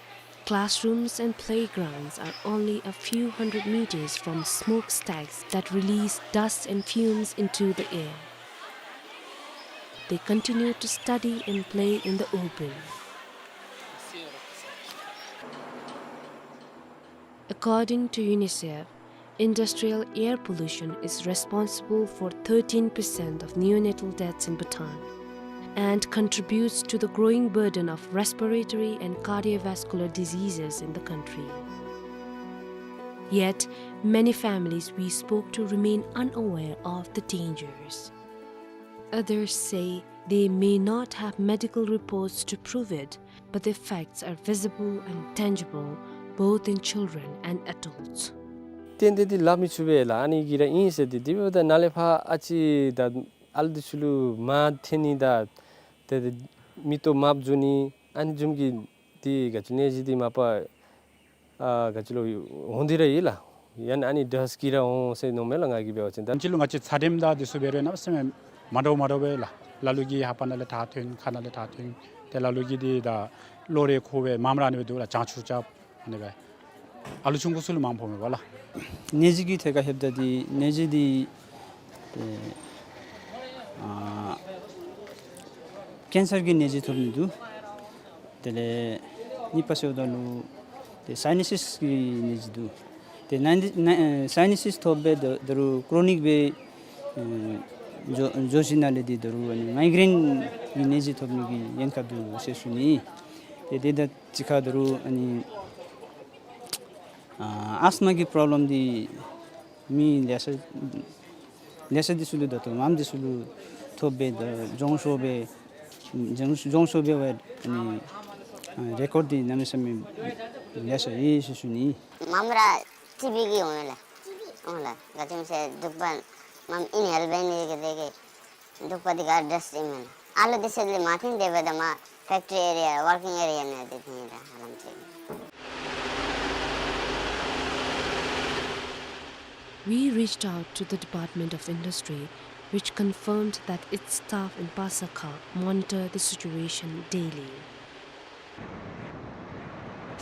classrooms and playgrounds are only a few hundred meters from smokestacks that release dust and fumes into the air. They continue to study and play in the open. According to UNICEF, industrial air pollution is responsible for thirteen percent of neonatal deaths in Bhutan and contributes to the growing burden of respiratory and cardiovascular diseases in the country. Yet, many families we spoke to remain unaware of the dangers. Others say they may not have medical reports to prove it, but the effects are visible and tangible, both in children and adults. ཏན་ཏན་འདི་སླབ་མི་ཚུགས་པས་ལགས། ཨ་ནི་གི་ར་ཨིན་ཟེར་ཏེ། དེ་འབདཝ་ད་ནཱ་ལས་ཕར་ཨ་ཙི་ད་ཨ་ལུ་འདི་ཚུ་ལུ་མར་འཐེན་ནི་ད་ཏེ་མིག་ཏོ་དམརཔོ་འགྱོ་ནི་ཨ་ནི་བཟུམ་གྱི་འདི་ག་ཅི་ནད་གཞི་འདི་མ་པ་ཨ་ག་ཅི་ལོ་འོང་སྟེ་ར་ཡོད་ལགས། ཡང་ན་ཨ་ནི་ཌསཊ་གིས་ར་འོང་ཟེར་མནོཝ་མས་ལགས། ང་གིས་འབད་བ་ཅིན་ད་ཕྱི་ལུ་ང་བཅས་ཚ་དྲོད་དང་འདི་ཚུ་འབད་རུང་ནང་སེམས་མ་འདྲཝ་མ་འདྲཝ་སྦེ་ལགས། ལ་ལུ་གིས་ལྷ་པ་ནང་ལས་ཐག་ཐོན། ཁ་ནང་ལས་ཐག་ཐོན། ཏེ་ལ་ལུ་གིས་འདི་ད་གློ་རེ་ཁུ་སྦེ་མངམ་ར་ཨ་ནི་སྦེ་འདུག་ལགས། གྱང་ཆུ་རྐྱབ་ཨ་ནི་སྦེ། ཨ་ལུ་ཆུང་ཀུ་ཚུ་ལུ་མངམ་ཕོག་མས་པ་ལགས། ནད་གཞི་གི་ཐད་ཁར་ལྷོདཔ་ད་འདི་ནད་གཞི་འདི་ཏེ་ཨ་ཀེན་སར་གྱི་ནད་གཞི་ཐོབ་ནི་འདུག། དེ་ལས་གཉིས་པ་ཟེརཝ་ད་ལུ་ཏེ་སའི་ནཱ་སིས་ཀྱི་ནད་གཞི་འདུག། ཏེ་ནཱ་ནཱ་ཨེ་སའི་ནཱ་སིས་ཐོབ་སྦེ་ད་ད་རུང་ཀྲོ་ནིག་སྦེ་ཨེ་འགྱོ་འགྱོ་ཞིནམ་ལས་འདི་ད་རུང་ཨ་ནི་མའི་གྲེན་གྱི་ནད་གཞི་ཐོབ་ནི་གི་ཉེན་ཁ་འདུག་ཟེར་ཞུ་ནི། ཏེ་དེ་དང་གཅིག་ཁར་ད་རུང་ཨ་ནི་ཨ་ཨས་མ་གི་པྲོབ་ལེམ་འདི་མི་ལེ་ཤ་ལེ་ཤ་འདི་ཚུ་ལུ་ད་ལྟོ་མངམ་འདི་ཚུ་ལུ་ཐོབ་སྦེ་ད་རྫོང་ཤོར་སྦེ་རྫོང་རྫོང་ཤོར་སྦེ་འབད་ཨ་ནི་ཨ་རེ་ཀོཌ་འདི་གནམ་མེད་ས་མེད་ལེ་ཤ་ཡོད་ཟེར་ཞུ་ནི། མངམ་ར་ཊི་བི་གིས་འོང་ཡི་ལགས། འོང་ལགས། ག་ཅི་སྨོ་ཟེར་སྡུག་པ་མངམ་ཨིན་ཧེལ་འབད་ནི་གི་དེ་གིས་སྡུག་པ་འདི་ག་ཌསཊ་ཨིན་མས་ལགས། ཨ་ལུ་འདི་ཚུ་ལས་མར་འཐེན་ཏེ་འབདཝ་ད་མར་ཕེཀ་ཊི་རི་ཨེ་རི་ཡ་ཝར་ཀིང་ཨེ་རི་ཡ་ནང་འདི་འཐེན་ཡི་ལགས། ཧ་ལམ་ཅིག། We reached out to the Department of Industry, which confirmed that its staff in Pasakha monitor the situation daily.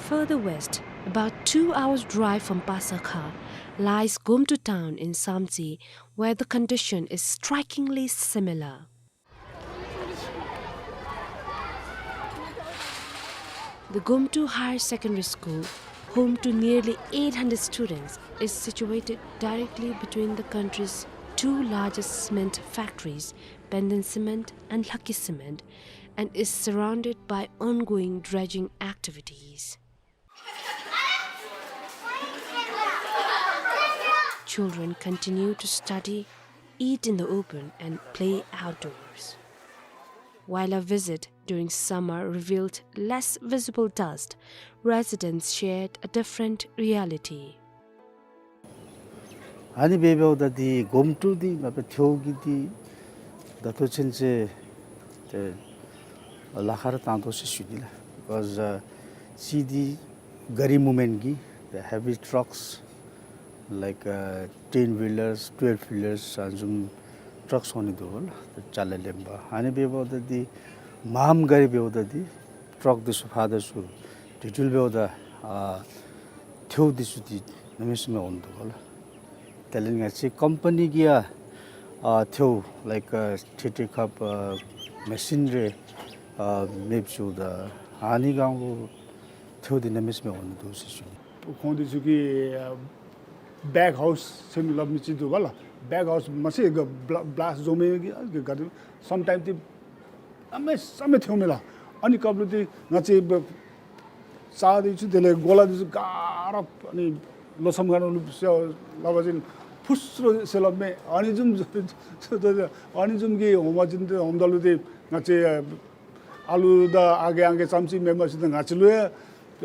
Further west, about two hours' drive from Pasakha, lies Gomtu town in Samtse, where the condition is strikingly similar. The Gomtu Higher Secondary School, home to nearly eight hundred students, is situated directly between the country's two largest cement factories, Penden Cement and Lhakki Cement, and is surrounded by ongoing dredging activities. Children continue to study, eat in the open, and play outdoors. While our visit during summer revealed less visible dust, residents shared a different reality. ཨ་ནི་སྦེ་འབདཝ་ད་འདི་གོམ་ཀྲུ་འདི་མ་པ་ཐོག་གི་འདི་ད་ལྟོ་ཚུན་ཚོད་ཏེ་ལཱ་ཁག་ར་བཏང་དོ་ཟེར་ཞུ་ནི་ལགས། Because uh, see the gari movement གི་the heavy trucks like uh, ten wheelers, twelve wheelers ཨ་ནི་བཟུམ་ཊརཀ་སོང་ནི་འདུག་ལགས། ཏེ་ཅ་ལ་ལེན་པར་ཨ་ནི་སྦེ་འབདཝ་ད་འདི་མངམ་ག་ར་འབདཝ་ད་འདི་ཊརཀ་འདི་ཚུ་ཕར་དང་ཚུར་དེ་འཕྲོ་འབདཝ་ད་ ཨ་ཐལཝ་འདི་ཚུ་འདི་གནམ་མེད་ས་མེད་འོང་འདུག་པ་ལགས། དེ་ལས་ང་བཅས་ཀམ་པ་ནི་གིས་ཡང་ཨ་ཐལཝ་ལའིཀ་ཨ་ཐལ་ཐལ་ཁབ་ཨ་མེ་ཤིན་རེ་ཨ་མེདཔ་བཟོཝ་ད་ཨ་ནི་སྒང་ལུ་ཐལཝ་འདི་གནམ་མེད་ས་མེད་འོང་འདུག་ཟེར་ཞུ་ནི། ཁོང་འདི་ཚུ་གིས་ཨ་བེག་ཧའུསི་ཟེར་སླབ་མི་ཅིག་འདུག་པ་ལགས། བེག་ཧའུསི་མ་ཚད་ག་བླ་བླཱསཊ་བཟོ་མི་གི་ཨ་ག་དེ་སམ་ཊའིམ་འདི་གནམ་མེད་ས་མེད་ཐལཝ་མས་ལགས། ཨ་ནི་སྐབས་ལུ་འདི་ང་བཅས་ཨ་རྩྭ་འདི་ཚུ་དེ་ལས་གོ་ལ་འདི་ཚུ་ག་ར་ཨ་ནི་ལོ་མཚམས་ཁ་ནང་ལུ་ཟེར་སླབ་པ་ཅིན་ཕུ་སུ་རུ་ཟེར་སླབ་མས། ཨ་ནི་བཟུམ་ཨ་ནི་བཟུམ་གྱི་འོང་པ་ཅིན་འདི་འོངམ་ད་ལུ་འདི་ང་བཅས་ཨ་ལུ་དང་ཨ་རྒས་ཨང་རྒས་ཙམ་ཅིག་མེན་པར་ཅིག་ད་ང་བཅས་ལུ་ཡང་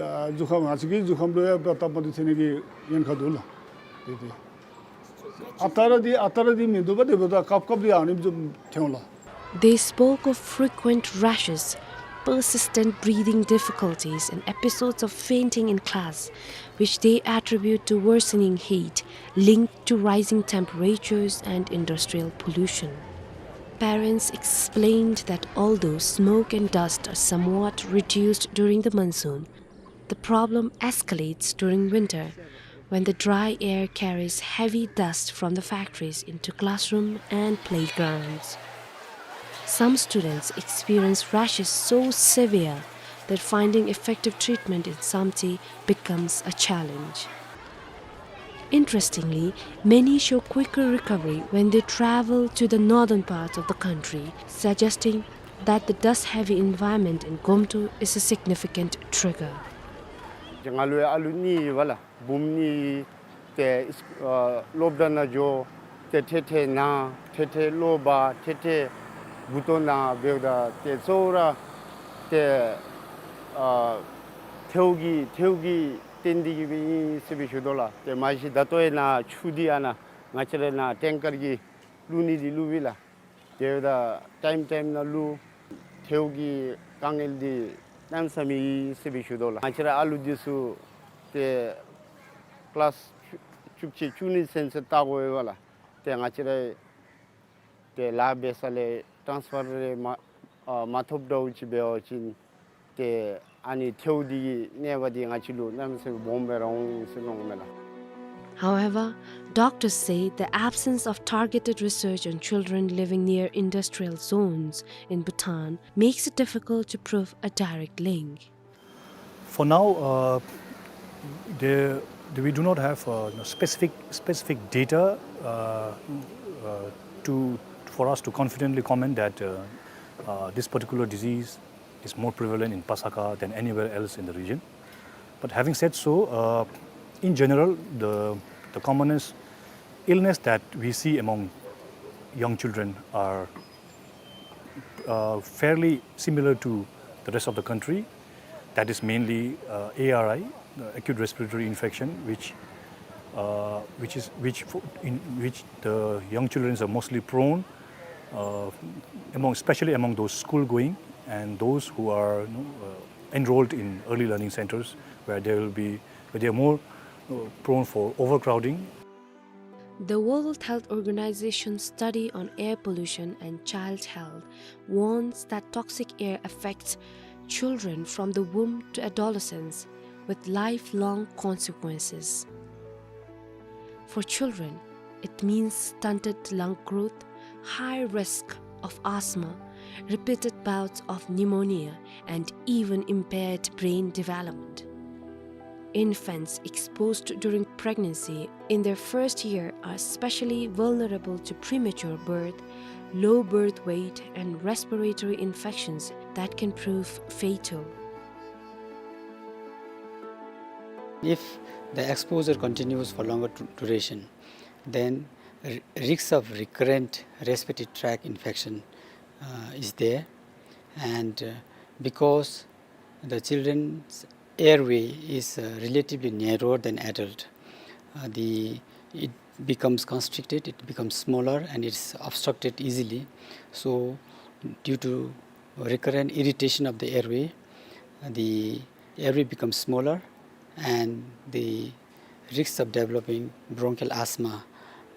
ཨ་གཟུགས་ཁམས་ང་བཅས་ཀྱི་གཟུགས་ཁམས་ལུ་ཡང་སྟབས་མ་བདེཝ་ཐོན་ནི་གི་ཉེན་ཁ་འདུག་ལགས། དེ་དེ་ཨ་རྟག་ར་འདི་ཨ་རྟག་ར་འདི་མིན་འདུག་པ། དེ་འབདཝ་ད་སྐབས་སྐབས་འདི་ཨ་ནི་བཟུམ་ཐོན་ལགས། They spoke of frequent rashes, persistent breathing difficulties, and episodes of fainting in class, which they attribute to worsening heat linked to rising temperatures and industrial pollution. Parents explained that although smoke and dust are somewhat reduced during the monsoon, the problem escalates during winter, when the dry air carries heavy dust from the factories into classroom and playgrounds. Some students experience rashes so severe that finding effective treatment in Samtse becomes a challenge. Interestingly, many show quicker recovery when they travel to the northern parts of the country, suggesting that the dust-heavy environment in Gomtok is a significant trigger. ང་ལུ་ཡང་ཨ་ལུ་གཉིས་ཡོད་པ་ལགས། བུམོ་གཉིས། ཏེ་ཨ་སློབ་གྲྭ་ནང་འགྱོ། ཏེ་ཐེངས་ཐེངས་ན། ཐེངས་ཐེངས་གློ་བ། ཐེངས་ཐེངས་མགུ་ཏོ་ན་འབདཝ་ད་ཏེ་གཙོ་བོ་ར་ཏེ་ཨ་ཐལཝ་གི་ཐལཝ་གི་རྟེན་འདི་གིས་སྦེ་ཨིན་ཟེར་སྦེ་ཞུ་དོ་ལགས། ཏེ་མ་གཞི་ད་ལྟོ་ཡང་ན་ཆུ་འདི་ཨ་ན་ང་བཅས་ར་ན་ཊེང་ཀར་གྱིས་བླུག་ནི་འདི་བླུག་པས་ལགས། དེ་འབདཝ་ད་ཊའིམ་ཊའིམ་ནང་བླུག། ཐལཝ་གི་དཀའ་ངལ་འདི་གནམ་མེད་ས་མེད་ཨིན་ཟེར་སྦེ་ཞུ་དོ་ལགས། ང་བཅས་ར་ཨ་ལུ་འདི་ཚུ་ཏེ་ཀི་ལཱསི་བཅུ་བཅུ་གཅིག་བཅུ་གཉིས་ཚུན་ཚོད་ལྟ་དགོ་པས་ལགས། ཏེ་ང་བཅས་ར་ཏེ་ལཱ་འབད་ས་ལས་ཊཱནསི་ཕར་རེ་མ་ཨ་མ་ཐོབ་འདྲཝ་ཅིག་འབད་བ་ཅིན་ཏེ་ཨ་ནི་ཐལཝ་འདི་གི་ནད་པ་འདི་ང་བཅས་ལུ་གནམ་མེད་ས་མེད་སྦོམ་སྦེ་ར་འོང་ཟེར་མནོཝ་མས་ལགས། However, doctors say the absence of targeted research on children living near industrial zones in Bhutan makes it difficult to prove a direct link. For now, uh, there, we do not have uh, you know, specific specific data uh, uh, to for us to confidently comment that uh, uh, this particular disease is more prevalent in Pasakha than anywhere else in the region. But having said so, uh, in general, the the commonest illness that we see among young children are uh, fairly similar to the rest of the country. That is mainly uh, A R I, uh, acute respiratory infection, which uh, which is which fo- in which the young children are mostly prone, uh, among especially among those school going and those who are you know, uh, enrolled in early learning centers, where they will be where they are more uh, prone for overcrowding. The World Health Organization study on air pollution and child health warns that toxic air affects children from the womb to adolescence, with lifelong consequences. For children, it means stunted lung growth, high risk of asthma, repeated bouts of pneumonia, and even impaired brain development. Infants exposed during pregnancy in their first year are especially vulnerable to premature birth, low birth weight, and respiratory infections that can prove fatal. If the exposure continues for longer du- duration, then r- risks of recurrent respiratory tract infection uh, is there, and uh, because the children's airway is uh, relatively narrower than adult, uh, the it becomes constricted, it becomes smaller, and it's obstructed easily. So, due to recurrent irritation of the airway, the airway becomes smaller, and the risks of developing bronchial asthma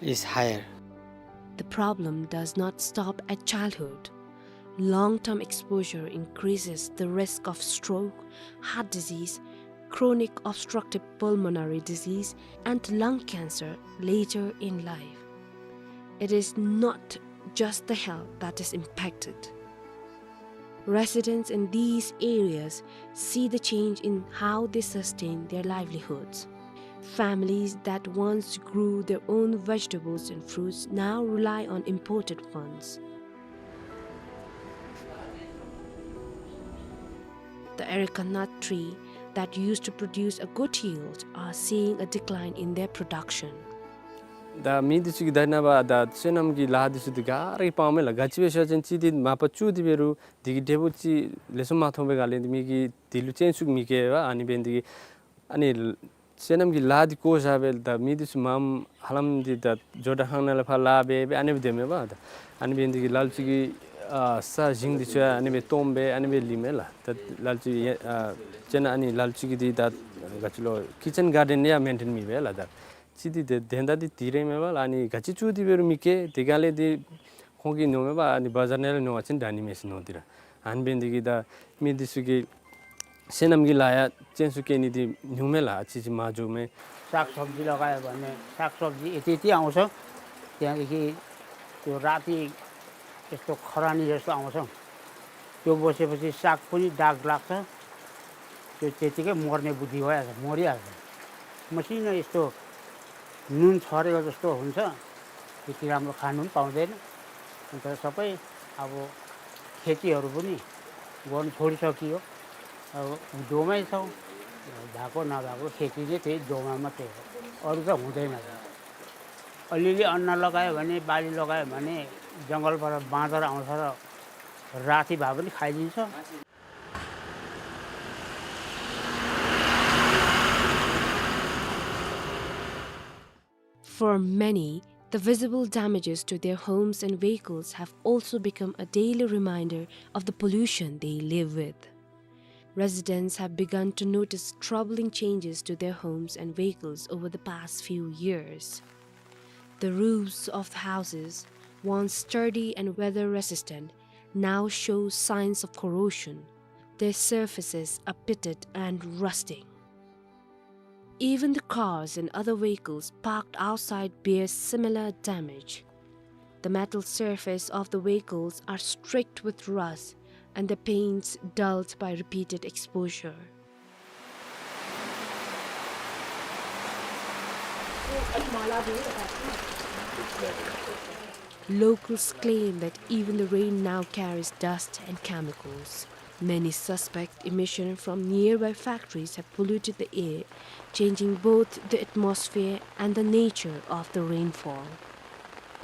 is higher. The problem does not stop at childhood. Long-term exposure increases the risk of stroke, heart disease, chronic obstructive pulmonary disease, and lung cancer later in life. It is not just the health that is impacted. Residents in these areas see the change in how they sustain their livelihoods. Families that once grew their own vegetables and fruits now rely on imported ones. The areca nut tree that used to produce a good yield are seeing a decline in their production. ད་མི་འདི་ཚུ་གིས་ད་ནངས་པ་ད་སོ་ནམ་གྱི་ལཱ་འདི་ཚུ་འདི་ག་ར་གིས་སྤང་མས་ལགས། ག་ཅི་སྦེ་ཟེར་བ་ཅིན་གཅིག་འདི་མ་པ་བཙུགས་ཏེ་འབད་རུང་འདི་གི་འབྲས་བུ་ཅིག་ལེགས་ཤོམ་མ་ཐོབ་པའི་སྒང་ལས་འདི་མི་གིས་འདི་ལུ་སྤྱན་ཟུག་མི་བསྐྱེད་པས། ཨ་ནི་འབད་ནི་འདི་གིས་ཨ་ནི་སོ་ནམ་གྱི་ལཱ་འདི་བཀོ་བཞག་སྦེ་ད་མི་འདི་ཚུ་མངམ་ཧ་ལམ་འདི་ད་ཇོ་བྲག་ཁང་ནང་ལས་ཕར་ལཱ་འབད་སྦེ་ཨ་ནི་སྦེ་སྡོད་མས་པ། ད་ཨ་ནི་འབད་ནི་འདི་གིས་ལ་ལུ་ཅིག་གིས་ཨ་ས་ཞིང་འདི་ཚུ་ཡང་ཨ་ནི་སྦེ་སྟོངམ་སྦེ་ཨ་ནི་སྦེ་ལུས་མས་ལགས། ད་ལ་ལུ་ཅིག་ཨ་དཔེར་ན་ཨ་ནི་ལ་ལུ་ཅིག་གིས་འདི་ད་ག་ཅི་ལོ་ཀི་ཅན་གཱར་ཌེན་ཡང་མེན་ཊེན་མེད་པས་ལགས། ད་གཅིག་འདི་ཏེ་དོན་དག་འདི་འདི་ར་མས་པ་ལགས། ཨ་ནི་ག་ཅི་བཙུགས་ཏེ་འབད་རུང་མི་བསྐྱེད། དེ་སྒང་ལས་འདི་ཁོང་གིས་མནོཝ་མས་པ། ཨ་ནི་བ་ཛར་ནང་ལས་ཉོ་བ་ཅིན་དྲག་ནི་མས་ཟེར་མནོ་སྟེ་ར། ཨ་ནི་འབད་ནི་འདི་གིས་ད་མི་འདི་ཚུ་གིས་སོ་ནམ་གྱི་ལཱ་ཡང་སྤྱན་ཟུག་བསྐྱེད་ནི་འདི་ཉུང་མས་ལགས། ཨ་ཙི་ཅིག་མར་འགྱོཝ་མས། सागसब्जी लगायो भने सागसब्जी यति यति आउँछ। त्यहाँदेखि त्यो राति यस्तो खरानी जस्तो आउँछ। त्यो बसेपछि साग पनि दाग लाग्छ। त्यो त्यतिकै मर्ने बुद्धि भइहाल्छ, मरिहाल्छ। मसिनो यस्तो नुन छरेको जस्तो हुन्छ। त्यति राम्रो खानु पनि पाउँदैन। अन्त सबै अब खेतीहरू पनि गर्नु छोडिसकियो। अब दोमै छौँ। भएको नभएको खेती चाहिँ त्यही दोमा मात्रै हो, अरू त हुँदैन। अलिअलि अन्न लगायो भने, बाली लगायो भने जङ्गलबाट बाँदर आउँछ र राति भए पनि खाइदिन्छ। For many, the visible damages to their homes and vehicles have also become a daily reminder of the pollution they live with. Residents have begun to notice troubling changes to their homes and vehicles over the past few years. The roofs of the houses, once sturdy and weather-resistant, now show signs of corrosion. Their surfaces are pitted and rusting. Even the cars and other vehicles parked outside bear similar damage. The metal surface of the vehicles are streaked with rust and the paints dulled by repeated exposure. Locals claim that even the rain now carries dust and chemicals. Many suspect emission from nearby factories have polluted the air, changing both the atmosphere and the nature of the rainfall.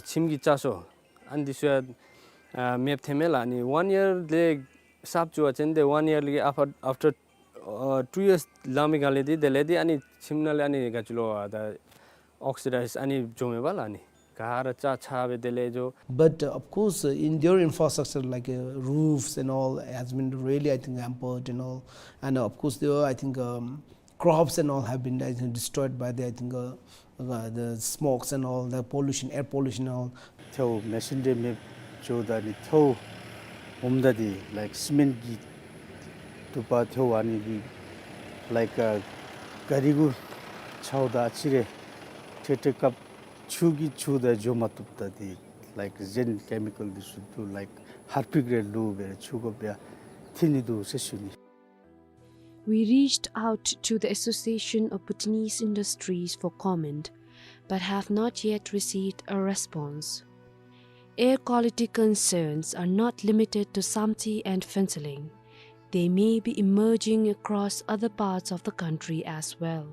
ཁྱིམ་གྱི་ལྕགས་ཤོག་ཨ་ནི་འདི་ཚུ་ཡང་ཨ་མེདཔ་ཐལ་མས་ལགས། ཨ་ནི་ཝན་ཡར་ལས་གསརཔ་བཙུགས་པ་ཅིན་ཏེ་ཝན་ཡར་ལས་ཨ་ཕར་ཨཕ་ཊར་ཨ་ཊུ་ཡརསི་ལང་པའི་སྒང་ལས་འདི་དེ་ལས་འདི་ཨ་ནི་ཁྱིམ་ནང་ལས་ཨ་ནི་ག་ཅི་ལོ་ཨ་ད་ཨོག་སི་ཌའིཛ་ཨ་ནི་འགྱོཝ་མས་པ་ལགས། ཨ་ནི་ག་ར་ཆག་ཆག་སྦེ་དེ་ལས་འགྱོ། But, uh, of course, uh, in their infrastructure, like, uh, roofs and all, has been really, I think, hampered and all. And, uh, of course, there are, I think, um, crops and all have been, I think, destroyed by the, I think, uh, uh, the smokes and all, the pollution, air pollution and all. ཐལཝ་མེ་ཤིན་འདྲེས་མེདཔ་འགྱོཝ་ད་ནི་ཐལཝ་ཨོམ་ད་འདི་ལའིཀ་སི་མེནཊ་གི་དུ་པ་ཐལཝ་ཨ་ནི་འདི་ལའིཀ་ཨ་ག་རི་གུ་འཕྱཝ་ད་ཨ་ཙི་རེ་ཁྲེ་ཁྲེ་སྐབས་ཆུ་གིས་འཁྱུ་ད་འགྱོ་མ་བཏུབ། ད་འདི་ལའིཀ་གཞན་ཀེ་མི་ཀལ་འདི་ཚུ་འདུག། ལའིཀ་ཧར་པིཀ་རེ་བླུགས་སྦེ་འཁྱུ་དགོཔ་ཡང་ཐོན་ནི་འདུག་ཟེར་ཞུ་ནི། We reached out to the Association of Bhutanese Industries for comment, but have not yet received a response. Air quality concerns are not limited to Samtse and Phuentsholing. They may be emerging across other parts of the country as well.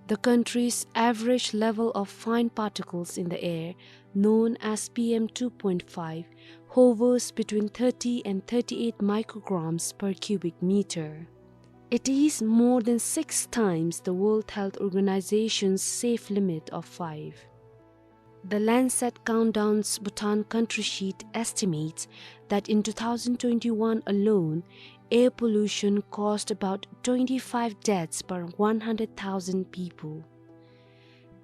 The country's average level of fine particles in the air, known as P M two point five, hovers between thirty and thirty-eight micrograms per cubic meter. It is more than six times the World Health Organization's safe limit of five. The Lancet Countdown's Bhutan Country Sheet estimates that in two thousand twenty-one alone, air pollution caused about twenty-five deaths per one hundred thousand people.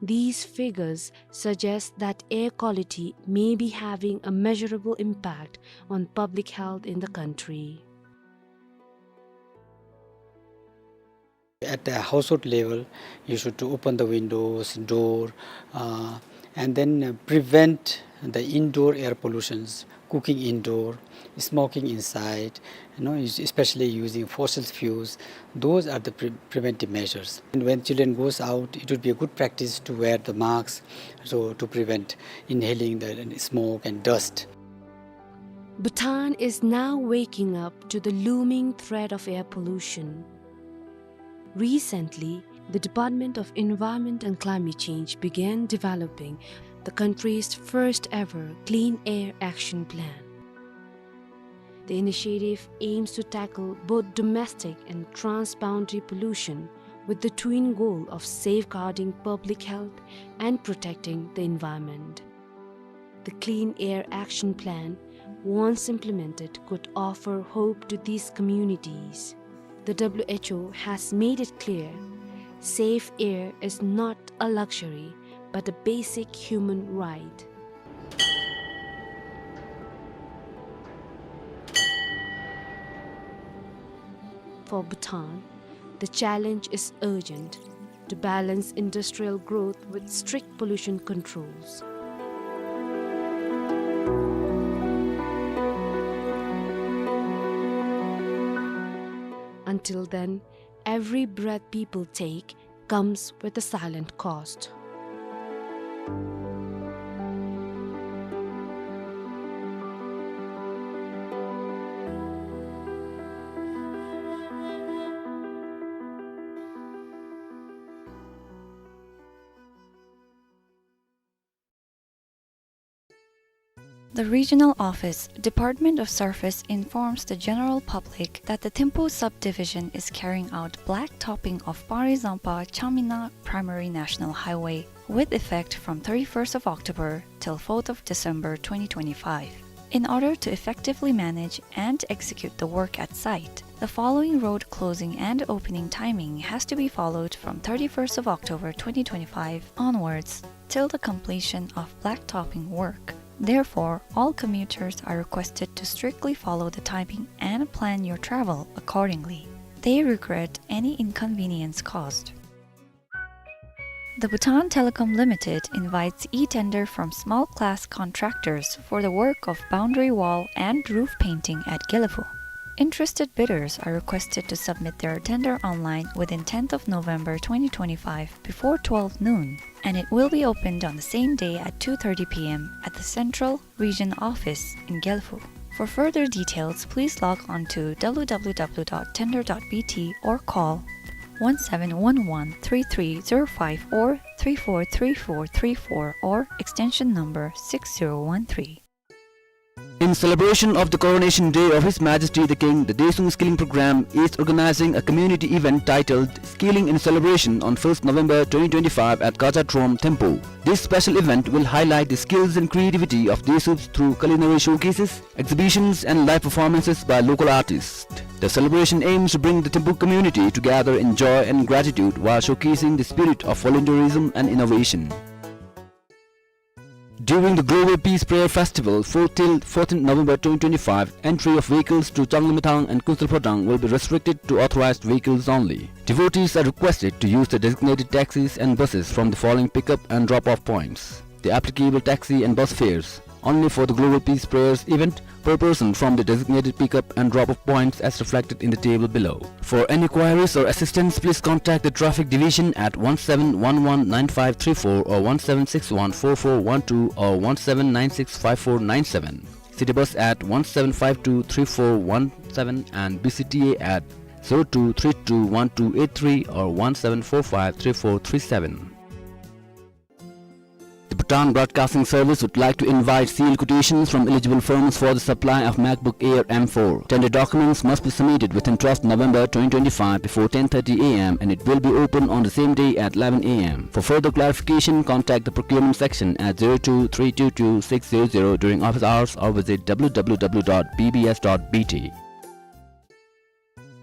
These figures suggest that air quality may be having a measurable impact on public health in the country. At the household level, you should to open the windows, door, uh, and then, uh, prevent the indoor air pollutions, cooking indoor, smoking inside, you know, es-, especially using fossil fuels. Those are the pre-, preventive measures. And when children goes out, it would be a good practice to wear the masks, so to prevent inhaling the smoke and dust. Bhutan is now waking up to the looming threat of air pollution. Recently, the Department of Environment and Climate Change began developing the country's first ever Clean Air Action Plan. The initiative aims to tackle both domestic and transboundary pollution with the twin goal of safeguarding public health and protecting the environment. The Clean Air Action Plan, once implemented, could offer hope to these communities. The W H O has made it clear, safe air is not a luxury, but a basic human right. For Bhutan, the challenge is urgent to balance industrial growth with strict pollution controls. Until then, every breath people take comes with a silent cost. The regional office, Department of Surface, informs the general public that the Thimphu subdivision is carrying out blacktopping of Pari Zampa Chamina Primary National Highway with effect from thirty-first of October till fourth of December twenty twenty-five. In order to effectively manage and execute the work at site, the following road closing and opening timing has to be followed from thirty-first of October twenty twenty-five onwards till the completion of blacktopping work. Therefore, all commuters are requested to strictly follow the timing and plan your travel accordingly. They regret any inconvenience caused. The Bhutan Telecom Limited invites e-tender from small class contractors for the work of boundary wall and roof painting at Gelephu. Interested bidders are requested to submit their tender online within tenth of November twenty twenty-five before twelve noon, and it will be opened on the same day at two thirty p m at the Central Region Office in Gelephu. For further details, please log on to w w w dot tender dot b t or call one seven one one three three zero five or three four three four three four or extension number six zero one three. In celebration of the coronation day of His Majesty the King, the Dechung Skilling Program is organizing a community event titled Skilling in Celebration on first November twenty twenty-five at Gaja Trom, Thimphu. This special event will highlight the skills and creativity of Dechuks through culinary showcases, exhibitions, and live performances by local artists. The celebration aims to bring the Thimphu community together in joy and gratitude while showcasing the spirit of volunteerism and innovation. During the Global Peace Prayer Festival, fourth till fourteenth November twenty twenty-five, entry of vehicles to Changlimithang and Kunsalphodrang will be restricted to authorized vehicles only. Devotees are requested to use the designated taxis and buses from the following pickup and drop-off points. The applicable taxi and bus fares, only for the Global Peace Prayers event, per person from the designated pickup and drop-off points as reflected in the table below. For any queries or assistance, please contact the Traffic Division at one seven one one nine five three four or one seven six one four four one two or one seven nine six five four nine seven. City Bus at one seven five two three four one seven and B C T A at zero two three two one two eight three or one seven four five three four three seven. The Bhutan Broadcasting Service would like to invite sealed quotations from eligible firms for the supply of MacBook Air M four. Tender documents must be submitted within twelfth November twenty twenty-five before ten thirty a m and it will be open on the same day at eleven a m. For further clarification, contact the procurement section at zero two three two two six zero zero during office hours or visit w w w dot b b s dot b t.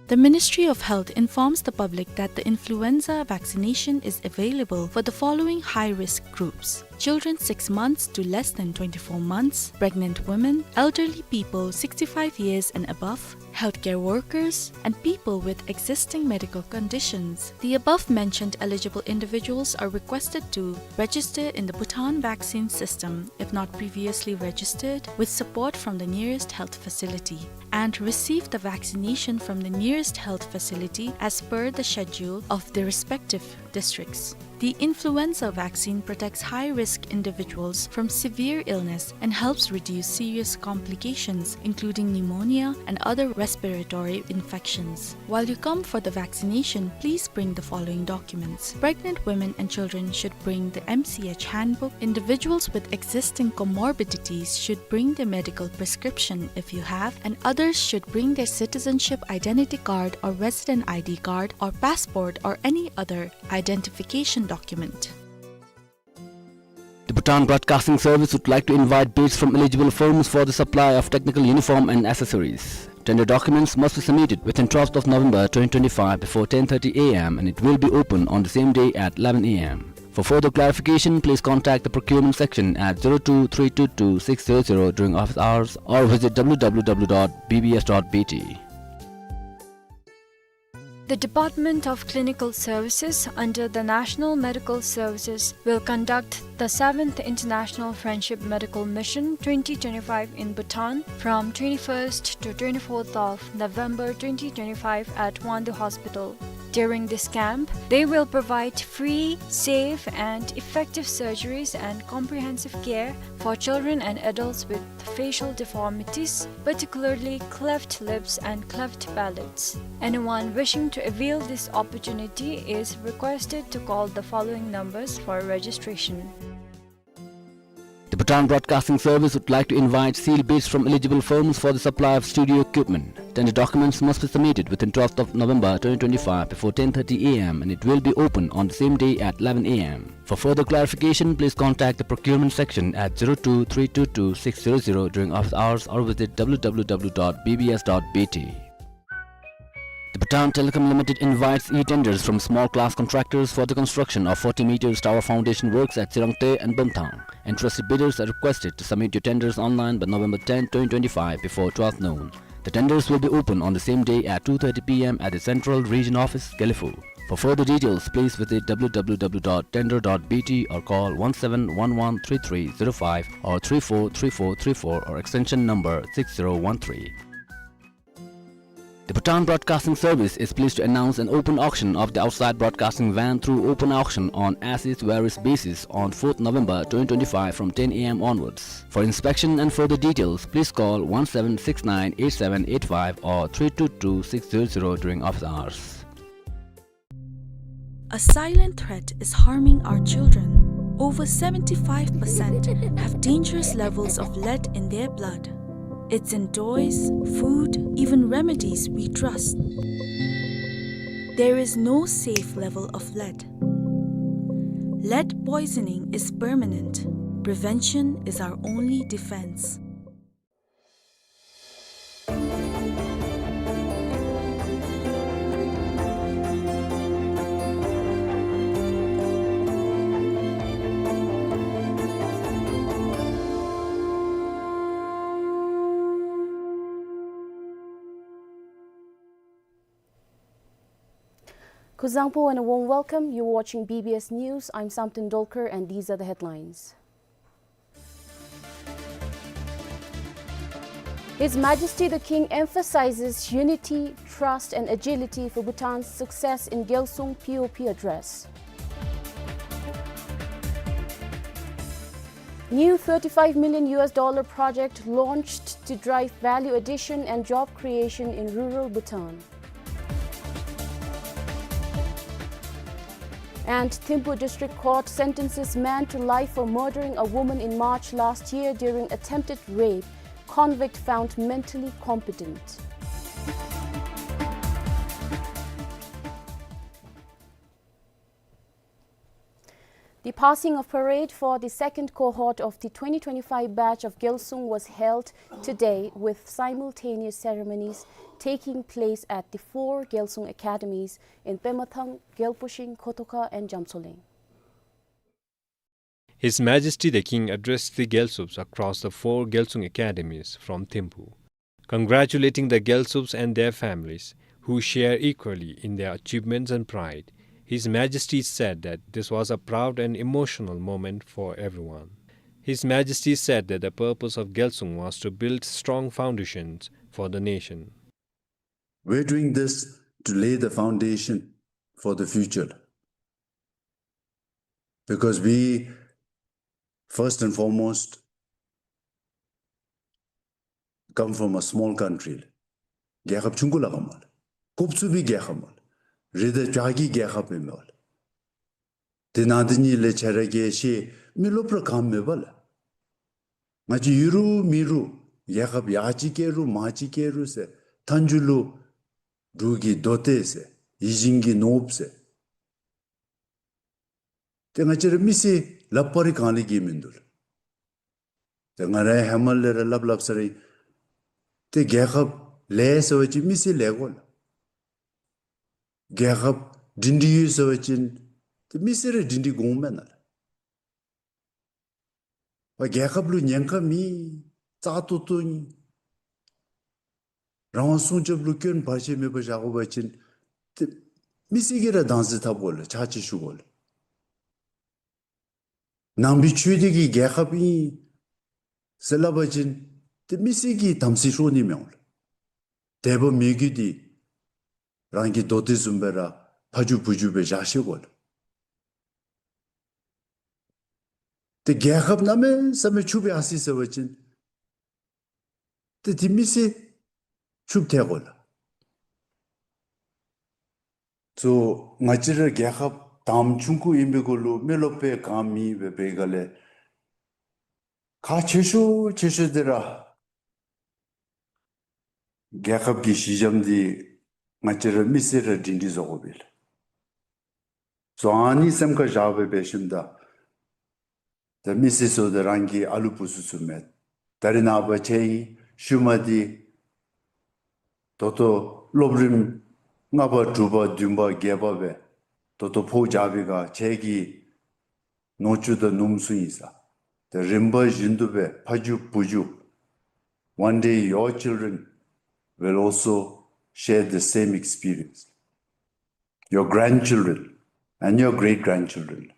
The Ministry of Health informs the public that the influenza vaccination is available for the following high-risk groups: children six months to less than twenty-four months, pregnant women, elderly people sixty-five years and above, healthcare workers, and people with existing medical conditions. The above-mentioned eligible individuals are requested to register in the Bhutan vaccine system if not previously registered, with support from the nearest health facility, and receive the vaccination from the nearest health facility as per the schedule of the respective districts. The influenza vaccine protects high-risk individuals from severe illness and helps reduce serious complications, including pneumonia and other respiratory infections. While you come for the vaccination, please bring the following documents. Pregnant women and children should bring the M C H handbook. Individuals with existing comorbidities should bring their medical prescription if you have, and others should bring their citizenship identity card or resident I D card or passport or any other identification document. The Bhutan Broadcasting Service would like to invite bids from eligible firms for the supply of technical uniform and accessories. Tender documents must be submitted within twelfth of November twenty twenty-five before ten thirty A M and it will be open on the same day at eleven A M. For further clarification, please contact the procurement section at zero two three two two six zero zero during office hours or visit W W W dot B B S dot B T. The Department of Clinical Services under the National Medical Services will conduct the seventh International Friendship Medical Mission twenty twenty-five in Bhutan from twenty-first to twenty-fourth of November twenty twenty-five at Wangdue Hospital. During this camp, they will provide free, safe, and effective surgeries and comprehensive care for children and adults with facial deformities, particularly cleft lips and cleft palates. Anyone wishing to avail this opportunity is requested to call the following numbers for registration. The Bhutan Broadcasting Service would like to invite sealed bids from eligible firms for the supply of studio equipment. Tender documents must be submitted within twelfth of November twenty twenty-five before ten thirty A M and it will be open on the same day at eleven A M. For further clarification, please contact the procurement section at zero two three two two six zero zero during office hours or visit W W W dot B B S dot B T. The Bhutan Telecom Limited invites e-tenders from small class contractors for the construction of forty meters tower foundation works at Chirangte and Bumthang. Interested bidders are requested to submit your tenders online by November tenth, twenty twenty-five before twelve noon. The tenders will be open on the same day at two thirty P M at the Central Region Office, Gelephu. For further details, please visit W W W dot tender dot B T or call one seven one one three three zero five or three four three four three four or extension number six zero one three. The Bhutan Broadcasting Service is pleased to announce an open auction of the outside broadcasting van through open auction on as is where is basis on fourth November twenty twenty-five from ten A M onwards. For inspection and further details, please call one seven six nine eight seven eight five or three two two six zero zero during office hours. A silent threat is harming our children. Over seventy-five percent have dangerous levels of lead in their blood. It's in toys, food, even remedies we trust. There is no safe level of lead. Lead poisoning is permanent. Prevention is our only defense. Kuzuzangpo and a warm welcome. You're watching B B S News. I'm Samten Dolkar, and these are the headlines. His Majesty the King emphasizes unity, trust and agility for Bhutan's success in Gyalsung P O P address. New thirty-five million U S dollar project launched to drive value addition and job creation in rural Bhutan. And Thimphu District Court sentences man to life for murdering a woman in March last year during attempted rape. Convict found mentally competent. The passing of parade for the second cohort of the twenty twenty-five batch of Gyalsung was held today, with simultaneous ceremonies taking place at the four Gyalsung academies in Pemathang, Gyalpushing, Khotokha and Jamtsohleng. His Majesty the King addressed the Gyalsups across the four Gyalsung academies from Thimphu. Congratulating the Gyaltsops and their families, who share equally in their achievements and pride, His Majesty said that this was a proud and emotional moment for everyone. His Majesty said that the purpose of Gyaltsung was to build strong foundations for the nation. We're doing this to lay the foundation for the future. Because we, first and foremost, come from a small country. རྒྱལ་ཁབ་ཆུང་ཀུ་ལས་ཀ་མེད་ལགས། རྐུབ་ཚུགས་པའི་རྒྱལ་ཁབ་མེད་ལགས། རི་དང་བྱག་གི་རྒྱལ་ཁབ་ཨིན་མས་ལགས། དེ་ནང་དེ་གཉིས་ལས་ཆ་ར་གི་ཤེས་མི་རློབས་ར་གང་མེད་པ་ལགས། ང་བཅས་ཡོད་རུང་མེད་རུང་རྒྱལ་ཁབ་ཡར་ཅིག་བསྐྱལ་རུང་མར་ཅིག་བསྐྱལ་རུང་ཟེར་མཐའ་མཇུག་ལུ་འབྲུག་གི་མདོ་སྡེ་ཟེར་ཡིད་བཞིན་གྱི་ནོར་བུ་ཟེར། ཏེ་ང་བཅས་ར་མི་སེར་སླབ་པ་རེ་གང་ལས་གི་མིན་འདུག་ལགས། ཏེ་ང་ར་ཧེ་མ་ལས་ར་སླབ་སླབ་ས་ར་ཨིན། ཏེ་རྒྱལ་ཁབ་ལེགས་ཟེར་བ་ཅིན་མི་སེར་ལེགས་དགོ་ལགས། རྒྱལ་ཁབ་སྒྲིང་སྒྲི་ཡོད་ཟེར་བ་ཅིན་ཏེ་མི་སེར་ར་སྒྲིང་སྒྲི་དགོ་མེན་ན་ལགས། བ་རྒྱལ་ཁབ་ལུ་ཉེན་ཁ་མེད། བཙག་འཐུ་འཐུ་ནི། རང་དབང་སྲུང་སྐྱོབ་ལུ་སྐྱོན་བར་ཆད་མེད་པར་བཞག་དགོ་པ་ཅིན་ཏེ་མི་སེར་གྱིས་ར་དམ་ཚིག་འཐབ་དགོ་ལགས། ཕྱག་ཕྱིད་ཞུ་དགོ་ལགས། ནང་པའི་ཆོས་སྡེ་གི་རྒྱལ་ཁབ་ཨིན་ཟེར་སླབ་པ་ཅིན་ཏེ་མི་སེར་གྱིས་དམ་ཚིག་སྲུང་ནི་མི་འོང་ལགས། དད་པ་མོས་གུས་འདི་རང་གི་མདོ་སྡེ་བཟུམ་སྦེ་ར་ཕ་རྒྱུད་བུ་རྒྱུད་སྦེ་བཞག་ཤེས་དགོ་ལགས། ཏེ་རྒྱལ་ཁབ་གནམ་མེད་ས་མེད་ཕྱུགཔ་ཡར་སོ་ཡི་ཟེར་བ་ཅིན་ཏེ་དེ་མི་སེར་ཕྱུགཔ་ཐལ་དགོ་ལགས། གཙོ་བོ་ང་བཅས་ར་རྒྱལ་ཁབ་དང་པ་ཆུང་ཀུ་ཨིན་པའི་གུ་ལུ་མི་རློབས་པའི་གང་མེད་པའི་སྦེ་ག་ལས་ཁག་ཆེ་ཤོས་ཆེ་ཤོས་འདི་ར་རྒྱལ་ཁབ་ཀྱི་གཞི་འགྱམ་འདི་ང་བཅས་ར་མི་སེར་ར་སྒྲིང་སྒྲི་བཟོ་དགོ་པས་ལགས། སོ་ཨ་ནི་སེམས་ཁར་བཞག་སྦེ་འབད་ཞིནམ་ད་ད་མི་སེར་ཚུ་ད་རང་གི་ཨ་ལུ་བུ་ཚུ་ཚུ་མས། ད་རེས་ནངས་པ་ཁྱེད་ཨིན་ཤུལ་མ་འདི་ད་ལྟོ་སློབ་རིམ་ལྔ་པ་དྲུག་པ་བདུན་པ་བརྒྱད་པ་སྦེ་ད་ལྟོ་ཕོ་རྒྱག་པའི་སྒང་ཁྱེད་ཀྱི་ནུ་གཅུང་དང་ནུམོ་ཚུ་ཨིན་ས། ད་རིམ་པ་བཞིན་དུ་སྦེ་ཕ་རྒྱུད་བུ་རྒྱུད། One day your children will also share the same experience. Your grandchildren and your great grandchildren.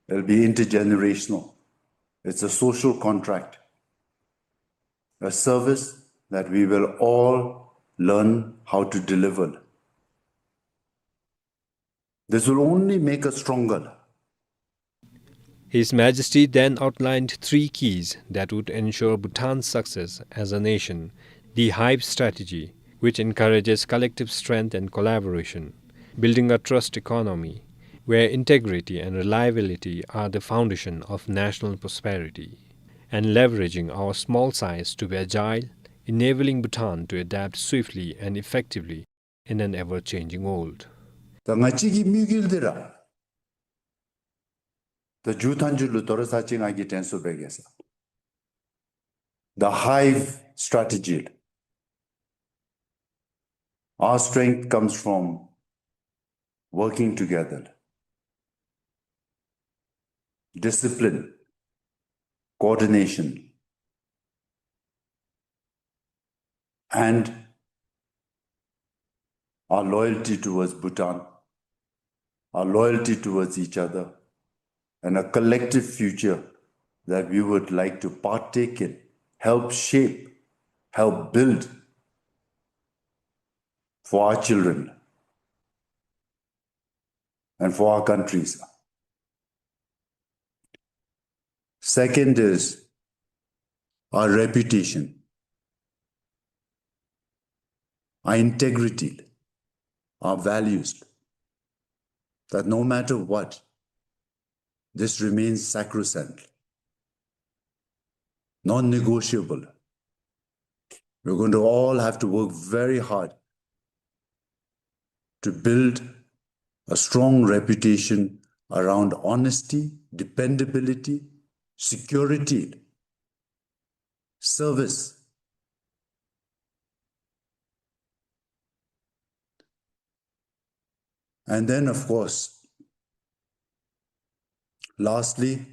It'll be intergenerational. It's a social contract, a service that we will all learn how to deliver. This will only make us stronger. His Majesty then outlined three keys that would ensure Bhutan's success as a nation: the HIVE strategy, which encourages collective strength and collaboration, building a trust economy, where integrity and reliability are the foundation of national prosperity, and leveraging our small size to be agile, enabling Bhutan to adapt swiftly and effectively in an ever-changing world. ད་ང་བཅས་ཀྱི་དམིགས་ཡུལ་འདི་ར་ད་མཇུག་མཐའ་མཇུག་ལུ་དོ་རུང་ཚར་གཅིག་ང་གིས་དྲན་གསོ་འབད་གེ་ས། The HIVE strategy. Our strength comes from working together. Discipline, coordination, and our loyalty towards Bhutan, our loyalty towards each other, and a collective future that we would like to partake in, help shape, help build for our children and for our countries. Second is our reputation, our integrity, our values, that no matter what, this remains sacrosanct, non-negotiable. We're going to all have to work very hard to build a strong reputation around honesty, dependability, security, service. And then, of course, lastly,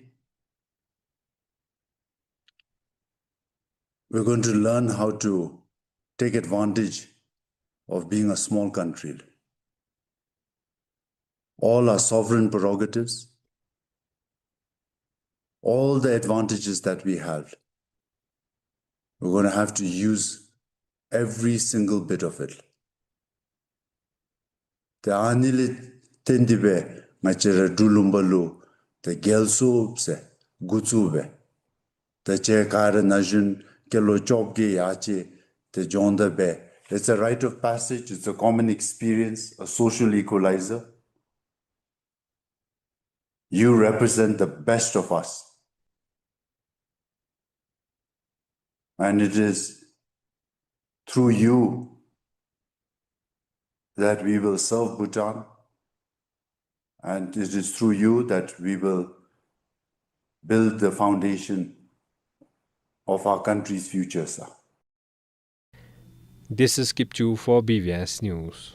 we're going to learn how to take advantage of being a small country. All our sovereign prerogatives, all the advantages that we have, we're gonna have to use every single bit of it. ཏེ་ཨ་ནི་ལས་བརྟེན་ཏེ་སྦེ་ང་བཅས་ར་འབྲུག་ལུང་པ་ལུ་ཏེ་རྒྱལ་སྲུངཔ་ཟེར་འགོ་བཙུགས་སྦེ། ཏེ་ཁྱེད་ག་ར་ན་གཞོན་སྐྱེས་ལོ་བཅོ་བརྒྱད་ཡར་ཅིག་ཏེ་བྱོན་ད་སྦེ། It's a rite of passage, it's a common experience, a social equalizer. You represent the best of us. And it is through you that we will serve Bhutan, and it is through you that we will build the foundation of our country's future, sir. This is Kipchu for B V S News.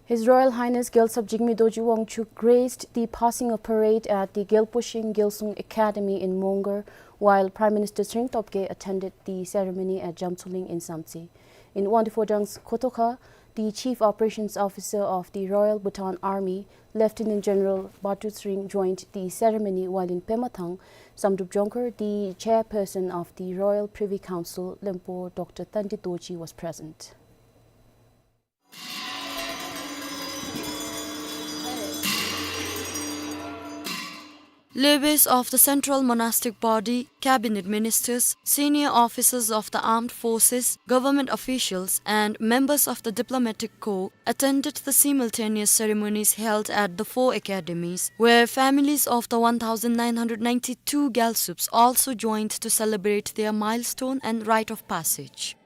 His Royal Highness Gyaltsab Jigme Dorji Wangchuck graced the passing of parade at the Gyalpo Shing Gyalsung Academy in Mongar, while Prime Minister Tshering Tobgay attended the ceremony at Jamtsoling in Samtse. In Wangdue Phodrang's Khotokha, the Chief Operations Officer of the Royal Bhutan Army, Lieutenant General Batu Tshering, joined the ceremony, while in Pemathang, Samdrup Jongkhar, the Chairperson of the Royal Privy Council, Lenpo Doctor Tandi Dorji, was present. Leaders of the Central Monastic Body, cabinet ministers, senior officers of the armed forces, government officials, and members of the diplomatic corps attended the simultaneous ceremonies held at the four academies, where families of the one thousand nine hundred ninety-two Gyalsups also joined to celebrate their milestone and rite of passage.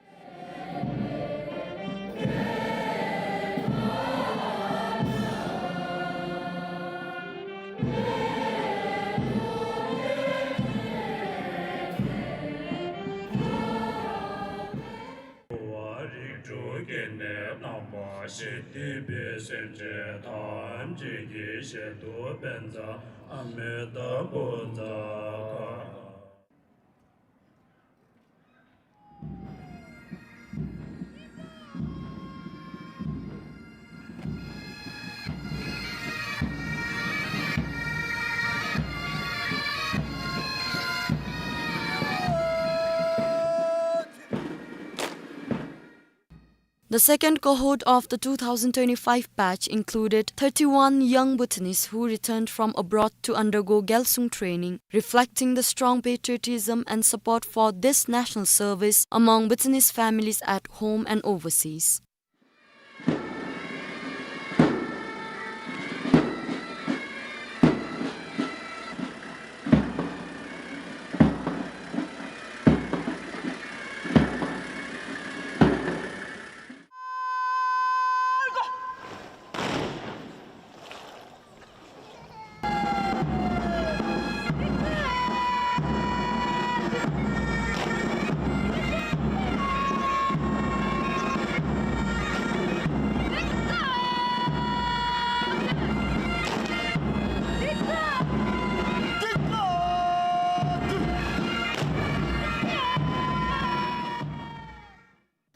The second cohort of the two thousand twenty-five batch included thirty-one young Bhutanese who returned from abroad to undergo Gyalsung training, reflecting the strong patriotism and support for this national service among Bhutanese families at home and overseas.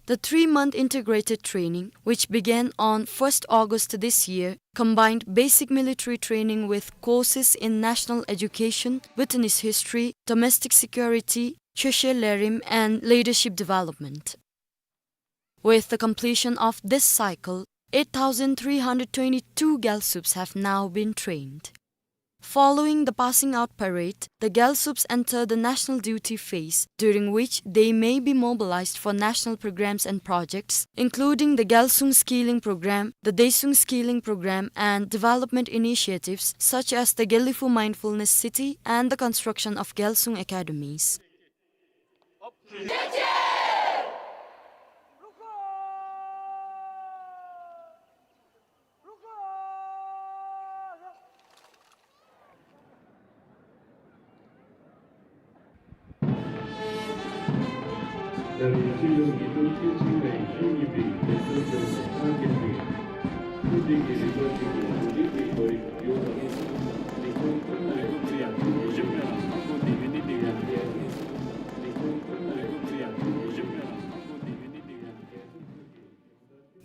The three-month integrated training, which began on first August this year, combined basic military training with courses in national education, Bhutanese history, domestic security, Cheshire Lerim, and leadership development. With the completion of this cycle, eight thousand three hundred twenty-two Gyalsups have now been trained. Following the passing out parade, the Gyalsups enter the national duty phase, during which they may be mobilized for national programs and projects, including the Gyalsung Skilling Program, the Deysung Skilling Program, and development initiatives such as the Gelephu Mindfulness City and the construction of Gyalsung academies.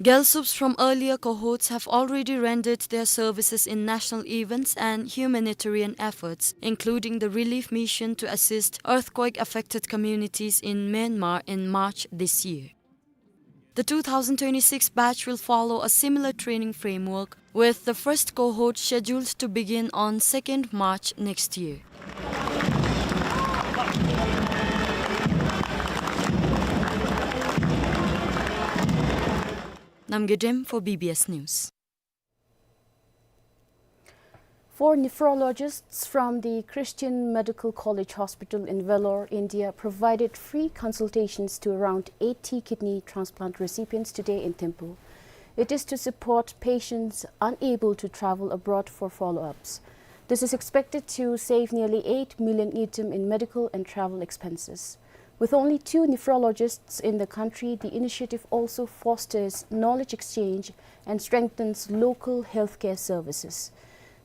Gyalsups from earlier cohorts have already rendered their services in national events and humanitarian efforts, including the relief mission to assist earthquake-affected communities in Myanmar in March this year. The two thousand twenty-six batch will follow a similar training framework, with the first cohort scheduled to begin on second March next year. Namgay Dem for B B S News. Four nephrologists from the Christian Medical College Hospital in Vellore, India, provided free consultations to around eighty kidney transplant recipients today in Thimphu. It is to support patients unable to travel abroad for follow-ups. This is expected to save nearly eight million ngultrum in medical and travel expenses. With only two nephrologists in the country, the initiative also fosters knowledge exchange and strengthens local healthcare services.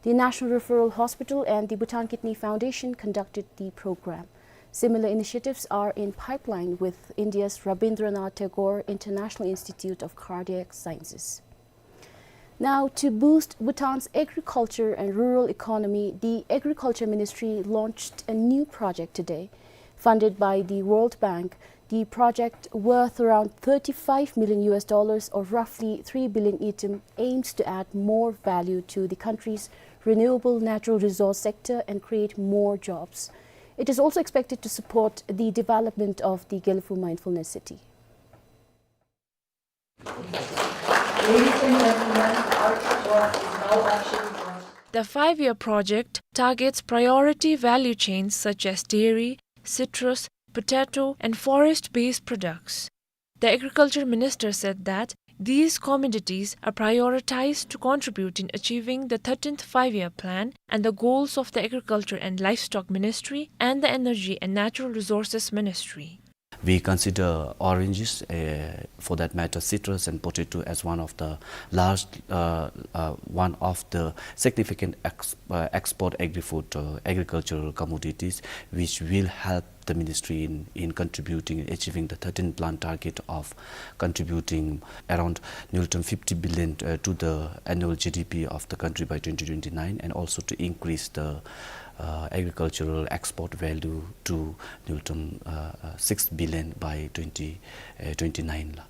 The National Referral Hospital and the Bhutan Kidney Foundation conducted the program. Similar initiatives are in pipeline with India's Rabindranath Tagore International Institute of Cardiac Sciences. Now, to boost Bhutan's agriculture and rural economy, the Agriculture Ministry launched a new project today. Funded by the World Bank, the project, worth around thirty-five million U S dollars, or roughly three billion ngultrum, aims to add more value to the country's renewable natural resource sector and create more jobs. It is also expected to support the development of the Gelephu Mindfulness City. Ladies and gentlemen, the output was now actually. The five-year project targets priority value chains such as dairy, citrus, potato, and forest-based products. The agriculture minister said that these commodities are prioritized to contribute in achieving the thirteenth Five-Year Plan and the goals of the Agriculture and Livestock Ministry and the Energy and Natural Resources Ministry. We consider oranges, uh, for that matter, citrus and potato as one of the large, uh, uh, one of the significant ex-, uh, export agri-food, uh, agricultural commodities, which will help the ministry in, in contributing, achieving the thirteen plan target of contributing around ngultrum fifty billion, uh, to the annual G D P of the country by twenty twenty-nine, and also to increase the uh, agricultural export value to ngultrum, uh, uh, six billion by twenty, uh, twenty-nine la.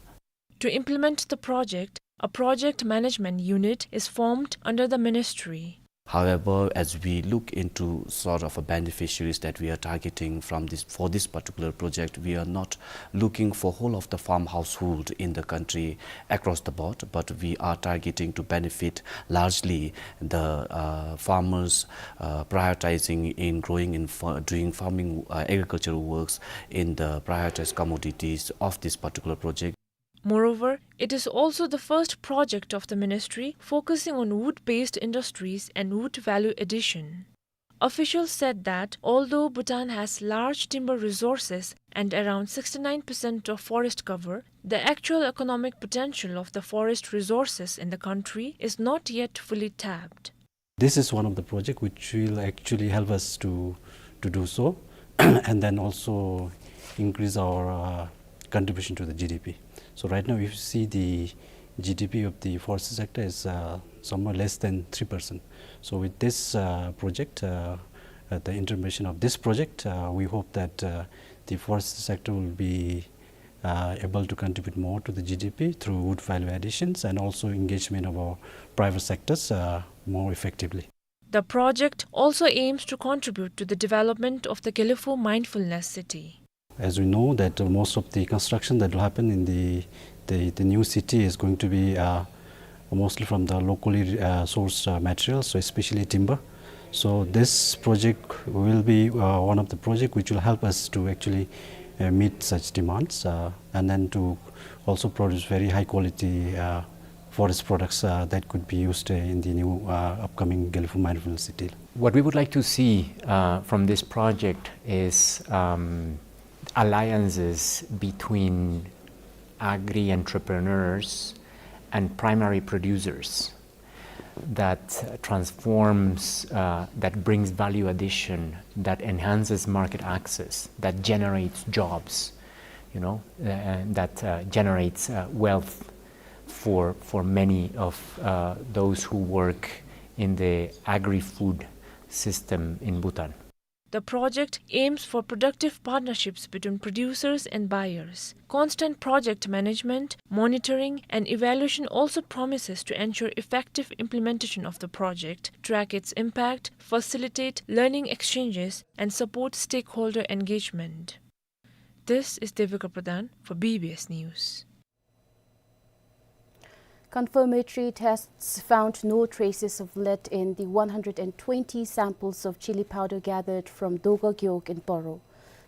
To implement the project, a project management unit is formed under the ministry. However, as we look into sort of a beneficiaries that we are targeting from this, for this particular project, we are not looking for whole of the farm household in the country across the board, but we are targeting to benefit largely the, uh, farmers, uh, prioritizing in growing in fa-, doing farming, uh, agricultural works in the prioritized commodities of this particular project. Moreover, it is also the first project of the ministry focusing on wood-based industries and wood value addition. Officials said that although Bhutan has large timber resources and around sixty-nine percent of forest cover, the actual economic potential of the forest resources in the country is not yet fully tapped. This is one of the project which will actually help us to, to do so, and then also increase our, uh, contribution to the G D P. So right now, if you see the G D P of the forestry sector is, uh, somewhere less than three percent. So with this, uh, project, uh, uh, the intervention of this project, uh, we hope that, uh, the forestry sector will be, uh, able to contribute more to the G D P through wood value additions and also engagement of our private sectors, uh, more effectively. The project also aims to contribute to the development of the Gelephu Mindfulness City. As we know that, uh, most of the construction that will happen in the, the, the new city is going to be, uh, mostly from the locally, uh, sourced, uh, materials, so especially timber. So this project will be, uh, one of the project which will help us to actually, uh, meet such demands, uh, and then to also produce very high quality, uh, forest products, uh, that could be used, uh, in the new, uh, upcoming Gelephu Mindfulness City. What we would like to see, uh, from this project is, um, alliances between agri-entrepreneurs and primary producers that transforms, uh, that brings value addition, that enhances market access, that generates jobs, you know, uh, that, uh, generates, uh, wealth for, for many of, uh, those who work in the agri-food system in Bhutan. The project aims for productive partnerships between producers and buyers. Constant project management, monitoring, and evaluation also promises to ensure effective implementation of the project, track its impact, facilitate learning exchanges, and support stakeholder engagement. This is Devika Pradhan for B B S News. Confirmatory tests found no traces of lead in the one hundred and twenty samples of chili powder gathered from Doga Gewog in Poro.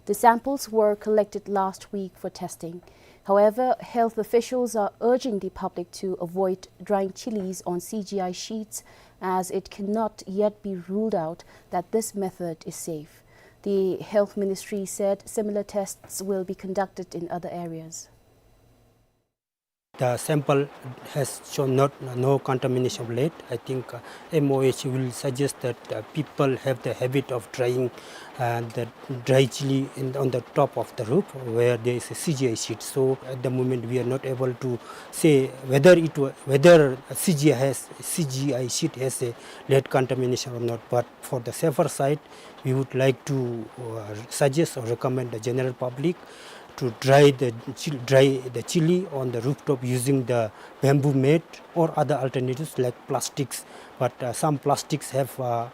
The samples were collected last week for testing. However, health officials are urging the public to avoid drying chilies on C G I sheets, as it cannot yet be ruled out that this method is safe. The Health Ministry said similar tests will be conducted in other areas. The sample has shown not, no contamination of lead. I think, uh, M O H will suggest that, uh, people have the habit of drying, uh, the dry chili in, on the top of the roof where there is a C G I sheet. So at the moment we are not able to say whether it wa-, whether C G I has, C G I sheet has a lead contamination or not. But for the safer side, we would like to, uh, suggest or recommend the general public to dry the chil-, dry the chili on the rooftop using the bamboo mat or other alternatives like plastics. But, uh, some plastics have, uh,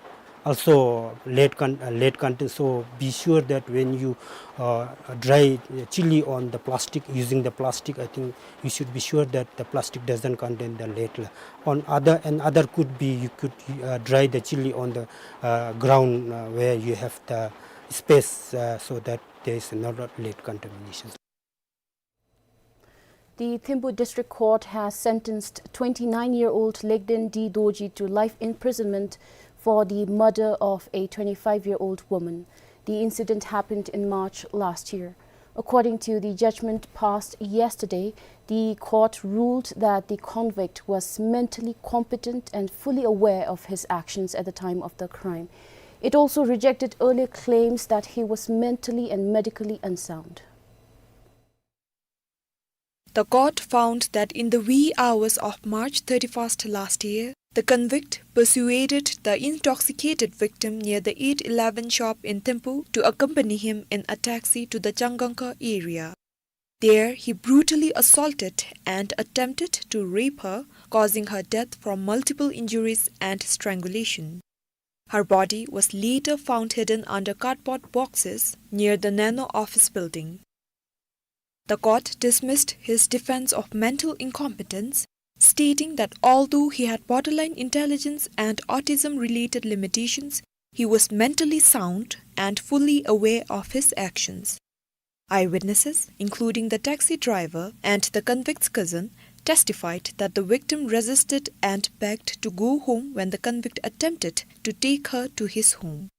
also lead con-, uh, lead content. So be sure that when you, uh, dry chili on the plastic, using the plastic, I think you should be sure that the plastic doesn't contain the lead. On other, another could be you could, uh, dry the chili on the, uh, ground, uh, where you have the space, uh, so that there is not a lead contamination. The Thimphu District Court has sentenced twenty-nine-year-old Legden D Dorji to life imprisonment for the murder of a twenty-five-year-old woman. The incident happened in March last year. According to the judgment passed yesterday, the court ruled that the convict was mentally competent and fully aware of his actions at the time of the crime. It also rejected earlier claims that he was mentally and medically unsound. The court found that in the wee hours of March thirty-first last year, the convict persuaded the intoxicated victim near the eight eleven shop in Thimphu to accompany him in a taxi to the Changangkha area. There, he brutally assaulted and attempted to rape her, causing her death from multiple injuries and strangulation. Her body was later found hidden under cardboard boxes near the Nano office building. The court dismissed his defense of mental incompetence, stating that although he had borderline intelligence and autism-related limitations, he was mentally sound and fully aware of his actions. Eyewitnesses, including the taxi driver and the convict's cousin, testified that the victim resisted and begged to go home when the convict attempted to take her to his home.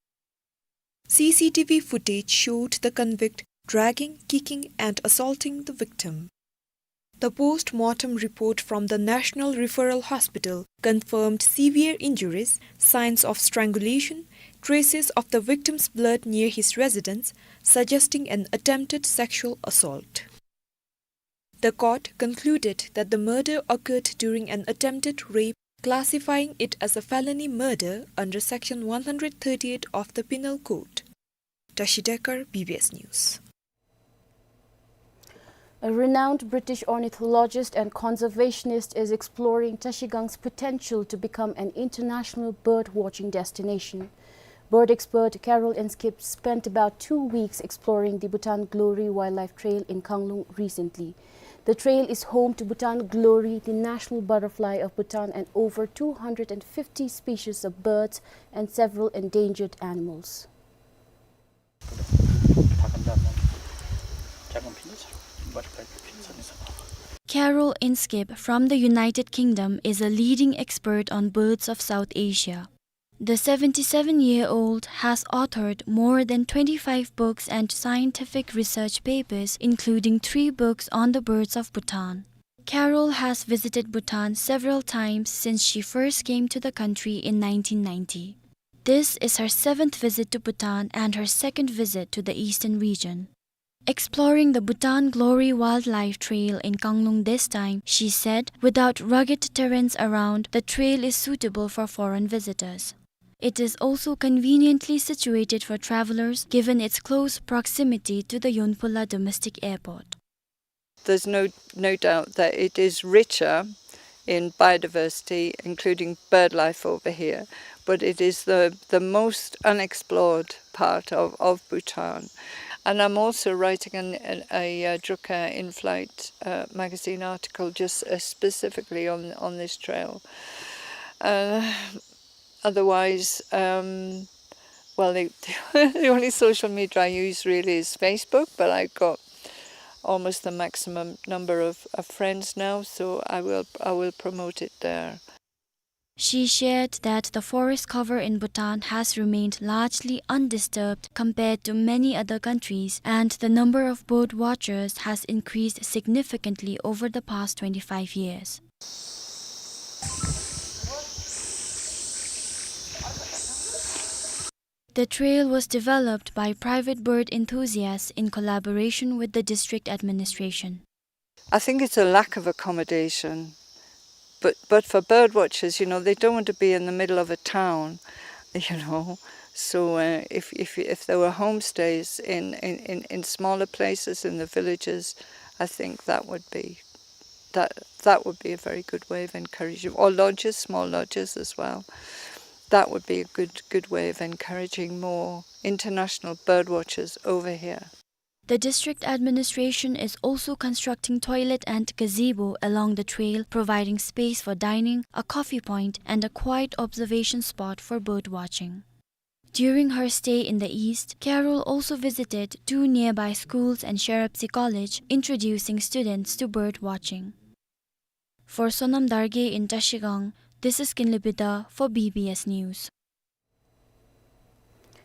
C C T V footage showed the convict dragging, kicking, and assaulting the victim. The post-mortem report from the National Referral Hospital confirmed severe injuries, signs of strangulation, traces of the victim's blood near his residence, suggesting an attempted sexual assault. The court concluded that the murder occurred during an attempted rape, classifying it as a felony murder under Section one hundred thirty-eight of the Penal Code. Tashi Dekar, B B S News. A renowned British ornithologist and conservationist is exploring Tashigang's potential to become an international bird-watching destination. Bird expert Carol Inskip spent about two weeks exploring the Bhutan Glory Wildlife Trail in Khanglung recently. The trail is home to Bhutan Glory, the national butterfly of Bhutan, and over two hundred and fifty species of birds and several endangered animals. Carol Inskip from the United Kingdom is a leading expert on birds of South Asia. The seventy-seven-year-old has authored more than twenty-five books and scientific research papers, including three books on the birds of Bhutan. Carol has visited Bhutan several times since she first came to the country in nineteen ninety. This is her seventh visit to Bhutan and her second visit to the eastern region. Exploring the Bhutan Glory Wildlife Trail in Kanglung this time, she said, without rugged terrains around, the trail is suitable for foreign visitors. It is also conveniently situated for travelers given its close proximity to the Yonpula Domestic Airport. There's no, no doubt that it is richer in biodiversity, including bird life over here, but it is the, the most unexplored part of, of Bhutan. And I'm also writing an, an, a, uh, Druk Air in-flight, uh, magazine article just, uh, specifically on, on this trail. Uh, otherwise, um, well, the, the only social media I use really is Facebook, but I've got almost the maximum number of, of friends now, so I will, I will promote it there. She shared that the forest cover in Bhutan has remained largely undisturbed compared to many other countries, and the number of bird watchers has increased significantly over the past twenty-five years. The trail was developed by private bird enthusiasts in collaboration with the district administration. I think it's a lack of accommodation. But, but for bird watchers, you know, they don't want to be in the middle of a town, you know. So, uh, if, if, if there were homestays in, in, in, in smaller places, in the villages, I think that would be, that, that would be a very good way of encouraging, or lodges, small lodges as well. That would be a good, good way of encouraging more international bird watchers over here. The district administration is also constructing toilet and gazebo along the trail, providing space for dining, a coffee point, and a quiet observation spot for bird watching. During her stay in the east, Carol also visited two nearby schools and Sherapsi College, introducing students to bird watching. For Sonam Dargay in Trashigang, this is Kinley Bida for B B S News.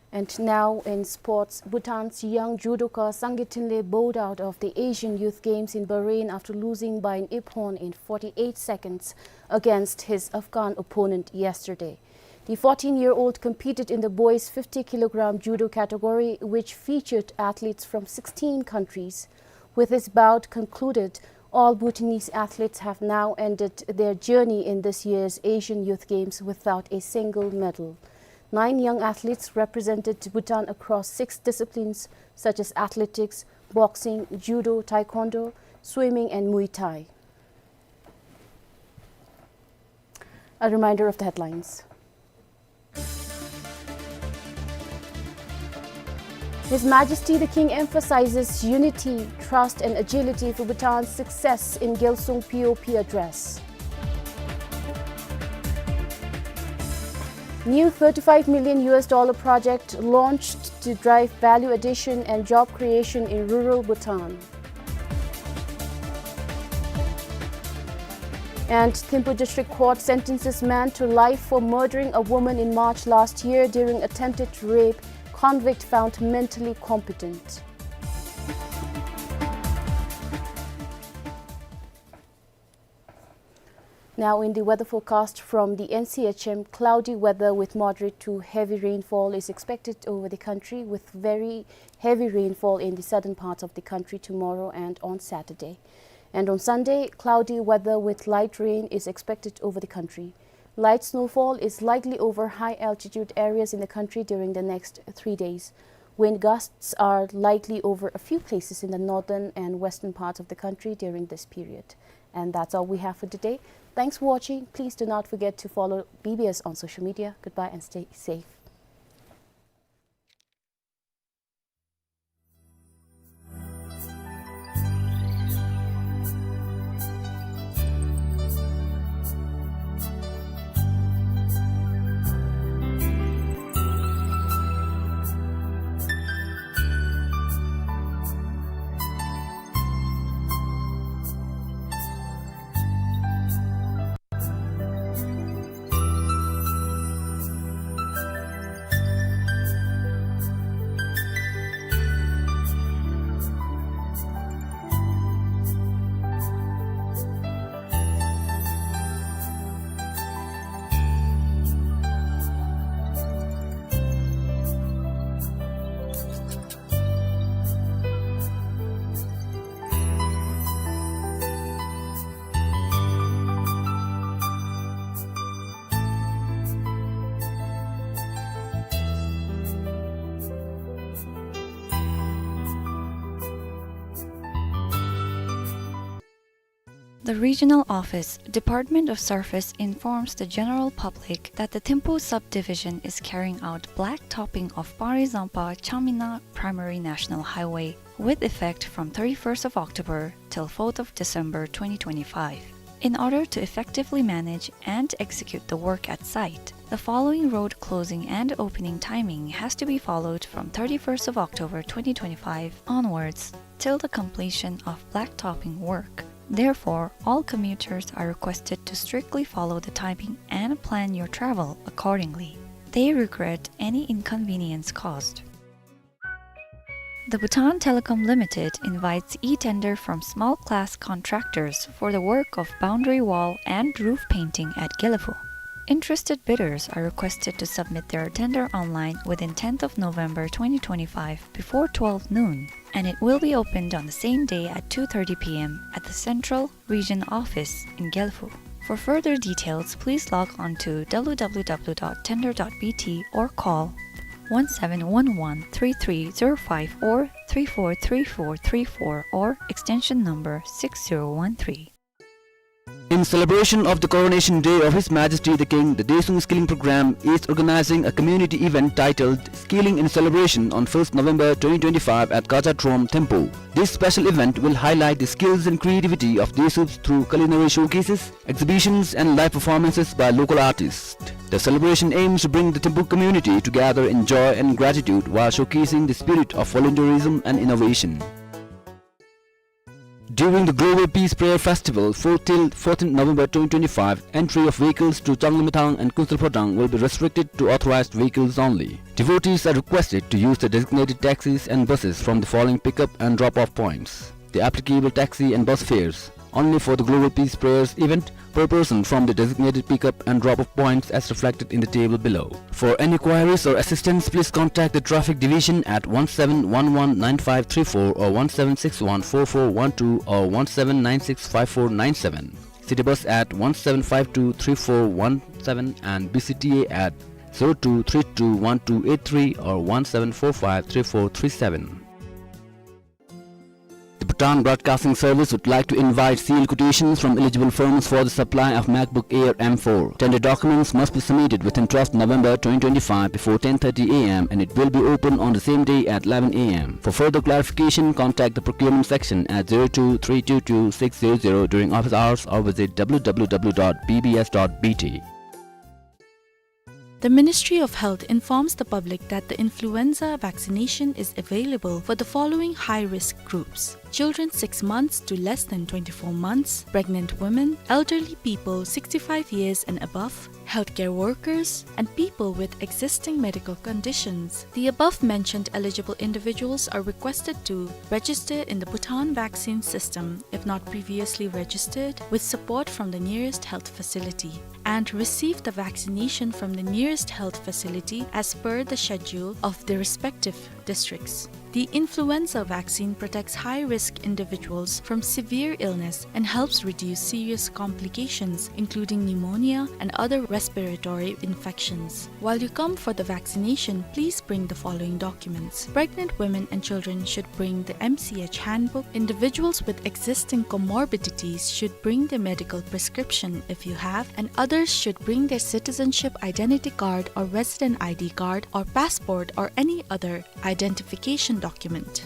And now in sports, Bhutan's young judoka Sangay Thinley bowed out of the Asian Youth Games in Bahrain after losing by an ippon in forty-eight seconds against his Afghan opponent yesterday. The fourteen-year-old competed in the boys' fifty kilogram judo category, which featured athletes from sixteen countries. With this bout concluded, all Bhutanese athletes have now ended their journey in this year's Asian Youth Games without a single medal. Nine young athletes represented Bhutan across six disciplines such as athletics, boxing, judo, taekwondo, swimming, and Muay Thai. A reminder of the headlines. His Majesty the King emphasizes unity, trust and agility for Bhutan's success in Gyalsung P O P address. New thirty-five million U S dollar project launched to drive value addition and job creation in rural Bhutan. And Thimphu District Court sentences man to life for murdering a woman in March last year during attempted rape, convict found mentally competent. Now in the weather forecast from the N C H M, cloudy weather with moderate to heavy rainfall is expected over the country, with very heavy rainfall in the southern parts of the country tomorrow and on Saturday. And on Sunday, cloudy weather with light rain is expected over the country. Light snowfall is likely over high altitude areas in the country during the next three days. Wind gusts are likely over a few places in the northern and western parts of the country during this period. And that's all we have for today. Thanks for watching. Please do not forget to follow B B S on social media. Goodbye and stay safe. The regional office, Department of Service, informs the general public that the Thimphu subdivision is carrying out blacktopping of Pari Zampa Chamina Primary National Highway with effect from thirty-first of October till fourth of December twenty twenty-five. In order to effectively manage and execute the work at site, the following road closing and opening timing has to be followed from thirty-first of October twenty twenty-five onwards till the completion of blacktopping work. Therefore, all commuters are requested to strictly follow the timing and plan your travel accordingly. They regret any inconvenience caused. The Bhutan Telecom Limited invites e-tender from small class contractors for the work of boundary wall and roof painting at Gelephu. Interested bidders are requested to submit their tender online within tenth of November twenty twenty-five before twelve noon, and it will be opened on the same day at two thirty p m at the Central Region Office in Gelephu. For further details, please log on to w w w dot tender dot b t or call one seven one one three three zero five or three four three four three four or extension number six zero one three. In celebration of the coronation day of His Majesty the King, the Desung Skilling Program is organizing a community event titled Skilling in Celebration on first November twenty twenty-five at Kaja Trom, Thimphu. This special event will highlight the skills and creativity of Desups through culinary showcases, exhibitions, and live performances by local artists. The celebration aims to bring the Thimphu community together in joy and gratitude while showcasing the spirit of volunteerism and innovation. During the Global Peace Prayer Festival, fourth till fourteenth November twenty twenty-five, entry of vehicles to Changlimithang and Kunsalphodang will be restricted to authorized vehicles only. Devotees are requested to use the designated taxis and buses from the following pickup and drop-off points. The applicable taxi and bus fares only for the Global Peace Prayers event per person from the designated pickup and drop-off points as reflected in the table below. For any queries or assistance, please contact the Traffic Division at one seven one one nine five three four or one seven six one four four one two or one seven nine six five four nine seven. City Bus at one seven five two three four one seven and B C T A at zero two three two one two eight three or one seven four five three four three seven. The Bhutan Broadcasting Service would like to invite sealed quotations from eligible firms for the supply of MacBook Air M four. Tender documents must be submitted within twelfth November twenty twenty-five before ten thirty a m and it will be open on the same day at eleven a m. For further clarification, contact the procurement section at zero two three two two six zero zero during office hours or visit w w w dot b b s dot b t. The Ministry of Health informs the public that the influenza vaccination is available for the following high-risk groups: children six months to less than twenty-four months, pregnant women, elderly people sixty-five years and above, healthcare workers, and people with existing medical conditions. The above-mentioned eligible individuals are requested to register in the Bhutan vaccine system if not previously registered, with support from the nearest health facility, and receive the vaccination from the nearest health facility as per the schedule of the respective districts. The influenza vaccine protects high-risk individuals from severe illness and helps reduce serious complications, including pneumonia and other respiratory infections. While you come for the vaccination, please bring the following documents. Pregnant women and children should bring the M C H handbook. Individuals with existing comorbidities should bring their medical prescription if you have, and others should bring their citizenship identity card or resident I D card or passport or any other identification document.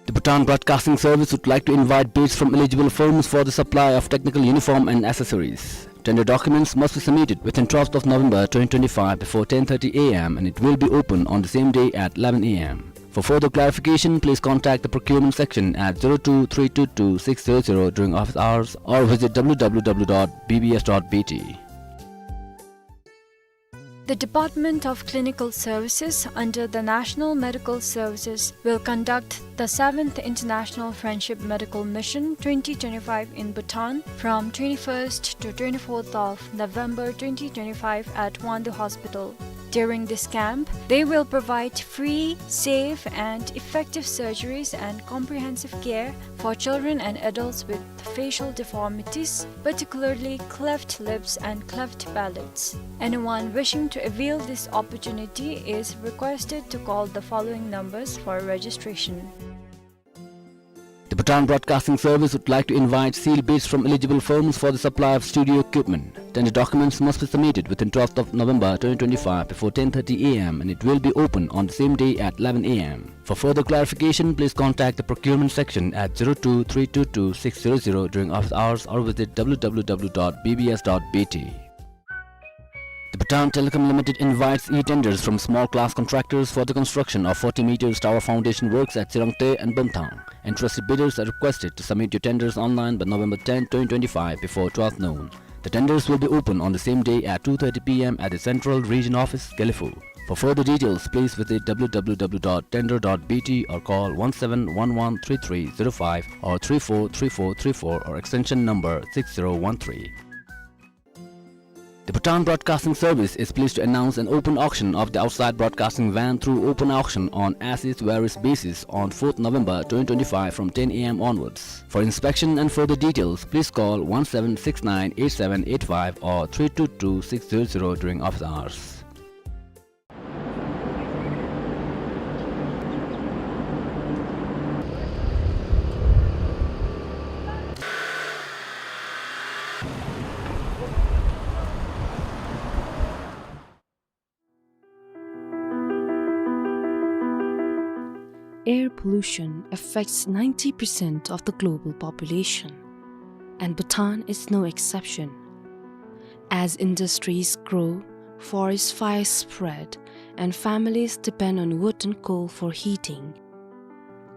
The Bhutan Broadcasting Service would like to invite bids from eligible firms for the supply of technical uniform and accessories. Tender documents must be submitted within twelfth of November twenty twenty-five before ten thirty a m and it will be open on the same day at eleven a m. For further clarification, please contact the procurement section at zero two three two two six zero zero during office hours or visit w w w dot b b s dot b t. The Department of Clinical Services under the National Medical Services will conduct the seventh International Friendship Medical Mission twenty twenty-five in Bhutan from twenty-first to twenty-fourth of November twenty twenty-five at Wangdue Hospital. During this camp, they will provide free, safe, and effective surgeries and comprehensive care for children and adults with facial deformities, particularly cleft lips and cleft palates. Anyone wishing to avail this opportunity is requested to call the following numbers for registration. The Bhutan Broadcasting Service would like to invite sealed bids from eligible firms for the supply of studio equipment. Tender documents must be submitted within twelfth of November twenty twenty-five before ten thirty A M, and it will be open on the same day at eleven A M. For further clarification, please contact the procurement section at zero two three two two six zero zero during office hours or visit W W W dot B B S dot B T. The Bhutan Telecom Limited invites e-tenders from small class contractors for the construction of forty meters tower foundation works at Sirongte and Bumthang. Interested bidders are requested to submit your tenders online by November tenth, twenty twenty-five, before twelve noon. The tenders will be open on the same day at two thirty P M at the Central Region Office, Gelephu. For further details, please visit W W W dot tender dot B T or call one seven one one three three zero five or three four three four three four or extension number six zero one three. The Bhutan Broadcasting Service is pleased to announce an open auction of the outside broadcasting van through open auction on as is where is basis on fourth November twenty twenty-five from ten A M onwards. For inspection and further details, please call one seven six nine eight seven eight five or three two two six zero zero during office hours. Air pollution affects ninety percent of the global population, and Bhutan is no exception. As industries grow, forest fires spread, and families depend on wood and coal for heating,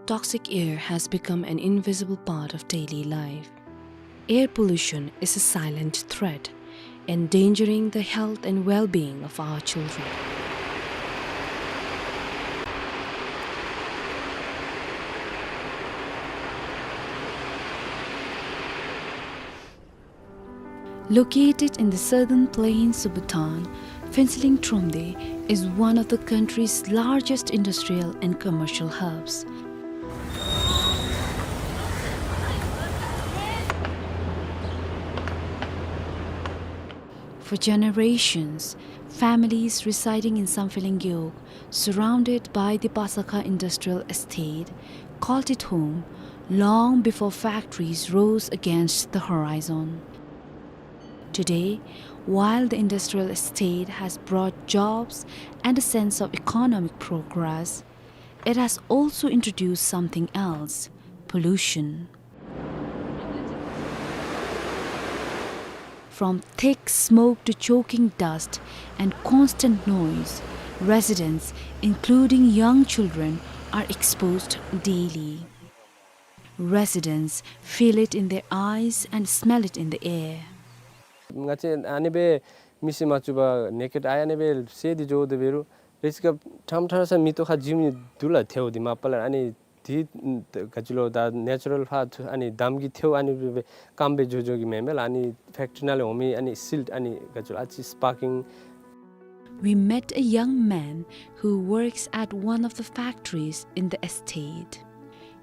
toxic air has become an invisible part of daily life. Air pollution is a silent threat, endangering the health and well-being of our children. Located in the southern plains of Bhutan, Phuentsholing Thromde is one of the country's largest industrial and commercial hubs. For generations, families residing in Samphehleng Gewog, surrounded by the Pasakha Industrial Estate, called it home long before factories rose against the horizon. Today, while the industrial estate has brought jobs and a sense of economic progress, it has also introduced something else: pollution. From thick smoke to choking dust and constant noise, residents, including young children, are exposed daily. Residents feel it in their eyes and smell it in the air. ང་བཅས་ཨ་ནི་སྦེ་མིག་གིས་མ་བཅུག་པར་naked eye ཨ་ནི་སྦེ་ཟེར་ཏེ་འགྱོ་དེ་འབད་རུང་རེ་ཅིག་ཁ་ཐམ་ཐ་ར་ས་མེ་ཏོག་ཁ་འཇིབ་ནི་འདུག་ལགས། ཐལཝ་འདི་མ་པ་ལས་ཨ་ནི་འདི་ག་ཅི་ལོ་ད་ནེ་ཅུ་རཱལ་ཕར་ཨ་ནི་འདམ་གྱི་ཐལཝ་ཨ་ནི་སྦེ་སྐམ་སྦེ་འགྱོ་འགྱོ་གི་མེན་མས་ལགས། ཨ་ནི་ཕེཀ་ཊི་རི་ནང་ལས་འོང་མི་ཨ་ནི་སིལཊ་ཨ་ནི་ག་ཅི་ལོ་ཨ་ཙི་སི་པར་ཀིང. We met a young man who works at one of the factories in the estate.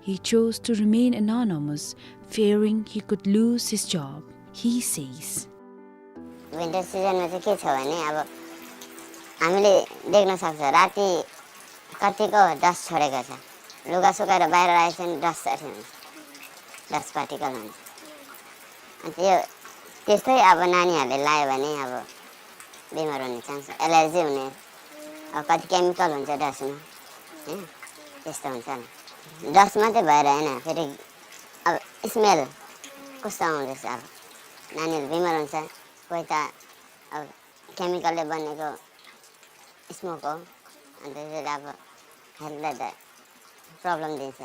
He chose to remain anonymous, fearing he could lose his job. He says, winter सिजनमा चाहिँ के छ भने, अब हामीले देख्न सक्छ, राति कतिको डस्ट छोडेको छ। लुगा सुकाएर बाहिर राखेको छ भने डस्ट चढ्छ, डस्ट पार्टिकल हुन्छ। अनि त्यो त्यस्तै अब नानीहरूले लायो भने अब बिमार हुने चान्स, एलर्जी हुने, अब कति केमिकल हुन्छ डस्टमा, होइन? त्यस्तो हुन्छ नि। डस्ट मात्रै भएर होइन, फेरि अब स्मेल कस्तो आउँदैछ, अब नानीहरू बिमार हुन्छ, कोही त अब केमिकलले बनेको स्मोक हो, अनि त्यसले अब हेल्थलाई त प्रब्लम दिन्छ।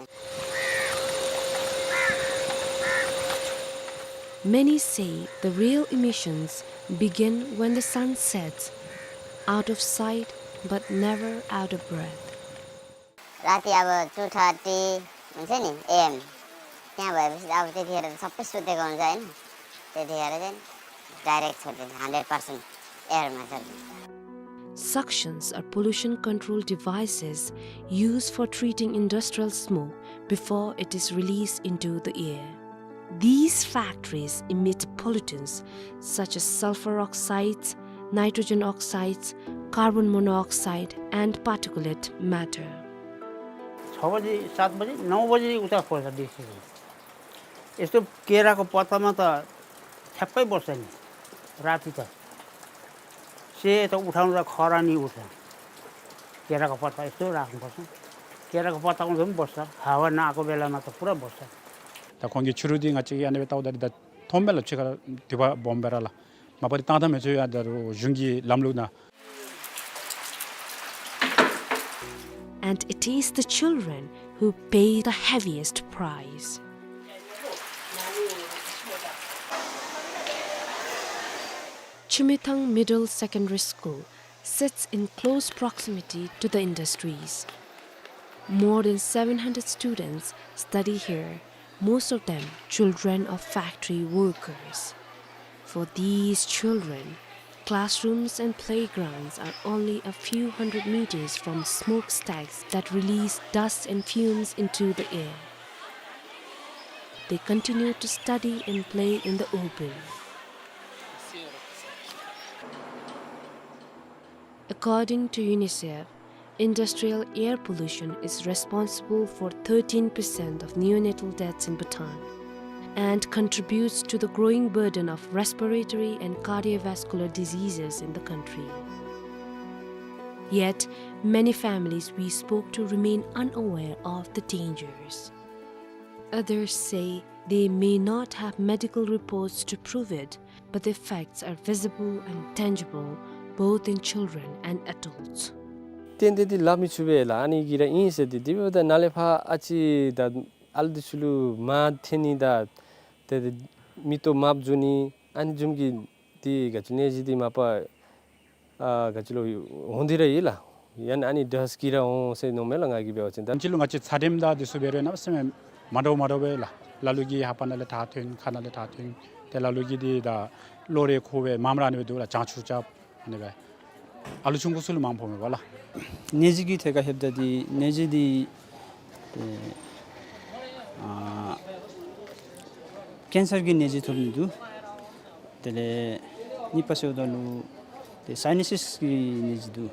Many say the real emissions begin when the sun sets, out of sight but never out of breath. राति अब टू थर्टी हुन्छ नि एएम, त्यहाँ भएपछि अब त्यतिखेर त सबै सुतेको हुन्छ, होइन? त्यतिखेर चाहिँ डाइरेक्ट छोडिदिन्छ, हन्ड्रेड पर्सेन्ट एयरमा छोडिदिन्छ। Suctions are pollution control devices used for treating industrial smoke before it is released into the air. These factories emit pollutants such as sulfur oxides, nitrogen oxides, carbon monoxide, and particulate matter. छ बजी, सात बजी, नौ बजी उता खोल्छ डिसी। यस्तो केराको पत्तामा त ठ्याक्कै बस्छ नि, राति त। सेतो उठाउनु त खरानी उठ्छ। केराको पत्ता यस्तो राख्नुपर्छ। केराको पत्तामा झन् बस्छ। हावा नआएको बेलामा त पुरा बस्छ। ད་ཁོང་གིས་ཕྱི་རུ་འདི་ང་བཅས་ཀྱིས་ཨ་ནི་སྦེ་བལྟཝ་ད་འདི་ད་མཐོངམ་མས་ལགས། ཕྱི་ཁར་དུས་པ་སྦོམ་སྦེ་ར་ལགས། མ་པ་འདི་བཏང་ད་མི་ཚུགས་ཡ། ད་རུང་གཞུང་གི་ལམ་ལུགས་ནང་། And it is the children who pay the heaviest price. Chimithang Middle Secondary School sits in close proximity to the industries. More than seven hundred students study here, most of them children of factory workers. For these children, classrooms and playgrounds are only a few hundred meters from smokestacks that release dust and fumes into the air. They continue to study and play in the open. According to UNICEF, industrial air pollution is responsible for thirteen percent of neonatal deaths in Bhutan and contributes to the growing burden of respiratory and cardiovascular diseases in the country. Yet, many families we spoke to remain unaware of the dangers. Others say they may not have medical reports to prove it, but the effects are visible and tangible, both in children and adults. ཏན་ཏན་འདི་སླབ་མི་ཚུགས་པས་ལགས། ཨ་ནི་གི་ར་ཨིན་ཟེར་ཏེ། དེ་འབདཝ་ད་ནཱ་ལས་ཕར་ཨ་ཙི་ད་ཨ་ལུ་འདི་ཚུ་ལུ་མར་འཐེན་ནི་དང་ཏེ་མིག་ཏོ་དམརཔོ་འགྱོ་ནི་ཨ་ནི་བཟུམ་གྱི་འདི་ག་ཅི་ནད་གཞི་འདི་མ་པ་ཨ་ག་ཅི་ལོ་འོང་སྟེ་ར་ཡོད་ལགས། ཡང་ན་ཨ་ནི་ཌསཊ་གིས་ར་འོང་ཟེར་མནོཝ་མས་ལགས། ང་གིས་འབད་བ་ཅིན་ད་ཕྱི་ལུ་ང་བཅས་ཚ་དྲོད་དང་འདི་ཚུ་འབད་རུང་གནམ་མེད་ས་མེད་མ་འདྲཝ་མ་འདྲཝ་སྦེ་ལགས། ལ་ལུ་གིས་ཧ་པ་ནང་ལས་ཐག་ཐོན། ཁ་ནང་ལས་ཐག་ཐོན། ཏེ་ལ་ལུ་གིས་འདི་ད་གློ་རེག་ཁུ་བའི་མངམ་ར་ཨ་ནི་སྦེ་འདུག་ལགས། བྱང་ཆུབ་རྐྱབ་ཨ་ནི་སྦེ། ཨ་ལུ་ཆུང་ཀུ་ཚུ་ལུ་མངམ་ཕོགཔ་མས་པ་ལགས། ནད་གཞི་གི་ཐད་ཁར་ལྷོདཔ་ད་འདི་ནད་གཞི་འདི་ཨེ་ཨ་ཀེན་སར་གྱི་ནད་གཞི་ཐོབ་ནི་འདུག། དེ་ལས་གཉིས་པ་ཟེརཝ་ད་ལུ་ཏེ་སའི་ནཱ་སིས་ཀྱི་ནད་གཞི་འདུག།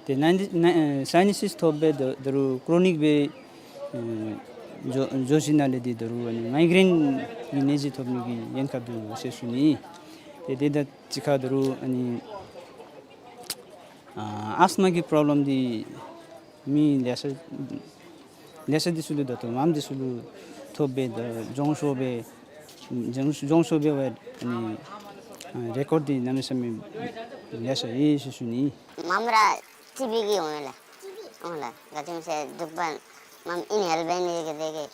ཏེ་ནཱ་ནཱ་ཨེ་སའི་ནཱ་སིས་ཐོབ་སྦེ་ད་ད་རུང་ཀྲོ་ནིག་སྦེ་ཨེ་འགྱོ་འགྱོ་ཞིནམ་ལས་འདི་ད་རུང་ཨ་ནི་མའི་གྲེན་གྱི་ནད་གཞི་ཐོབ་ནི་གི་ཉེན་ཁ་འདུག་ཟེར་ཞུ་ནི། ཏེ་དེ་དང་གཅིག་ཁར་ད་རུང་ཨ་ནི་ཨ་ཨས་མ་གི་པྲོབ་ལེམ་འདི་མི་ལེ་ཤ་ལེ་ཤ་འདི་ཚུ་ལུ་ད་ལྟོ་མངམ་འདི་ཚུ་ལུ་ཐོབ་སྦེ་ད་གྱོང་ཤོར་སྦེ་གྱོང་གྱོང་ཤོར་སྦེ་འབད་ཨ་ནི་ཨ་རེ་ཀོཌ་འདི་གནམ་མེད་ས་མེད་ལེ་ཤ་ཡོད་ཟེར་ཞུ་ནི། མངམ་ར་ཊི་བི་གིས་འོང་ཡི་ལགས། འོང་ལགས། ག་ཅི་སྨོ་ཟེར་གདུག་པ་མངམ་ཨིན་ཧེལ་འབད་ནི་གི་དེ་གིས་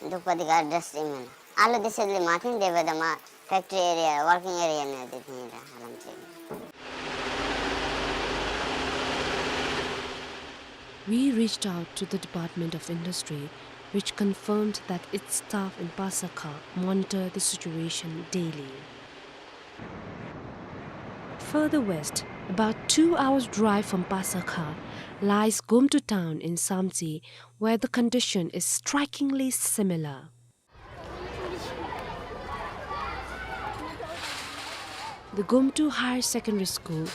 གདུག་པ་འདི་ག་ཌསཊ་ཨིན་མས་ལགས། ཨ་ལུ་འདི་ཚུ་ལུ་མ་འཐེན། དེ་འབདཝ་ད་མར་ཕེཀ་ཊི་རི་ཨེ་རི་ཡ་ཝར་ཀིང་ཨེ་རི་ཡ་ནང་འདི་འཐེན་ཡི་ལགས། ཧ་ལམ་ཅིག། We reached out to the Department of Industry, which confirmed that its staff in Pasakha monitor the situation daily. Further west, about two hours' drive from Pasakha, lies Gomtu town in Samtse, where the condition is strikingly similar. The Gomtu Higher Secondary School,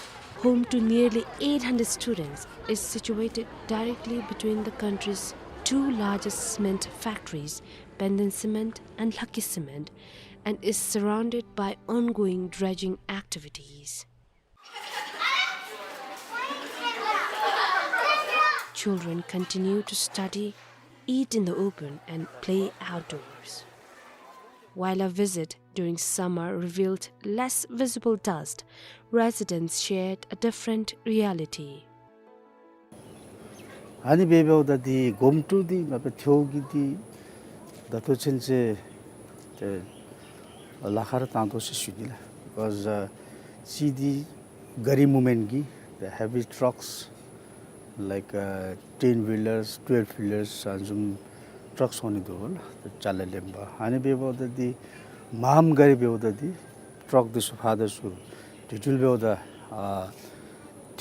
home to nearly eight hundred students, is situated directly between the country's two largest cement factories, Penden Cement and Lhakki Cement, and is surrounded by ongoing dredging activities. Children continue to study, eat in the open, and play outdoors. While our visit during summer revealed less visible dust, residents shared a different reality. ཨ་ནི་འབདཝ་ད་འདི་གོམ་ཊུ་འདི་མ་པ་ཐལཝ་གི་འདི་ད་ལྟོ་ཚུན་ཚོད་ཏེ་ལཱ་ཁག་ར་བཏང་དོ་ཟེར་ཞུ་ནི་ལགས། Because ཨ་གཅིག་འདི་ག་རི་མུབ་མེནཊ་གི་the heavy trucks like ཨ་ten wheelers, twelve wheelers ཨ་ནི་བཟུམ་ཊརཀསི་འོང་ནི་འདུག་ལགས། ཏེ་ཅ་ལ་ལེན་པར། ཨ་ནི་འབདཝ་ད་འདི་མངམ་ག་རི་འབདཝ་ད་འདི་ཊརཀསི་འདི་ཚུ་ཕར་དང་ཚུར་དེ་འཕྲོ་འབདཝ་ད་ཨ་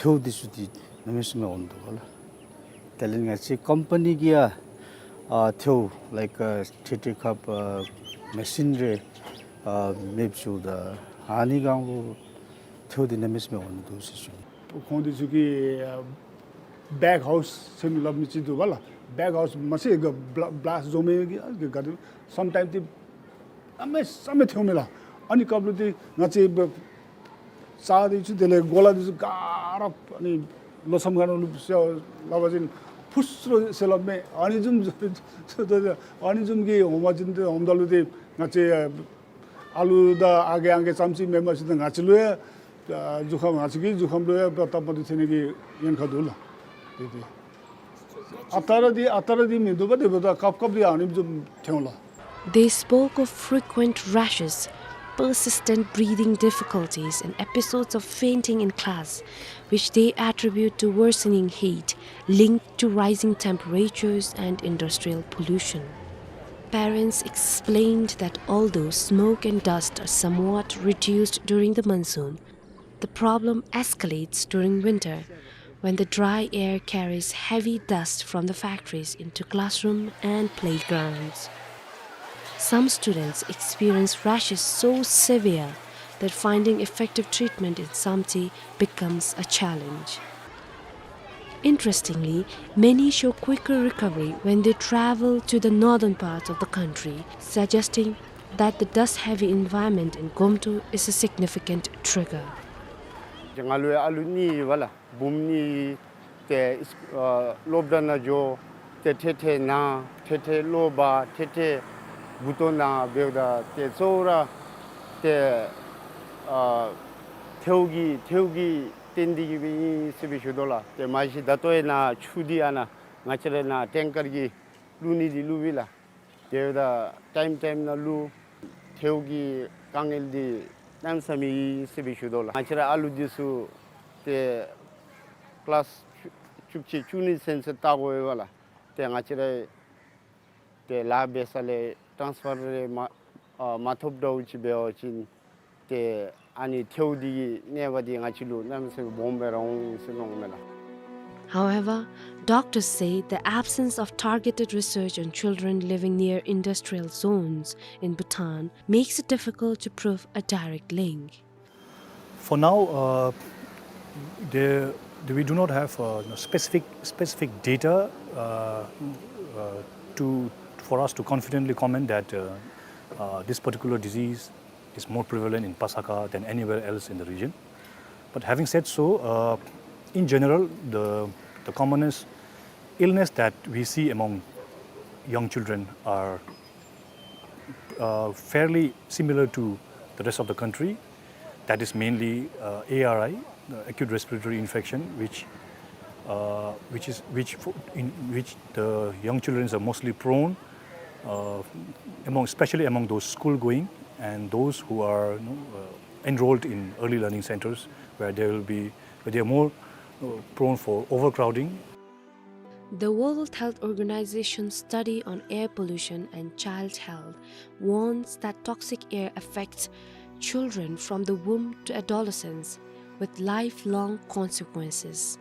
ཐལཝ་འདི་ཚུ་འདི་གནམ་མེད་ས་མེད་འོང་འདུག་ལགས། དེ་ལས་ང་བཅས་ཀམ་པ་ནི་གིས་ཡང་ཨ་ཐལཝ་like ཨ་ཊི་ཊི་ཀབ་ཨ་མེ་ཤིན་རེ་ཨ་མེདཔ་བཟོཝ་ད་ཨ་ནི་གང་པོ་ཐལཝ་འདི་གནམ་མེད་ས་མེད་འོང་ནི་འདུག་ཟེར་ཞུ་ནི། ཁོང་འདི་ཚུ་གིས་ཨ་བེག་ཧའུསི་ཟེར་སླབ་མི་ཅིག་འདུག་པ་ལགས། བེག་ཧའུསི་མ་ཚད་ག་བླ་བླཱསཊ་བཟོ་མི་གི་ཨ་ག་ག་རི་སམ་ཊའིམསི་འདི་ གནམ་མེད་ས་མེད་ཐོན་མས་ལགས། ཨ་ནི་སྐབས་ལུ་ཏེ་ང་བཅས་ས་འདི་ཚུ་དེ་ལས་གོ་ལ་འདི་ཚུ་ག་ར་ཨ་ནི་ལོ་མཚམས་ཁ་ནང་ལུ་ཟེར་སླབ་པ་ཅིན་ཕུ་སུ་རུ་ཟེར་སླབ་མས། ཨ་ནི་བཟུམ་ཨ་ནི་བཟུམ་གྱི་འོང་པ་ཅིན་ཏེ་འོངམ་ད་ལུ་ཏེ་ང་བཅས་ཨ་ལུ་དང་ཨ་རྒས་ཨང་རྒས་ཙམ་ཅིག་མེན་པར་ཞིནམ་ད་ང་བཅས་ལུ་ཡང་ཨ་གཟུགས་ཁམས་ང་བཅས་ཀྱི་གཟུགས་ཁམས་ལུ་ཡང་སྟབས་མ་བདེཝ་ཐོན་ནི་གི་ཉེན་ཁ་འདུག་ལགས། ཏེ་ཏེ་ཨ་རྟག་ར་འདི་ཨ་རྟག་ར་འདི་མིན་འདུག་པ། དེ་འབདཝ་ད་སྐབས་སྐབས་འདི་ཨ་ནི་བཟུམ་ཐོན་ལགས། They spoke of frequent rashes, persistent breathing difficulties, and episodes of fainting in class, which they attribute to worsening heat linked to rising temperatures and industrial pollution. Parents explained that although smoke and dust are somewhat reduced during the monsoon, the problem escalates during winter, when the dry air carries heavy dust from the factories into classroom and playgrounds. Some students experience rashes so severe that finding effective treatment in Samtse becomes a challenge. Interestingly, many show quicker recovery when they travel to the northern parts of the country, suggesting that the dust-heavy environment in Gomtok is a significant trigger. ང་ལུ་ཡང་ཨ་ལུ་གཉིས་ཡོད་པ་ལགས། བུམོ་གཉིས་ཏེ་ཨ་སློབ་གྲྭ་ནང་འགྱོ། ཏེ་ཐེ་ཐེ་ན་ཐེ་ཐེ་གློ་བ་ཐེ་ཐེ་མགུ་ཏོ་ན་འབདཝ་ད་ཏེ་གཙོ་བོ་ར་ཏེ་ཨ་ཐལཝ་གི་ཐལཝ་གིས་བརྟེན་ཏེ་གིས་སྦེ་ཨིན་ཟེར་སྦེ་ཞུ་དོ་ལགས། ཏེ་མ་གཞི་ད་ལྟོ་ཡང་ན་ཆུ་འདི་ཨ་ནཱ་ང་བཅས་ར་ནཱ་ཊེང་ཀར་གྱིས་བླུག་ནི་འདི་བླུག་པས་ལགས། དེ་འབདཝ་ད་ཊའིམ་ཊའིམ་ནང་བླུག། ཐལཝ་གི་དཀའ་ངལ་འདི་གནམ་མེད་ས་མེད་ཨིན་ཟེར་སྦེ་ཞུ་དོ་ལགས། ང་བཅས་ར་ཨ་ལུ་འདི་ཚུ་ཏེ་ཀི་ལཱསི་བཅུ་བཅུ་གཅིག་བཅུ་གཉིས་ཚུན་ཚོད་བལྟ་དགོ་པས་ལགས། ཏེ་ང་བཅས་ར་ཏེ་ལཱ་འབད་ས་ལས་ཊཱནསི་ཕར་རེ་མ་ཨ་མ་ཐོབ་འདྲཝ་ཅིག་འབད་བ་ཅིན་ཏེ་ཨ་ནི་ཐལཝ་འདི་གི་ནད་པ་འདི་ང་བཅས་ལུ་གནམ་མེད་ས་མེད་སྦོམ་སྦེ་ར་འོང་ཟེར་མནོཝ་མས་ལགས། However, doctors say the absence of targeted research on children living near industrial zones in Bhutan makes it difficult to prove a direct link. For now, uh, there, we do not have, uh, specific, specific data, uh, uh, to, for us to confidently comment that, uh, uh, this particular disease is more prevalent in Pasakha than anywhere else in the region. But having said so, uh, in general, the, the commonest illness that we see among young children are uh, fairly similar to the rest of the country. That is mainly, uh, A R I, uh, acute respiratory infection, which, uh, which is, which fo-, in which the young children are mostly prone, uh, among, especially among those school going and those who are, you know, uh, enrolled in early learning centers, where they will be, where they are more, uh, prone for overcrowding. The World Health Organization study on air pollution and child health warns that toxic air affects children from the womb to adolescence, with lifelong consequences.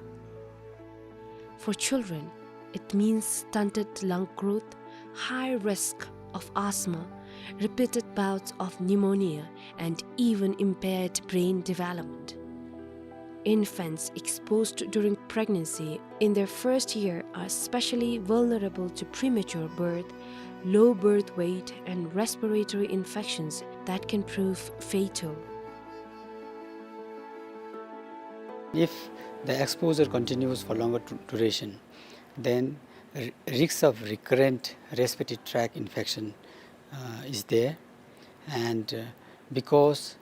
For children, it means stunted lung growth, high risk of asthma, repeated bouts of pneumonia, and even impaired brain development. Infants exposed during pregnancy in their first year are especially vulnerable to premature birth, low birth weight, and respiratory infections that can prove fatal. If the exposure continues for longer du-, duration, then r-, risks of recurrent respiratory tract infection, uh, is there. And, uh, because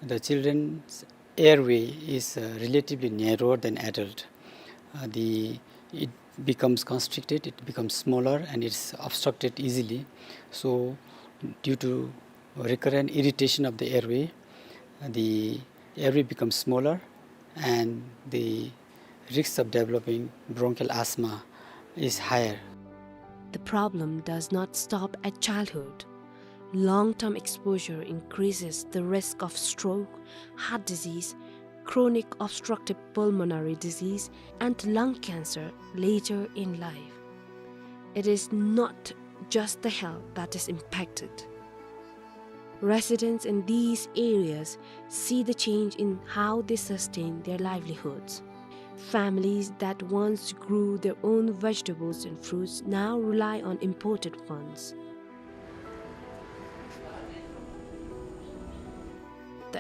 the children's airway is, uh, relatively narrower than adult, uh, the, it becomes constricted, it becomes smaller, and it's obstructed easily. So, due to recurrent irritation of the airway, uh, the airway becomes smaller, and the risks of developing bronchial asthma is higher. The problem does not stop at childhood. Long-term exposure increases the risk of stroke, heart disease, chronic obstructive pulmonary disease, and lung cancer later in life. It is not just the health that is impacted. Residents in these areas see the change in how they sustain their livelihoods. Families that once grew their own vegetables and fruits now rely on imported ones.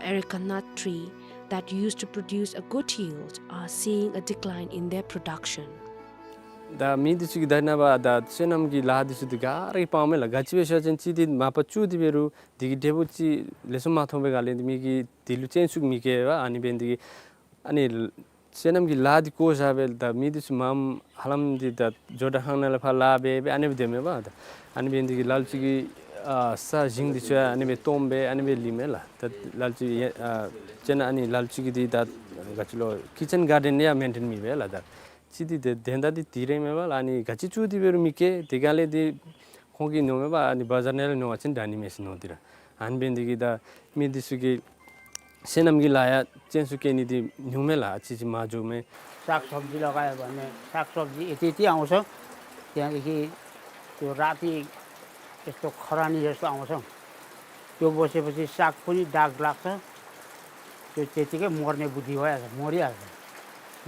Areca nut tree that used to produce a good yield are seeing a decline in their production. ད་མི་འདི་ཚུ་གིས་ད་ནངས་པ་ད་སོ་ནམ་གྱི་ལཱ་འདི་ཚུ་འདི་ག་ར་གིས་སྤང་མས་ལགས། ག་ཅི་སྦེ་ཟེར་བ་ཅིན་གཅིག་འདི་མ་པ་བཙུགས་ཏེ་འབད་རུང་དེ་གི་འབྲས་བུ་ཅིག་ལེགས་ཤོམ་མ་ཐོབ་པའི་སྒང་ལས་འདི་མི་གིས་དེ་ལུ་སྤྱན་ཚུགས་མི་བཀལ་བས། ཨ་ནི་འབད་ནི་འདི་གིས་ཨ་ནི་སོ་ནམ་གྱི་ལཱ་འདི་བཀོ་བཞག་སྦེ་ད་མི་འདི་ཚུ་མངམ་ཧ་ལམ་འདི་ད་ཇོ་བྲག་ཁང་ནང་ལས་ཕར་ལཱ་འབད་སྦེ་ཨ་ནི་སྦེ་སྡོད་མས་པ། ད་ཨ་ནི་འབད་ནི་འདི་གིས་ལ་ལུ་ཅིག་གིས་ཨ་ས་ཞིང་འདི་ཚུ་ཡང་ཨ་ནི་སྦེ་སྟོངམ་སྦེ་ཨ་ནི་སྦེ་ལུས་མས་ལགས། ད་ལ་ལུ་ཅིག་ཡ་ཨ་ཅེ་ན་ཨ་ནི་ལ་ལུ་ཅིག་གིས་འདི་ད་ག་ཅི་ལོ་ཀི་ཅན་གཱར་ཌེན་ཡང་མེན་ཊེན་མི་འབད་ལགས། ད་གཅིག་འདི་དེ་དོན་དག་འདི་དེ་ར་མས་པ་ལགས། ཨ་ནི་ག་ཅི་བཙུགས་ཏེ་འབད་རུང་མི་སྐྱེ། དེ་སྒང་ལས་འདི་ཁོང་གིས་མནོཝ་མས་པ། ཨ་ནི་བ་ཛར་ནང་ལས་ཉོ་བ་ཅིན་དྲག་ནི་མས་ཟེར་མནོ་སྟེ་ར། ཨ་ནི་འབད་ནི་འདི་གིས་ད་མི་འདི་ཚུ་གིས་སོ་ནམ་གྱི་ལཱ་ཡང་སྤྱན་ཚུགས་བཀལ་ནི་འདི་ཉུང་མས་ལགས། ཨ་ཙི་ཅིག་མར་འགྱོཝ་མས། साग सब्जी लगायो भने सागसब्जी यति यति आउँछ। त्यहाँदेखि त्यो राति यस्तो खरानी जस्तो आउँछ। त्यो बसेपछि साग पनि दाग लाग्छ। त्यो त्यतिकै मर्ने बुद्धि भइहाल्छ, मरिहाल्छ।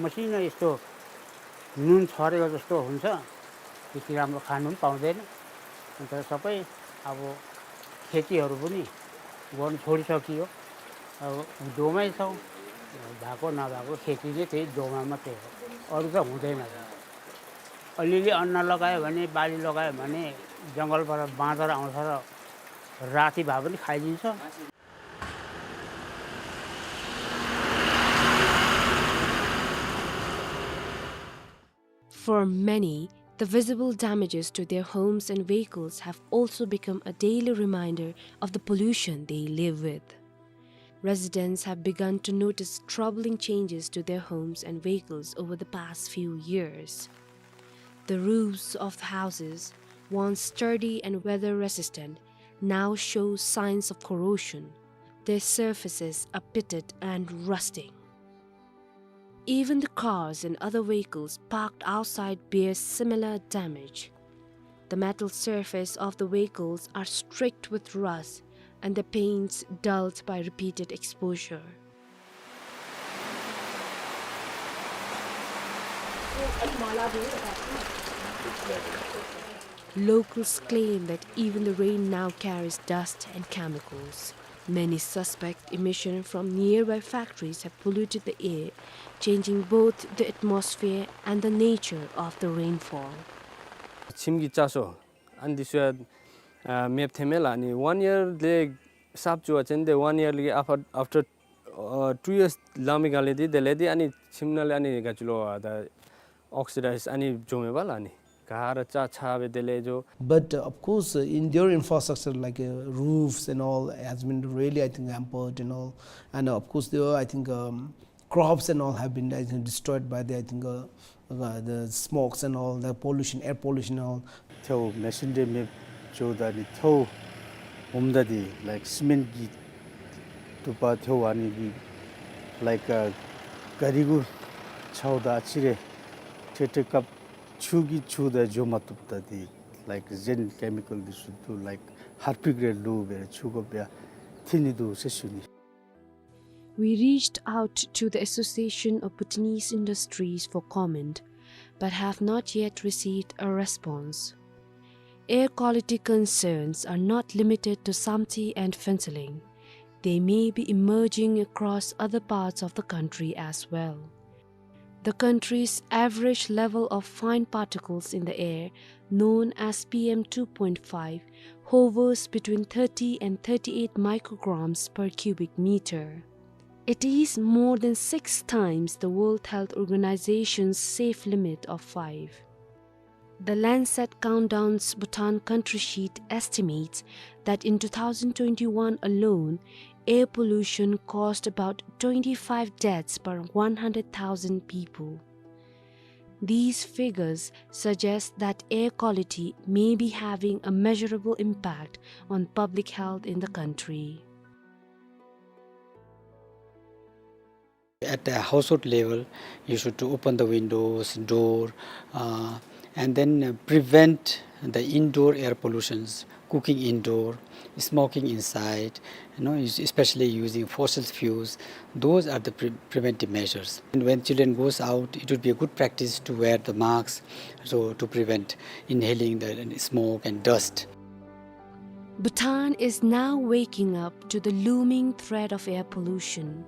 मसिनो यस्तो नुन छरेको जस्तो हुन्छ। त्यति राम्रो खानु पनि पाउँदैन। अन्त सबै अब खेतीहरू पनि गर्नु छोडिसकियो। अब डोमै छौँ, भएको नभएको खेती चाहिँ त्यही डोमा मात्रै हो, अरू त हुँदैन। अलिअलि अन्न लगायो भने, बाली लगायो भने जङ्गलबाट बाँदर आउँछ र राति भए पनि खाइदिन्छ। For many, the visible damages to their homes and vehicles have also become a daily reminder of the pollution they live with. Residents have begun to notice troubling changes to their homes and vehicles over the past few years. The roofs of the houses, once sturdy and weather-resistant, now show signs of corrosion. Their surfaces are pitted and rusting. Even the cars and other vehicles parked outside bear similar damage. The metal surface of the vehicles are streaked with rust and the paints dulled by repeated exposure. Locals claim that even the rain now carries dust and chemicals. Many suspect emission from nearby factories have polluted the air, changing both the atmosphere and the nature of the rainfall. ཁྱིམ་གྱི་ལྕགས་ཤོག་ཨ་ནི་འདི་ཚུ་ཡང་ཨ་མེདཔ་ཐོནམ་མས་ལགས། ཨ་ནི་ཝན་ཡར་ལས་གསརཔ་བཙུགས་པ་ཅིན་འདི་ཝན་ཡར་ལས་ཨཕ་ཨཕ་ཊར་ཨ་ཊུ་ཡརསི་ལང་མི་སྒང་ལས་འདི་དེ་ལས་འདི་ཨ་ནི་ཁྱིམ་ནང་ལས་ཨ་ནི་ག་ཅི་ལོ་ཨ་ད་ཨོག་སི་ཌའིཛ་ཨ་ནི་འགྱོཝ་མས་པ་ལགས། ཨ་ནི་ག་ར་ཆག་ཆག་སྦེ་དེ་ལས་འགྱོ། But uh, of course, uh, in their infrastructure, like uh, roofs and all, has been really, I think, hampered and all. And uh, of course, there are, I think, um, crops and all have been, I think, destroyed by the, I think, uh, uh, the smokes and all, the pollution, air pollution and all. ཐལཝ་མེ་ཤིན་འདྲེ་མེདཔ་འགྱོཝ་ད་ནི་ཐལཝ་འོངམ་ད་འདི་ལའིཀ་སི་མེནཊ་གི་དུ་པ་ཐལཝ་ཨ་ནི་གི་ལའིཀ་ཨ་ག་རི་གུ་འཕྱརཝ་ད་ཨ་ཙི་རེ་ཁྲེ་ཁྲེ་སྐབས་ཆུ་གིས་འཁྱུ་ད་འགྱོ་མ་བཏུབ་ད་འདི་ལའིཀ་གཞན་ཀེ་མི་ཀལ་འདི་ཚུ་འདུག་ལའིཀ་ཧར་པིཀ་རེ་བླུགས་སྦེ་འཁྱུ་དགོཔ་ཡང་ཐོན་ནི་འདུག་ཟེར་ཞུ་ནི། We reached out to the Association of Bhutanese Industries for comment, but have not yet received a response. Air quality concerns are not limited to Samtse and Phuentsholing. They may be emerging across other parts of the country as well. The country's average level of fine particles in the air, known as P M two point five, hovers between thirty and thirty-eight micrograms per cubic meter. It is more than six times the World Health Organization's safe limit of five. The Lancet Countdown's Bhutan Country Sheet estimates that in two thousand twenty-one alone, air pollution caused about twenty-five deaths per one hundred thousand people. These figures suggest that air quality may be having a measurable impact on public health in the country. At a household level, you should open the windows, door, uh, and then uh, prevent the indoor air pollutions, cooking indoor, smoking inside, you know, es- especially using fossil fuels. Those are the pre- preventive measures. And when children goes out, it would be a good practice to wear the masks, so to prevent inhaling the smoke and dust. Bhutan is now waking up to the looming threat of air pollution.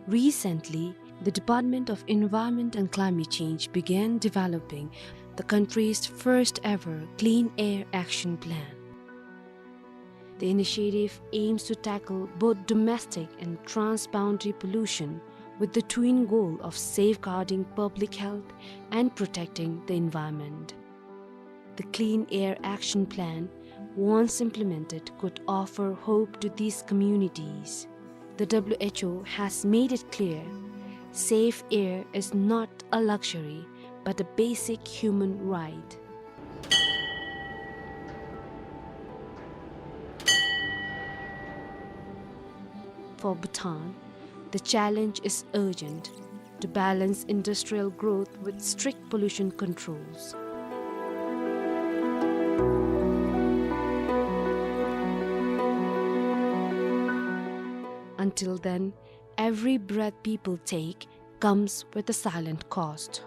Recently, the Department of Environment and Climate Change began developing the country's first ever Clean Air Action Plan. The initiative aims to tackle both domestic and transboundary pollution with the twin goal of safeguarding public health and protecting the environment. The Clean Air Action Plan, once implemented, could offer hope to these communities. The W H O has made it clear, safe air is not a luxury, but a basic human right. For Bhutan, the challenge is urgent to balance industrial growth with strict pollution controls. Until then, every breath people take comes with a silent cost.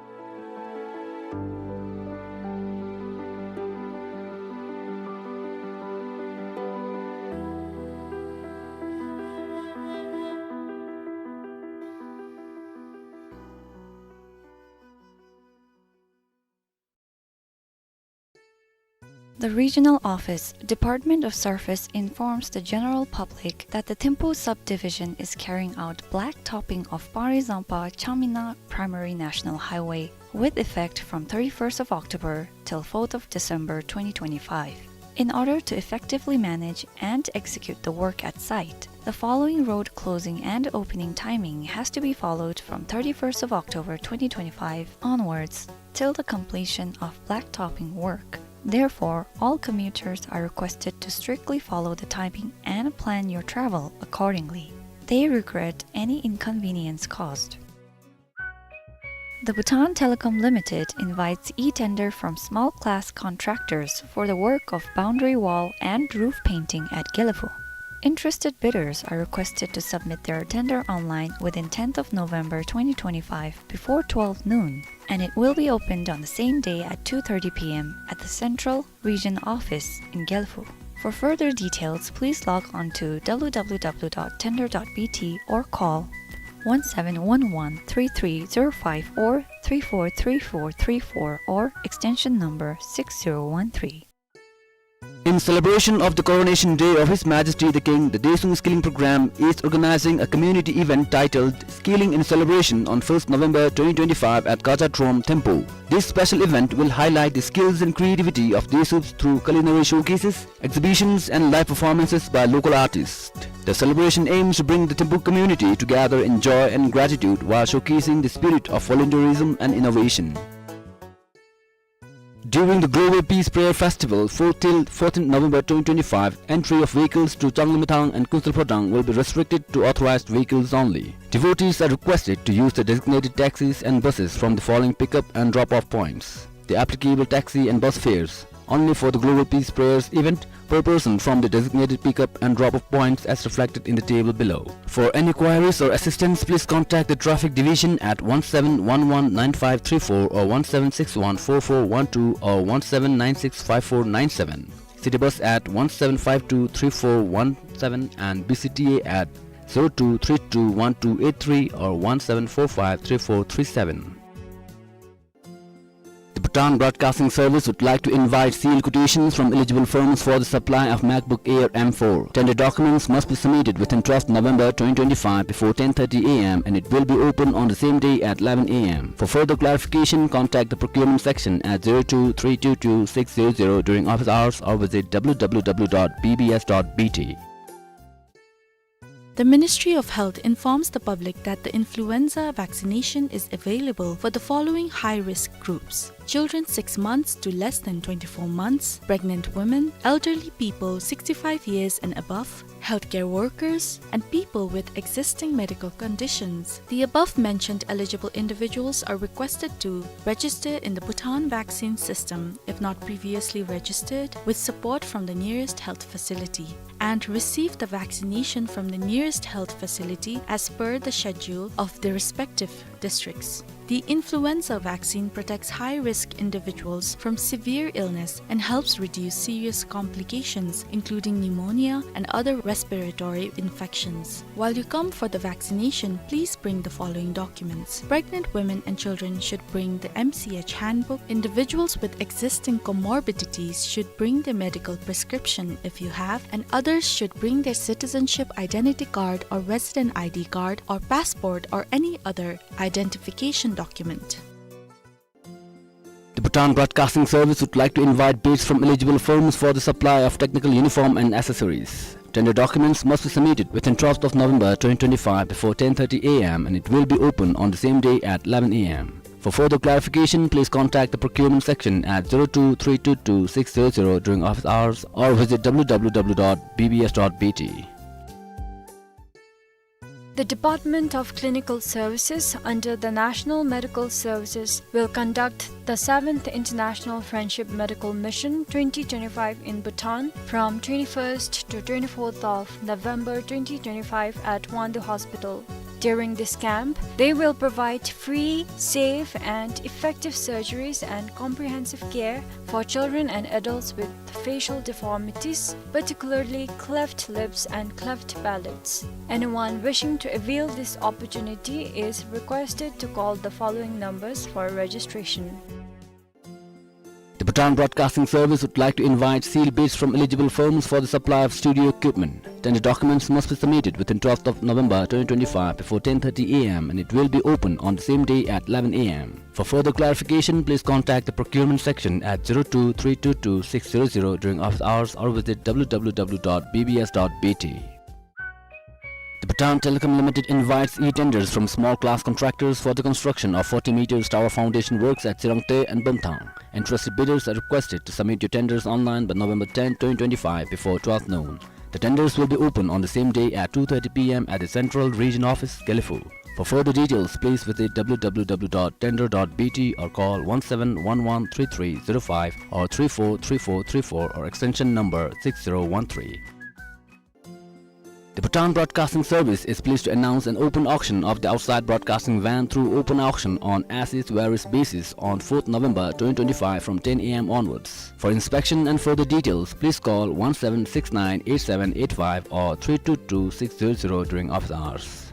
The Regional Office, Department of Surface informs the general public that the Thimphu subdivision is carrying out blacktopping of Pari Zampa Chamina Primary National Highway with effect from thirty-first of October till fourth of December twenty twenty-five. In order to effectively manage and execute the work at site, the following road closing and opening timing has to be followed from thirty-first of October twenty twenty-five onwards till the completion of blacktopping work. Therefore, all commuters are requested to strictly follow the timing and plan your travel accordingly. They regret any inconvenience caused. The Bhutan Telecom Limited invites e-tender from small class contractors for the work of boundary wall and roof painting at Gelephu. Interested bidders are requested to submit their tender online within tenth of November twenty twenty-five before twelve noon, and it will be opened on the same day at two thirty p m at the Central Region Office in Gelephu. For further details, please log on to w w w dot tender dot b t or call one seven one one three three zero five or three four three four three four or extension number six zero one three. In celebration of the coronation day of His Majesty the King, the Desung Skilling Program is organizing a community event titled Skilling in Celebration on first November twenty twenty-five at Gaja Trom, Thimphu. This special event will highlight the skills and creativity of Desuks through culinary showcases, exhibitions and live performances by local artists. The celebration aims to bring the Thimphu community together in joy and gratitude while showcasing the spirit of volunteerism and innovation. During the Global Peace Prayer Festival, fourth till fourteenth November twenty twenty-five, entry of vehicles to Changlimithang and Kunsel Phodang will be restricted to authorized vehicles only. Devotees are requested to use the designated taxis and buses from the following pickup and drop-off points. The applicable taxi and bus fares only for the Global Peace Prayers event per person from the designated pickup and drop-off points as reflected in the table below. For any queries or assistance, please contact the Traffic Division at one seven one one nine five three four or one seven six one four four one two or one seven nine six five four nine seven. City Bus at one seven five two three four one seven and B C T A at zero two three two one two eight three or one seven four five three four three seven. The Bhutan Broadcasting Service would like to invite sealed quotations from eligible firms for the supply of MacBook Air M four. Tender documents must be submitted within twelfth November twenty twenty-five before ten thirty A M and it will be open on the same day at eleven A M. For further clarification, contact the procurement section at zero two three two two six zero zero during office hours or visit w w w dot b b s dot b t. The Ministry of Health informs the public that the influenza vaccination is available for the following high-risk groups: children six months to less than twenty-four months, pregnant women, elderly people sixty-five years and above, healthcare workers, and people with existing medical conditions. The above-mentioned eligible individuals are requested to register in the Bhutan Vaccine System if not previously registered, with support from the nearest health facility, and receive the vaccination from the nearest health facility as per the schedule of the respective districts. The influenza vaccine protects high-risk individuals from severe illness and helps reduce serious complications, including pneumonia and other respiratory infections. While you come for the vaccination, please bring the following documents. Pregnant women and children should bring the M C H handbook. Individuals with existing comorbidities should bring their medical prescription if you have, and others should bring their citizenship identity card or resident I D card or passport or any other identification document. The Bhutan Broadcasting Service would like to invite bids from eligible firms for the supply of technical uniform and accessories. Tender documents must be submitted within twelfth of November twenty twenty-five before ten thirty A M and it will be open on the same day at eleven A M. For further clarification, please contact the procurement section at zero two three two two six zero zero during office hours or visit W W W dot B B S dot B T. The Department of Clinical Services under the National Medical Services will conduct the seventh International Friendship Medical Mission twenty twenty-five in Bhutan from twenty-first to twenty-fourth of November twenty twenty-five at Hwangdu Hospital. During this camp, they will provide free, safe, and effective surgeries and comprehensive care for children and adults with facial deformities, particularly cleft lips and cleft palates. Anyone wishing to avail this opportunity is requested to call the following numbers for registration. The Bhutan Broadcasting Service would like to invite sealed bids from eligible firms for the supply of studio equipment. Tender documents must be submitted within twelfth of November twenty twenty-five before ten thirty A M and it will be open on the same day at eleven A M. For further clarification, please contact the procurement section at zero two three two two six zero zero during office hours or visit W W W dot B B S dot B T. The Bhutan Telecom Limited invites e-tenders from small class contractors for the construction of forty meters tower foundation works at Chirangte and Bomthang. Interested bidders are requested to submit your tenders online by November tenth, twenty twenty-five before twelve noon. The tenders will be open on the same day at two thirty P M at the Central Region Office, Gelephu. For further details, please visit W W W dot tender dot B T or call one seven one one three three zero five or three four three four three four or extension number six zero one three. The Bhutan Broadcasting Service is pleased to announce an open auction of the outside broadcasting van through open auction on as is where is basis on fourth November twenty twenty-five from ten A M onwards. For inspection and further details, please call one seven six nine eight seven eight five or three two two six zero zero during office hours.